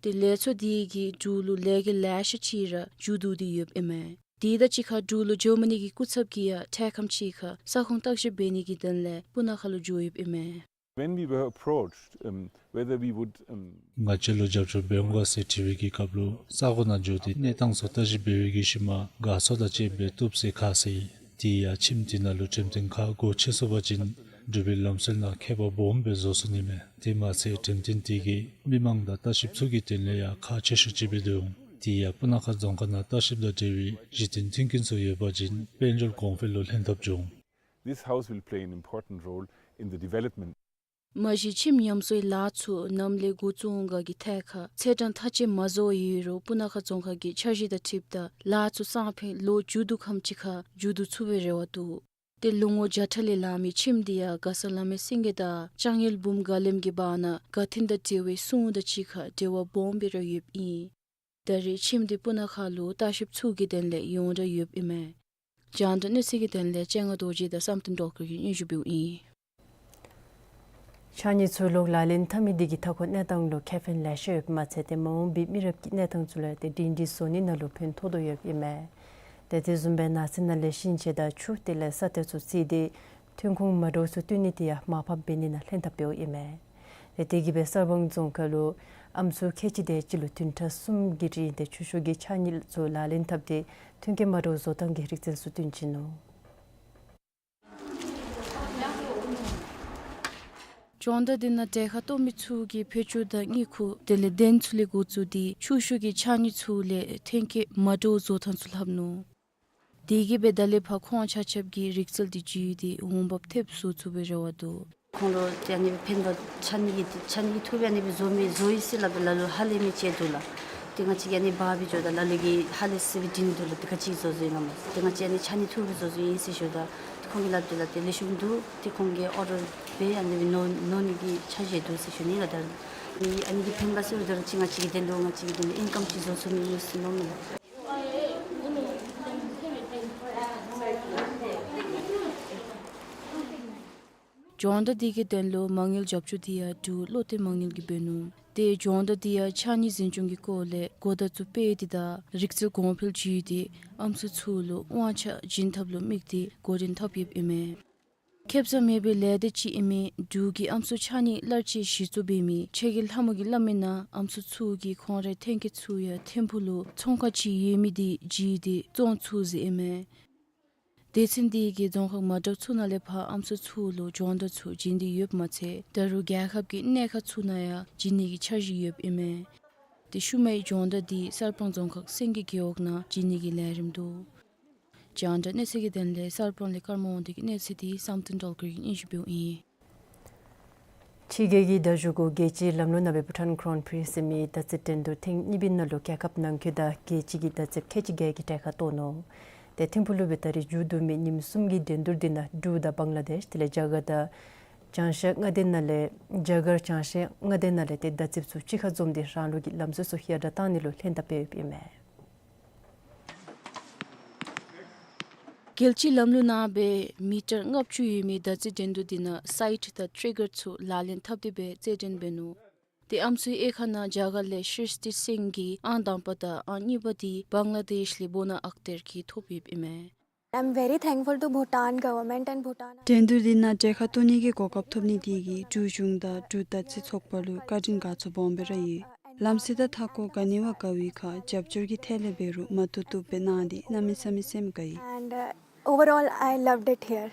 ཏེ་ལས་ཚོགས་འདི་གིས་འབྲུག་ལུ་ལས་ཀྱི་ལས་ཤ་ཅིག་ར་མཇུག་བསྡུ་སྟེ་ཡོདཔ་ཨིན་མས། དེ་དང་གཅིག་ཁར་འབྲུག་ལུ་འཇར་མ་ནི་གི་སྐུ་ཚབ་ཀྱིས་ཡང་འཕྲལ་ཁམས་ཅིག་ཁར་ས་ཁོངས་བརྟག་ཞིབ་འབད་ནི་གི་དོན་ལས་སྤུ་ན་ཁ་ལུ་འགྱོ་ཡོདཔ་ཨིན་མས། When we were approached, um, whether we would, um, ང་བཅས་ལུ་རྒྱབ་སྐྱོར་འབད་འོང་ག་ཟེར་དྲི་བའི་གི་སྐབས་ལུ་ས་གོ་ནང་འགྱོ་སྟེ་གནས་སྟངས་ཚུ་བརྟག་ཞིབ་འབད་བའི་གི་ཤུལ་མ་དགའ་ཚོར་དང་བཅསཔ་སྦེ་བཏུབ་ཟེར་ཁ་བཟེད་ཡི། དེ་ཡང་ཁྱིམ་དེ་ནང་ལུ་འགྲེམས་སྟོན་ཁང་སྒོ་ཕྱེ་ཚུགས་པ་ཅིན་འབྲུག་པའི་ལམ་སྲོལ་ནང་ཁྱད་པར་སྦོམ་སྦེ་བཟོ་ཚུགས་ནི་མས། དེ་མ་ཚད་འགྲེམས་སྟོན་དེ་གིས་མི་མང་དང་ལྟ་བཤལཔ་ཚུ་གི་དོན་ལས་ཡང་ཁག་ཆེ་ཤོས་ཅིག་སྦེ་འདུག། དེ་ཡང་སྤུ་ན་ཁ་རྫོང་ཁག་ནང་ལྟ་བཤལཔ་དང་འབྲེལ་བའི་གཞི་རྟེན་མཐུན་རྐྱེན་ཚུ་ཡོད་པ་ཅིན་དཔལ་འབྱོར་གོང་འཕེལ་ལུ་ལྷན་ཐབས་འབྱུང་། This house will play an important role in the development. མ་གཞི་ཁྱིམ་ཉམས་གསོའི་ལཱ་ཚུ་ནམ་ལས་འགོ་བཙུགས་འོང་ག་གི་ཐད་ཁར་ཚེས་གྲངས་མཐའ་དཔྱད་མ་བཟོ་བར་ཡོད་རུང་སྤུ་ན་ཁ་རྫོང་ཁག་གི་འཆར་གཞི་དང་འཁྲིལཝ་ད་ལཱ་ཚུ་སང་ཕོད་ལོ་མཇུག་བསྡུ་ཁམས་ཅིག་ཁར་མཇུག་བསྡུ་ཚུགས་པའི་རེ་བ་འདུག། ཏེ་ལོ་ངོ་བརྒྱ་ཕྲག་ལས་ལང་མི་ཁྱིམ་འདི་ཡང་མགར་ས་བླ་མའི་སེང་གེ་དང་ལྕང་ཡོས་འབུམ་དགའ་ལེམ་གྱི་བར་ན་དགའ་སྟོན་དང་འབྲེལ་བའི་སྲུང་དང་གཅིག་ཁར་འབྲེལ་བ་སྦོམ་སྦེ་ར་ཡོདཔ་ཨིན། ད་རེས་ཁྱིམ་འདི་སྤུ་ན་ཁ་ལུ་ལྟ་བཤལཔ་ཚུ་གི་དོན་ལས་ཡོངས་གྲགས་ཡོདཔ་ཨིན་མས། རྒྱང་བསྒྲགས་གནས་ཚུལ་གྱི་དོན་ལས་སྤྱན་སྔ་རྡོ་རྗེ་དང་བསམ་གཏན་སྒྲོལ་དཀར་གྱིས་སྙན་ཞུ་འབདཝ་ཨིན། ཕྱགས་སྙིགས་ཚུ་ལོག་ལག་ལེན་འཐབ་མི་འདི་གིས་མཐའ་འཁོར་གནས་སྟངས་ལུ་ཁེ་ཕན་ལེ་ཤ་ཡོདཔ་མ་ཚད་ཏེ་མ་འོངས་པའི་མི་རབས་ཀྱི་གནས་སྟངས་ཚུ་ལུ་ཏེ་སྒྲིང་སྒྲི་བཟོ་ནི་ནང་ལུ་ཕན་ཐོགས་དོ་ཡོདཔ་ཨིན་མས། ཏེ་དེ་བཟུམ་སྦེ་ནགས་ཚལ་ནང་ལས་ཤིང་ཆས་དང་ཆུ་དེ་ལས་ས་གཏེར་ཚུ་བརྩིས་ཏེ་ཐོན་ཁུངས་མ་འདྲཝ་ཚུ་བཏོན་ནི་དེ་ཡང་མར་ཕབ་འབད་ནི་ནང་ལྷན་ཐབས་འབདཝ་ཨིན་མས། ཏེ་དེ་གིས་སྦེ་གསར་སྤང་རྫོང་ཁག་ལུ་ཨམ་སྲུ་ཁལ་གཅིག་དེ་ཅིག་ལུ་བདུན་ཕྲག་གསུམ་གྱི་རིང་ཏེ་ཆུ་ཤུགས་ཀྱི་ཕྱགས་སྙིགས་ཚུ་ལག་ལེན་འཐབ་སྟེ་ཐོན་སྐྱེད་མ་འདྲཝ་བཟོ་ཐངས་ཀྱི་རིག་རྩལ་ཚུ་སྟོན་བྱིན་ནུག། ལྗོངས་མདོ་འདི་ནང་གྲལ་ཁར་གཏོགས་མི་ཚུ་གིས་བོད་ཆུ་དང་དངུལ་ཁུག་དེ་ལས་གདན་ཚུ་ལས་འགོ་བཙུགས་ཏེ་ཆུ་ཤུགས་ཀྱི་ཕྱགས་སྙིགས་ཚུ་ལས་ཐོན་སྐྱེད་མ་འདྲཝ་བཟོ་ཐངས་ཚུ་ལྷབ་ནུག། དེ་གིས་སྦེ་ད་ལས་ཕར་ཁོང་ཆ་ཁྱབ་ཀྱིས་རིག་རྩལ་འདི་བརྒྱུད་དེ་འོང་འབབ་ཐེབས་བཟོ་ཚུགས་པའི་རེ་བ་འདུག། ཁོང་ལུ་ཏེ་ཨ་ནི་སྦེ་ཕན་པ་ཕྱགས་སྙིགས་ཀྱི་ཕྱགས་སྙིགས་ཀྱི་ཐུགཔ་ཨ་ནི་སྦེ་བཟོ་མི་བཟོ་ཡི་ཟེར་སླབ་སྦེ་ལ་ལུ་ཧ་ལས་མི་ཅིག་འདུག་ལགས། ཏེ་ང་བཅས་ཀྱིས་ཨ་ནི་འབག་སྦེ་འགྱོཝ་ད་ལ་ལུ་གིས་ཧ་ལས་ཟེར་སྦེ་དྲི་ནི་འདུག་ལགས། ཏེ་ག་ཅི་བཟོ་བཟོཝ་ཨིན་ན་མས། ཏེ་ང་བཅས་ཨ་ནི་ཕྱགས་སྙིགས་ཐུགཔ་སྦེ་བཟོ་བཟོཝ་ཨིན་ཟེར་ཞུཝ་ད་ཏེ་ཁོང་གིས་སླབ་སྟེ་ལགས་ཏེ་ལེགས་ཤོམ་འདུག། ཏེ་ཁོང་གིས་ཨོ་ཌར་འབད་ཨ་ནི་སྦེ་ནོར་ནོར་ནི་གི་འཆར་གཞི་འདུག་ཟེར་ཞུ་ནི་ལགས། ད་ཨ་ནི་གིས་ཕན་པ་ཟེར་ད་རུང་ཅིག་ང་བཅས་ཀྱི་དོན་ལུ་ང་བཅས་ཀྱི་དོན་ལུ་ཨིན་ཀམ་ཅིག་བཟོ་ཚུགས་ནི་ཨིན་ཟེར་མནོཝ་མས་ལགས། ལྗོངས་མདོ་འདི་གི་དོན་ལུ་མ་དངུལ་རྒྱབ་སྐྱོར་འདི་ཡང་འབྲུག་བློ་གཏད་མ་དངུལ་གྱིས་འབད་ནུག། ཏེ་ལྗོངས་མདོ་འདི་ཡང་ཕྱགས་སྙིགས་འཛིན་སྐྱོང་གི་སྐོར་ལས་གོ་བརྡ་ཚུ་སྤེལ་ཏེ་དང་རིག་རྩལ་གོང་འཕེལ་བྱུང་སྟེ་ཨམ་སྲུ་ཚུ་ལུ་དབང་ཆ་བྱིན་ཐབས་ལུ་དམིགས་ཏེ་འགོ་འདྲེན་འཐབ་ཡོདཔ་ཨིན་མས། ཁེབ་ས་མེད་པའི་ལས་སྡེ་ཅིག་ཨིན་མི་འབྲུག་གི་ཨམ་སྲུ་ཕྱགས་སྙིགས་གླར་ཆས་གཞི་བཙུགས་འབད་མི་ཆེ་གི་ལྷ་མོ་གིས་སླབ་མིའི་ནང་ཨམ་སྲུ་ཚུ་གིས་ཁོང་རའི་ཐོན་སྐྱེད་ཚུ་ཡང་ཐིམ་ཕུག་ལུ་ཚོང་ཁང་ཅིག་ཡོད་མི་འདི་བརྒྱུད་དེ་བཙོང་ཚུགས་ཟེར་ཨིན་མས། སྡེ་ཚན་འདི་གིས་རྫོང་ཁག་མ་འདྲཝ་ཚུ་ནང་ལས་ཕར་ཨམ་སྲུ་ཚུ་ལུ་སྦྱོང་བརྡར་ཚུ་བྱིན་ཏེ་ཡོདཔ་མ་ཚད་ད་རུང་རྒྱལ་ཁབ་ཀྱི་གནས་ཁག་ཚུ་ནང་ཡང་བྱིན་ནི་གི་འཆར་གཞི་ཡོདཔ་ཨིན་མས། ཏེ་ཤུལ་མའི་སྦྱོང་བརྡར་འདི་གསར་སྤང་རྫོང་ཁག་སེང་གེ་རྒེད་འོག་ནང་བྱིན་ནི་གི་ལས་རིམ་འདུག། རྒྱང་བསྒྲགས་གནས་ཚུལ་གྱི་དོན་ལས་གསར་སྤང་ལས་ཀརྨ་དབང་འདུས་ཀྱི་གནས་ཚུལ་འདི་བསམ་གཏན་སྒྲོལ་དཀར་གྱིས་སྙན་ཞུ་འབདཝ་ཨིན། ཕྱི་རྒྱལ་གྱི་བརྡ་བརྒྱུད་འགོ་རྒྱལ་སྤྱིའི་ལམ་ལུགས་ནང་སྦེ་བྷུ་ཊཱན་ཁྲོན་ཕུ་རི་ཟེར་མི་མདའ་རྩེད་འགྲན་བསྡུར་ཐེངས་གཉིས་པའི་ནང་ལུ་རྒྱལ་ཁབ་ནང་འཁོད་དང་རྒྱལ་སྤྱི་གི་མདའ་རྩེདཔ་ཁལ་གཅིག་བརྒལ་གྱིས་གྲལ་ཁར་གཏོགས་ནུག། ཏེ་ཐིམ་ཕུག་ལུ་སྦེ་ད་རིས་མཇུག་བསྡུ་མི་ཉིནམ་གསུམ་གྱི་འགྲན་བསྡུར་འདི་ནང་འབྲུག་དང་བང་ལ་དེཤ་དེ་ལས་རྒྱ་གར་དང་བྱང་ཤར་མངའ་སྡེ་ནང་ལས་རྒྱ་གར་བྱང་ཤར་མངའ་སྡེ་ནང་ལས་ཏེ་མདའ་རྩེདཔ་ཚུ་གཅིག་ཁར་འཛོམས་ཏེ་རང་ལུགས་ཀྱི་ལམ་སྲོལ་ཚུ་ཡར་དྲག་བཏང་ནི་ལུ་ལྷན་ཐབས་འབད་ཡོདཔ་ཨིན་མས། རྒྱལ་སྤྱིའི་ལམ་ལུགས་ནང་སྦེ་མི་ཊར་ལྔ་བཅུ་ཡོད་མི་མདའ་རྩེད་འགྲན་བསྡུར་འདི་ནང་སའིཊ་དང་ཊི་རི་གར་ཚུ་ལག་ལེན་འཐབ་སྟེ་སྦེ་རྩེད་འགྲན་འབད་ནུག། ཏེ་ཨམ་སྲུའི་དབྱེ་ཁག་ནང་རྒྱ་གར་ལས་ཤྲིསྟི་སིང་གིས་ཨང་དང་པ་དང་ཨང་གཉིས་པ་འདི་བང་ལ་དེཤ་ལས་བོ་ན་ཨཀ་ཏར་གྱིས་ཐོབ་ཡོདཔ་ཨིན་མས། I'm very thankful to Bhutan government and Bhutan. འགྲན་བསྡུར་འདི་ནང་གྲལ་ཁར་གཏོགས་ནི་གི་གོ་སྐབས་ཐོབ་ནི་དེ་གིས་འབྲུག་གཞུང་དང་འབྲུག་མདའ་རྩེད་ཚོགས་པ་ལུ་བཀའ་དྲིན་དགའ་ཚོར་སྦོམ་སྦེ་ར་ཡོད། ལམ་སྲོལ་དང་མཐའ་འཁོར་ག་ནི་བ་དགའ་བའི་ཁར་རྒྱབ་སྐྱོར་གྱི་ཐད་ལས་འབད་རུང་མ་བཏུབ་བཏུབ་སྦེ་གནང་སྟེ་གནམ་མེད་ས་མེད་སེམས་དགའ་ཡི། And, uh, overall, I loved it here.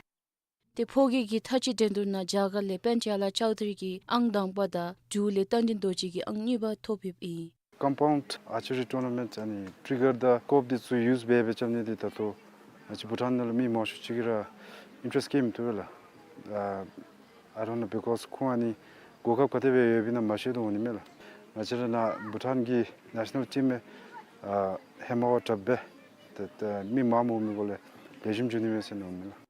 ཏེ་ཕོ་སྐྱེས་ཀྱི་མཐའ་བཅད་འགྲན་བསྡུར་ནང་རྒྱ་གར་ལས་པན་ཅ་ལ་ཅའུ་དྷ་རི་གིས་ཨང་དང་པ་དང་འབྲུག་ལས་རྟ་མགྲིན་རྡོ་རྗེ་གིས་ཨང་གཉིས་པ་ཐོབ་ཡོདཔ་ཨིན། Compound archery tournament ཨ་ནི་ཊི་རི་གར་དང་སི་ཀོབ་འདི་ཚུ་ཡུསི་འབད་སྦེ་རྐྱབ་ནི་འདི་ད་ལྟོ་ང་བཅས་བྷུ་ཊཱན་ནང་ལུ་མི་མང་ཤོས་ཅིག་གིས་ར་ཨིན་ཊེ་རེསཊི་བསྐྱེད་མི་བཏུབ་པས་ལགས། ཨ་I don't know, because ཁོང་ཨ་ནི་གོ་སྐབས་ག་དེ་སྦེ་ཡོདཔ་ཨིན་ན་མ་ཤེས་དོ་འོང་ནི་མས་ལགས། ང་བཅས་ར་ནཱ་བྷུ་ཊཱན་གྱི་ནེ་ཤ་ནཱལ་ཊིམ་ཨ་ཧེ་མ་བ་དྲགཔ་སྦེ་ཏེ་ཏེ་མི་མངམ་འོང་མི་གུ་ལས་ལེགས་ཤོམ་འགྱོ་ནི་མས་ཟེར་མནོཝ་མས་ལགས།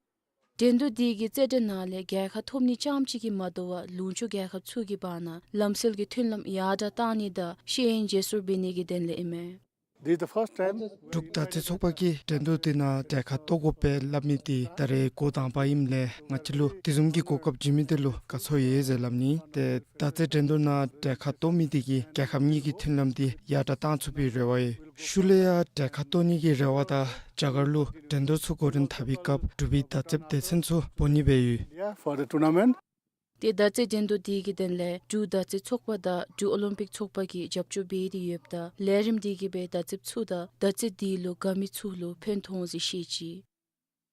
འགྲན་བསྡུར་འདི་གི་རྩེད་འགྲན་ནང་ལས་རྒྱལ་ཁ་ཐོབ་ནི་རྐྱངམ་གཅིག་གིས་མ་དོ་བར་ལུང་ཕྱོགས་རྒྱལ་ཁབ་ཚུ་གི་བར་ན་ལམ་སྲོལ་གྱི་མཐུན་ལམ་ཡར་དྲག་བཏང་ནི་དང་ཤེས་ཡོན་བརྗེ་སོར་འབད་ནི་གི་དོན་ལས་ཨིན་མས། This is the first time. འབྲུག་མདའ་རྩེད་ཚོགས་པ་གིས་འགྲན་བསྡུར་འདི་ནང་གྲལ་ཁར་གཏོགས་དགོ་པས་སླབ་མི་འདི་ད་རེས་འགོ་དང་པ་ཨིནམ་ལས་ང་བཅས་ལུ་དེ་བཟུམ་གྱི་གོ་སྐབས་བྱིན་མི་འདི་ལུ་དགའ་ཚོར་ཡོད་ཟེར་སླབ་ནི། ཏེ་མདའ་རྩེད་འགྲན་བསྡུར་ནང་གྲལ་ཁར་གཏོགས་མི་འདི་གིས་རྒྱལ་ཁབ་གཉིས་ཀྱི་མཐུན་ལམ་འདི་ཡར་དྲག་བཏང་ཚུགས་པའི་རེ་བ་ཡོད། ཤུལ་ལས་ཡང་གྲལ་ཁར་གཏོགས་ནི་གི་རེ་བ་དང་རྒྱ་གར་ལུ་འགྲན་བསྡུར་ཚུ་འགོ་འདྲེན་འཐབ་པའི་སྐབས་འབྲུག་པའི་མདའ་རྩེདཔ་སྡེ་ཚན་ཚུ་འབོ་ནི་སྦེ་ཡོད། Yeah, for the tournament. ཏེ་མདའ་རྩེད་འགྲན་བསྡུར་འདི་གི་དོན་ལས་འབྲུག་མདའ་རྩེད་ཚོགས་པ་དང་འབྲུག་ཨོ་ལིམ་པིག་ཚོགས་པ་གིས་རྒྱབ་སྐྱོར་འབད་དེ་ཡོདཔ་ད་ལས་རིམ་འདི་གིས་སྦེ་མདའ་རྩེདཔ་ཚུ་དང་མདའ་རྩེད་འདི་ལུ་དགའ་མི་ཚུ་ལུ་ཕན་ཐོགས་འོང་ཟེར་བཤད་ཅི།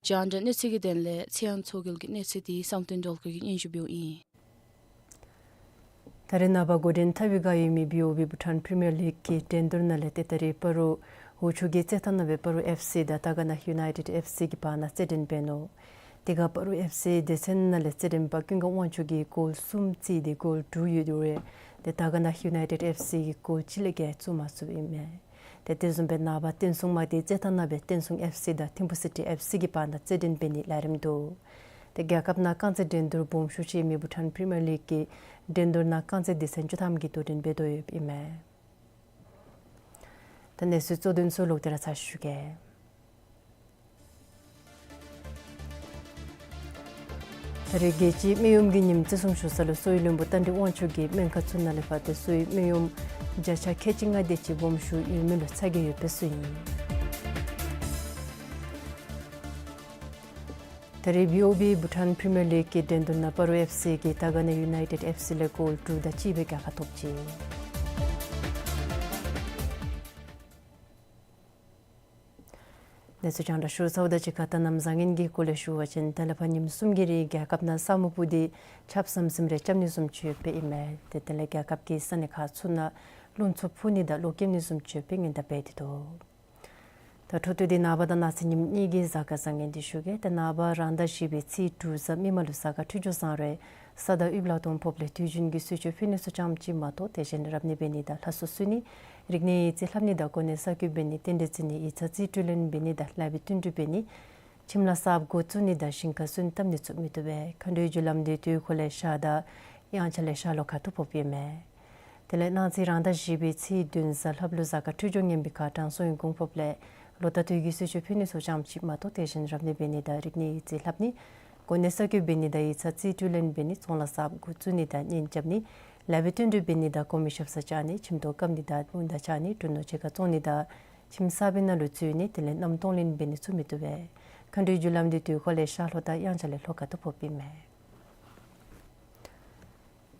རྒྱང་བསྒྲགས་གནས་ཚུལ་གྱི་དོན་ལས་ཚེ་དབང་མཚོ་རྒྱལ་གྱི་གནས་ཚུལ་འདི་བསམ་གཏན་སྒྲོལ་དཀར་གྱིས་སྙན་ཞུ་འབདཝ་ཨིན། ད་རེས་ནངས་པ་འགོ་འདྲེན་འཐབ་པའི་བསྒང་ཡོད་མི་བི་ཨོ་བི་བྷུ་ཊཱན་པི་རི་མི་ཡར་ལིག་གི་འགྲན་བསྡུར་ནང་ལས་ཏེ་ད་རེས་སྤ་རོ་འོག་ཕྱོགས་ཀྱི་རྩེད་ཐང་ནང་སྦེ་སྤ་རོ་ཨེཕ་སི་དང་དར་དཀར་ན་ཡུ་ནའི་ཊེཌ་ཨེཕ་སི་གི་བར་ན་རྩེད་འགྲན་འབད་ནུག། དེ་ཁར་སྤ་རོ་ཨེཕ་སི་སྡེ་ཚན་ནང་ལས་རྩེད་འགྲན་པ་ཀུན་དགའ་དབང་ཕྱུག་གིས་གོལ་གསུམ་རྩིས་ཏེ་གོལ་དྲུག་ཡོད་དོ་རུང་ཏེ་དར་དཀར་ན་ཡུ་ནའི་ཊེཌ་ཨེཕ་སི་གིས་གོལ་གཅིག་ལས་བརྒལ་བཙུགས་མ་ཚུགསཔ་ཨིན་མས། ཏེ་དེ་བཟུམ་སྦེ་ནངས་པ་བསྟན་སྲུང་དམག་སྡེའི་རྩེད་ཐང་ནང་སྦེ་བསྟན་སྲུང་ཨེཕ་སི་དང་ཐིམ་ཕུ་སི་ཊི་ཨེཕ་སི་གི་བར་ན་རྩེད་འགྲན་འབད་ནིའི་ལས་རིམ་འདུག། ཏེ་རྒྱལ་ཁབ་ནང་རྐང་རྩེད་འགྲན་བསྡུར་སྦོམ་ཤོས་ཅིག་ཨིན་མི་བྷུ་ཊཱན་པི་རི་མི་ཡར་ལིག་གིས་འགྲན་བསྡུར་ནང་རྐང་རྩེད་སྡེ་ཚན་བཅུ་ཐམ་གྱིས་དོ་འགྲན་འབད་དོ་ཡོདཔ་ཨིན་མས། ད་གནས་ཚུལ་གཙོ་དོན་ཚུ་ལོག་སྟེ་ར་ཚར་ཞུ་གེ། ད་རེས་རྒྱལ་སྤྱིའི་སྨན་གཡོགམ་གྱི་ཉིནམ་བརྩི་སྲུང་ཞུ་ས་ལུ་གསོ་བའི་བློན་པོ་རྟ་མགྲིན་དབང་ཕྱུག་གིས་སྨན་ཁང་ཚུ་ནང་ལས་ཕར་ཏེ་གསོ་བའི་སྨན་གཡོགམ་བརྒྱ་ཆ་ཁལ་གཅིག་ལྔ་དེ་ཅིག་སྦོམ་ཤོས་ཡོད་མི་ལུ་ཚ་གྱང་ཡོདཔ་སྦེ་གསུངས་ཡི། ད་རེས་བི་ཨོ་བི་བྷུ་ཊཱན་པི་རི་མི་ཡར་ལིག་གི་འགྲན་བསྡུར་ནང་སྤ་རོ་ཨེཕ་སི་གིས་དར་དཀར་ན་ཡུ་ནའི་ཊེཌ་ཨེཕ་སི་ལས་གོལ་དྲུག་དང་གཅིག་སྦེ་རྒྱལ་ཁ་ཐོབ་ཅི། གནས་ཚུལ་རྒྱང་བསྒྲགས་ཞུ་ཚརཝ་དང་གཅིག་ཁར་ད་གནམ་བཟང་ངན་གྱི་སྐོར་ལས་ཞུ་བ་ཅིན་ད་ལས་ཕར་ཉིནམ་གསུམ་གྱི་རིང་རྒྱལ་ཁབ་ནང་ས་སྨུག་སྤུབས་ཏེ་ཆརཔ་ཟམ་ཟིམ་རེ་རྐྱབ་ནི་བཟུམ་ཅིག་ཡོདཔ་ཨིན་མས། ཏེ་དེ་ལས་རྒྱལ་ཁབ་ཀྱི་ས་གནས་ཁག་ཚུ་ནང་རླུང་འཚུབ་འཕུ་ནི་དང་གློག་འཁྱུག་ནི་བཟུམ་ཅིག་ཡོདཔ་སྔོན་བརྡ་འབད་དེ་འདུག། ད་འཕྲོ་མཐུད་དེ་ནངས་པ་དང་གནངས་ཚེ་ཉིནམ་གཉིས་ཀྱི་གཟའ་སྐར་བཟང་ངན་འདི་ཞུ་གེ། ཏེ་ནངས་པ་རང་ཟླ་བཞི་པའི་ཚེས་དྲུག་གཟའ་མིག་དམར་ལུ་གཟའ་སྐར་འཕྲོད་སྦྱོར་བཟང་རུང་ས་དང་དབུས་ལ་དོན་ཕོགཔ་ལས་དུས་རྒྱུན་གྱི་གསོལ་མཆོད་ཕུལ་ནི་ཚུ་རྐྱངམ་གཅིག་མ་གཏོགས་དེ་བཞིན་རབ་གནས་འབད་ནི་དང་ལྷ་གསོལ་གསོལ་ནི་རིག་གནས་ཡིག་རྩིས་ལྷབ་ནི་དང་གོ་གནས་གསར་བསྐོ་འབད་ནི་རྟེན་འབྲེལ་བརྩི་ནི་ཡིག་ཚང་རྩིས་སྤྲོད་ལེན་འབད་ནི་དང་ལཱ་འབད་བསྟུན་གྲོས་འབད་ནི་ཁྱིམ་ལཱ་གསརཔ་འགོ་བཙུགས་ནི་དང་ཞིང་ཁ་སོན་བཏབ་ནི་ཚུ་མི་བཏུབ་པས། མཁའ་འགྲོའི་རྒྱུ་ལམ་འདི་དུས་འཁོར་ལས་ཤར་དང་དབྱངས་འཆར་ལས་ཤར་ལྷོ་ཁ་ཐུག་ཕོགཔ་ཨིན་མས། དེ་ལས་གནངས་ཚེ་རང་ཟླ་བཞི་པའི་ཚེས་བདུན་གཟའ་ལྷགཔ་ལུ་གཟའ་སྐར་འཕྲོད་སྦྱོར་ངན་པའི་ཁར་དྲང་སྲོང་གི་གུང་ཕོགཔ་ལས་ལོ་ཟླ་དུས་ཀྱི་གསོལ་མཆོད་ཕུལ་ནི་ཚུ་རྐྱངམ་གཅིག་མ་གཏོགས་དེ་བཞིན་རབ་གནས་འབད་ནི་དང་རིག་གནས་ཡིག་རྩིས་ལྷབ་ནི་གོ་གནས་གསར་བསྐོ་འབད་ནི་དང་ཡིག་ཚང་རྩིས་སྤྲོད་ལེན་འབད་ནི་ཚོང་ལཱ་གསརཔ་འགོ་བཙུགས་ནི་དང་གཉེན་རྐྱབ་ནི་ལཱ་འབད་བསྟུན་གྲོས་འབད་ནི་དང་གོང་མའི་ཞབས་སར་བཅར་ནི་ཁྱིམ་ཐོག་བཀབ་ནི་དང་དབུ་མདའ་འཕྱར་ནི་འབྲུ་ནོར་ཕྱེད་ཀ་བཙོང་ནི་དང་ཁྱིམ་གསར་པའི་ནང་ལུ་འཛུལ་ནི་དེ་ལས་མནའམ་གཏོང་ལེན་འབད་ནི་ཚུ་མི་བཏུབ་པས། མཁའ་འགྲོའི་རྒྱུ་ལམ་འདི་དུས་འཁོར་ལས་ཤར་ལྷོ་དང་དབྱངས་འཆར་ལས་ལྷོ་ཁ་ཐུག་ཕོགཔ་ཨིན་མས།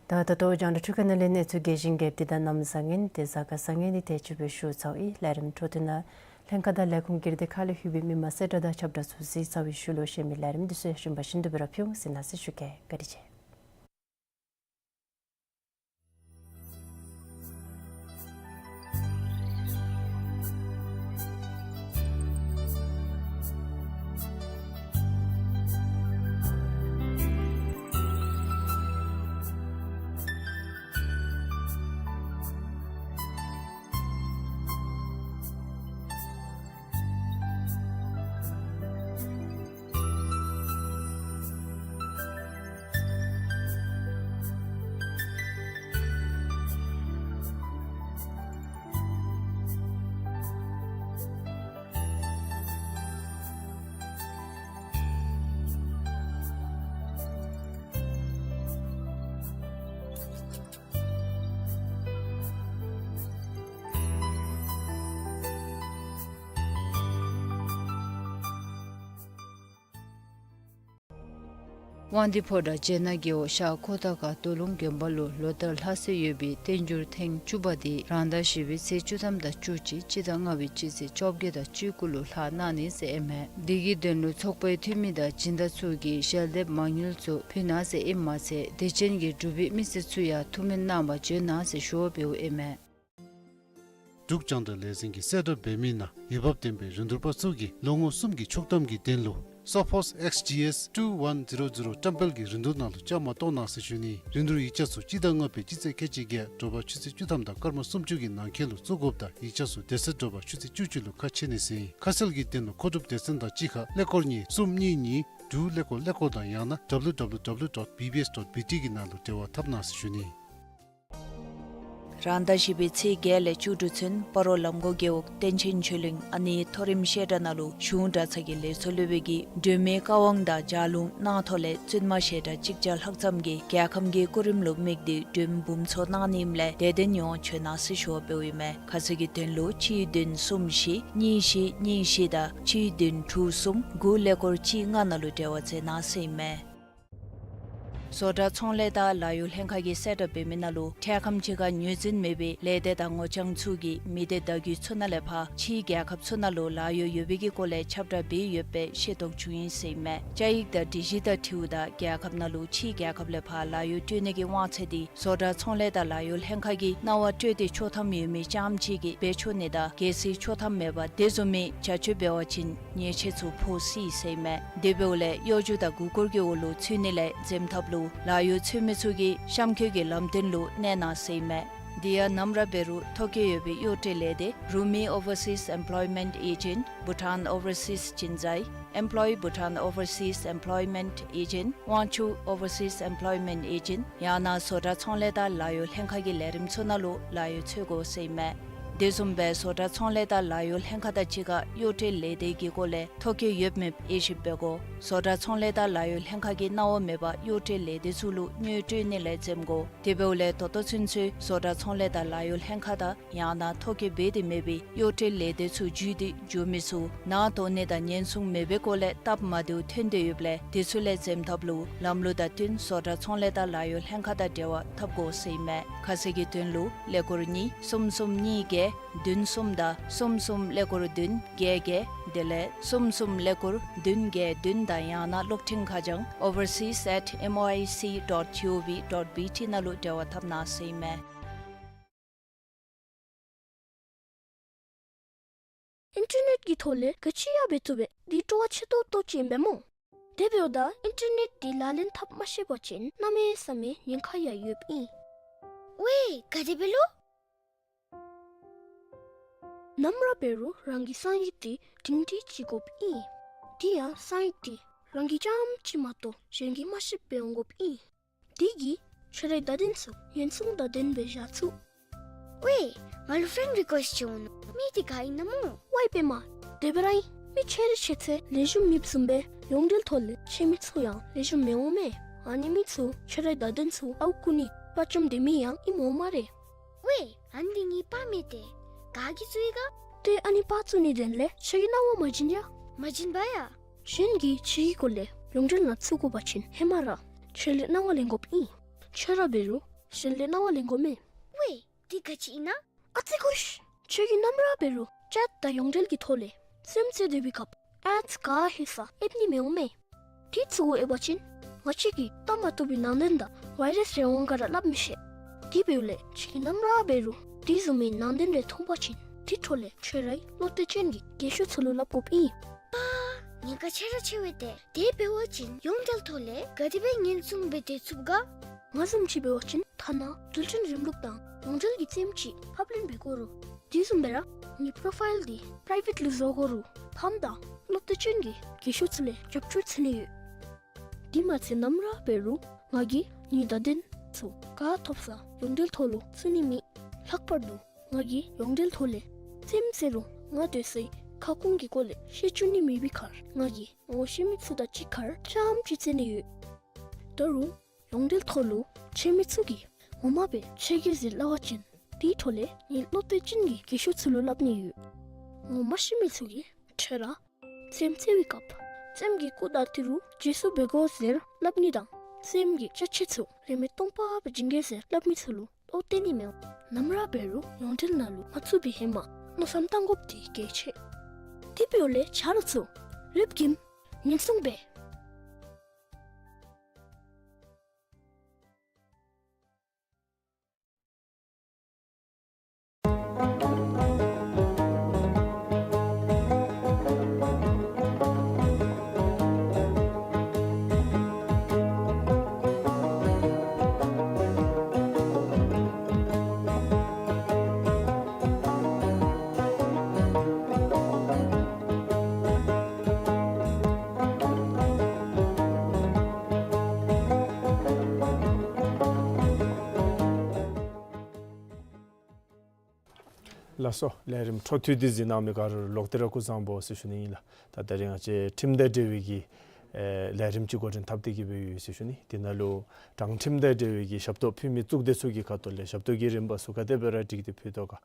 ད་ད་ལྟོ་རྒྱང་བསྒྲགས་འཕྲུལ་ཁང་ནང་ལས་གནས་ཚུལ་རྒྱས་ཤིང་རྒྱསཔ་འདི་དང་གནམ་བཟང་ངན་ཏེ་གཟའ་སྐར་བཟང་ངན་འདི་དེ་ཅིག་སྦེ་ཞུ་ཚརཝ་ཨིན། ལས་རིམ་འཕྲོ་མཐུད་ནང་ ལྷན་ཁག་དང་ལས་ཁུངས་སྒེར་སྡེ་ཁག་ལས་ལྷོད་པའི་མི་མང་གསལ་བསྒྲགས་དང་ཁྱབ་བསྒྲགས་ཚུ་གཟིགས་ཚར་བའི་ཤུལ་ལུ་གཞན་མི་ལས་རིམ་འདི་ཚུ་ཡང་གཞན་པ་བཞིན་དུ་སྤེལ་ར་ཕུལ་འོང་། གཟིགས་གནང་ཟེར་ཞུ་གེ། བཀའ་དྲིན་ཆེ། དབང་འདུས་ཕོ་བྲང་སྤྱན་སྔ་རྒེད་འོག་ཤར་ཁོ་ཐང་ཁ་སྟོད་ལུང་དགོན་པ་ལུ་ལོ་ལྟར་ལྷག་སྲོལ་ཡོད་པའི་བསྟན་འགྱུར་ཐེངས་བཅུ་པ་འདི་རང་ཟླ་བཞི་པའི་ཚེས་བཅུ་ཐམ་དང་བཅུ་གཅིག་སྤྱི་ཟླ་ལྔ་པའི་སྤྱི་ཚེས་བཅོ་བརྒྱད་དང་བཅུ་དགུ་ལུ་ལྷག་གནང་ནི་ཟེར་ཨིན་མས། འདི་གི་དོན་ལུ་ཚོགས་པའི་འཐུས་མི་དང་སྦྱིན་བདག་ཚུ་གིས་ཞལ་འདེབས་མང་ཉུང་ཚུ་ཕུལ་གནང་ཟེར་ཨིནམ་མ་ཚད་དད་ཅན་གྱི་འབྲུག་པའི་མི་སེར་ཚུ་ཡང་ཐུགས་སྨོན་གནང་བར་བྱོན་གནང་ཟེར་ཞུ་བ་འབདཝ་ཨིན་མས། འབྲུག་རྒྱང་བསྒྲགས་ལས་འཛིན་གྱིས་གསལ་བསྒྲགས་འབད་མི་ནང་འོས་འབབ་ལྡན་པའི་རིན་བསྡུར་པ་ཚུ་གིས་ལོ་ངོ་གསུམ་གྱི་ཆོག་ཐམ་གྱི་དོན་ལུ་Sophos X G S two one zero zero བཀྲམ་སྤེལ་གྱི་རིན་བསྡུར་ནང་ལུ་བཅའ་མར་གཏོགས་གནང་ཟེར་ཞུ་ནི། རིན་བསྡུར་ཡིག་ཆ་ཚུ་སྤྱི་ཟླ་ལྔ་པའི་སྤྱི་ཚེས་ཁལ་གཅིག་བརྒྱད་དྲོ་པ་ཆུ་ཚོད་བཅུ་ཐམ་དང་སྐར་མ་སུམ་ཅུ་གི་ནང་འཁོད་ལུ་བཙུགས་དགོཔ་དང་ཡིག་ཆ་ཚུ་དེ་ཚེ་དྲོ་པ་ཆུ་ཚོད་བཅུ་གཅིག་ལུ་ཁ་ཕྱེ་ནི་ཟེར་ཨིན། ཁ་གསལ་གྱི་དོན་ལུ་མཁོ་སྒྲུབ་སྡེ་ཚན་དང་གཅིག་ཁར་ཀླད་ཀོར་གཉིས་གསུམ་གཉིས་གཉིས་དྲུག་ཀླད་ཀོར་ཀླད་ཀོར་དང་ཡང་ན་W W W dot B B S dot B T གི་ནང་ལུ་འབྲེལ་བ་འཐབ་གནང་ཟེར་ཞུ་ནི། རང་ཟླ་བཞི་པའི་ཚེས་བརྒྱད་ལས་བཅུ་དྲུག་ཚུན་སྤ་རོ་ལམ་གོང་རྒེད་འོག་བསྟན་ཆེན་ཆོས་གླིང་ཨ་ནེའི་མཐོ་རིམ་བཤད་གྲྭ་ནང་ལུ་གཞུང་གྲྭ་ཚང་གི་ལས་ཚོགས་སློབ་དཔོན་གྱིས་སྒྲོལ་མའི་བཀའ་དབང་དང་ལྗགས་ལུང་གནང་ཐོག་ལས་བཙུན་མ་བཤད་གྲྭ་གཅིག་བརྒྱ་ལྷག་ཙམ་གྱིས་རྒྱལ་ཁམས་ཀྱི་སྐུ་རིམ་ལུ་དམིགས་ཏེ་སྒྲོལ་འབུམ་ཚོགས་གནང་ནི་ཨིནམ་ལས་དད་ལྡན་ཡོངས་བྱོན་གནང་ཟེར་ཞུ་བ་འབདཝ་ཨིན་མས། ཁ་གསལ་གྱི་དོན་ལུ་གཅིག་བདུན་གསུམ་བཞི་གཉིས་བཞི་གཉིས་བཞི་དང་གཅིག་བདུན་དྲུག་གསུམ་དགུ་ཀླད་ཀོར་གཅིག་ལྔ་ནང་ལུ་འབྲེལ་བ་མཛད་གནང་ཟེར་ཨིན་མས། བཟོ་གྲྭ་ཚོང་ལས་དང་ལཱ་གཡོག་ལྷན་ཁག་གིས་གསལ་བསྒྲགས་འབད་མི་ནང་ལུ་འཕྲལ་ཁམས་ཅིག་ཁར་ངོས་འཛིན་མེད་པའི་ལས་སྡེ་དང་ངོ་རྐྱང་ཚུ་གིས་མི་སྡེ་བརྡ་བརྒྱུད་ཚུ་ནང་ལས་ཕར་ཕྱིའི་རྒྱལ་ཁབ་ཚུ་ནང་ལུ་ལཱ་གཡོག་ཡོད་པའི་གི་སྐོར་ལས་ཁྱབ་བསྒྲགས་འབད་ཡོད་པའི་ཤེས་རྟོགས་བྱུང་ཡི་ཟེར་ཨིན་མས། བཅའ་ཡིག་དང་སྒྲིག་གཞི་དང་འཁྲིལཝ་ད་རྒྱལ་ཁབ་ནང་ལུ་ཕྱིའི་རྒྱལ་ཁབ་ལས་ཕར་ལཱ་གཡོག་སྤྲོད་ནི་གི་དབང་ཚད་འདི་བཟོ་གྲྭ་ཚོང་ལས་དང་ལཱ་གཡོག་ལྷན་ཁག་གིས་གནང་བ་སྤྲོད་དེ་ཆོག་ཐམ་ཡོད་མི་རྐྱངམ་ཅིག་གིས་འབད་ཆོག་ནི་དང་གལ་སྲིད་ཆོག་ཐམ་མེད་པར་དེ་བཟུམ་མའི་བྱ་སྤྱོད་འབད་བ་ཅིན་ཉེས་ཆད་ཚུ་ཕོག་སྲིད་ཟེར་ཨིན་མས། དེ་འབདཝ་ལས་གཡོ་སྒྱུ་དང་མགུ་སྐོར་གྱི་འོག་ལུ་ཚུད་ནི་ལས་འཛེམ་ཐབས་ལུ་ལཱ་གཡོག་འཚོལ་མི་ཚུ་གིས་གཤམ་འཁོད་ཀྱི་ལམ་སྟོན་ལུ་གནས་གནང་ཟེར་ཨིན་མས། དེ་ཡང་ནམ་ར་འབད་རུང་ཐོ་བཀོད་ཡོད་པའི་གཡོག་བཀྲོལ་ལས་སྡེ་Rumi Overseas Employment Agent, Bhutan Overseas Jinzai, Employ Bhutan Overseas Employment Agent, Wangchuck Overseas Employment Agent ཡང་ན་བཟོ་གྲྭ་ཚོང་ལས་དང་ལཱ་གཡོག་ལྷན་ཁག་གི་ལས་རིམ་ཚུ་ནང་ལུ་ལཱ་གཡོག་འཚོལ་དགོ་ཟེར་ཨིན་མས། དེ་བཟུམ་སྦེ་བཟོ་གྲྭ་ཚོང་ལས་དང་ལཱ་གཡོག་ལྷན་ཁག་དང་གཅིག་ཁར་གཡོག་བཀྲོལ་ལས་སྡེ་གི་སྐོར་ལས་ཐོ་བཀོད་ཡོདཔ་མེདཔ་དབྱེ་ཞིབ་འབད་དགོ། བཟོ་གྲྭ་ཚོང་ལས་དང་ལཱ་གཡོག་ལྷན་ཁག་གིས་གནང་བ་མེད་པར་གཡོག་བཀྲོལ་ལས་སྡེ་ཚུ་ལུ་དངུལ་སྤྲོད་ནི་ལས་འཛེམ་དགོ། དེ་འབདཝ་ལས་ད་ལྟོ་ཚུན་ཚོད་བཟོ་གྲྭ་ཚོང་ལས་དང་ལཱ་གཡོག་ལྷན་ཁག་དང་ཡང་ན་ཐོ་བཀོད་འབད་དེ་མེད་པའི་གཡོག་བཀྲོལ་ལས་སྡེ་ཚུ་བརྒྱུད་དེ་འགྱོ་མི་ཚུ་ནང་དོགས་གནས་དང་ཉེན་སྲུང་མེད་པའི་སྐོར་ལས་སྟབས་མ་བདེཝ་ཐོན་ཏེ་ཡོདཔ་ལས་དེ་ཚུ་ལས་འཛེམ་ཐབས་ལུ་ལམ་ལུགས་དང་བསྟུན་བཟོ་གྲྭ་ཚོང་ལས་དང་ལཱ་གཡོག་ལྷན་ཁག་དང་འབྲེལ་བ་འཐབ་དགོ་ཟེར་ཨིན་མས། ཁ་གསལ་གྱི་དོན་ལུ་ཀླད་ཀོར་གཉིས་གསུམ་གསུམ་གཉིས་བརྒྱད་བདུན་གསུམ་དང་གསུམ་གསུམ་ཀླད་ཀོར་བདུན་བརྒྱད་བརྒྱད་དེ་ལས་གསུམ་གསུམ་ཀླད་ཀོར་བདུན་བརྒྱད་བདུན་དང་ཡང་ན་གློག་འཕྲིན་ཁ་བྱང་overseas at M O I C dot G O V dot B T ནང་ལུ་འབྲེལ་བ་འཐབ་གནང་ཟེར་ཨིན་མས། ཨིན་ཊར་ནེཊ་ཀྱི་ཐོག་ལས་ག་ཅི་ཡང་འབད་ཚུགས་པས། འདི་སྤྲོ་བ་ཆེ་ཏོག་ཏོ་ཅིག་ཨིན་པས་སྨོ། དེ་འབདཝ་ད་ཨིན་ཊར་ནེཊ་འདི་ལག་ལེན་འཐབ་མ་ཤེས་པ་ཅིན་གནམ་མེད་ས་མེད་ཉེན་ཁ་ཡང་ཡོདཔ་ཨིན། ཝའེ་ག་དེ་སྦེ་ལོ། ནམ་ར་འབད་རུང་རང་གི་གསང་ཡིག་འདི་སྒྲིང་སྒྲི་ཅིག་དགོཔ་ཨིན། དེ་ཡང་གསང་ཡིག་འདི་རང་གི་རྐྱངམ་ཅིག་མ་གཏོགས་གཞན་གྱིས་མ་ཤེསཔ་སྦེ་འོང་དགོཔ་ཨིན། དེ་གིས་ཁྱོད་རའི་བརྡ་དོན་ཚུ་ཉེན་སྲུང་དང་ལྡནམ་སྦེ་བཞག་ཚུགས། ཝའེ་ང་ལུ་ཕེན་རི་ཀུ་ཨེསཊ་ཅིག་འོང་ནུག། མི་འདི་ག་ཨིན་ན་སྨོ། ཝའེ་པདྨ། དེ་སྦེ་ར་ཨིན། མི་ཆེ་རི་ཆེ་ཚད་ལེགས་ཤོམ་མེདཔ་བཟུམ་སྦེ་ཡོངས་འབྲེལ་ཐོག་ལས་ཆེ་མི་ཚུ་ཡང་ལེགས་ཤོམ་མི་འོང་མས། ཨ་ནི་མི་ཚུ་ཁྱོད་རའི་བརྡ་དོན་ཚུ་ཨརཝ་རྐུ་ནི་དཔའ་བཅམ་སྡོད་མི་ཡང་ཨིནམ་འོང་སྨ་རེ། ཝའེ་ཨ་ནི་འདི་ངེའི་པར་མས་ཏེ། ག་གིས་བཙུགས་ཡི་ག། ཏེ་ཨ་ནི་པར་བཙུགས་ནི་དོན་ལས་ཁྱོད་ཀྱིས་གནང་བ་མ་བྱིན་ཡ། མ་བྱིན་པ་ཡ། གཞན་གྱིས་ཁྱོད་ཀྱི་སྐོར་ལས་ཡོངས་འབྲེལ་ནང་བཙུགས་དགོ་པ་ཅིན་ཧེ་མ་ར་ཁྱོད་ལས་གནང་བ་ལེན་དགོཔ་ཨིན། ཁྱོད་ར་འབད་རུང་གཞན་ལས་གནང་བ་ལེན་དགོ་མས། ཝའེ་འདི་ག་ཅི་ཨིན་ན། ཨ་ཙི་ཁུ་ཤ། ཁྱོད་ཀྱིས་ནམ་ར་འབད་རུང་ ཨེཌ་དང་ཡོངས་འབྲེལ་གྱི་ཐོག་ལས་རྩེདམོ་རྩེ་སྡོད་པའི་སྐབས་ཨེཌསི་ག་ཧེ་ས་ཨེབ་ནི་མི་འོང་མས། དེ་ཚུ་གུ་ཨེབ་པ་ཅིན་ང་བཅས་ཀྱིས་བལྟ་མ་བཏུབ་པའི་ནང་དོན་དང་བཱའི་རཱསི་རེ་འོང་ག་ར་སླབ་མི་ཤེས། དེ་འབདཝ་ལས་ཁྱོད་ཀྱིས་ནམ་ར་འབད་རུང་དེ་བཟུམ་མའི་ནང་དོན་རེ་མཐོང་པ་ཅིན་དེ་འཕྲོ་ལས་ཁྱོད་རའི་བློ་གཏད་ཅན་གྱི་རྒན་ཤོས་ཚུ་ལུ་སླབ་དགོཔ་ཨིན། ཨ་ཉེན་ཁ་ཆེ་ར་ཆེ་བས་ཏེ། དེ་འབད་བ་ཅིན་ཡོངས་འབྲེལ་ཐོག་ལས་ག་དེ་སྦེ་ཉེན་སྲུང་འབད་སྡོད་ཚུགས་ག། ང་བཟུམ་ཅིག་འབད་བ་ཅིན་ཐ་ན་རྡུལ་ཕྲན་རིམ་ལུགས་དང་ཡོངས་འབྲེལ་གྱི་རྩེདམོ་ཅིག་ཕབ་ལེན་འབད་དགོ་རུང་དེ་བཟུམ་སྦེ་ར་ངེའི་པྲོ་ཕའིལ་འདི་པྲའི་བེཊ་ལུ་བཟོ་དགོ་རུང་ཕམ་དང་བློ་གཏད་ཅན་གྱི་རྒན་ཤོས་ཚུ་ལས་རྒྱབ་སྐྱོར་འཚོལ་ནི་ཡོད། དེ་མ་ཚད་ནམ་ར་འབད་རུང་ང་གིས་ངེའི་བརྡ་དོན་ཚུ་ག་ཐོབ་ས་ཡོངས་འབྲེལ་ཐོག་ལུ་བཙུགས་ནི་མེད། ལྷག་པར་དུ་ང་གིས་ཡོངས་འབྲེལ་ཐོག་ལས་རྩེདམོ་རྩེ་རུང་ང་སྡོད་སའི་ཁ་སྐོང་གི་སྐོར་ལས་ཤེས་བཅུག་ནི་མེད་པའི་ཁར་ང་གིས་ངོ་ཤེས་མི་ཚུ་དང་གཅིག་ཁར་རྐྱངམ་ཅིག་རྩེ་ནི་ཡོད། ད་རུང་ཡོངས་འབྲེལ་ཐོག་ལུ་ཁྱེད་མི་ཚུ་གིས་ངོ་མ་སྦེ་ཁྱེད་ཀྱིས་ཟེར་སླབ་པ་ཅིན་དེའི་འཕྲོ་ལས་ངེའི་བློ་གཏད་ཅན་གྱི་རྒན་ཤོས་ཚུ་ལུ་སླབ་ནི་ཡོད། ངོ་མ་ཤེས་མི་ཚུ་གིས་ཁྱོད་ར་རྩེདམོ་རྩེ་བའི་སྐབས་རྩེདམོ་གི་སྐུ་དང་ཏི་རུ་རྗེས་སུ་འབད་དགོ་ཟེར་སླབ་ནི་དང་རྩེདམོ་གི་ཅ་ཆས་ཚུ་རིན་མེད་སྟོང་པ་སྦེ་བྱིན་གེ་ཟེར་སླབ་མི་ཚུ་ལུ་བློ་གཏད་ནི་མི་འོང་། ནམ་ར་འབད་རུང་ཡོངས་འབྲེལ་ནང་ལུ་མ་བཙུགས་པའི་ཧེ་མ་མནོ་བསམ་བཏང་དགོཔ་འདི་གལ་ཆེ། དེ་འབདཝ་ལས་ཆ་རོགས་ཚུ་རེབ་ཀྱིས་ཉེན་སྲུང་འབད། ལགས་སོ། ལས་རིམ་འཕྲོ་མཐུད་དེ་གཟིགས་གནང་མི་ག་ར་ལུ་ལོག་སྟེ་ར་སྐུ་གཟུགས་བཟང་པོ་ཟེར་ཞུ་ནི་ཨིན་ལགས། ད་ད་རིས་ང་བཅས་ཁྲིམས་དང་འབྲེལ་བའི་གི་ཨེ་ལས་རིམ་ཅིག་འགོ་འདྲེན་འཐབ་སྟེ་གི་སྦེ་ཡོད་ཟེར་ཞུ་ནི། དེ་ནང་ལུ་དྲང་ཁྲིམས་དང་འབྲེལ་བའི་གི་ཞབས་ཏོག་ཕུལ་མི་གཙུག་སྡེ་ཚུ་གི་ཁ་ཐུག་ལས་ཞབས་ཏོག་གི་རིམ་པ་ཚུ་ག་དེ་སྦེ་ར་སྒྲིག་སྟེ་ཕུལ་དོ་ག།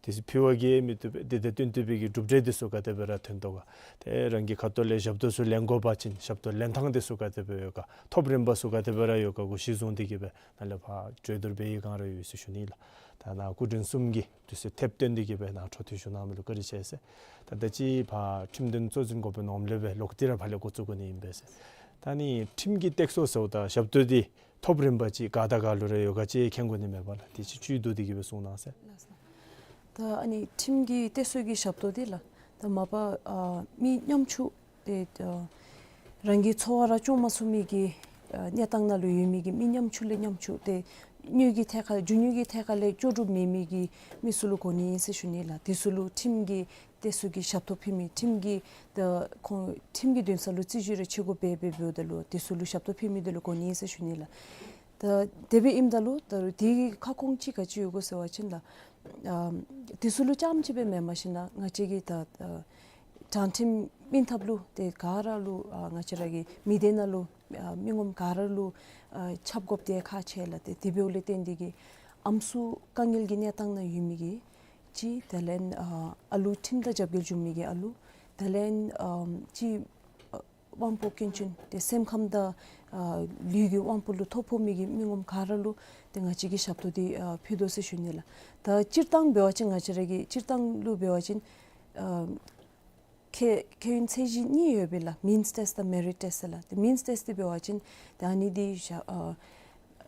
དེ་ཚུ་ཕུལ་བ་གིས་མི་བཏུབ་པས། དེ་དང་བསྟུན་བཏུབ་པའི་གི་གྲུབ་འབྲས་དེ་ཚུ་ག་དེ་སྦེ་ར་ཐོན་དོ་ག། ཏེ་རང་གི་ཁ་ཐུག་ལས་ཞབས་ཏོག་ཚུ་ལེན་དགོ་པ་ཅིན་ཞབས་ཏོག་ལེན་ཐངས་དེ་ཚུ་ག་དེ་སྦེ་ཡོད་ག། ཐོབ་རིམ་པ་ཚུ་ག་དེ་སྦེ་ར་ཡོད་ག་གུ་གཞི་བཟུང་སྟེ་གི་སྦེ་ནཱ་ལས་ཕར་གྲོས་བསྡུར་འབད་བའི་བསྒང་ར་ཡོད་ཟེར་ཞུ་ནི་ལགས། ད་ནཱ་སྐུ་མགྲོན་གསུམ་གྱིས་དུས་ཚོད་ཐེབས་བཏོན་ཏེ་གི་སྦེ་ནཱ་འཕྲོ་མཐུད་ཞུ་གནང་མི་ལུ་བཀའ་དྲིན་ཆེ་ཟེར། ད་ད་ཅི་ཕར་ཁྲིམས་དོན་གཙོ་འཛིན་འགོ་དཔོན་ངོམ་ལས་སྦེ་ལོག་སྟེ་ར་ཕར་ལས་འགོ་བཙུགས་དགོ་ནི་ཨིན་པས་ཟེར། ད་ནི་ཁྲིམས་ཀྱི་སྟེགས་གསོ་ཟེརཝ་ད་ཞབས་ཏོག་འདི་ཐོབ་རིམ་པ་ཅིག་ག་དང་ག་ལུ་ར་ཡོད་ག་ཅིག་མཁྱེན་དགོ་ནི་མས་པ་ལགས། དེ་ཅིག་བཅུད་བསྡུ་སྟེ་གི་སྦེ་གསུང་གནང་ཟེར། ལགས་སོ། ད་ཨ་ནི་ཁྲིམས་ཀྱི་སྟེགས་གསོ་གི་ཞབས་ཏོག་འདི་ལགས། ད་མ་པ་ཨ་མི་ཉམ་ཆུང་ཏེ་ཨ་རང་གི་འཚོ་བ་ར་སྐྱོང་མ་ཚུགས་མི་གི་ཨ་གནས་སྟངས་ནང་ལུ་ཡོད་མི་གི་མི་ཉམ་ཆུང་ལས་ཉམ་ཆུང་ཏེ་དངུལ་གྱི་ཐད་ཁར་རྒྱུ་དངུལ་གྱི་ཐད་ཁར་ལས་ལྕོགས་གྲུབ་མེད་མི་གི་མི་ཚུ་ལུ་གོ་ནི་ཨིན་ཟེར་ཞུ་ནི་ལགས། དེ་ཚུ་ལུ་ཁྲིམས་ཀྱི་སྟེགས་གསོ་གི་ཞབས་ཏོག་ཕུལ་མི་ཁྲིམས་ཀྱི་ད་ཁོང་ཁྲིམས་ཀྱི་འདུན་ས་ལུ་རྩོད་གཞི་རེ་ཆེ་དགུ་འབད་འབད་འབདཝ་ད་ལུ་དེ་ཚུ་ལུ་ཞབས་ཏོག་ཕུལ་མི་དེ་ལུ་གོ་ནི་ཨིན་ཟེར་ཞུ་ནི་ལགས། ད་དེ་སྦེ་ཨིནམ་ད་ལུ་ད་དེ་གི་ཁ་སྐོང་ཅིག་ག་ཅི་ཡོད་གོ་ཟེར་བ་ཅིན་ད་ཨ་དེ་ཚུ་ལུ་རྐྱངམ་ཅིག་སྦེ་མེན་པར་ཞིན་ན་ང་བཅས་ཀྱི་ད་ཨ་དྲང་ཁྲིམས་སྨིན་ཐབས་ལུ་ཏེ་ག་ར་ལུ་ཨ་ང་བཅས་ར་གི་མི་སྡེ་ནང་ལུ་ཨ་མི་ངོམ་ག་ར་ལུ་ཨ་ཁྱབ་དགོཔ་དེ་ཁག་ཆེ་ལགས། ཏེ་དེ་འབདཝ་ལས་བརྟེན་ཏེ་གི་ཨམ་སྲུ་དཀའ་ངལ་གྱི་གནས་སྟངས་ནང་ཡོད་མི་གི་ཅིག་དེ་ལས་ཨ་ཨ་ལུ་ཁྲིམས་དང་རྒྱབ་འགལ་བྱུང་མི་གི་ཨ་ལུ་དེ་ལས་ཨ་ཅིག་ཨ་དབང་པོ་སྐྱོན་ཅན་ཏེ་སེམས་ཁམས་དང་ཨ་ལུས་ཀྱི་དབང་པོ་ལུ་ཐོ་ཕོག་མི་གི་མི་ངོམ་ག་ར་ལུ་ཏེ་ང་བཅས་ཀྱིས་ཞབས་ཏོག་འདི་ཨ་ཕུལ་དོ་ཟེར་ཞུ་ནི་ལགས། ད་སྤྱིར་བཏང་འབད་བ་ཅིན་ང་བཅས་ར་གི་སྤྱིར་བཏང་ལུ་འབད་བ་ཅིན་ཨ་ཁེ་ཁེ་ཡོན་ཚད་གཞི་གཉིས་ཡོད་པས་ལགས། མིནསི་ཊེསཊ་དང་མེ་རིཊ་ཊེསཊ་ལགས། ཏེ་མིནསི་ཊེསཊ་འདི་འབད་བ་ཅིན་ད་ཨ་ནི་འདི་ཞ་ཨ་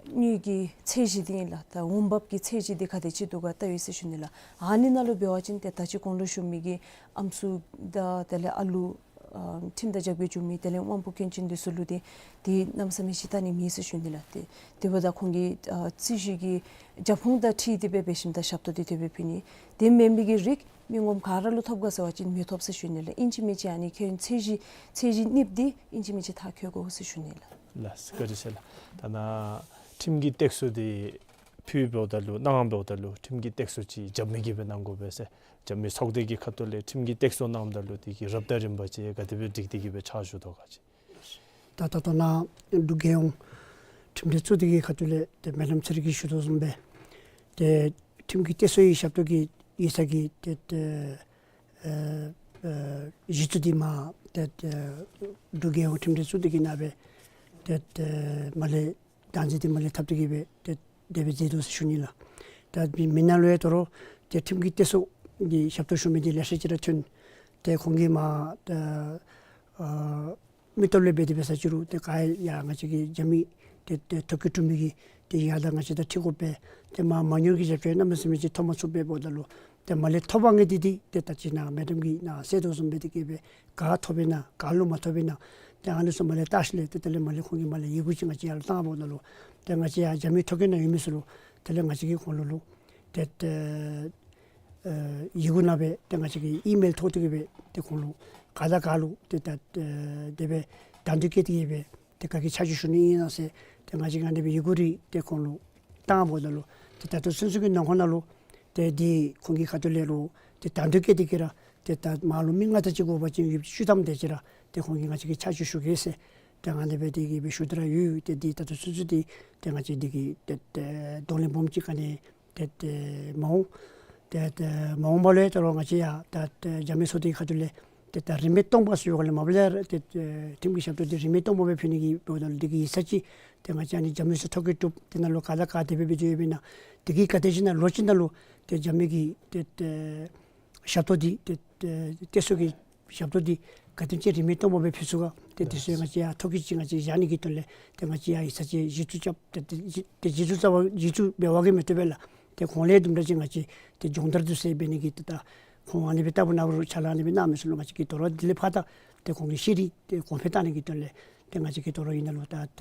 དངུལ་གྱི་ཚད་གཞི་འདི་ཨིན་ལགས། ད་འོང་འབབ་ཀྱི་ཚད་གཞི་འདི་ག་དེ་ཅིག་འདུག་ག་བལྟ་ཡི་ཟེར་ཞུ་ནི་ལགས། ཨ་ནི་ནང་ལུ་འབད་བ་ཅིན་ཏེ་ད་ཅི་གོང་ལུ་ཞུ་མི་གི་ཨམ་སྲུ་དང་དེ་ལས་ཨ་ལུ་ཨ་ཁྲིམས་དང་རྒྱབ་འགལ་བྱུང་མི་དེ་ལས་དབང་པོ་སྐྱོན་ཅན་འདི་ཚུ་ལུ་ཏེ་འདི་གནམ་མེད་ས་མེད་ཅིག་བལྟ་ནི་མེད་ཟེར་ཞུ་ནི་ལགས། ཏེ་དེ་འབདཝ་ད་ཁོང་གི་ཨ་རྩོད་གཞི་གི་རྒྱབ་ཁུངས་དང་འཁྲིལ་ཏེ་སྦེ་འབད་ཞིནམ་ད་ཞབས་ཏོག་འདི་དེ་སྦེ་ཕུལ་ནི། དེ་མེན་པའི་གི་རིགས་མི་ངོམ་ག་ར་ལུ་ཐོབ་ག་ཟེར་བ་ཅིན་མི་ཐོབ་ཟེར་ཞུ་ནི་ལགས། ཨིན་ཅི་མིན་ཅི་ཨ་ནི་ཁེ་ཡོན་ཚད་གཞི་ཚད་གཞི་གཉིས་འདི་ཨིན་ཅི་མིན་ཅི་མཐར་འཁྱོལ་དགོ་ཟེར་ཞུ་ནི་ལགས། ལགས་སོ། བཀའ་དྲིན་ཆེ་ལགས། ད་ནཱ་ཁྲིམས་ཀྱི་སྟེགས་གསོ་འདི་ཕུལ་འབདཝ་ད་ལུ་གནང་འབདཝ་ད་ལུ་ཁྲིམས་ཀྱི་སྟེགས་གསོ་ཅིག་རྒྱབ་མི་གིས་སྦེ་གནང་དགོ་པས་ཟེར་རྒྱབ་མི་ཚོགས་སྡེ་གི་ཁ་ཐུག་ལས་ཁྲིམས་ཀྱི་སྟེགས་གསོ་གནངམ་ད་ལུ་དེ་གི་རབ་དང་རིམ་པ་ཅིག་ག་དེ་སྦེ་སྒྲིག་སྟེ་གི་སྦེ་ཕྱག་ཞུ་དོ་ག་ཅིག། ད་ད་ལྟོ་ནཱ་འབྲུག་རྒྱལ་ཡོངས་ཁྲིམས་འབྲེལ་གཙུག་སྡེ་གི་ཁ་ཐུག་ལས་ཏེ་མེ་ཌམ་ཚེ་རིང་གིས་ཞུ་དོ་བཟུམ་སྦེ་ཏེ་ཁྲིམས་ཀྱི་སྟེགས་གསོའི་ཞབས་ཏོག་གི་ཡིག་ཚང་གི་ཏེ་ཏེ་ཨེ་ཨེ་གཞི་བཙུགས་འདི་མ་ཏེ་ཏེ་འབྲུག་རྒྱལ་ཡོངས་ཁྲིམས་འབྲེལ་གཙུག་སྡེ་གི་ནང་སྦེ་ཏེ་ཏེ་མར་ལས་བདག་འཛིན་འདི་མར་ལས་འཐབ་སྟེ་གི་སྦེ་ཏེ་དེ་སྦེ་མཛད་དོ་ཟེར་ཞུ་ནི་ལགས། ད་མི་མི་ནང་ལུ་ཡང་དོ་རུང་ཏེ་ཁྲིམས་ཀྱི་སྟེགས་གསོ་ གི་ཞབས་ཏོག་ཞུ་མི་འདི་ལེ་ཤ་ཅིག་ར་ཐོན། ཏེ་ཁོང་གིས་མ་ཏེ་ཨ་མི་སྟོབས་ལས་འབད་དེ་འབད་ས་ཅིག་རུང་ཏེ་ག་ཡང་ང་བཅས་ཀྱི་རྒྱབ་མི་ཏེ་ཏེ་ཐོ་བཀོད་གྲུབ་མི་གི་ཏེ་ཡར་ད་ང་བཅས་དང་འཁྲིལ་དགོ་པས། ཏེ་མ་མ་དངུལ་གྱི་རྒྱབ་སྐྱོར་གནམ་མེད་ས་མེད་ཅིག་ཐོབ་མ་ཚུགས་པས་འབདཝ་ད་ལུ་ཏེ་མར་ལས་ཐོབ་པ་ངེས་ཏེ་འདི་ཏེ་ད་ཅི་ནཱ་མེ་ཌམ་གྱིས་ནཱ་གསལ་དོ་བཟུམ་སྦེ་དེ་གིས་སྦེ་ག་ཐོབ་པས་ན་ག་ལུ་མ་ཐོབ་པས་ན་ཏེ་ཨ་ནི་ཚུ་མར་ལས་བལྟ་ཞིནམ་ལས་ཏེ་དེ་ལས་མར་ལས་ཁོང་གིས་མར་ལས་ཡི་གུ་ཅིག་ང་བཅས་ཡར་ལུ་བཏང་འབདཝ་ད་ལུ་ཏེ་ང་བཅས་ཡར་རྒྱབ་མི་ཐོ་བཀོད་ནང་ཡོད་མི་ཚུ་ལུ་དེ་ལས་ང་བཅས་ཀྱིས་ཁོང་ལུ་ལུ་ཏེ་ཏེ་ཨེ་ཡི་གུ་ནང་སྦེ་ཏེ་ང་བཅས་ཀྱིས་ཨི་མེལ་ཐོག་ཏུ་གིས་སྦེ་ཏེ་ཁོང་ལུ་ག་དང་ག་ལུ་ཏེ་ད་ཨེ་དེ་སྦེ་དང་འདོད་བསྐྱེད་དེ་གིས་སྦེ་ཏེ་ག་གི་ཆ་འཇོག་ཞུ་ནི་ཨིན་ན་ཟེར་ཏེ་ང་བཅས་ཀྱིས་ཨ་ནི་སྦེ་ཡི་གུ་རེ་ཏེ་ཁོང་ལུ་བཏང་འབདཝ་ད་ལུ་ཏེ་ད་ལྟོ་ཚུན་ཚོད་ཀྱི་ནང་འཁོད་ནང་ལུ་ཏེ་འདི་ཁོང་གི་ཁ་ཐུག་ལས་རུང་ཏེ་དང་འདོད་བསྐྱེད་དེ་གིས་ར་ཏེ་ད་མར་ལུ་མི་ལྔ་དེ་ཅིག་དགོ་པ་ཅིན་ཡོདཔ་ཅིག་ཞུ་དམ་དེ་ཅིག་ར་ཏེ་ཁོང་གིས་ང་བཅས་ཀྱིས་ཆ་འཇོག་ཞུ་གེ་ཟེར་ཏེ་ཨ་ནི་སྦེ་དེ་གིས་སྦེ་ཞུ་སྟེ་ར་ཡོད། ཏེ་འདི་ད་ལྟོ་ཚུན་ཚོད་འདི་ཏེ་ང་བཅས་འདི་གི་ཏེ་ཏེ་གདོང་ལེན་སྦོམ་ཅིག་ག་ནི་ཏེ་ཏེ་མ་འོང་། ཏེ་ཏེ་མ་འོངས་པ་ལུ་ཡང་ད་རུང་ང་བཅས་ཡང་ད་ཏེ་རྒྱབ་མི་ཚུ་འདི་ཁ་ཐུག་ལས་ཏེ་ད་རིན་མེད་སྟོང་པ་ཟེར་བའི་སྒང་ལས་མ་པ་ལས་ར་ཏེ་ཏེ་ཁྲིམས་ཀྱི་ཞབས་ཏོག་འདི་རིན་མེད་སྟོང་པ་སྦེ་ཕུལ་ནི་གི་འབདཝ་ད་ལུ་འདི་གི་ཡིག་ཚང་ཅིག་ཏེ་ང་བཅས་ཨ་ནི་རྒྱབ་མི་ཚུ་ཐོ་བཀོད་གྲུབ་དེ་ནང་ལུ་ག་དང་ག་དེ་སྦེ་སྦེ་འདུག་ཡོདཔ་ཨིན་ན་འདི་གི་ག་དེམ་ཅིག་ནང་ལོ་གཅིག་ནང་ལུ་ཏེ་རྒྱབ་མི་གི་ཏེ་ཏེ་ཞབས་ཏོག་འདི་ཏེ་ཏེ་ཏེ་ཚུ་གི་ཞབས་ཏོག་འདི་ག་དེམ་ཅིག་རིན་མེད་སྟོང་པ་སྦེ་ཕུལ་ཚུགས་ག། ཏེ་དེ་ཚུ་ཡང་ང་བཅས་ཡང་ཐོ་བཀོད་ཅིག་ང་བཅས་བཞག་ནི་གི་དོན་ལས་ཏེ་ང་བཅས་ཡང་ཡིག་ཚང་ཅིག་གཞི་བཙུགས་རྐྱབ། ཏེ་ཏེ་གཞི་ཏེ་གཞི་བཙུགས་རྩ་བ་གཞི་བཙུགས་འབད་བ་གིས་མི་བཏུབ་པས་ལགས། ཏེ་ཁོང་ལས་དུམ་གྲ་ཅིག་ང་བཅས་ཏེ་སྦྱོང་བརྡར་འདི་ཚུ་འབད་ནི་གི་ཏེ་ད་ཁོང་ཨ་ནི་སྦེ་ལྟ་བུ་ནཱ་བུ་རུ་ཕྱག་ལཱ་ཨ་ནི་སྦེ་གནང་མི་ཚུ་ལུ་ང་བཅས་ཀྱིས་དོ་རུང་དེ་ལས་ཕར་ད་ཏེ་ཁོང་གི་ཤེས་རིག་ཏེ་གོང་འཕེལ་བཏང་ནི་གི་དོན་ལས་ཏེ་ང་བཅས་ཀྱིས་དོ་རུང་ཨིན་ན་ལུ་ད་ད་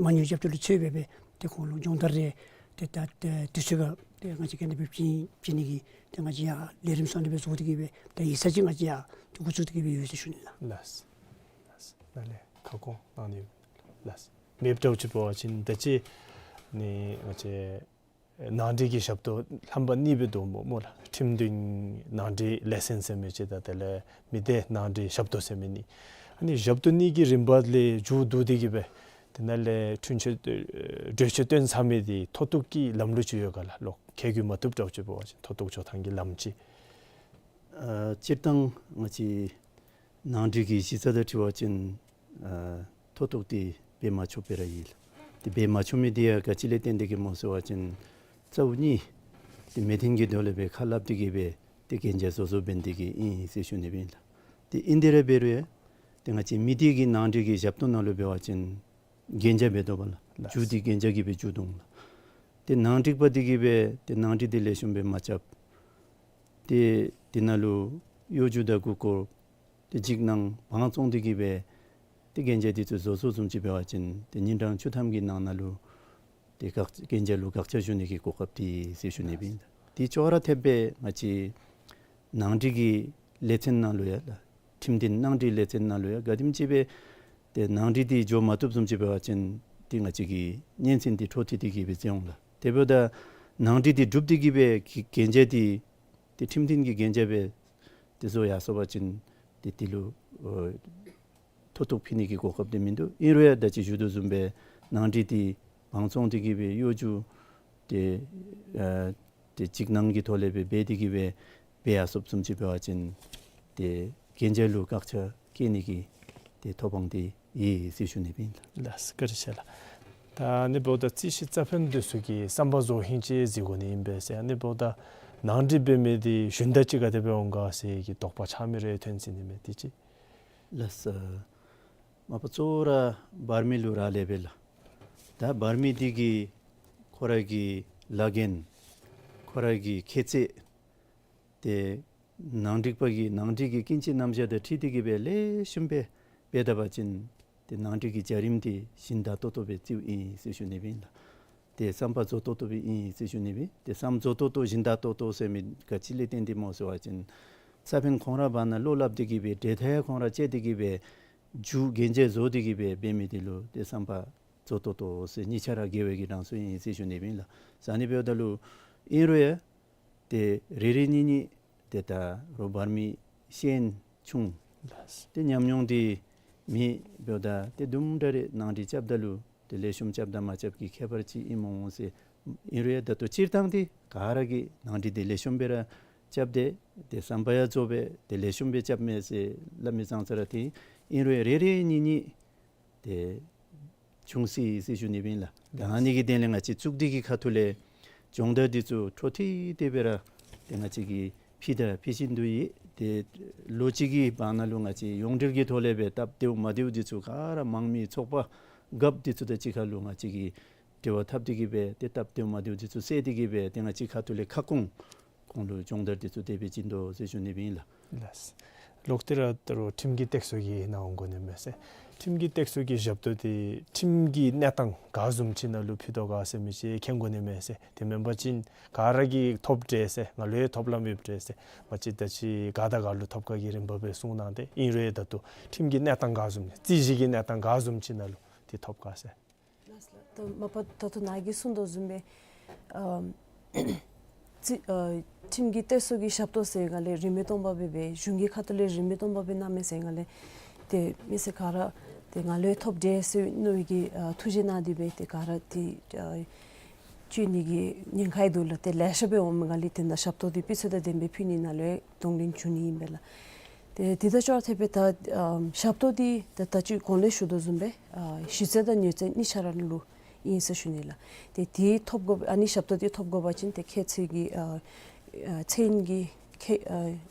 མ་དངུལ་རྒྱབ་སྐྱོར་ལུ་འཚོལ་སྦེ་སྦེ་ཏེ་ཁོང་ལུ་སྦྱོང་བརྡར་རེ་ཏེ་ད་ཏེ་དུས་ཚོད་ཁར་ཏེ་ང་བཅས་ཀྱིས་ཨ་ནི་སྦེ་བྱིན་བྱིན་ནི་གི་ཏེ་ང་བཅས་ཡང་ལས་རིམ་ཚུ་ཨ་ནི་སྦེ་བཟོ་སྟེ་གིས་སྦེ་ཏེ་ཡིག་ཚང་ཅིག་ང་བཅས་ཡང་ཏེ་འགོ་བཙུགས་ཏེ་གིས་སྦེ་ཡོད་ཟེར་ཞུ་ནི་ལགས། ལགས། ལགས། ནཱ་ལས་ཁ་སྐོང་གནང་ནི་ལགས། མེདཔ་འདྲཝ་ཅིག་འབད་བ་ཅིན་ད་ཅི་ནི་ང་བཅས་ནང་འགྲིག་གི་ཞབས་ཏོག་རྣམ་པ་གཉིས་སྦེ་འདུག་སྨོ་སྨོ་ལགས། ཁྲིམས་མཐུན་ནང་འགྲིག་ལེ་སེནསི་ཟེར་མི་ཅིག་དང་དེ་ལས་མི་སྡེ་ནང་འགྲིག་ཞབས་ཏོག་ཟེར་མི་གཉིས། ཨ་ནི་ཞབས་ཏོག་གཉིས་ཀྱི་རིམ་པ་ལས་མཇུག་བསྡུ་སྟེ་གིས་སྦེ་དེ་ནང་ལས་འཁྲུན་ཆོད་གྲོས་ཆོད་བཏོན་ཚར་མི་འདི་མཐོ་གཏུགས་ཀྱི་ལམ་ལུགས་ཅིག་ཡོད་ག་ལགས། ལོག་ཁྱད་གུ་མ་བཏུབ་འདྲཝ་ཅིག་འབད་བ་ཅིན་མཐོ་གཏུགས་འགྱོ་ཐངས་ཀྱི་ལམ་ཅིག། ཨ་སྤྱིར་བཏང་ང་བཅས་ནང་འགྲིག་གི་གཞི་རྩ་དང་འཁྲིལ་བ་ཅིན་ཨ་མཐོ་གཏུགས་འདི་འབད་མ་ཆོགཔ་སྦེ་ར་ཨིན་ལགས། ཏེ་འབད་མ་ཆོག་མི་འདི་ཡང་ག་ཅི་ལས་བརྟེན་ཏེ་གིས་སྨོ་ཟེར་བ་ཅིན་རྩ་བ་གཉིས་ཏེ་མི་མཐུན་གྱི་ཐོག་ལས་སྦེ་ཁ་སླབ་སྟེ་གིས་སྦེ་ཏེ་གན་རྒྱ་བཟོ་བཟོཝ་འབད་ནི་དེ་གིས་ཨིན་ཟེར་ཞུ་ནི་སྦེ་ཨིན་ལགས། ཏེ་ཨིན་དེ་ར་འབད་རུང་ཡང་ཏེ་ང་བཅས་མི་སྡེ་གི་ནང་འགྲིག་གི་ཞབས་ཏོག་ནང་ལུ་འབད་བ་ཅིན་གན་རྒྱ་འབད་དོ་བ་ལགས། ལགས། མཇུག་འདི་གན་རྒྱ་གིས་སྦེ་མཇུག་བསྡུ་འོང་ལགས། ཏེ་ནང་འགྲིག་པ་འདི་གིས་སྦེ་ཏེ་ནང་འགྲིག་འདི་ལེགས་ཤོམ་སྦེ་མ་རྐྱབ། ཏེ་དེ་ནང་ལུ་གཡོ་སྒྱུ་དང་མགུ་སྐོར་ཏེ་འཇིགས་སྣང་བང་བཙོང་སྟེ་གིས་སྦེ་ཏེ་གན་རྒྱ་འདི་ཚུ་བཟོ་བཟོཝ་བཟུམ་ཅིག་འབད་བ་ཅིན་ཏེ་ཉིན་གྲངས་བཅུ་ཐམ་གྱི་ནང་ན་ལུ་ཏེ་བཀག་གན་རྒྱ་ལུ་བཀག་ཆ་ཞུ་ནི་གི་གོ་སྐབས་འདི་ཟེར་ཞུ་ནི་སྦེ་ཨིན། ཏེ་ཅོག་ར་འཐདཔ་སྦེ་ང་བཅས་ནང་འགྲིག་གི་ལས་ཚན་ནང་ལུ་ཡང་ལགས། ཁྲིམས་མཐུན་ནང་འགྲིག་ལས་ཚན་ནང་ལུ་ཡང་ག་དེམ་ཅིག་སྦེ་ཏེ་ནང་འགྲིག་འདི་འགྱོ་མ་བཏུབ་བཟུམ་ཅིག་འབད་བ་ཅིན་ཏེ་ང་བཅས་ཀྱི་སྙན་གསན་འདི་འཕྲོ་མཐུད་དེ་གིས་སྦེ་བརྩི་འོང་ལགས། དེ་འབདཝ་ད་ནང་འགྲིག་འདི་གྲུབ་སྟེ་གིས་སྦེ་གི་གན་རྒྱ་འདི་ཏེ་ཁྲིམས་མཐུན་གྱི་གན་རྒྱ་སྦེ་ཏེ་བཟོ་ཡར་སོང་པ་ཅིན་ཏེ་འདི་ལུ་ཨོ་མཐོ་གཏུགས་ཕུལ་ནི་གི་གོ་སྐབས་འདི་མིན་འདུག། ཨིན་རུང་ཡང་ད་ཅི་ཞུ་དོ་བཟུམ་སྦེ་ནང་འགྲིག་འདི་བང་བཙོང་སྟེ་གིས་སྦེ་གཡོ་སྒྱུ་ཏེ་ཨ་ཏེ་འཇིགས་སྣང་གི་ཐོག་ལས་སྦེ་འབད་དེ་གིས་སྦེ་འབད་ཡར་སོངམ་བཟུམ་ཅིག་འབད་བ་ཅིན་ཏེ་གན་རྒྱ་ལུ་བཀག་ཆ་བཀལ་ནི་གི་ཏེ་ཐོབ་དབང་འདི་ཡོད་ཟེར་ཞུ་ནི་སྦེ་ཨིན་ལགས། ལགས་བཀའ་དྲིན་ཆེ་ལགས། ད་ཨ་ནི་འབདཝ་ད་རྩོད་གཞི་རྩ་ཕན་འདི་ཚུ་གི་བསམ་པ་རྫོགས་ཧིང་ཅིག་གཟིགས་དགོ་ནི་ཨིན་པས་ཟེར། ཨ་ནི་འབདཝ་ད་ནང་འགྲིག་འབད་མི་འདི་ཞུན་དག་ཅིག་ག་དེ་སྦེ་འོང་ག་ཟེར་གྱི་དོགས་པ་ཆགས་མི་རེ་ཐོན་ཅི་ནི་མས། དེ་ཅིག། ལགས་སོ། མ་པ་གཙོ་བོ་ར་འབར་མི་ལུ་རག་ལས་པས་ལགས། ད་འབར་མི་འདི་གིས་ཁོ་ར་གི་ལཱ་འགན་ཁོ་ར་གི་ཁྱད་ཚད་ཏེ་ནང་འགྲིག་པ་གི་ནང་འགྲིག་གི་ཀུན་སྤྱོད་རྣམ་གཞག་དང་འཁྲིལ་ཏེ་གིས་སྦེ་ལེགས་ཤོམ་སྦེ་འབད་ད་པ་ཅིན་ཏེ་ནང་འགྲིག་གི་བྱ་རིམ་འདི་ཞིན་དག་ཏོག་ཏོ་སྦེ་རྩིཝ་ཨིན་ཟེར་ཞུ་ནི་སྦེ་ཨིན་ལགས། ཏེ་བསམ་པ་རྫོགས་ཏོག་ཏོ་སྦེ་ཨིན་ཟེར་ཞུ་ནི་སྦེ། ཏེ་བསམ་རྫོགས་ཏོག་ཏོ་ཞིན་དག་ཏོག་ཏོ་ཟེར་མི་ག་ཅི་ལས་བརྟེན་ཏེ་སྨོ་ཟེར་བ་ཅིན་རྩ་ཕན་ཁོང་ར་བར་ན་བློ་སླབ་སྟེ་གིས་སྦེ་འབྲེལ་ཐག་ཁོང་ར་བཅད་དེ་གིས་སྦེ་མཇུག་གན་རྒྱ་བཟོ་སྟེ་གིས་སྦེ་འབད་མི་འདི་ལུ་ཏེ་བསམ་པ་རྫོགས་ཏོག་ཏོ་ཟེར་གཉིས་ཆ་ར་དགེ་བའི་གི་གྲངས་སུ་ཨིན་ཟེར་ཞུ་ནི་སྦེ་ཨིན་ལགས། ཟེར་ཨ་ནི་འབདཝ་ད་ལུ་ཨིན་རུང་ཡང་ཏེ་རེ་རེ་གཉིས་གཉིས་ཏེ་ད་རོགས་འབར་མི་ཤེས་ཡོན་ཆུང་། ལགས། ཏེ་ཉམས་མྱོང་འདི་མེད་འབདཝ་ད་ཏེ་དུམ་གྲ་རེ་ནང་འགྲིག་རྐྱབ་ད་ལུ་ཏེ་ལེགས་ཤོམ་རྐྱབ་དང་མ་རྐྱབ་ཀྱི་ཁྱད་པར་ཅིག་ཨིནམ་འོང་ཟེར། ཨིན་རུང་ཡང་ད་ལྟོ་སྤྱིར་བཏང་འདི་ག་ར་གིས་ནང་འགྲིག་འདི་ལེགས་ཤོམ་སྦེ་ར་རྐྱབ་སྟེ་ཏེ་བསམ་པ་ཡང་རྫོགས་སྦེ་ཏེ་ལེགས་ཤོམ་སྦེ་རྐྱབ་མས་ཟེར་སླབ་མི་ཙང་ཙ་ར་ཏེ་ཨིན་རུང་ཡང་རེ་རེ་གཉིས་གཉིས་ཏེ་བྱུང་སྲིད་ཟེར་ཞུ་ནི་སྦེ་ཨིན་ལགས། ད་ཨ་ནི་གི་དོན་ལས་ང་བཅས་གཙུག་སྡེ་གི་ཁ་ཐུག་ལས་སྦྱོང་བརྡར་འདི་ཚུ་འཕྲོ་མཐུད་དེ་སྦེ་ར་ཏེ་ང་བཅས་ཀྱིས་ ཕུལ་ད་ཕུལ་བཞིན་དུ་ཡོད། ཏེ་ལོ་གཅིག་གི་བར་ན་ལུ་ང་བཅས་ཡོངས་འབྲེལ་གྱི་ཐོག་ལས་སྦེ་སྟབས་བདེཝ་མ་བདེཝ་འདི་ཚུ་ག་ར་མང་མི་ཚོགས་པ་རྒཔོ་འདི་ཚུ་དང་གཅིག་ཁར་ལུ་ང་བཅས་ཀྱིས་འབྲེལ་བ་འཐབ་སྟེ་གིས་སྦེ་ཏེ་སྟབས་བདེཝ་མ་བདེཝ་འདི་ཚུ་བསལ་ཏེ་གིས་སྦེ་ཏེ་ང་བཅས་ཁ་ཐུག་ལས་ཁ་སྐོང་ཁོང་ལུ་སྦྱོང་བརྡར་འདི་ཚུ་དེ་སྦེ་བྱིན་དོ་ཟེར་ཞུ་ནི་སྦེ་ཨིན་ལགས། ལགས། ལོག་སྟེ་ར་ད་རུང་ཁྲིམས་ཀྱི་སྟེགས་གསོ་གི་ནང་འོང་དགོ་ནི་མས་ཟེར། ཁྲིམས་ཀྱི་སྟེགས་གསོ་གི་ཞབས་ཏོག་འདི་ཁྲིམས་ཀྱི་གནས་སྟངས་ག་བཟུམ་ཅིག་ནང་ལུ་ཕུལ་དོ་ག་ཟེར་མི་ཅིག་མཁྱེན་དགོ་ནི་མས་ཟེར། དེ་མེན་པ་ཅིན་ག་ར་གིས་ཐོབ་འདྲས་ཟེར་ང་ལུ་ཡང་ཐོབ་ལམ་ཡོདཔ་འདྲས་ཟེར། མ་གཞི་ད་ཅི་ག་དང་ག་ལུ་ཐོབ་ག་གི་རིམ་པ་སྦེ་གསུངས་གནང་སྟེ་ཨིན་རུང་ད་ལྟོ་ཁྲིམས་ཀྱི་གནས་སྟངས་ག་བཟུམ་ནི་རྩོད་གཞི་གི་གནས་སྟངས་ག་བཟུམ་ཅིག་ནང་ལུ་འདི་ཐོབ་ག་ཟེར། ལགས་སོ་ལགས། ད་མ་པ་ད་ལྟོ་ནཱ་གིས་གསུངས་དོ་བཟུམ་སྦེ་ཨམ་རྩོད་ཨ་ཁྲིམས་ཀྱི་སྟེགས་གསོ་གི་ཞབས་ཏོག་ཟེར་སྒང་ལས་རིན་མེད་སྟོང་པ་སྦེ་སྦེ་གཞུང་གི་ཁ་ཐུག་ལས་རིན་མེད་སྟོང་པ་སྦེ་གནང་མས་ཟེར་སྒང་ལས་ཏེ་མི་སེར་ག་ར་ཏེ་ང་ལུ་ཡང་ཐོབ་འདྲས་ཟེར་མནོ་བའི་གི་ཨ་ཐུགས་རྗེ་གནང་སྟེ་སྦེ་ཏེ་ག་ར་ཏེ་ཨ་སྤྱོད་ནི་གི་ཉེན་ཁ་ཡང་འདུག་ལགས། ཏེ་ལེ་ཤ་སྦེ་འོང་མི་སྒང་ལས་ཏེ་ནཱ་ཞབས་ཏོག་འདི་སྤུས་ཚད་དང་ལྡནམ་སྦེ་ཕུལ་ནི་ནང་ལུ་ཡང་གདོང་ལེན་འབྱུང་ནི་ཨིན་པས་ལགས། ཏེ་དེ་དང་ཅོག་འཐདཔ་སྦེ་ད་ཨམ་ཞབས་ཏོག་འདི་ད་ད་ཅི་གོང་ལས་ཞུ་དོ་བཟུམ་སྦེ་ཨ་གཞི་རྩ་དང་མྱུར་རྩ་གཉིས་ཆ་ར་ལུ་ཨིན་ཟེར་ཞུ་ནི་ལགས། ཏེ་དེ་ཐོབ་དགོ་ཨ་ནི་ཞབས་ཏོག་འདི་ཐོབ་དགོ་པ་ཅིན་ཏེ་ཁྱད་ཚད་ཀྱི་ཨ་ཨ་ཚད་ཡིན་གྱི་ཁྱད་ཨ་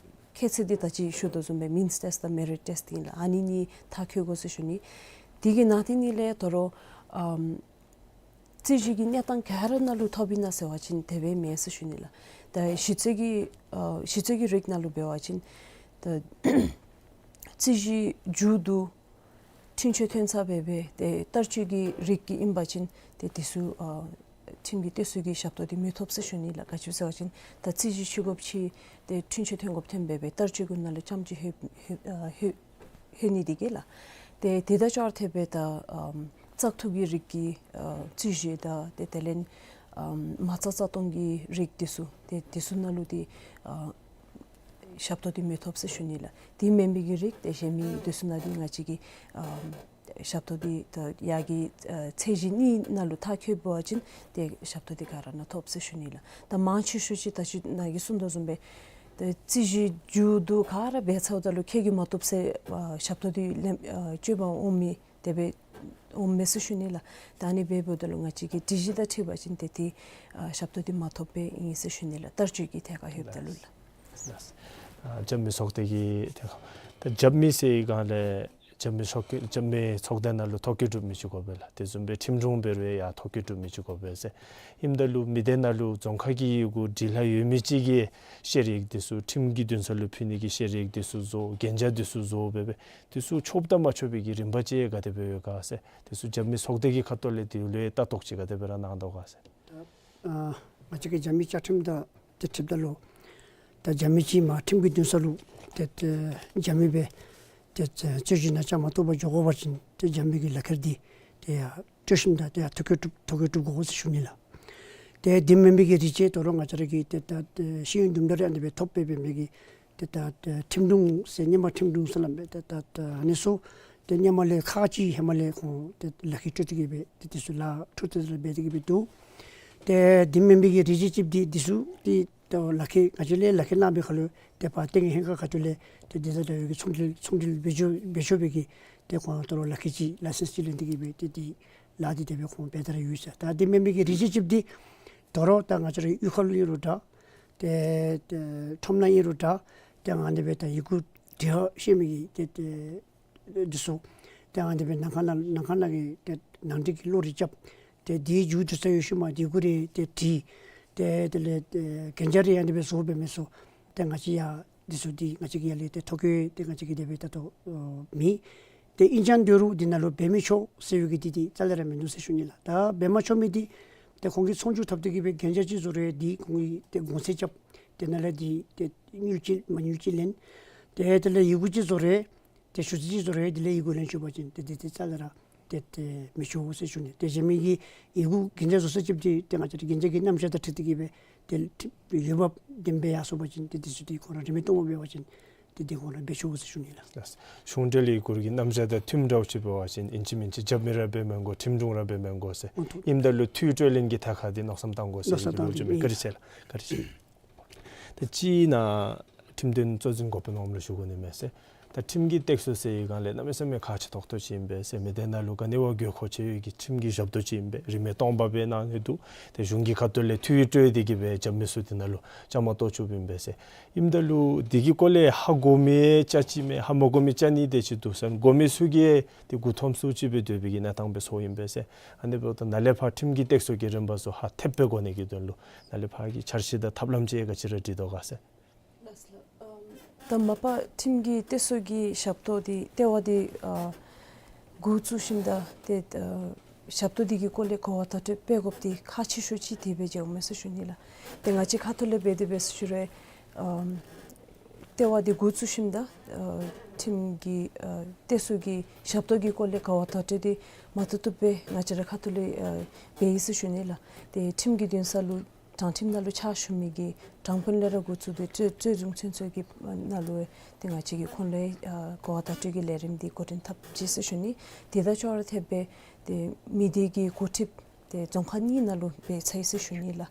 ཁྱད་ཚད་འདི་ད་ཅི་ཞུ་དོ་བཟུམ་སྦེ་མིནསི་ཊེསཊ་དང་མེ་རིཊ་ཊེསཊ་ཨིན་ལགས། ཨ་ནི་གཉིས་མཐར་འཁྱོལ་དགོ་ཟེར་ཞུ་ནི། དེ་གི་ནང་དེ་ནི་ལས་ད་རུང་ཨམ་རྩོད་གཞི་གི་གནས་སྟངས་ག་ར་ནང་ལུ་ཐོབ་ཨིན་ན་ཟེར་བ་ཅིན་དེ་སྦེ་མེན་ཟེར་ཞུ་ནི་ལགས། ད་གཞི་རྩའི་གི་ཨ་གཞི་རྩའི་གི་རིགས་ནང་ལུ་འབད་བ་ཅིན་ད་རྩོད་གཞི་མཇུག་བསྡུ་འཁྲུན་ཆོད་ཐོན་ཚར་སྦེ་སྦེ་ཏེ་བསྟར་སྤྱོད་ཀྱི་རིགས་ཀྱི་ཨིན་པ་ཅིན་ཏེ་དེ་ཚུ་ཨ་ཁྲིམས་ཀྱི་སྟེགས་གསོ་གི་ཞབས་ཏོག་འདི་མི་ཐོབ་ཟེར་ཞུ་ནི་ལགས། ག་ཅི་ཟེར་བ་ཅིན་ད་རྩོད་གཞི་འཆི་དགོཔ་འཆི་ཏེ་འཁྲུན་ཆོད་ཐོན་དགོཔ་ཐོན་སྦེ་སྦེ་བསྟར་སྤྱོད་ཀྱི་ནང་ལུ་ཙམ་ཅིག་ལྷོད་ལྷོད་ཨ་ལྷོད་ལྷོད་ནི་འདི་གིས་ལགས། ཏེ་དེ་དང་ཅོག་འཐདཔ་སྦེ་ད་ཨམ་བཙག་འཐུ་གི་རིགས་ཀྱི་ཨ་རྩོད་གཞི་དང་ཏེ་དེ་ལས་ཨམ་མ་རྩ་རྩ་གཏོང་གི་རིགས་འདི་ཚུ་ཏེ་འདི་ཚུ་ནང་ལུ་ཏེ་ཨ་ཞབས་ཏོག་འདི་མི་ཐོབ་ཟེར་ཞུ་ནི་ལགས། དེ་མེན་པའི་གི་རིགས་ཏེ་གཞན་མི་འདི་ཚུ་ནང་ཏེ་ང་བཅས་ཀྱིས་ཨམ་ཞབས་ཏོག་འདི་ད་ཡར་གྱི་ཨ་ཚད་གཞི་གཉིས་ནང་ལུ་མཐར་འཁྱོལ་བ་ཅིན་ཏེ་ཞབས་ཏོག་འདི་ག་ར་ནང་ཐོབ་ཟེར་ཞུ་ནི་ལགས། ད་མང་ཆེ་ཤོས་ཅིག་ད་ཅི་ནཱ་གིས་གསུངས་དོ་བཟུམ་སྦེ་ཏེ་རྩོད་གཞི་མཇུག་བསྡུ་ག་ར་འབད་ཚརཝ་ད་ལུ་ཁྱོད་ཀྱིས་མ་བཏུབ་ཟེར་ཨ་ཞབས་ཏོག་འདི་ལེན་ཨ་སྤྱོད་པར་འོང་མི་དེ་སྦེ་འོངམ་མས་ཟེར་ཞུ་ནི་ལགས། ད་ཨ་ནི་འབདཝ་ད་ལུ་ང་བཅས་ཀྱི་སྒྲིག་གཞི་དང་འཁྲིལ་བ་ཅིན་ཏེ་ཏེ་ཨ་ཞབས་ཏོག་འདི་མ་ཐོབ་པའི་ཨིན་ཟེར་ཞུ་ནི་ལགས། བསྟར་སྤྱོད་ཀྱི་ཐད་ཁར་ལྷོདཔ་ད་ལུ་ལགས། ལགས། ཨ་རྒྱབ་མི་ཚོགས་སྡེ་གི་ཐད་ཁར་ད་རྒྱབ་མི་ཟེར་སྒང་ལས་རྒྱབ་མི་ཚོགས་རྒྱབ་མི་ཚོགས་སྡེ་ནང་ལུ་ཐོ་བཀོད་གྲུབ་མི་ཅིག་དགོ་པས་ལགས། དེ་བཟུམ་སྦེ་ཁྲིམས་དྲུང་འབད་རུང་ཡང་ཐོ་བཀོད་གྲུབ་མི་ཅིག་དགོ་པས་ཟེར། ཨིནམ་ད་ལུ་མི་སྡེ་ནང་ལུ་རྫོང་ཁ་གི་ཡི་གུ་འབྲི་ལྷག་ཡོད་མི་ཅིག་གིས་བཤེར་ཡིག་འདི་ཚུ་ཁྲིམས་ཀྱི་འདུན་ས་ལུ་ཕུལ་ནི་གི་བཤེར་ཡིག་འདི་ཚུ་བཟོ་གན་རྒྱ་འདི་ཚུ་བཟོ་སྦེ་སྦེ་འདི་ཚུ་ཆོགཔ་དང་མ་ཆོག་པའི་གི་རིམ་པ་ཅིག་ག་དེ་སྦེ་ཡོད་ག་ཟེར། འདི་ཚུ་རྒྱབ་མི་ཚོགས་སྡེ་གི་ཁ་ཐུག་ལས་འདི་ལུ་ལྟ་རྟོག་ཅིག་ག་དེ་སྦེ་ར་གནང་དོ་ག་ཟེར། ད་ཨ་ང་བཅས་ཀྱི་རྒྱབ་མི་བཅའ་ཁྲིམས་དང་དེ་འཁྲིལཝ་ད་ལུ་ད་རྒྱབ་མི་ཅིག་མར་ཁྲིམས་ཀྱི་འདུན་ས་ལུ་ཏེ་ཏེ་རྒྱབ་མི་སྦེ་ཏེ་ཏེ་རྩོད་གཞི་ནང་བཅའ་མར་གཏོགས་པར་འགྱོ་དགོ་པ་ཅིན་ཏེ་རྒྱབ་མི་གི་ལག་ཁྱེར་འདི་ཏེ་ཡར་སྤྲོད་ཞིནམ་ད་ཏེ་ཡར་ཐོ་བཀོད་གྲུབ་ཐོ་བཀོད་གྲུབ་དགོ་ཟེར་ཞུ་ནི་ལགས། ཏེ་འདི་མེན་པའི་གི་རིགས་ཅིག་ད་རུང་ང་བཅས་ར་གི་ཏེ་ད་ཏེ་ཤེས་ཡོན་དུམ་གྲ་རེ་ཨ་ནི་སྦེ་ཐོབ་སྦེ་སྦེ་མི་གི་ཏེ་ད་ཏེ་ཁྲིམས་དྲུང་ཟེར་སྔོན་མ་ཁྲིམས་དྲུང་ཟེར་སླབ་མས། ཏེ་ད་ཏེ་ཨ་ནི་ཚུ་ཏེ་སྔོན་མ་ལས་ཁག་ཅིག་ཧེ་མ་ལས་ཁོང་ཏེ་ལག་ཁྱེར་སྤྲོད་དེ་གིས་སྦེ་ཏེ་འདི་ཚུ་ལཱ་འཕྲོ་མཐུད་དེ་སྦེ་འབད་དེ་གིས་སྦེ་འདུག། ཏེ་འདི་མེན་པའི་གི་རིགས་ཅིག་ཅིག་འདི་འདི་ཚུ་ཏེ་ད་ལག་ཁྱེར་ང་བཅས་ལས་ལག་ཁྱེར་གནང་པའི་ཁར་ལུ་ཏེ་ཕར་ཏེ་ཧེང་ཁ་ཁ་ཐུག་ལས་ཏེ་འདི་དང་འདྲ་བའི་གི་ཚོང་འབྲེལ་ཚོང་འབྲེལ་འབད་ཆོག་འབད་ཆོག་པའི་གི་ཏེ་ཁོང་ད་རུང་ལག་ཁྱེར་ཅིག་ལའི་སེནསི་ཅིག་ལེན་ཏེ་གིས་སྦེ་ཏེ་འདི་ལཱ་འདི་དེ་སྦེ་ཁོང་འབད་དེ་ར་ཡོད་ཟེར། ད་འདི་མེན་པའི་གི་རིགས་ཅིག་ཅིག་འདི་ད་རུང་ད་ང་བཅས་ར་གཡུས་ཁ་ལུ་ཨིན་རུང་འདྲ་ཏེ་ཏེ་ཁྲོམ་ནང་ཨིན་རུང་འདྲ་ཏེ་ཨ་ནི་སྦེ་ད་ཡི་གུ་འབྲི་ཤེས་མི་གི་ཏེ་ཏེ་འདི་ཚུ་ཏེ་ཨ་ནི་སྦེ་ནང་ཁང་ནང་ནང་ཁང་ནང་གི་ཏེ་ནང་འགྲིག་གི་བློ་རེ་རྐྱབ། ཏེ་འདི་མཇུག་བསྡུ་ཚར་ཡོད་ཤུལ་མ་འདི་གུ་རེ་ཏེ་བྲིས། ཏེ་དེ་ལས་ཏེ་གན་རྒྱ་རེ་ཨ་ནི་སྦེ་བཟོ་འབད་མི་ཚུ་ཏེ་ང་བཅས་ཡར་འདི་ཚུ་འདི་ང་བཅས་ཀྱི་ཡར་ལས་ཏེ་ཐོ་བཀོད་ཏེ་ང་བཅས་ཀྱིས་དེ་སྦེ་ད་ལྟོ་ཨོ་མེད། ཏེ་ཨིན་ཀྱང་འདོད་རུང་འདི་ནང་ལུ་འབད་མི་ཆོག་ཟེར་བའི་གི་འདི་འདི་རྩ་ལས་ར་མིན་འདུག་ཟེར་ཞུ་ནི་ལགས། ད་འབད་མ་ཆོག་མི་འདི་ཏེ་ཁོང་གིས་ཚོང་བསྒྱུར་འཐབ་སྟེ་གིས་སྦེ་གན་རྒྱ་ཅིག་བཟོ་རུང་འདི་ཁོང་གིས་ཏེ་གོང་ཚད་རྐྱབ། ཏེ་ནཱ་ལས་འདི་ཏེ་དངུལ་ཅིག་མ་དངུལ་ཅིག་ལེན། ཏེ་དེ་ལས་ཡི་གུ་ཅིག་བཟོ་རུང་ཏེ་ཞུ་ཚིག་ཅིག་བཟོ་རུང་དེ་ལས་ཡི་གུ་ལེན་ཆོག་པ་ཅིན་ཏེ་འདི་འདི་རྩ་ལས་ར་ཏེ་ཏེ་མི་ཆོག་ཟེར་ཞུ་ནི། ཏེ་གཞན་མི་གི་ཡི་གུ་གན་རྒྱ་བཟོ་ས་ཅིག་འདི་ཏེ་ང་བཅས་ར་གན་རྒྱ་གི་རྣམ་གཞག་དང་འཁྲིལ་ཏེ་གིས་སྦེ་ཏེ་འོས་འབབ་ལྡན་པའི་ཡར་སོང་པ་ཅིན་ཏེ་འདི་ཚུ་འདི་ཁོང་ར་རིན་མེད་སྟོང་པ་འབད་བ་ཅིན་ཏེ་འདི་ཁོང་ར་འབད་ཆོག་ཟེར་ཞུ་ནི་ལགས། ལགས། གཞུང་འབྲེལ་ཡི་གུ་གི་རྣམ་གཞག་དང་མཐུནམ་འདྲཝ་ཅིག་འབད་བ་ཅིན་ཨིན་ཅི་མིན་ཅི་རྒྱབ་མི་ར་འབད་མི་དགོ། ཁྲིམས་དྲུང་ར་འབད་མི་དགོ་ཟེར། ཨོ་ཐུ། ཨིནམ་ད་ལུ་འཐུས་སྤྲོད་ལེན་གྱི་ཐད་ཁར་འདི་མནོ་བསམ་བཏང་དགོ་ཟེར་མནོ་བསམ་བཏང་དགོ་ཟེར་ཞུ་ནི། བཀའ་དྲིན་ཆེ་ལགས། བཀའ་དྲིན་ཆེ། ད་ཅི་ནཱ་ཁྲིམས་དོན་གཙོ་འཛིན་འགོ་དཔོན་ངོམ་ལུ་ཞུ་དགོ་ནི་མས་ཟེར། ད་ཁྲིམས་ཀྱི་སྟེགས་གསོ་ཟེར་བའི་སྒང་ལས་གནམ་མེད་ས་མེད་ཁག་ཆེ་ཏོག་ཏོ་ཅིག་ཨིན་པས་ཟེར། མི་སྡེ་ནང་ལུ་ག་ནི་བ་དགོས་མཁོ་ཆེ་བའི་གི་ཁྲིམས་ཀྱི་ཞབས་ཏོག་ཅིག་ཨིན་པས། རིན་མེད་སྟོང་པ་སྦེ་གནང་ནི་འདུག། ཏེ་གཞུང་གི་ཁ་ཐུག་ལས་འཐུས་ཕྱིས་སྤྲོད་དེ་གིས་སྦེ་རྒྱབ་མི་ཚུ་དེ་ནང་ལུ་བཅའ་མར་གཏོགས་བཅུགཔ་ཨིན་པས་ཟེར། ཨིནམ་ད་ལུ་དེ་གི་སྐོར་ལས་ཧ་གོ་མི་ཡང་ཅ་ཅིག་མས། ཧ་མ་གོ་མི་ཅ་གཉིས་དེ་ཅིག་འདུག་ཟེར། གོ་མི་ཚུ་གིས་ཏེ་མགུ་འཐོམ་སུ་ཅིག་སྦེ་སྡོད་པའི་གི་གནས་སྟངས་སྦེ་ཚོར་ཨིན་པས་ཟེར། ཨ་ནི་འབདཝ་ད་ནཱ་ལས་ཕར་ཁྲིམས་ཀྱི་སྟེགས་གསོ་གི་རིམ་པ་ཚུ་ཧ་ཐེབས་སྦེ་གོ་ནི་གི་དོན་ལུ་ནཱ་ལས་ཕར་གྱི་འཆར་གཞི་དང་ཐབས་ལམ་ཅིག་ག་ཅི་ར་སྒྲིག་དོ་ག་ཟེར། ལགས་སོ་ལགས། ཨམ་ད་མ་པ་ཁྲིམས་ཀྱི་སྟེགས་གསོ་གི་ཞབས་ཏོག་འདི་ལྟེ་བ་འདི་ཨ་འགོ་བཙུགས་ཞིནམ་ད་ཏེ་ཨ་ཞབས་ཏོག་འདི་གི་སྐོར་ལས་གོ་བ་བརྡ་སྤྲོད་འབད་དགོཔ་འདི་ཁག་ཆེ་ཤོས་ཅིག་དེ་སྦེ་མཇལཝ་མས་ཟེར་ཞུ་ནི་ལགས། ཏེ་ང་བཅས་ཁ་ཐུག་ལས་འབད་དེ་འབད་ཟེར་ཞུ་རུང་ཨམ་ལྟེ་བ་འདི་འགོ་བཙུགས་ཞིནམ་ད་ཨ་ཁྲིམས་ཀྱི་ཨ་སྟེགས་གསོ་གི་ཞབས་ཏོག་གི་སྐོར་ལས་གོ་བ་བརྡ་སྤྲོད་འདི་མ་བཏུབ་བཏུབ་སྦེ་ང་བཅས་ར་ཁ་ཐུག་ལས་ཨ་འབད་ཡི་ཟེར་ཞུ་ནི་ལགས། ཏེ་ཁྲིམས་ཀྱི་འདུན་ས་ལུ་དྲང་ཁྲིམས་ནང་ལུ་ཕྱག་ཞུ་མི་གི་དྲང་དཔོན་ལས་ར་འགོ་བཙུགས་ཏེ་གཙོས་གཙོས་བཟུང་ཚུན་ཚོད་ཀྱི་ནང་ལུ་ཏེ་ང་བཅས་ཀྱིས་ཁོང་ལུ་ཨ་གོ་བ་བརྡ་སྤྲོད་ཀྱི་ལས་རིམ་འདི་འགོ་འདྲེན་འཐབ་ཅི་ཟེར་ཞུ་ནི། དེ་དང་ཅོག་ར་འཐདཔ་སྦེ་ཏེ་མི་སྡེ་གི་འགོ་ཁྲིདཔ་ཏེ་རྫོང་ཁག་གཉིས་ནང་ལུ་འབད་ཚར་ཡི་ཟེར་ཞུ་ནི་ལགས།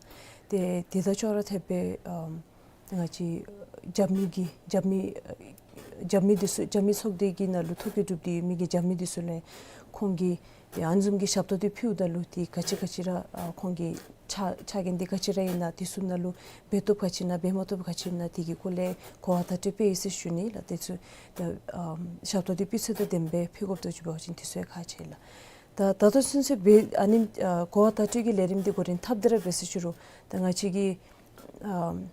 ཏེ་དེ་དང་ཅོག་ར་འཐདཔ་སྦེ་ཨམ་ང་བཅས་རྒྱབ་མི་གི་རྒྱབ་མི་རྒྱབ་མི་འདི་ཚུ་རྒྱབ་མི་ཚོགས་སྡེ་གི་ནང་ལུ་ཐོ་བཀོད་གྲུབ་སྟེ་ཡོད་མི་གི་རྒྱབ་མི་འདི་ཚུ་ལས་ཁོང་གིས་ཏེ་ཨ་ནི་བཟུམ་གྱི་ཞབས་ཏོག་འདི་ཕུལཝ་ད་ལུ་ཏེ་ག་ཅི་ག་ཅི་ར་ཨ་ཁོང་གི་ཕྱག་ཕྱག་འགན་འདི་ག་ཅི་ར་ཨིན་ན་འདི་ཚུ་ནང་ལུ་འབད་བཏུབ་ག་ཅི་ཨིན་ན་འབད་མ་བཏུབ་ག་ཅི་ཨིན་ན་དེ་གི་སྐོར་ལས་གོ་བ་བརྡ་སྤྲོད་འབད་ཡི་ཟེར་ཞུ་ནི་ལགས། དེ་ཚུ་ད་ཨམ་ཞབས་ཏོག་འདི་སྤུས་ཚད་དང་ལྡནམ་སྦེ་ཕུལ་དགོཔ་འདུག་ཟེར་བ་ཅིན་དེ་ཚུ་ཡང་ཁག་ཆེ་ལགས། ད་ད་ལྟོ་ཚུན་ཚོད་འབད་ཨ་ནི་ཨ་གོ་བ་བརྡ་སྤྲོད་ཀྱི་ལས་རིམ་འདི་འགོ་འདྲེན་འཐབ་སྟེ་ར་འབད་ཟེར་ཞུ་རུང་ད་ང་བཅས་ཀྱི་ཨམ་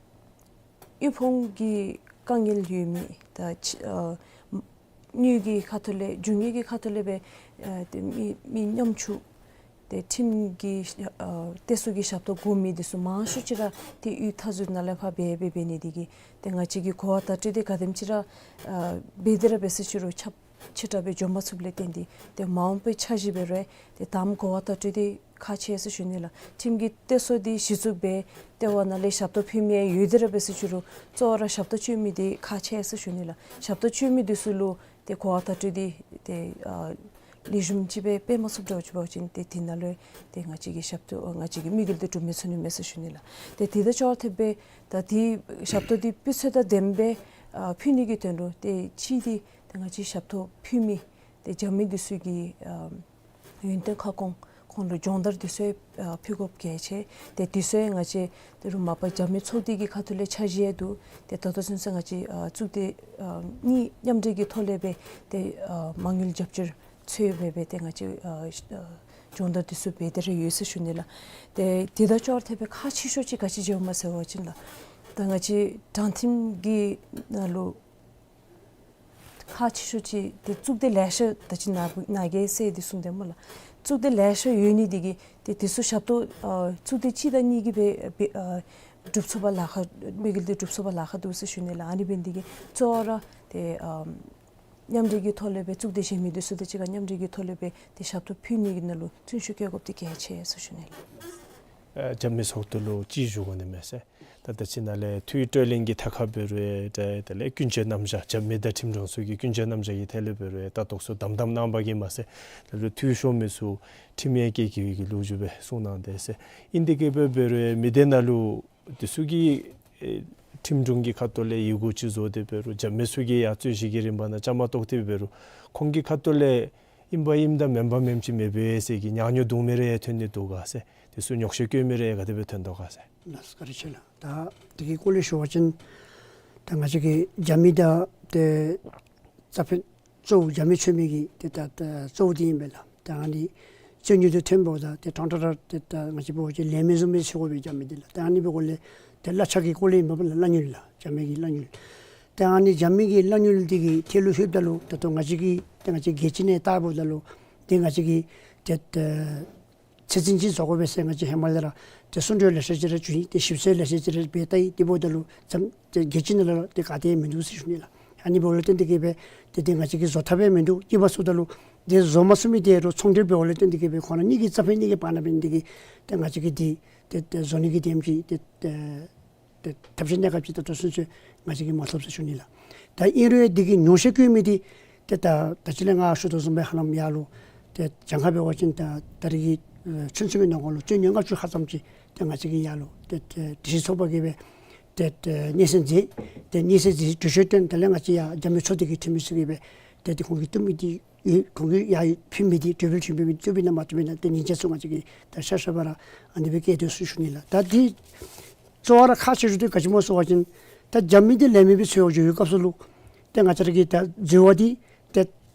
དབུལ་ཕོངས་ཀྱི་དཀའ་ངལ་ཡོད་མི་ད་ཕྱི་ཨ་དངུལ་གྱི་ཁ་ཐུག་ལས་རྒྱུ་དངོས་ཀྱི་ཁ་ཐུག་ལས་སྦེ་ཨ་ཏེ་མི་མི་ཉམ་ཆུང་ཏེ་ཁྲིམས་ཀྱི་ཨ་སྟེགས་གསོ་གི་ཞབས་ཏོག་དགོ་མི་འདི་ཚུ་མང་ཤོས་ཅིག་ར་ཏེ་ཡུལ་མཐའ་ཟུར་ནང་ལས་ཕར་འབད་འབད་འབད་ནི་འདི་གིས་ཏེ་ང་བཅས་ཀྱིས་གོ་བ་བརྡ་སྤྲོད་འདི་ག་དེམ་ཅིག་ར་ཨ་འབད་དེ་ར་འབད་ཟེར་ཞུ་རུང་ཁྱབ་ཆེ་དྲགས་སྦེ་འགྱོ་མ་ཚུགསཔ་ལས་བརྟེན་ཏེ་ཏེ་མ་འོངས་པའི་འཆར་གཞི་འབད་རུང་ཏེ་དང་པ་གོ་བ་བརྡ་སྤྲོད་འདི་ཁག་ཆེ་ཟེར་ཞུ་ནི་ལགས། ཁྲིམས་ཀྱི་སྟེགས་གསོ་འདི་གཞི་བཙུགས་འབད་ལྟེ་བ་ནང་ལས་ཞབས་ཏོག་ཕུལ་མི་ཡང་ཡོད་དེ་ར་འབད་ཟེར་ཞུ་རུང་གཙོ་བོ་ར་ཞབས་ཏོག་སྤྱོད་མི་འདི་ཁག་ཆེ་ཟེར་ཞུ་ནི་ལགས། ཞབས་ཏོག་སྤྱོད་མི་འདི་ཚུ་ལུ་ཏེ་གོ་བ་བརྡ་སྤྲོད་འདི་ཏེ་ཨ་ལེགས་ཤོམ་ཅིག་སྦེ་འབད་མ་ཚུགསཔ་འདྲཝ་ཅིག་འབད་བ་ཅིན་ཏེ་དེ་ནང་ལུ་ཏེ་ང་བཅས་ཀྱི་ཞབས་ཏོག་ང་བཅས་ཀྱི་དམིགས་ཡུལ་འདི་འགྲུབ་མི་ཚུགས་ནི་མས་ཟེར་ཞུ་ནི་ལགས། ཏེ་དེ་དང་ཅོག་ར་འཐདཔ་སྦེ་ད་དེ་ཞབས་ཏོག་འདི་སྤུས་ཚད་དང་ལྡནམ་སྦེ་ཨ་ཕུལ་ནི་གི་དོན་ལུ་ཏེ་གཅིག་འདི་ཏེ་ང་བཅས་ཞབས་ཏོག་ཕུལ་མི་ཏེ་རྒྱབ་མི་འདི་ཚུ་གི་ཨ་ཡོན་ཏན་ཁ་སྐོང་ཁོང་ལུ་སྦྱོང་བརྡར་འདི་ཚུ་ཡང་ཨ་ཕུལ་དགོཔ་གལ་ཆེ། ཏེ་འདི་ཚུ་ཡང་ང་བཅས་ད་རུང་མ་པ་རྒྱབ་མི་ཚོགས་སྡེ་གི་ཁ་ཐུག་ལས་འཆར་གཞི་ཡང་འདུག། ཏེ་ད་ལྟོ་ཚུན་ཚོད་ང་བཅས་ཨ་གཙུག་སྡེ་ཨ་གཉིས་མཉམ་འབྲེལ་གྱི་ཐོག་ལས་སྦེ་ཏེ་ཨ་མ་དངུལ་རྒྱབ་སྐྱོར་ཚུ་འབད་སྦེ་ཏེ་ང་བཅས་ཨ་ཨ་སྦྱོང་བརྡར་འདི་ཚུ་འབད་དེ་ར་ཡོད་ཟེར་ཞུ་ནི་ལགས། ཏེ་དེ་དང་ཅོག་ར་འཐདཔ་སྦེ་ཁག་ཆེ་ཤོས་ཅིག་ག་ཅི་མཇལཝ་མས་ཟེར་བ་ཅིན་ལགས། ད་ང་བཅས་དྲང་ཁྲིམས་ཀྱི་ནང་ལུ་ཁག་ཆེ་ཤོས་ཅིག་ཏེ་གཙུག་སྡེ་ལེ་ཤ་ད་ཅི་ནཱ་ནཱ་གིས་ཟེར་ཏེ་གསུངས་ཏེ་སྨོ་ལགས། གཙུག་སྡེ་ལེ་ཤ་ཡོད་ནི་འདི་གིས་ཏེ་དེ་ཚུ་ཞབས་ཏོག་ཨ་གཙུག་སྡེ་གཅིག་དང་གཉིས་ཀྱིས་འབད་འབད་ཨ་སྒྲུབ་ཚུགས་པར་ལཱ་ཁག་དམིགས་ཡུལ་འདི་སྒྲུབ་ཚུགས་པར་ལཱ་ཁག་འདུག་ཟེར་ཞུ་ནི་ལགས། ཨ་ནི་འབད་ནི་འདི་གིས་གཙོ་བོ་ར་ཏེ་ཨ་མཉམ་འབྲེལ་གྱི་ཐོག་ལས་སྦེ་གཙུག་སྡེ་གཞན་མི་འདི་ཚུ་དང་གཅིག་ཁར་མཉམ་འབྲེལ་གྱི་ཐོག་ལས་སྦེ་ཏེ་ཞབས་ཏོག་ཕུལ་ནི་གི་ནང་ལུ་བརྩོན་ཤུགས་བསྐྱེད་དགོཔ་འདི་གལ་ཆེ་ཟེར་ཞུ་ནི་ལགས། ཨ་རྒྱབ་མི་ཚོགས་སྡེ་ལུ་ཅིག་ཞུ་དགོ་ནི་མས་ཟེར། ད་ད་ཅི་ནཱ་ལས་འཐུས་སྤྲོད་ལེན་གྱི་ཐད་ཁར་འབད་རུང་ད་དེ་ལས་ཀུན་སྤྱོད་རྣམ་གཞག་རྒྱབ་མི་དང་ཁྲིམས་དྲུང་ཚུ་གི་ཀུན་སྤྱོད་རྣམ་གཞག་གི་ཐད་ལས་འབད་རུང་ལྟ་རྟོག་ཚུ་དམ་དམ་གནང་བ་གིས་མ་ཚད་ད་ལུ་འཐུས་ཤོར་མི་ཚུ་ཁྲིམས་ཡང་བཀལ་བཀལ་བའི་གི་ལོ་རྒྱུས་སྦེ་གསུངས་གནང་དེས་ཟེར། ཨིན་དེ་གིས་འབད་རུང་མི་སྡེ་ནང་ལུ་དེ་ཚུ་གི་ཨེ་ཁྲིམས་དྲུང་གི་ཁ་ཐུག་ལས་ཡི་གུ་ཅིག་བཟོ་སྟེ་འབད་རུང་རྒྱབ་མི་ཚུ་གིས་ཡང་རྩོད་གཞི་གི་རིམ་པ་ནང་བཅའ་མར་གཏོགས་ཏེ་འབད་རུང་ཁོང་གི་ཁ་ཐུག་ལས་ཨིན་པ་ཨིནམ་དང་མེན་པ་མེནམ་ཅིག་མེད་པས་ཟེར་གྱི་ཉག་ཉོག་འདུག་མི་རེ་ཐོན་ནི་འདུག་ག་ཟེར། དེ་ཚུ་ཉོག་བཤད་བཀོད་མི་རེ་ག་དེ་སྦེ་ཐོན་དོ་ག་ཟེར། ལགས་སོ་བཀའ་དྲིན་ཆེ་ལགས། ད་དེ་གི་སྐོར་ལས་ཞུ་བ་ཅིན་ད་ང་བཅས་ཀྱི་རྒྱབ་མི་དང་ཏེ་རྩ་ཕན་གཙོ་བོ་རྒྱབ་མི་འཚོལ་མི་གི་ཏེ་ད་ད་གཙོ་བོ་འདི་ཨིན་པས་ལགས། ད་ཨ་ནི་རྩོད་རྙོག་འདི་ཐོན་འབདཝ་ད་ཏེ་ཕྲང་ཕྲང་ར་ཏེ་ད་ང་བཅས་འབད་བ་ཅིན་ལས་མི་བཟུམ་སྦེ་འཚོལ་དགོ་པས་རྒྱབ་མི་འདི་ལགས། ད་ཨ་ནི་འབདཝ་ལས་ཏེ་གླ་ཆ་གི་སྐོར་ལས་ཨིན་པས་ལགས། གླ་དངུལ་ལགས། རྒྱབ་མི་གི་གླ་དངུལ། ཏེ་ཨ་ནི་རྒྱབ་མི་གི་གླ་དངུལ་འདི་གི་ཐད་ལུ་ལྷོདཔ་ད་ལུ་ད་ལྟོ་ང་བཅས་ཀྱི་ཏེ་ང་བཅས་རྒྱལ་སྤྱི་ནང་བལྟཝ་ད་ལུ་ཏེ་ང་བཅས་ཀྱི་ཏེ་ད་ཚད་འཛིན་ཅིག་བཟོ་དགོ་པས་ཟེར་ང་བཅས་ཧེ་མ་ལས་ར་ཏེ་གསུང་གྲོས་ལེ་ཤ་ཅིག་ར་བྱུང་ཡི། ཏེ་ཞིབ་འཚོལ་ལེ་ཤ་ཅིག་ར་འབད་ད་ཡི། དེ་འབདཝ་ད་ལུ་ཙམ་ཏེ་རྒྱལ་སྤྱི་ནང་ལུ་ཏེ་ག་ཏེ་མིན་འདུག་ཟེར་ཞུ་ནི་ལགས། ཨ་ནི་འབདཝ་ལས་བརྟེན་ཏེ་གིས་སྦེ་ཏེ་ཏེ་ང་བཅས་ཀྱིས་བཟོ་ཐབས་སྦེ་མིན་འདུག། སྐྱིད་པ་སོང་ད་ལུ་ཏེ་བཟོ་མ་ཚུགས་མི་དེ་རུང་ཚོང་འབྲེལ་འབདཝ་ལས་བརྟེན་ཏེ་གིས་སྦེ་ཁོང་ར་གཉིས་ཀྱི་རྩ་ཕན་གཉིས་ཀྱི་བར་ན་འབད་ནི་དེ་གིས་ཏེ་ང་བཅས་ཀྱིས་ཏེ་ཏེ་ཏེ་བཟོ་ནི་གི་དེམ་ཅིག་ཏེ་ཏེ་ཏེ་ཐབས་ཤེས་གནས་སྐབས་ཅིག་ད་ལྟོ་ཚུན་ཚོད་ང་བཅས་ཀྱིས་མ་ཐོབ་ཟེར་ཞུ་ནི་ལགས། ད་ཨིན་རུང་འདི་གི་ཉོག་བཤད་བཀོད་མི་འདི་ཏེ་ད་ད་ཅི་ལས་ང་ཞུ་དོ་བཟུམ་སྦེ་ཧ་ལམ་ཡར་ལུ་ཏེ་གྱངས་ཁ་འབད་བ་ཅིན་ད་ད་རེས་ཀྱི་ཨེ་ཚུན་ཚོད་ཀྱི་ནང་འཁོད་ལུ་རྩོད་རྙོག་ལྔ་བཅུ་ཧ་ཙམ་ཅིག་ཏེ་ང་བཅས་ཀྱིས་ཡར་ལུ་ཏེ་ཏེ་སྒྲིག་གཞི་ཚོགས་པ་གིས་སྦེ་ ཏེ་ཏེ་སྙན་སེང་མཛད། ཏེ་སྙན་སེང་མཛད་གྲོས་ཆོད་བཏོན། དེ་ལས་ང་བཅས་ཡར་རྒྱ་མི་ཚོགས་སྡེ་གི་འཐུས་མི་ཚུ་གིས་སྦེ་ཏེ་ཏེ་ཁོང་གིས་བཏུབ་མི་འདི་ཡོད། ཁོང་གིས་ཡར་ཕུལ་མི་འདི་གྲོས་འབུལ་ཕུལ་མི་འདི་བཏུབ་ཨིན་ན་མ་བཏུབ་ཨིན་ན་ཏེ་ཉིན་བཅད་ཚུ་ང་བཅས་ཀྱིས་ད་ཤ་ཤ་བ་ར་ཨ་ནི་སྦེ་བཀལ་དོ་ཟེར་ཞུ་ནི་ལགས། ད་འདི་གཙོ་བོ་ར་ཁག་ཆེ་ཤོས་འདི་ག་ཅི་སྨོ་ཟེར་བ་ཅིན་ད་རྒྱ་མི་འདི་ལས་མི་སྦེ་འཚོལ་བར་འགྱོ་བའི་སྐབས་སུ་ལུ་ཏེ་ང་བཅས་ར་གི་ད་འཛོལ་བ་འདི་ཏེ་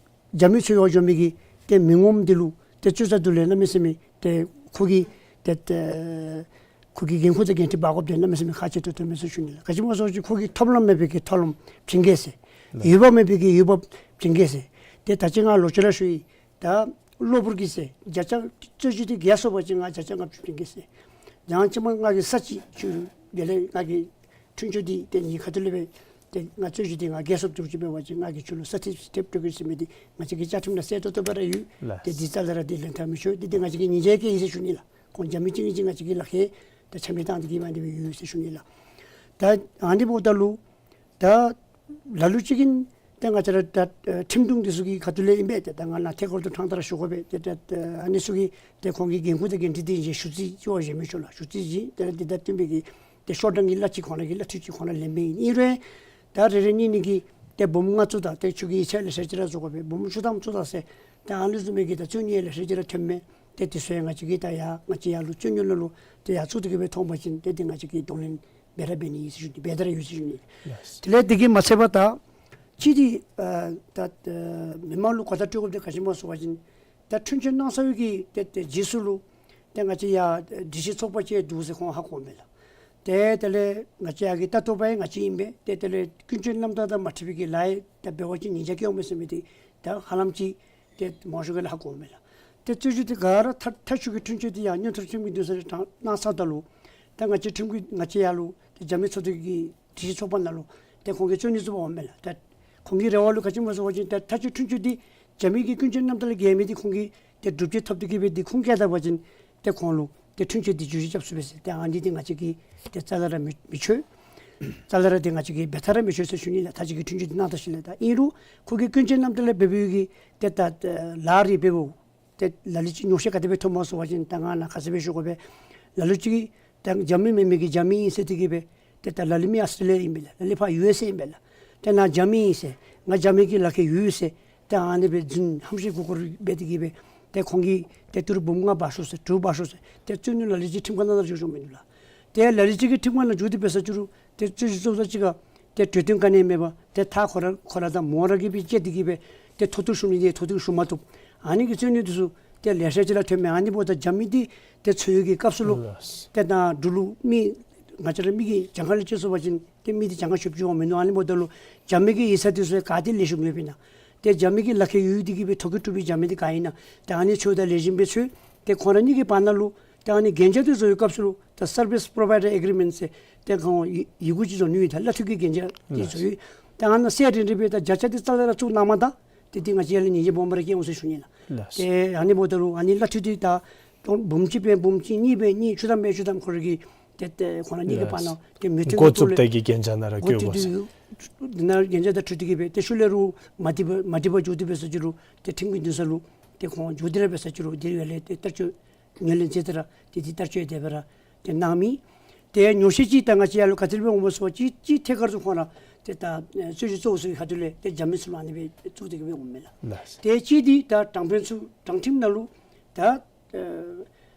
རྒྱ་མི་འཚོལ་བར་འགྱོ་མི་གི་ཏེ་མི་ངོམ་འདི་ལུ་ཏེ་ཚོད་ལྟ་འདི་ལུ་གནམ་མེད་ས་མེད་ཏེ་ཁོ་གི་ཏེ་ཏེ་ཁོ་གི་འགན་ཁུར་དང་འགན་འཁྲི་འབག་དགོཔ་འདི་གནམ་མེད་ས་མེད་ཁག་ཆེ་ཏོག་ཏོ་མས་ཟེར་ཞུ་ནི་ལགས། ག་ཅི་སྨོ་ཟེར་བ་ཅིན་ཁོ་གི་ཐོབ་ལམ་མེད་པའི་གི་ཐོབ་ལམ་བྱིན་གེ་ཟེར། ལགས། འོས་འབབ་མེད་པའི་གི་འོས་འབབ་བྱིན་གེ་ཟེར། ཏེ་ད་ཅི་ང་ལོག་ཅི་ར་ཞུ་ཡི། ད་གློ་བུར་གྱི་ཟེར་བརྒྱ་ཆ་རྩོད་གཞི་འདི་རྒྱལ་སོང་པ་ཅིན་ང་བརྒྱ་ཆ་ལྔ་བཅུ་བྱིན་གེ་ཟེར། ཡང་ཅིན་མ་ང་གིས་ས་ཅིག་ཁྱོད་དེ་ལས་ང་གིས་འཁྲུན་ཆོད་འདི་ཏེ་ངེའི་ཁ་ཐུག་ལས་སྦེ་ཏེ་ང་རྩོད་གཞི་འདི་ང་རྒྱལ་སོངམ་ཅིག་འབད་བ་ཅིན་ང་གིས་ཁྱོད་ལུ་ས་ཐིག་སི་ཊེམ་སྤྲོད་གེ་ཟེར་མི་འདི་ང་བཅས་ཀྱི་བཅའ་ཁྲིམས་ནང་གསལ་ཏོག་ཏོ་སྦེ་ར་ཡོད། ལགས། ཏེ་འདི་རྩ་ལས་ར་འདི་ལེན་ཐབས་མི་ཆོག། འདི་འདི་ང་བཅས་ཀྱི་ཉེས་ཆད་བཀལ་ཡི་ཟེར་ཞུ་ནི་ལགས། ཁོང་རྒྱ་མི་གཅིག་གཉིས་ཅིག་ང་བཅས་ཀྱི་ལག་ཁྱེར་ཏེ་ཆ་མེད་བཏང་སྟེ་གིས་མ་འདི་སྦེ་ཡོད་ཟེར་ཞུ་ནི་ལགས། ད་ཨ་ནི་འབདཝ་ད་ལུ་ད་ལ་ལུ་ཅིག་གིས་ཏེ་ང་བཅས་ར་ད་ཨེ་ཁྲིམས་དྲུང་འདི་ཚུ་གི་ཁ་ཐུག་ལས་ཨིན་པས། ཏེ་ད་ང་ནཱ་ཐད་ཀར་དུ་ཕྲང་སྟེ་ར་ཞུ་དགོ་པས། ཏེ་ད་ཨ་ནི་ཚུ་གིས་ཏེ་ཁོང་གི་འགན་ཁུར་དང་འགན་འཁྲི་འདི་བཞེས་ཞུ་རྩིས་ཅིག་བཞེས་མི་ཆོག་ལགས། ཞུ་རྩིས་བཞེས་ཏེ་ར་འདི་དང་བསྟུན་པའི་གི་ཏེ་ཤོག་གྲངས་ཀྱི་གླ་ཅིག་ཁོང་ར་གི་གླ་འཐུས་ཅིག་ཁོང་ར་ལེན་མི་ཨིན་རུང་ད་རེ་རེ་གཉིས་གཉིས་ཀྱིས་ཏེ་འབུམ་ལྔ་བཙུགས་ད་ཏེ་ཁྱོད་ཀྱིས་ཡིག་ཆ་ལེ་ཤ་ཅིག་ར་བཙུགས་དགོ་པས། འབུམ་བཅུ་ཐམ་བཙུགས་ད་ཟེར་ཏེ་ཨ་ནི་བཟུམ་མའི་གི་ད་རྩོད་གཞི་ལེ་ཤ་ཅིག་ར་ཐོནམ་མས། ཏེ་འདི་ཚུ་ཡང་ང་བཅས་ཀྱིས་ད་ཡར་ང་བཅས་ཡར་ལུ་རྩོད་གཞི་ནང་ལུ་ཏེ་ཡར་བཙུགས་ཏེ་གིས་སྦེ་མཐོང་པ་ཅིན་ཏེ་འདི་ང་བཅས་ཀྱིས་གདོང་ལེན་འབད་ར་འབད་ནི་ཨིན་ཟེར་ཞུ་ནི། འབད་དེ་ར་ཡོད་ཟེར་ཞུ་ནི། ལགས། དེ་ལས་འདི་གིས་མ་ཚད་པར་ད་ཅིག་འདི་ཨ་ད་ཨ་མི་མང་ལུ་གོ་བརྡ་སྤྲོད་དགོཔ་འདི་ག་ཅི་སྨོ་ཟེར་བ་ཅིན་ད་འཁྲུན་ཆོད་གནང་ཚར་བའི་གི་ཏེ་ཏེ་རྗེས་སུ་ལུ་ཏེ་ང་བཅས་ཡར་སྒྲིག་གཞི་ཚོགས་པ་ཅིག་འདུག་ཟེར་ཁོང་ཧ་གོཝ་མས་ལགས། ཏེ་དེ་ལས་ང་བཅས་ཡར་གྱི་ལྟ་རྟོག་པ་ཡང་ང་བཅས་ཨིན་པས། ཏེ་དེ་ལས་ཀུན་སྤྱོད་རྣམ་དག་དང་མ་འཁྲིལ་བའི་གི་ལཱ་ཡང་ད་འབད་བ་ཅིན་ཉེས་ཆད་བཀལ་འོང་མས་ཟེར་མི་འདི་ད་ཧ་ལམ་ཅིག་ཏེ་མང་ཤོས་ཀྱིས་ཧ་གོཝ་མས་ལགས། ཏེ་རྩོད་གཞི་འདི་ག་ར་མཐའ་མཐའ་མཇུག་གི་འཁྲུན་ཆོད་འདི་ཡང་མངོན་མཐོ་ཁྲིམས་ཀྱི་འདུན་ས་ལུ་གནང་ཚརཝ་ད་ལུ་ད་ང་བཅས་ཁྲིམས་ཀྱི་ང་བཅས་ཡར་ལུ་ཏེ་རྒྱ་མི་ཚོགས་སྡེ་གི་སྒྲིག་གཞི་ཚོགས་པ་ནང་ལུ་ཏེ་ཁོང་གིས་རྩོད་གཞི་བཙུགས་པ་འོང་མས་ལགས། ད་ཁོང་གི་རེ་བ་ལུ་ག་ཅི་སྨོ་ཟེར་བ་ཅིན་ད་མཐའ་མཇུག་འཁྲུན་ཆོད་འདི་རྒྱ་མི་གི་ཀུན་སྤྱོད་རྣམ་དག་ལས་འགལ་མི་འདི་ཁོང་གིས་ཏེ་སྒྲུབ་བྱེད་ཐོབ་སྟེ་གིས་སྦེ་འདི་ཁུངས་བཀལ་ད་པ་ཅིན་ཏེ་ཁོང་ལུ་ཏེ་འཁྲུན་ཆོད་འདི་བསྒྱུར་བཅོས་རྐྱབ་ཚུགས་པས་ཟེར། ཏེ་ཨ་ནི་འདི་ང་བཅས་ཀྱིས་ཏེ་རྩ་ལས་ར་མི་མི་ཆོག། རྩ་ལས་ར་འདི་ང་བཅས་ཀྱིས་འབད་ཐབས་ར་མི་ཆོག་ཟེར་ཞུ་ནི་ལགས། མཐའ་མཇུག་གི་འཁྲུན་ཆོད་འདི་གནང་ད་ཞིནམ་ལས། ད་ཨིན་རུང་ཁོ་གི་ཀུན་སྤྱོད་རྣམ་དག་ལས་འབད་བའི་གི་ཏེ་ད་ལཱ་རེ་འབདཝ་ཏེ་ལ་ལུ་ཅིག་ཉོགས་བཤད་ག་དེ་སྦེ་ཐོནམ་སྨོ་ཟེར་བ་ཅིན་ད་ང་ནཱ་ཁ་གསལ་སྦེ་ཞུ་དགོ་པས། ལ་ལུ་ཅིག་ད་རྒྱ་མི་མེན་མི་གིས་རྒྱ་མི་ཨིན་ཟེར་ཏེ་གིས་སྦེ་ཏེ་ད་ལ་ལུ་མི་ཨཱོས་ཊེ་ལི་ཡ་ཨིན་པས་ལགས། ལ་ལུ་ཕར་ཡུ་ཨེསི་ཨིན་པས་ལགས། ཏེ་ནཱ་རྒྱ་མི་ཨིན་ཟེར་ང་རྒྱ་མི་གི་ལག་ཁྱེར་ཡོད་ཟེར་ཏེ་ཨ་ནི་སྦེ་རྫུན་ཧམ་བཤད་མགུ་སྐོར་འབད་དེ་གིས་སྦེ་ཏེ་ཁོང་གིས་ཏེ་ཏི་རུ་འབུམ་ལྔ་འབག་ཤོག་ཟེར་དྲུག་འབག་ཤོག་ཟེར་ཏེ་རྩོད་གཞི་ལ་ལུ་ཅིག་ཁྲིམས་ཁང་ནང་ལུ་འགྱོ་འགྱོཝ་མིན་འདུག་ལགས། ཏེ་ལ་ལུ་ཅིག་གིས་ཁྲིམས་ཁང་ནང་འགྱོ་སྟེ་འབད་ས་ཅིག་རུང་ཏེ་རྩོད་གཞི་བཙུགས་ས་ཅིག་ཁར་ཏེ་གྲོས་བསྟུན་ག་ནི་མེད་པར་ཏེ་མཐའ་ཁོ་ར་ཁོ་ར་དང་མོ་ར་གིས་སྦེ་བཅད་དེ་གིས་སྦེ་ཏེ་མཐོ་གཏུགས་ཞུ་ནི་འདི་མཐོ་གཏུགས་ཞུ་མ་བཏུབ། ཨ་ནི་གི་རྩོད་གཞི་འདི་ཚུ་ཏེ་ལེ་ཤ་ཅིག་ར་ཐོནམ་མས། ཨ་ནི་འབདཝ་ད་རྒྱ་མི་འདི་ཏེ་འཚོལ་བའི་གི་སྐབས་སུ་ལུ་ལགས། ཏེ་ད་འབྲུག་ལུ་མི་ང་བཅས་ར་མི་གི་གྱངས་ཁ་ལུ་དཔྱད་ཞུ་བ་ཅིན་ཏེ་མི་འདི་གྱངས་ཁ་ཆོདཔ་ཅིག་འོང་མིན་འདུག། ཨ་ནི་འབདཝ་ད་ལུ་རྒྱ་མི་གི་ཡིག་ཚང་འདི་ཚུ་ག་ཏེ་ལེགས་ཤོམ་ཡོདཔ་ཨིན་ན། ཏེ་རྒྱ་མི་གི་ལག་ཁྱེར་ཡོད་དེ་གིས་སྦེ་ཐོ་བཀོད་གྲུབ་པའི་རྒྱ་མི་འདི་ག་ཨིན་ན། ཏེ་ཨ་ནི་འཚོལ་དང་ལེགས་ཤོམ་སྦེ་འཚོལ། ཏེ་ཁོང་ར་གཉིས་ཀྱི་བར་ན་ལུ་ཏེ་ཨ་ནི་གན་རྒྱ་འདི་བཟོ་བའི་སྐབས་སུ་ལུ་ད་སར་བིས་པོ་རོ་བའི་ཌར་ཨེག་རི་མེནཊ་ཟེར་ཏེ་ཁོང་ཡི་ཡི་གུ་ཅིག་བཟོ་ནི་ཡོད། ད་གླ་འཐུས་ཀྱི་གན་རྒྱ་འདི་བཟོ་ཡི། ཏེ་ཨ་ནཱ་གསལ་རི་རི་སྦེ་ད་བརྒྱ་ཆ་འདི་རྩ་ལས་ར་བཙུགས་གནང་མ་ད་ཏེ་འདི་ང་བཅས་ཡར་ལས་ཉེས་ཆད་སྦོམ་ར་བཀལ་འོང་ཟེར་ཞུ་ནི་ལགས། ལགས། ཏེ་ཨ་ནི་འབདཝ་ད་ལུ་ཨ་ནི་གླ་འཐུས་འདི་ད་འབུམ་གཅིག་འབད་འབུམ་གཅིག་གཉིས་འབད་གཉིས་བཅུ་ཐམ་འབད་བཅུ་ཐམ་ཁོ་ར་གི་ཏེ་ཏེ་ཁོང་ར་གཉིས་ཀྱི་བར་ན་ཏེ་མོས་མཐུན་འགོ་བཙུགས་ཏེ་གི་གན་རྒྱ་ནང་ར་འགོ་བཙུགས་ཏེ་འགྱོ་དགོ་ཟེར། འདི་ནང་གན་རྒྱ་དང་འཁྲིལ་ཏེ་གིས་སྦེ་ཏེ་ཤུལ་ལས་རུང་མ་འགྲིག་པ་མ་འགྲིག་པ་འགྱོ་སྟེ་འབད་ས་ཅིག་རུང་ཏེ་ཁྲིམས་ཀྱི་འདུན་ས་ལུ་ཏེ་ཁོང་འགྱོ་སྟེ་ར་འབད་ས་ཅིག་རུང་འདི་ཡར་ལས་ཏེ་བསྟར་སྤྱོད་ངོས་ལེན་མཛད་དེ་ར་ཏེ་འདི་བསྟར་སྤྱོད་དེ་སྦེ་ར་ཏེ་གནང་མི། ཏེ་ཉོགས་བཤད་ཅིག་ད་ང་བཅས་ཡར་ལུ་ག་ཅི་སྦེ་འོངམ་སྨོ་ཟེར་བ་ཅིན་ཅིག་ཐད་ཀར་དུ་ཁོང་ར་ཏེ་ད་ཨེ་རྩོད་གཞི་གཙོ་བོ་ཚུ་གི་ཁ་ཐུག་ལས་ཏེ་རྒྱ་མི་ཚུ་ལུ་ཨ་ནི་སྦེ་བཙུགས་ཏེ་གིས་སྦེ་འོངམ་མས་ལགས། ལགས། ཏེ་ཅིག་འདི་ད་དྲང་དཔོན་ཚུ་དྲང་ཁྲིམས་ནང་ལུ་ད་ཨེ་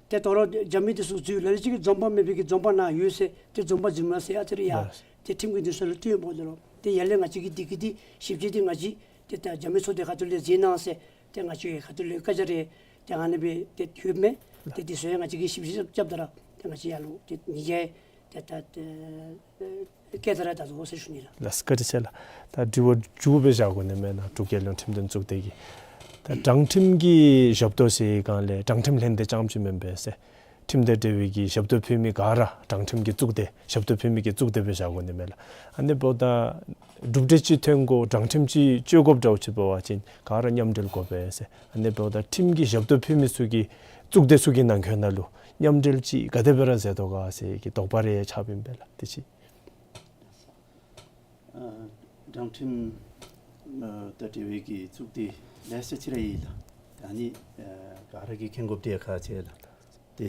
ཏེ་དོ་རུང་རྒྱ་མི་འདི་ཚུ་འཛུལ་ལ་ལུ་ཅིག་གིས་འཛོམས་དཔང་མེད་པའི་གི་འཛོམས་དཔང་ནཱ་ཡོད་ཟེར་ཏེ་འཛོམས་དཔང་འཛིན་མ་ཟེར་ཨ་ཙི་རེ་ཡང་ལགས། ཏེ་ཁྲིམས་ཀྱི་འདུན་ས་ལུ་བཏོན་འོང་ད་ལུ་ཏེ་ཡར་ལས་ང་བཅས་ཀྱིས་འདི་གི་འདི་ཞིབ་དཔྱད་འདི་ང་བཅས་ཏེ་ད་རྒྱ་མི་ཚོགས་སྡེ་ཁ་ཐུག་ལས་མཛད་གནང་ཟེར་ཏེ་ང་བཅས་ཁ་ཐུག་ལས་བཀའ་རྒྱ་རེ་ཏེ་ཨ་ནི་སྦེ་ཏེ་ཐོབ་མས། ལགས། ཏེ་འདི་ཚུ་ཡང་ང་བཅས་ཀྱིས་ཞིབ་དཔྱད་རྐྱབ་ད་ར་ཏེ་ང་བཅས་ཡར་ལུ་ཏེ་ཉེས་ཆད་ཏེ་ད་ཏེ་བཀལ་ཏེ་ར་ད་དོ་ཟེར་ཞུ་ནི་ལགས། ལགས་བཀའ་དྲིན་ཆེ་ལགས། ད་དྲི་བ་མཇུག་སྦེ་བཞག་དགོ་ནི་མེན་ན། འབྲུག་རྒྱལ་ཡོངས་ཁྲིམས་དོན་གཙུག་སྡེ་གི་ད་དྲང་ཁྲིམས་ཀྱི་ཞབས་ཏོག་ཟེར་བའི་སྒང་ལས་དྲང་ཁྲིམས་ལྷན་སྡེ་རྐྱངམ་ཅིག་མེན་པས་ཟེར། ཁྲིམས་དང་འབྲེལ་བའི་གི་ཞབས་ཏོག་ཕུལ་མི་ག་ར་དྲང་ཁྲིམས་ཀྱི་གཙུག་སྡེ་ཞབས་ཏོག་ཕུལ་མི་གི་གཙུག་སྡེ་སྦེ་བཞག་དགོ་ནི་མེན་ལགས། ཨ་ནི་འབདཝ་ད་གྲུབ་འབྲས་ཅིག་ཐོན་དགོ་དྲང་ཁྲིམས་ཅིག་སྤྱོད་དགོཔ་འདྲཝ་ཅིག་འབད་བ་ཅིན་ག་ར་མཉམ་འབྲེལ་དགོ་པས་ཟེར། ཨ་ནི་འབདཝ་ད་ཁྲིམས་ཀྱི་ཞབས་ཏོག་ཕུལ་མི་ཚུ་གིས་གཙུག་སྡེ་ཚུ་གི་ནང་འཁོད་ནང་ལུ་མཉམ་འབྲེལ་ཅིག་ག་དེ་སྦེ་ར་མཛད་དོ་ག་ཟེར་གྱི་དོགས་པ་རེ་ཆགསཔ་ཨིན་པས་ལགས། དེ་ཅིག། ཨ་དྲང་ཁྲིམས་ཨ་དང་འབྲེལ་བའི་གི་གཙུག་སྡེ་ལེ་ཤ་ཅིག་ར་ཡོད་ལགས། ད་ཨ་ནི་ཨ་ག་ར་གིས་མཁྱེན་དགོཔ་འདི་ཡང་ཁག་ཆེ་ལགས། ཏེ་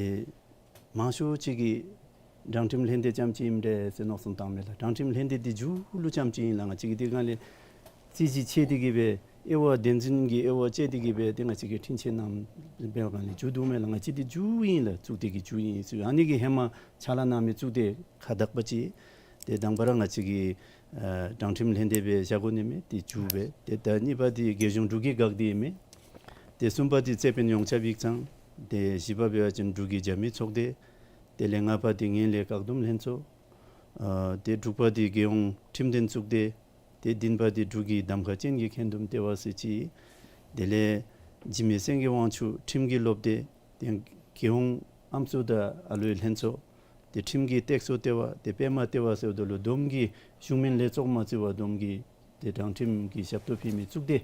མང་ཤོས་ཅིག་གིས་ དྲང་ཁྲིམས་ལྷན་སྡེ་རྐྱངམ་ཅིག་ཨིནམ་འདྲས་ཟེར་མནོ་བསམ་བཏངམ་མས་ལགས། དྲང་ཁྲིམས་ལྷན་སྡེ་འདི་མཇུག་ལུ་རྐྱངམ་ཅིག་ཨིན་ལགས། ང་བཅས་ཀྱིས་འདི་གང་ལས་རྩོད་གཞི་ཕྱེ་སྟེ་གི་སྦེ་དབྱེ་བ་བདེན་རྫུན་གྱི་དབྱེ་བ་དཔྱད་དེ་གི་སྦེ་ཏེ་ང་བཅས་ཀྱིས་འཁྲུན་ཆོད་གནངམ་འབད་བའི་སྒང་ལས་མཇུག་བསྡུཝ་མས་ལགས། ང་བཅས་འདི་མཇུག་ཨིན་ལགས། གཙུག་སྡེ་གི་མཇུག་ཨིན་ཟེར། ཨ་ནི་གི་ཧེ་མ་ཕྱག་ལཱ་གནང་མི་གཙུག་སྡེ་ཁག་དག་པ་ཅིག་ཏེ་དང་པ་ར་ང་བཅས་ཀྱི་ཨ་དྲང་ཁྲིམས་ལྷན་སྡེ་སྦེ་བཞག་དགོ་ནི་མས། ཏེ་མཇུག་སྦེ་ཏེ་ད་གཉིས་པ་འདི་རྒྱལ་གཞུང་འབྲུག་གི་འགག་སྡེ་ཨིན་མས། ཏེ་གསུམ་པ་འདི་རྩོད་དཔོན་ཡོངས་ཁྱབ་ཡིག་ཚང་། ཏེ་བཞི་པ་འབད་བ་ཅིན་འབྲུག་གི་རྒྱབ་མི་ཚོགས་སྡེ། དེ་ལས་ལྔ་པ་འདི་ངན་ལྷད་བཀག་སྡོམ་ལྷན་ཚོགས། ཨ་ཏེ་དྲུག་པ་འདི་རྒྱལ་ཡོངས་ཁྲིམས་དོན་གཙུག་སྡེ། ཏེ་བདུན་པ་འདི་འབྲུག་གི་གདམ་ཁ་ཅན་གྱི་འཁོན་འདུམ་ལྟེ་བ་ཟེར་ཅིག། དེ་ལས་འཇིགས་མེད་སེང་གེ་དབང་ཕྱུག་ཁྲིམས་ཀྱི་སློབ་སྡེ། ཏེ་རྒྱལ་ཡོངས་ཨམ་སྲུ་དང་ཨ་ལོའི་ལྷན་ཚོགས། ཏེ་ཁྲིམས་ཀྱི་སྟེགས་གསོ་ལྟེ་བ། ཏེ་པདྨ་ལྟེ་བ་ཟེརཝ་ད་ལུ་བསྡོམས་ཀྱིས་གཞུང་མིན་ལས་ཚོགས་མ་བརྩི་བར་བསྡོམས་ཀྱིས་ཏེ་དྲང་ཁྲིམས་ཀྱི་ཞབས་ཏོག་ཕུལ་མི་གཙུག་སྡེ་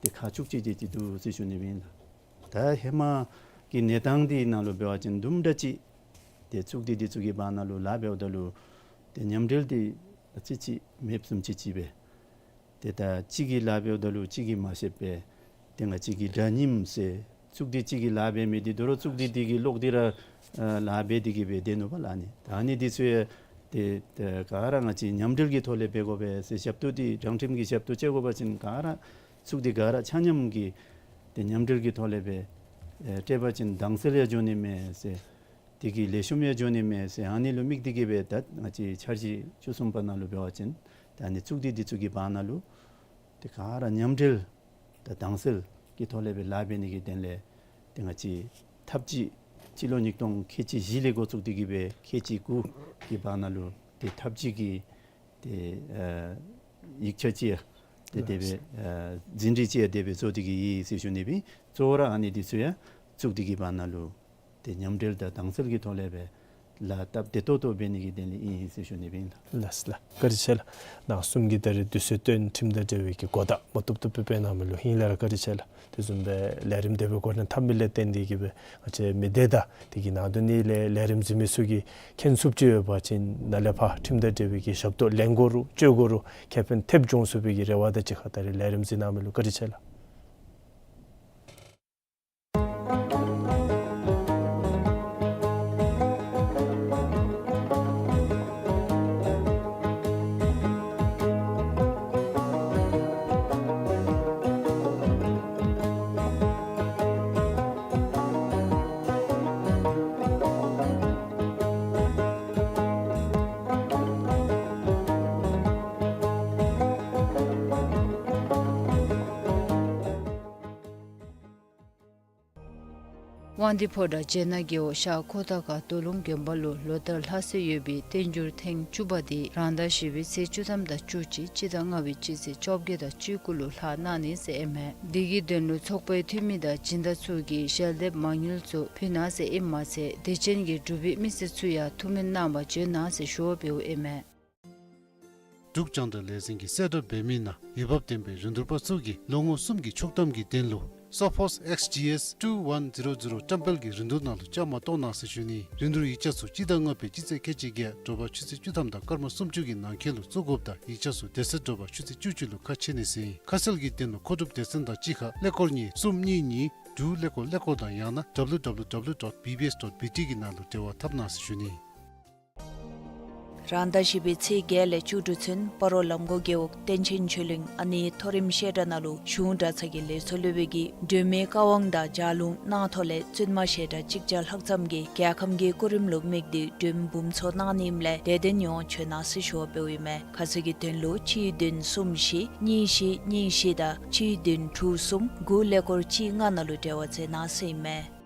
ཏེ་ཁག་བཅུ་གཅིག་དེ་ཅིག་འདུག་ཟེར་ཞུ་ནི་ཨིན་ལགས། ད་ཧེ་མ་གི་གནས་སྟངས་འདི་ནང་ལུ་འབད་བ་ཅིན་དུམ་གྲ་ཅིག་ཏེ་གཙུག་སྡེ་འདི་ཚུ་གི་བར་ན་ལུ་ལཱ་འབདཝ་ད་ལུ་ཏེ་མཉམ་འབྲེལ་འདི་ཨ་ཙི་ཅིག་མེདཔ་བཟུམ་ཅིག་ཅིག་སྦེ། ཏེ་ད་གཅིག་གིས་ལཱ་འབདཝ་ད་ལུ་གཅིག་གིས་མ་ཤེས་པས། ཏེ་ང་བཅས་ཀྱི་འདྲ་མཉམ་ཟེར། གཙུག་སྡེ་གཅིག་གིས་ལཱ་འབད་མི་འདི་དོ་རུང་གཙུག་སྡེ་འདི་གི་ལོག་སྟེ་ར་ཨ་ལཱ་འབད་དེ་གི་སྦེ་སྡོད་ནུག་པ་ལགས་ནི། ད་ཨ་ནི་འདི་ཚུ་ཡང་ཏེ་ད་ག་ར་ང་བཅས་མཉམ་འབྲེལ་གྱི་ཐོག་ལས་འབད་དགོ་པས་ཟེར། ཞབས་ཏོག་འདི་དྲང་ཁྲིམས་ཀྱི་ཞབས་ཏོག་སྤྱོད་དགོ་པ་ཅིན་ག་ར་གཙུག་སྡེ་ག་ར་ཆ་མཉམ་གྱིས་ཏེ་མཉམ་འབྲེལ་གྱི་ཐོག་ལས་སྦེ་ཨེ་སྤྲོད་པ་ཅིན་དྭངས་གསལ་ཡང་འགྱོ་ནི་མས་ཟེར། དེ་གིས་ལེགས་ཤོམ་ཡང་འགྱོ་ནི་མས་ཟེར། ཨ་ནི་ལུ་དམིགས་ཏེ་གི་སྦེ་ད་ང་བཅས་འཆར་གཞི་བཅུ་གསུམ་པ་ནང་ལུ་འབད་བ་ཅིན་ད་ཨ་ནི་གཙུག་སྡེ་འདི་ཚུ་གི་བར་ན་ལུ་ཏེ་ག་ར་མཉམ་འབྲེལ་དང་དྭངས་གསལ་གྱི་ཐོག་ལས་སྦེ་ལཱ་འབད་ནི་གི་དོན་ལས་ཏེ་ང་བཅས་ཐབས་ཇུས་སྤྱི་ལོ་ཉིས་སྟོང་ཁལ་གཅིག་བཞི་ལས་འགོ་བཙུགས་ཏེ་གི་སྦེ་ཁལ་གཅིག་དགུ་གི་བར་ན་ལུ་ཏེ་ཐབས་ཇུས་ཀྱི་ཏེ་ཨ་ཡིག་ཆ་ཅིག་ཡང་ཏེ་དེ་སྦེ་ཨ་ཟིན་བྲིས་ཅིག་ཡང་དེ་སྦེ་བཟོ་སྟེ་གི་ཡོད་ཟེར་ཞུ་ནི་ཨིན། གཙོ་བོ་ར་ཨ་ནི་འདི་ཚུ་ཡང་གཙུག་སྡེ་གི་བར་ན་ལུ་ཏེ་མཉམ་འབྲེལ་དང་དྭངས་གསལ་གྱི་ཐོག་ལས་སྦེ་ལཱ་སྟབས་བདེ་ཏོག་ཏོ་འབད་ནི་གི་དོན་ལས་ཨིན་ཟེར་ཞུ་ནི་ཨིན་ལགས། ལགས་ལགས། བཀའ་དྲིན་ཆེ་ལགས། ནང་གསུམ་གྱིས་ད་རེས་དུས་ཚོད་བཏོན་ཁྲིམས་དང་འབྲེལ་བའི་གི་གོ་བརྡ་མ་བཏུབ་བཏུབ་སྦེ་སྤེལ་གནང་མི་ལུ་ཧིང་ལས་ར་བཀའ་དྲིན་ཆེ་ལགས། དེ་བཟུམ་སྦེ་ལས་རིམ་དེ་སྦེ་འགོ་འདྲེན་འཐབ་མི་ལས་བརྟེན་ཏེ་གི་སྦེ་ང་བཅས་མི་སྡེ་དང་དེ་གི་ནང་དོན་ནི་ལས་ལས་རིམ་གཟིགས་མི་ཚུ་གིས་མཁྱེན་ཚུགསཔ་ཅིག་ཡོད་པ་ཅིན་ནཱ་ལས་ཕར་ཁྲིམས་དང་འབྲེལ་བའི་གི་ཞབས་ཏོག་ལེན་དགོ་རུང་སྤྱོད་དགོ་རུང་ཁེ་ཕན་ཐེབས་འགྱོ་ཚུགས་པའི་གི་རེ་བ་དང་གཅིག་ཁར་ད་རེས་ལས་རིམ་གཟིགས་གནང་མི་ལུ་བཀའ་དྲིན་ཆེ་ལགས། དབང་འདུས་ཕོ་བྲང་བྱེ་ནག་རྒེད་འོག་ཤར་ཁོ་ཐང་ཁ་རྡོ་ལུང་དགོན་པ་ལུ་ལོ་ལྟར་ལྷག་སྲོལ་ཡོད་པའི་བསྟན་འགྱུར་ཐེངས་བཅུ་པ་དེ་རང་ཟླ་བཞི་པའི་ཚེས་བཅུ་ཐམ་དང་བཅུ་གཅིག་སྤྱི་ཟླ་ལྔ་པའི་སྤྱི་ཚེས་བཅོ་བརྒྱད་དང་བཅུ་དགུ་ལུ་ལྷག་གནང་ནི་ཟེར་ཨིན་མས། དེ་གི་དོན་ལུ་ཚོགས་པའི་འཐུས་མི་དང་སྦྱིན་བདག་ཚུ་གིས་ཞལ་འདེབས་མ་དངུལ་ཚུ་ཕུལ་གནང་ཟེར་ཨིནམ་མ་ཚད་དད་ཅན་གྱི་འབྲུག་པའི་མི་སེར་ཚུ་ཡང་ཐུགས་སྨོན་གནང་བར་བྱོན་གནང་ཟེར་ཞུ་བ་འབདཝ་ཨིན་མས། འབྲུག་རྒྱང་བསྒྲགས་ལས་འཛིན་གྱིས་གསལ་བསྒྲགས་འབད་མི་ནང་འོས་འབབ་ལྡན་པའི་རིན་བསྡུར་པ་ཚུ་གིས་ལོ་ངོ་གསུམ་གྱི་ཆོག་ཐམ་གྱི་དོན་ལུ་Sophos X G S two one zero zero བཀྲམ་སྤེལ་གྱི་རིན་བསྡུར་ནང་ལུ་བཅའ་མར་གཏོགས་གནང་ཟེར་ཞུ་ནི། རིན་བསྡུར་ཡིག་ཆ་ཚུ་སྤྱི་ཟླ་ལྔ་པའི་སྤྱི་ཚེས་ཁལ་གཅིག་བརྒྱད་དྲོ་པ་ཆུ་ཚོད་བཅུ་ཐམ་དང་སྐར་མ་སུམ་ཅུ་གི་ནང་འཁོད་ལུ་བཙུགས་དགོཔ་དང་ཡིག་ཆ་ཚུ་དེ་ཚེ་དྲོ་པ་ཆུ་ཚོད་བཅུ་གཅིག་ལུ་ཁ་ཕྱེ་ནི་ཟེར་ཨིན། ཁ་གསལ་གྱི་དོན་ལུ་མཁོ་སྒྲུབ་སྡེ་ཚན་དང་གཅིག་ཁར་ཀླད་ཀོར་གཉིས་གསུམ་གཉིས་གཉིས་དྲུག་ཀླད་ཀོར་ཀླད་ཀོར་དང་ཡང་ན་W W W dot B B S dot B T གི་ནང་ལུ་འབྲེལ་བ་འཐབ་གནང་ཟེར་ཞུ་ནི། རང་ཟླ་བཞི་པའི་ཚེས་བརྒྱད་ལས་བཅུ་དྲུག་ཚུན་སྤ་རོ་ལམ་གོང་རྒེད་འོག་བསྟན་ཆེན་ཆོས་གླིང་ཨ་ནེའི་མཐོ་རིམ་བཤད་གྲྭ་ནང་ལུ་གཞུང་གྲྭ་ཚང་གི་ལས་ཚོགས་སློབ་དཔོན་གྱིས་སྒྲོལ་མའི་བཀའ་དབང་དང་ལྗགས་ལུང་གནང་ཐོག་ལས་བཙུན་མ་བཤད་གྲྭ་གཅིག་བརྒྱ་ལྷག་ཙམ་གྱིས་རྒྱལ་ཁམས་ཀྱི་སྐུ་རིམ་ལུ་དམིགས་ཏེ་སྒྲོལ་མ་འབུམ་ཚོགས་གནང་ནི་ཨིནམ་ལས་དད་ལྡན་ཡོངས་བྱོན་གནང་ཟེར་ཞུ་བ་འབདཝ་ཨིན་མས། ཁ་གསལ་གྱི་དོན་ལུ་གཅིག་བདུན་གསུམ་བཞི་གཉིས་བཞི་གཉིས་བཞི་དང་གཅིག་བདུན་དྲུག་གསུམ་དགུ་ཀླད་ཀོར་གཅིག་ལྔ་ནང་ལུ་འབྲེལ་བ་མཛད་གནང་ཟེར་ཨིན་མས།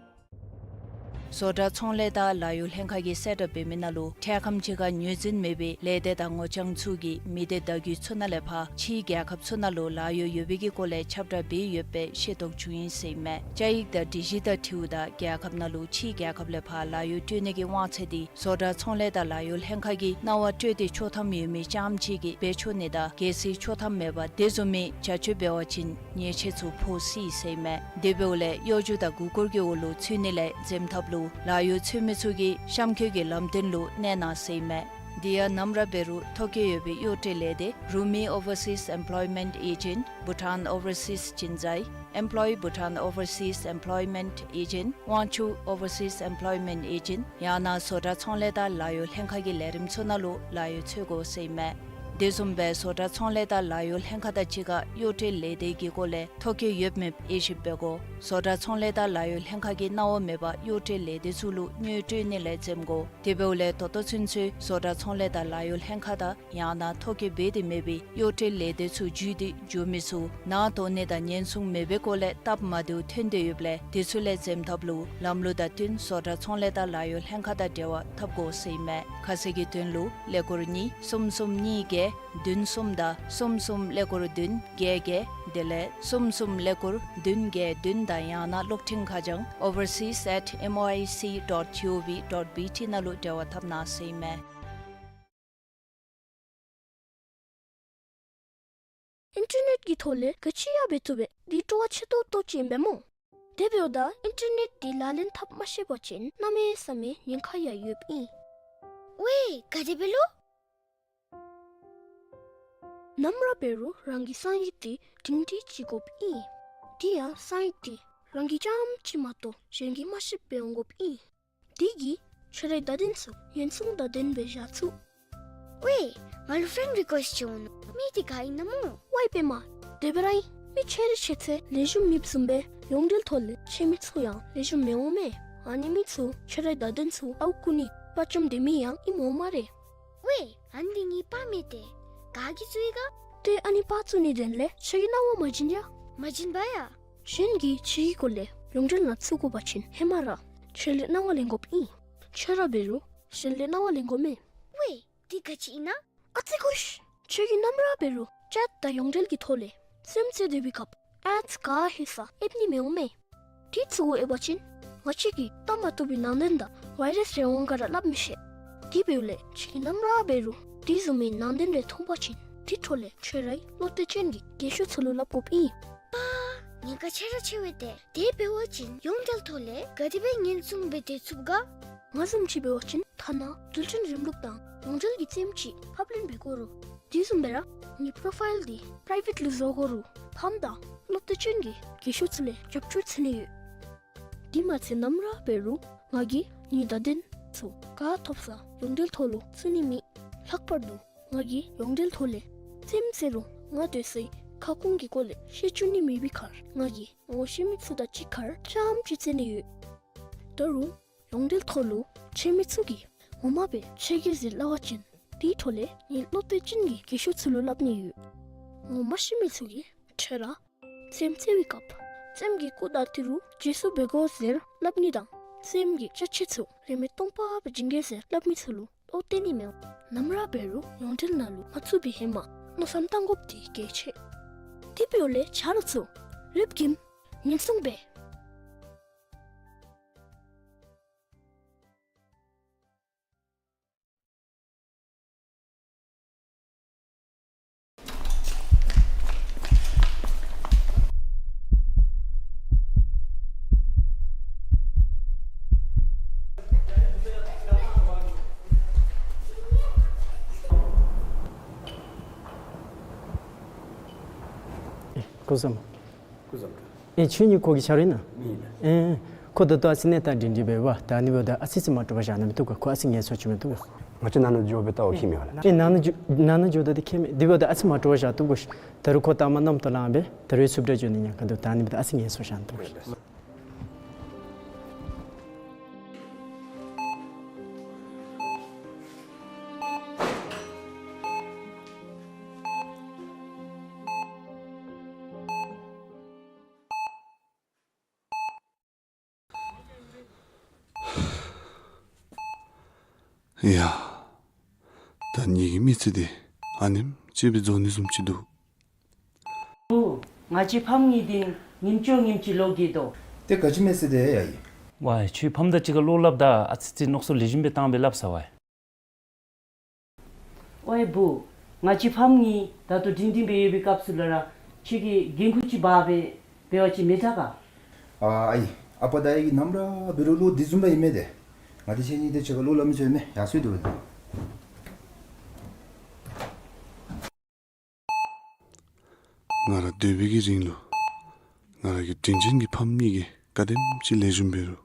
བཟོ་གྲྭ་ཚོང་ལས་དང་ལཱ་གཡོག་ལྷན་ཁག་གིས་གསལ་བསྒྲགས་འབད་མི་ནང་ལུ་འཕྲལ་ཁམས་ཅིག་ཁར་ངོས་འཛིན་མེད་པའི་ལས་སྡེ་དང་ངོ་རྐྱང་ཚུ་གིས་མི་སྡེ་བརྡ་བརྒྱུད་ཚུ་ནང་ལས་ཕར་ཕྱིའི་རྒྱལ་ཁབ་ཚུ་ནང་ལུ་ལཱ་གཡོག་ཡོད་པའི་གི་སྐོར་ལས་ཁྱབ་བསྒྲགས་འབད་ཡོདཔ་སྦེ་ཤེས་རྟོགས་བྱུང་ཡི་ཟེར་ཨིན་མས། བཅའ་ཡིག་དང་སྒྲིག་གཞི་དང་འཁྲིལཝ་ད་རྒྱལ་ཁབ་ནང་ལུ་ཕྱིའི་རྒྱལ་ཁབ་ལས་ཕར་ལཱ་གཡོག་སྤྲོད་ནི་གི་དབང་ཚད་འདི་བཟོ་གྲྭ་ཚོང་ལས་དང་ལཱ་གཡོག་ལྷན་ཁག་གིས་གནང་བ་སྤྲོད་དེ་ཆོག་ཐམ་ཡོད་མི་རྐྱངམ་ཅིག་གིས་འབད་ཆོག་ནི་དང་གལ་སྲིད་ཆོག་ཐམ་མེད་པར་དེ་བཟུམ་མའི་བྱ་སྤྱོད་འབད་བ་ཅིན་ཉེས་ཆད་ཚུ་ཕོག་སྲིད་ཟེར་ཨིན་མས། དེ་འབདཝ་ལས་གཡོ་སྒྱུ་དང་མགུ་སྐོར་གྱི་འོག་ལུ་ཚུད་ནི་ལས་འཛེམ་ཐབས་ལུ་ལཱ་གཡོག་འཚོལ་མི་ཚུ་གིས་གཤམ་འཁོད་ཀྱི་ལམ་སྟོན་ལུ་གནས་གནང་ཟེར་ཨིན་མས། དེ་ཡང་ནམ་ར་འབད་རུང་ཐོ་བཀོད་ཡོད་པའི་གཡོག་ཁྲལ་ལས་སྡེ་རུ་མི་Overseas Employment Agent, Bhutan Overseas Chinzai, Employ Bhutan Overseas Employment Agent, Wangchuck Overseas Employment Agent ཡང་ན་བཟོ་གྲྭ་ཚོང་ལས་དང་ལཱ་གཡོག་ལྷན་ཁག་གི་ལས་རིམ་ཚུ་ནང་ལུ་ལཱ་གཡོག་འཚོལ་དགོ་ཟེར་ཨིན་མས། དེ་བཟུམ་སྦེ་བཟོ་གྲྭ་ཚོང་ལས་དང་ལཱ་གཡོག་ལྷན་ཁག་དང་གཅིག་ཁར་གཡོག་ཁྲལ་ལས་སྡེ་གི་སྐོར་ལས་ཐོ་བཀོད་ཡོད་མེད་དབྱེ་ཞིབ་འབད་དགོ། བཟོ་གྲྭ་ཚོང་ལས་དང་ལཱ་གཡོག་ལྷན་ཁག་གིས་གནང་བ་མེད་པར་གཡོག་ཁྲལ་ལས་སྡེ་ཚུ་ལུ་དངུལ་སྤྲོད་ནི་ལས་འཛེམ་དགོ། དེ་འབདཝ་ལས་ད་ལྟོ་ཚུན་ཚོད་བཟོ་གྲྭ་ཚོང་ལས་དང་ལཱ་གཡོག་ལྷན་ཁག་དང་ཡང་ན་ཐོ་བཀོད་འབད་དེ་མེད་པའི་གཡོག་ཁྲལ་ལས་སྡེ་ཚུ་བརྒྱུད་དེ་འགྱོ་མི་ཚུ་ནང་དོགས་ནི་དང་ཉེན་སྲུང་མེད་པའི་སྐོར་ལས་སྟབས་མ་བདེཝ་ཐོན་ཏེ་ཡོདཔ་ལས་དེ་ཚུ་ལས་འཛེམ་ཐབས་ལུ་ལམ་ལུགས་དང་བསྟུན་བཟོ་གྲྭ་ཚོང་ལས་དང་ལཱ་གཡོག་ལྷན་ཁག་དང་འབྲེལ་བ་འཐབ་དགོ་ཟེར་ཨིན་མས། ཁ་གསལ་གྱི་དོན་ལུ་ཀླད་ཀོར་གཉིས་གསུམ་གསུམ་གཉིས་བརྒྱད་བདུན་གསུམ་དང་གསུམ་གསུམ་ཀླད་ཀོར་བདུན་བརྒྱད་བརྒྱད་དེ་ལས་གསུམ་གསུམ་ཀླད་ཀོར་བདུན་བརྒྱད་བདུན་དང་ཡང་ན་གློག་འཕྲིན་ཁ་བྱང་overseas at M O I C dot G O V dot B T ནང་ལུ་འབྲེལ་བ་འཐབ་གནང་ཟེར་ཨིན་མས། ཨིན་ཊར་ནེཊ་ཀྱི་ཐོག་ལས་ག་ཅི་ཡང་འབད་བཏུབ་པས། འདི་སྤྲོ་བ་ཆེ་ཏོག་ཏོ་ཅིག་ཨིན་པས་སྨོ། དེ་འབདཝ་ད་ཨིན་ཊར་ནེཊ་འདི་ལག་ལེན་འཐབ་མ་ཤེས་པ་ཅིན་གནམ་མེད་ས་མེད་ཉེན་ཁ་ཡང་ཡོདཔ་ཨིན། ཝའེ་ག་དེ་སྦེ་ལོ། ནམ་ར་འབད་རུང་རང་གི་གསང་ཡིག་འདི་སྒྲིང་སྒྲི་ཅིག་དགོཔ་ཨིན། དེ་ཡང་གསང་ཡིག་འདི་རང་གིས་རྐྱངམ་གཅིག་མ་གཏོགས་གཞན་གྱིས་མ་ཤེསཔ་སྦེ་འོང་དགོཔ་ཨིན། དེ་གིས་ཁྱོད་རའི་བརྡ་དོན་ཚུ་ཉེན་སྲུང་དང་ལྡནམ་སྦེ་བཞག་ཚུགས། ཝའེ་ང་ལུ་ཕྲེནཌ་རི་ཀུའེསཊ་ཅིག་འོང་ནུག། མི་འདི་ག་ཨིན་ན་སྨོ། ཝའེ་པདྨ། དེ་སྦེ་ར་ཨིན། མི་ཆེ་རི་ཆེ་ཚེ་ལེགས་ཤོམ་མེདཔ་བཟུམ་སྦེ་ཡོངས་འབྲེལ་ཐོག་ལས་ཁྱོད་མི་ཚུ་ཡང་ལེགས་ཤོམ་མི་འོང་མས། ཨ་ནི་མི་ཚུ་ཁྱོད་རའི་བརྡ་དོན་ཚུ་ཨརཝ་རྐུ་ནི་དཔའ་བཅམ་སྡོད་མི་ཡང་ཨིནམ་འོང་སྨ་རེ། ཝའེ་ཨ་ནི་འདི་ངེའི་པར་མས་ཏེ། ག་གིས་བཙུགས་ཡི་ག། ཏེ་ཨ་ནི་པར་བཙུགས་ནིའི་དོན་ལས་ཁྱོད་ཀྱིས་གནང་བ་མ་བྱིན་ཡ། མ་བྱིན་པ་ཡ། གཞན་གྱིས་ཁྱོད་ཀྱི་སྐོར་ལས་ཡོངས་འབྲེལ་ནང་བཙུགས་དགོ་པ་ཅིན་ཧེ་མ་ར་ཁྱོད་ལས་གནང་བ་ལེན་དགོཔ་ཨིན། ཁྱོད་ར་འབད་རུང་གཞན་ལས་གནང་བ་ལེན་དགོ་མས། ཝའེ་འདི་ག་ཅི་ཨིན་ན། ཨ་ཙི་ཀུ་ཤི། ཁྱོད་ཀྱིས་ནམ་ར་འབད་རུང་ཅེཊ་དང་ཡོངས་འབྲེལ་གྱི་ཐོག་ལས་རྩེདམོ་རྩེ་སྡོད་པའི་སྐབས་ཨེཌསི་ག་ཧེ་ས་ཨེབ་ནི་མི་འོང་མས། དེ་ཚུ་གུ་ཨེབ་པ་ཅིན་ང་བཅས་ཀྱིས་བལྟ་མ་བཏུབ་པའི་ནང་དོན་དང་ཝའི་རཱསི་རེ་འོང་ག་ར་སླབ་མི་ཤེས། དེ་འབདཝ་ལས་ཁྱོད་ཀྱིས་ནམ་ར་འབད་རུང་དེ་བཟུམ་མའི་ནང་དོན་རེ་མཐོང་པ་ཅིན་དེ་འཕྲོ་ལས་ཁྱོད་རའི་བློ་གཏད་ཅན་གྱི་རྒན་ཤོས་ཚུ་ལུ་སླབ་དགོཔ་ཨིན། པ། ཉེན་ཁ་ཆེ་ར་ཆེ་བས་ཏེ། དེ་འབད་བ་ཅིན་ཡོངས་འབྲེལ་ཐོག་ལས་ག་དེ་སྦེ་ཉེན་སྲུང་འབད་སྡོད་ཚུགས་ག། ང་བཟུམ་ཅིག་འབད་བ་ཅིན་ཐ་ན་རྡུལ་ཕྲན་རིམ་ལུགས་དང་ཡོངས་འབྲེལ་གྱི་རྩེདམོ་ཅིག་ཕབ་ལེན་འབད་དགོ་རུང་དེ་བཟུམ་སྦེ་ར་ངེའི་པོ་རོ་ཕའིལ་འདི་པྲའི་ཝེཊ་ལུ་བཟོ་དགོ་རུང་ཕམ་དང་བློ་གཏད་ཅན་གྱི་རྒན་ཤོས་ཚུ་ལས་རྒྱབ་སྐྱོར་འཚོལ་ནི་ཡོད། དེ་མ་ཚད་ནམ་ར་འབད་རུང་ང་གིས་ངེའི་བརྡ་དོན་ཚུ་ག་ཐོབ་ས་ཡོངས་འབྲེལ་ཐོག་ལུ་བཙུགས་ནི་མེད། ལྷག་པར་དུ་ང་གིས་ཡོངས་འབྲེལ་ཐོག་ལས་རྩེདམོ་རྩེ་རུང་ང་སྡོད་སའི་ཁ་སྐོང་གི་སྐོར་ལས་བཤད་བཅུག་ནི་མེད་པའི་ཁར་ང་གིས་ངོ་ཤེས་མི་ཚུ་དང་གཅིག་ཁར་རྐྱངམ་ཅིག་རྩེད་ནི་ཡོད། ད་རུང་ཡོངས་འབྲེལ་ཐོག་ལུ་ཁྱོད་མི་ཚུ་གིས་ངོ་མ་སྦེ་ཁྱོད་ཀྱི་ཟེར་སླབ་པ་ཅིན་དེའི་འཕྲོ་ལས་ངེའི་བློ་གཏད་ཅན་གྱི་རྒན་ཤོས་ཚུ་ལུ་སླབ་ནི་ཡོད། ངོ་མ་ཤེས་མི་ཚུ་གིས་ཁྱོད་ར་རྩེདམོ་རྩེ་བའི་སྐབས་རྩེདམོ་གི་སྐུ་དང་ཏི་རུ་བརྗེ་སོར་འབད་དགོ་ཟེར་སླབ་ནི་དང་རྩེདམོ་གི་ཅ་ཆས་ཚུ་རིན་མེད་སྟོང་པ་སྦེ་བྱིན་གེ་ཟེར་སླབ་མི་ཚུ་ལུ་བློ་གཏད་ནི་མི་འོང་། ནམ་ར་འབད་རུང་ཡོངས་འབྲེལ་ནང་ལུ་མ་བཙུགས་པའི་ཧེ་མ་མནོ་བསམ་བཏང་དགོཔ་འདི་གལ་ཆེ། དེ་འབདཝ་ལས་ཆ་རོགས་ཚུ་ལེབ་ཀྱིན་ཉེན་སྲུང་འབད། སྐུ་གཟུགས་བཟང་། སྐུ་གཟུགས་བཟང་། ཨེ་ཁྱོད་ནི་ཁོ་གི་ཆ་རོགས་ཨིན་ན། ཨིན། ཨེ་ཁོ་ད་ལྟོ་ཨ་ཙི་གནས་སྟངས་སྒྲིང་སྒྲིང་འབད་བས། ད་ཨ་ནི་འབདཝ་ད་ཨ་ཙི་ཙི་མ་སྤྲོ་བ་བཞག་ན་མི་བཏུབ་ག། ཁོ་ཨ་ཙི་ངལ་གསོ་ཅིག་མི་བཏུབ་ག། ང་བཅས་ནང་ན་འགྱོ་སྦེ་ལྟ་བ་ཁྱད་མེད་པ་ལགས། ཨེ་ནང་ན་འགྱོ་ནང་ན་འགྱོཝ་ད་འདི་ཁྱད་མེད། དེ་འབདཝ་ད་ཨ་ཙི་མ་སྤྲོ་བ་བཞག་བཏུབ་ག་ཤིག། ད་རུང་ཁོ་ལྟ་མ་གནམ་ཐོག་ལངས་སྦེ་ད་རུང་འཚུབ་དྲགས་འགྱོ་ནི་ཉེན་ཁ་འདུག། ད་ཨ་ནི་འབདཝ་ད་ཨ་ཙི་ངལ་གསོ་བཞག་ན་བཏུབ་ག་ཤིག། ཡ། ད་ངེ་གི་མི་ཚེ་འདི་ཨ་ནེམ་ཅིག་སྦེ་རྫོགས་ནི་བཟུམ་ཅིག་འདུག། བུ། ང་བཅས་ཕམ་གཉིས་འདི་ཉིནམ་བཅོ་ལྔ་ཅིག་ལོ་རྒས་དོ། ཏེ་ག་ཅི་མེད་ཟེར་ཏེ་ཡ་ཡི། ཝའེ་ཁྱོད་ཕམ་དང་གཅིག་ཁར་བློ་སླབ་ད་ཨ་ཙི་ཙི་མནོ་བསམ་ལེགས་ཤོམ་སྦེ་བཏང་སྦེ་སླབ་ས་ཝའེ། ཝའེ་བུ། ང་བཅས་ཕམ་གཉིས་ད་ལྟོ་སྒྲིང་སྒྲིང་སྦེ་ཡོད་པའི་སྐབས་སུ་ལུ་ར་ཁྱོད་ཀྱིས་འགན་ཁུར་ཅིག་འབག་སྦེ་འབད་བ་ཅིན་མི་དྲག་ག། ཨ་ཨའི། ཨ་པ་དང་ཨའི་གིས་ནམ་ར་འབད་རུང་བློ་འདི་བཟུམ་ར་ཨིན་མས་ཏེ། ང་འདི་ཁྱེད་གཉིས་དེ་ཅིག་ཁར་བློ་སླབ་མི་ཚུགས་མས། ཡར་སོང་སྡོད་པ་ད། ང་ར་སྡོད་པའི་གི་རིང་ལུ་ང་ར་གི་དྲིན་ཅན་གྱི་ཕམ་གཉིས་ཀྱིས་ག་དེམ་ཅིག་ལེགས་ཤོམ་འབད་རུང་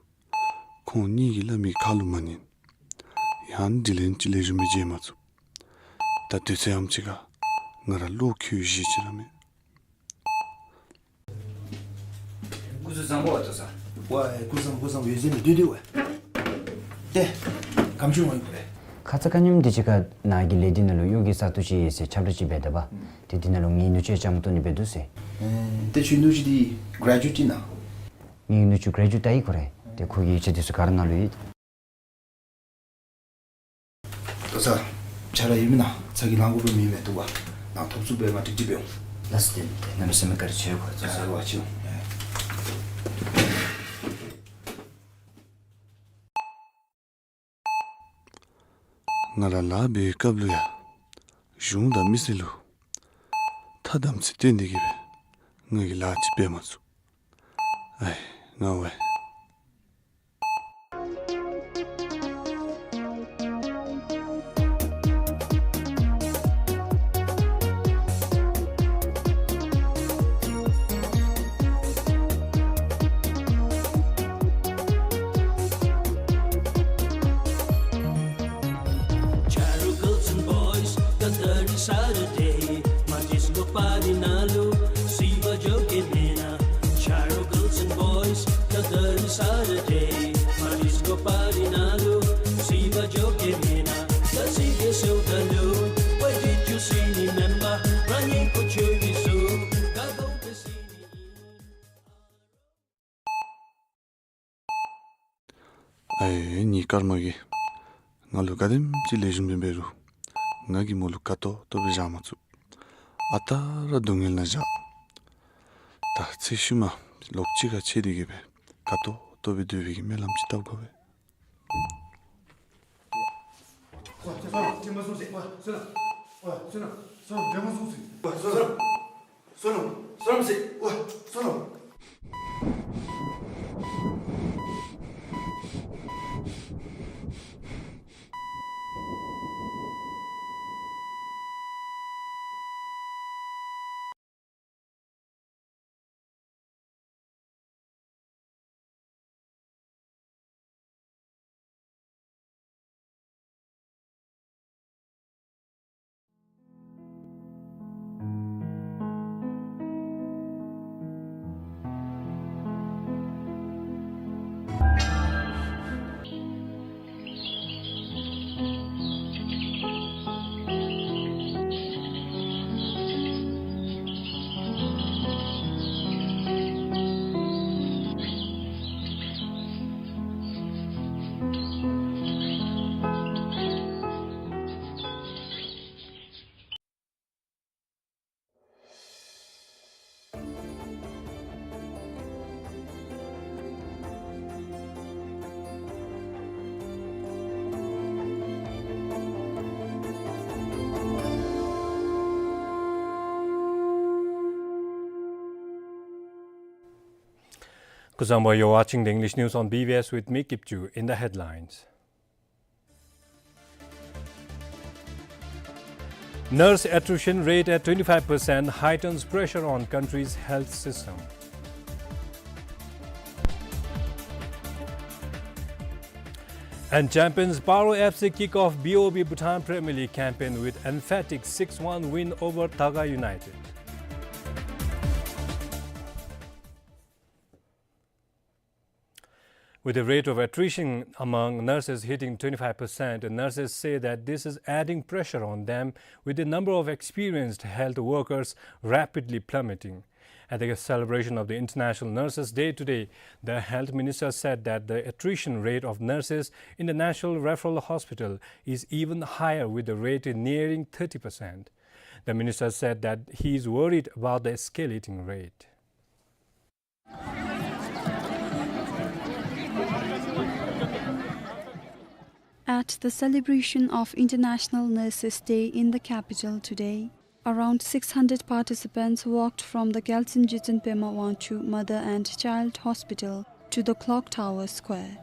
ཁོང་གཉིས་ཀྱིས་སླབ་མི་ཁ་ལུ་མ་ཉན། ཡང་དྲིན་ལན་ཅིག་ལེགས་ཤོམ་སྦེ་འཇལ་མ་ཚུགས། ད་དུས་ཚོད་ཨམ་ཅིག་ཁར་ང་ར་བློ་འགྱོད་བཞེས་ཅི་ར་མས། སྐུ་གཟུགས་བཟང་པོ་ཨ་ཏོ་ས། ཝའེ་སྐུ་བཟང་སྐུ་བཟང་འོད་ཟེར་མི་བདུད་འདུད་ཝའེ། ཏེ་གམ་ཆུང་ཝའེ་ཁོ་རེ། ཁ་ཙ་ཁ་ཉིནམ་དེ་ཅིག་ཁར་ནཱ་གི་ལས་སྡེ་ནང་ལུ་གཡོག་གི་ས་སྟོང་ཅིག་ཡོད་ཟེར་ཁྱབ་བསྒྲགས་ཅིག་འབད་ད་པ། ཏེ་དེ་ནང་ལུ་ངེའི་ནུ་གཅུང་ཅ་མ་ཏོ་ནི་འབད་དོ་ཟེར། ཨེ་ཏེ་ཁྱོད་ནུ་གཅུང་འདི་གྲེ་ཇུ་ཨེཊ་ཨིན་ན། ངེའི་ནུ་གཅུང་གྲེ་ཇུ་ཨེཊ་ད་ཡི་ཁོ་རེ། ཏེ་ཁོ་གི་ཡིག་ཆ་དེ་ཚུ་ག་ར་ནཱ་ལུ་ཡོད། ཏོ་ས། ཆ་ར་ཡོད་མེན་ན། ཚ་གྱང་ལང་དགོཔ་མེད་མས། འདུག་པ། ནཱ་ཐོབ་ཚུགས་པའི་ང་ཀྲིག་ཀྲི་འབད་འོང་། ལགས་སོ། ཏེ་ཏེ་གནམ་མེད་ས་མེད་བཀའ་དྲིན་ཆེ། ཁོ་ཚུ་ཨ་ཟེར་བ་ཅིན། ང་ར་ལཱ་འབད་བའི་སྐབས་ལུ་ཡང་གཞུང་དང་མི་སེར་ལུ་ཐ་དམ་ཚིག་སྟོན་ཏེ་གི་སྦེ་ང་གིས་ལཱ་ཅིག་འབད་མ་ཚུགས། ཨའི་ང་ཝའེ། Charo girls and boys, the third Saturday, Madisco party nalu, siva joke mena. Charo girls and boys, the third Saturday, Madisco party nalu, siva joke mena. Kasi ke so dalu, why did you see me member? Running for Chuy so, gago ke sini. ཨའི་ངེའི་སྐར་མ་གིས་ང་ལུ་ག་དེམ་ཅིག་ལེགས་ཤོམ་སྦེ་འབད་རུང་ང་གིས་མོ་ལུ་དགའ་ཏོག་ཏོ་སྦེ་བཞག་མ་ཚུགས། ཨ་རྟག་ར་སྡུག་བསྔལ་ནང་བཞག། ད་ཚེ་ཤུལ་མ་ལོག་གཅིག་ཁར་ཕྱད་དེ་གི་སྦེ་དགའ་ཏོག་ཏོ་སྦེ་སྡོད་པའི་གི་སྨོན་ལམ་ཅིག་བཏབ་དགོ་པས། Kuzuzangpo, you're watching the English news on B B S with me, Kipchu. In the headlines. Nurse attrition rate at twenty-five percent heightens pressure on country's health system. And champions Paro F C kick off B O B Bhutan Premier League campaign with emphatic six one win over Taga United. With the rate of attrition among nurses hitting twenty-five percent, nurses say that this is adding pressure on them, with the number of experienced health workers rapidly plummeting. At the celebration of the International Nurses Day today, the health minister said that the attrition rate of nurses in the National Referral Hospital is even higher, with the rate nearing thirty percent. The minister said that he is worried about the escalating rate. At the celebration of International Nurses Day in the capital today, around six hundred participants walked from the Gyaltsuen Jitsun Pema Wangchuck Mother and Child Hospital to the Clock Tower Square.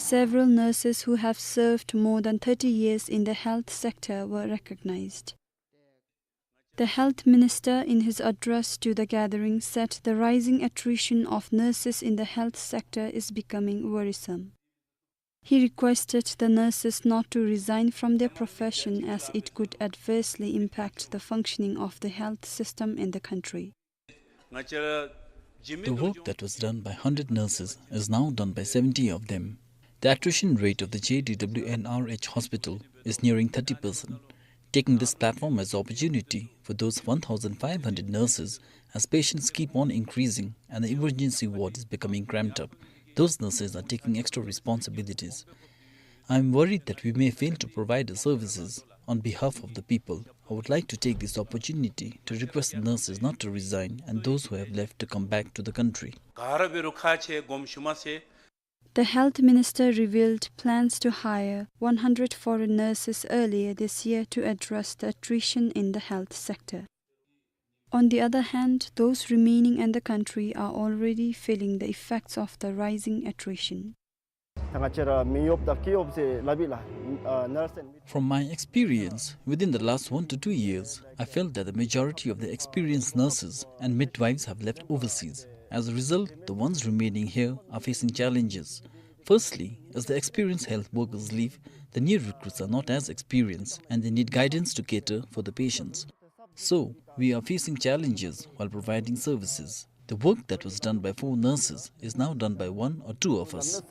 Several nurses who have served more than thirty years in the health sector were recognized. The health minister, in his address to the gathering, said the rising attrition of nurses in the health sector is becoming worrisome. He requested the nurses not to resign from their profession, as it could adversely impact the functioning of the health system in the country. The work that was done by hundred nurses is now done by seventy of them. The attrition rate of the J D W N R H hospital is nearing thirty percent. Taking this platform as opportunity for those one thousand five hundred nurses, as patients keep on increasing and the emergency ward is becoming cramped up, those nurses are taking extra responsibilities. I am worried that we may fail to provide the services. On behalf of the people, I would like to take this opportunity to request the nurses not to resign and those who have left to come back to the country. The health minister revealed plans to hire one hundred foreign nurses earlier this year to address the attrition in the health sector. On the other hand, those remaining in the country are already feeling the effects of the rising attrition. From my experience, within the last one to two years, I felt that the majority of the experienced nurses and midwives have left overseas. As a result, the ones remaining here are facing challenges. Firstly, as the experienced health workers leave, the new recruits are not as experienced and they need guidance to cater for the patients. So, we are facing challenges while providing services. The work that was done by four nurses is now done by one or two of us.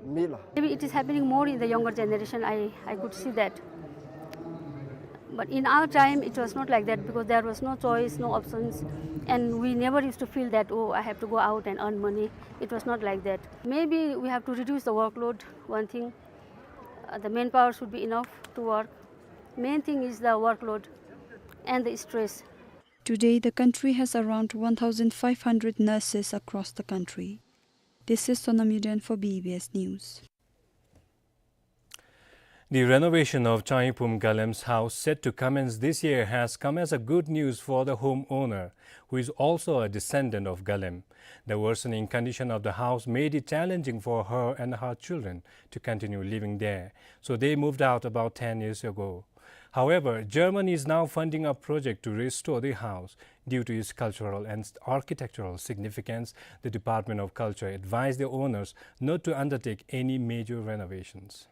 Maybe it is happening more in the younger generation, I, I could see that. But in our time, it was not like that because there was no choice, no options, and we never used to feel that, "Oh, I have to go out and earn money." It was not like that. Maybe we have to reduce the workload, one thing. Uh, the manpower should be enough to work. Main thing is the workload and the stress. Today, the country has around one thousand five hundred nurses across the country. This is Sonam Yuden for B B S News. The renovation of Changyiphum Galem's house, set to commence this year, has come as a good news for the homeowner, who is also a descendant of Galem. The worsening condition of the house made it challenging for her and her children to continue living there, so they moved out about ten years ago. However, Germany is now funding a project to restore the house. Due to its cultural and architectural significance, the Department of Culture advised the owners not to undertake any major renovations.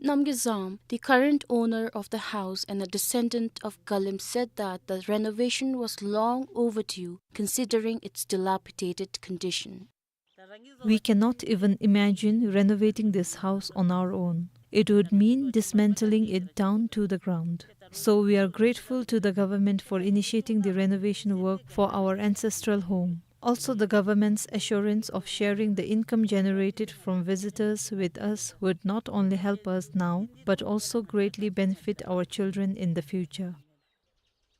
Namgay Zam, the current owner of the house and a descendant of Galem, said that the renovation was long overdue considering its dilapidated condition. We cannot even imagine renovating this house on our own. It would mean dismantling it down to the ground. So we are grateful to the government for initiating the renovation work for our ancestral home. Also, the government's assurance of sharing the income generated from visitors with us would not only help us now, but also greatly benefit our children in the future.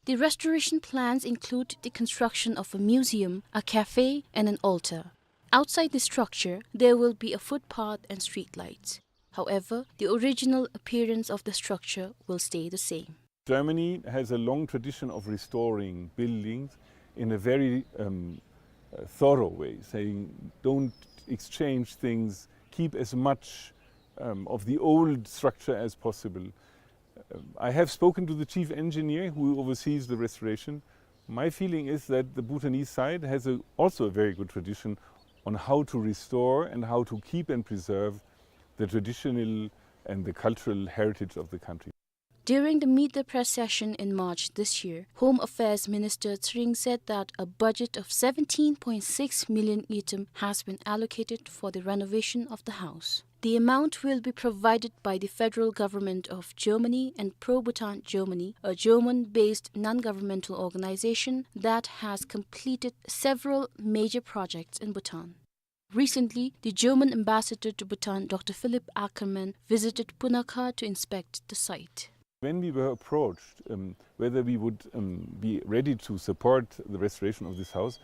The restoration plans include the construction of a museum, a cafe, and an altar. Outside the structure, there will be a footpath and street lights. However, the original appearance of the structure will stay the same. Germany has a long tradition of restoring buildings in a very, um, uh, thorough way, saying, "Don't exchange things, keep as much, um, of the old structure as possible." Um, I have spoken to the chief engineer who oversees the restoration. My feeling is that the Bhutanese side has a, also a very good tradition on how to restore and how to keep and preserve the traditional and the cultural heritage of the country. During the Meet the Press session in March this year, Home Affairs Minister Tshering said that a budget of seventeen point six million ngultrum has been allocated for the renovation of the house. The amount will be provided by the federal government of Germany and Pro Bhutan Germany, a German-based non-governmental organization that has completed several major projects in Bhutan. Recently, the German ambassador to Bhutan, Doctor Philipp Ackermann, visited Punakha to inspect the site. When we were approached, um, whether we would, um, be ready to support the restoration of this house,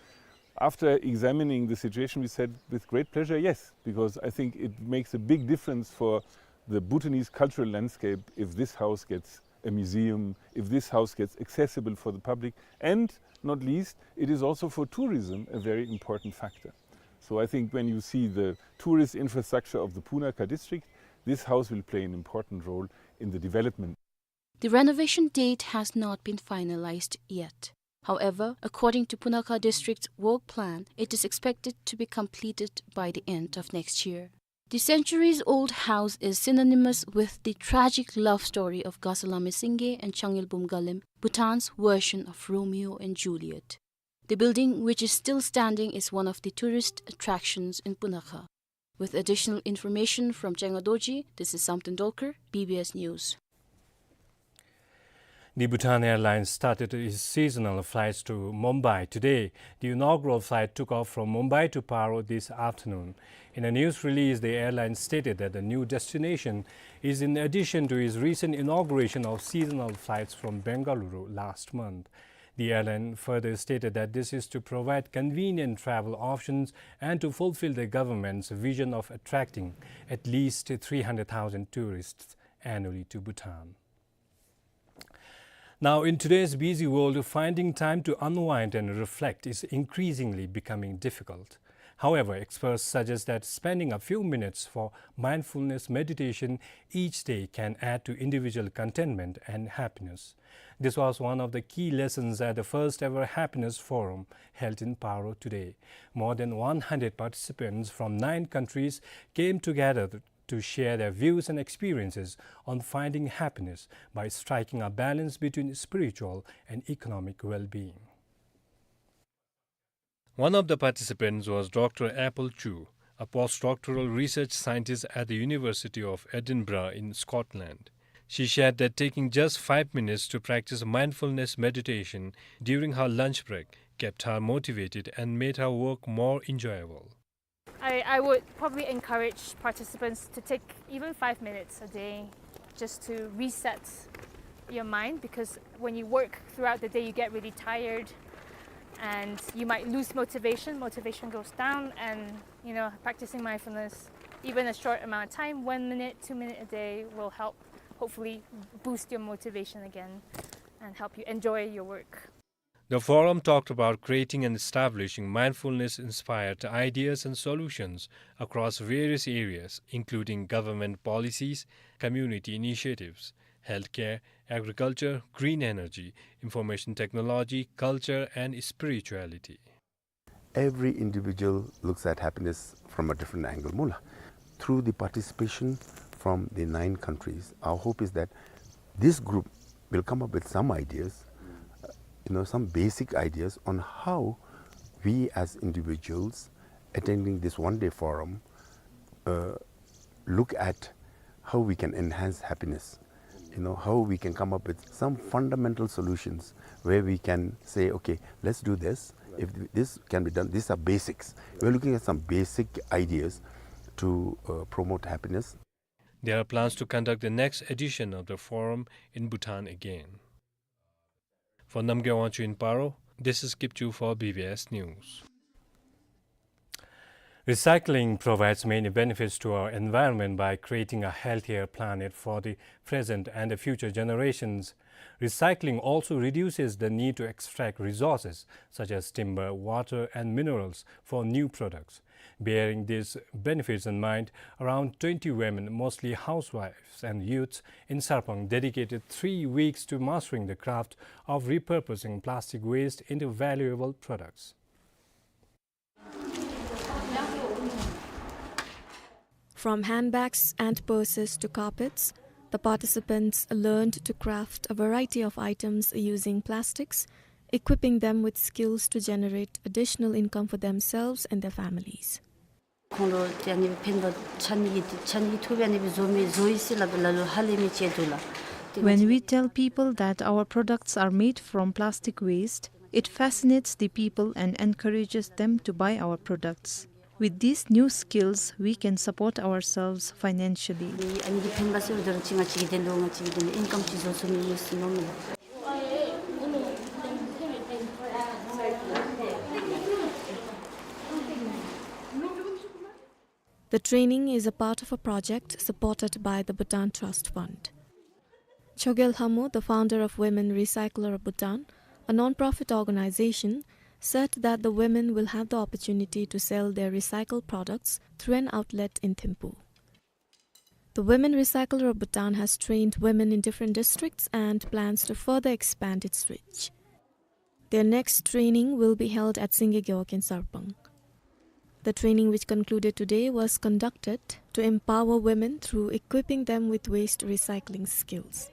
after examining the situation, we said, "With great pleasure, yes," because I think it makes a big difference for the Bhutanese cultural landscape if this house gets a museum, if this house gets accessible for the public, and Not least, it is also for tourism a very important factor. So I think when you see the tourist infrastructure of the Punakha district, this house will play an important role in the development. The renovation date has not been finalized yet. However, according to Punakha District's work plan, it is expected to be completed by the end of next year. The centuries-old house is synonymous with the tragic love story of Gasalam Singye and Changilbum Galim, Bhutan's version of Romeo and Juliet. The building, which is still standing, is one of the tourist attractions in Punakha. With additional information from Chenga Dorji, this is Samten Dolkar, B B S News. The Bhutan Airlines started its seasonal flights to Mumbai today. The inaugural flight took off from Mumbai to Paro this afternoon. In a news release, the airline stated that the new destination is in addition to its recent inauguration of seasonal flights from Bengaluru last month. The airline further stated that this is to provide convenient travel options and to fulfill the government's vision of attracting at least three hundred thousand tourists annually to Bhutan. Now, in today's busy world, finding time to unwind and reflect is increasingly becoming difficult. However, experts suggest that spending a few minutes for mindfulness meditation each day can add to individual contentment and happiness. This was one of the key lessons at the first ever Happiness Forum held in Paro today. More than one hundred participants from nine countries came together to share their views and experiences on finding happiness by striking a balance between spiritual and economic well-being. One of the participants was Doctor Apple Chu, a postdoctoral research scientist at the University of Edinburgh in Scotland. She shared that taking just five minutes to practice mindfulness meditation during her lunch break kept her motivated and made her work more enjoyable. I, I would probably encourage participants to take even five minutes a day just to reset your mind, because when you work throughout the day, you get really tired and you might lose motivation. Motivation goes down, and, you know, practicing mindfulness, even a short amount of time, one minute, two minute a day, will help hopefully boost your motivation again and help you enjoy your work. The forum talked about creating and establishing mindfulness-inspired ideas and solutions across various areas, including government policies, community initiatives, healthcare, agriculture, green energy, information technology, culture, and spirituality. Every individual looks at happiness from a different angle. Mula, through the participation from the nine countries, our hope is that this group will come up with some ideas, uh, you know, some basic ideas on how we as individuals attending this one-day forum, uh, look at how we can enhance happiness, you know, how we can come up with some fundamental solutions where we can say, "Okay, let's do this. If th-, this can be done, these are basics." We're looking at some basic ideas to, uh, promote happiness. There are plans to conduct the next edition of the forum in Bhutan again. For Namgay Wangchuk in Paro, this is Kipchu for B B S News. Recycling provides many benefits to our environment by creating a healthier planet for the present and the future generations. Recycling also reduces the need to extract resources such as timber, water, and minerals for new products. Bearing these benefits in mind, around twenty women, mostly housewives and youths in Sarpang, dedicated three weeks to mastering the craft of repurposing plastic waste into valuable products. From handbags and purses to carpets, the participants learned to craft a variety of items using plastics, equipping them with skills to generate additional income for themselves and their families. ཁོང་ལུ་ཏེ་ཨ་ནི་ཕན་པ་ཆ་ནི་གི་ཏེ་ཆ་ནི་ཐུབ་པའི་ཨ་ནི་བཟོ་མི་བཟོ་ཡི་ཟེར་སླབ་ལ་ལུ་ཧ་ལས་མི་ཅིག་འདུག་ལགས། When we tell people that our products are made from plastic waste, it fascinates the people and encourages them to buy our products. With these new skills, we can support ourselves financially. ཨ་ནི་གི་ཕན་པ་ཟེར་བ་ད་རུང་ཅིག་ང་བཅས་ཀྱི་དོན་དུ་ང་བཅས་ཀྱི་དོན་དུ་ཨིན་ཀམ་ཅིག་བཟོ་ཚུགས་མི་མས་ཟེར་མནོཝ་མས་ལགས། The training is a part of a project supported by the Bhutan Trust Fund. Chogyal Lhamo, the founder of Women Recycler of Bhutan, a non-profit organization, said that the women will have the opportunity to sell their recycled products through an outlet in Thimphu. The Women Recycler of Bhutan has trained women in different districts and plans to further expand its reach. Their next training will be held at Singye Gewog in Sarpang. The training, which concluded today, was conducted to empower women through equipping them with waste recycling skills.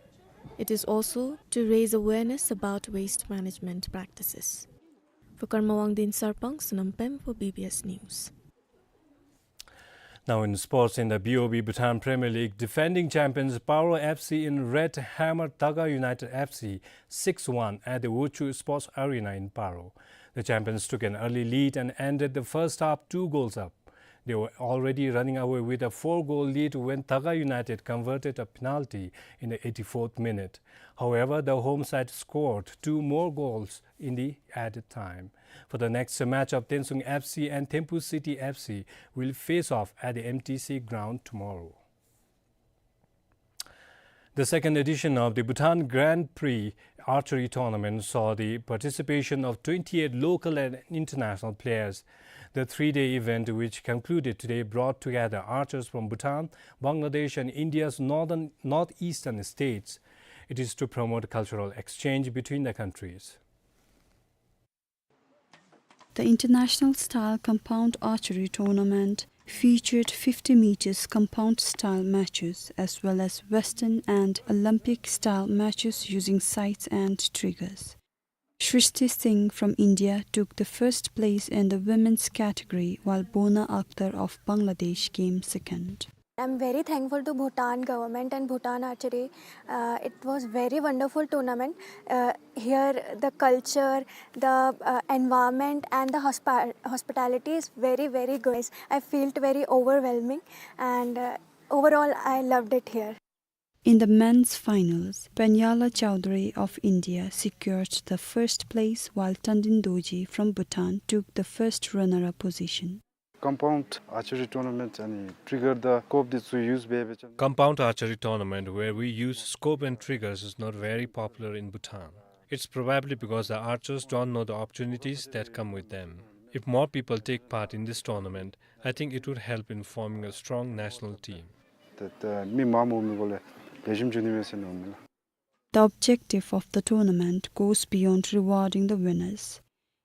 It is also to raise awareness about waste management practices. For Karma Wangdi in Sarpang, Sonam Pem for B B S News. Now in sports, in the B O B Bhutan Premier League, defending champions Paro F C in red hammered Taga United F C six one at the Wuchu Sports Arena in Paro. The champions took an early lead and ended the first half two goals up. They were already running away with a four-goal lead when Taga United converted a penalty in the eighty-fourth minute. However, the home side scored two more goals in the added time. For the next match of Tensung F C and Thimphu City F C will face off at the M T C ground tomorrow. The second edition of the Bhutan Grand Prix archery tournament saw the participation of twenty-eight local and international players. The three-day event, which concluded today, brought together archers from Bhutan, Bangladesh, and India's northern, northeastern states. It is to promote cultural exchange between the countries. The international style compound archery tournament featured fifty meters compound style matches as well as Western and Olympic style matches using sights and triggers. Shrishti Singh from India took the first place in the women's category, while Bona Akhtar of Bangladesh came second. I'm very thankful to Bhutan government and Bhutan Archery. Uh, it was very wonderful tournament. Uh, here the culture, the, uh, environment and the hospi-, hospitality is very, very good. I felt very overwhelming and, uh, overall I loved it here. In the men's finals, Panyala Chowdhury of India secured the first place, while Tandin Dorji from Bhutan took the first runner-up position. Compound archery tournament ཨ་ནི་trigger དང་scope འདི་ཚུ་use འབད་བའི་ཆ་ནས། Compound archery tournament where we use scope and triggers is not very popular in Bhutan. It's probably because the archers don't know the opportunities that come with them. If more people take part in this tournament, I think it would help in forming a strong national team. ཏེ་ཏེ་མི་མང་མང་མི་གུ་ལུ་ལེགས་ཤོམ་བྱུང་ནི་མས་ཟེར་མནོཝ་མས་ལགས། The objective of the tournament goes beyond rewarding the winners.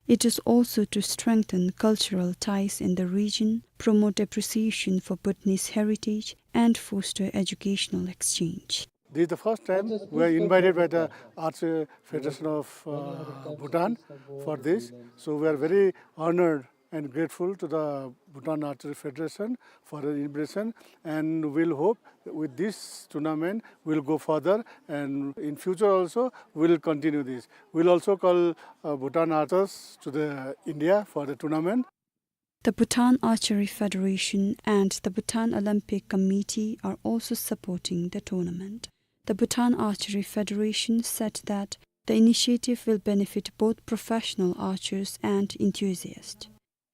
It is also to strengthen cultural ties in the region, promote appreciation for Bhutanese heritage, and foster educational exchange. This is the first time we are invited by the Archery Federation of, uh, Bhutan for this. So we are very honored and grateful to the Bhutan Archery Federation for the invitation, and we'll hope with this tournament we'll go further, and in future also we'll continue this. We'll also call, uh, Bhutan archers to the India for the tournament. The Bhutan Archery Federation and the Bhutan Olympic Committee are also supporting the tournament. The Bhutan Archery Federation said that the initiative will benefit both professional archers and enthusiasts.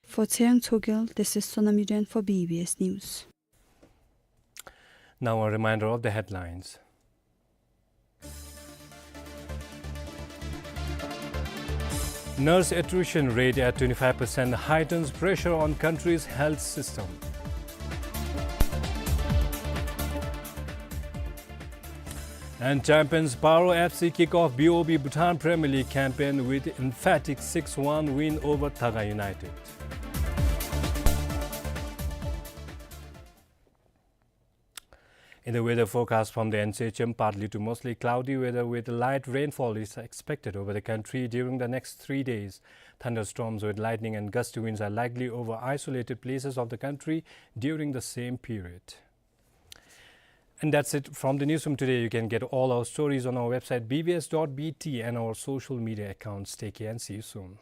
For Tsheryang Tshogel, this is Sonam Yuden for B B S News. Now a reminder of the headlines. Nurse attrition rate at twenty-five percent heightens pressure on country's health system. And champions Paro F C kick off B O B Bhutan Premier League campaign with emphatic six one win over Taga United. In the weather forecast from the N C H M, partly to mostly cloudy weather with light rainfall is expected over the country during the next three days. Thunderstorms with lightning and gusty winds are likely over isolated places of the country during the same period. And that's it from the newsroom today. You can get all our stories on our website B B S dot B T and our social media accounts. Take care and see you soon.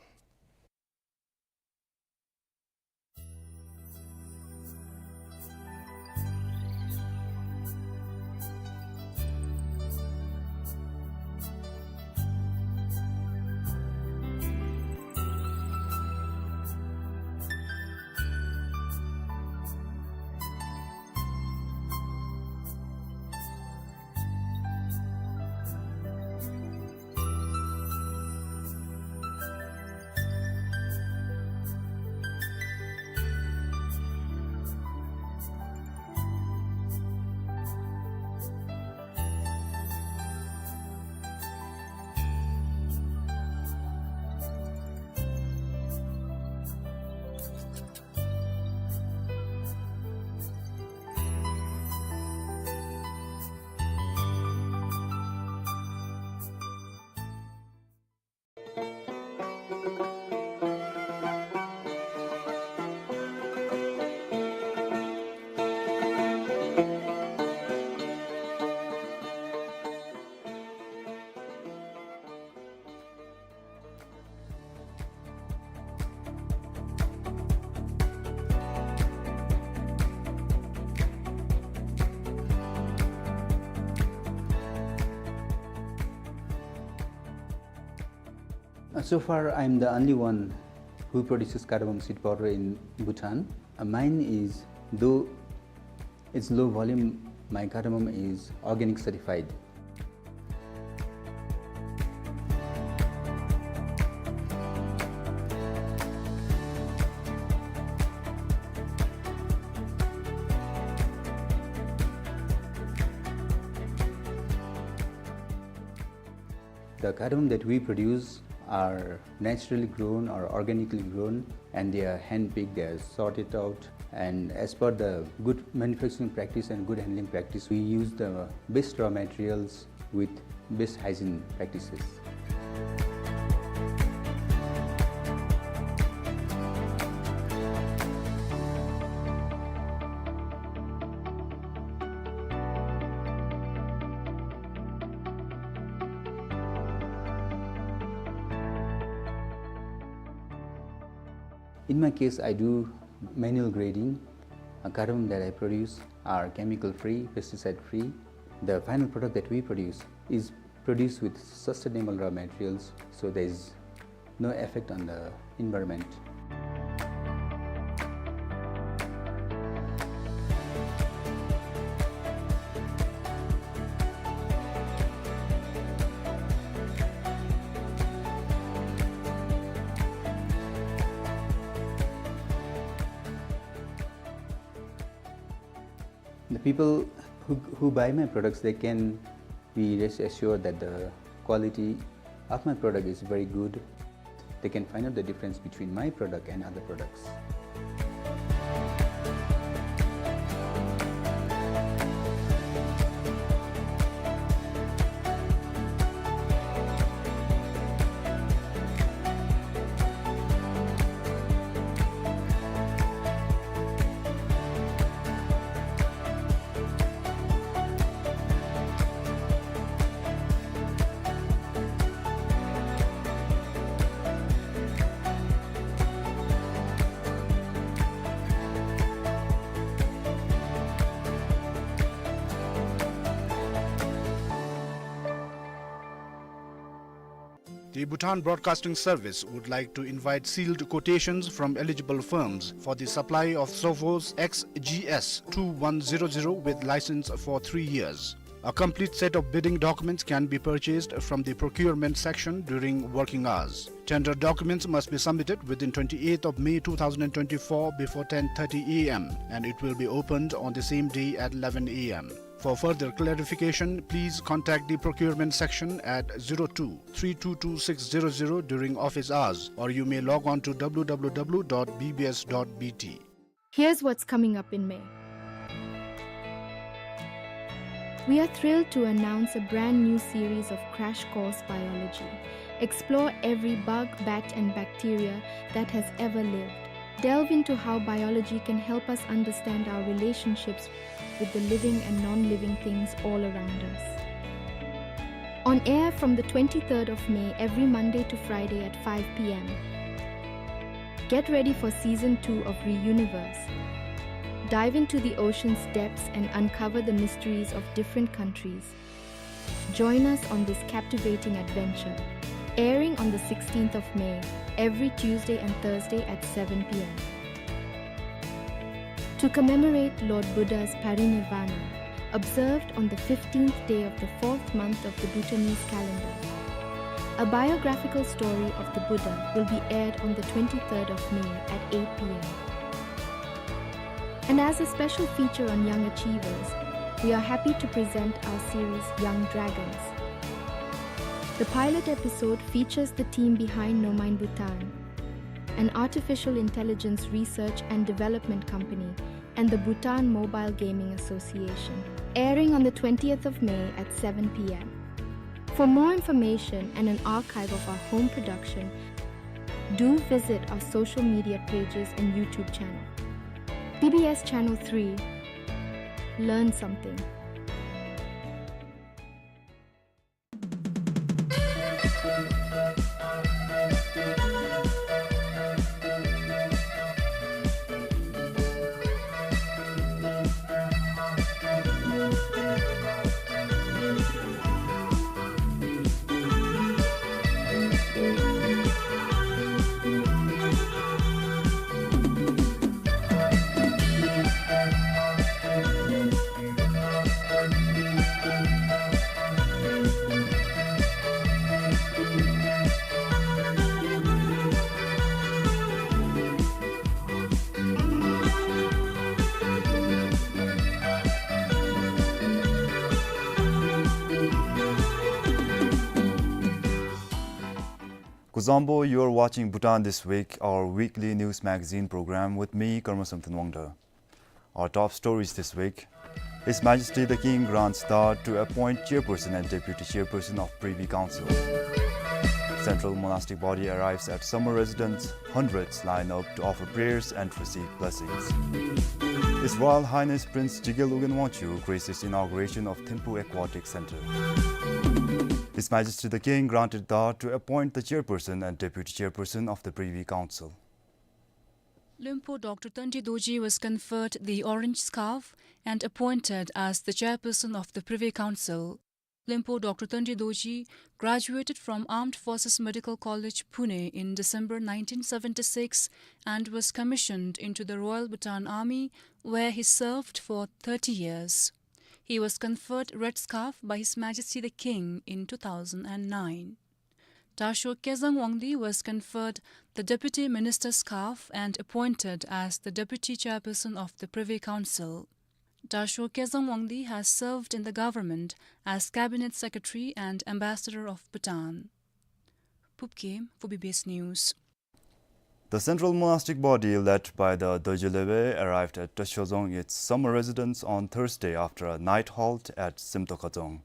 So far, I'm the only one who produces cardamom seed powder in Bhutan. Uh, mine is, though it's low volume, my cardamom is organic certified. The cardamom that we produce are naturally grown or organically grown, and they are hand-picked, they are sorted out, and as per the good manufacturing practice and good handling practice, we use the best raw materials with best hygiene practices. In my case, I do manual grading. Uh, cardamom that I produce are chemical free, pesticide free. The final product that we produce is produced with sustainable raw materials, so there is no effect on the environment. The people who, who buy my products, they can be rest assured that the quality of my product is very good. They can find out the difference between my product and other products. The Bhutan Broadcasting Service would like to invite sealed quotations from eligible firms for the supply of Sophos X G S two one zero zero with license for three years. A complete set of bidding documents can be purchased from the procurement section during working hours. Tender documents must be submitted within twenty-eighth of May two thousand and twenty-four before ten thirty A M, and it will be opened on the same day at eleven A M. For further clarification, please contact the procurement section at zero two three two two six zero zero during office hours, or you may log on to W W W dot B B S dot B T. Here's what's coming up in May. We are thrilled to announce a brand new series of Crash Course Biology. Explore every bug, bat, and bacteria that has ever lived. Delve into how biology can help us understand our relationships with the living and non-living things all around us. On air from the twenty-third of May, every Monday to Friday at five P M. Get ready for season two of Reuniverse. Dive into the ocean's depths and uncover the mysteries of different countries. Join us on this captivating adventure. Airing on the sixteenth of May, every Tuesday and Thursday at seven P M. To commemorate Lord Buddha's parinirvana, observed on the fifteenth day of the fourth month of the Bhutanese calendar. A biographical story of the Buddha will be aired on the twenty-third of May at eight P M. And as a special feature on young achievers, we are happy to present our series Young Dragons. The pilot episode features the team behind Nomine Bhutan, an artificial intelligence research and development company, and the Bhutan Mobile Gaming Association, airing on the twentieth of May at seven P M. For more information and an archive of our home production, do visit our social media pages and YouTube channel. B B S Channel three, learn something. Kuzuzangpo, you are watching Bhutan This Week, our weekly news magazine program with me, Karma Samten Wangda. Our top stories this week. His Majesty the King grants Dawa to appoint chairperson and deputy chairperson of Privy Council. Central monastic body arrives at summer residence. Hundreds line up to offer prayers and receive blessings. His Royal Highness Prince Jigel Ugyen Wangchuck graces inauguration of Thimphu Aquatic Center. His Majesty the King granted Dawa to appoint the chairperson and deputy chairperson of the Privy Council. Luenpo Doctor Tandi Dorji was conferred the orange scarf and appointed as the chairperson of the Privy Council. Luenpo Doctor Tandi Dorji graduated from Armed Forces Medical College, Pune in December nineteen seventy-six and was commissioned into the Royal Bhutan Army, where he served for thirty years. He was conferred red scarf by His Majesty the King in two thousand nine. Dasho Kezang Wangdi was conferred the Deputy Minister's scarf and appointed as the Deputy Chairperson of the Privy Council. Dasho Kezang Wangdi has served in the government as Cabinet Secretary and Ambassador of Bhutan. Pupke for B B S News. The Central Monastic Body, led by the Dorje Lewe, arrived at Toshozong, its summer residence, on Thursday after a night halt at Simtokhazong.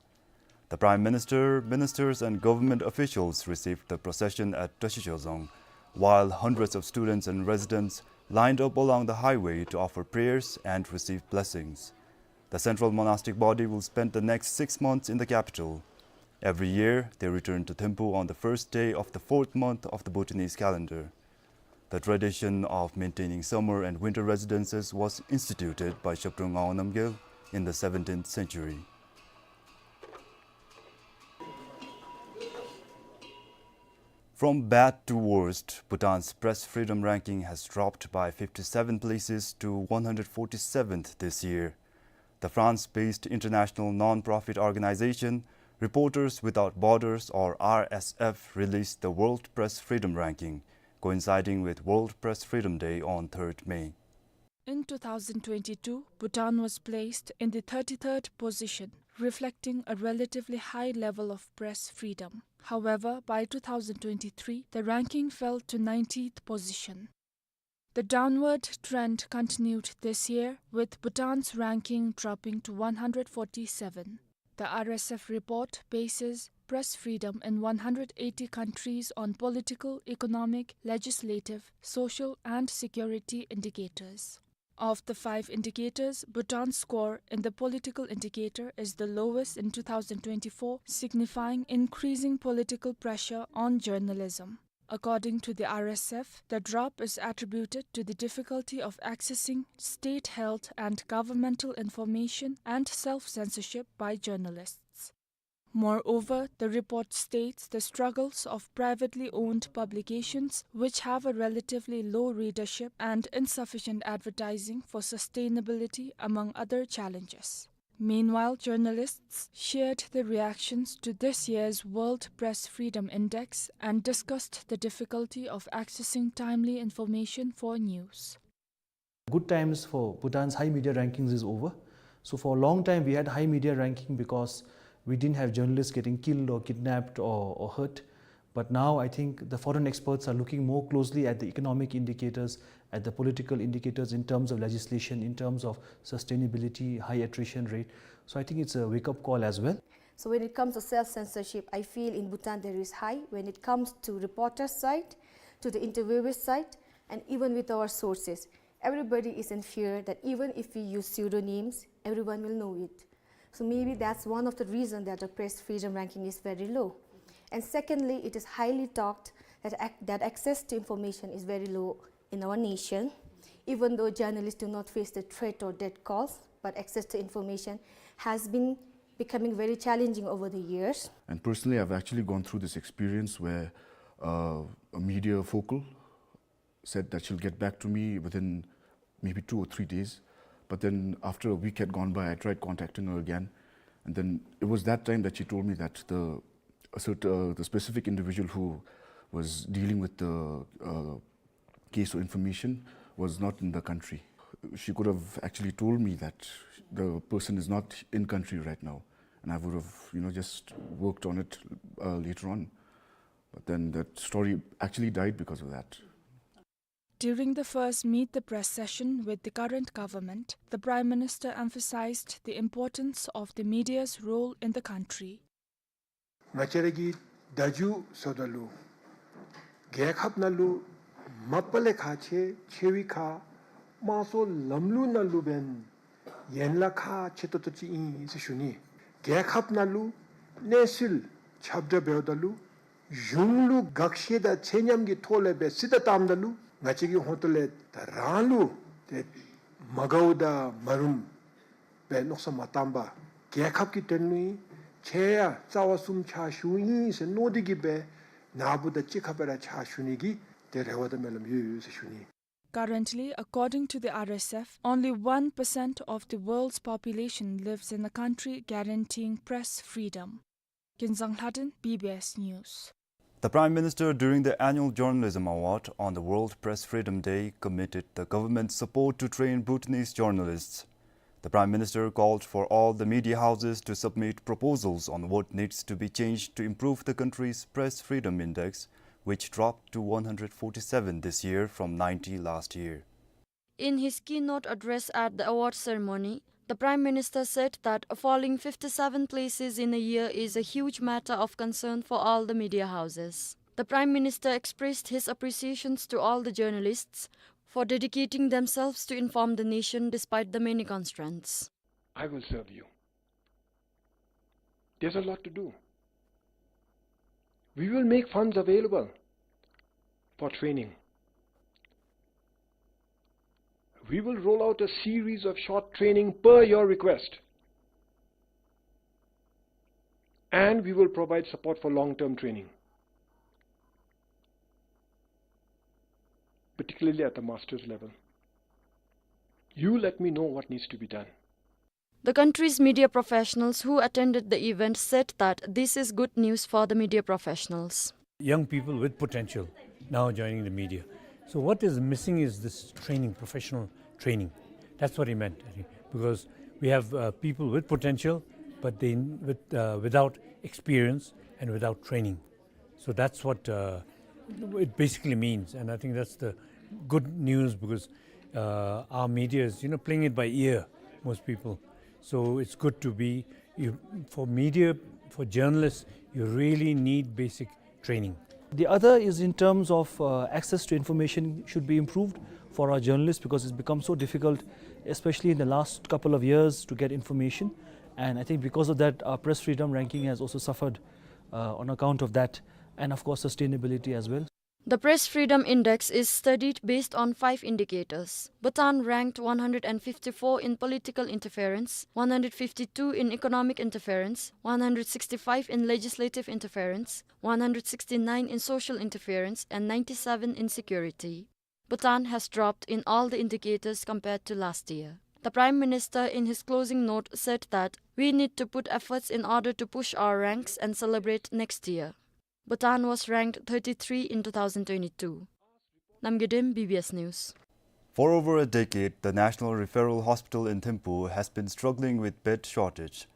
The Prime Minister, ministers and government officials received the procession at Toshozong, while hundreds of students and residents lined up along the highway to offer prayers and receive blessings. The Central Monastic Body will spend the next six months in the capital. Every year, they return to Thimphu on the first day of the fourth month of the Bhutanese calendar. The tradition of maintaining summer and winter residences was instituted by Zhabdrung Ngawang Namgyel in the seventeenth century. From bad to worst, Bhutan's press freedom ranking has dropped by fifty-seven places to one hundred forty-seventh this year. The France-based international non-profit organization Reporters Without Borders, or R S F, released the World Press Freedom Ranking, coinciding with World Press Freedom Day on third May. In two thousand twenty-two, Bhutan was placed in the thirty-third position, reflecting a relatively high level of press freedom. However, by two thousand twenty-three, the ranking fell to ninetieth position. The downward trend continued this year, with Bhutan's ranking dropping to one hundred forty-seven. The R S F report bases press freedom in one hundred eighty countries on political, economic, legislative, social, and security indicators. Of the five indicators, Bhutan's score in the political indicator is the lowest in two thousand twenty-four, signifying increasing political pressure on journalism. According to the R S F, the drop is attributed to the difficulty of accessing state-held and governmental information and self-censorship by journalists. Moreover, the report states the struggles of privately owned publications, which have a relatively low readership, and insufficient advertising for sustainability, among other challenges. Meanwhile, journalists shared their reactions to this year's World Press Freedom Index and discussed the difficulty of accessing timely information for news. Good times for Bhutan's high media rankings is over. So for a long time, we had high media ranking because we didn't have journalists getting killed or kidnapped or, or hurt. But now I think the foreign experts are looking more closely at the economic indicators, at the political indicators in terms of legislation, in terms of sustainability, high attrition rate. So I think it's a wake-up call as well. So when it comes to self-censorship, I feel in Bhutan there is high. When it comes to reporter side, to the interviewer side, and even with our sources, everybody is in fear that even if we use pseudonyms, everyone will know it. So maybe that's one of the reasons that the press freedom ranking is very low. And secondly, it is highly talked that ac-, that access to information is very low in our nation, even though journalists do not face the threat or death calls, but access to information has been becoming very challenging over the years. And personally, I've actually gone through this experience where, uh, a media focal said that she'll get back to me within maybe two or three days. But then after a week had gone by, I tried contacting her again. And then it was that time that she told me that the, a cert-, uh, the specific individual who was dealing with the, uh, case or information was not in the country. She could have actually told me that the person is not in country right now, and I would have, you know, just worked on it, uh, later on. But then that story actually died because of that. During the first Meet the Press session with the current government, the Prime Minister emphasized the importance of the media's role in the country. ང་བཅས་ར་གི་བརྡ་བརྒྱུད་ཟེརཝ་ད་ལུ་རྒྱལ་ཁབ་ནང་ལུ་མ་པ་ལས་ཁག་ཆེ་ཆེ་བའི་ཁར་དམངས་གཙོའི་ལམ་ལུགས་ནང་ལུ་འབདན་ཡན་ལག་ཁག་ཆེ་ཏོག་ཏོ་ཅིག་ཨིན་ཟེར་ཞུ་ནི། རྒྱལ་ཁབ་ནང་ལུ་གནས་ཚུལ་ཁྱབ་བསྒྲགས་འབདཝ་ད་ལུ་གཞུང་ལུ་དགག་བཞག་དང་ཚད་མཉམ་གྱི་ཐོག་ལས་སྦེ་རྩིས་བལྟ་བཏངམ་ད་ལུ་ང་བཅས་ཀྱི་ཧོངས་ཏོ་ལས་ད་རང་ལུ་ཏེ་མ་དགའཝ་དང་མ་རུངམ་སྦེ་མནོ་བསམ་མ་བཏང་པར་རྒྱལ་ཁབ་ཀྱི་དོན་ལུ་ཨིན་ཆེ་ཡང་རྩ་བ་གསུམ་ཕྱག་ཞུཝ་ཨིན་ཟེར་མནོ་སྟེ་གིས་སྦེ་ནཱ་བུ་དང་གཅིག་ཁར་སྦེ་ར་ཕྱག་ཞུ་ནི་གི་ཏེ་རེ་བ་དང་སྨོན་ལམ་ཡོད་ཡོད་ཟེར་ཞུ་ནི། Currently, according to the R S F, only one percent of the world's population lives in a country guaranteeing press freedom. Kinzang Lhaden, B B S News. The Prime Minister, during the annual Journalism Award on the World Press Freedom Day, committed the government's support to train Bhutanese journalists. The Prime Minister called for all the media houses to submit proposals on what needs to be changed to improve the country's press freedom index, which dropped to one hundred forty-seven this year from ninety last year. In his keynote address at the award ceremony, the Prime Minister said that falling fifty-seven places in a year is a huge matter of concern for all the media houses. The Prime Minister expressed his appreciations to all the journalists for dedicating themselves to inform the nation despite the many constraints. I will serve you. There's a lot to do. We will make funds available for training. We will roll out a series of short training per your request. And we will provide support for long-term training, particularly at the master's level. You let me know what needs to be done. The country's media professionals who attended the event said that this is good news for the media professionals. Young people with potential now joining the media. So what is missing is this training, professional training. That's what he meant, I think, because we have, uh, people with potential, but they, with, uh, without experience and without training. So that's what, uh, it basically means, and I think that's the good news because, uh, our media is, you know, playing it by ear, most people. So it's good to be, you, for media, for journalists, you really need basic training. The other is in terms of, uh, access to information should be improved for our journalists because it's become so difficult, especially in the last couple of years, to get information. And I think because of that, our press freedom ranking has also suffered, uh, on account of that. And of course, sustainability as well. The Press Freedom Index is studied based on five indicators. Bhutan ranked one hundred fifty-four in political interference, one hundred fifty-two in economic interference, one hundred sixty-five in legislative interference, one hundred sixty-nine in social interference, and ninety-seven in security. Bhutan has dropped in all the indicators compared to last year. The Prime Minister, in his closing note, said that we need to put efforts in order to push our ranks and celebrate next year. Bhutan was ranked thirty-three in two thousand twenty-two. Namgay Dem, B B S News. For over a decade, the National Referral Hospital in Thimphu has been struggling with bed shortage.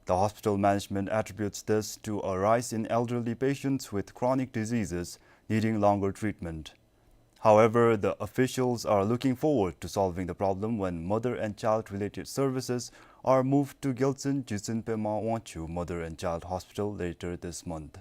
The hospital management attributes this to a rise in elderly patients with chronic diseases needing longer treatment. However, the officials are looking forward to solving the problem when mother and child related services are moved to Gyaltsuen Jigtsen Pema Wangchug Mother and Child Hospital later this month.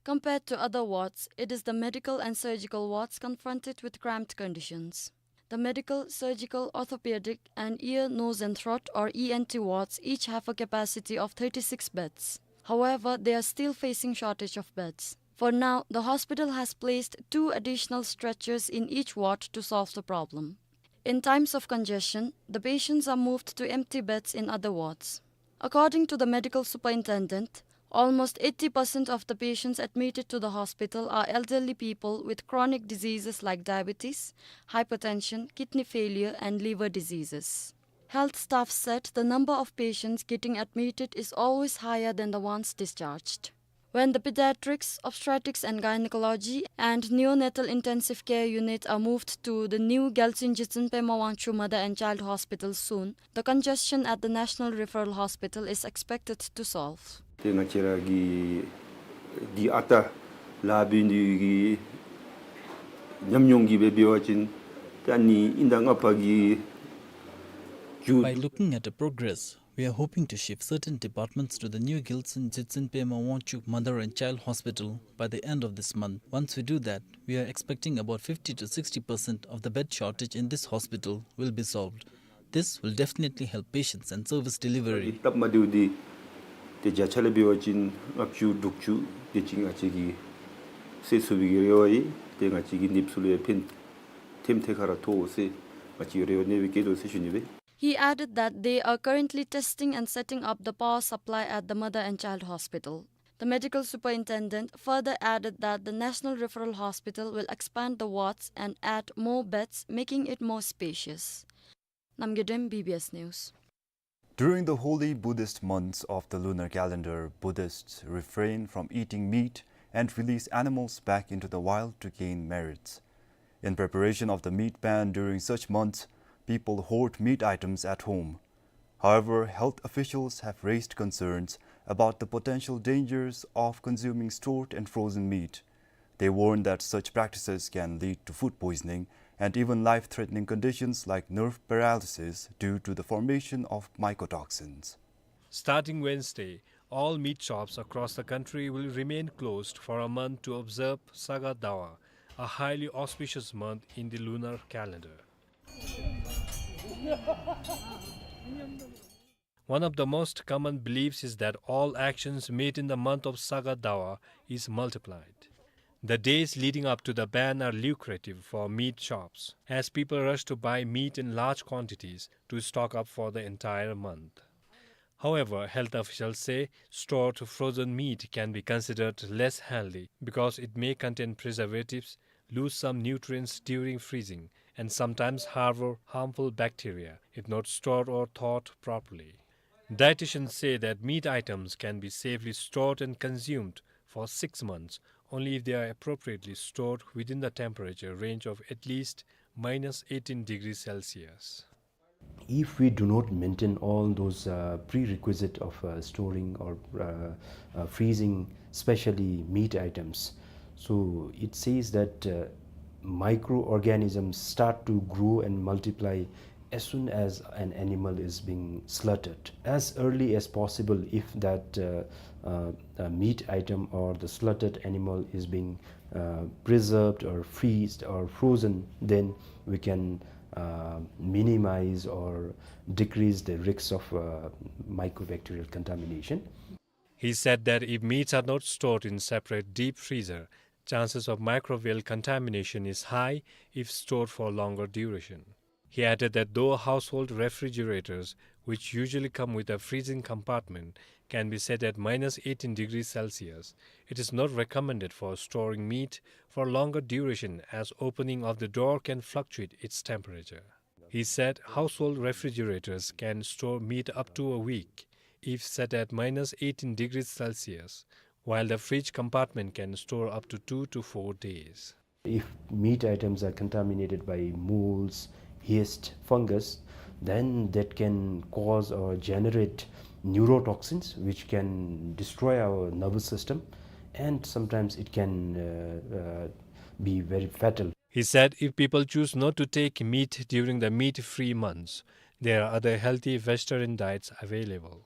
Compared to other wards, it is the medical and surgical wards confronted with cramped conditions. The medical, surgical, orthopedic, and ear, nose, and throat, or E N T wards, each have a capacity of thirty-six beds. However, they are still facing shortage of beds. For now, the hospital has placed two additional stretchers in each ward to solve the problem. In times of congestion, the patients are moved to empty beds in other wards. According to the medical superintendent, almost eighty percent of the patients admitted to the hospital are elderly people with chronic diseases like diabetes, hypertension, kidney failure, and liver diseases. Health staff said the number of patients getting admitted is always higher than the ones discharged. When the pediatrics, obstetrics and gynecology, and neonatal intensive care unit are moved to the new Gyaltsuen Jigtsen Pema Wangchug Mother and Child Hospital soon, the congestion at the National Referral Hospital is expected to solve. ཏེ་ང་བཅས་ར་གི་འདི་ཨ་རྟག་ ལཱ་འབད་ནི་གི་ཉམས་མྱོང་གིས་འབད་བ་ཅིན་ཏེ་ཨ་ནི་ཨིན་ད་ང་ཕར་གྱི་རྒྱུ། By looking at the progress, we are hoping to shift certain departments to the new Gyaltsuen Jetsun Pema Wangchuk Mother and Child Hospital by the end of this month. Once we do that, we are expecting about fifty to sixty percent of the bed shortage in this hospital will be solved. This will definitely help patients and service delivery. སྟབས་མ་བདེཝ་འདི་ཏེ་བརྒྱ་ཆ་ལས་འབད་བ་ཅིན་ལྔ་བཅུ་དྲུག་ཅུ་དེ་ཅིག་ང་བཅས་ཀྱིས་སེལ་ཚུགས་པའི་རེ་བ་ཡོད། ཏེ་ང་བཅས་ཀྱི་ནདཔ་ཚུ་ལུ་ཡང་ཕན་ཐོགས་ཐེབས་ཁར་ཐོགས་ཟེར་ང་བཅས་རེ་བ་ཨ་ནེ་སྦེ་བསྐྱེད་དོ་ཟེར་ཞུ་ནི་སྦེ། He added that they are currently testing and setting up the power supply at the Mother and Child Hospital. The medical superintendent further added that the National Referral Hospital will expand the wards and add more beds, making it more spacious. Namgay Dem, B B S News. During the holy Buddhist months of the lunar calendar, Buddhists refrain from eating meat and release animals back into the wild to gain merits. In preparation of the meat ban during such months, people hoard meat items at home. However, health officials have raised concerns about the potential dangers of consuming stored and frozen meat. They warn that such practices can lead to food poisoning and even life-threatening conditions like nerve paralysis due to the formation of mycotoxins. Starting Wednesday, all meat shops across the country will remain closed for a month to observe Saga Dawa, a highly auspicious month in the lunar calendar. One of the most common beliefs is that all actions made in the month of Saga Dawa is multiplied. The days leading up to the ban are lucrative for meat shops, as people rush to buy meat in large quantities to stock up for the entire month. However, health officials say stored frozen meat can be considered less healthy because it may contain preservatives, lose some nutrients during freezing, and sometimes harbor harmful bacteria if not stored or thawed properly. Dietitians say that meat items can be safely stored and consumed for six months only if they are appropriately stored within the temperature range of at least minus eighteen degrees Celsius. If we do not maintain all those, uh, prerequisite of, uh, storing or, uh, uh, freezing, especially meat items, so it says that, uh, microorganisms start to grow and multiply as soon as an animal is being slaughtered. As early as possible, if that, uh, uh, uh, meat item or the slaughtered animal is being, uh, preserved or freezed or frozen, then we can, uh, minimize or decrease the risks of, uh, mycobacterial contamination. He said that if meats are not stored in separate deep freezer, chances of microbial contamination is high if stored for longer duration. He added that though household refrigerators, which usually come with a freezing compartment, can be set at minus eighteen degrees Celsius, it is not recommended for storing meat for longer duration as opening of the door can fluctuate its temperature. He said household refrigerators can store meat up to a week if set at minus eighteen degrees Celsius, while the fridge compartment can store up to two to four days. If meat items are contaminated by molds, yeast, fungus, then that can cause or generate neurotoxins, which can destroy our nervous system, and sometimes it can, uh, uh, be very fatal. He said if people choose not to take meat during the meat-free months, there are other healthy vegetarian diets available.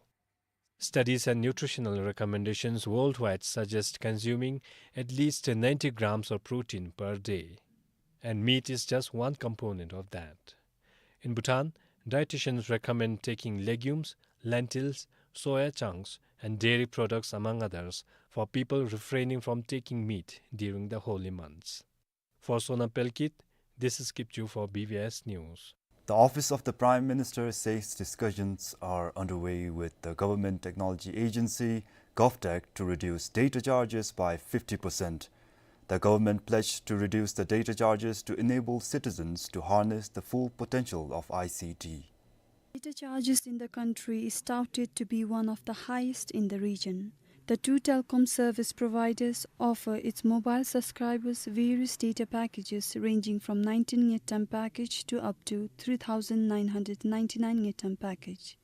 Studies and nutritional recommendations worldwide suggest consuming at least ninety grams of protein per day, and meat is just one component of that. In Bhutan, dietitians recommend taking legumes, lentils, soya chunks, and dairy products, among others, for people refraining from taking meat during the holy months. For Sonam Pelkit, this is Kipchu for B B S News. The Office of the Prime Minister says discussions are underway with the Government Technology Agency, GovTech, to reduce data charges by fifty percent. The government pledged to reduce the data charges to enable citizens to harness the full potential of I C T. Data charges in the country is touted to be one of the highest in the region. The two telecom service providers offer its mobile subscribers various data packages ranging from nineteen ngultrum package to up to three thousand nine hundred ninety-nine ngultrum package.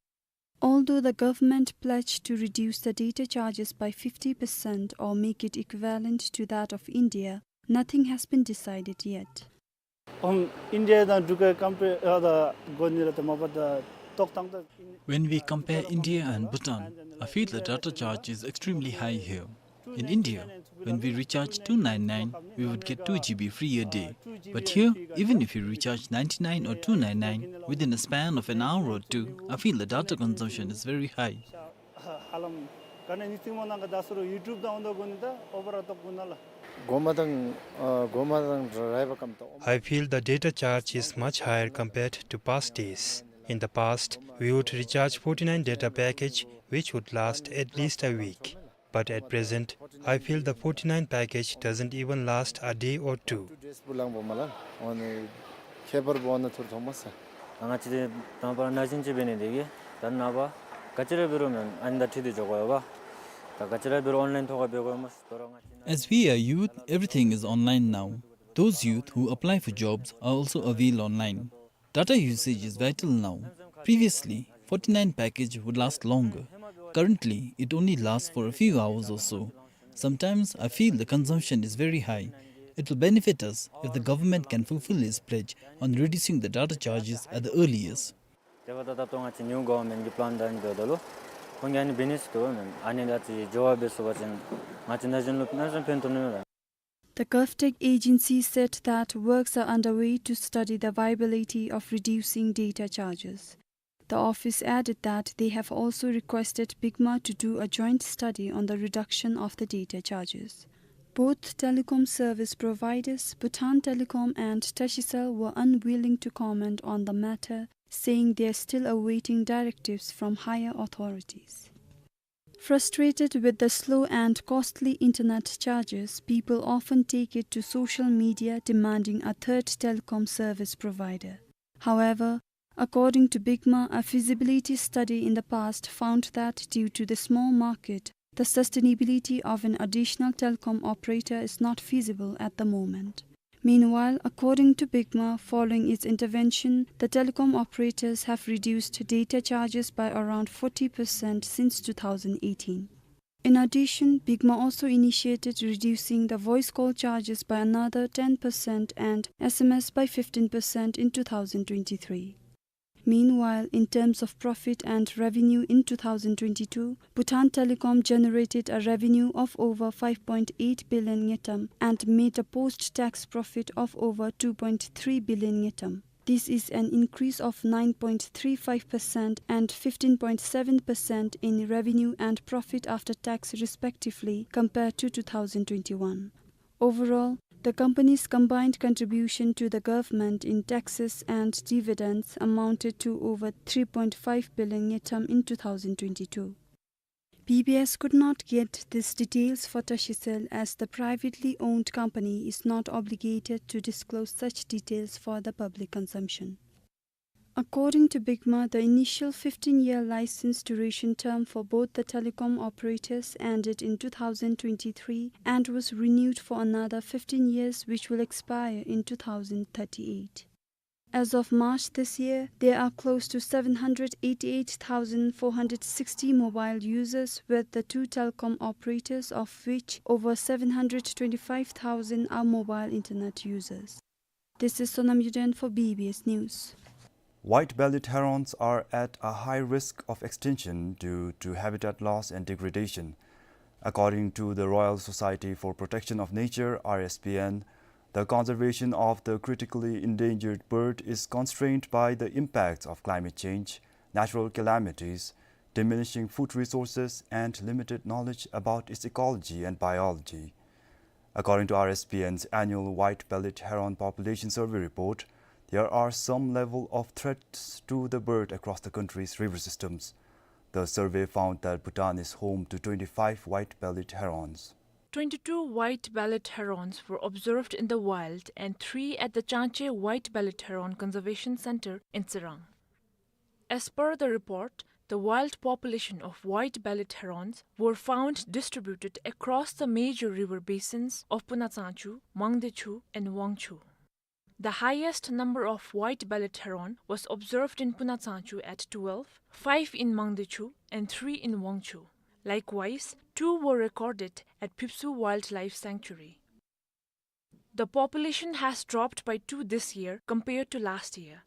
Although the government pledged to reduce the data charges by fifty percent or make it equivalent to that of India, nothing has been decided yet. ཨོམ་ཨིན་ཌི་ཡ་དང་འབྲུག་གི་ཀམ་པེར་ཨ་ད་གོ་ནི་ར་ད་མ་པ་ད་ཏོག་ཏང་ད། When we compare India and Bhutan, I feel the data charge is extremely high here. In India, when we recharge two nine nine, we would get two G B free a day. But here, even if we recharge ninety-nine or two nine nine, within a span of an hour or two, I feel the data consumption is very high. ཧ་ལམ་ག་ནི་ནི་ཏིང་མོ་ནང་གི་ད་སུ་རུ་ཡུ་ཊུབ་དང་འོ་ད་གོ་ནི་ད་ཨོ་བར་ཏོག་གོ་ན་ལ། གོ་མ་དང་ཨ་གོ་མ་དང་ར་ར་བ་ཀམ་ཏོ། I feel the data charge is much higher compared to past days. In the past, we would recharge forty-nine data package, which would last at least a week. But at present, I feel the forty-nine package doesn't even last a day or two. ཁྱད་པར་འབོ་ན་ཐུར་ཐོང་མ་ས། ང་ཅི་དེ་དང་པ་ན་ཞིན་ཅི་བེ་ནི་དེ་གི་ད་ན་བ་ག་ཅི་ར་བེ་རུ་མེན་ཨན་ད་ཁྲི་དེ་ཇོ་གོ་ཡོ་བ། ད་ག་ཅི་ར་བེ་རུ་ཨོན་ལའིན་ཐོག་ག་བེ་གོ་མ་ས་དོ་ར་ང་ཅི་ན། As we are youth, everything is online now. Those youth who apply for jobs are also avail online. Data usage is vital now. Previously, forty-nine package would last longer. Currently, it only lasts for a few hours or so. Sometimes I feel the consumption is very high. It will benefit us if the government can fulfill its pledge on reducing the data charges at the earliest. དེ་བ་ད་ད་ཏོ་ང་ཅི་ནིའུ་གོ་ཝར་མེནཊ་གི་པི་ལཱན་དང་འདི་དོ་ལོ། ཁོང་གི་ཨ་ནི་བི་ནི་སི་དོ་མེན་ཨ་ནི་ད་ཅི་ཇོ་བ་བེ་སོ་བ་ཅན་ང་ཅི་ན་ཞིན་ལུ་ན་ཞིན་ཕན་ཐོགས་ནི་མེད། The GovTech agency said that works are underway to study the viability of reducing data charges. The office added that they have also requested BICMA to do a joint study on the reduction of the data charges. Both telecom service providers, Bhutan Telecom and Tashicel, were unwilling to comment on the matter, saying they are still awaiting directives from higher authorities. Frustrated with the slow and costly internet charges, people often take it to social media demanding a third telecom service provider. However, according to BICMA, a feasibility study in the past found that due to the small market, the sustainability of an additional telecom operator is not feasible at the moment. Meanwhile, according to BICMA, following its intervention, the telecom operators have reduced data charges by around forty percent since two thousand eighteen. In addition, BICMA also initiated reducing the voice call charges by another ten percent and S M S by fifteen percent in two thousand twenty-three. Meanwhile, in terms of profit and revenue in two thousand twenty-two, Bhutan Telecom generated a revenue of over five point eight billion ngultrum and made a post-tax profit of over two point three billion ngultrum. This is an increase of nine point three five percent and fifteen point seven percent in revenue and profit after tax respectively compared to two thousand twenty-one. Overall, the company's combined contribution to the government in taxes and dividends amounted to over three point five billion ngultrum in two thousand twenty-two. B B S could not get these details for Tashicel as the privately owned company is not obligated to disclose such details for the public consumption. According to BICMA, the initial fifteen-year license duration term for both the telecom operators ended in two thousand twenty-three and was renewed for another fifteen years, which will expire in two thousand thirty-eight. As of March this year, there are close to seven hundred eighty-eight thousand four hundred sixty mobile users with the two telecom operators, of which over seven hundred twenty-five thousand are mobile internet users. This is Sonam Yuden for B B S News. White-bellied herons are at a high risk of extinction due to habitat loss and degradation. According to the Royal Society for Protection of Nature, R S P N, the conservation of the critically endangered bird is constrained by the impacts of climate change, natural calamities, diminishing food resources, and limited knowledge about its ecology and biology. According to R S P N's annual white-bellied heron population survey report, there are some level of threats to the bird across the country's river systems. The survey found that Bhutan is home to twenty-five white-bellied herons. Twenty-two white-bellied herons were observed in the wild and three at the Changchhe White-Bellied Heron Conservation Center in Tsirang. As per the report, the wild population of white-bellied herons were found distributed across the major river basins of Puna Tsangchu, Mangdechu, and Wangchu. The highest number of white-bellied heron was observed in Punatsangchu at twelve, five in Mangdechu, and three in Wangchu. Likewise, two were recorded at Phipsuu Wildlife Sanctuary. The population has dropped by two this year compared to last year.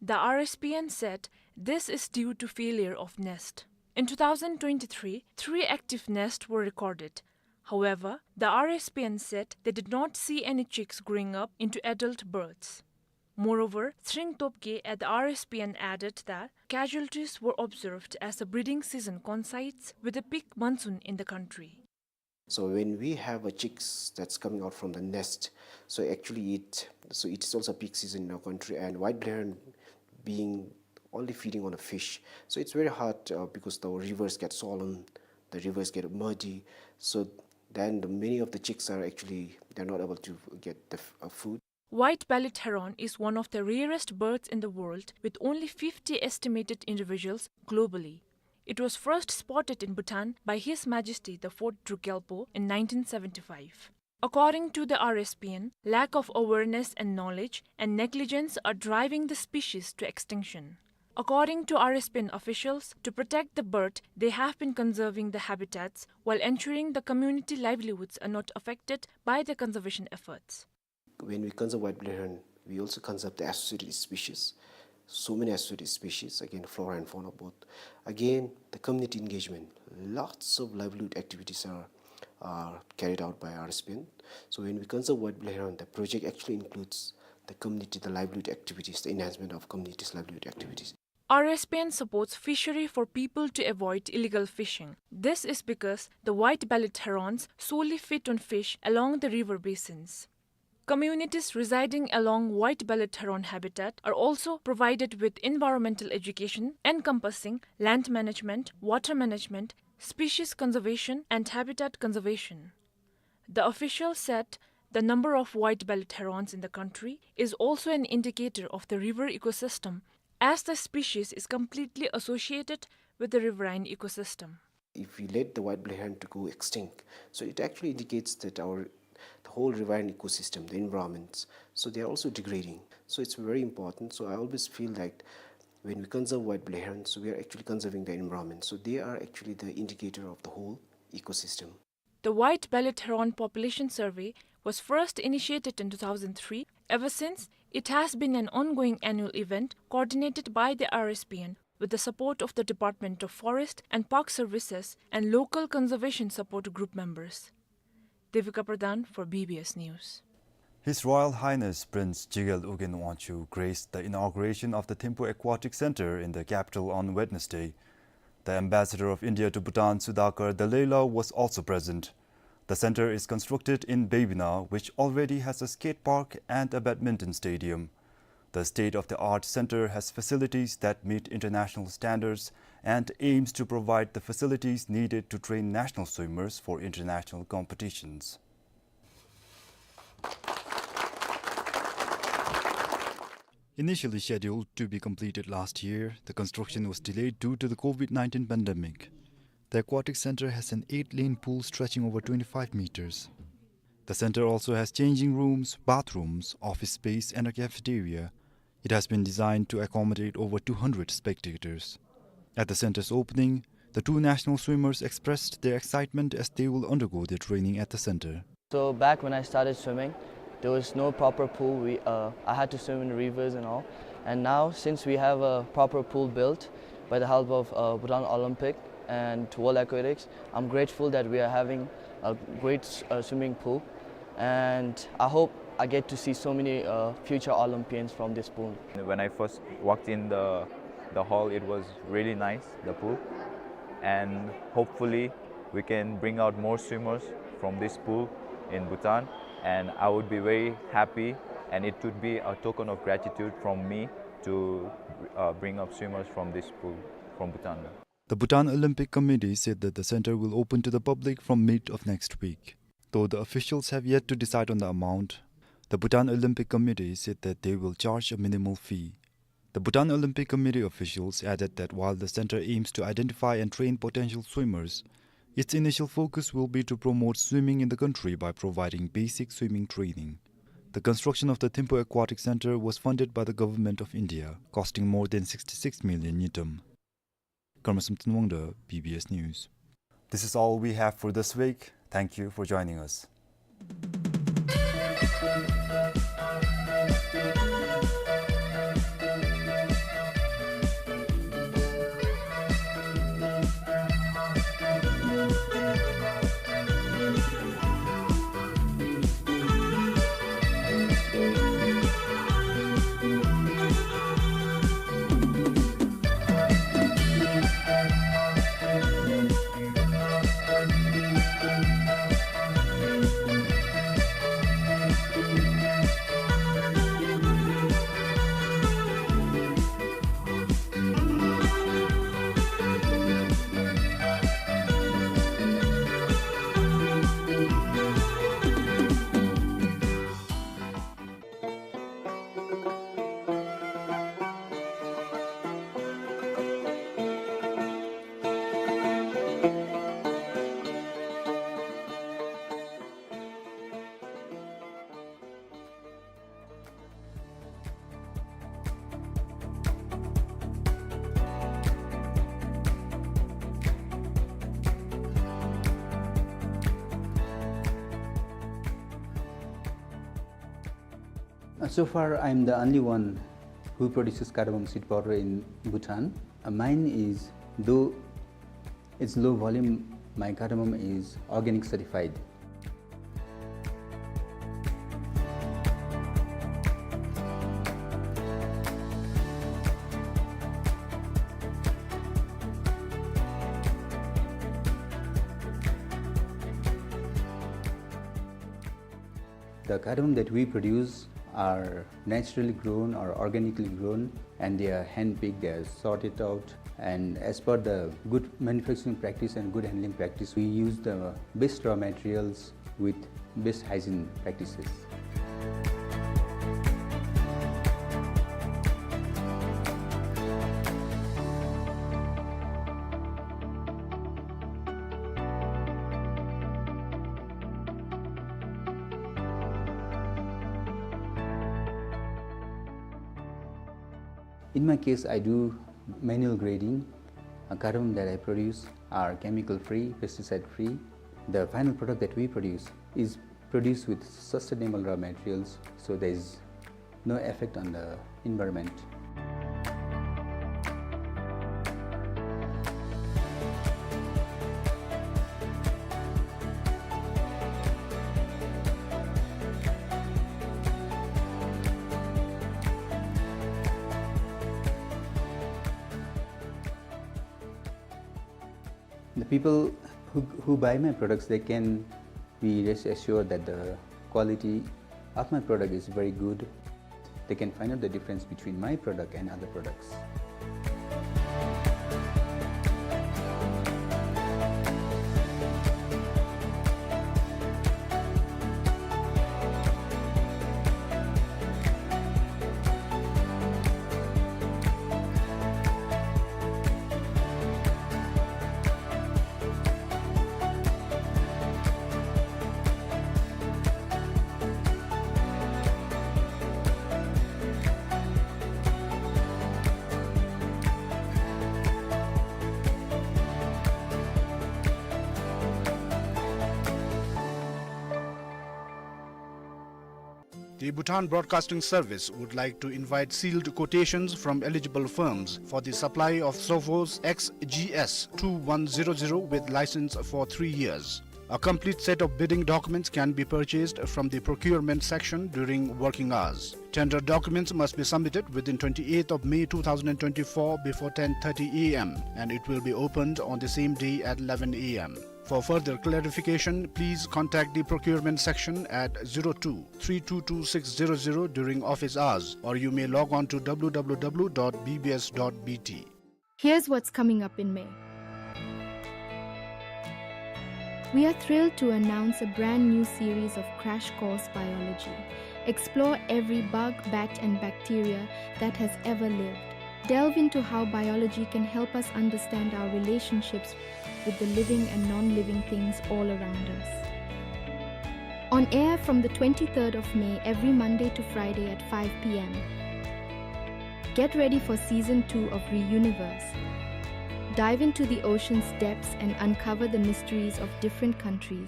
The R S P N said this is due to failure of nest. In two thousand twenty-three, three active nests were recorded. However, the R S P N said they did not see any chicks growing up into adult birds. Moreover, Tshering Topgay at the R S P N added that casualties were observed as the breeding season coincides with the peak monsoon in the country. So when we have a chicks that's coming out from the nest, so actually it, so it's also peak season in our country, and white-bellied heron being only feeding on a fish. So it's very hard, uh, because the rivers get swollen, the rivers get muddy. So then the, many of the chicks are actually, they're not able to get the f-, uh, food. White-bellied heron is one of the rarest birds in the world, with only fifty estimated individuals globally. It was first spotted in Bhutan by His Majesty the Fourth Drukgyalpo in nineteen seventy-five. According to the R S P N, lack of awareness and knowledge and negligence are driving the species to extinction. According to R S P N officials, to protect the bird, they have been conserving the habitats while ensuring the community livelihoods are not affected by the conservation efforts. When we conserve white-bellied heron, we also conserve the associated species. So many associated species, again, flora and fauna both. Again, the community engagement. Lots of livelihood activities are, are carried out by R S P N. So when we conserve white-bellied heron, the project actually includes the community, the livelihood activities, the enhancement of community's livelihood activities. R S P N supports fishery for people to avoid illegal fishing. This is because the white-bellied herons solely feed on fish along the river basins. Communities residing along white-bellied heron habitat are also provided with environmental education encompassing land management, water management, species conservation, and habitat conservation. The official said the number of white-bellied herons in the country is also an indicator of the river ecosystem, as the species is completely associated with the riverine ecosystem. If we let the white-bellied heron to go extinct, so it actually indicates that our, the whole riverine ecosystem, the environments, so they are also degrading. So it's very important. So I always feel that when we conserve white-bellied herons, so we are actually conserving the environment. So they are actually the indicator of the whole ecosystem. The white-bellied heron population survey was first initiated in two thousand three. Ever since, it has been an ongoing annual event coordinated by the R S P N with the support of the Department of Forest and Park Services and local conservation support group members. Devika Pradhan for B B S News. His Royal Highness Prince Jigel Ugyen Wangchuck graced the inauguration of the Thimphu Aquatic Centre in the capital on Wednesday. The Ambassador of India to Bhutan, Sudhakar Dallela, was also present. The centre is constructed in Babina, which already has a skate park and a badminton stadium. The state-of-the-art centre has facilities that meet international standards and aims to provide the facilities needed to train national swimmers for international competitions. Initially scheduled to be completed last year, the construction was delayed due to the COVID nineteen pandemic. The aquatic centre has an eight-lane pool stretching over twenty-five meters. The centre also has changing rooms, bathrooms, office space, and a cafeteria. It has been designed to accommodate over two hundred spectators. At the centre's opening, the two national swimmers expressed their excitement as they will undergo their training at the centre. So back when I started swimming, there was no proper pool. We, uh, I had to swim in rivers and all. And now, since we have a proper pool built by the help of, uh, Bhutan Olympic and World Aquatics, I'm grateful that we are having a great, uh, swimming pool. And I hope I get to see so many, uh, future Olympians from this pool. When I first walked in the, the hall, it was really nice, the pool. And hopefully, we can bring out more swimmers from this pool in Bhutan. And I would be very happy, and it would be a token of gratitude from me to, uh, bring up swimmers from this pool, from Bhutan. The Bhutan Olympic Committee said that the centre will open to the public from mid of next week. Though the officials have yet to decide on the amount, the Bhutan Olympic Committee said that they will charge a minimal fee. The Bhutan Olympic Committee officials added that while the centre aims to identify and train potential swimmers, its initial focus will be to promote swimming in the country by providing basic swimming training. The construction of the Thimphu Aquatic Centre was funded by the Government of India, costing more than sixty-six million ngultrum. Karma Samten Wangda, B B S News. This is all we have for this week. Thank you for joining us. Uh, so far, I'm the only one who produces cardamom seed powder in Bhutan. Uh, mine is, though it's low volume, my cardamom is organic certified. The cardamom that we produce are naturally grown or organically grown, and they are hand-picked, they are sorted out, and as per the good manufacturing practice and good handling practice, we use the best raw materials with best hygiene practices. In my case, I do manual grading. Uh, cardamom that I produce are chemical-free, pesticide-free. The final product that we produce is produced with sustainable raw materials, so there is no effect on the environment. The people who, who buy my products, they can be rest assured that the quality of my product is very good. They can find out the difference between my product and other products. The Bhutan Broadcasting Service would like to invite sealed quotations from eligible firms for the supply of Sophos X G S two one zero zero with license for three years. A complete set of bidding documents can be purchased from the procurement section during working hours. Tender documents must be submitted within twenty-eighth of May two thousand and twenty-four before ten thirty A M, and it will be opened on the same day at eleven A M. For further clarification, please contact the procurement section at zero two three two two six zero zero during office hours, or you may log on to W W W dot B B S dot B T. Here's what's coming up in May. We are thrilled to announce a brand new series of Crash Course Biology. Explore every bug, bat, and bacteria that has ever lived. Delve into how biology can help us understand our relationships with the living and non-living things all around us. On air from the twenty-third of May every Monday to Friday at five p.m. Get ready for season two of Reuniverse. Dive into the ocean's depths and uncover the mysteries of different countries.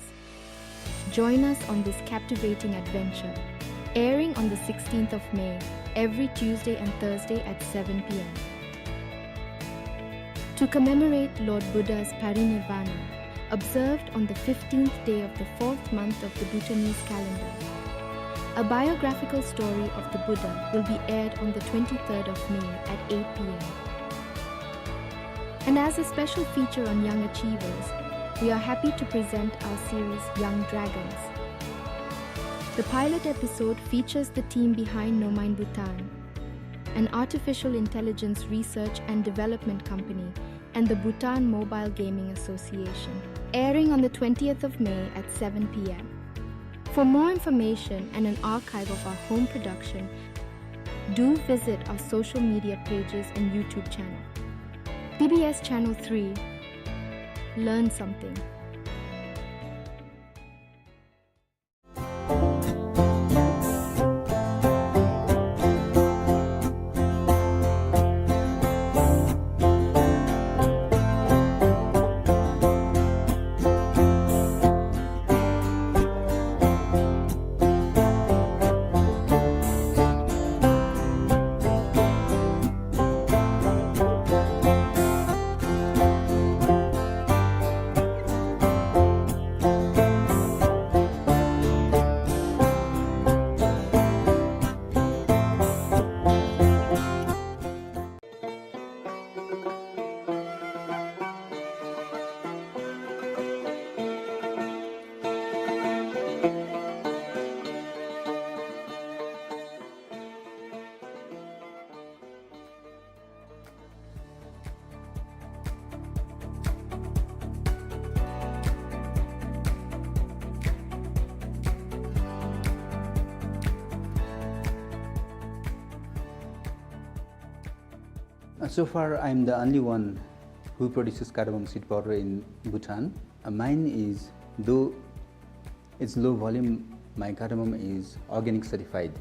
Join us on this captivating adventure. Airing on the sixteenth of May, every Tuesday and Thursday at seven p.m. To commemorate Lord Buddha's parinirvana, observed on the fifteenth day of the fourth month of the Bhutanese calendar, a biographical story of the Buddha will be aired on the twenty-third of May at eight p.m. And as a special feature on young achievers, we are happy to present our series Young Dragons. The pilot episode features the team behind Nomine Bhutan, an artificial intelligence research and development company, and the Bhutan Mobile Gaming Association, airing on the twentieth of May at seven p.m. For more information and an archive of our home production, do visit our social media pages and YouTube channel. B B S Channel three, learn something. Uh, so far, I'm the only one who produces cardamom seed powder in Bhutan. Uh, mine is, though it's low volume, my cardamom is organic certified.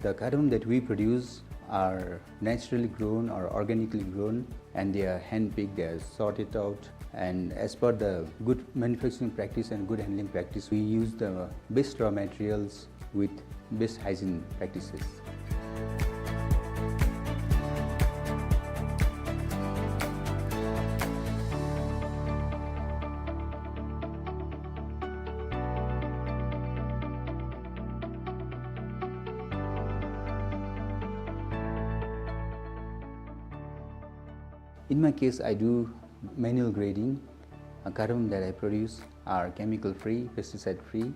The cardamom that we produce are naturally grown or organically grown, and they are hand-picked, they are sorted out, and as per the good manufacturing practice and good handling practice, we use the best raw materials with best hygiene practices. In my case, I do manual grading. Uh, cardamom that I produce are chemical-free, pesticide-free.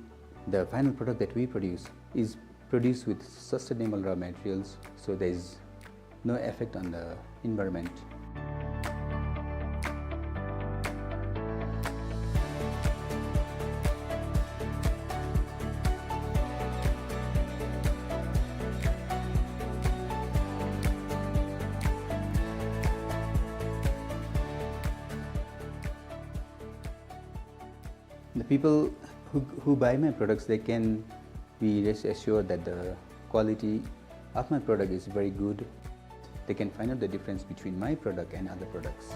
The final product that we produce is produced with sustainable raw materials, so there is no effect on the environment. The people who, who buy my products, they can be rest assured that the quality of my product is very good. They can find out the difference between my product and other products.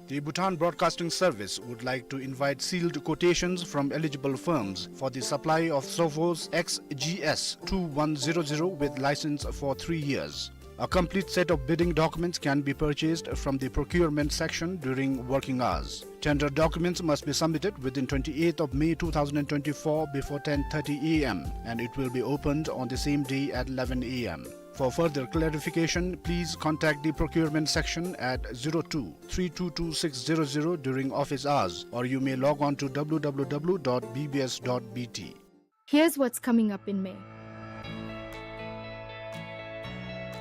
The Bhutan Broadcasting Service would like to invite sealed quotations from eligible firms for the supply of Sophos X G S two one zero zero with license for three years. A complete set of bidding documents can be purchased from the procurement section during working hours. Tender documents must be submitted within twenty-eighth of May two thousand twenty-four before ten thirty A M, and it will be opened on the same day at eleven A M. For further clarification, please contact the procurement section at zero two three two two six zero zero during office hours, or you may log on to W W W dot B B S dot B T. Here's what's coming up in May.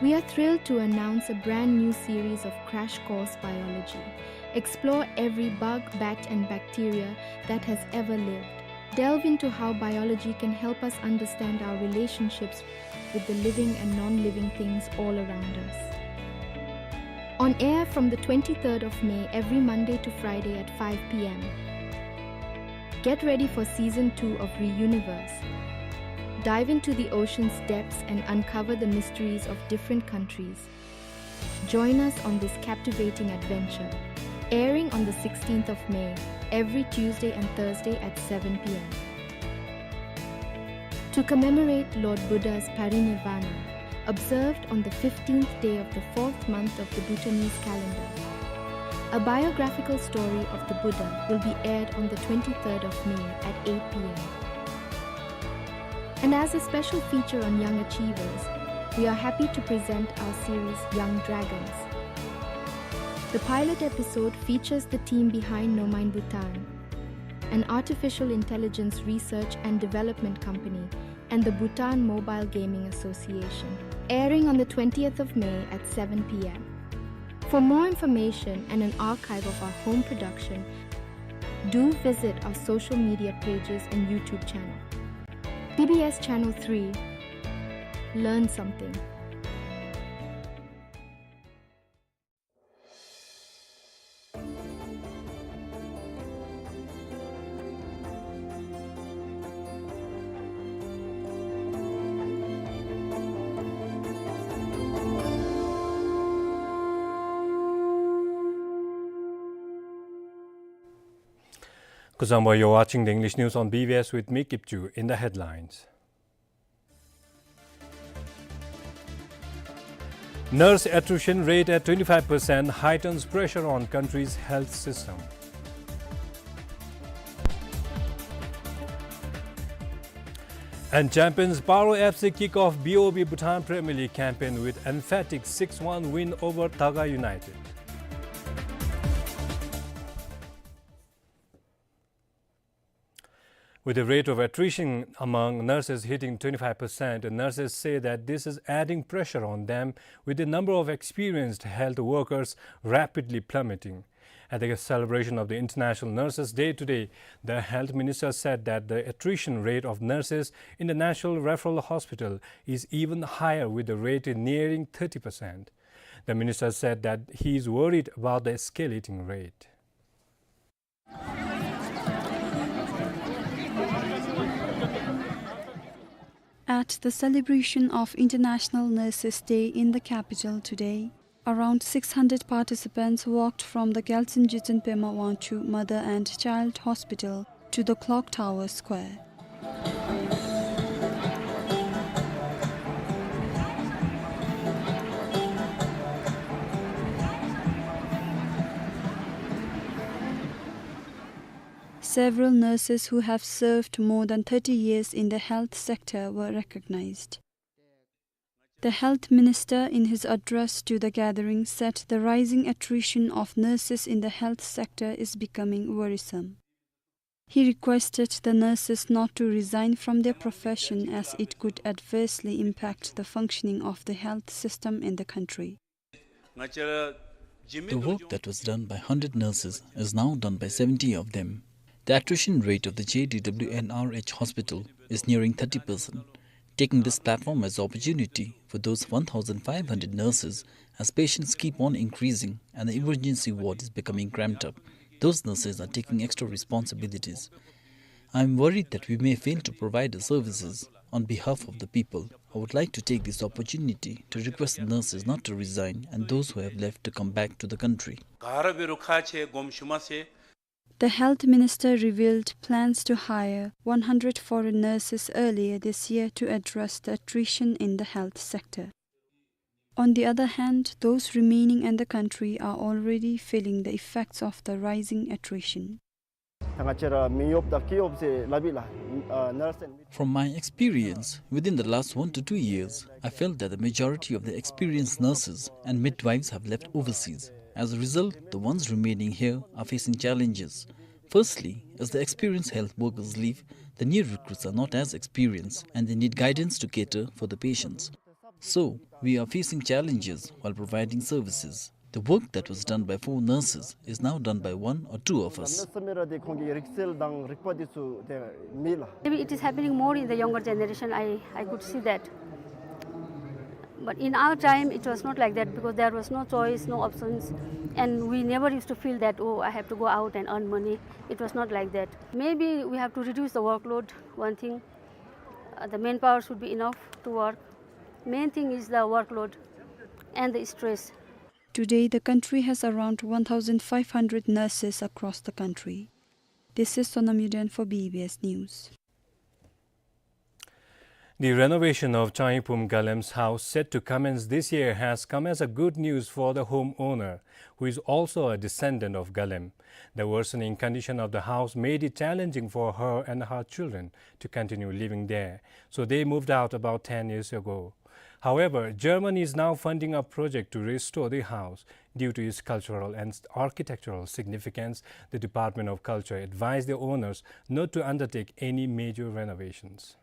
We are thrilled to announce a brand new series of Crash Course Biology. Explore every bug, bat, and bacteria that has ever lived. Delve into how biology can help us understand our relationships with the living and non-living things all around us. On air from the twenty-third of May every Monday to Friday at five P M. Get ready for season two of Reuniverse. Dive into the ocean's depths and uncover the mysteries of different countries. Join us on this captivating adventure. Airing on the sixteenth of May, every Tuesday and Thursday at seven P M. To commemorate Lord Buddha's parinirvana, observed on the fifteenth day of the fourth month of the Bhutanese calendar, a biographical story of the Buddha will be aired on the twenty-third of May at eight P M. And as a special feature on young achievers, we are happy to present our series Young Dragons. The pilot episode features the team behind Nomine Bhutan, an artificial intelligence research and development company, and the Bhutan Mobile Gaming Association, airing on the twentieth of May at seven P M. For more information and an archive of our home production, do visit our social media pages and YouTube channel. B B S Channel three, learn something. Kuzuzangpo, you're watching the English news on B B S with me, Kipchu. In the headlines. Nurse attrition rate at twenty-five percent heightens pressure on country's health system. And champions Paro F C kick off B O B Bhutan Premier League campaign with emphatic six one win over Taga United. With the rate of attrition among nurses hitting twenty-five percent, nurses say that this is adding pressure on them, with the number of experienced health workers rapidly plummeting. At the celebration of the International Nurses Day today, the health minister said that the attrition rate of nurses in the National Referral Hospital is even higher, with the rate nearing thirty percent. The minister said that he is worried about the escalating rate. At the celebration of International Nurses Day in the capital today, around six hundred participants walked from the Gyaltsuen Jitsun Pema Wangchuk Mother and Child Hospital to the Clock Tower Square. Several nurses who have served more than thirty years in the health sector were recognized. The health minister, in his address to the gathering, said the rising attrition of nurses in the health sector is becoming worrisome. He requested the nurses not to resign from their profession, as it could adversely impact the functioning of the health system in the country. The work that was done by hundred nurses is now done by seventy of them. The attrition rate of the J D W N R H hospital is nearing thirty percent. Taking this platform as opportunity for those one thousand five hundred nurses, as patients keep on increasing and the emergency ward is becoming cramped up, those nurses are taking extra responsibilities. I am worried that we may fail to provide the services on behalf of the people, I would like to take this opportunity to request the nurses not to resign and those who have left to come back to the country. ག་ར་འབད་རུང་ཁག་ཆེ་དགོངསམ་ཞུ་མས་ཟེར། The health minister revealed plans to hire one hundred foreign nurses earlier this year to address the attrition in the health sector. On the other hand, those remaining in the country are already feeling the effects of the rising attrition. ད་ང་བཅས་ར་མི་གཡོགཔ་དང་སྐྱིད་གཡོགཔ་ཟེར་སླབ་ཨིན་ལགས། ཨ་nurse and midwife. From my experience, within the last one to two years, I felt that the majority of the experienced nurses and midwives have left overseas. As a result, the ones remaining here are facing challenges. Firstly, as the experienced health workers leave, the new recruits are not as experienced and they need guidance to cater for the patients. So, we are facing challenges while providing services. The work that was done by four nurses is now done by one or two of us. ནརསི་མི་ར་འདི་ཁོང་གི་རིག་རྩལ་དང་རིག་པ་འདི་ཚུ་དེ་མེད་ལགས། Maybe it is happening more in the younger generation. I, I could see that. But in our time, it was not like that because there was no choice, no options. And we never used to feel that, "Oh, I have to go out and earn money." It was not like that. Maybe we have to reduce the workload, one thing. Uh, the manpower should be enough to work. Main thing is the workload and the stress. Today, the country has around one thousand five hundred nurses across the country. This is Sonam Yuden for B B S News. The renovation of Changyipum Galem's house, set to commence this year, has come as a good news for the homeowner, who is also a descendant of Galem. The worsening condition of the house made it challenging for her and her children to continue living there, so they moved out about ten years ago. However, Germany is now funding a project to restore the house. Due to its cultural and architectural significance, the Department of Culture advised the owners not to undertake any major renovations.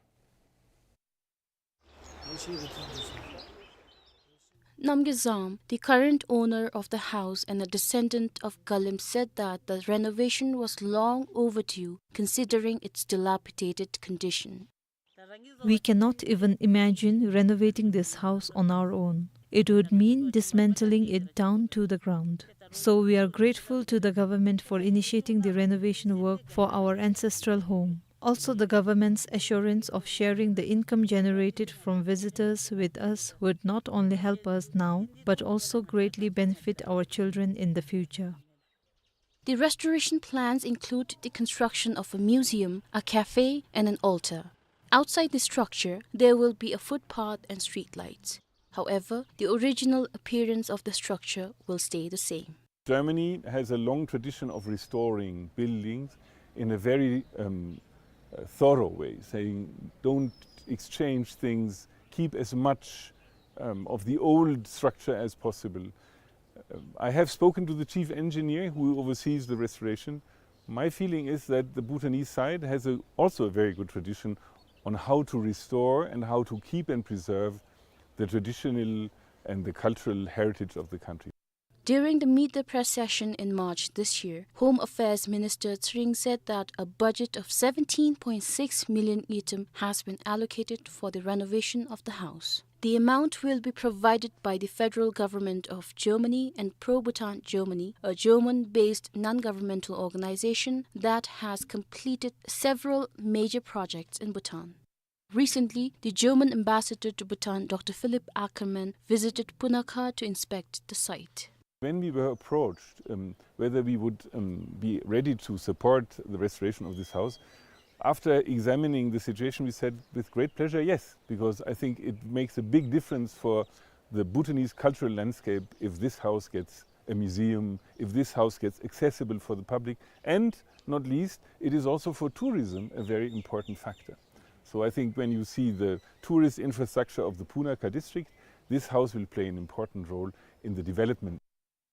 Namgay Zam, the current owner of the house and a descendant of Galem, said that the renovation was long overdue considering its dilapidated condition. We cannot even imagine renovating this house on our own. It would mean dismantling it down to the ground. So we are grateful to the government for initiating the renovation work for our ancestral home. Also, the government's assurance of sharing the income generated from visitors with us would not only help us now, but also greatly benefit our children in the future. The restoration plans include the construction of a museum, a cafe, and an altar. Outside the structure, there will be a footpath and street lights. However, the original appearance of the structure will stay the same. Germany has a long tradition of restoring buildings in a very, um, uh, thorough way, saying, "Don't exchange things, keep as much, um, of the old structure as possible." Um, I have spoken to the chief engineer who oversees the restoration. My feeling is that the Bhutanese side has a, also a very good tradition on how to restore and how to keep and preserve the traditional and the cultural heritage of the country. During the Meet the Press session in March this year, Home Affairs Minister Tshering said that a budget of seventeen point six million ngultrum has been allocated for the renovation of the house. The amount will be provided by the federal government of Germany and Pro Bhutan Germany, a German-based non-governmental organization that has completed several major projects in Bhutan. Recently, the German ambassador to Bhutan, Doctor Philipp Ackermann, visited Punakha to inspect the site. When we were approached, um, whether we would, um, be ready to support the restoration of this house, after examining the situation, we said, "With great pleasure, yes," because I think it makes a big difference for the Bhutanese cultural landscape if this house gets a museum, if this house gets accessible for the public, and not least, it is also for tourism a very important factor. So I think when you see the tourist infrastructure of the Punakha district, this house will play an important role in the development.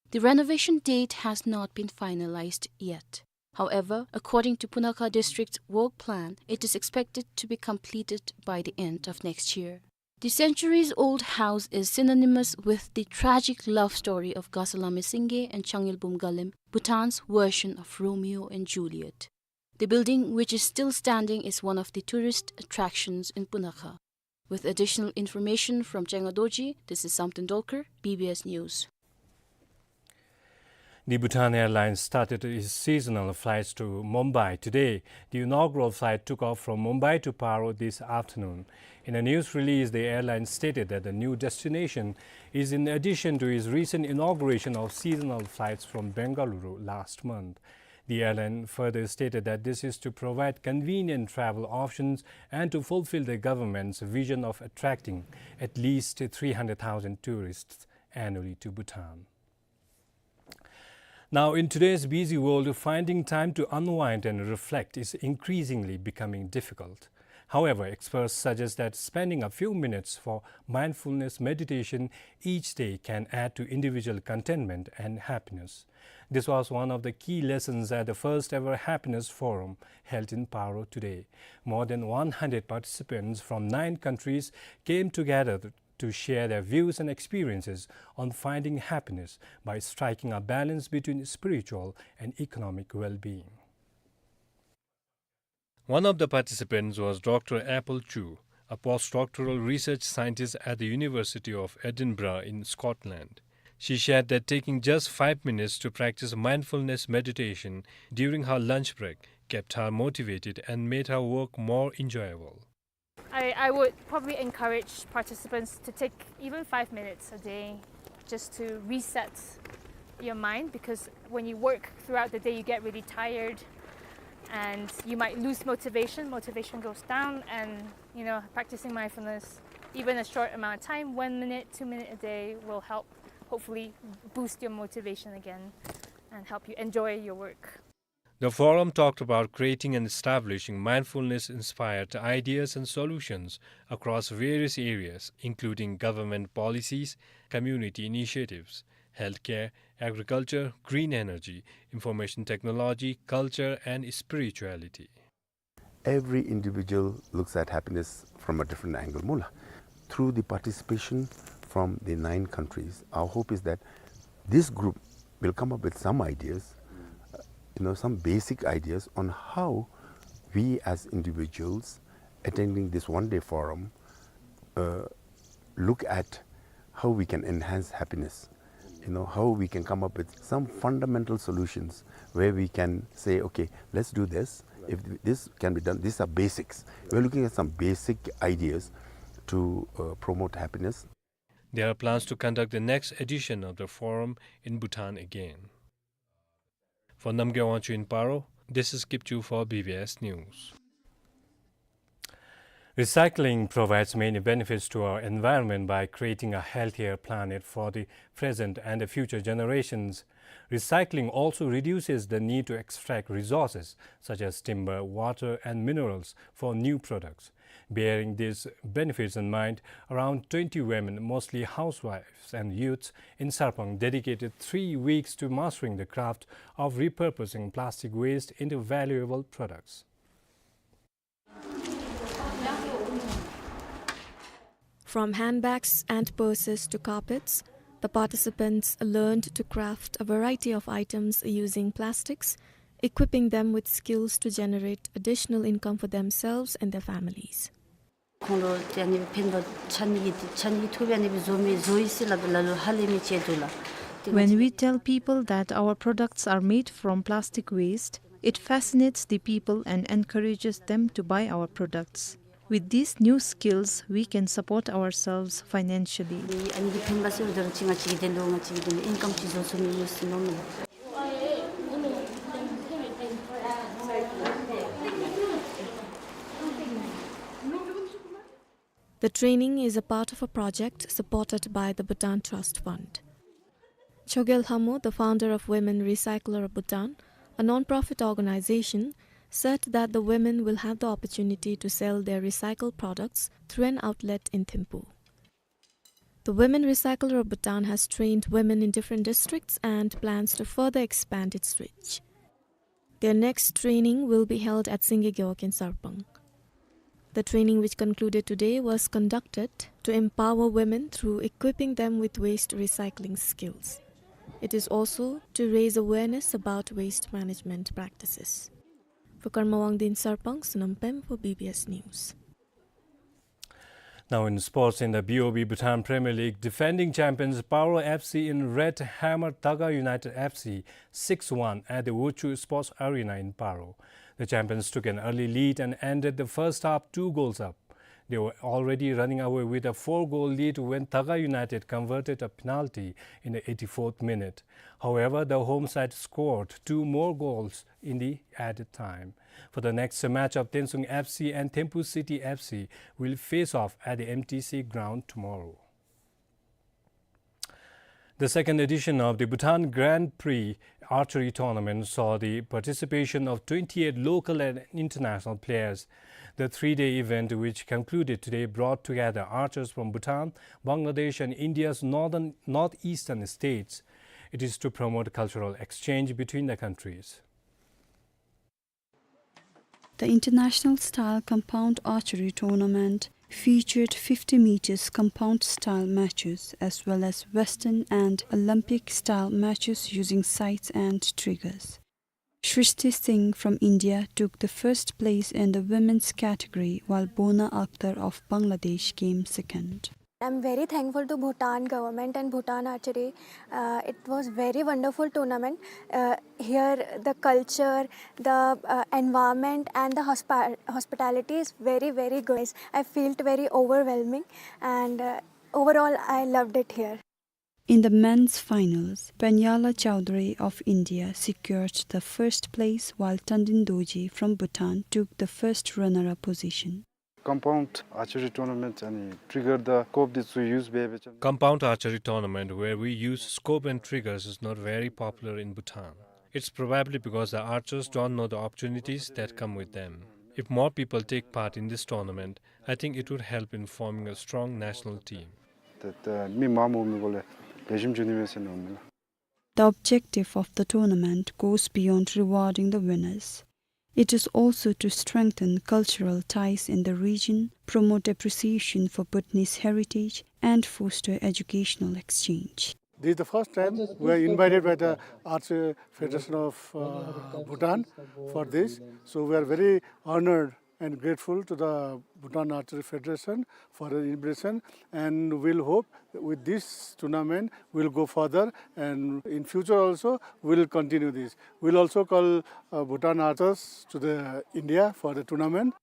The renovation date has not been finalized yet. However, according to Punakha District's work plan, it is expected to be completed by the end of next year. The centuries-old house is synonymous with the tragic love story of Gasalamey Singye and Changyilbum Galem, Bhutan's version of Romeo and Juliet. The building, which is still standing, is one of the tourist attractions in Punakha. With additional information from Chenga Dorji, this is Samten Dolkar, B B S News. The Bhutan Airlines started its seasonal flights to Mumbai today. The inaugural flight took off from Mumbai to Paro this afternoon. In a news release, the airline stated that the new destination is in addition to its recent inauguration of seasonal flights from Bengaluru last month. The airline further stated that this is to provide convenient travel options and to fulfill the government's vision of attracting at least three hundred thousand tourists annually to Bhutan. Now, in today's busy world, finding time to unwind and reflect is increasingly becoming difficult. However, experts suggest that spending a few minutes for mindfulness meditation each day can add to individual contentment and happiness. This was one of the key lessons at the first ever Happiness Forum held in Paro today. More than one hundred participants from nine countries came together to share their views and experiences on finding happiness by striking a balance between spiritual and economic well-being. One of the participants was Doctor Apple Chu, a postdoctoral research scientist at the University of Edinburgh in Scotland. She shared that taking just five minutes to practice mindfulness meditation during her lunch break kept her motivated and made her work more enjoyable. I, I would probably encourage participants to take even five minutes a day just to reset your mind, because when you work throughout the day, you get really tired and you might lose motivation. Motivation goes down, and, you know, practicing mindfulness, even a short amount of time, one minute, two minute a day, will help hopefully boost your motivation again and help you enjoy your work. The forum talked about creating and establishing mindfulness-inspired ideas and solutions across various areas, including government policies, community initiatives, healthcare, agriculture, green energy, information technology, culture, and spirituality. Every individual looks at happiness from a different angle, mola. Through the participation from the nine countries, our hope is that this group will come up with some ideas, uh, you know, some basic ideas on how we as individuals attending this one-day forum, uh, look at how we can enhance happiness, you know, how we can come up with some fundamental solutions where we can say, "Okay, let's do this. If this can be done, these are basics." We're looking at some basic ideas to, uh, promote happiness. There are plans to conduct the next edition of the forum in Bhutan again. For Namgay Wangchuk in Paro, this is Kipchu for B B S News. Recycling provides many benefits to our environment by creating a healthier planet for the present and the future generations. Recycling also reduces the need to extract resources such as timber, water, and minerals for new products. Bearing these benefits in mind, around twenty women, mostly housewives and youths, in Sarpang dedicated three weeks to mastering the craft of repurposing plastic waste into valuable products. From handbags and purses to carpets, the participants learned to craft a variety of items using plastics, equipping them with skills to generate additional income for themselves and their families. ཁོང་ལུ་ཏེ་ཨ་ནི་ཕན་པ་ཆ་མཉམ་གྱིས་ཆ་མཉམ་གྱིས་ཐུབ་པའི་ཨ་ནི་བཟོ་མི་བཟོ་ཡི་ཟེར་སླབ་ལ་ལུ་ཧ་ལས་མི་ཅིག་འདུག་ལགས། When we tell people that our products are made from plastic waste, it fascinates the people and encourages them to buy our products. With these new skills, we can support ourselves financially. ཨ་ནི་གི་ཕན་པ་ཟེར་བ་ཅིན་ང་བཅས་ཀྱི་དོན་ལུ་ང་བཅས་ཀྱི་དོན་ལུ་ཨིན་ཀམ་ཅིག་བཟོ་ཚུགས་ནི་ཨིན་ཟེར་མནོ་མི་ལགས། The training is a part of a project supported by the Bhutan Trust Fund. Chogyal Lhamo, the founder of Women Recycler of Bhutan, a non-profit organization, said that the women will have the opportunity to sell their recycled products through an outlet in Thimphu. The Women Recycler of Bhutan has trained women in different districts and plans to further expand its reach. Their next training will be held at Singye Gewog in Sarpang. The training, which concluded today, was conducted to empower women through equipping them with waste recycling skills. It is also to raise awareness about waste management practices. For Karma Wangdi in Sarpang, Sonam Pem for B B S News. Now in sports, in the B O B Bhutan Premier League, defending champions Paro F C in red hammered Taga United F C six one at the Wuchu Sports Arena in Paro. The champions took an early lead and ended the first half two goals up. They were already running away with a four-goal lead when Taga United converted a penalty in the eighty-fourth minute. However, the home side scored two more goals in the added time. For the next match of Tensung F C and Thimphu City F C will face off at the M T C ground tomorrow. The second edition of the Bhutan Grand Prix Archery Tournament saw the participation of twenty-eight local and international players. The three-day event, which concluded today, brought together archers from Bhutan, Bangladesh, and India's northern, northeastern states. It is to promote cultural exchange between the countries. The international style compound archery tournament featured fifty meters compound style matches as well as Western and Olympic style matches using sights and triggers. Shrishti Singh from India took the first place in the women's category, while Bona Akhtar of Bangladesh came second. I'm very thankful to Bhutan government and Bhutan Archery. Uh, it was very wonderful tournament. Uh, here the culture, the, uh, environment and the hospi-, hospitality is very, very good. I felt very overwhelming and, uh, overall I loved it here. In the men's finals, Panyala Chowdhury of India secured the first place, while Tandin Dorji from Bhutan took the first runner-up position. Compound archery tournament and trigger the scope འདི་ཚུ་use འབད་བའི་ཆ་ནས། Compound archery tournament where we use scope and triggers is not very popular in Bhutan. It's probably because the archers don't know the opportunities that come with them. If more people take part in this tournament, I think it would help in forming a strong national team. ཏེ་ཏེ་མི་མང་མོ་མི་གོ་ལེ་ལེགས་ཤོམ་འགྱོ་ནི་མས་ཟེར་མནོཝ་མས་ལགས། The objective of the tournament goes beyond rewarding the winners. It is also to strengthen cultural ties in the region, promote appreciation for Bhutanese heritage, and foster educational exchange. This is the first time we are invited by the Archery Federation of, uh, Bhutan for this. So we are very honored and grateful to the Bhutan Archery Federation for the invitation, and we'll hope with this tournament we'll go further, and in future also we'll continue this. We'll also call, uh, Bhutan archers to the India for the tournament.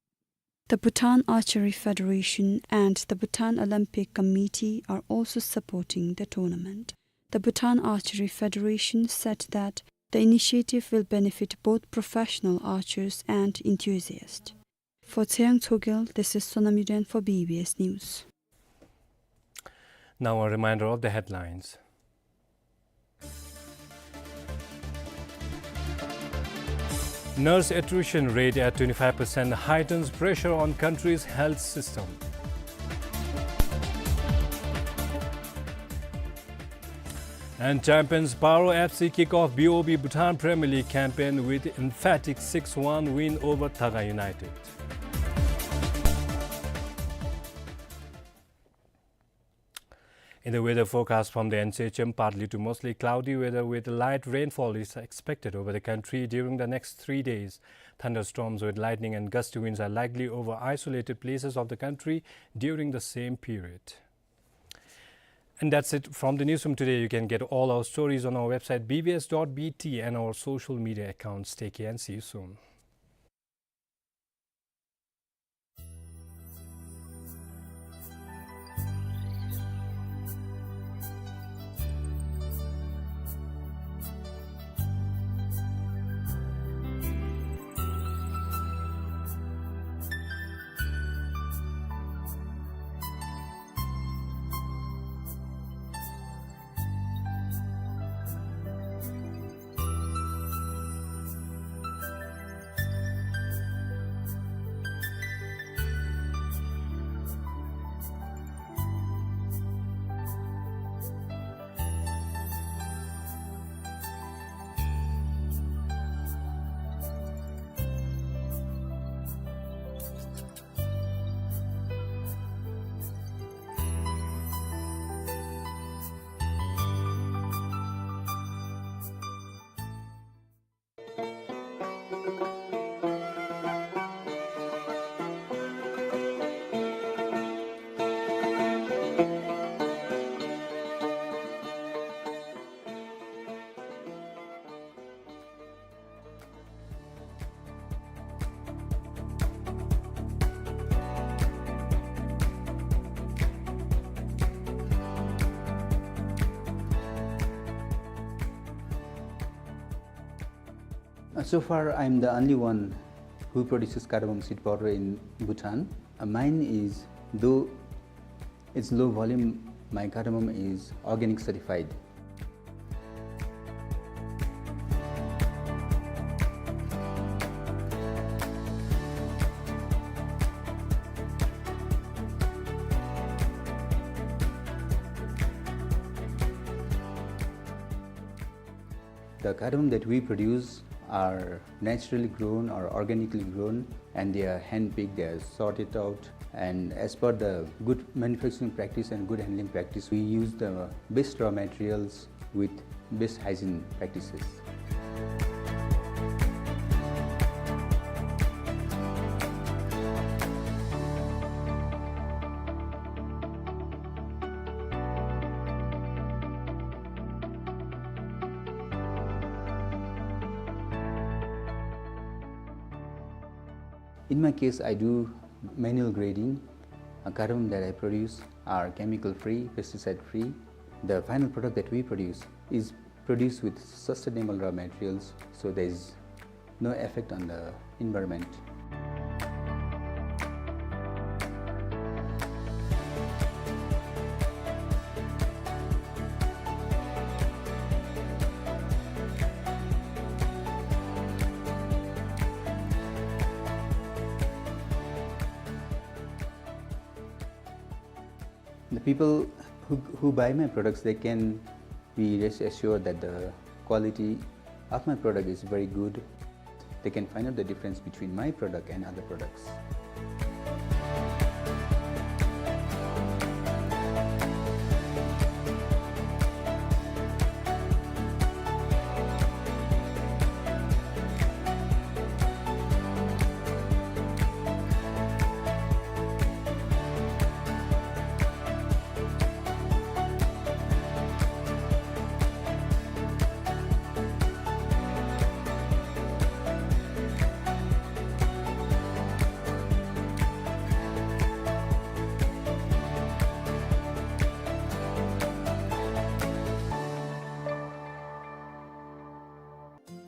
The Bhutan Archery Federation and the Bhutan Olympic Committee are also supporting the tournament. The Bhutan Archery Federation said that the initiative will benefit both professional archers and enthusiasts. For Tsheang Tshogel, this is Sonam Yuden for B B S News. Now a reminder of the headlines. Nurse attrition rate at twenty-five percent heightens pressure on country's health system. And champions Paro F C kick off B O B Bhutan Premier League campaign with emphatic six one win over Taga United. In the weather forecast from the N C H M, partly to mostly cloudy weather with light rainfall is expected over the country during the next three days. Thunderstorms with lightning and gusty winds are likely over isolated places of the country during the same period. And that's it from the newsroom today. You can get all our stories on our website B B S dot B T and our social media accounts. Take care and see you soon. Uh, so far, I'm the only one who produces cardamom seed powder in Bhutan. Uh, mine is, though it's low volume, my cardamom is organic certified. The cardamom that we produce are naturally grown or organically grown, and they are hand-picked, they are sorted out, and as per the good manufacturing practice and good handling practice, we use the best raw materials with best hygiene practices. In my case, I do manual grading. Uh, cardamom that I produce are chemical-free, pesticide-free. The final product that we produce is produced with sustainable raw materials, so there is no effect on the environment. The people who, who buy my products, they can be rest assured that the quality of my product is very good. They can find out the difference between my product and other products.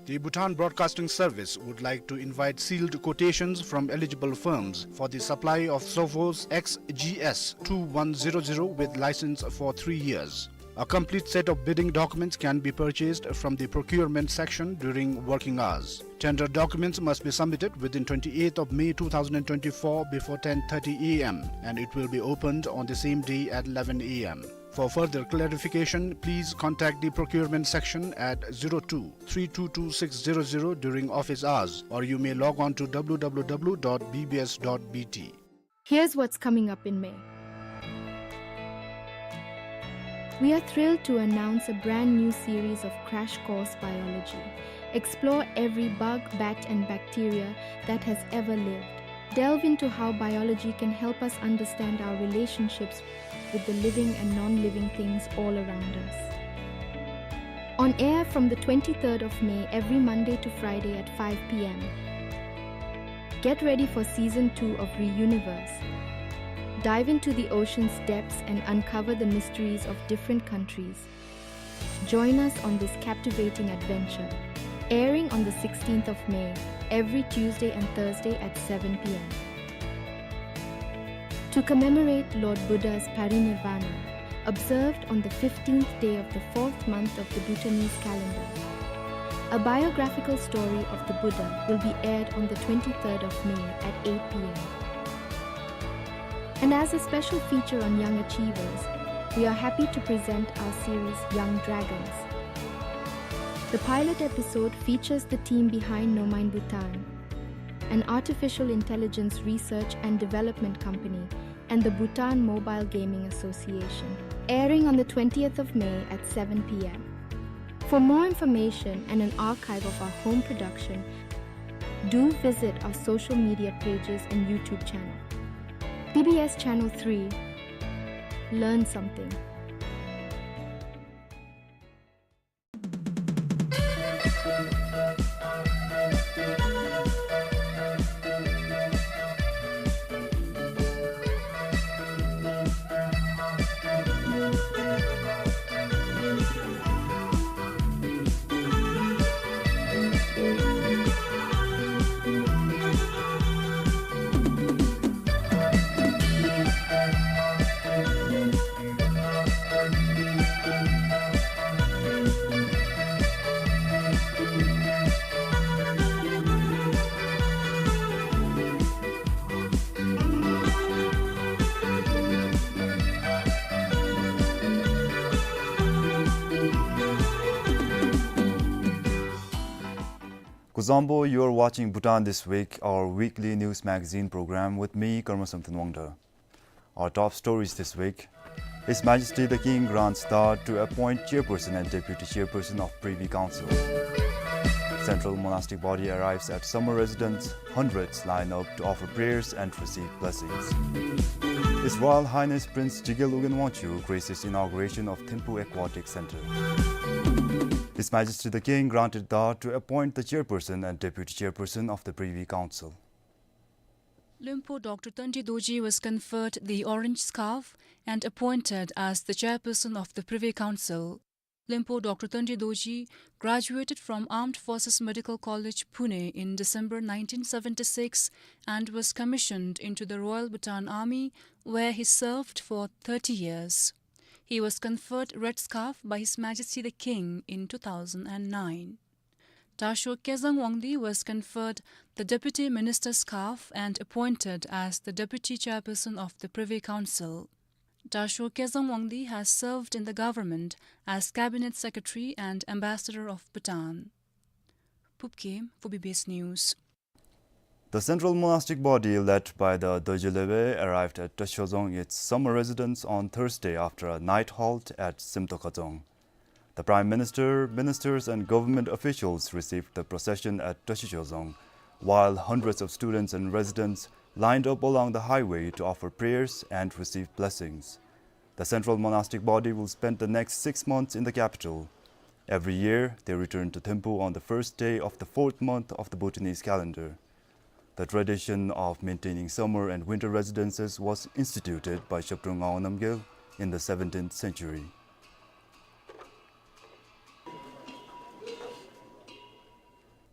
The Bhutan Broadcasting Service would like to invite sealed quotations from eligible firms for the supply of Sophos X G S two one zero zero with license for three years. A complete set of bidding documents can be purchased from the procurement section during working hours. Tender documents must be submitted within twenty-eighth of May two thousand and twenty-four before ten thirty A M, and it will be opened on the same day at eleven A M. For further clarification, please contact the procurement section at zero two three two two six zero zero during office hours, or you may log on to W W W dot B B S dot B T. Here's what's coming up in May. We are thrilled to announce a brand new series of Crash Course Biology. Explore every bug, bat, and bacteria that has ever lived. Delve into how biology can help us understand our relationships with the living and non-living things all around us. On air from the twenty-third of May, every Monday to Friday at five P M. Get ready for season two of Reuniverse. Dive into the ocean's depths and uncover the mysteries of different countries. Join us on this captivating adventure. Airing on the sixteenth of May, every Tuesday and Thursday at seven P M. To commemorate Lord Buddha's parinirvana, observed on the fifteenth day of the fourth month of the Bhutanese calendar. A biographical story of the Buddha will be aired on the twenty-third of May at eight P M. And as a special feature on young achievers, we are happy to present our series Young Dragons. The pilot episode features the team behind Nomine Bhutan, an artificial intelligence research and development company, and the Bhutan Mobile Gaming Association, airing on the twentieth of May at seven P M. For more information and an archive of our home production, do visit our social media pages and YouTube channel. B B S Channel three, learn something. Kuzuzangpo, you are watching Bhutan This Week, our weekly news magazine program with me, Karma Samten Wangda. Our top stories this week. His Majesty the King grants Dhar to appoint chairperson and deputy chairperson of Privy Council. Central monastic body arrives at summer residence. Hundreds line up to offer prayers and receive blessings. His Royal Highness Prince Jigel Ugyen Wangchuck graces inauguration of Thimphu Aquatic Centre. His Majesty the King granted Dhar to appoint the chairperson and deputy chairperson of the Privy Council. Luenpo Doctor Tandi Dorji was conferred the orange scarf and appointed as the chairperson of the Privy Council. Luenpo Doctor Tandi Dorji graduated from Armed Forces Medical College, Pune in December nineteen seventy-six and was commissioned into the Royal Bhutan Army, where he served for thirty years. He was conferred red scarf by His Majesty the King in two thousand nine. Dasho Kezang Wangdi was conferred the Deputy Minister's scarf and appointed as the Deputy Chairperson of the Privy Council. Dasho Kezang Wangdi has served in the government as Cabinet Secretary and Ambassador of Bhutan. Pupke for B B S News. The Central Monastic Body, led by the Dorji Lebe, arrived at Tashozong, its summer residence, on Thursday after a night halt at Simtokhazong. The Prime Minister, ministers and government officials received the procession at Tashozong, while hundreds of students and residents lined up along the highway to offer prayers and receive blessings. The Central Monastic Body will spend the next six months in the capital. Every year, they return to Thimphu on the first day of the fourth month of the Bhutanese calendar. The tradition of maintaining summer and winter residences was instituted by Zhabdrung Ngawang Namgyel in the seventeenth century.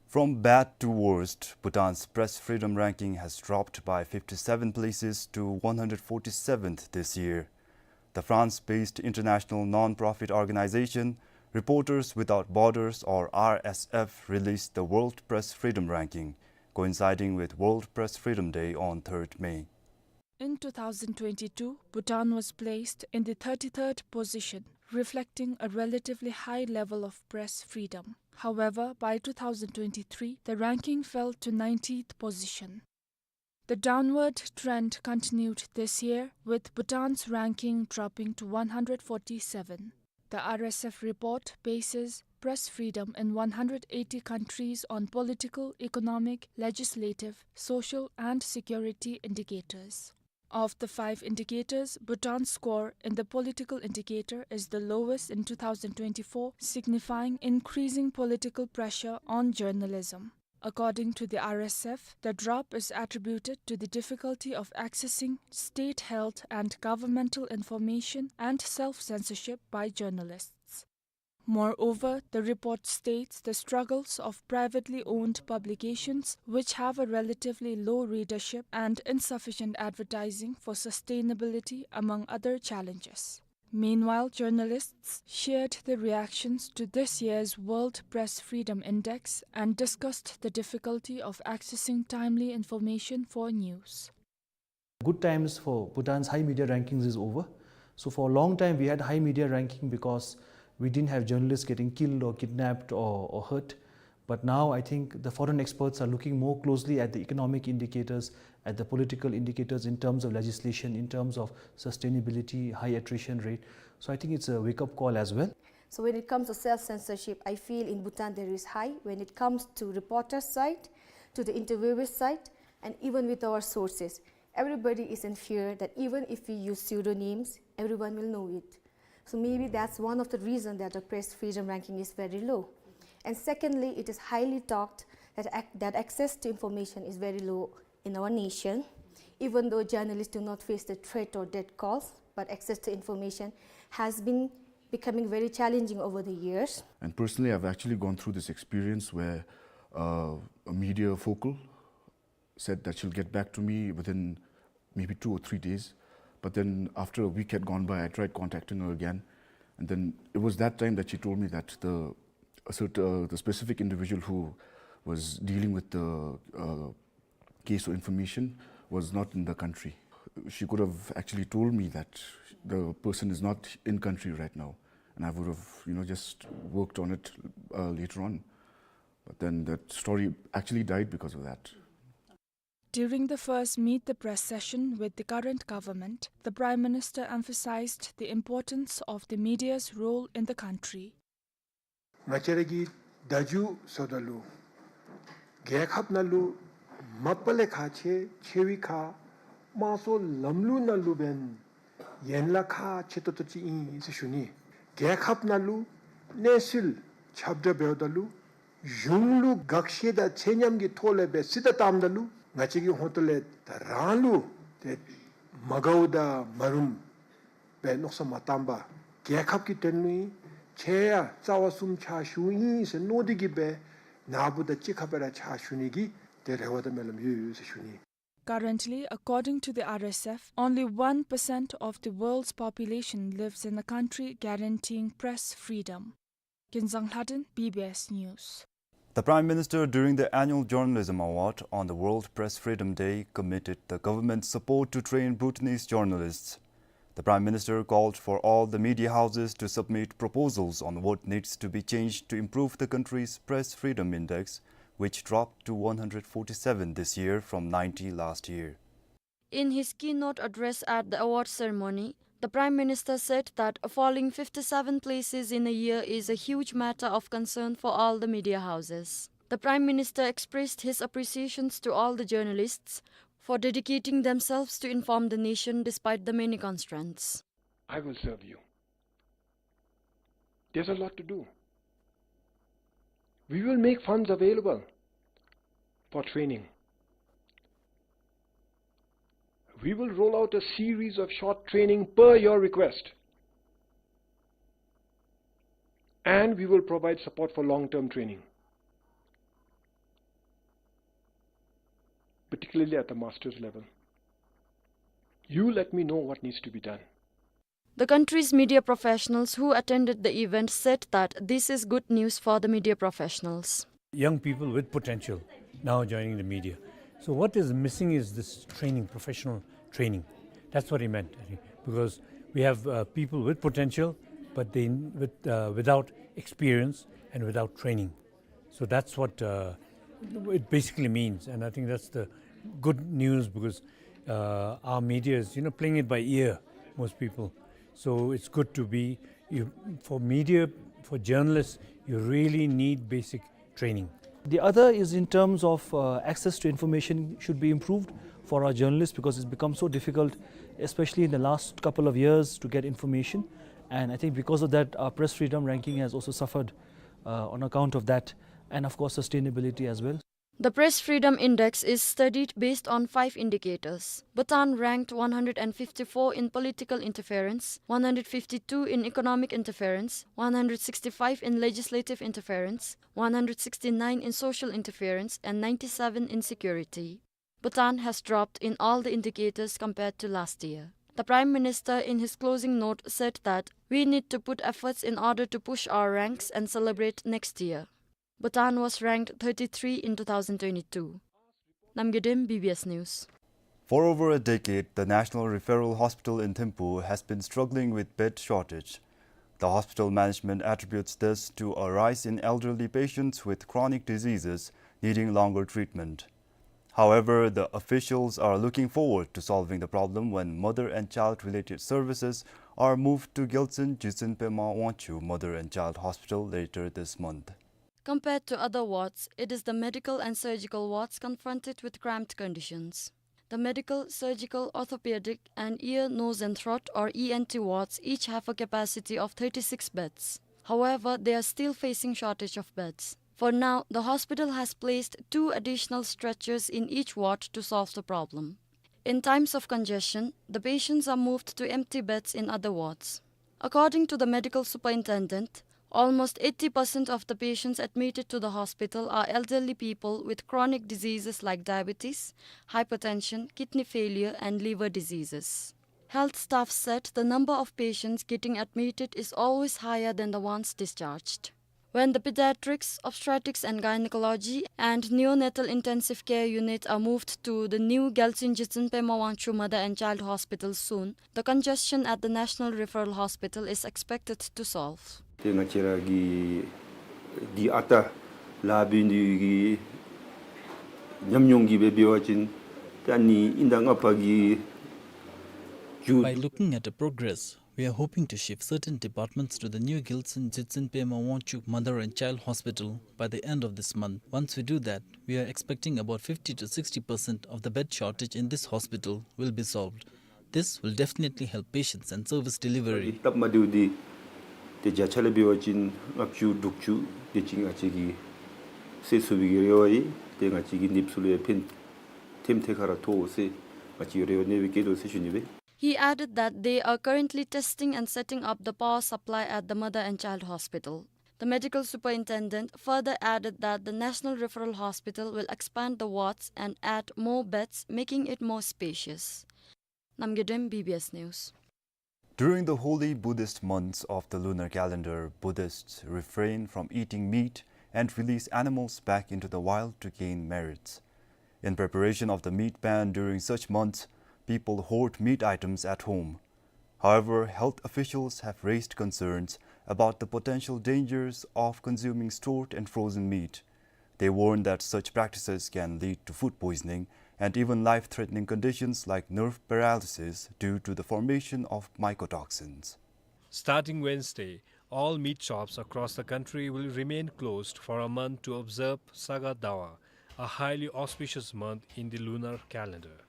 From bad to worst, Bhutan's press freedom ranking has dropped by fifty-seven places to one hundred forty-seventh this year. The France-based international non-profit organization Reporters Without Borders, or R S F, released the World Press Freedom Ranking, coinciding with World Press Freedom Day on third May. In two thousand twenty-two, Bhutan was placed in the thirty-third position, reflecting a relatively high level of press freedom. However, by two thousand twenty-three, the ranking fell to ninetieth position. The downward trend continued this year, with Bhutan's ranking dropping to one hundred forty-seven. The R S F report bases press freedom in one hundred eighty countries on political, economic, legislative, social, and security indicators. Of the five indicators, Bhutan's score in the political indicator is the lowest in two thousand twenty-four, signifying increasing political pressure on journalism. According to the R S F, the drop is attributed to the difficulty of accessing state-held and governmental information and self-censorship by journalists. Moreover, the report states the struggles of privately owned publications, which have a relatively low readership, and insufficient advertising for sustainability, among other challenges. Meanwhile, journalists shared their reactions to this year's World Press Freedom Index and discussed the difficulty of accessing timely information for news. Good times for Bhutan's high media rankings is over. So for a long time, we had high media ranking because we didn't have journalists getting killed or kidnapped or, or hurt. But now I think the foreign experts are looking more closely at the economic indicators, at the political indicators in terms of legislation, in terms of sustainability, high attrition rate. So I think it's a wake-up call as well. So when it comes to self-censorship, I feel in Bhutan there is high. When it comes to reporter side, to the interviewer side, and even with our sources, everybody is in fear that even if we use pseudonyms, everyone will know it. So maybe that's one of the reasons that the press freedom ranking is very low. And secondly, it is highly talked that ac-, that access to information is very low in our nation. Even though journalists do not face the threat or death calls, but access to information has been becoming very challenging over the years. And personally, I've actually gone through this experience where, uh, a media focal said that she'll get back to me within maybe two or three days. But then after a week had gone by, I tried contacting her again. And then it was that time that she told me that the, a cert-, uh, the specific individual who was dealing with the, uh, case or information was not in the country. She could have actually told me that the person is not in country right now, and I would have, you know, just worked on it, uh, later on. But then that story actually died because of that. During the first Meet the Press session with the current government, the Prime Minister emphasized the importance of the media's role in the country. ང་བཅས་ར་གི་བརྡ་བརྒྱུད་བཟོ་ད་ལུ་རྒྱལ་ཁབ་ནང་ལུ་མ་པ་ལས་ཁག་ཆེ་ཆེ་བའི་ཁར་དམངས་གཙོའི་ལམ་ལུགས་ནང་ལུ་འབདན་ཡན་ལག་ཁག་ཆེ་ཏོག་ཏོ་ཅིག་ཨིན་ཟེར་ཞུ་ནི། རྒྱལ་ཁབ་ནང་ལུ་གནས་ཚུལ་ཁྱབ་བསྒྲགས་འབདཝ་ད་ལུ་གཞུང་ལུ་དགག་བཞག་དང་ཚད་མཉམ་གྱི་ཐོག་ལས་སྦེ་གཟིགས་དང་བལྟཝ་ད་ལུ་ང་བཅས་ཀྱི་ཧོངས་ཏོ་ལས་ད་རང་ལུ་ཏེ་མ་དགའཝ་དང་མ་རུངམ་སྦེ་མནོ་བསམ་མ་བཏང་པར་རྒྱལ་ཁབ་ཀྱི་དོན་ལུ་ཨིན་ཆེ་ཡང་རྩ་བ་གསུམ་ཕྱག་ཞུཝ་ཨིན་ཟེར་མནོ་སྟེ་གིས་སྦེ་ནཱ་བུ་དང་གཅིག་ཁར་སྦེ་ར་ཕྱག་ཞུ་ནི་གི་ཏེ་རེ་བ་དང་སྨོན་ལམ་ཡོད་ཡོད་ཟེར་ཞུ་ནི། Currently, according to the R S F, only one percent of the world's population lives in a country guaranteeing press freedom. Kinzang Lhaden, B B S News. The Prime Minister, during the annual Journalism Award on the World Press Freedom Day, committed the government's support to train Bhutanese journalists. The Prime Minister called for all the media houses to submit proposals on what needs to be changed to improve the country's press freedom index, which dropped to one hundred forty-seven this year from ninety last year. In his keynote address at the award ceremony, the Prime Minister said that falling fifty-seven places in a year is a huge matter of concern for all the media houses. The Prime Minister expressed his appreciations to all the journalists for dedicating themselves to inform the nation despite the many constraints. I will serve you. There's a lot to do. We will make funds available for training. We will roll out a series of short training per your request. And we will provide support for long-term training, particularly at the master's level. You let me know what needs to be done. The country's media professionals who attended the event said that this is good news for the media professionals. Young people with potential now joining the media. So what is missing is this training, professional training. That's what he meant, I think, because we have, uh, people with potential, but they, with, uh, without experience and without training. So that's what, uh, it basically means, and I think that's the good news because, uh, our media is, you know, playing it by ear, most people. So it's good to be, you, for media, for journalists, you really need basic training. The other is in terms of, uh, access to information should be improved for our journalists because it's become so difficult, especially in the last couple of years, to get information. And I think because of that, our press freedom ranking has also suffered, uh, on account of that. And of course, sustainability as well. The Press Freedom Index is studied based on five indicators. Bhutan ranked one hundred fifty-four in political interference, one hundred fifty-two in economic interference, one hundred sixty-five in legislative interference, one hundred sixty-nine in social interference, and ninety-seven in security. Bhutan has dropped in all the indicators compared to last year. The Prime Minister, in his closing note, said that we need to put efforts in order to push our ranks and celebrate next year. Bhutan was ranked thirty-three in two thousand twenty-two. Namgay Dem, B B S News. For over a decade, the National Referral Hospital in Thimphu has been struggling with bed shortage. The hospital management attributes this to a rise in elderly patients with chronic diseases needing longer treatment. However, the officials are looking forward to solving the problem when mother and child related services are moved to Gyaltsuen Jigtsen Pema Wangchuk Mother and Child Hospital later this month. Compared to other wards, it is the medical and surgical wards confronted with cramped conditions. The medical, surgical, orthopedic, and ear, nose, and throat, or E N T wards, each have a capacity of thirty-six beds. However, they are still facing shortage of beds. For now, the hospital has placed two additional stretchers in each ward to solve the problem. In times of congestion, the patients are moved to empty beds in other wards. According to the medical superintendent, almost eighty percent of the patients admitted to the hospital are elderly people with chronic diseases like diabetes, hypertension, kidney failure, and liver diseases. Health staff said the number of patients getting admitted is always higher than the ones discharged. When the pediatrics, obstetrics and gynecology, and neonatal intensive care unit are moved to the new Gyaltsuen Jigtsen Pema Wangchuk Mother and Child Hospital soon, the congestion at the National Referral Hospital is expected to solve. ཏེ་ང་བཅས་ར་གི་འདི་ཨ་རྟག་ ལཱ་འབད་ནི་གི་ཉམས་མྱོང་གིས་འབད་བ་ཅིན་ད་ཨ་ནི་ཨིན་ཟླ་ལྔ་པ་གི་མཇུག By looking at the progress, we are hoping to shift certain departments to the new Gyaltsuen Jitsen Pema Wangchuk Mother and Child Hospital by the end of this month. Once we do that, we are expecting about fifty to sixty percent of the bed shortage in this hospital will be solved. This will definitely help patients and service delivery. སྟབས་མ་བདེཝ་འདི་ཏེ་བརྒྱ་ཆ་ལས་འབད་བ་ཅིན་ལྔ་བཅུ་དྲུག་ཅུ་དེ་ཅིག་ང་བཅས་ཀྱིས་སེལ་ཚུགས་པའི་རེ་བ་ཡོད། ཏེ་ང་བཅས་ཀྱི་ནདཔ་ཚུ་ལུ་ཡང་ཕན་ཐོགས་ཐད་ཀར་ཐོགས་ཟེར་ང་བཅས་རེ་བ་ནེ་སྦེ་བསྐྱེད་དོ་ཟེར་ཞུ་ནི་སྦེ། He added that they are currently testing and setting up the power supply at the Mother and Child Hospital. The medical superintendent further added that the National Referral Hospital will expand the wards and add more beds, making it more spacious. Namgay Dem, B B S News. During the holy Buddhist months of the lunar calendar, Buddhists refrain from eating meat and release animals back into the wild to gain merits. In preparation of the meat ban during such months, people hoard meat items at home. However, health officials have raised concerns about the potential dangers of consuming stored and frozen meat. They warn that such practices can lead to food poisoning and even life-threatening conditions like nerve paralysis due to the formation of mycotoxins. Starting Wednesday, all meat shops across the country will remain closed for a month to observe Saga Dawa, a highly auspicious month in the lunar calendar.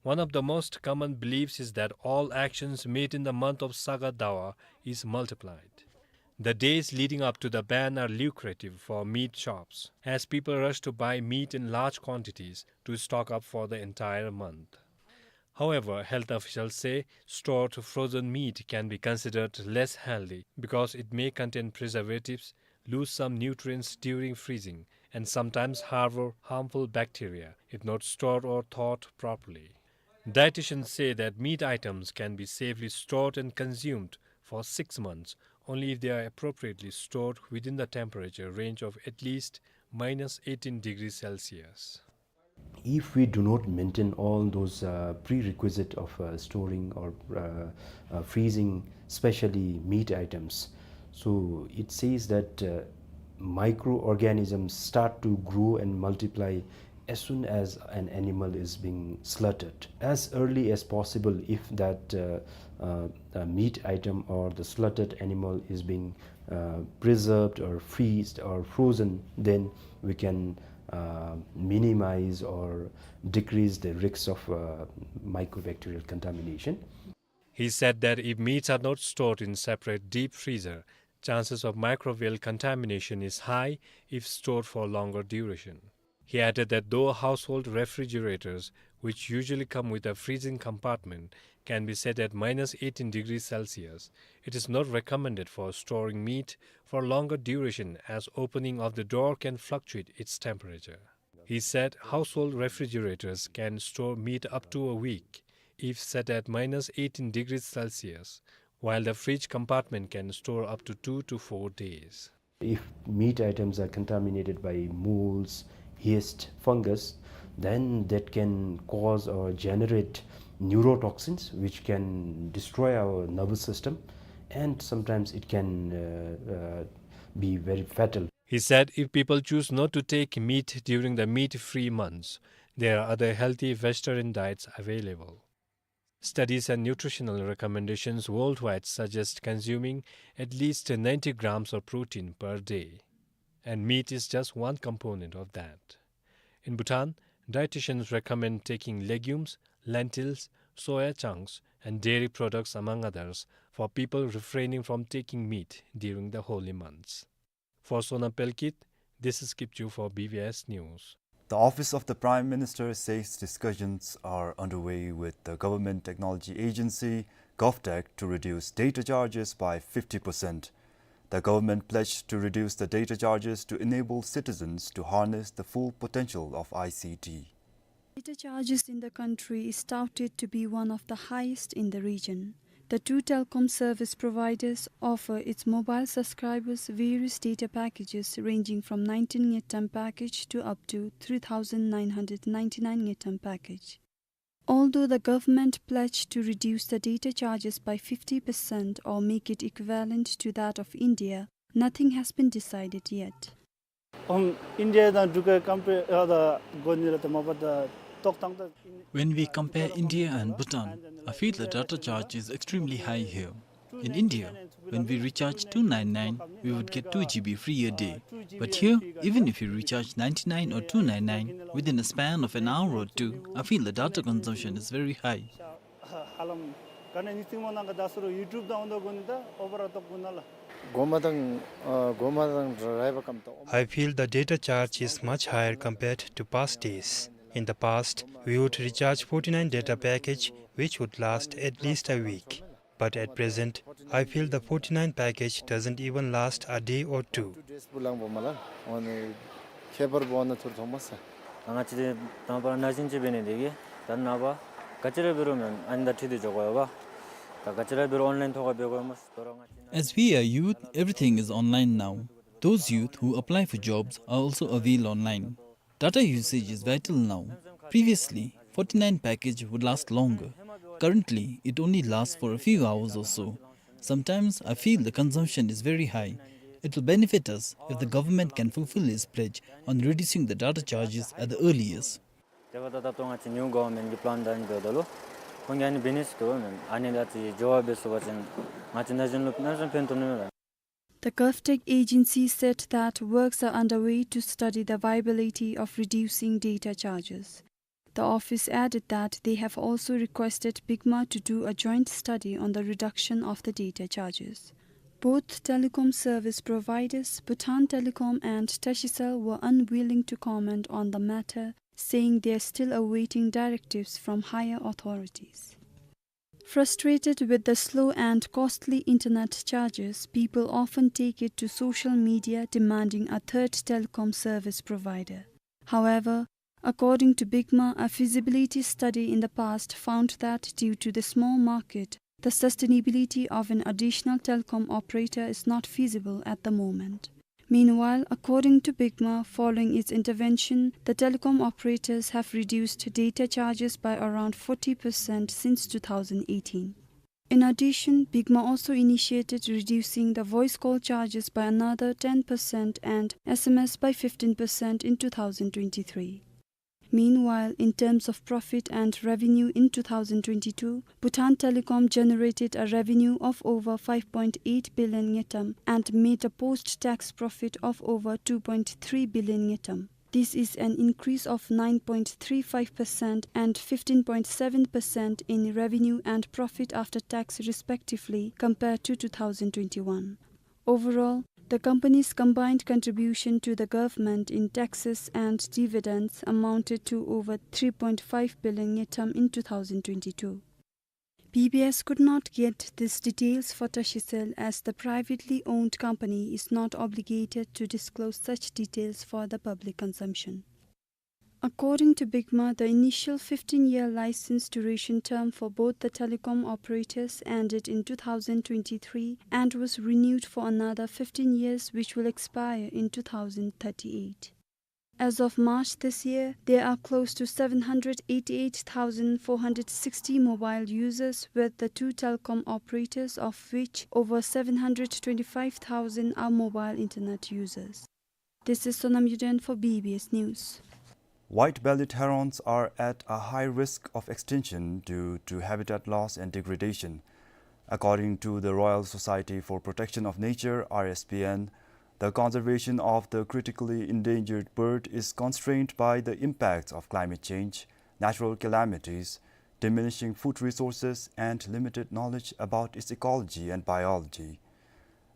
One of the most common beliefs is that all actions made in the month of Saga Dawa is multiplied. The days leading up to the ban are lucrative for meat shops, as people rush to buy meat in large quantities to stock up for the entire month. However, health officials say stored frozen meat can be considered less healthy because it may contain preservatives, lose some nutrients during freezing, and sometimes harbor harmful bacteria if not stored or thawed properly. Dietitians say that meat items can be safely stored and consumed for six months only if they are appropriately stored within the temperature range of at least minus eighteen degrees Celsius. If we do not maintain all those, uh, prerequisite of, uh, storing or, uh, uh, freezing, especially meat items, so it says that, uh, microorganisms start to grow and multiply as soon as an animal is being slaughtered. As early as possible, if that, uh, uh, uh, meat item or the slaughtered animal is being, uh, preserved or freezed or frozen, then we can, uh, minimize or decrease the risks of, uh, mycobacterial contamination. He said that if meats are not stored in separate deep freezer, chances of microbial contamination is high if stored for longer duration. He added that though household refrigerators, which usually come with a freezing compartment, can be set at minus eighteen degrees Celsius, it is not recommended for storing meat for longer duration as opening of the door can fluctuate its temperature. He said household refrigerators can store meat up to a week if set at minus eighteen degrees Celsius, while the fridge compartment can store up to two to four days. If meat items are contaminated by molds, yeast, fungus, then that can cause or generate neurotoxins, which can destroy our nervous system, and sometimes it can, uh, uh, be very fatal. He said if people choose not to take meat during the meat-free months, there are other healthy vegetarian diets available. Studies and nutritional recommendations worldwide suggest consuming at least ninety grams of protein per day, and meat is just one component of that. In Bhutan, dietitians recommend taking legumes, lentils, soya chunks, and dairy products, among others, for people refraining from taking meat during the holy months. For Sonam Pelkit, this is Kipchu for B B S News. The Office of the Prime Minister says discussions are underway with the Government Technology Agency, GovTech, to reduce data charges by fifty percent. The government pledged to reduce the data charges to enable citizens to harness the full potential of I C T. Data charges in the country is touted to be one of the highest in the region. The two telecom service providers offer its mobile subscribers various data packages ranging from nineteen ngultrum package to up to three thousand nine hundred ninety-nine ngultrum package. Although the government pledged to reduce the data charges by fifty percent or make it equivalent to that of India, nothing has been decided yet. ཨོམ་ཨིན་ཌི་ཡ་དང་འབྲུག་གི་ཀམ་པེར་ཨ་ད་གོ་ནི་ར་ད་མ་པ་ད་ཏོག་ཏང་ད། When we compare India and Bhutan, I feel the data charge is extremely high here. In India, when we recharge two ninety-nine, we would get two G B free a day. But here, even if you recharge ninety-nine or two ninety-nine, within a span of an hour or two, I feel the data consumption is very high. ཧ་ལམ་ག་ནི་ནི་སྟིང་མ་ནང་ག་ད་སུ་རུ་ཡུ་ཊུབ་དང་འོ་ད་གོ་ནི་ད་ཨོ་བར་ཏོག་གོ་ན་ལ། གོ་མ་དང་ཨ་གོ་མ་དང་ར་ར་བ་ཀམ་ཏོ། I feel the data charge is much higher compared to past days. In the past, we would recharge forty-nine data package, which would last at least a week. But at present, I feel the forty-nine package doesn't even last a day or two. ཌེ་སི་བུ་ལང་བོ་མ་ལ་འོ་ནི་ཁྱད་པར་བོ་ན་ཐུར་ཐོང་མ་ས། ང་ཅི་དེ་དང་པ་ན་ཞིན་ཅི་བེ་ནི་དེ་གི་ད་ན་བ་ག་ཅི་ར་བེ་རུ་མེན་ཨན་ད་ཁྲི་དེ་འཇོག་གོ་ཡོ་བ། ད་ག་ཅི་ར་བེ་རུ་ཨོན་ལའིན་ཐོག་ག་བེ་གོ་ཡོ་མ་ས་དོ་ར་ང་ཅི་ན། As we are youth, everything is online now. Those youth who apply for jobs are also avail online. Data usage is vital now. Previously, forty-nine package would last longer. Currently, it only lasts for a few hours or so. Sometimes I feel the consumption is very high. It will benefit us if the government can fulfill its pledge on reducing the data charges at the earliest. དེ་བ་ད་ད་ཏོ་ང་ཅི་ནིའུ་གོ་ཝར་མེནཊ་གི་པི་ལཱན་དང་འདོད་ད་ལོ། ཁོང་གི་ཨ་ནི་བི་ནེས་དུ་བ་མེན་ཨ་ནི་ད་ཅི་ཇོ་བ་བེ་སུ་བ་ཅན་ང་ཅི་ན་ཞིན་ལུ་ན་ཞིན་ཕན་ཐོག་ནི་མེད། The GovTech agency said that works are underway to study the viability of reducing data charges. The office added that they have also requested BICMA to do a joint study on the reduction of the data charges. Both telecom service providers, Bhutan Telecom and Tashicell, were unwilling to comment on the matter, saying they are still awaiting directives from higher authorities. Frustrated with the slow and costly internet charges, people often take it to social media demanding a third telecom service provider. However, according to BICMA, a feasibility study in the past found that due to the small market, the sustainability of an additional telecom operator is not feasible at the moment. Meanwhile, according to BICMA, following its intervention, the telecom operators have reduced data charges by around forty percent since two thousand eighteen. In addition, BICMA also initiated reducing the voice call charges by another ten percent and S M S by fifteen percent in two thousand twenty-three. Meanwhile, in terms of profit and revenue in two thousand twenty-two, Bhutan Telecom generated a revenue of over five point eight billion ngultrum and made a post-tax profit of over two point three billion ngultrum. This is an increase of nine point three five percent and fifteen point seven percent in revenue and profit after tax respectively compared to two thousand twenty-one. Overall, the company's combined contribution to the government in taxes and dividends amounted to over three point five billion ngultrum in two thousand twenty-two. B B S could not get these details for Tashicell as the privately owned company is not obligated to disclose such details for the public consumption. According to BICMA, the initial fifteen-year license duration term for both the telecom operators ended in two thousand twenty-three and was renewed for another fifteen years, which will expire in two thousand thirty-eight. As of March this year, there are close to seven hundred eighty-eight thousand four hundred sixty mobile users, with the two telecom operators, of which over seven hundred twenty-five thousand are mobile internet users. This is Sonam Yuden for B B S News. White-bellied herons are at a high risk of extinction due to habitat loss and degradation. According to the Royal Society for Protection of Nature, R S P N, the conservation of the critically endangered bird is constrained by the impacts of climate change, natural calamities, diminishing food resources, and limited knowledge about its ecology and biology.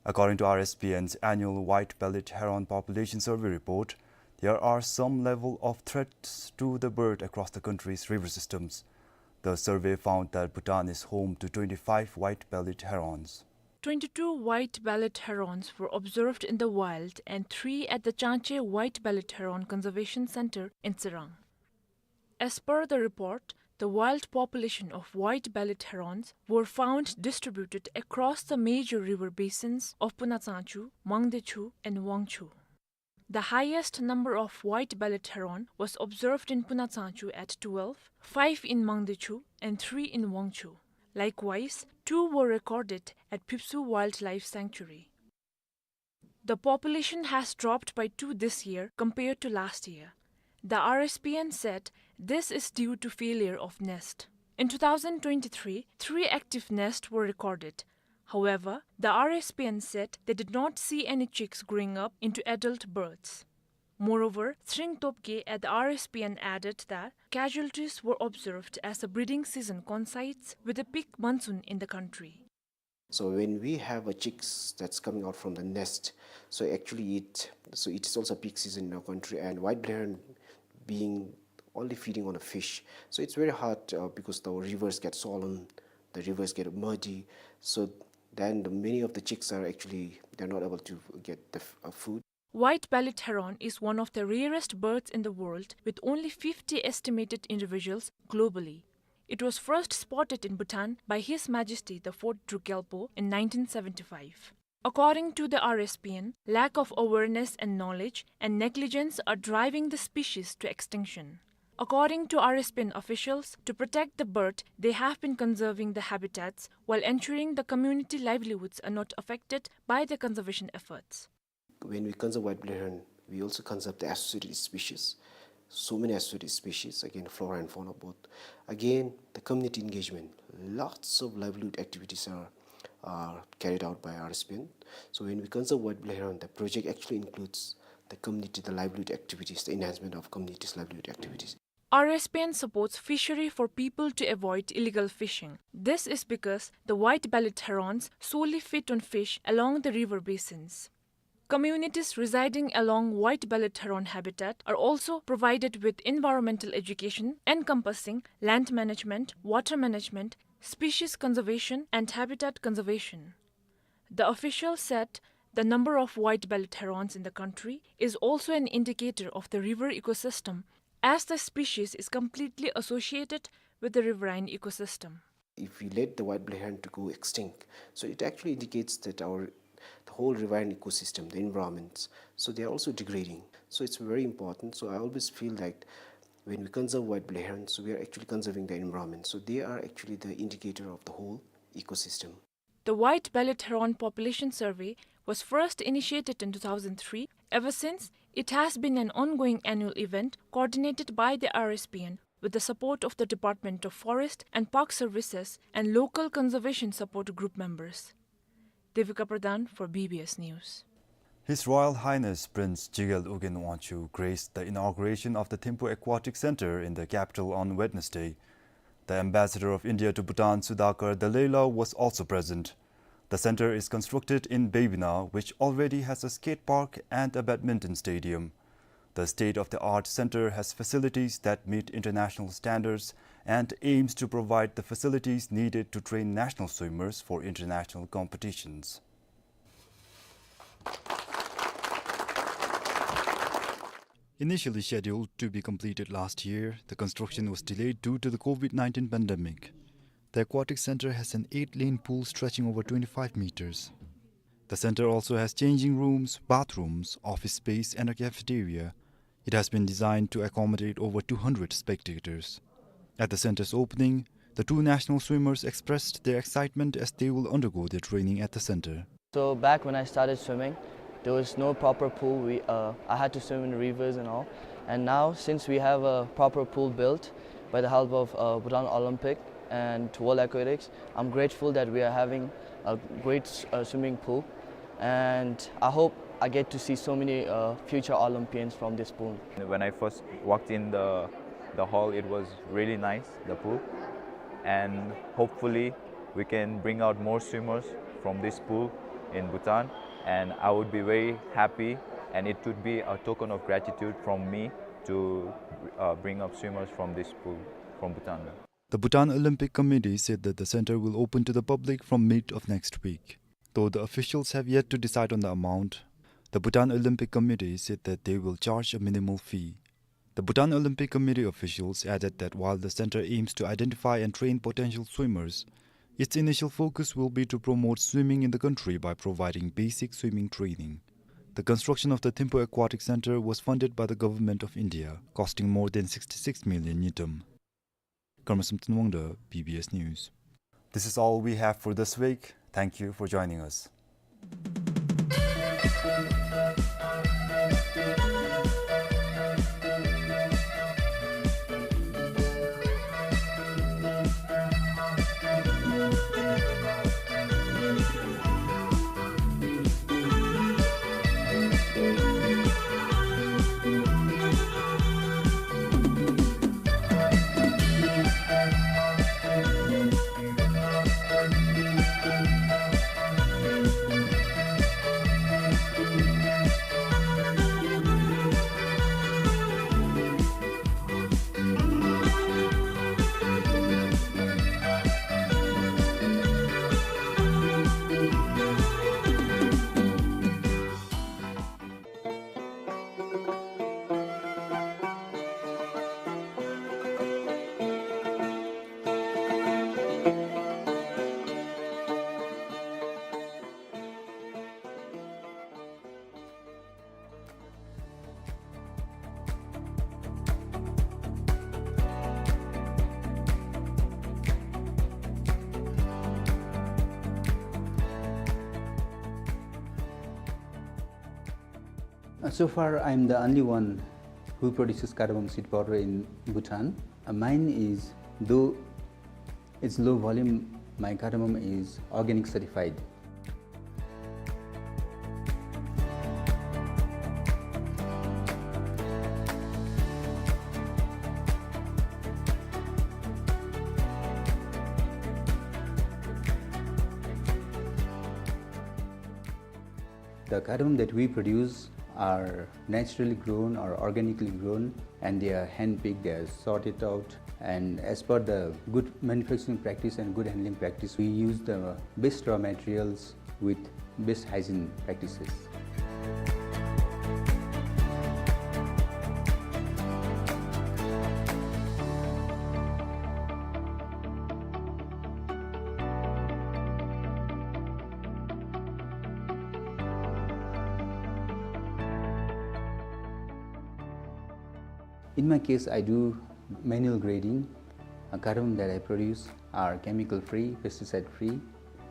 According to R S P N's annual white-bellied heron population survey report, there are some level of threats to the bird across the country's river systems. The survey found that Bhutan is home to twenty-five white-bellied herons. Twenty-two white-bellied herons were observed in the wild and three at the Changchhe White-Bellied Heron Conservation Center in Tsirang. As per the report, the wild population of white-bellied herons were found distributed across the major river basins of Puna Tsangchu, Mangdechu, and Wangchu. The highest number of white-bellied heron was observed in Punatsangchu at twelve, five in Mangdechu, and three in Wangchu. Likewise, two were recorded at Phipsoo Wildlife Sanctuary. The population has dropped by two this year compared to last year. The R S P N said this is due to failure of nest. In two thousand twenty-three, three active nests were recorded. However, the R S P N said they did not see any chicks growing up into adult birds. Moreover, Tshering Topgay at the R S P N added that casualties were observed as the breeding season coincides with a peak monsoon in the country. So when we have a chicks that's coming out from the nest, so actually it, so it is also peak season in our country, and white-bellied heron being only feeding on a fish, so it's very hard, uh, because the rivers get swollen, the rivers get muddy, so then the, many of the chicks are actually, they're not able to get the f-, uh, food. White-bellied heron is one of the rarest birds in the world, with only fifty estimated individuals globally. It was first spotted in Bhutan by His Majesty the Fourth Drukgyalpo in nineteen seventy-five. According to the R S P N, lack of awareness and knowledge and negligence are driving the species to extinction. According to R S P N officials, to protect the bird, they have been conserving the habitats while ensuring the community livelihoods are not affected by the conservation efforts. When we conserve white-bellied heron, we also conserve the associated species. So many associated species, again, flora and fauna both. Again, the community engagement. Lots of livelihood activities are, are carried out by R S P N. So when we conserve white-bellied heron, the project actually includes the community, the livelihood activities, the enhancement of community's livelihood activities. R S P N supports fishery for people to avoid illegal fishing. This is because the white-bellied herons solely feed on fish along the river basins. Communities residing along white-bellied heron habitat are also provided with environmental education encompassing land management, water management, species conservation, and habitat conservation. The official said the number of white-bellied herons in the country is also an indicator of the river ecosystem, as the species is completely associated with the riverine ecosystem. If we let the white-bellied heron to go extinct, so it actually indicates that our, the whole riverine ecosystem, the environments, so they are also degrading. So it's very important. So I always feel that when we conserve white-bellied herons, so we are actually conserving the environment. So they are actually the indicator of the whole ecosystem. The white-bellied heron population survey was first initiated in two thousand three. Ever since, it has been an ongoing annual event coordinated by the R S P N with the support of the Department of Forest and Park Services and local conservation support group members. Devika Pradhan for B B S News. His Royal Highness Prince Jigel Ugyen Wangchuck graced the inauguration of the Thimphu Aquatic Centre in the capital on Wednesday. The Ambassador of India to Bhutan, Sudhakar Dallela, was also present. The centre is constructed in Baibina, which already has a skate park and a badminton stadium. The state-of-the-art centre has facilities that meet international standards and aims to provide the facilities needed to train national swimmers for international competitions. Initially scheduled to be completed last year, the construction was delayed due to the COVID nineteen pandemic. The aquatic centre has an eight-lane pool stretching over twenty-five meters. The centre also has changing rooms, bathrooms, office space, and a cafeteria. It has been designed to accommodate over two hundred spectators. At the centre's opening, the two national swimmers expressed their excitement as they will undergo their training at the centre. So back when I started swimming, there was no proper pool. We, uh, I had to swim in rivers and all. And now, since we have a proper pool built by the help of, uh, Bhutan Olympic and World Aquatics, I'm grateful that we are having a great, uh, swimming pool. And I hope I get to see so many, uh, future Olympians from this pool. When I first walked in the, the hall, it was really nice, the pool. And hopefully, we can bring out more swimmers from this pool in Bhutan. And I would be very happy, and it would be a token of gratitude from me to, uh, bring up swimmers from this pool, from Bhutan. The Bhutan Olympic Committee said that the centre will open to the public from mid of next week. Though the officials have yet to decide on the amount, the Bhutan Olympic Committee said that they will charge a minimal fee. The Bhutan Olympic Committee officials added that while the centre aims to identify and train potential swimmers, its initial focus will be to promote swimming in the country by providing basic swimming training. The construction of the Thimphu Aquatic Centre was funded by the Government of India, costing more than sixty-six million ngultrum. Karma Samten Wangda, B B S News. This is all we have for this week. Thank you for joining us. Uh, so far, I'm the only one who produces cardamom seed powder in Bhutan. Uh, mine is, though it's low volume, my cardamom is organic certified. The cardamom that we produce are naturally grown or organically grown, and they are hand-picked, they are sorted out, and as per the good manufacturing practice and good handling practice, we use the best raw materials with best hygiene practices. In my case, I do manual grading. Uh, cardamom that I produce are chemical-free, pesticide-free.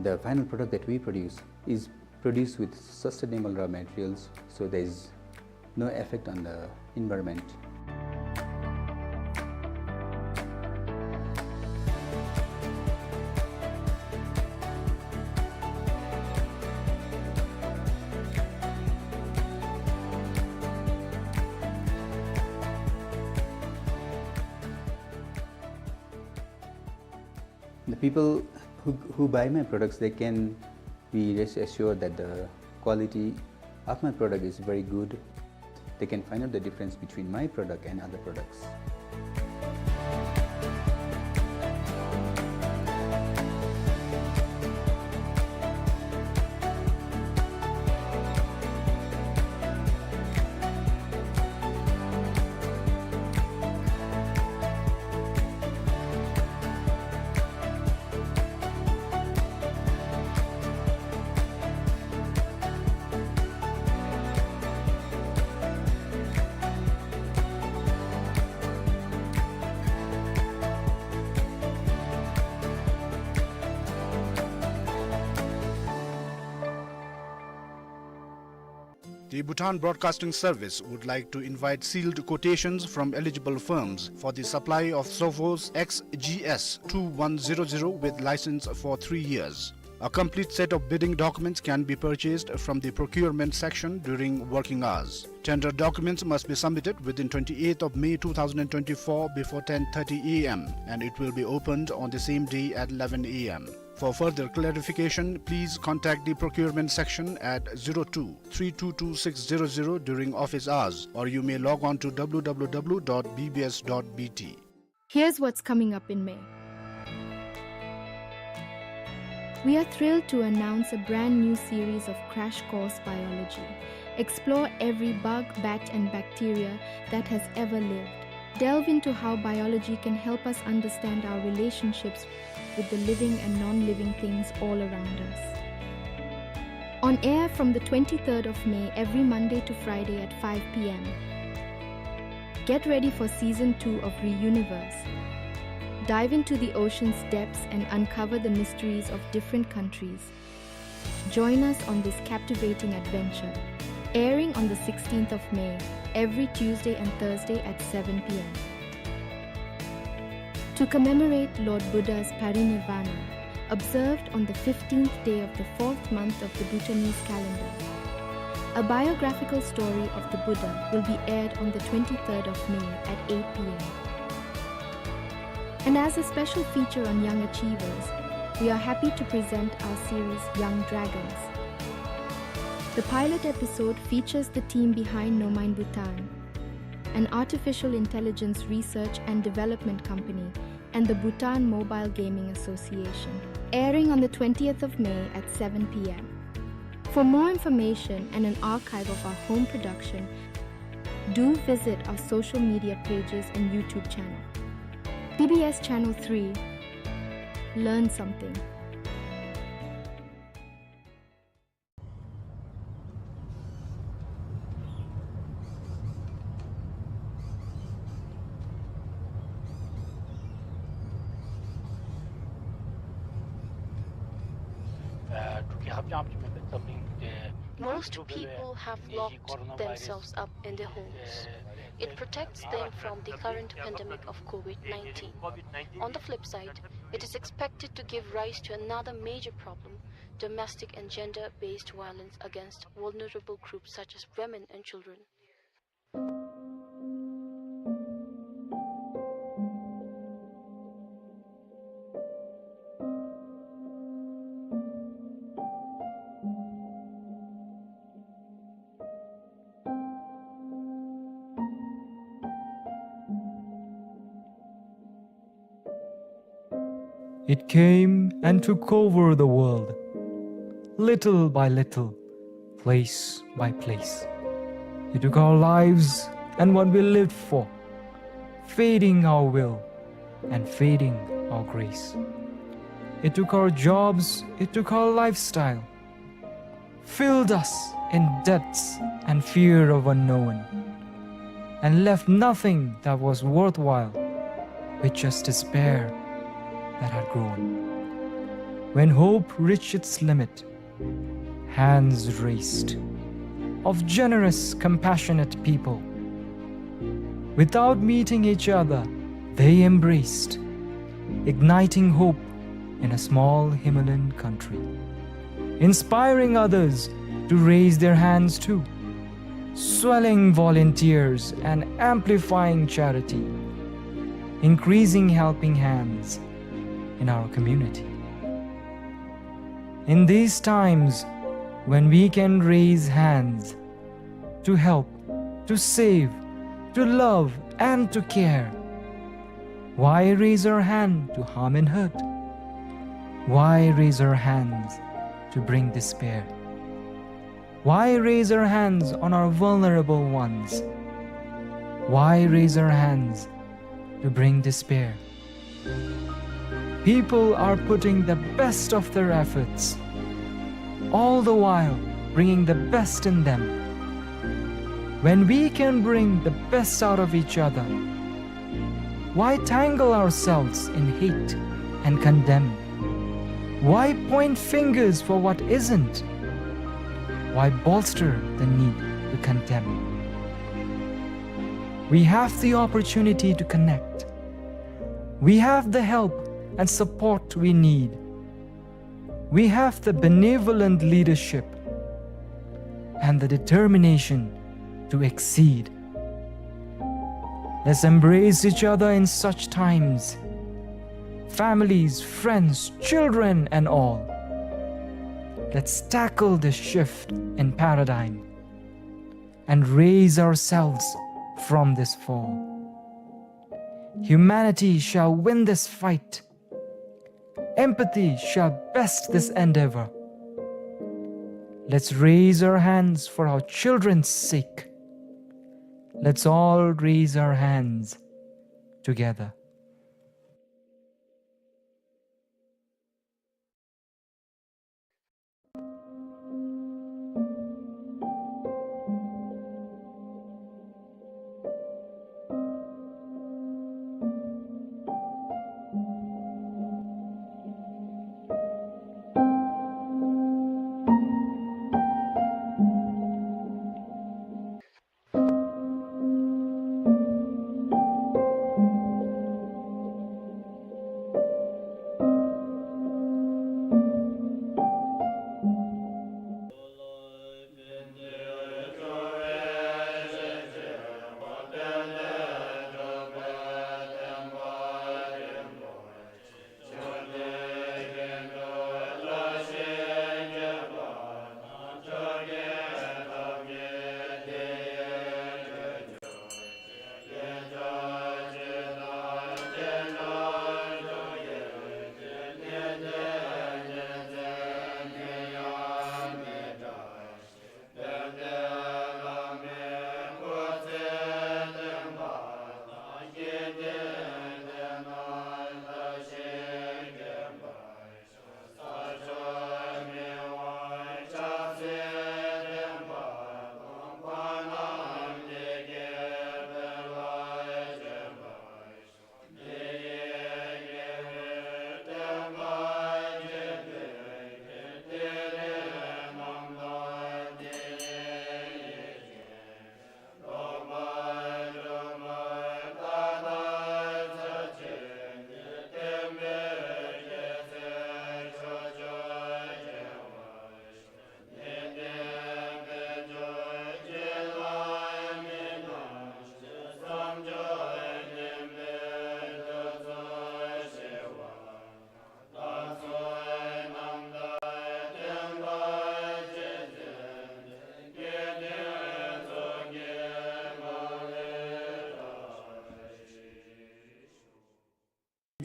The final product that we produce is produced with sustainable raw materials, so there is no effect on the environment. The people who, who buy my products, they can be rest assured that the quality of my product is very good. They can find out the difference between my product and other products. The Bhutan Broadcasting Service would like to invite sealed quotations from eligible firms for the supply of Sophos X G S two one zero zero with license for three years. A complete set of bidding documents can be purchased from the procurement section during working hours. Tender documents must be submitted within twenty-eighth of May two thousand twenty-four before ten thirty A M, and it will be opened on the same day at eleven A M. For further clarification, please contact the procurement section at zero two three two two six zero zero during office hours, or you may log on to W W W dot B B S dot B T. Here's what's coming up in May. We are thrilled to announce a brand new series of Crash Course Biology. Explore every bug, bat, and bacteria that has ever lived. Delve into how biology can help us understand our relationships with the living and non-living things all around us. On air from the twenty-third of May every Monday to Friday at five p.m. Get ready for season two of Reuniverse. Dive into the ocean's depths and uncover the mysteries of different countries. Join us on this captivating adventure. Airing on the sixteenth of May, every Tuesday and Thursday at seven p.m. To commemorate Lord Buddha's parinirvana, observed on the fifteenth day of the fourth month of the Bhutanese calendar. A biographical story of the Buddha will be aired on the twenty-third of May at eight p.m. And as a special feature on young achievers, we are happy to present our series Young Dragons. The pilot episode features the team behind Nomine Bhutan, an artificial intelligence research and development company, and the Bhutan Mobile Gaming Association, airing on the twentieth of May at seven p.m. For more information and an archive of our home production, do visit our social media pages and YouTube channel. B B S Channel three, learn something. Most people have locked themselves up in their homes. It protects them from the current pandemic of COVID nineteen. On the flip side, it is expected to give rise to another major problem: domestic and gender-based violence against vulnerable groups such as women and children. It came and took over the world, little by little, place by place. It took our lives and what we lived for, feeding our will and feeding our grace. It took our jobs, it took our lifestyle, filled us in debts and fear of unknown, and left nothing that was worthwhile, with just despair that had grown. When hope reached its limit, hands raised of generous, compassionate people. Without meeting each other, they embraced, igniting hope in a small Himalayan country, inspiring others to raise their hands too, swelling volunteers and amplifying charity, increasing helping hands in our community. In these times when we can raise hands to help, to save, to love, and to care, why raise our hand to harm and hurt? Why raise our hands to bring despair? Why raise our hands on our vulnerable ones? Why raise our hands to bring despair? People are putting the best of their efforts, all the while bringing the best in them. When we can bring the best out of each other, why tangle ourselves in hate and condemn? Why point fingers for what isn't? Why bolster the need to condemn? We have the opportunity to connect. We have the help and support we need. We have the benevolent leadership and the determination to exceed. Let's embrace each other in such times. Families, friends, children, and all. Let's tackle this shift in paradigm and raise ourselves from this fall. Humanity shall win this fight. Empathy shall best this endeavor. Let's raise our hands for our children's sake. Let's all raise our hands together.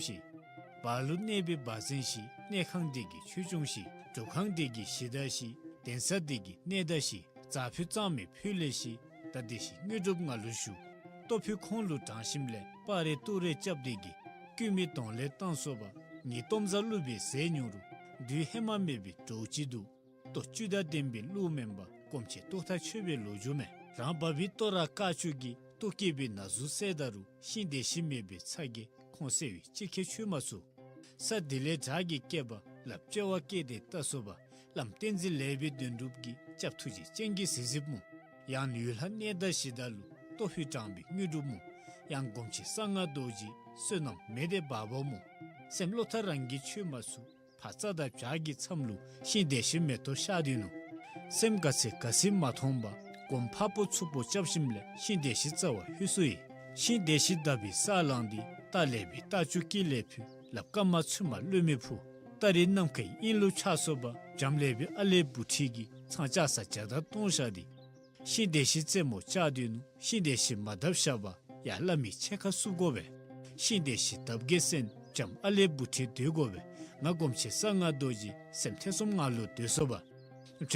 ཤིག། བར་ལུ་གནས་པའི་བ་ཟན་ཤིག། གནས་ཁང་འདི་གི་ཆོས་སྐྱོང་ཤིག། སྒྲུབ་ཁང་འདི་གི་གཞི་བདག་ཤིག། གདན་ས་འདི་གི་གནས་བདག་ཤིག། ཛ་ཕུད་གཙང་མའི་ཕུད་ལས་ཤིག། ད་དེ་ཞིག་དངོས་གྲུབ་ང་ལུ་ཞུ། ལྟོ་ཕུད་ཁོང་ལུ་དྲངས་ཞིནམ་ལས་སྤར་རེ་གཏོར་རེ་རྐྱབ་སྟེ་གི། བསྐུལ་མའི་དོང་ལས་བཏང་སོ་བ། ངེའི་གཏོརམ་ཟ་བླུགས་པའི་ཟས་ཉུང་རུང་། དུས་ཧེ་མ་མེད་པའི་གྲོགས་ཅིག་འདུག། ལྟོ་བཅུད་དང་ལྡན་པའི་བླུགས་མེན་པ། སྒོམ་ཆེན་ལྟོ་ཐག་ཆོད་པའི་ལོ་རྒྱུས་མེན། རང་བབས་པའི་ལྟོ་ར་དཀར་ཕྱོགས་ཀྱི། ལྟོ་སྐྱེས་པའི་ན་ཟུག་སེལ་ད་རུང་། ཤིང་སྡེ་བཞི་མེད་པའི་ཚ་གྱང་ཁོང་སེལ་བའི་ཅི་ཁེ་ཆོད་མ་ཚུགས། ས་འདི་ལས་བྲག་གི་སྐེད་པ། ལགཔ་དཔྱལ་བ་བཀལ་ཏེ་བལྟ་སོ་བ། བླམ་བསྟན་འཛིན་ལེགས་པའི་དོན་གྲུབ་ཀྱིས། སྐྱབས་ཐུགས་རྗེ་སྤྱན་གྱིས་གཟིགས་གཟིགསཔ་སྨོ། ཡང་ཡུལ་ལྷ་གནས་བདག་གཞི་བདག་ལུ། ལྟོ་ཕུད་དྲངས་པའི་དངོས་གྲུབ་སྨོ། ཡང་སྒོམ་ཆེན་གསང་སྔགས་རྡོ་རྗེའི། བསོད་ནམས་མེ་དེ་འབར་བ་སྨོ། སེམས་བློ་ཐག་རང་གིས་ཆོད་མ་ཚུགས། ཕར་རྩྭ་དང་བྱག་གི་མཚམས་ལུ། ཤིང་སྡེ་བཞི་མེ་ཏོག་ཤར་སྡོད་ནུག། སེམས་དགའ་ཚིག་དགའ་ཚིག་མ་མཐོང་བར། སྒོམ་འཕགས་པོ་ཚུགས་པོ་རྐྱབ་ཞིནམ་ལས། ཤིང་སྡེ་བཞི་རྩ་བ་ཧུད་སུ་ཡི། ཤིང་སྡེ་བཞི་བརྡབས་པའི་ས་ལངས་ཏེ། རྟ་ལས་པའི་རྟ་ཅུང་དཀྱིལ་ལས་ཕུད། ལགཔ་དཀར་དམར་ཚུན་མ་ལུས་མི་ཕུ། རྟ་རིགས་ནམ་མཁའི་དབྱིངས་ལུ་ཆགས་སོ་བ། བྱམས་ལས་པའི་ཨ་ལེ་བུ་ཁྲིད་ཀྱིས། ཚང་ལྕགས་ས་བྱ་དང་སྟོང་བཞག་སྟེ། ཤིང་སྡེ་བཞི་རྩེ་མོ་བཅག་སྡོད་ནུག། ཤིང་སྡེ་བཞི་མ་བརྡབ་བཞག་པ། ཡར་བླ་མའི་ཕྱེད་ཀ་བསུབ་དགོ་པས། ཤིང་སྡེ་བཞི་བརྡབ་གེ་སེམས། བྱམས་ཨ་ལེ་བུ་ཁྲིད་སྡོད་དགོ་པས། ང་སྒོམ་ཆེན་གསང་སྔགས་རྡོ་རྗེ། སེམས་ཐེ་ཚོམ་ངང་ལུ་སྡོད་སོ་བ། བྱ་